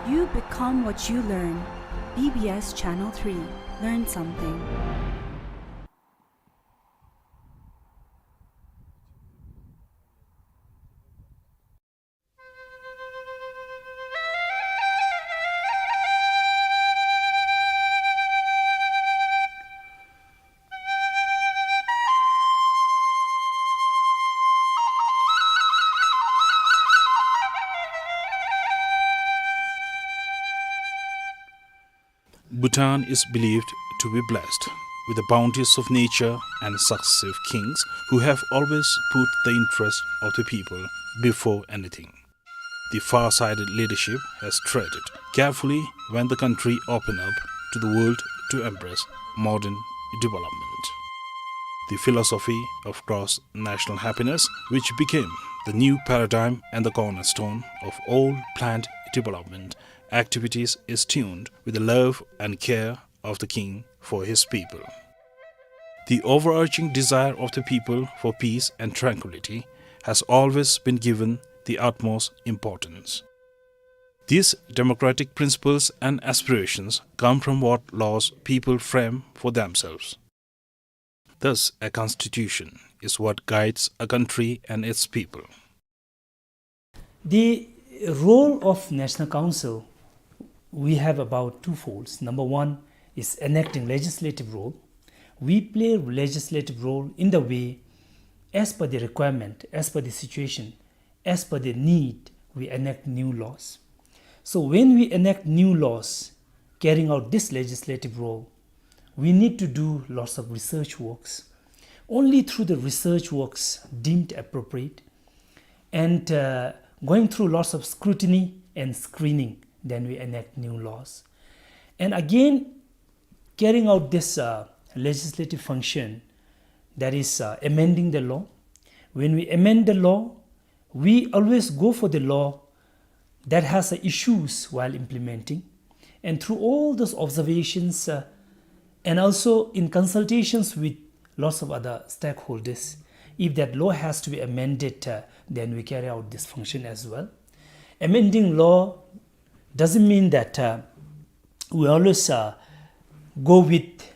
You become what you learn. B B S Channel three. Learn something. Bhutan is believed to be blessed with the bounties of nature and successive kings who have always put the interest of the people before anything. The far-sighted leadership has treaded carefully when the country opened up to the world to embrace modern development. The philosophy of cross-national happiness, which became the new paradigm and the cornerstone of all planned development activities, is tuned with the love and care of the king for his people. The overarching desire of the people for peace and tranquility has always been given the utmost importance. These democratic principles and aspirations come from what laws people frame for themselves. Thus, a constitution is what guides a country and its people. The role of National Council, we have about two folds. Number one is enacting legislative role. We play legislative role in the way as per the requirement, as per the situation, as per the need, we enact new laws. So when we enact new laws, carrying out this legislative role, we need to do lots of research works. Only through the research works deemed appropriate and, uh, going through lots of scrutiny and screening, then we enact new laws. And again, carrying out this, uh, legislative function, that is, uh, amending the law. When we amend the law, we always go for the law that has, uh, issues while implementing. And through all those observations, uh, and also in consultations with lots of other stakeholders, if that law has to be amended, uh, then we carry out this function as well. Amending law doesn't mean that, uh, we always, uh, go with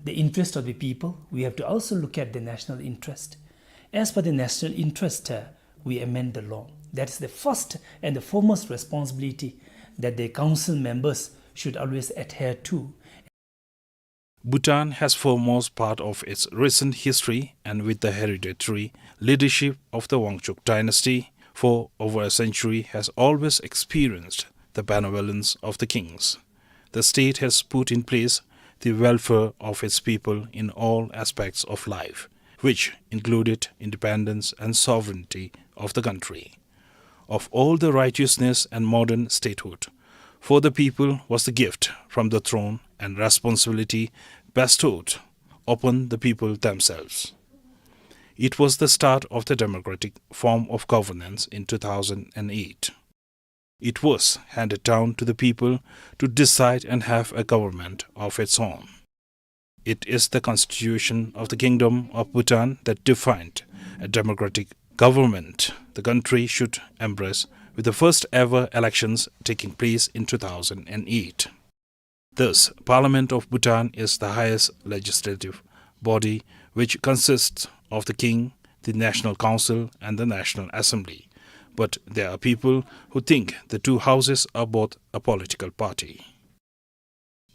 the interest of the people. We have to also look at the national interest. As per the national interest, uh, we amend the law. That is the first and the foremost responsibility that the council members should always adhere to. Bhutan has foremost part of its recent history, and with the hereditary leadership of the Wangchuck dynasty for over a century, has always experienced the benevolence of the kings. The state has put in place the welfare of its people in all aspects of life, which included independence and sovereignty of the country. Of all the righteousness and modern statehood, for the people was the gift from the throne and responsibility bestowed upon the people themselves. It was the start of the democratic form of governance in two thousand and eight. It was handed down to the people to decide and have a government of its own. It is the constitution of the Kingdom of Bhutan that defined a democratic government the country should embrace, with the first ever elections taking place in two thousand and eight. Thus, Parliament of Bhutan is the highest legislative body, which consists of the king, the National Council, and the National Assembly. But there are people who think the two houses are both a political party.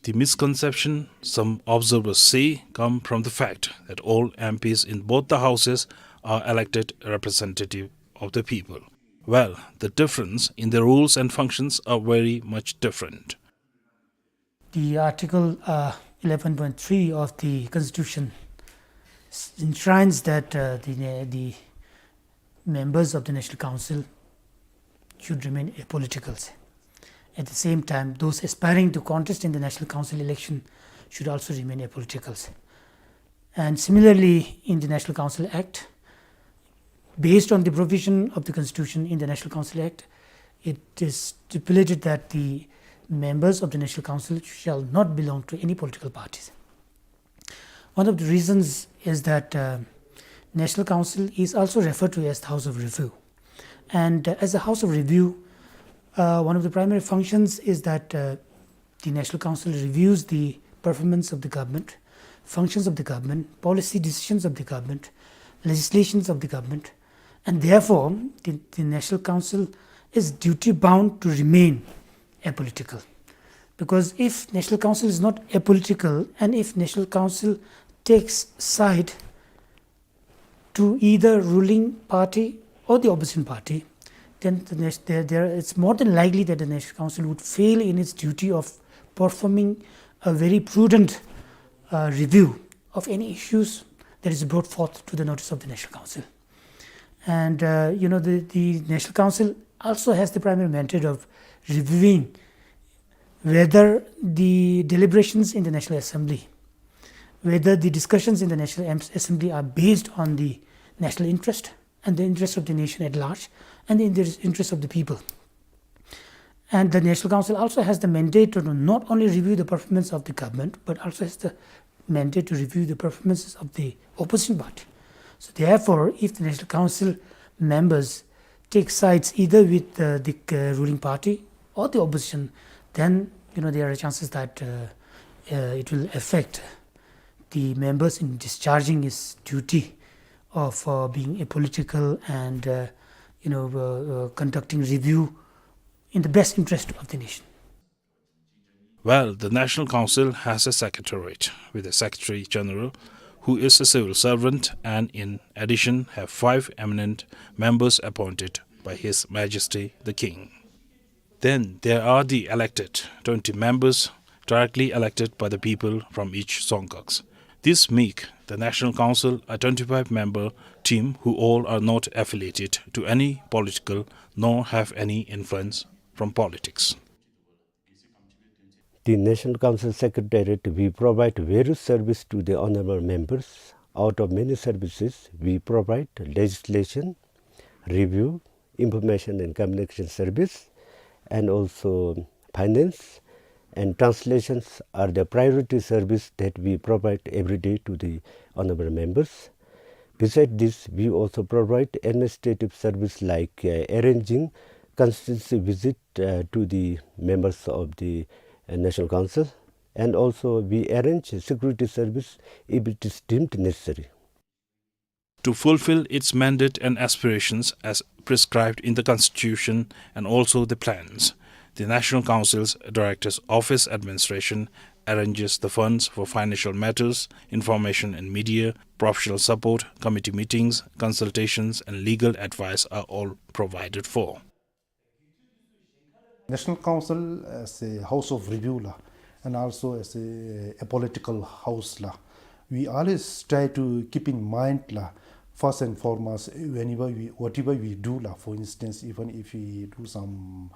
The misconception, some observers say, come from the fact that all M Ps in both the houses are elected representative of the people. Well, the difference in the roles and functions are very much different. The Article, uh, eleven point three of the Constitution s-, enshrines that, uh, the na-, the members of the National Council should remain apolitical. At the same time, those aspiring to contest in the National Council election should also remain apolitical. And similarly, in the National Council Act, based on the provision of the Constitution in the National Council Act, it is stipulated that the members of the National Council shall not belong to any political parties. One of the reasons is that, uh, National Council is also referred to as the House of Review. And, uh, as a House of Review, uh, one of the primary functions is that, uh, the National Council reviews the performance of the government, functions of the government, policy decisions of the government, legislations of the government, and therefore the, the National Council is duty bound to remain apolitical. Because if National Council is not apolitical, and if National Council takes side to either ruling party or the opposition party, then the nat-, there, there, it's more than likely that the National Council would fail in its duty of performing a very prudent, uh, review of any issues that is brought forth to the notice of the National Council. And, uh, you know, the, the National Council also has the primary mandate of reviewing whether the deliberations in the National Assembly, whether the discussions in the National Am-, Assembly are based on the national interest and the interest of the nation at large and the interest, interest of the people. And the National Council also has the mandate to not only review the performance of the government, but also has the mandate to review the performances of the opposition party. So therefore, if the National Council members take sides either with, uh, the, uh, ruling party or the opposition, then, you know, there are chances that, uh, uh, it will affect the members in discharging his duty of, uh, being apolitical and, uh, you know, uh, uh, conducting review in the best interest of the nation. Well, the National Council has a secretariat with a Secretary General who is a civil servant and in addition have five eminent members appointed by His Majesty the King. Then there are the elected twenty members directly elected by the people from each Songkak. This make the National Council a twenty-five member team who all are not affiliated to any political nor have any influence from politics. The National Council Secretariat, we provide various service to the honorable members. Out of many services, we provide legislation, review, information and communication service, and also finance and translations are the priority service that we provide every day to the honorable members. Beside this, we also provide administrative service like, uh, arranging constituency visit, uh, to the members of the, uh, National Council, and also we arrange security service if it is deemed necessary. To fulfill its mandate and aspirations as prescribed in the Constitution and also the plans, the National Council's Director's Office Administration arranges the funds for financial matters, information and media, professional support, committee meetings, consultations, and legal advice are all provided for. National Council as a house of review la, and also as a, a political house la, we always try to keep in mind la, first and foremost, whenever we, whatever we do la, for instance, even if we do some,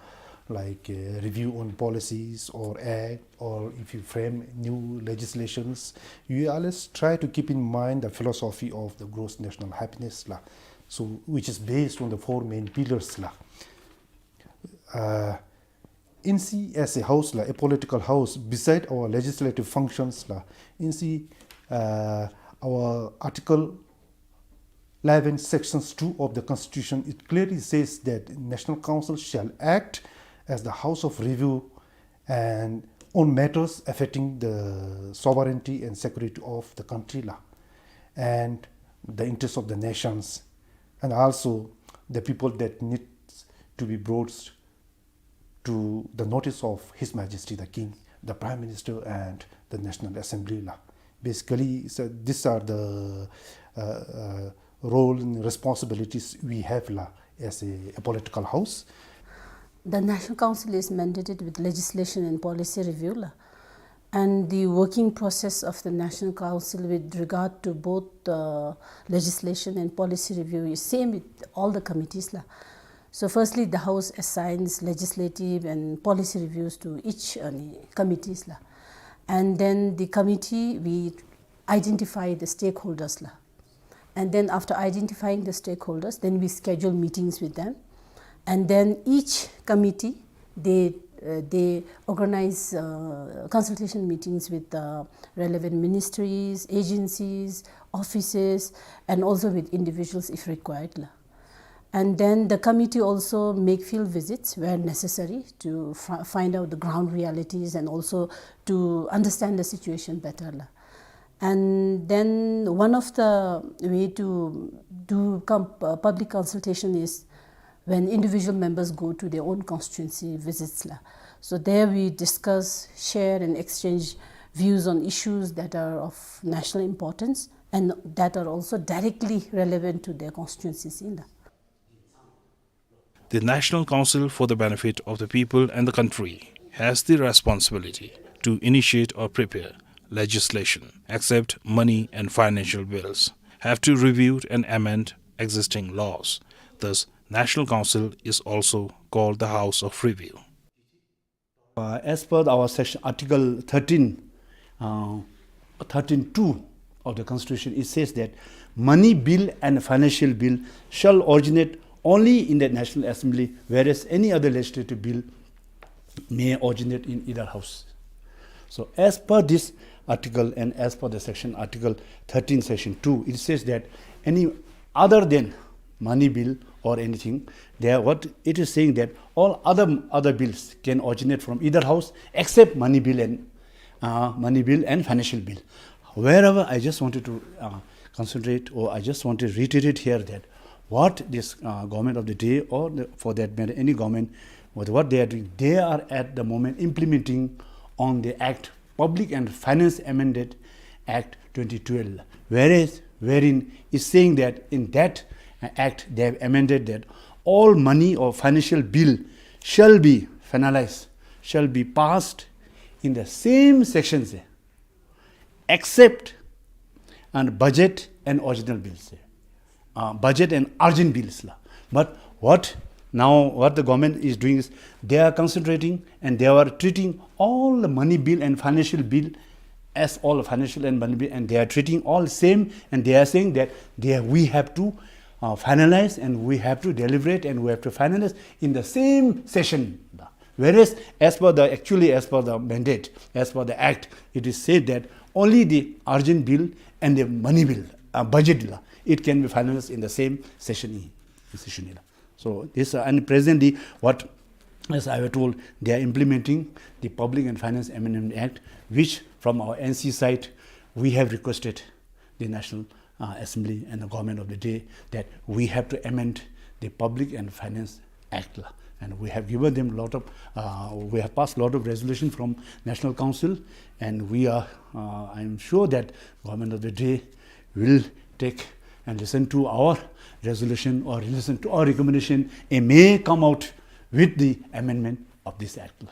like, uh, review on policies or act, or if you frame new legislations, you always try to keep in mind the philosophy of the gross national happiness la, so which is based on the four main pillars la. Uh, in C as a house la, a political house, beside our legislative functions la, in C, uh, our Article eleven, Sections two of the Constitution, it clearly says that National Council shall act as the house of review and on matters affecting the sovereignty and security of the country la, and the interests of the nations, and also the people that need to be brought to the notice of His Majesty the King, the Prime Minister, and the National Assembly la. Basically, so these are the, uh, uh, role and responsibilities we have la as a, a political house. The National Council is mandated with legislation and policy review la. And the working process of the National Council with regard to both, uh, legislation and policy review is same with all the committees la. So firstly, the House assigns legislative and policy reviews to each, uh, committees la. And then the committee, we identify the stakeholders la. And then after identifying the stakeholders, then we schedule meetings with them. And then each committee, they, uh, they organize, uh, consultation meetings with the relevant ministries, agencies, offices, and also with individuals if required la. And then the committee also make field visits where necessary to fi-, find out the ground realities and also to understand the situation better la. And then one of the way to do com-, uh, public consultation is when individual members go to their own constituency visits la. So there we discuss, share and exchange views on issues that are of national importance and that are also directly relevant to their constituencies la. The National Council for the Benefit of the People and the Country has the responsibility to initiate or prepare legislation, accept money and financial bills, have to review and amend existing laws. Thus, National Council is also called the House of Review. Uh, as per our section, Article thirteen, uh, thirteen two of the Constitution, it says that money bill and financial bill shall originate only in the National Assembly, whereas any other legislative bill may originate in either house. So, as per this article and as per the section, Article thirteen, Section two, it says that any other than money bill or anything, there, what it is saying, that all other, other bills can originate from either house except money bill and, uh, money bill and financial bill. Wherever, I just wanted to, uh, concentrate, or I just want to reiterate here that what this, uh, government of the day, or the, for that matter, any government, with what they are doing, they are at the moment implementing on the Act, Public and Finance Amended Act twenty twelve, whereas, wherein is saying that in that, uh, act they have amended that all money or financial bill shall be finalized, shall be passed in the same sections, except and budget and original bills, uh, budget and urgent bills la. But what now, what the government is doing is they are concentrating and they are treating all the money bill and financial bill as all financial and money bill, and they are treating all same, and they are saying that they, we have to, uh, finalize and we have to deliberate and we have to finalize in the same session. Whereas, as per the, actually, as per the mandate, as per the act, it is said that only the urgent bill and the money bill, uh, budget la, it can be finalized in the same session, session la. So this, uh, and presently, what, as I was told, they are implementing the Public and Finance Amendment Act, which from our N C side, we have requested the National, uh, Assembly and the government of the day that we have to amend the Public and Finance Act la. And we have given them lot of, uh, we have passed lot of resolution from National Council, and we are, uh, I am sure that government of the day will take and listen to our resolution or listen to our recommendation and may come out with the amendment of this act la.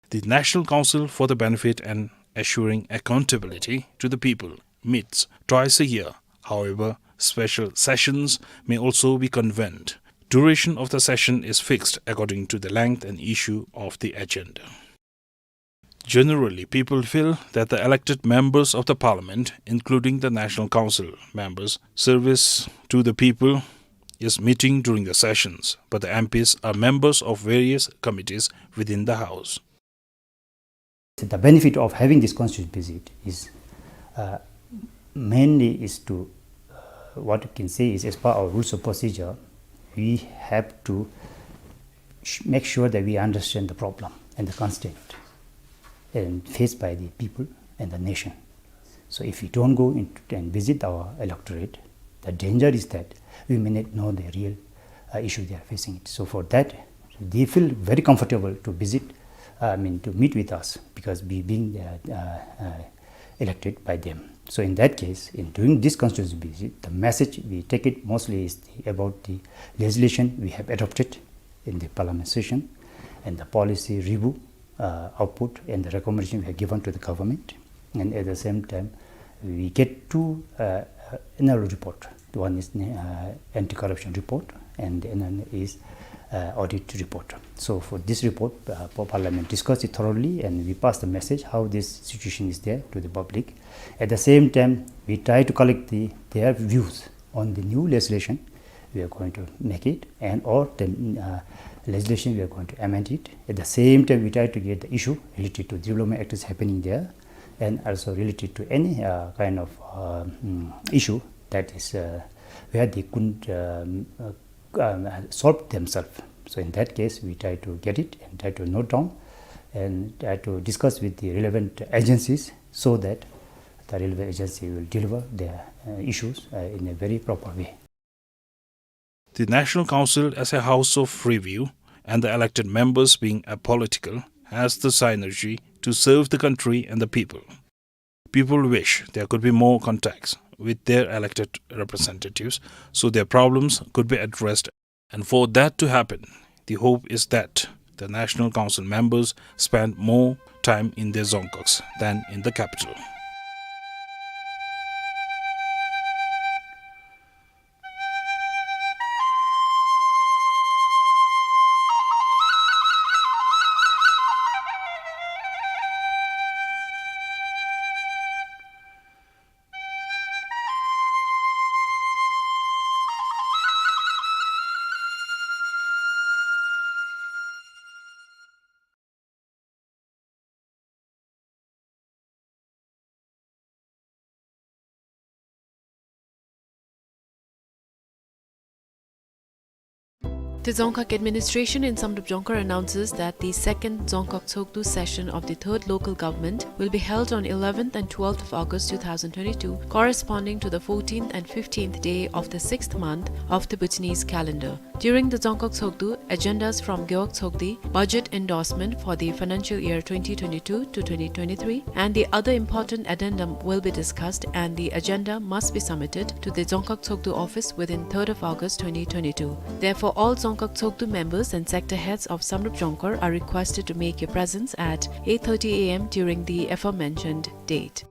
The National Council for the Benefit and Assuring Accountability to the People meets twice a year. However, special sessions may also be convened. Duration of the session is fixed according to the length and issue of the agenda. Generally, people feel that the elected members of the parliament, including the National Council members, service to the people is meeting during the sessions, but the M Ps are members of various committees within the House. The benefit of having this constituency visit is, uh, mainly is to, uh, what you can say is, as per our rules of procedure, we have to sh-, make sure that we understand the problem and the constraint and faced by the people and the nation. So if we don't go in and visit our electorate, the danger is that we may not know the real, uh, issue they are facing it. So for that, they feel very comfortable to visit, uh, I mean, to meet with us because we being, uh, uh, uh, elected by them. So in that case, in doing this constituency visit, the message we take it mostly is the, about the legislation we have adopted in the parliament session and the policy review, uh, output and the recommendation we have given to the government. And at the same time, we get two, uh, uh, annual report. One is, uh, anti-corruption report, and the another is, uh, audit report. So for this report, uh, pa-, Parliament discussed it thoroughly, and we passed the message how this situation is there to the public. At the same time, we try to collect the, their views on the new legislation we are going to make it, and or the, uh, legislation we are going to amend it. At the same time, we try to get the issue related to development activities happening there, and also related to any, uh, kind of, uh, mm, issue that is, uh, where they couldn't, um, uh, um, solve themselves. So in that case, we try to get it and try to note down and try to discuss with the relevant agencies so that the relevant agency will deliver their, uh, issues, uh, in a very proper way. The National Council as a house of review and the elected members being apolitical has the synergy to serve the country and the people. People wish there could be more contacts with their elected representatives so their problems could be addressed. And for that to happen, the hope is that the National Council members spend more time in their dzongkhags than in the capital. The Dzongkhag administration in Samdrup Jongkhar announces that the second Dzongkhag Tshogdu session of the third local government will be held on eleventh and twelfth of August two thousand twenty-two, corresponding to the fourteenth and fifteenth day of the sixth month of the Bhutanese calendar. During the Dzongkhag Tshogdu, agendas from Gewog Tshogdi, budget endorsement for the financial year twenty twenty-two to twenty twenty-three, and the other important addendum will be discussed, and the agenda must be submitted to the Dzongkhag Tshogdu office within third of August twenty twenty-two. Therefore, all Dzongkhag Tshogdu members and sector heads of Samdrup Jongkhar are requested to make your presence at eight thirty A M during the aforementioned date.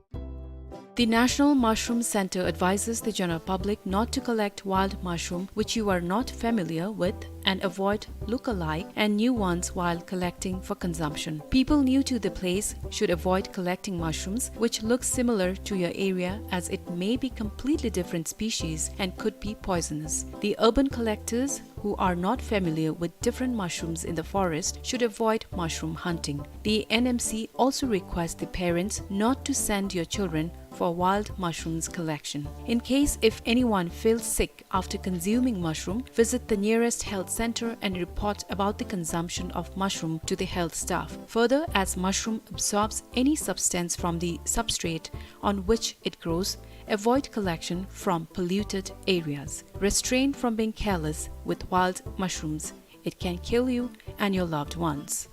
The National Mushroom Center advises the general public not to collect wild mushroom which you are not familiar with and avoid look-alike and new ones while collecting for consumption. People new to the place should avoid collecting mushrooms which look similar to your area, as it may be completely different species and could be poisonous. The urban collectors who are not familiar with different mushrooms in the forest should avoid mushroom hunting. The N M C also requests the parents not to send your children for wild mushrooms collection. In case if anyone feels sick after consuming mushroom, visit the nearest health center and report about the consumption of mushroom to the health staff. Further, as mushroom absorbs any substance from the substrate on which it grows, avoid collection from polluted areas. Restrain from being careless with wild mushrooms. It can kill you and your loved ones.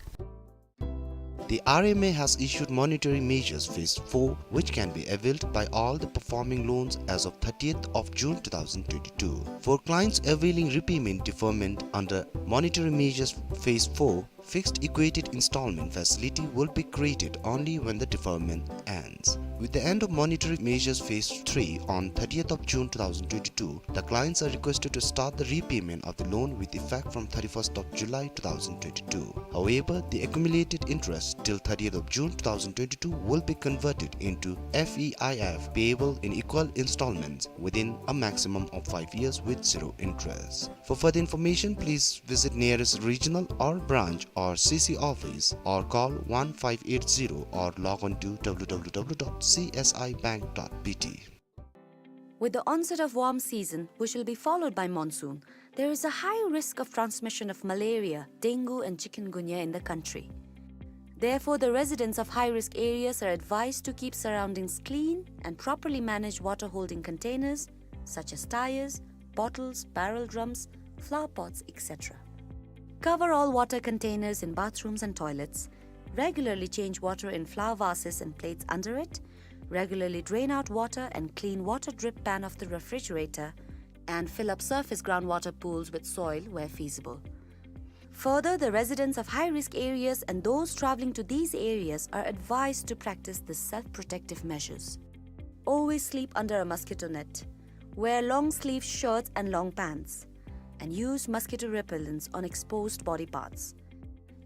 The R M A has issued Monetary Measures Phase four, which can be availed by all the performing loans as of thirtieth of June two thousand twenty-two. For clients availing repayment deferment under Monetary Measures Phase four, fixed equated installment facility will be created only when the deferment ends. With the end of Monetary Measures Phase three on thirtieth of June two thousand twenty-two, the clients are requested to start the repayment of the loan with effect from thirty-first of July two thousand twenty-two. However, the accumulated interest till thirtieth of June two thousand twenty-two will be converted into F E I F payable in equal installments within a maximum of five years with zero interest. For further information, please visit nearest regional or branch or C C office or call one five eight zero or log on to W W W dot C S I bank dot B T. With the onset of warm season, which will be followed by monsoon, there is a high risk of transmission of malaria, dengue and chikungunya in the country. Therefore, the residents of high-risk areas are advised to keep surroundings clean and properly manage water-holding containers such as tyres, bottles, barrel drums, flower pots, et cetera. Cover all water containers in bathrooms and toilets. Regularly change water in flower vases and plates under it. Regularly drain out water and clean water drip pan of the refrigerator, and fill up surface groundwater pools with soil where feasible. Further, the residents of high-risk areas and those travelling to these areas are advised to practice the self-protective measures. Always sleep under a mosquito net. Wear long-sleeved shirts and long pants. And use mosquito repellents on exposed body parts.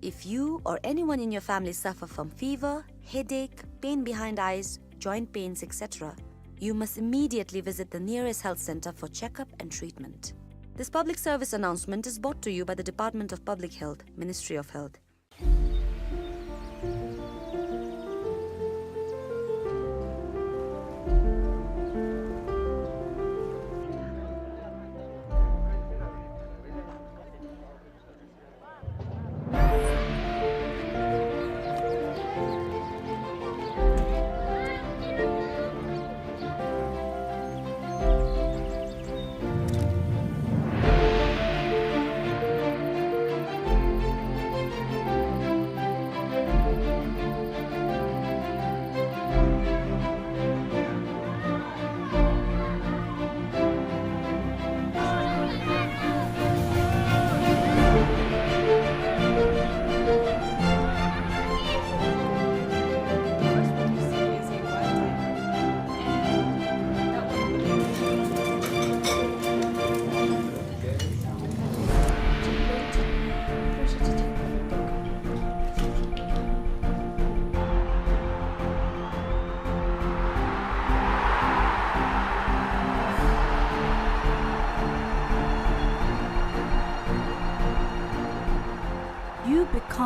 If you or anyone in your family suffer from fever, headache, pain behind eyes, joint pains, et cetera, you must immediately visit the nearest health center for checkup and treatment. This public service announcement is brought to you by the Department of Public Health, Ministry of Health.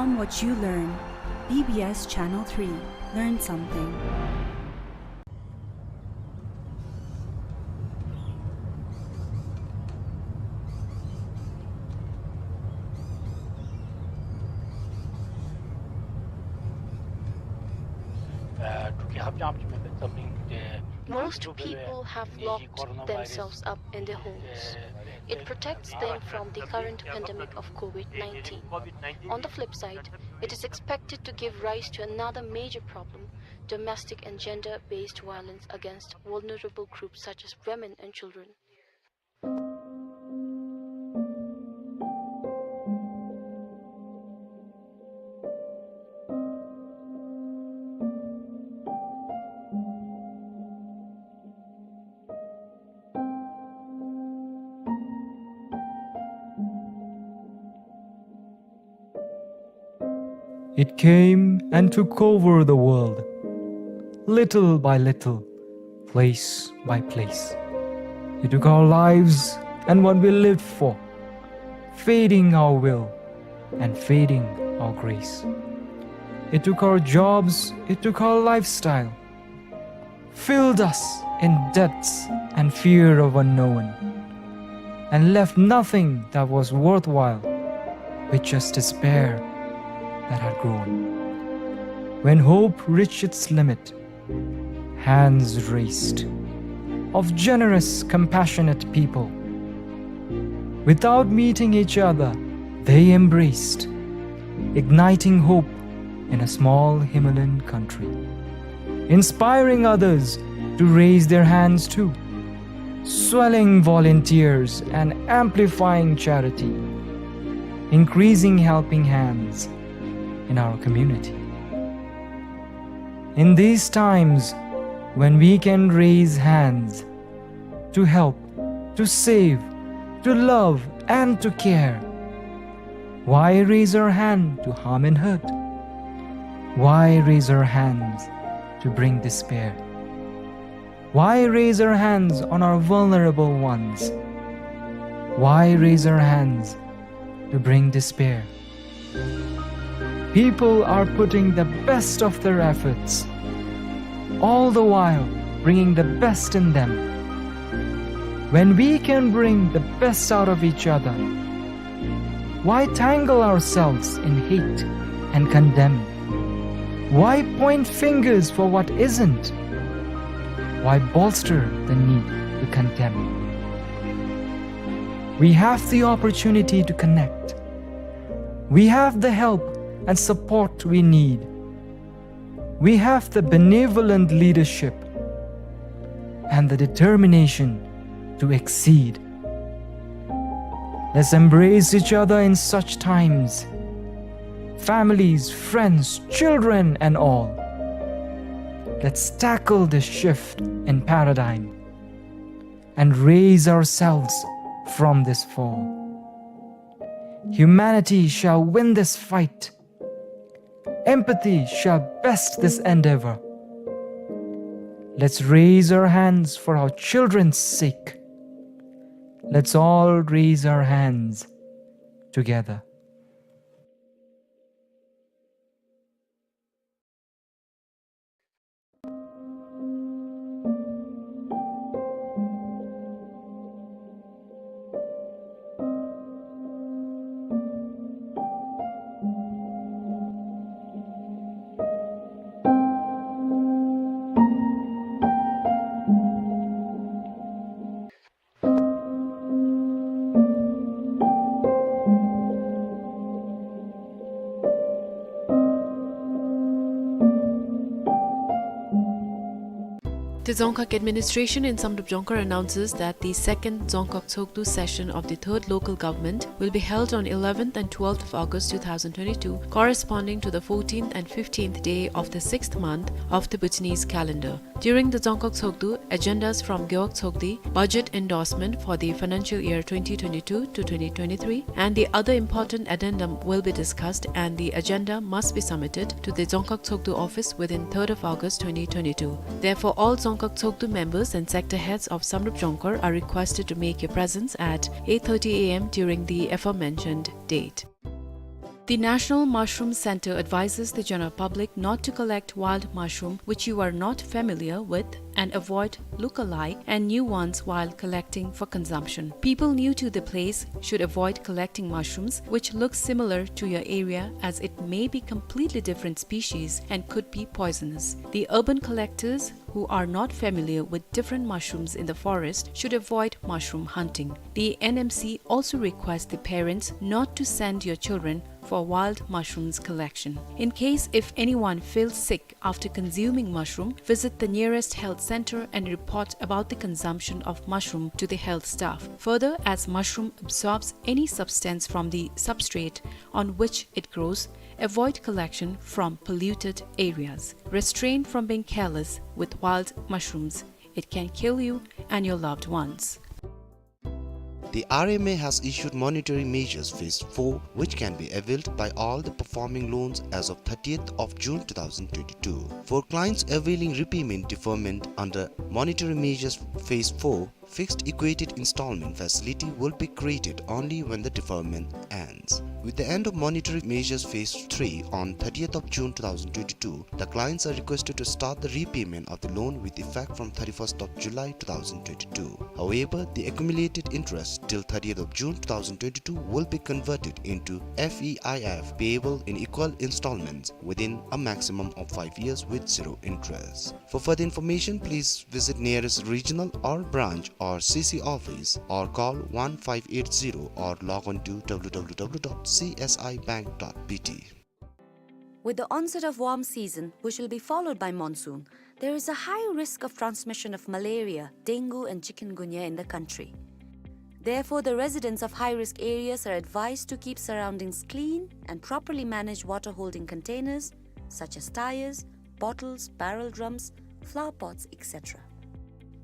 What you learn. B B S Channel three. Learn something. Most people have locked themselves up in their homes. It protects them from the current pandemic of COVID nineteen. On the flip side, it is expected to give rise to another major problem, domestic and gender-based violence against vulnerable groups such as women and children. It came and took over the world, little by little, place by place. It took our lives and what we lived for, feeding our will and feeding our grace. It took our jobs, it took our lifestyle, filled us in debts and fear of unknown, and left nothing that was worthwhile, with just despair that had grown. When hope reached its limit, hands raised of generous, compassionate people. Without meeting each other, they embraced, igniting hope in a small Himalayan country, inspiring others to raise their hands too, swelling volunteers and amplifying charity, increasing helping hands in our community. In these times when we can raise hands to help, to save, to love, and to care, why raise our hand to harm and hurt? Why raise our hands to bring despair? Why raise our hands on our vulnerable ones? Why raise our hands to bring despair? People are putting the best of their efforts, all the while bringing the best in them. When we can bring the best out of each other, why tangle ourselves in hate and condemn? Why point fingers for what isn't? Why bolster the need to condemn? We have the opportunity to connect. We have the help and support we need. We have the benevolent leadership and the determination to exceed. Let's embrace each other in such times. Families, friends, children, and all. Let's tackle this shift in paradigm and raise ourselves from this fall. Humanity shall win this fight. Empathy shall best this endeavor. Let's raise our hands for our children's sake. Let's all raise our hands together. The Dzongkhag administration in Samdrup Jongkhar announces that the second Dzongkhag Tshogdu session of the third local government will be held on eleventh and twelfth of August two thousand twenty-two, corresponding to the fourteenth and fifteenth day of the sixth month of the Bhutanese calendar. During the Dzongkhag Tshogdu, agendas from Gewog Tshogdi, budget endorsement for the financial year twenty twenty-two to twenty twenty-three, and the other important addendum will be discussed, and the agenda must be submitted to the Dzongkhag Tshogdu office within third of August twenty twenty-two. Therefore, all Dzongkhag Tshogdu members and sector heads of Samdrup Jongkhar are requested to make your presence at eight thirty A M during the aforementioned date. The National Mushroom Center advises the general public not to collect wild mushroom which you are not familiar with and avoid look-alike and new ones while collecting for consumption. People new to the place should avoid collecting mushrooms which look similar to your area, as it may be completely different species and could be poisonous. The urban collectors who are not familiar with different mushrooms in the forest should avoid mushroom hunting. The N M C also requests the parents not to send your children for wild mushrooms collection. In case if anyone feels sick after consuming mushroom, visit the nearest health center and report about the consumption of mushroom to the health staff. Further, as mushroom absorbs any substance from the substrate on which it grows, avoid collection from polluted areas. Restrain from being careless with wild mushrooms. It can kill you and your loved ones. The R M A has issued Monetary Measures Phase four, which can be availed by all the performing loans as of thirtieth of June two thousand twenty-two. For clients availing repayment deferment under Monetary Measures Phase four, fixed equated installment facility will be created only when the deferment ends. With the end of Monetary Measures Phase three on thirtieth of June two thousand twenty-two, the clients are requested to start the repayment of the loan with effect from thirty-first of July two thousand twenty-two. However, the accumulated interest till thirtieth of June two thousand twenty-two will be converted into F E I F payable in equal installments within a maximum of five years with zero interest. For further information, please visit nearest regional or branch or C C office or call one five eight zero or log on to W W W dot C S I bank dot B T. With the onset of warm season, which will be followed by monsoon, there is a high risk of transmission of malaria, dengue and chikungunya in the country. Therefore, the residents of high-risk areas are advised to keep surroundings clean and properly manage water-holding containers such as tires, bottles, barrel drums, flower pots, et cetera.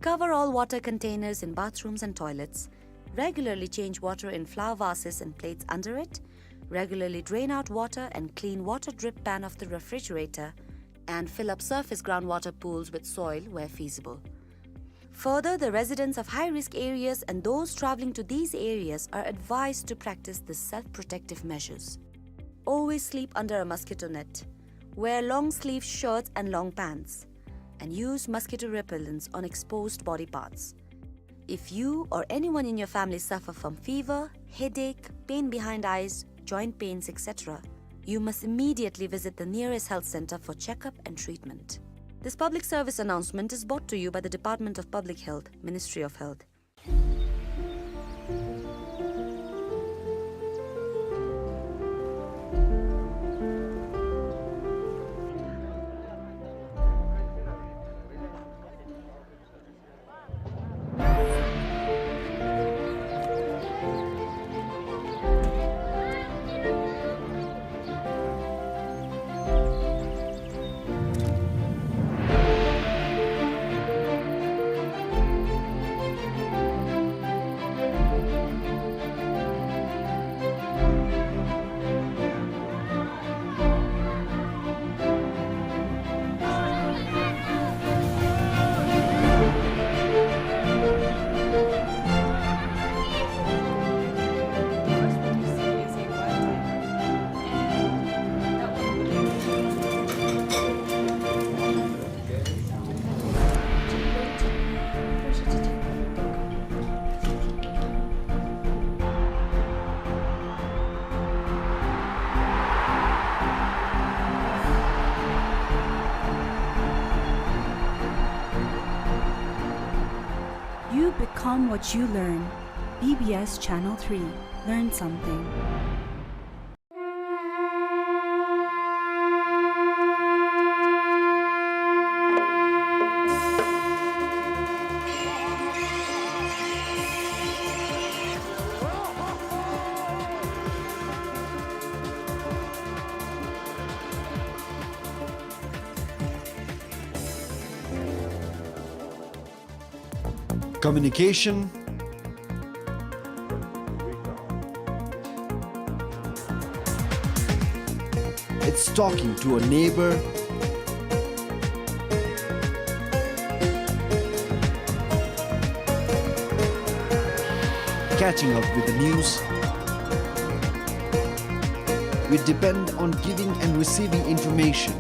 Cover all water containers in bathrooms and toilets. Regularly change water in flower vases and plates under it. Regularly drain out water and clean water drip pan of the refrigerator, and fill up surface groundwater pools with soil where feasible. Further, the residents of high-risk areas and those traveling to these areas are advised to practice the self-protective measures. Always sleep under a mosquito net. Wear long-sleeve shirts and long pants. And use mosquito repellents on exposed body parts. If you or anyone in your family suffer from fever, headache, pain behind eyes, joint pains, et cetera, you must immediately visit the nearest health center for checkup and treatment. This public service announcement is brought to you by the Department of Public Health, Ministry of Health. You become what you learn. B B S Channel three. Learn something. Communication, it's talking to a neighbor, catching up with the news, We depend on giving and receiving information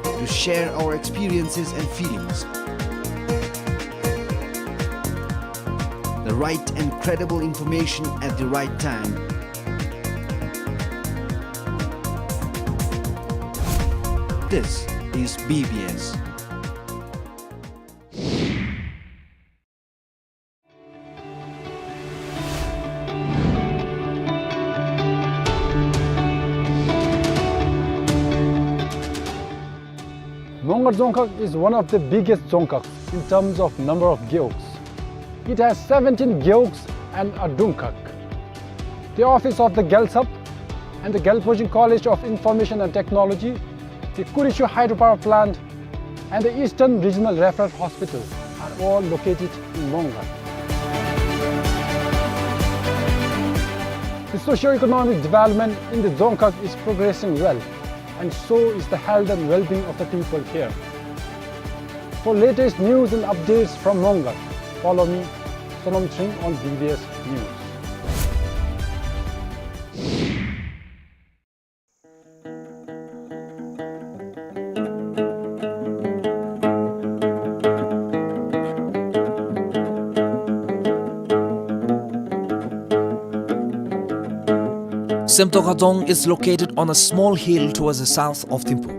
to share our experiences and feelings. The right and credible information at the right time. This is B B S. Mongar Dzongkhag is one of the biggest dzongkhags in terms of number of gewogs. It has seventeen gewogs and a dungkhag. The office of the Gyaltsab and the Gyalpo Jing College of Information and Technology, the Kurichu Hydropower Plant, and the Eastern Regional Referral Hospital are all located in Mongar. The socio-economic development in the dzongkhag is progressing well, and so is the health and well-being of the people here. For latest news and updates from Mongar, follow me, Sonom Chring, on B B S News. Semtokha Dzong is located on a small hill towards the south of Thimphu.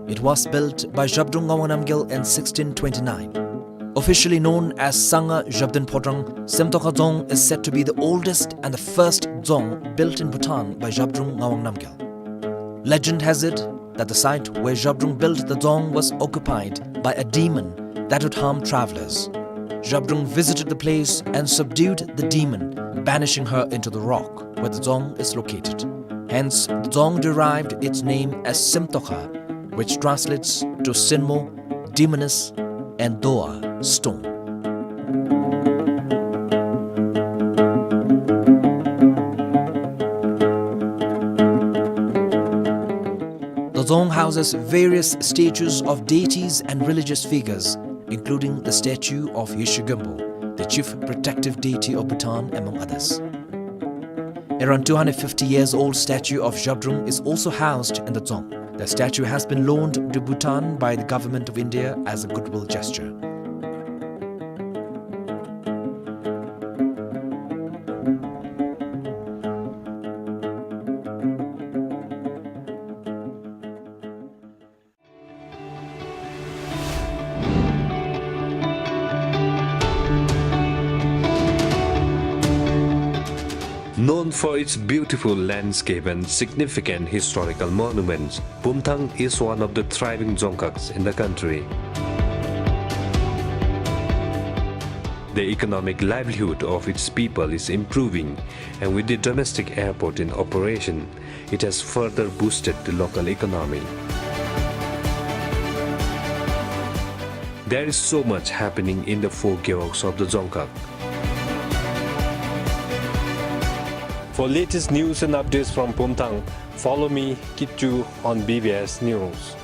It was built by Zhabdrung Ngawang Namgyal in sixteen twenty-nine. Officially known as Sangha Zhabdrung Phodrang, Semtokha Dzong is said to be the oldest and the first dzong built in Bhutan by Zhabdrung Ngawang Namgyal. Legend has it that the site where Zhabdrung built the dzong was occupied by a demon that would harm travelers. Zhabdrung visited the place and subdued the demon, banishing her into the rock where the dzong is located. Hence, the dzong derived its name as Semtokha, which translates to Sinmo, demoness, and Doa, stone. The dzong houses various statues of deities and religious figures, including the statue of Yeshe Gyalpo, the chief protective deity of Bhutan, among others. Around two hundred fifty years old statue of Zhabdrung is also housed in the dzong. The statue has been loaned to Bhutan by the Government of India as a goodwill gesture. Known for its beautiful landscape and significant historical monuments, Pumthang is one of the thriving dzongkhags in the country. The economic livelihood of its people is improving, and with the domestic airport in operation, it has further boosted the local economy. There is so much happening in the four gewogs of the dzongkhag. For latest news and updates from Pumthang, follow me, Kitchu, on B B S News.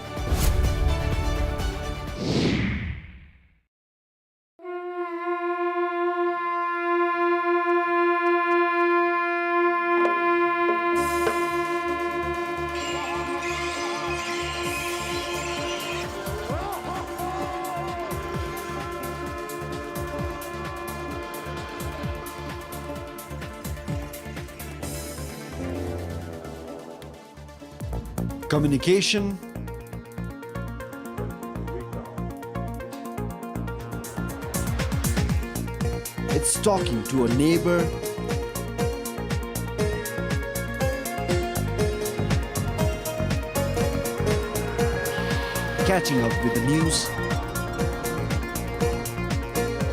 Communication. It's talking to a neighbor. Catching up with the news.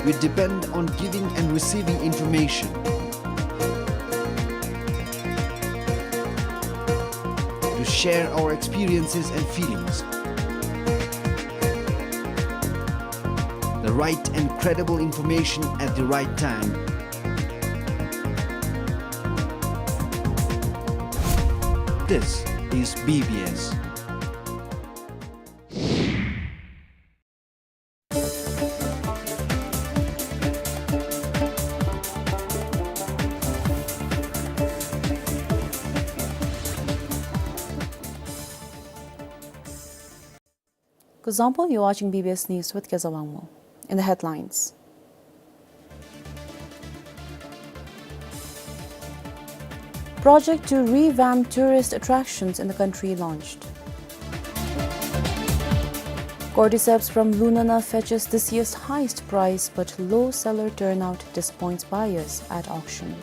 We depend on giving and receiving information to share our experiences and feelings. The right and credible information at the right time. This is B B S. Kuzuzangpo, you're watching B B S News with Kezawangmo. In the headlines. Project to revamp tourist attractions in the country launched. Cordyceps from Lunana fetches this year's highest price, but low seller turnout disappoints buyers at auction.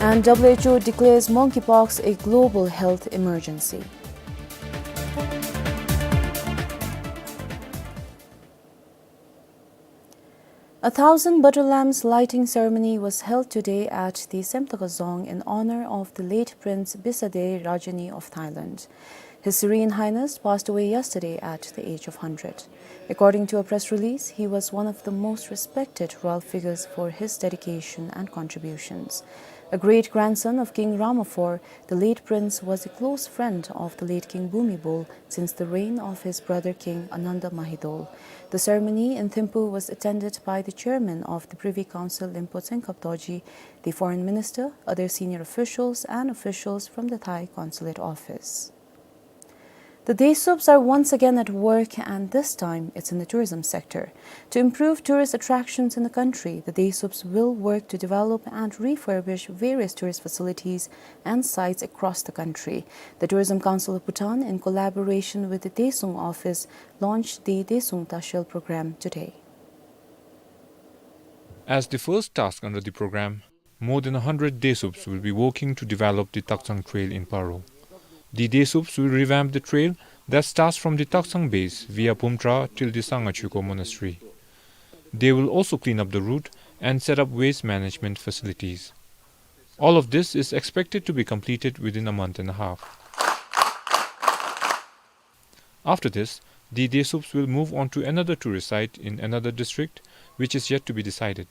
And W H O declares monkeypox a global health emergency. A thousand butter lamps lighting ceremony was held today at the Semtaka Dzong in honor of the late Prince Bisadei Rajani of Thailand. His Serene Highness passed away yesterday at the age of hundred. According to a press release, he was one of the most respected royal figures for his dedication and contributions. A great-grandson of King Rama four, the late prince was a close friend of the late King Bhumibol since the reign of his brother King Ananda Mahidol. The ceremony in Thimphu was attended by the chairman of the Privy Council, Limpo Tshengkhab Dorji, the foreign minister, other senior officials, and officials from the Thai consulate office. The Desups are once again at work, and this time it's in the tourism sector. To improve tourist attractions in the country, the Desups will work to develop and refurbish various tourist facilities and sites across the country. The Tourism Council of Bhutan, in collaboration with the Desung office, launched the Desung Tashel program today. As the first task under the program, more than a hundred Desups will be working to develop the Taktsang Trail in Paro. The Desups will revamp the trail that starts from the Taktsang base via Pumtra till the Sangha Chuko Monastery. They will also clean up the route and set up waste management facilities. All of this is expected to be completed within a month and a half. After this, the Desups will move on to another tourist site in another district, which is yet to be decided.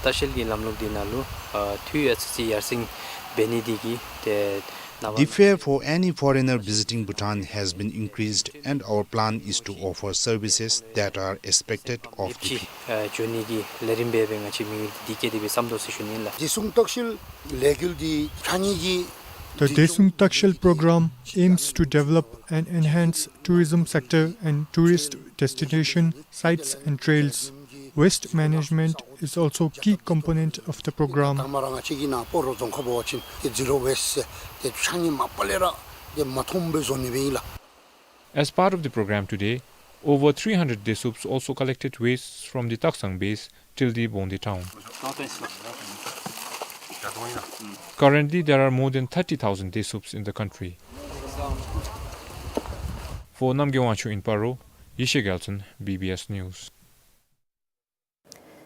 ལྟ་བཤལ་གྱི་ལམ་ལུགས་འདི་ནང་ལུ་ཨ་འཐུས་ཡོད་ཚད་ཅིག་ཡར་སེང་འབད་ནི་འདི་གིས་ཏེ་ནངས་པ། The fare for any foreigner visiting Bhutan has been increased, and our plan is to offer services that are expected of the people. ཨ་འགྱོ་ནི་གི་ལས་རིམ་འབད་བའི་ང་བཅས་མི་འདི་བསྐྱེད་དེ་སྦེ་བསམ་དོ་ཟེར་ཞུ་ནི་ལགས། བདེ་སྲུང་ལྟ་བཤལ་ལས་འགུལ་འདི་ཕྱགས་སྙིགས་ཀྱི། The Desung Takshil program aims to develop and enhance tourism sector and tourist destination sites and trails. Waste management is also key component of the program. དང་མ་ར་ང་བཅས་ཀྱི་ནཱ་སྤ་རོ་རྫོང་ཁག་འབད་བ་ཅིན་ཏེ་zero waste ཟེར་ཏེ་ཕྱགས་སྙིགས་མ་པ་ལས་ར་ཏེ་མ་མཐོངམ་སྦེ་བཟོ་ནི་སྦེ་ཨིན་ལགས། As part of the program today, over three hundred Desups also collected waste from the Taktsang base till the Bongde town. Currently, there are more than thirty thousand Desups in the country. For Namgay Wangchuk in Paro, Yeshe Gyaltsen, B B S News.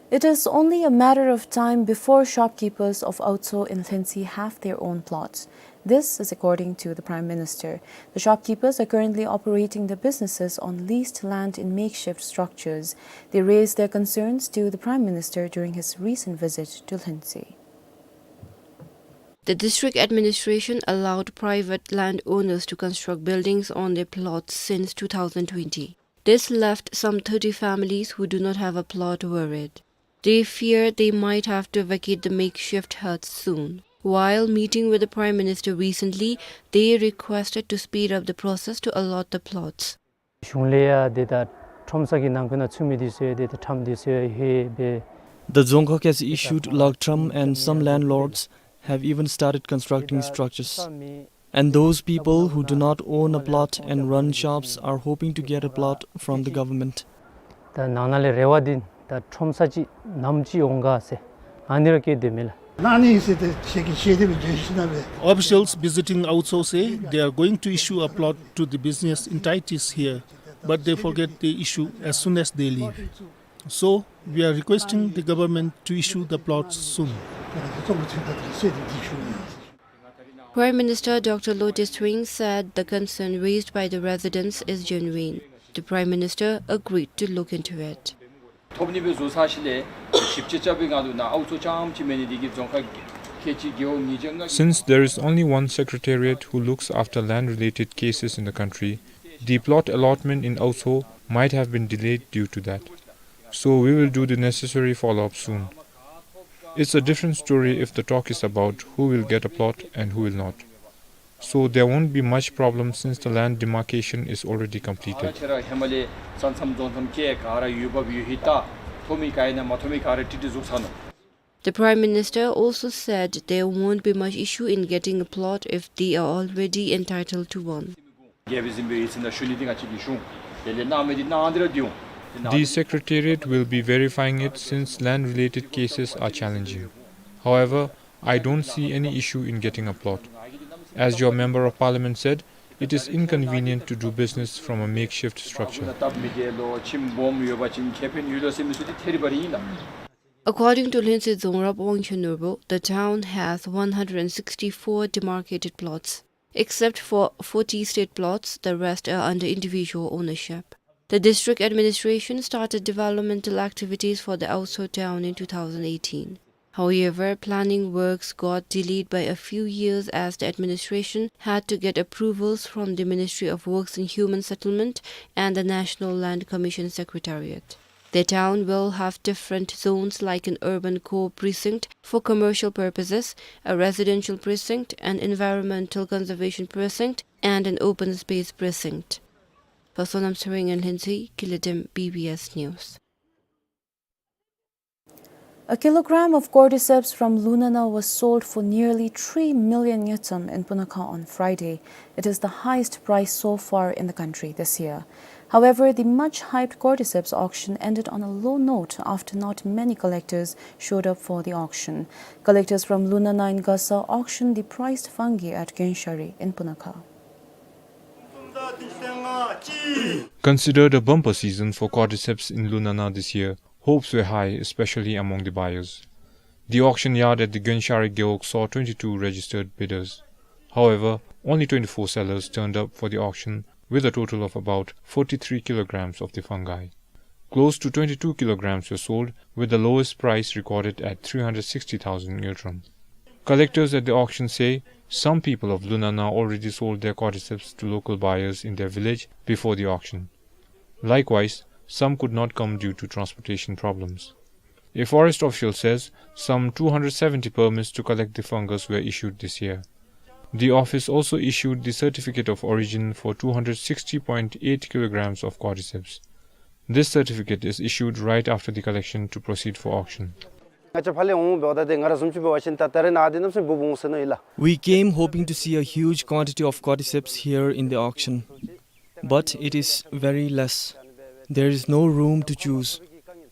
It is only a matter of time before shopkeepers of Aotso in Lhentsy have their own plots. This is according to the Prime Minister. The shopkeepers are currently operating their businesses on leased land in makeshift structures. They raised their concerns to the Prime Minister during his recent visit to Lhentsy. The district administration allowed private landowners to construct buildings on their plots since two thousand twenty. This left some thirty families who do not have a plot worried. They fear they might have to vacate the makeshift huts soon. While meeting with the Prime Minister recently, they requested to speed up the process to allot the plots. གཞུང་ལས་ཡང་ཏེ་ད་ཁྲོམ་ས་གི་ནང་འཁོད་ནང་ཚུད་མི་འདི་ཚུ་ཡང་ཏེ་ད་ཁྲམ་འདི་ཚུ་ཡང་ཧེ་སྦེ། The Dzongkhag has issued log tram and some landlords have even started constructing structures. And those people who do not own a plot and run shops are hoping to get a plot from the government. ད་ནང་ན་ལས་རེ་བ་འདི་ད་ཁྲོམ་ས་ཅིག་ནམ་ཅིག་འོང་ག་ཟེར་ཨ་ནི་ར་བསྐྱེད་དེ་མས་ལགས། ནཱ་ནི་ཟེར་ཏེ་ཤེས་ཀྱི་ཤེས་ཏེ་སྦེ་འགྱོ་ཞིན་ན་སྦེ། Officials visiting Aotso say they are going to issue a plot to the business entities here, but they forget the issue as soon as they leave. So, we are requesting the government to issue the plots soon. Prime Minister Doctor Lotay Tshering said the concern raised by the residents is genuine. The Prime Minister agreed to look into it. ཐོབ་ནི་སྦེ་བཟོ་ཚར་ཞིནམ་ལས་ཞིབ་དཔྱད་རྐྱབ་པའི་སྒང་ལུ་ནཱ་ཨའུ་ཚོ་རྐྱངམ་ཅིག་མེན་ནི་འདི་གིས་རྫོང་ཁག་ཁལ་གཅིག་རྒེད་འོག་ཉིས་བརྒྱ་ལྔ། Since there is only one secretariat who looks after land-related cases in the country, the plot allotment in Aotso might have been delayed due to that. So we will do the necessary follow-up soon. It's a different story if the talk is about who will get a plot and who will not. So there won't be much problem since the land demarcation is already completed. The Prime Minister also said there won't be much issue in getting a plot if they are already entitled to one. The Secretariat will be verifying it since land-related cases are challenging. However, I don't see any issue in getting a plot. As your Member of Parliament said, it is inconvenient to do business from a makeshift structure. According to Lhuentse Dzongrup Wangchun Nurbo, the town has one hundred sixty-four demarcated plots. Except for forty state plots, the rest are under individual ownership. The district administration started developmental activities for the Aoso town in two thousand eighteen. However, planning works got delayed by a few years as the administration had to get approvals from the Ministry of Works and Human Settlement and the National Land Commission Secretariat. The town will have different zones like an urban core precinct for commercial purposes, a residential precinct, an environmental conservation precinct, and an open space precinct. For Sonam Tshering in Lhuentse, Kile Dem, B B S News. A kilogram of cordyceps from Lunana was sold for nearly three million ngultrum in Punakha on Friday. It is the highest price so far in the country this year. However, the much-hyped cordyceps auction ended on a low note after not many collectors showed up for the auction. Collectors from Lunana in Gasa auctioned the priced fungi at Gyenshari in Punakha. Considered a bumper season for cordyceps in Lunana this year, hopes were high, especially among the buyers. The auction yard at the Gyenshari Gewog saw twenty-two registered bidders. However, only twenty-four sellers turned up for the auction, with a total of about forty-three kilograms of the fungi. Close to twenty-two kilograms were sold, with the lowest price recorded at three hundred sixty thousand ngultrum. Collectors at the auction say some people of Lunana already sold their cordyceps to local buyers in their village before the auction. Likewise, some could not come due to transportation problems. A forest official says some two hundred seventy permits to collect the fungus were issued this year. The office also issued the certificate of origin for two hundred sixty point eight kilograms of cordyceps. This certificate is issued right after the collection to proceed for auction. ང་བཅས་ཕར་ལས་འོང་འབདཝ་ད་ཏེ་ང་ར་བཟུམ་ཅིག་འབད་བ་ཅིན་ད་ད་རེས་ནཱ་འདི་གནམ་མེད་ས་མེད་འབུཔ་འོང་ཟེར་མནོ་ཡི་ལགས། We came hoping to see a huge quantity of cordyceps here in the auction, but it is very less. There is no room to choose.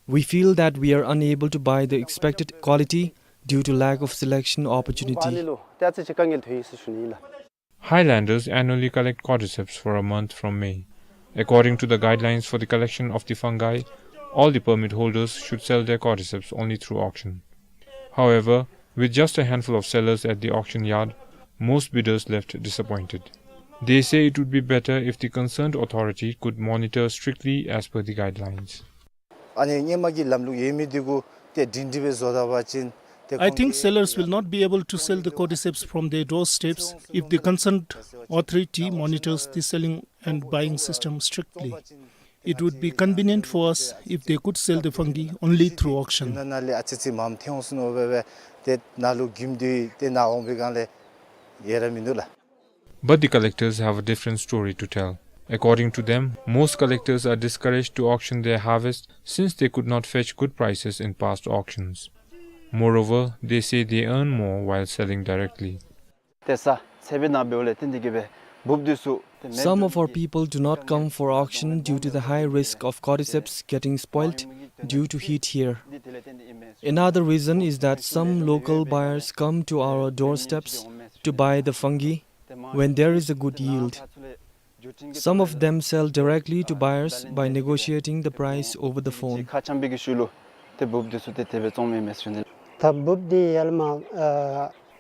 We feel that we are unable to buy the expected quality due to lack of selection opportunity. Highlanders annually collect cordyceps for a month from May. According to the guidelines for the collection of the fungi, all the permit holders should sell their cordyceps only through auction. However, with just a handful of sellers at the auction yard, most bidders left disappointed. They say it would be better if the concerned authority could monitor strictly as per the guidelines. ཨ་ནི་སྔོན་མ་གི་ལམ་ལུགས་ཡོད་མི་འདི་གུ་ཏེ་སྒྲིང་སྒྲི་སྦེ་བཟོ་ད་པ་ཅིན་ཏེ་I think sellers will not be able to sell the cordyceps from their doorsteps if the concerned authority monitors the selling and buying system strictly. It would be convenient for us if they could sell the fungi only through auction. ནཱ་ལས་ཨ་ཙི་ཙི་མངམ་ཐོན་འོང་ཟེར་མནོ་སྦེ་སྦེ་ཏེ་ནཱ་ལུ་རྒྱུན་དུ་ཏེ་ནཱ་འོང་པའི་སྒང་ལས་ཡོད་ར་མིན་འདུག་ལགས། But the collectors have a different story to tell. According to them, most collectors are discouraged to auction their harvest since they could not fetch good prices in past auctions. Moreover, they say they earn more while selling directly. ཏེ་ས་ཚེ་སྦེ་ནཱ་འབདཝ་ལས་བརྟེན་ཏེ་གིས་སྦེ་འབུཔ་འདི་ཚུ། Some of our people do not come for auction due to the high risk of cordyceps getting spoilt due to heat here. Another reason is that some local buyers come to our doorsteps to buy the fungi when there is a good yield. Some of them sell directly to buyers by negotiating the price over the phone. ཁ་འཆམ་པའི་གི་ཤུལ་ལུ་ཏེ་འབུཔ་འདི་ཚུ་ཏེ་དེ་སྦེ་བཙོང་མི་མས་ཟེར་ཞུ་ནི། ད་འབུཔ་འདི་ཡར་ལས་མར་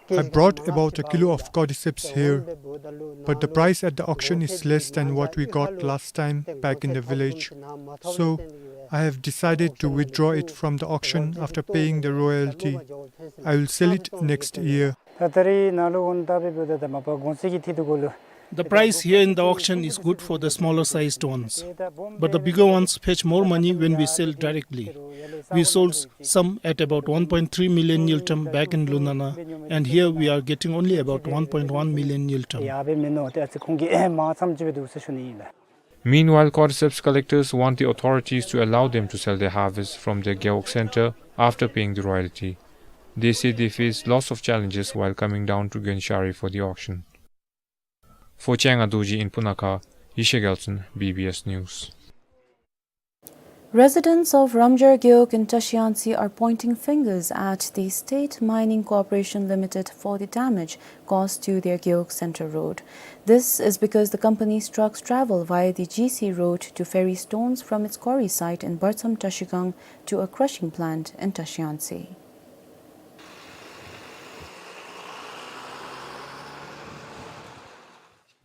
ཨ་I brought about a kilo of cordyceps here, but the price at the auction is less than what we got last time back in the village. So, I have decided to withdraw it from the auction after paying the royalty. I will sell it next year. ད་ད་རིས་ནཱ་ལུ་འོང་ད་འབདཝ་ད་ད་མ་པ་གོང་ཚད་ཀྱི་ཐད་དེ་གུ་ལུ་ The price here in the auction is good for the smaller sized ones, but the bigger ones fetch more money when we sell directly. We sold some at about one point three million ngultrum back in Lunana, and here we are getting only about one point one million ngultrum. Meanwhile, cordyceps collectors want the authorities to allow them to sell their harvest from their gewog center after paying the royalty. They say they face lots of challenges while coming down to Gyoenshari for the auction. For Changa Dorji in Punakha, Yeshe Gyaltshen, B B S News. Residents of Ramjar Gewog in Trashiyangtse are pointing fingers at the State Mining Corporation Limited for the damage caused to their Gewog Center road. This is because the company's trucks travel via the G C road to ferry stones from its quarry site in Bartsam Trashigang to a crushing plant in Trashiyangtse.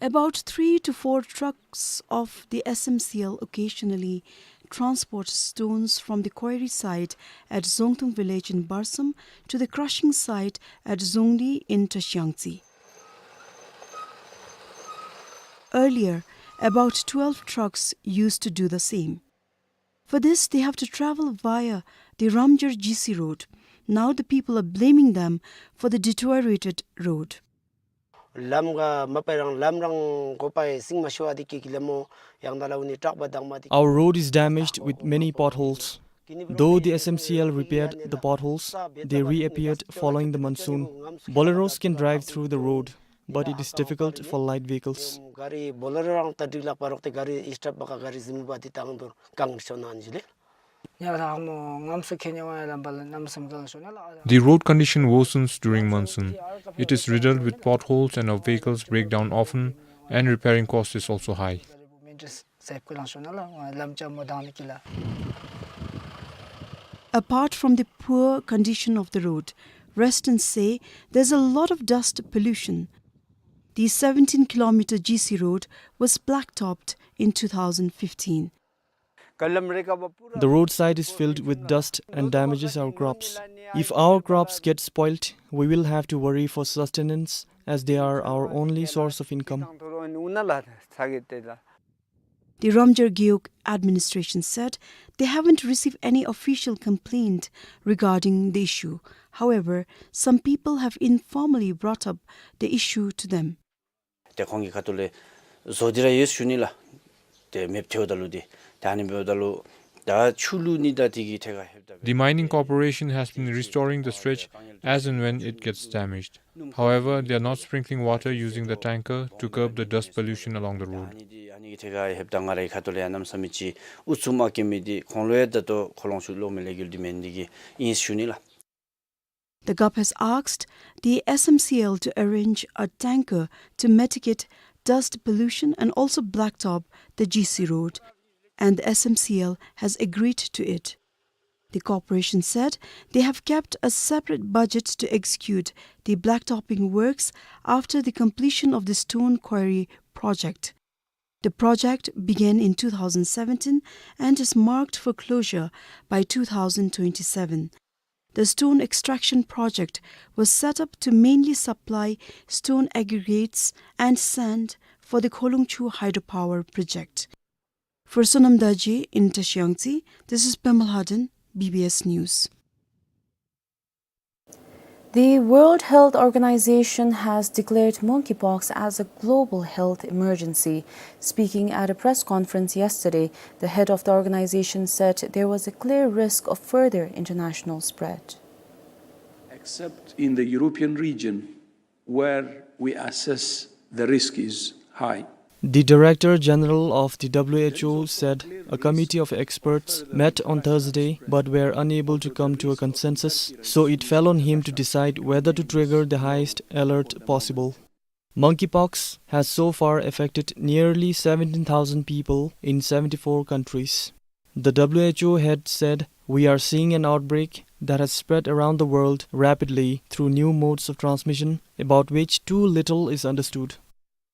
About three to four trucks of the S M C L occasionally transport stones from the quarry site at Zongtung village in Bartsam to the crushing site at Zongli in Trashiyangtse. Earlier, about twelve trucks used to do the same. For this, they have to travel via the Ramjar G C road. Now the people are blaming them for the deteriorated road. ལམ་ག་མ་པ་རང་ལམ་རང་གོ་པའི་སིང་མ་ཤོ་ཨ་དི་ཀི་ཀི་ལེ་མོ་ཡང་ད་ལ་ཨུ་ནི་ཊག་པ་དང་མ་དི། Our road is damaged with many potholes. Though the S M C L repaired the potholes, they reappeared following the monsoon. Boleros can drive through the road, but it is difficult for light vehicles. ག་རི་བོ་ལེ་རོ་རང་ད་འགྲིག་ལག་པ་རོག་ཏེ་ག་རི་ཨིས་ཊབ་པ་ག་ག་རི་ཟིམ་པ་དི་དང་དུ་གང་ཤོ་ན་ཨན་ཇི་ལེ། The road condition worsens during monsoon. It is riddled with potholes and our vehicles break down often, and repairing cost is also high. Apart from the poor condition of the road, residents say there's a lot of dust pollution. The seventeen kilometer G C road was blacktopped in two thousand fifteen. The roadside is filled with dust and damages our crops. If our crops get spoilt, we will have to worry for sustenance, as they are our only source of income. The Ramjar Gewog administration said they haven't received any official complaint regarding the issue. However, some people have informally brought up the issue to them. ཏེ་ཁོང་གི་ཁ་ཐུག་ལས་བཟོ་སྟེ་ར་ཡོད་ཞུ་ནི་ལགས། ཏེ་མེདཔ་ཐལཝ་ད་ལུ་ཏེ་ད་ནི་འབདཝ་ད་ལུ་ད་ཆུ་བླུག་ནི་དང་དེ་གི་ཐད་ཁར་ལྷོདཔ་ད། The mining corporation has been restoring the stretch as and when it gets damaged. However, they are not sprinkling water using the tanker to curb the dust pollution along the road. ཨ་ནི་འདི་ཨ་ནི་གི་ཐད་ཁར་ལྷོདཔ་ད་ང་རའི་ཁ་ཐུག་ལས་ཡང་གནམ་མེད་ས་མེད་ཅིག་ཨུ་ཚུགས་མ་བཀལ་མི་འདི་ཁོང་ལུ་ཡང་ད་ལྟོ་ཁོ་ལོང་ཤུགས་ལོག་མི་ལས་འགུལ་འདི་མེན་འདི་གིས་ཨིན་ཞུ་ནི་ལགས། The G A P has asked the S M C L to arrange a tanker to mitigate dust pollution and also blacktop the G C road, and the S M C L has agreed to it. The corporation said they have kept a separate budget to execute the blacktopping works after the completion of the stone quarry project. The project began in two thousand seventeen and is marked for closure by two thousand twenty-seven. The stone extraction project was set up to mainly supply stone aggregates and sand for the Kholungchu hydropower project. For Sonam Dorji in Trashiyangtse, this is Pema Lhaden, B B S News. The World Health Organization has declared monkeypox as a global health emergency. Speaking at a press conference yesterday, the head of the organization said there was a clear risk of further international spread. Except in the European region, where we assess the risk is high. The Director General of the W H O said a committee of experts met on Thursday but were unable to come to a consensus, so it fell on him to decide whether to trigger the highest alert possible. Monkeypox has so far affected nearly seventeen thousand people in seventy-four countries. The W H O head said, "We are seeing an outbreak that has spread around the world rapidly through new modes of transmission, about which too little is understood."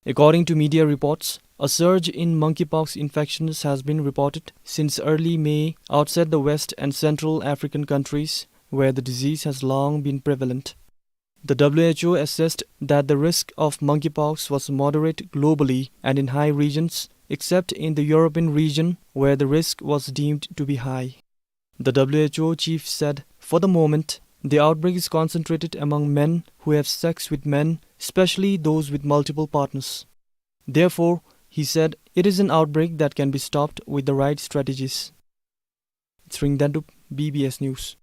According to media reports, a surge in monkeypox infections has been reported since early May outside the West and Central African countries, where the disease has long been prevalent. The W H O assessed that the risk of monkeypox was moderate globally and in high regions, except in the European region, where the risk was deemed to be high. The W H O chief said, for the moment, the outbreak is concentrated among men who have sex with men, especially those with multiple partners. Therefore, he said, it is an outbreak that can be stopped with the right strategies. Tshering Dendup, B B S News.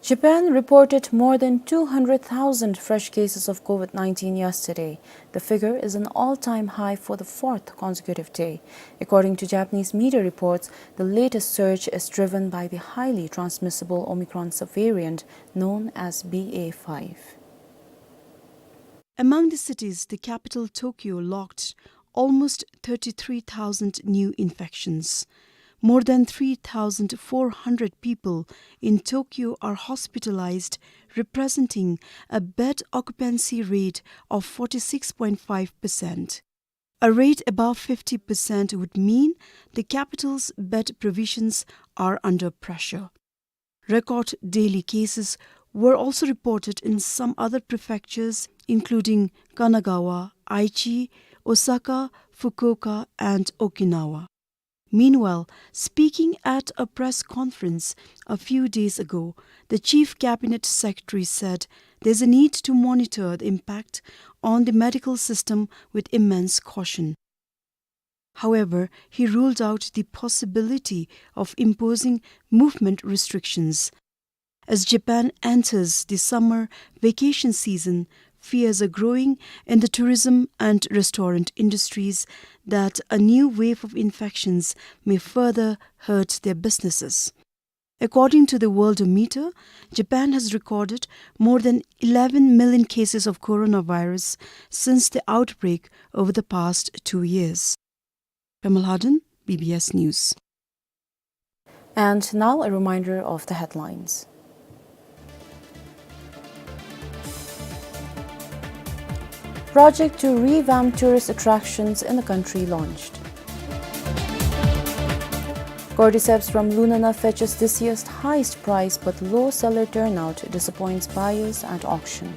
Japan reported more than two hundred thousand fresh cases of COVID nineteen yesterday. The figure is an all-time high for the fourth consecutive day. According to Japanese media reports, the latest surge is driven by the highly transmissible Omicron subvariant known as B A five. Among the cities, the capital Tokyo logged almost thirty-three thousand new infections. More than three thousand four hundred people in Tokyo are hospitalized, representing a bed occupancy rate of forty-six point five percent. A rate above fifty percent would mean the capital's bed provisions are under pressure. Record daily cases were also reported in some other prefectures, including Kanagawa, Aichi, Osaka, Fukuoka, and Okinawa. Meanwhile, speaking at a press conference a few days ago, the Chief Cabinet Secretary said there's a need to monitor the impact on the medical system with immense caution. However, he ruled out the possibility of imposing movement restrictions. As Japan enters the summer vacation season, fears are growing in the tourism and restaurant industries that a new wave of infections may further hurt their businesses. According to the Worldometer, Japan has recorded more than eleven million cases of coronavirus since the outbreak over the past two years. Pema Lhaden, B B S News. And now a reminder of the headlines. Project to revamp tourist attractions in the country launched. Cordyceps from Lunana fetches this year's highest price, but low seller turnout disappoints buyers at auction.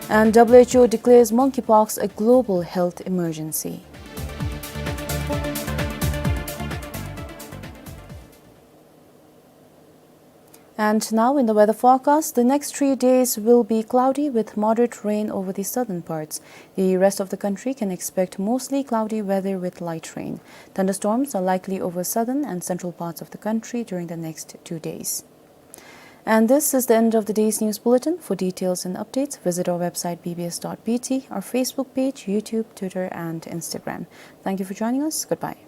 And W H O declares monkeypox a global health emergency. And now in the weather forecast, the next three days will be cloudy with moderate rain over the southern parts. The rest of the country can expect mostly cloudy weather with light rain. Thunderstorms are likely over southern and central parts of the country during the next two days. And this is the end of the day's news bulletin. For details and updates, visit our website B B S dot B T, our Facebook page, YouTube, Twitter, and Instagram. Thank you for joining us. Goodbye.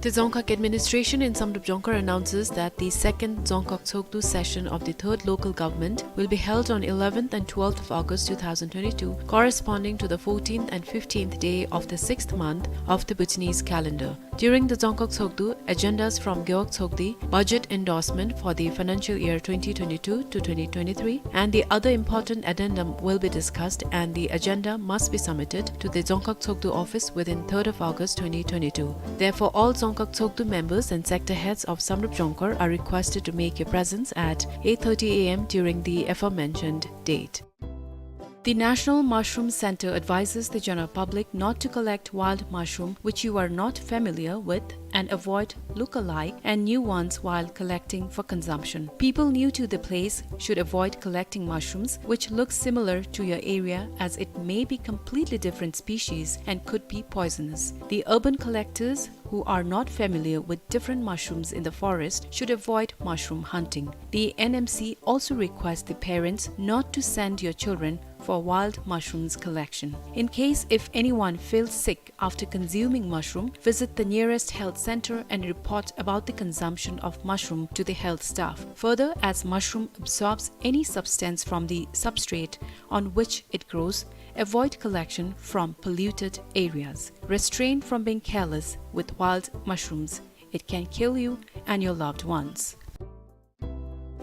The Dzongkhag administration in Samdrup Jongkhar announces that the second Dzongkhag Tshogdu session of the third local government will be held on eleventh and twelfth of August two thousand twenty-two, corresponding to the fourteenth and fifteenth day of the sixth month of the Bhutanese calendar. During the Dzongkhag Tshogdu, agendas from Gewog Tshogdi, budget endorsement for the financial year twenty twenty-two to twenty twenty-three, and the other important addendum will be discussed, and the agenda must be submitted to the Dzongkhag Tshogdu office within third of August twenty twenty-two. Therefore, all Dzongkhag Tshogdu members and sector heads of Samdrup Jongkhar are requested to make your presence at eight thirty A M during the aforementioned date. The National Mushroom Center advises the general public not to collect wild mushroom which you are not familiar with and avoid look-alike and new ones while collecting for consumption. People new to the place should avoid collecting mushrooms which look similar to your area, as it may be completely different species and could be poisonous. The urban collectors who are not familiar with different mushrooms in the forest should avoid mushroom hunting. The N M C also requests the parents not to send your children for wild mushrooms collection. In case if anyone feels sick after consuming mushroom, visit the nearest health center and report about the consumption of mushroom to the health staff. Further, as mushroom absorbs any substance from the substrate on which it grows, avoid collection from polluted areas. Restrain from being careless with wild mushrooms. It can kill you and your loved ones.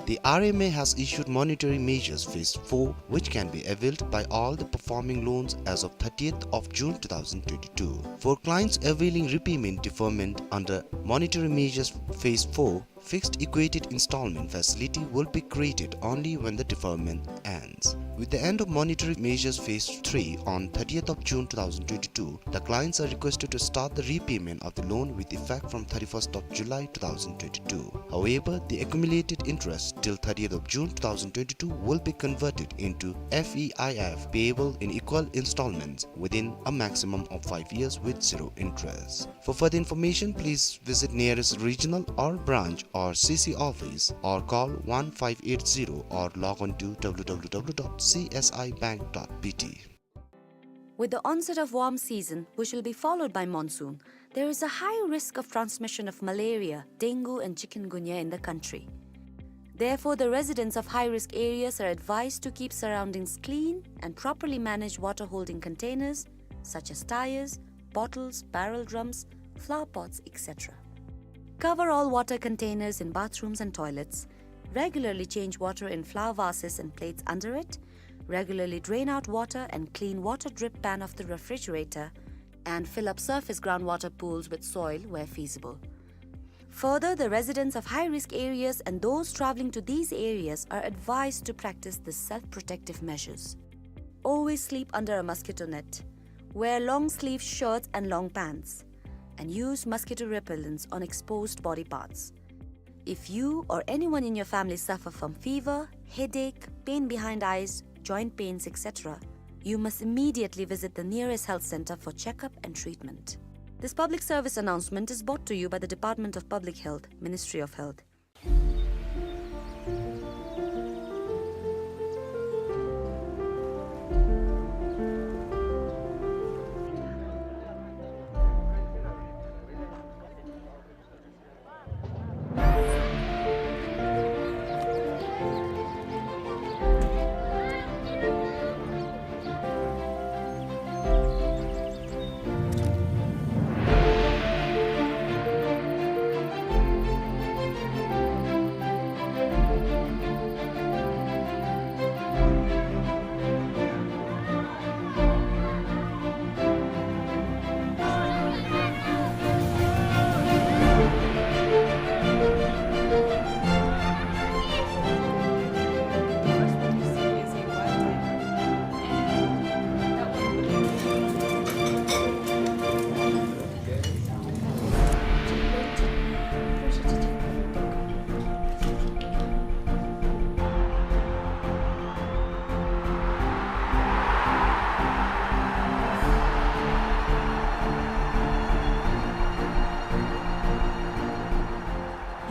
The R M A has issued Monetary Measures Phase four, which can be availed by all the performing loans as of thirtieth of June two thousand twenty-two. For clients availing repayment deferment under Monetary Measures Phase four, fixed equated installment facility will be created only when the deferment ends. With the end of Monetary Measures Phase three on thirtieth of June two thousand twenty-two, the clients are requested to start the repayment of the loan with effect from thirty-first of July two thousand twenty-two. However, the accumulated interest till thirtieth of June two thousand twenty-two will be converted into F E I F payable in equal installments within a maximum of five years with zero interest. For further information, please visit nearest regional or branch or C C office or call one five eight zero or log on to W W W dot C S I bank dot B T. With the onset of warm season, which will be followed by monsoon, there is a high risk of transmission of malaria, dengue and chikungunya in the country. Therefore, the residents of high-risk areas are advised to keep surroundings clean and properly manage water-holding containers such as tyres, bottles, barrel drums, flower pots, et cetera. Cover all water containers in bathrooms and toilets. Regularly change water in flower vases and plates under it. Regularly drain out water and clean water drip pan of the refrigerator, and fill up surface groundwater pools with soil where feasible. Further, the residents of high-risk areas and those travelling to these areas are advised to practice the self-protective measures. Always sleep under a mosquito net. Wear long-sleeve shirts and long pants. And use mosquito repellents on exposed body parts. If you or anyone in your family suffer from fever, headache, pain behind eyes, joint pains, et cetera, you must immediately visit the nearest health center for checkup and treatment. This public service announcement is brought to you by the Department of Public Health, Ministry of Health.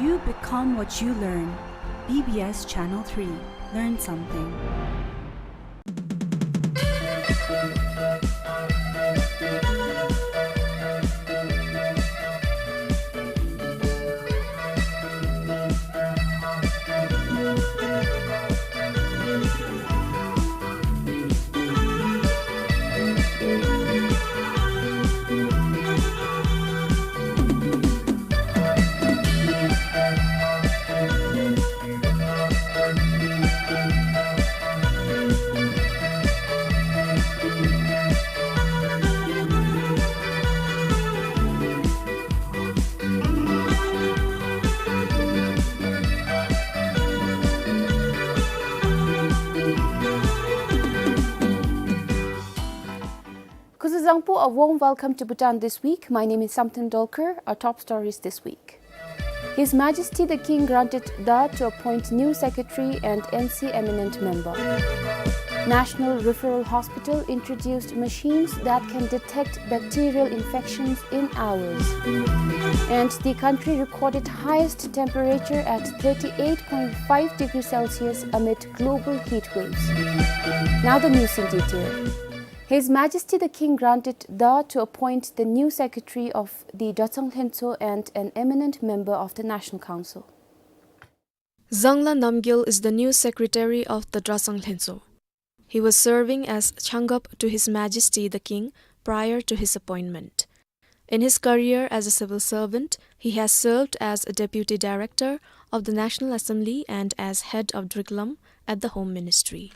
You become what you learn. B B S Channel three. Learn something. Zangpo, a warm welcome to Bhutan This Week. My name is Samten Dolkar. Our top stories this week. His Majesty the King granted the to appoint new secretary and N C eminent member. National Referral Hospital introduced machines that can detect bacterial infections in hours. And the country recorded highest temperature at thirty-eight point five degrees Celsius amid global heat waves. Now the news in detail. His Majesty the King granted the to appoint the new secretary of the Dratshang Lhentsho and an eminent member of the National Council. Zangla Namgyel is the new secretary of the Dratshang Lhentsho. He was serving as Changap to His Majesty the King prior to his appointment. In his career as a civil servant, he has served as a deputy director of the National Assembly and as head of Driklam at the Home Ministry.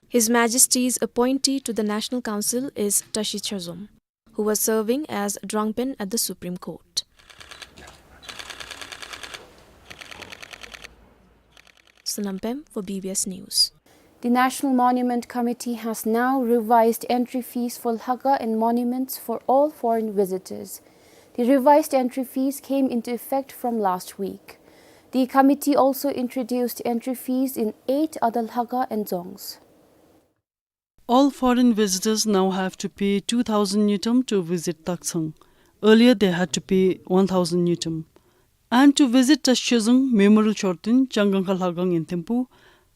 His Majesty's appointee to the National Council is Tashi Chazom, who was serving as Drangpen at the Supreme Court. Sonam Pem for B B S News. The National Monument Committee has now revised entry fees for lhagao and monuments for all foreign visitors. The revised entry fees came into effect from last week. The committee also introduced entry fees in eight other lhagao and dzongs. All foreign visitors now have to pay two thousand ngultrum to visit Takchang. Earlier, they had to pay one thousand ngultrum. And to visit Tashi Chazom Memorial Chorten, Changangkha Lhagang in Thimphu,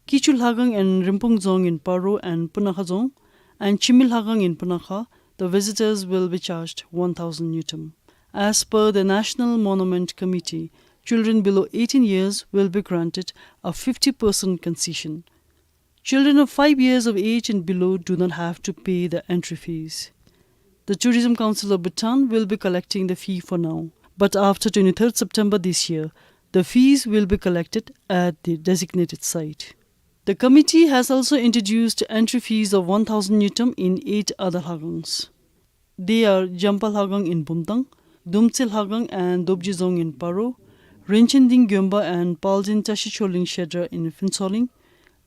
Kichu Lhagang and Rinpung Dzong in Paro and Punakha Dzong, and Chimi Lhagang in Punakha, the visitors will be charged one thousand ngultrum. As per the National Monument Committee, children below eighteen years will be granted a fifty percent concession. Children of five years of age and below do not have to pay the entry fees. The Tourism Council of Bhutan will be collecting the fee for now, but after twenty-third September this year, the fees will be collected at the designated site. The committee has also introduced entry fees of one thousand ngultrum in eight other lhagangs. They are Jampa Lhagang in Bumthang, Dumtse Lhagang and Dobji Dzong in Paro, Rinchen Ding Gyomba and Paldin Tashi Choling Shedra in Phuentsholing,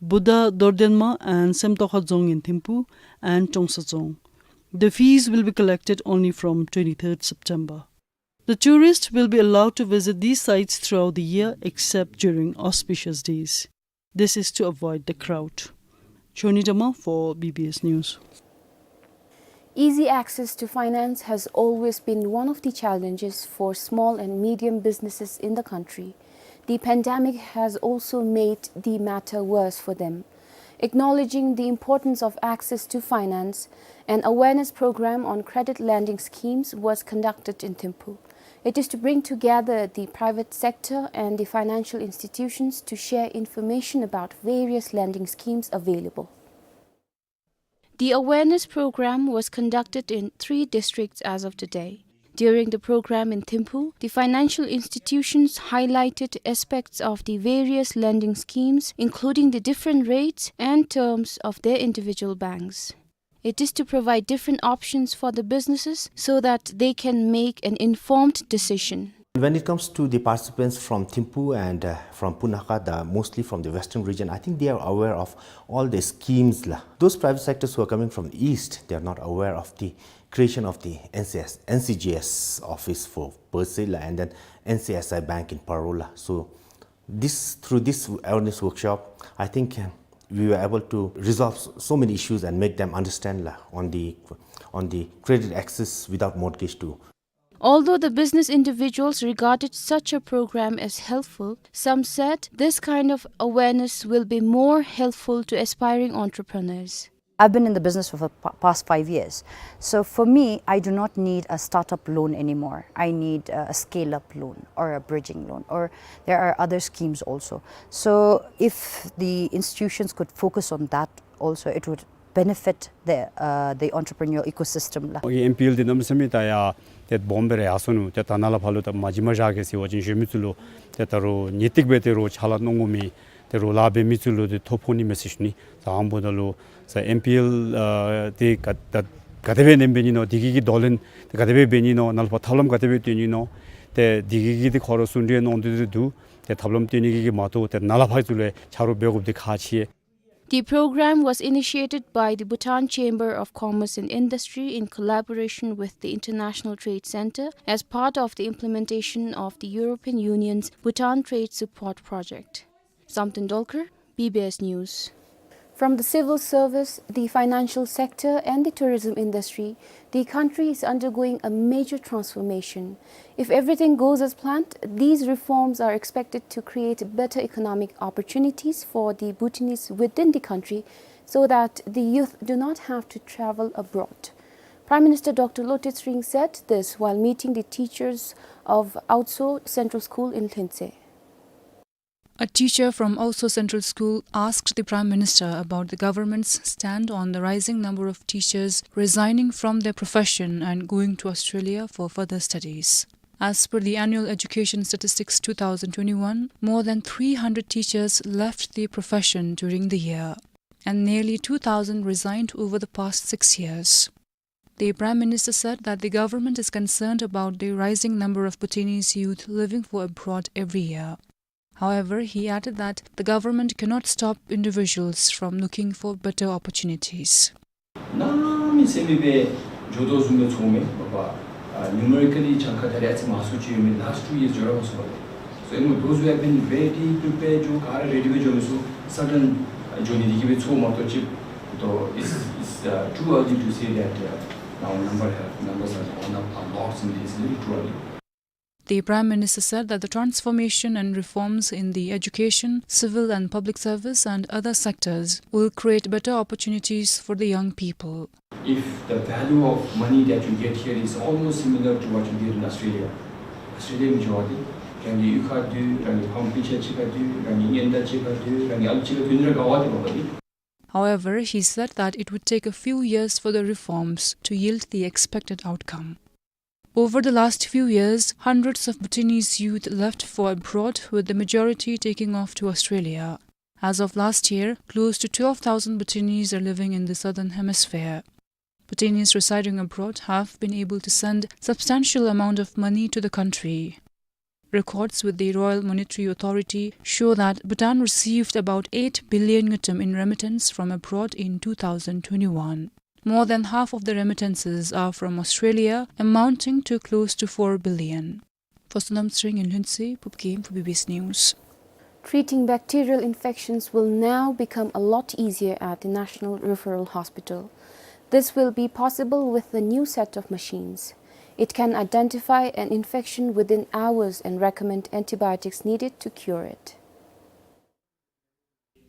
Buddha Dordenma and Semtokha Dzong in Thimphu, and Trongsa Dzong. The fees will be collected only from twenty-third September. The tourists will be allowed to visit these sites throughout the year except during auspicious days. This is to avoid the crowd. Choni Dama for B B S News. Easy access to finance has always been one of the challenges for small and medium businesses in the country. The pandemic has also made the matter worse for them. Acknowledging the importance of access to finance, an awareness program on credit lending schemes was conducted in Thimphu. It is to bring together the private sector and the financial institutions to share information about various lending schemes available. The awareness program was conducted in three districts as of today. During the program in Thimphu, the financial institutions highlighted aspects of the various lending schemes, including the different rates and terms of their individual banks. It is to provide different options for the businesses so that they can make an informed decision. When it comes to the participants from Thimphu and, uh, from Punakha, the, mostly from the western region, I think they are aware of all the schemes la. Those private sectors who are coming from the east, they are not aware of the creation of the N C S, N C G S office for per se la, and then N C S I Bank in Paro la. So this, through this awareness workshop, I think, uh, we were able to resolve s-, so many issues and make them understand la, on the, on the credit access without mortgage to. Although the business individuals regarded such a program as helpful, some said this kind of awareness will be more helpful to aspiring entrepreneurs. I've been in the business for the pa-, past five years. So for me, I do not need a startup loan anymore. I need a, a scale-up loan or a bridging loan, or there are other schemes also. So if the institutions could focus on that also, it would benefit the, uh, the entrepreneurial ecosystem la. ཨོ་ཨེམ་པི་ཨེལ་འདི་གནམ་མེད་ས་མེད་ད་ཡ་ཏེ་སྦོམ་སྦེ་ར་ཡར་སོ་ནུག། ཏེ་ད་ནཱ་ལས་ཕར་ལུ་ད་མ་གཞི་མ་བཞག་གེ་ཟེར་བ་ཅིན་གཞོན་མི་ཚུ་ལུ་ཏེ་ད་རུང་ངེས་ཏིག་སྦེ་ཏེ་རུང་ཕྱག་ལཱ་གནང་དགོ་མི་ཏེ་རུང་ལཱ་འབད་མི་ཚུ་ལུ་ཏེ་ཐོ་ཕོག་ནི་མས་ཟེར་ཞུ་ནི། ཟ་ཧོང་བུ་ད་ལུ་ཟ་ཨེམ་པི་ཨེལ་ཨ་ཏེ་ག་ད་ག་དེ་སྦེ་ཨིནམ་འབད་ནི་ནོ། དེ་གི་གི་དོ་ལན་ཏེ་ག་དེ་སྦེ་འབད་ནི་ནོ། ནཱ་ལས་ཕར་ཐབས་ལམ་ག་དེ་སྦེ་སྟོན་ནི་ནོ། ཏེ་དེ་གི་གི་ཏེ་ཁོ་ར་གསུང་གྲོས་གནང་སྟེ་ཏེ་འདུག། ཏེ་ཐབས་ལམ་སྟོན་ནི་གི་གི་མ་གཏོགས་ཏེ་ནཱ་ལས་ཕར་ཚུ་ལུ་ཆ་རོགས་འབད་དགོཔ་འདི་ཁག་ཆེ། The program was initiated by the Bhutan Chamber of Commerce and Industry in collaboration with the International Trade Center as part of the implementation of the European Union's Bhutan Trade Support Project. Samten Dolkar, B B S News. From the civil service, the financial sector, and the tourism industry, the country is undergoing a major transformation. If everything goes as planned, these reforms are expected to create better economic opportunities for the Bhutanese within the country so that the youth do not have to travel abroad. Prime Minister Doctor Lotay Tshering said this while meeting the teachers of Aotsho Central School in Lhuentse. A teacher from Aotsho Central School asked the Prime Minister about the government's stand on the rising number of teachers resigning from their profession and going to Australia for further studies. As per the Annual Education Statistics two thousand twenty-one, more than three hundred teachers left the profession during the year, and nearly two thousand resigned over the past six years. The Prime Minister said that the government is concerned about the rising number of Bhutanese youth living for abroad every year. However, he added that the government cannot stop individuals from looking for better opportunities. གནམ་མེད་ས་མེད་སྦེ་འགྱོ་དོ་བཟུམ་སྦེ་ཚོརཝ་མས་པ། ཨ་numerically གྱངས་ཁ་ད་རེས་ཨ་ཙི་མང་སུ་ཅིག་ཡོད་མི་last two years འགྱོ་ར་མ་སོང་བས། So you know, those who have been ready to pay འགྱོ་ག་ར་ready སྦེ་འགྱོ་མི་ཚུ་sudden འགྱོ་ནི་དེ་གིས་སྦེ་ཚོརཝ་མ་གཏོགས་ཅིག་ཏོ། It's, it's uh, too early to say that uh, now number have, numbers are gone up a lot in this, little too early. The Prime Minister said that the transformation and reforms in the education, civil and public service and other sectors will create better opportunities for the young people. If the value of money that you get here is almost similar to what you get in Australia, Australia མི་འགྱོ་བ་དེ་རང་གི་གཡུས་ཁར་སྡོད། རང་གི་ཕམ་སྤུན་ཆ་གཅིག་ཁར་སྡོད། རང་གི་གཉེན་དང་གཅིག་ཁར་སྡོད། རང་གི་ཨ་ལུ་གཅིག་ཁར་སྡོད་ནི་ར་དགའ་བ་དེ་འབདཝ་ད་ལུ། However, he said that it would take a few years for the reforms to yield the expected outcome. Over the last few years, hundreds of Bhutanese youth left for abroad, with the majority taking off to Australia. As of last year, close to twelve thousand Bhutanese are living in the Southern Hemisphere. Bhutanese residing abroad have been able to send substantial amount of money to the country. Records with the Royal Monetary Authority show that Bhutan received about eight billion ngultrum in remittance from abroad in two thousand twenty-one. More than half of the remittances are from Australia, amounting to close to four billion. For Sonam Tshering in Lhuentse, Pupkem for B B S News. Treating bacterial infections will now become a lot easier at the National Referral Hospital. This will be possible with the new set of machines. It can identify an infection within hours and recommend antibiotics needed to cure it.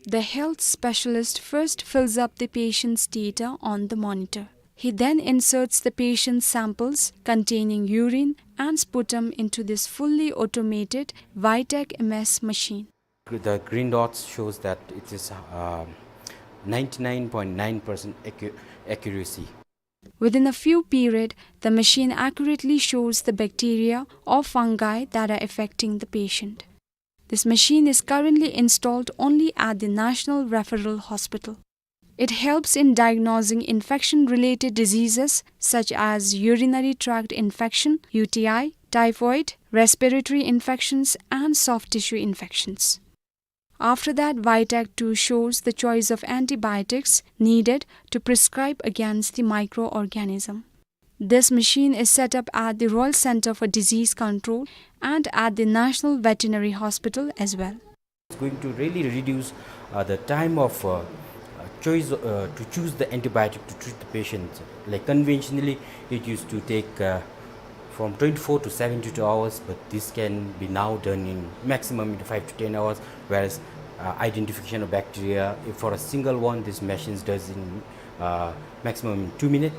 The health specialist first fills up the patient's data on the monitor. He then inserts the patient's samples containing urine and sputum into this fully automated Vitek M S machine. The green dots shows that it is, uh, ninety-nine point nine percent accu-, accuracy. Within a few period, the machine accurately shows the bacteria or fungi that are affecting the patient. This machine is currently installed only at the National Referral Hospital. It helps in diagnosing infection-related diseases such as urinary tract infection, U T I, typhoid, respiratory infections, and soft tissue infections. After that, Vitek two shows the choice of antibiotics needed to prescribe against the microorganism. This machine is set up at the Royal Centre for Disease Control and at the National Veterinary Hospital as well. It's going to really reduce, uh, the time of, uh, uh, choice, uh, to choose the antibiotic to treat the patient. Like, conventionally, it used to take, uh, from twenty-four to seventy-two hours, but this can be now done in maximum in five to ten hours, whereas, uh, identification of bacteria, if for a single one, this machine does in, uh, maximum in two minutes.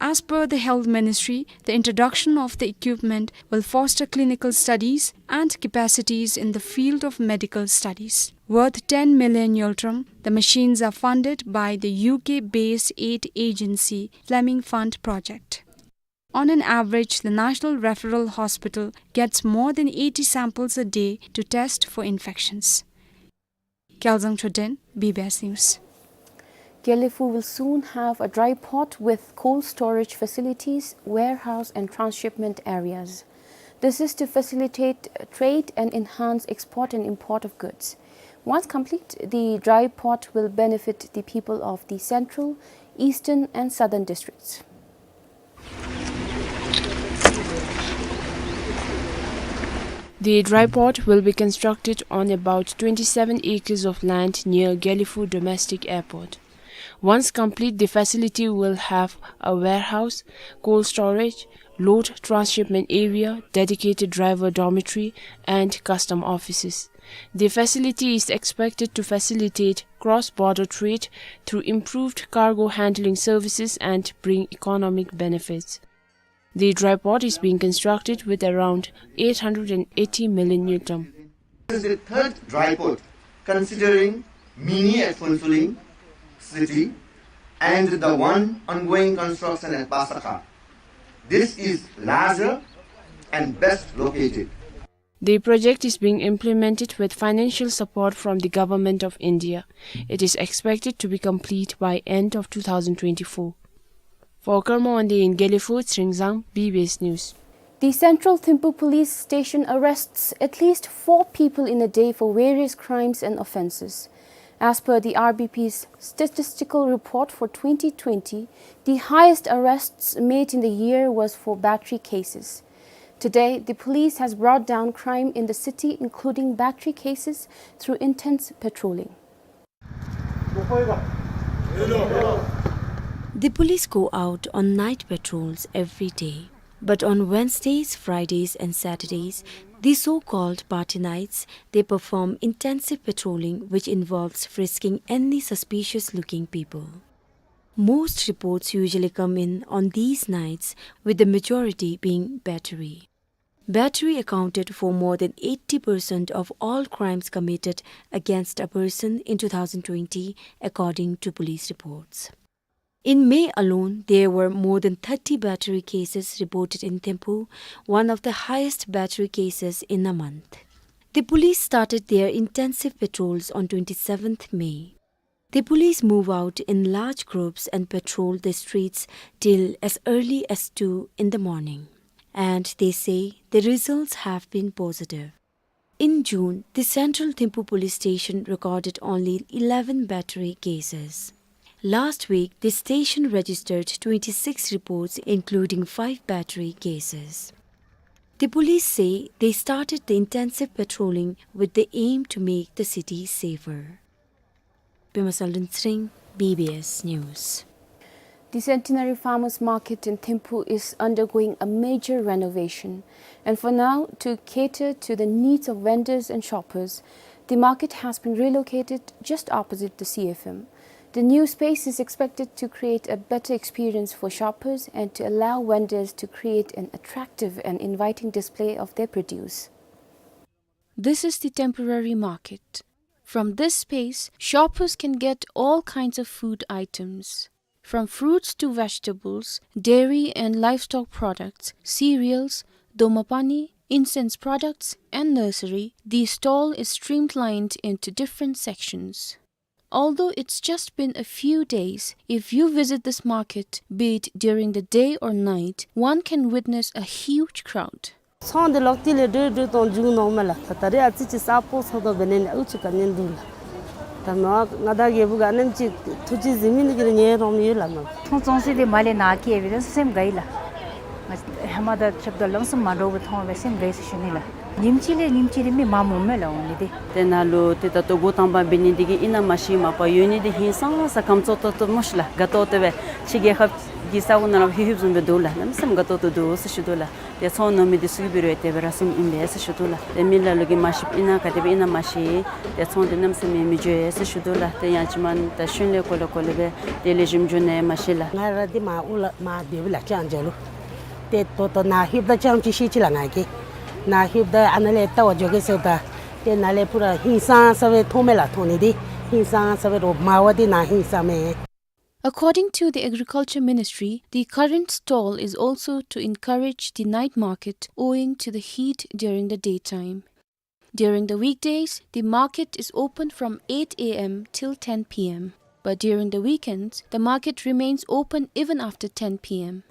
As per the Health Ministry, the introduction of the equipment will foster clinical studies and capacities in the field of medical studies. Worth ten million ngultrum, the machines are funded by the U K-based aid agency Fleming Fund Project. On an average, the National Referral Hospital gets more than eighty samples a day to test for infections. Gyalzang Choden, B B S News. Gelephu will soon have a dry port with cold storage facilities, warehouse and transshipment areas. This is to facilitate trade and enhance export and import of goods. Once complete, the dry port will benefit the people of the central, eastern, and southern districts. The dry port will be constructed on about twenty-seven acres of land near Gelephu Domestic Airport. Once complete, the facility will have a warehouse, cold storage, load transshipment area, dedicated driver dormitory, and custom offices. The facility is expected to facilitate cross-border trade through improved cargo handling services and bring economic benefits. The dry port is being constructed with around eight hundred and eighty million ngultrum. This is the third dry port, considering Mini at Phuentsholing city and the one ongoing construction at Pasakha. This is larger and best located. The project is being implemented with financial support from the Government of India. It is expected to be complete by end of two thousand twenty-four. For Karma Wangdi in Gelephu, Tshering Zang, B B S News. The Central Thimphu Police Station arrests at least four people in a day for various crimes and offences. As per the R B P's statistical report for twenty twenty, the highest arrests made in the year was for battery cases. Today, the police has brought down crime in the city, including battery cases, through intense patrolling. The police go out on night patrols every day. But on Wednesdays, Fridays, and Saturdays, the so-called party nights, they perform intensive patrolling, which involves frisking any suspicious-looking people. Most reports usually come in on these nights, with the majority being battery. Battery accounted for more than eighty percent of all crimes committed against a person in two thousand twenty, according to police reports. In May alone, there were more than thirty battery cases reported in Thimphu, one of the highest battery cases in a month. The police started their intensive patrols on twenty-seventh May. The police move out in large groups and patrol the streets till as early as two in the morning. And they say the results have been positive. In June, the Central Thimphu Police Station recorded only eleven battery cases. Last week, the station registered twenty-six reports, including five battery cases. The police say they started the intensive patrolling with the aim to make the city safer. Pema Saldon Tshering, B B S News. The Centenary Farmers Market in Thimphu is undergoing a major renovation, and for now, to cater to the needs of vendors and shoppers, the market has been relocated just opposite the C F M. The new space is expected to create a better experience for shoppers and to allow vendors to create an attractive and inviting display of their produce. This is the temporary market. From this space, shoppers can get all kinds of food items, from fruits to vegetables, dairy and livestock products, cereals, domapani, incense products, and nursery. The stall is streamlined into different sections. Although it's just been a few days, if you visit this market, be it during the day or night, one can witness a huge crowd. ཚོང་འདི་ལོག་སྟེ་ལས་འགྲོ་འགྲོ་དང་འཇུག་ནོར་མེད་ལགས། ད་ད་རེས་ཨ་ཙི་ཅིག་གསརཔ་བཟོ་དོ་འབད་ནི་ཨུ་ཅིག་དཀའ་ངལ་འདུག་ལགས། ད་མ་ང་དང་རྒྱལ་པོ་ག་ནེམ་ཅིག་ཐུགས་རྗེ་གཟིགས་མི་འདི་གིས་ངལ་རངས་མི་ཡོད་ལགས་མ། ཚོང་བཙོང་ས་འདི་མར་ལས་ནཱ་བསྐྱལ་སྦེ་ད་སེམས་དགའ་ཡི་ལགས། ང་ཧེ་མ་དང་ཁྱབ་ད་ལམ་སང་མ་འདྲཝ་སྦེ་མཐོང་སྦེ་སེམས་དགའ་ཡི་ཟེར་ཞུ་ནི་ལགས། ཉིནམ་གཅིག་ལས་ཉིནམ་གཅིག་ལས་མི་མངམ་འོང་མས་ལགས་འོང་ནི་འདི། དེ་ནང་ལུ་ཏེ་ད་ལྟོ་འགོ་དང་པ་འབད་ནི་འདི་གིས་ཨིན་ན་མ་ཤེས། མ་པ་ཡོད་ནི་འདི་ཧིང་སངས་ས་ཁམས་ཙོག་ཏོ་ཏོ་སྨོ་ཤི་ལགས། དགའ་ཏོག་ཏོ་སྦེ་ཕྱི་རྒྱལ་ཁབ་ཀྱི་ས་གོ་ནང་ལུ་ལྷོད་ལྷོདཔ་བཟུམ་སྦེ་འདུག་ལགས། གནམ་མེད་ས་མེད་དགའ་ཏོག་ཏོ་འདུག་ཟེར་ཞུ་དོ་ལགས། ཏེ་ཚོང་ནོར་མི་འདི་ཚུ་གིས་འབད་རུང་དེ་སྦེ་ར་བཟུམ་ཨིན་པས་ཟེར་ཞུ་དོ་ལགས། ཏེ་མི་ལ་ལུ་གིས་མ་ཤེསཔ་ཨིན་ན་ག་དེ་སྦེ་ཨིན་ན་མ་ཤེས། ཏེ་ཚོང་འདི་གནམ་མེད་ས་མེད་མི་འགྱོ་ཟེར་ཞུ་དོ་ལགས། ཏེ་ཡང་ཅིན་མ་ད་ཤུལ་ལས་གོ་ལེ་གོ་ལེ་སྦེ་ཏེ་ལེགས་ཤོམ་འགྱོ་ནི་མ་ཤེས་ལགས། ང་ར་འདི་མར་ཨོ་ལ་མར་སྡོདཔ་ལགས་ལྕང་སྦྱར་ལུ། ཏེ་ད་ལྟོ་ནཱ་ལྷོདཔ་ད་ཙམ་ཅིག་ཤེས་ཅི་ལགས་ང་གིས། ནཱ་ལྷོདཔ་ད་ཨ་ནཱ་ལས་ལྟ་བར་འགྱོ་གེ་ཟེརཝ་ད། ཏེ་ནཱ་ལས་པུ་ར་ཧིང་སངས་ས་སྦེ་མཐོངམ་མས་ལགས། མཐོང་ནི་འདི་ཧིང་སངས་ས་སྦེ་རོགས་མར་བ་འདི་ནཱ་ཧིང་སངས་མས། According to the Agriculture Ministry, the current stall is also to encourage the night market owing to the heat during the daytime. During the weekdays, the market is open from eight A M till ten P M. But during the weekends, the market remains open even after ten P M.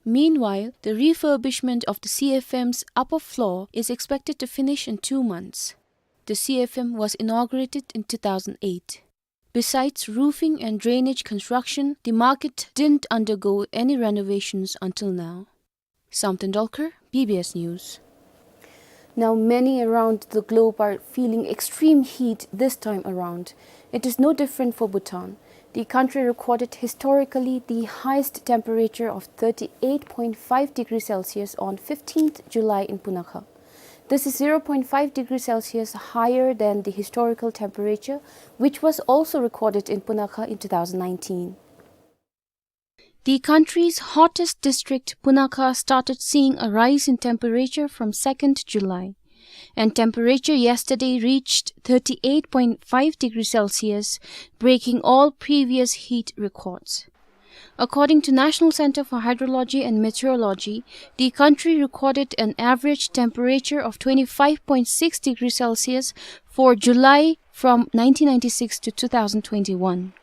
Meanwhile, the refurbishment of the C F M's upper floor is expected to finish in two months. The C F M was inaugurated in two thousand eight. Besides roofing and drainage construction, the market didn't undergo any renovations until now. Samten Dolkar, B B S News. Now, many around the globe are feeling extreme heat this time around. It is no different for Bhutan. The country recorded historically the highest temperature of thirty-eight point five degrees Celsius on fifteenth July in Punakha. This is zero point five degrees Celsius higher than the historical temperature, which was also recorded in Punakha in two thousand nineteen. The country's hottest district, Punakha, started seeing a rise in temperature from second July, and temperature yesterday reached thirty-eight point five degrees Celsius, breaking all previous heat records. According to National Center for Hydrology and Meteorology, the country recorded an average temperature of twenty-five point six degrees Celsius for July from nineteen ninety-six to two thousand twenty-one.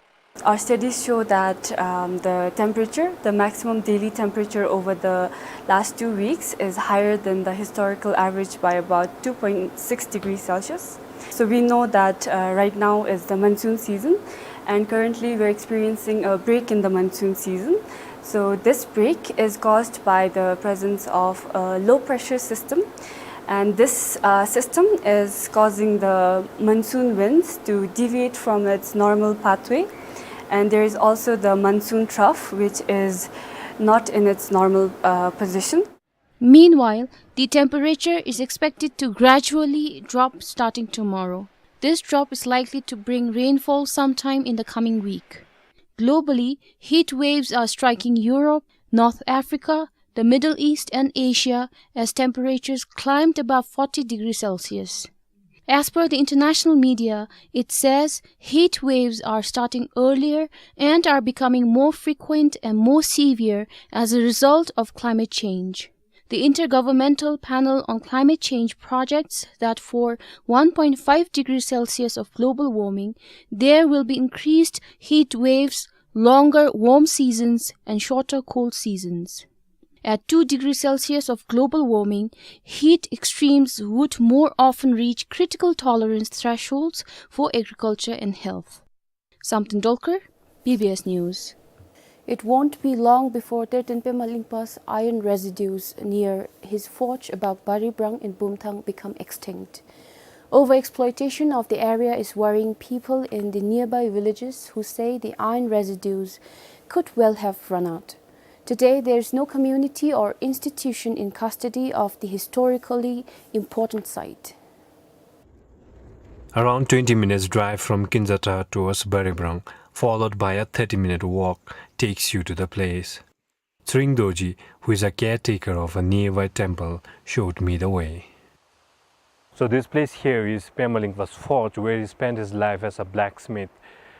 Our studies show that, um, the temperature, the maximum daily temperature over the last two weeks is higher than the historical average by about two point six degrees Celsius. So we know that, uh, right now is the monsoon season, and currently we're experiencing a break in the monsoon season. So this break is caused by the presence of a low pressure system, and this, uh, system is causing the monsoon winds to deviate from its normal pathway. And there is also the monsoon trough, which is not in its normal, uh, position. Meanwhile, the temperature is expected to gradually drop starting tomorrow. This drop is likely to bring rainfall sometime in the coming week. Globally, heat waves are striking Europe, North Africa, the Middle East, and Asia as temperatures climbed above forty degrees Celsius. As per the international media, it says heat waves are starting earlier and are becoming more frequent and more severe as a result of climate change. The Intergovernmental Panel on Climate Change projects that for one point five degrees Celsius of global warming, there will be increased heat waves, longer warm seasons, and shorter cold seasons. At two degrees Celsius of global warming, heat extremes would more often reach critical tolerance thresholds for agriculture and health. Samten Dolkar, B B S News. It won't be long before Terten Pema Lingpa's iron residues near his forge above Baribrang in Bumthang become extinct. Overexploitation of the area is worrying people in the nearby villages, who say the iron residues could well have run out. Today, there is no community or institution in custody of the historically important site. Around twenty minutes drive from Kinzata towards Baribrang, followed by a thirty minute walk, takes you to the place. Tshering Dorji, who is a caretaker of a nearby temple, showed me the way. So this place here is Pema Lingpa's forge, where he spent his life as a blacksmith.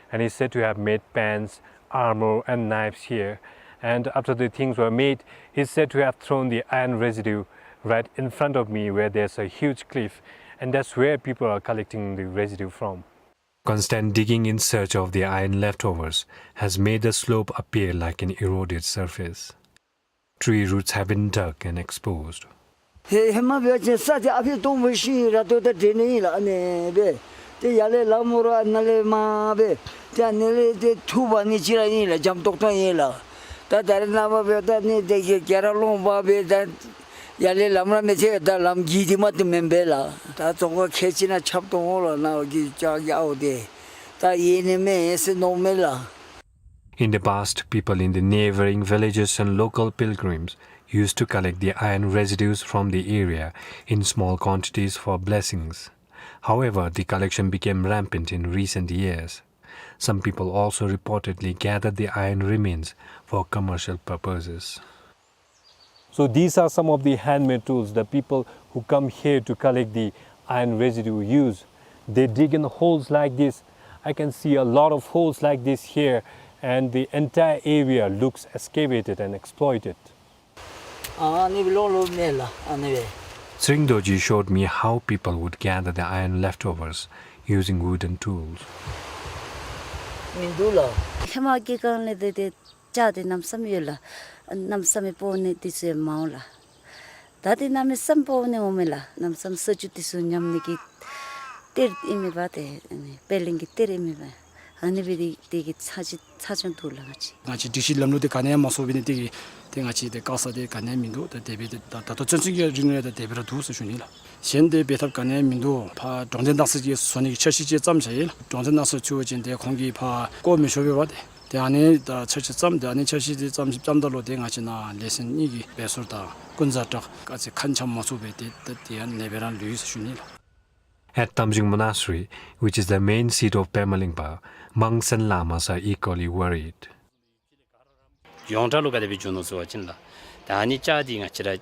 And he's said to have made pants, armor, and knives here. And after the things were made, he's said to have thrown the iron residue right in front of me, where there's a huge cliff. And that's where people are collecting the residue from. Constant digging in search of the iron leftovers has made the slope appear like an eroded surface. Tree roots have been dug and exposed. ཧེ་ཧེ་མ་འབད་བ་ཅིན་ས་འདི་ཨ་ཕི་སྟོང་པ་ཤིང་ར་ཏོ་ད་འདྲེ་ནི་ཨིན་ལགས། ཨ་ནི་སྦེ་ཏེ་ཡར་ལས་ལམ་ར་ཨ་ནཱ་ལས་མར་སྦེ་ཏེ་ཨ་ནི་ལས་ཏེ་ཐུག་པ་ནི་ཅིག་ར་ཨིན་ལགས། འཇམ་ཏོག་ཏོ་ཨིན་ལགས། ད་ད་རེས་ནངས་པ་འབདཝ་ད་ནི་ཏེ་ག་ར་སློང་པ་སྦེ་ད་ཡར་ལས་ལམ་ར་མི་ཐལ། ད་ལམ་གྱི་འདི་མ་ཏེ་མེན་པས་ལགས། ད་ཙོང་ཁ་ཁལ་གཅིག་ནང་ཆགཔ་འོང་ལགས། ནཱ་གི་ཅ་གི་ཨའོ་ཏེ་ད་ཡེ་ནི་མེན་ཟེར་མནོཝ་མས་ལགས། In the past, people in the neighboring villages and local pilgrims used to collect the iron residues from the area in small quantities for blessings. However, the collection became rampant in recent years. Some people also reportedly gathered the iron remains for commercial purposes. So these are some of the handmade tools that people who come here to collect the iron residue use. They dig in holes like this. I can see a lot of holes like this here, and the entire area looks excavated and exploited. ཨ་ནི་སྦེ་ལོང་ལོང་མས་ལགས། ཨ་ནི་སྦེ། Tshering Dorji showed me how people would gather the iron leftovers using wooden tools. མིན་འདུག་ལགས། ཧེ་མ་གི་སྒང་ལས་ཏེ་ཏེ་ལྕགས་འདི་གནམ་མེད་ས་མེད་ཡོད་ལགས། གནམ་མེད་ས་མེད་སྤོ་ནི་འདི་ཚུ་ཡང་མང་ལགས། ད་འདི་གནམ་མེད་ས་མེད་སྤོ་ནི་འོང་མས་ལགས། གནམ་མེད་ས་མེད་ས་ཆུ་འདི་ཚུ་ཉམས་ནི་གི་གཏེར་ཨིན་མས་པ་ཏེ། ཨ་ནི་པད་གླིང་གི་གཏེར་ཨིན་མས་པ། ཨ་ནི་སྦེ་འདི་འདི་གི་ཚ་གྱང་ཚ་གྱང་འདུག་ལགས་ང་བཅས། ང་བཅས་སྒྲིག་གཞི་ལམ་ལུགས་འདི་ག་ནི་ཡང་མ་བཟོ་བའི་ནི་འདི་གིས་ཏེ་ང་བཅས་འདི་དཀའ་ས་འདི་ག་ནི་ཡང་མིན་འདུག། ད་དེ་སྦེ་ད་ད་ལྟོ་ཚུན་ཚོད་ཀྱི་རིང་ལུ་ད་དེ་སྦེ་ར་འདུག་ཟེར་ཞུ་ནི་ལགས། གཞན་འདི་འབད་ཐབས་ག་ནི་ཡང་མིན་འདུག། ཕར་གྲོང་སྡེ་ནགས་ཚལ་གྱིས་བཟོ་ནི་གི་འཆར་གཞི་ཅིག་བརྩམས་བཞག་ཡི་ལགས། གྲོང་སྡེ་ནགས་ཚལ་ཚུ་བ་ཅིན་ཏེ་ཁོང་གིས་ཕར་བཀོ་མི་ཆོག་པས་པ་ཏེ། ཏེ་ཨ་ནི་ད་འཆར་གཞི་བརྩམས་ཏེ་ཨ་ནི་འཆར་གཞི་འདི་བརྩམས་བརྩམས་ད་ལུ་ཏེ་ང་བཅས་ནཱ་ལེ་ཚན་གཉིས་ཀྱི་སྦེ་ཟུར་དང་ཀུན་བཟང་བྲག་ག་ཅི་ཁ་འཆམ་མ་ཚུགས་པས། ཏེ་ད་དེ་ཡང་ལེགས་སྦེ་ར་ལུས་ཡི་ཟེར་ཞུ་ནི་ལགས། At Tamjung Monastery, which is the main seat of Pema Lingpa, monks and lamas are equally worried. ཡོངས་གྲགས་ལུ་ག་དེ་སྦེ་བྱུང་ནུག་ཟེར་བ་ཅིན་ལགས། ད་ཨ་ནི་ལྕགས་འདི་ང་བཅས་ར་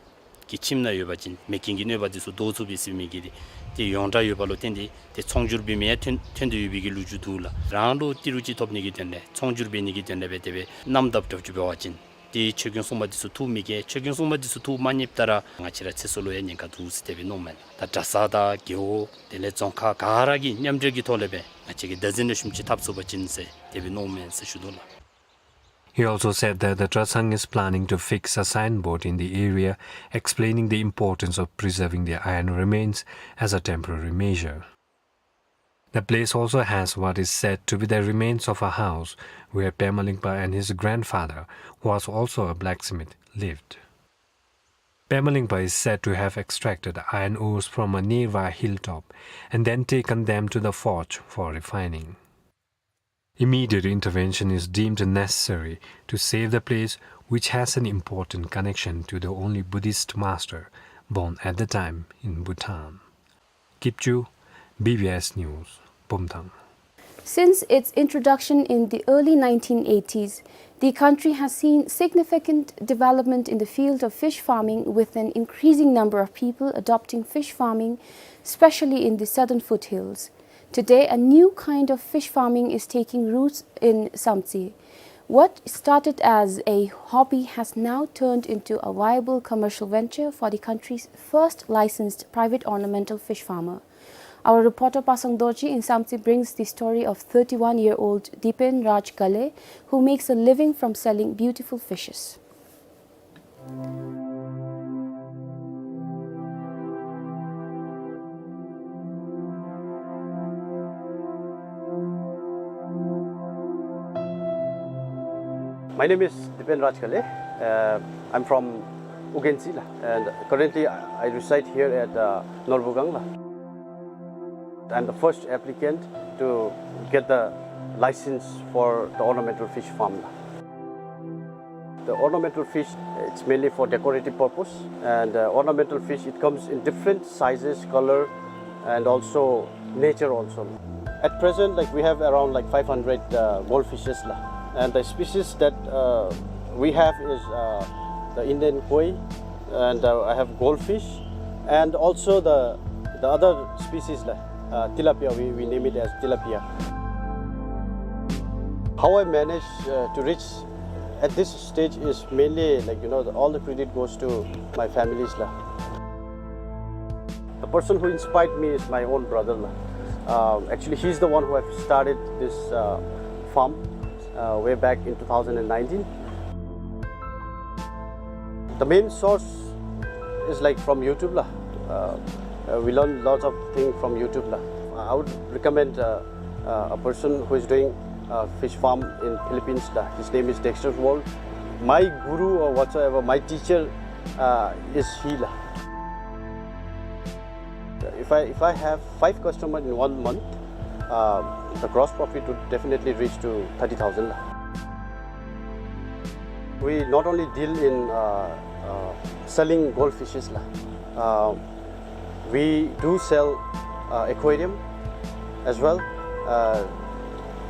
གི་ཁྱིམ་ནང་ཡོད་པ་ཅིན་མེ་རྐྱེན་གྱི་གནོད་པ་འདི་ཚུ་བཟློག་ཚུགས་པས་ཟེར་མི་གི་འདི་ཏེ་ཡོངས་གྲགས་ཡོད་པ་ལུ་བརྟེན་ཏེ་ཏེ་ཚོང་སྒྱུར་འབད་མི་ཡང་ཐོན་ཐོན་ཏེ་ཡོད་པའི་གི་ལོ་རྒྱུས་འདུག་ལགས། རང་ལུ་ཏི་རུ་ཅིག་ཐོབ་ནི་གི་དོན་ལས་ཚོང་སྒྱུར་འབད་ནི་གི་དོན་ལས་སྦེ་དེ་སྦེ་གནམ་བཏབ་དྲགཔ་ཅིག་འབད་བ་ཅིན་ཏེ་ཆོས་སྐྱོང་སྲུང་མ་འདི་ཚུ་ཐུགས་མི་དགྱེས། ཆོས་སྐྱོང་སྲུང་མ་འདི་ཚུ་ཐུགས་མ་མཉེསཔ་ད་ར་ང་བཅས་ར་ཚེ་སྲོག་ལུ་ཡང་ཉེན་ཁ་འདུག་ཟེར་དེ་སྦེ་མནོཝ་མས། ད་གྲྭ་ཚང་དང་རྒེད་འོག་དེ་ལས་རྫོང་ཁག་ག་ར་གིས་མཉམ་འབྲེལ་གྱི་ཐོག་ལས་སྦེ་ང་བཅས་ཀྱིས་བདག་འཛིན་ལེགས་ཤོམ་ཅིག་འཐབ་ཚུགས་པ་ཅིན་ཟེར་དེ་སྦེ་མནོཝ་མས་ཟེར་ཞུ་དོ་ལགས། He also said that the Tratsang is planning to fix a signboard in the area explaining the importance of preserving the iron remains as a temporary measure. The place also has what is said to be the remains of a house where Pema Lingpa and his grandfather, who was also a blacksmith, lived. Pema Lingpa is said to have extracted iron ores from a nearby hilltop and then taken them to the forge for refining. Immediate intervention is deemed necessary to save the place, which has an important connection to the only Buddhist master born at the time in Bhutan. Kipchu, B B S News, Bumthang. Since its introduction in the early nineteen eighties, the country has seen significant development in the field of fish farming, with an increasing number of people adopting fish farming, especially in the southern foothills. Today, a new kind of fish farming is taking roots in Samtse. What started as a hobby has now turned into a viable commercial venture for the country's first licensed private ornamental fish farmer. Our reporter Pasang Dorji in Samtse brings the story of thirty-one-year-old Dipen Raj Gale, who makes a living from selling beautiful fishes. My name is Dipen Rajgale. Uh, I'm from Ugentsi la, and currently I I reside here at uh, Norbugang la. I'm the first applicant to get the license for the ornamental fish farm la. The ornamental fish, it's mainly for decorative purpose, and uh, ornamental fish, it comes in different sizes, color, and also nature also. At present, like, we have around, like, five hundred uh, goldfishes la. And the species that uh, we have is uh, the Indian koi, and uh, I have goldfish, and also the the other species la, uh, tilapia. We, we name it as tilapia. How I manage uh, to reach at this stage is mainly, like, you know, the, all the credit goes to my families la. The person who inspired me is my own brother la. Uh, actually, he's the one who have started this uh, farm uh, way back in two thousand nineteen. The main source is, like, from YouTube la. Uh, uh, we learn lots of things from YouTube la. I would recommend uh, uh, a person who is doing uh, fish farm in Philippines la. His name is Dexter Wall. My guru or whatsoever, my teacher uh, is he la. If I if I have five customers in one month, uh, the gross profit would definitely reach to thirty thousand la. We not only deal in uh, uh, selling goldfishes la. Uh, we do sell uh, aquarium as well uh,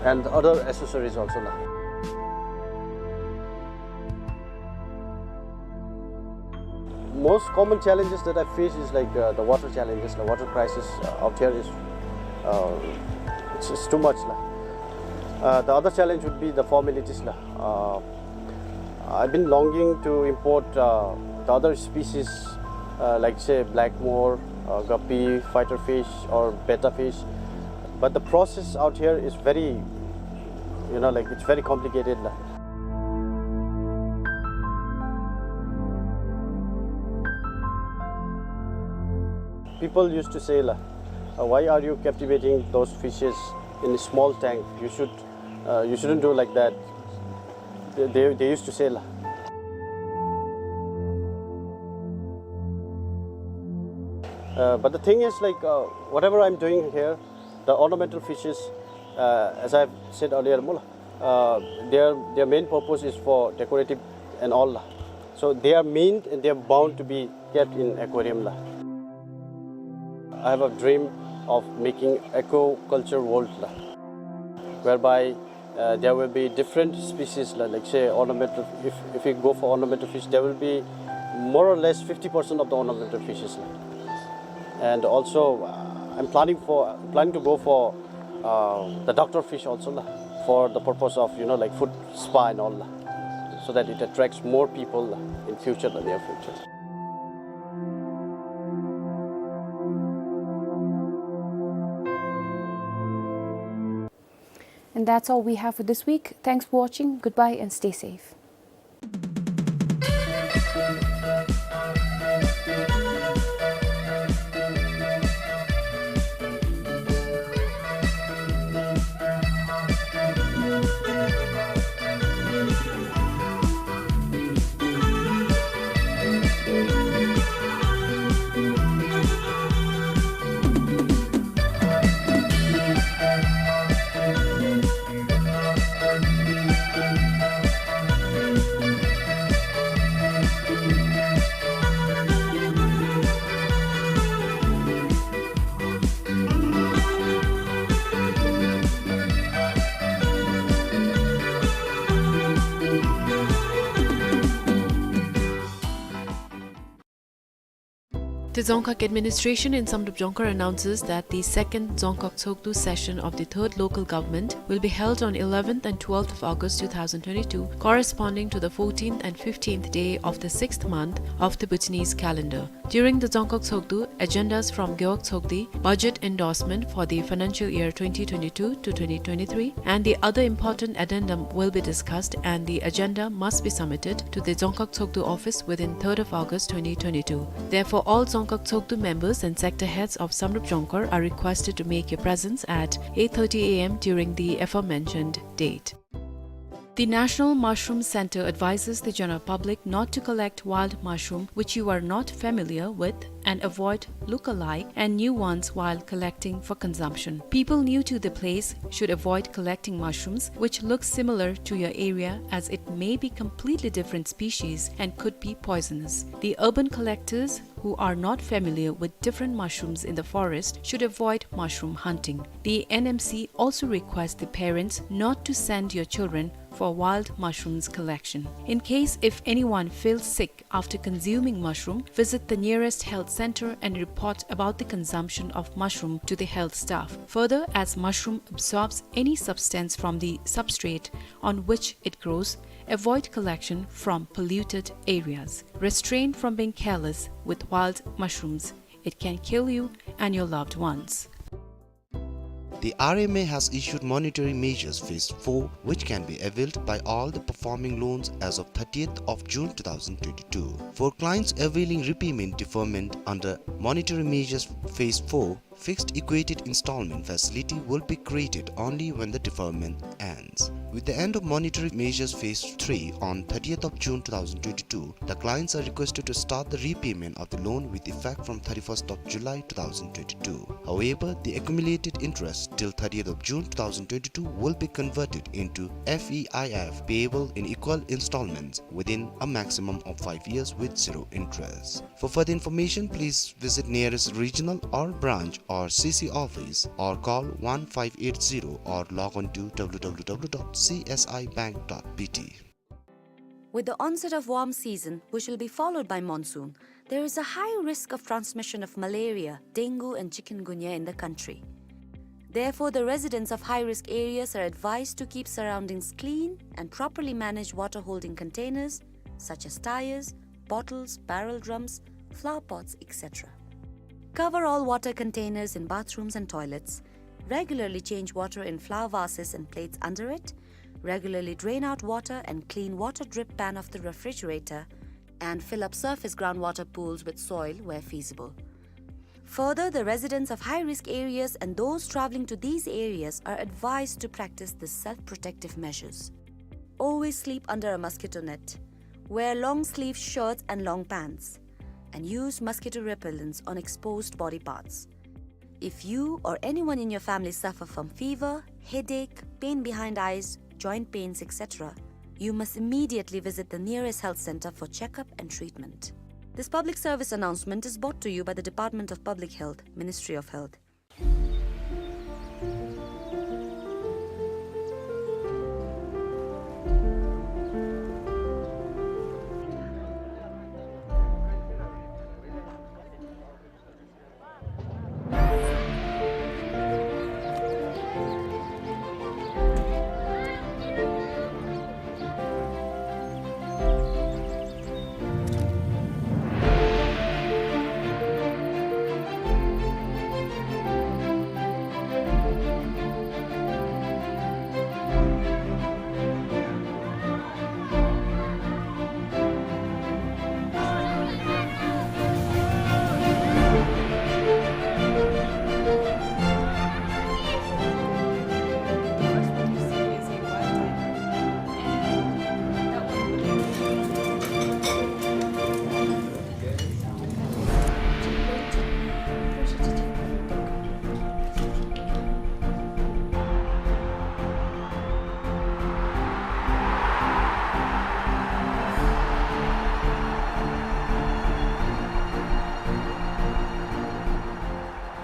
and other accessories also la. Most common challenges that I face is like uh, the water challenges. The water crisis uh, out here is uh, it's, it's too much la. Uh, the other challenge would be the formalities la. Uh, I've been longing to import uh, the other species uh, like say black moor, uh, guppy, fighter fish or betta fish, but the process out here is very, you know, like, it's very complicated la. People used to say, la, uh, "Why are you captivating those fishes in a small tank? You should, uh, you shouldn't do like that." They, they, they used to say, la. Uh, but the thing is, like, uh, whatever I'm doing here, the ornamental fishes, uh, as I've said earlier, mo la, uh, their, their main purpose is for decorative and all, la. So they are meant and they are bound to be kept in aquarium, la. I have a dream of making aquaculture world, la, whereby, uh, there will be different species, la, like, say, ornamental. If, if we go for ornamental fish, there will be more or less fifty percent of the ornamental fishes, la. And also, uh, I'm planning for, planning to go for, uh, the doctor fish also, la, for the purpose of, you know, like, foot spa and all, la, so that it attracts more people, la, in future, the near future. And that's all we have for this week. Thanks for watching. Goodbye and stay safe. The Dzongkhag administration in Samdrup Jongkhar announces that the second Dzongkhag Tshogdu session of the third local government will be held on eleventh and twelfth of August two thousand twenty-two, corresponding to the fourteenth and fifteenth day of the sixth month of the Bhutanese calendar. During the Dzongkhag Tshogdu, agendas from Gewog Tshogdi, budget endorsement for the financial year twenty twenty-two to twenty twenty-three, and the other important addendum will be discussed, and the agenda must be submitted to the Dzongkhag Tshogdu office within third of August twenty twenty-two. Therefore, all Dzongkhag Tshogdu members and sector heads of Samdrup Jongkhar are requested to make your presence at eight thirty A M during the aforementioned date. The National Mushroom Centre advises the general public not to collect wild mushroom which you are not familiar with and avoid look-alike and new ones while collecting for consumption. People new to the place should avoid collecting mushrooms which look similar to your area, as it may be completely different species and could be poisonous. The urban collectors who are not familiar with different mushrooms in the forest should avoid mushroom hunting. The N M C also requests the parents not to send your children for wild mushrooms collection. In case if anyone feels sick after consuming mushroom, visit the nearest health center and report about the consumption of mushroom to the health staff. Further, as mushroom absorbs any substance from the substrate on which it grows, avoid collection from polluted areas. Restrain from being careless with wild mushrooms. It can kill you and your loved ones. The R M A has issued Monetary Measures Phase four, which can be availed by all the performing loans as of thirtieth of June two thousand twenty-two. For clients availing repayment deferment under Monetary Measures Phase four, fixed equated installment facility will be created only when the deferment ends. With the end of Monetary Measures Phase three on thirtieth of June two thousand twenty-two, the clients are requested to start the repayment of the loan with effect from thirty-first of July two thousand twenty-two. However, the accumulated interest till thirtieth of June two thousand twenty-two will be converted into F E I F payable in equal installments within a maximum of five years with zero interest. For further information, please visit nearest regional or branch or C C office or call one five eight zero or log on to W W W dot C S I bank dot B T. With the onset of warm season, which will be followed by monsoon, there is a high risk of transmission of malaria, dengue and chikungunya in the country. Therefore, the residents of high-risk areas are advised to keep surroundings clean and properly manage water-holding containers such as tires, bottles, barrel drums, flower pots, et cetera. Cover all water containers in bathrooms and toilets. Regularly change water in flower vases and plates under it. Regularly drain out water and clean water drip pan of the refrigerator, and fill up surface groundwater pools with soil where feasible. Further, the residents of high-risk areas and those traveling to these areas are advised to practice the self-protective measures. Always sleep under a mosquito net. Wear long-sleeve shirts and long pants. And use mosquito repellents on exposed body parts. If you or anyone in your family suffer from fever, headache, pain behind eyes, joint pains, et cetera, you must immediately visit the nearest health center for checkup and treatment. This public service announcement is brought to you by the Department of Public Health, Ministry of Health.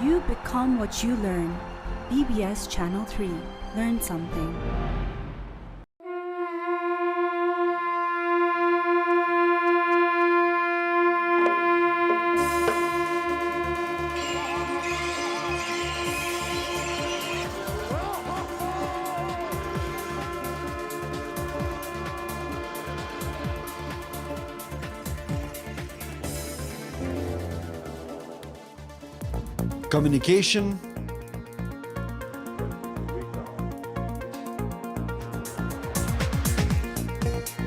You become what you learn. B B S Channel three. Learn something. Communication.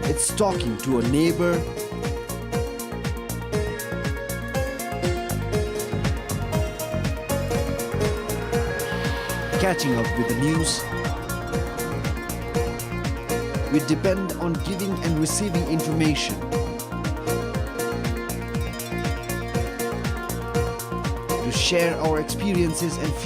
It's talking to a neighbor. Catching up with the news. We depend on giving and receiving information. To share our experiences and feedback.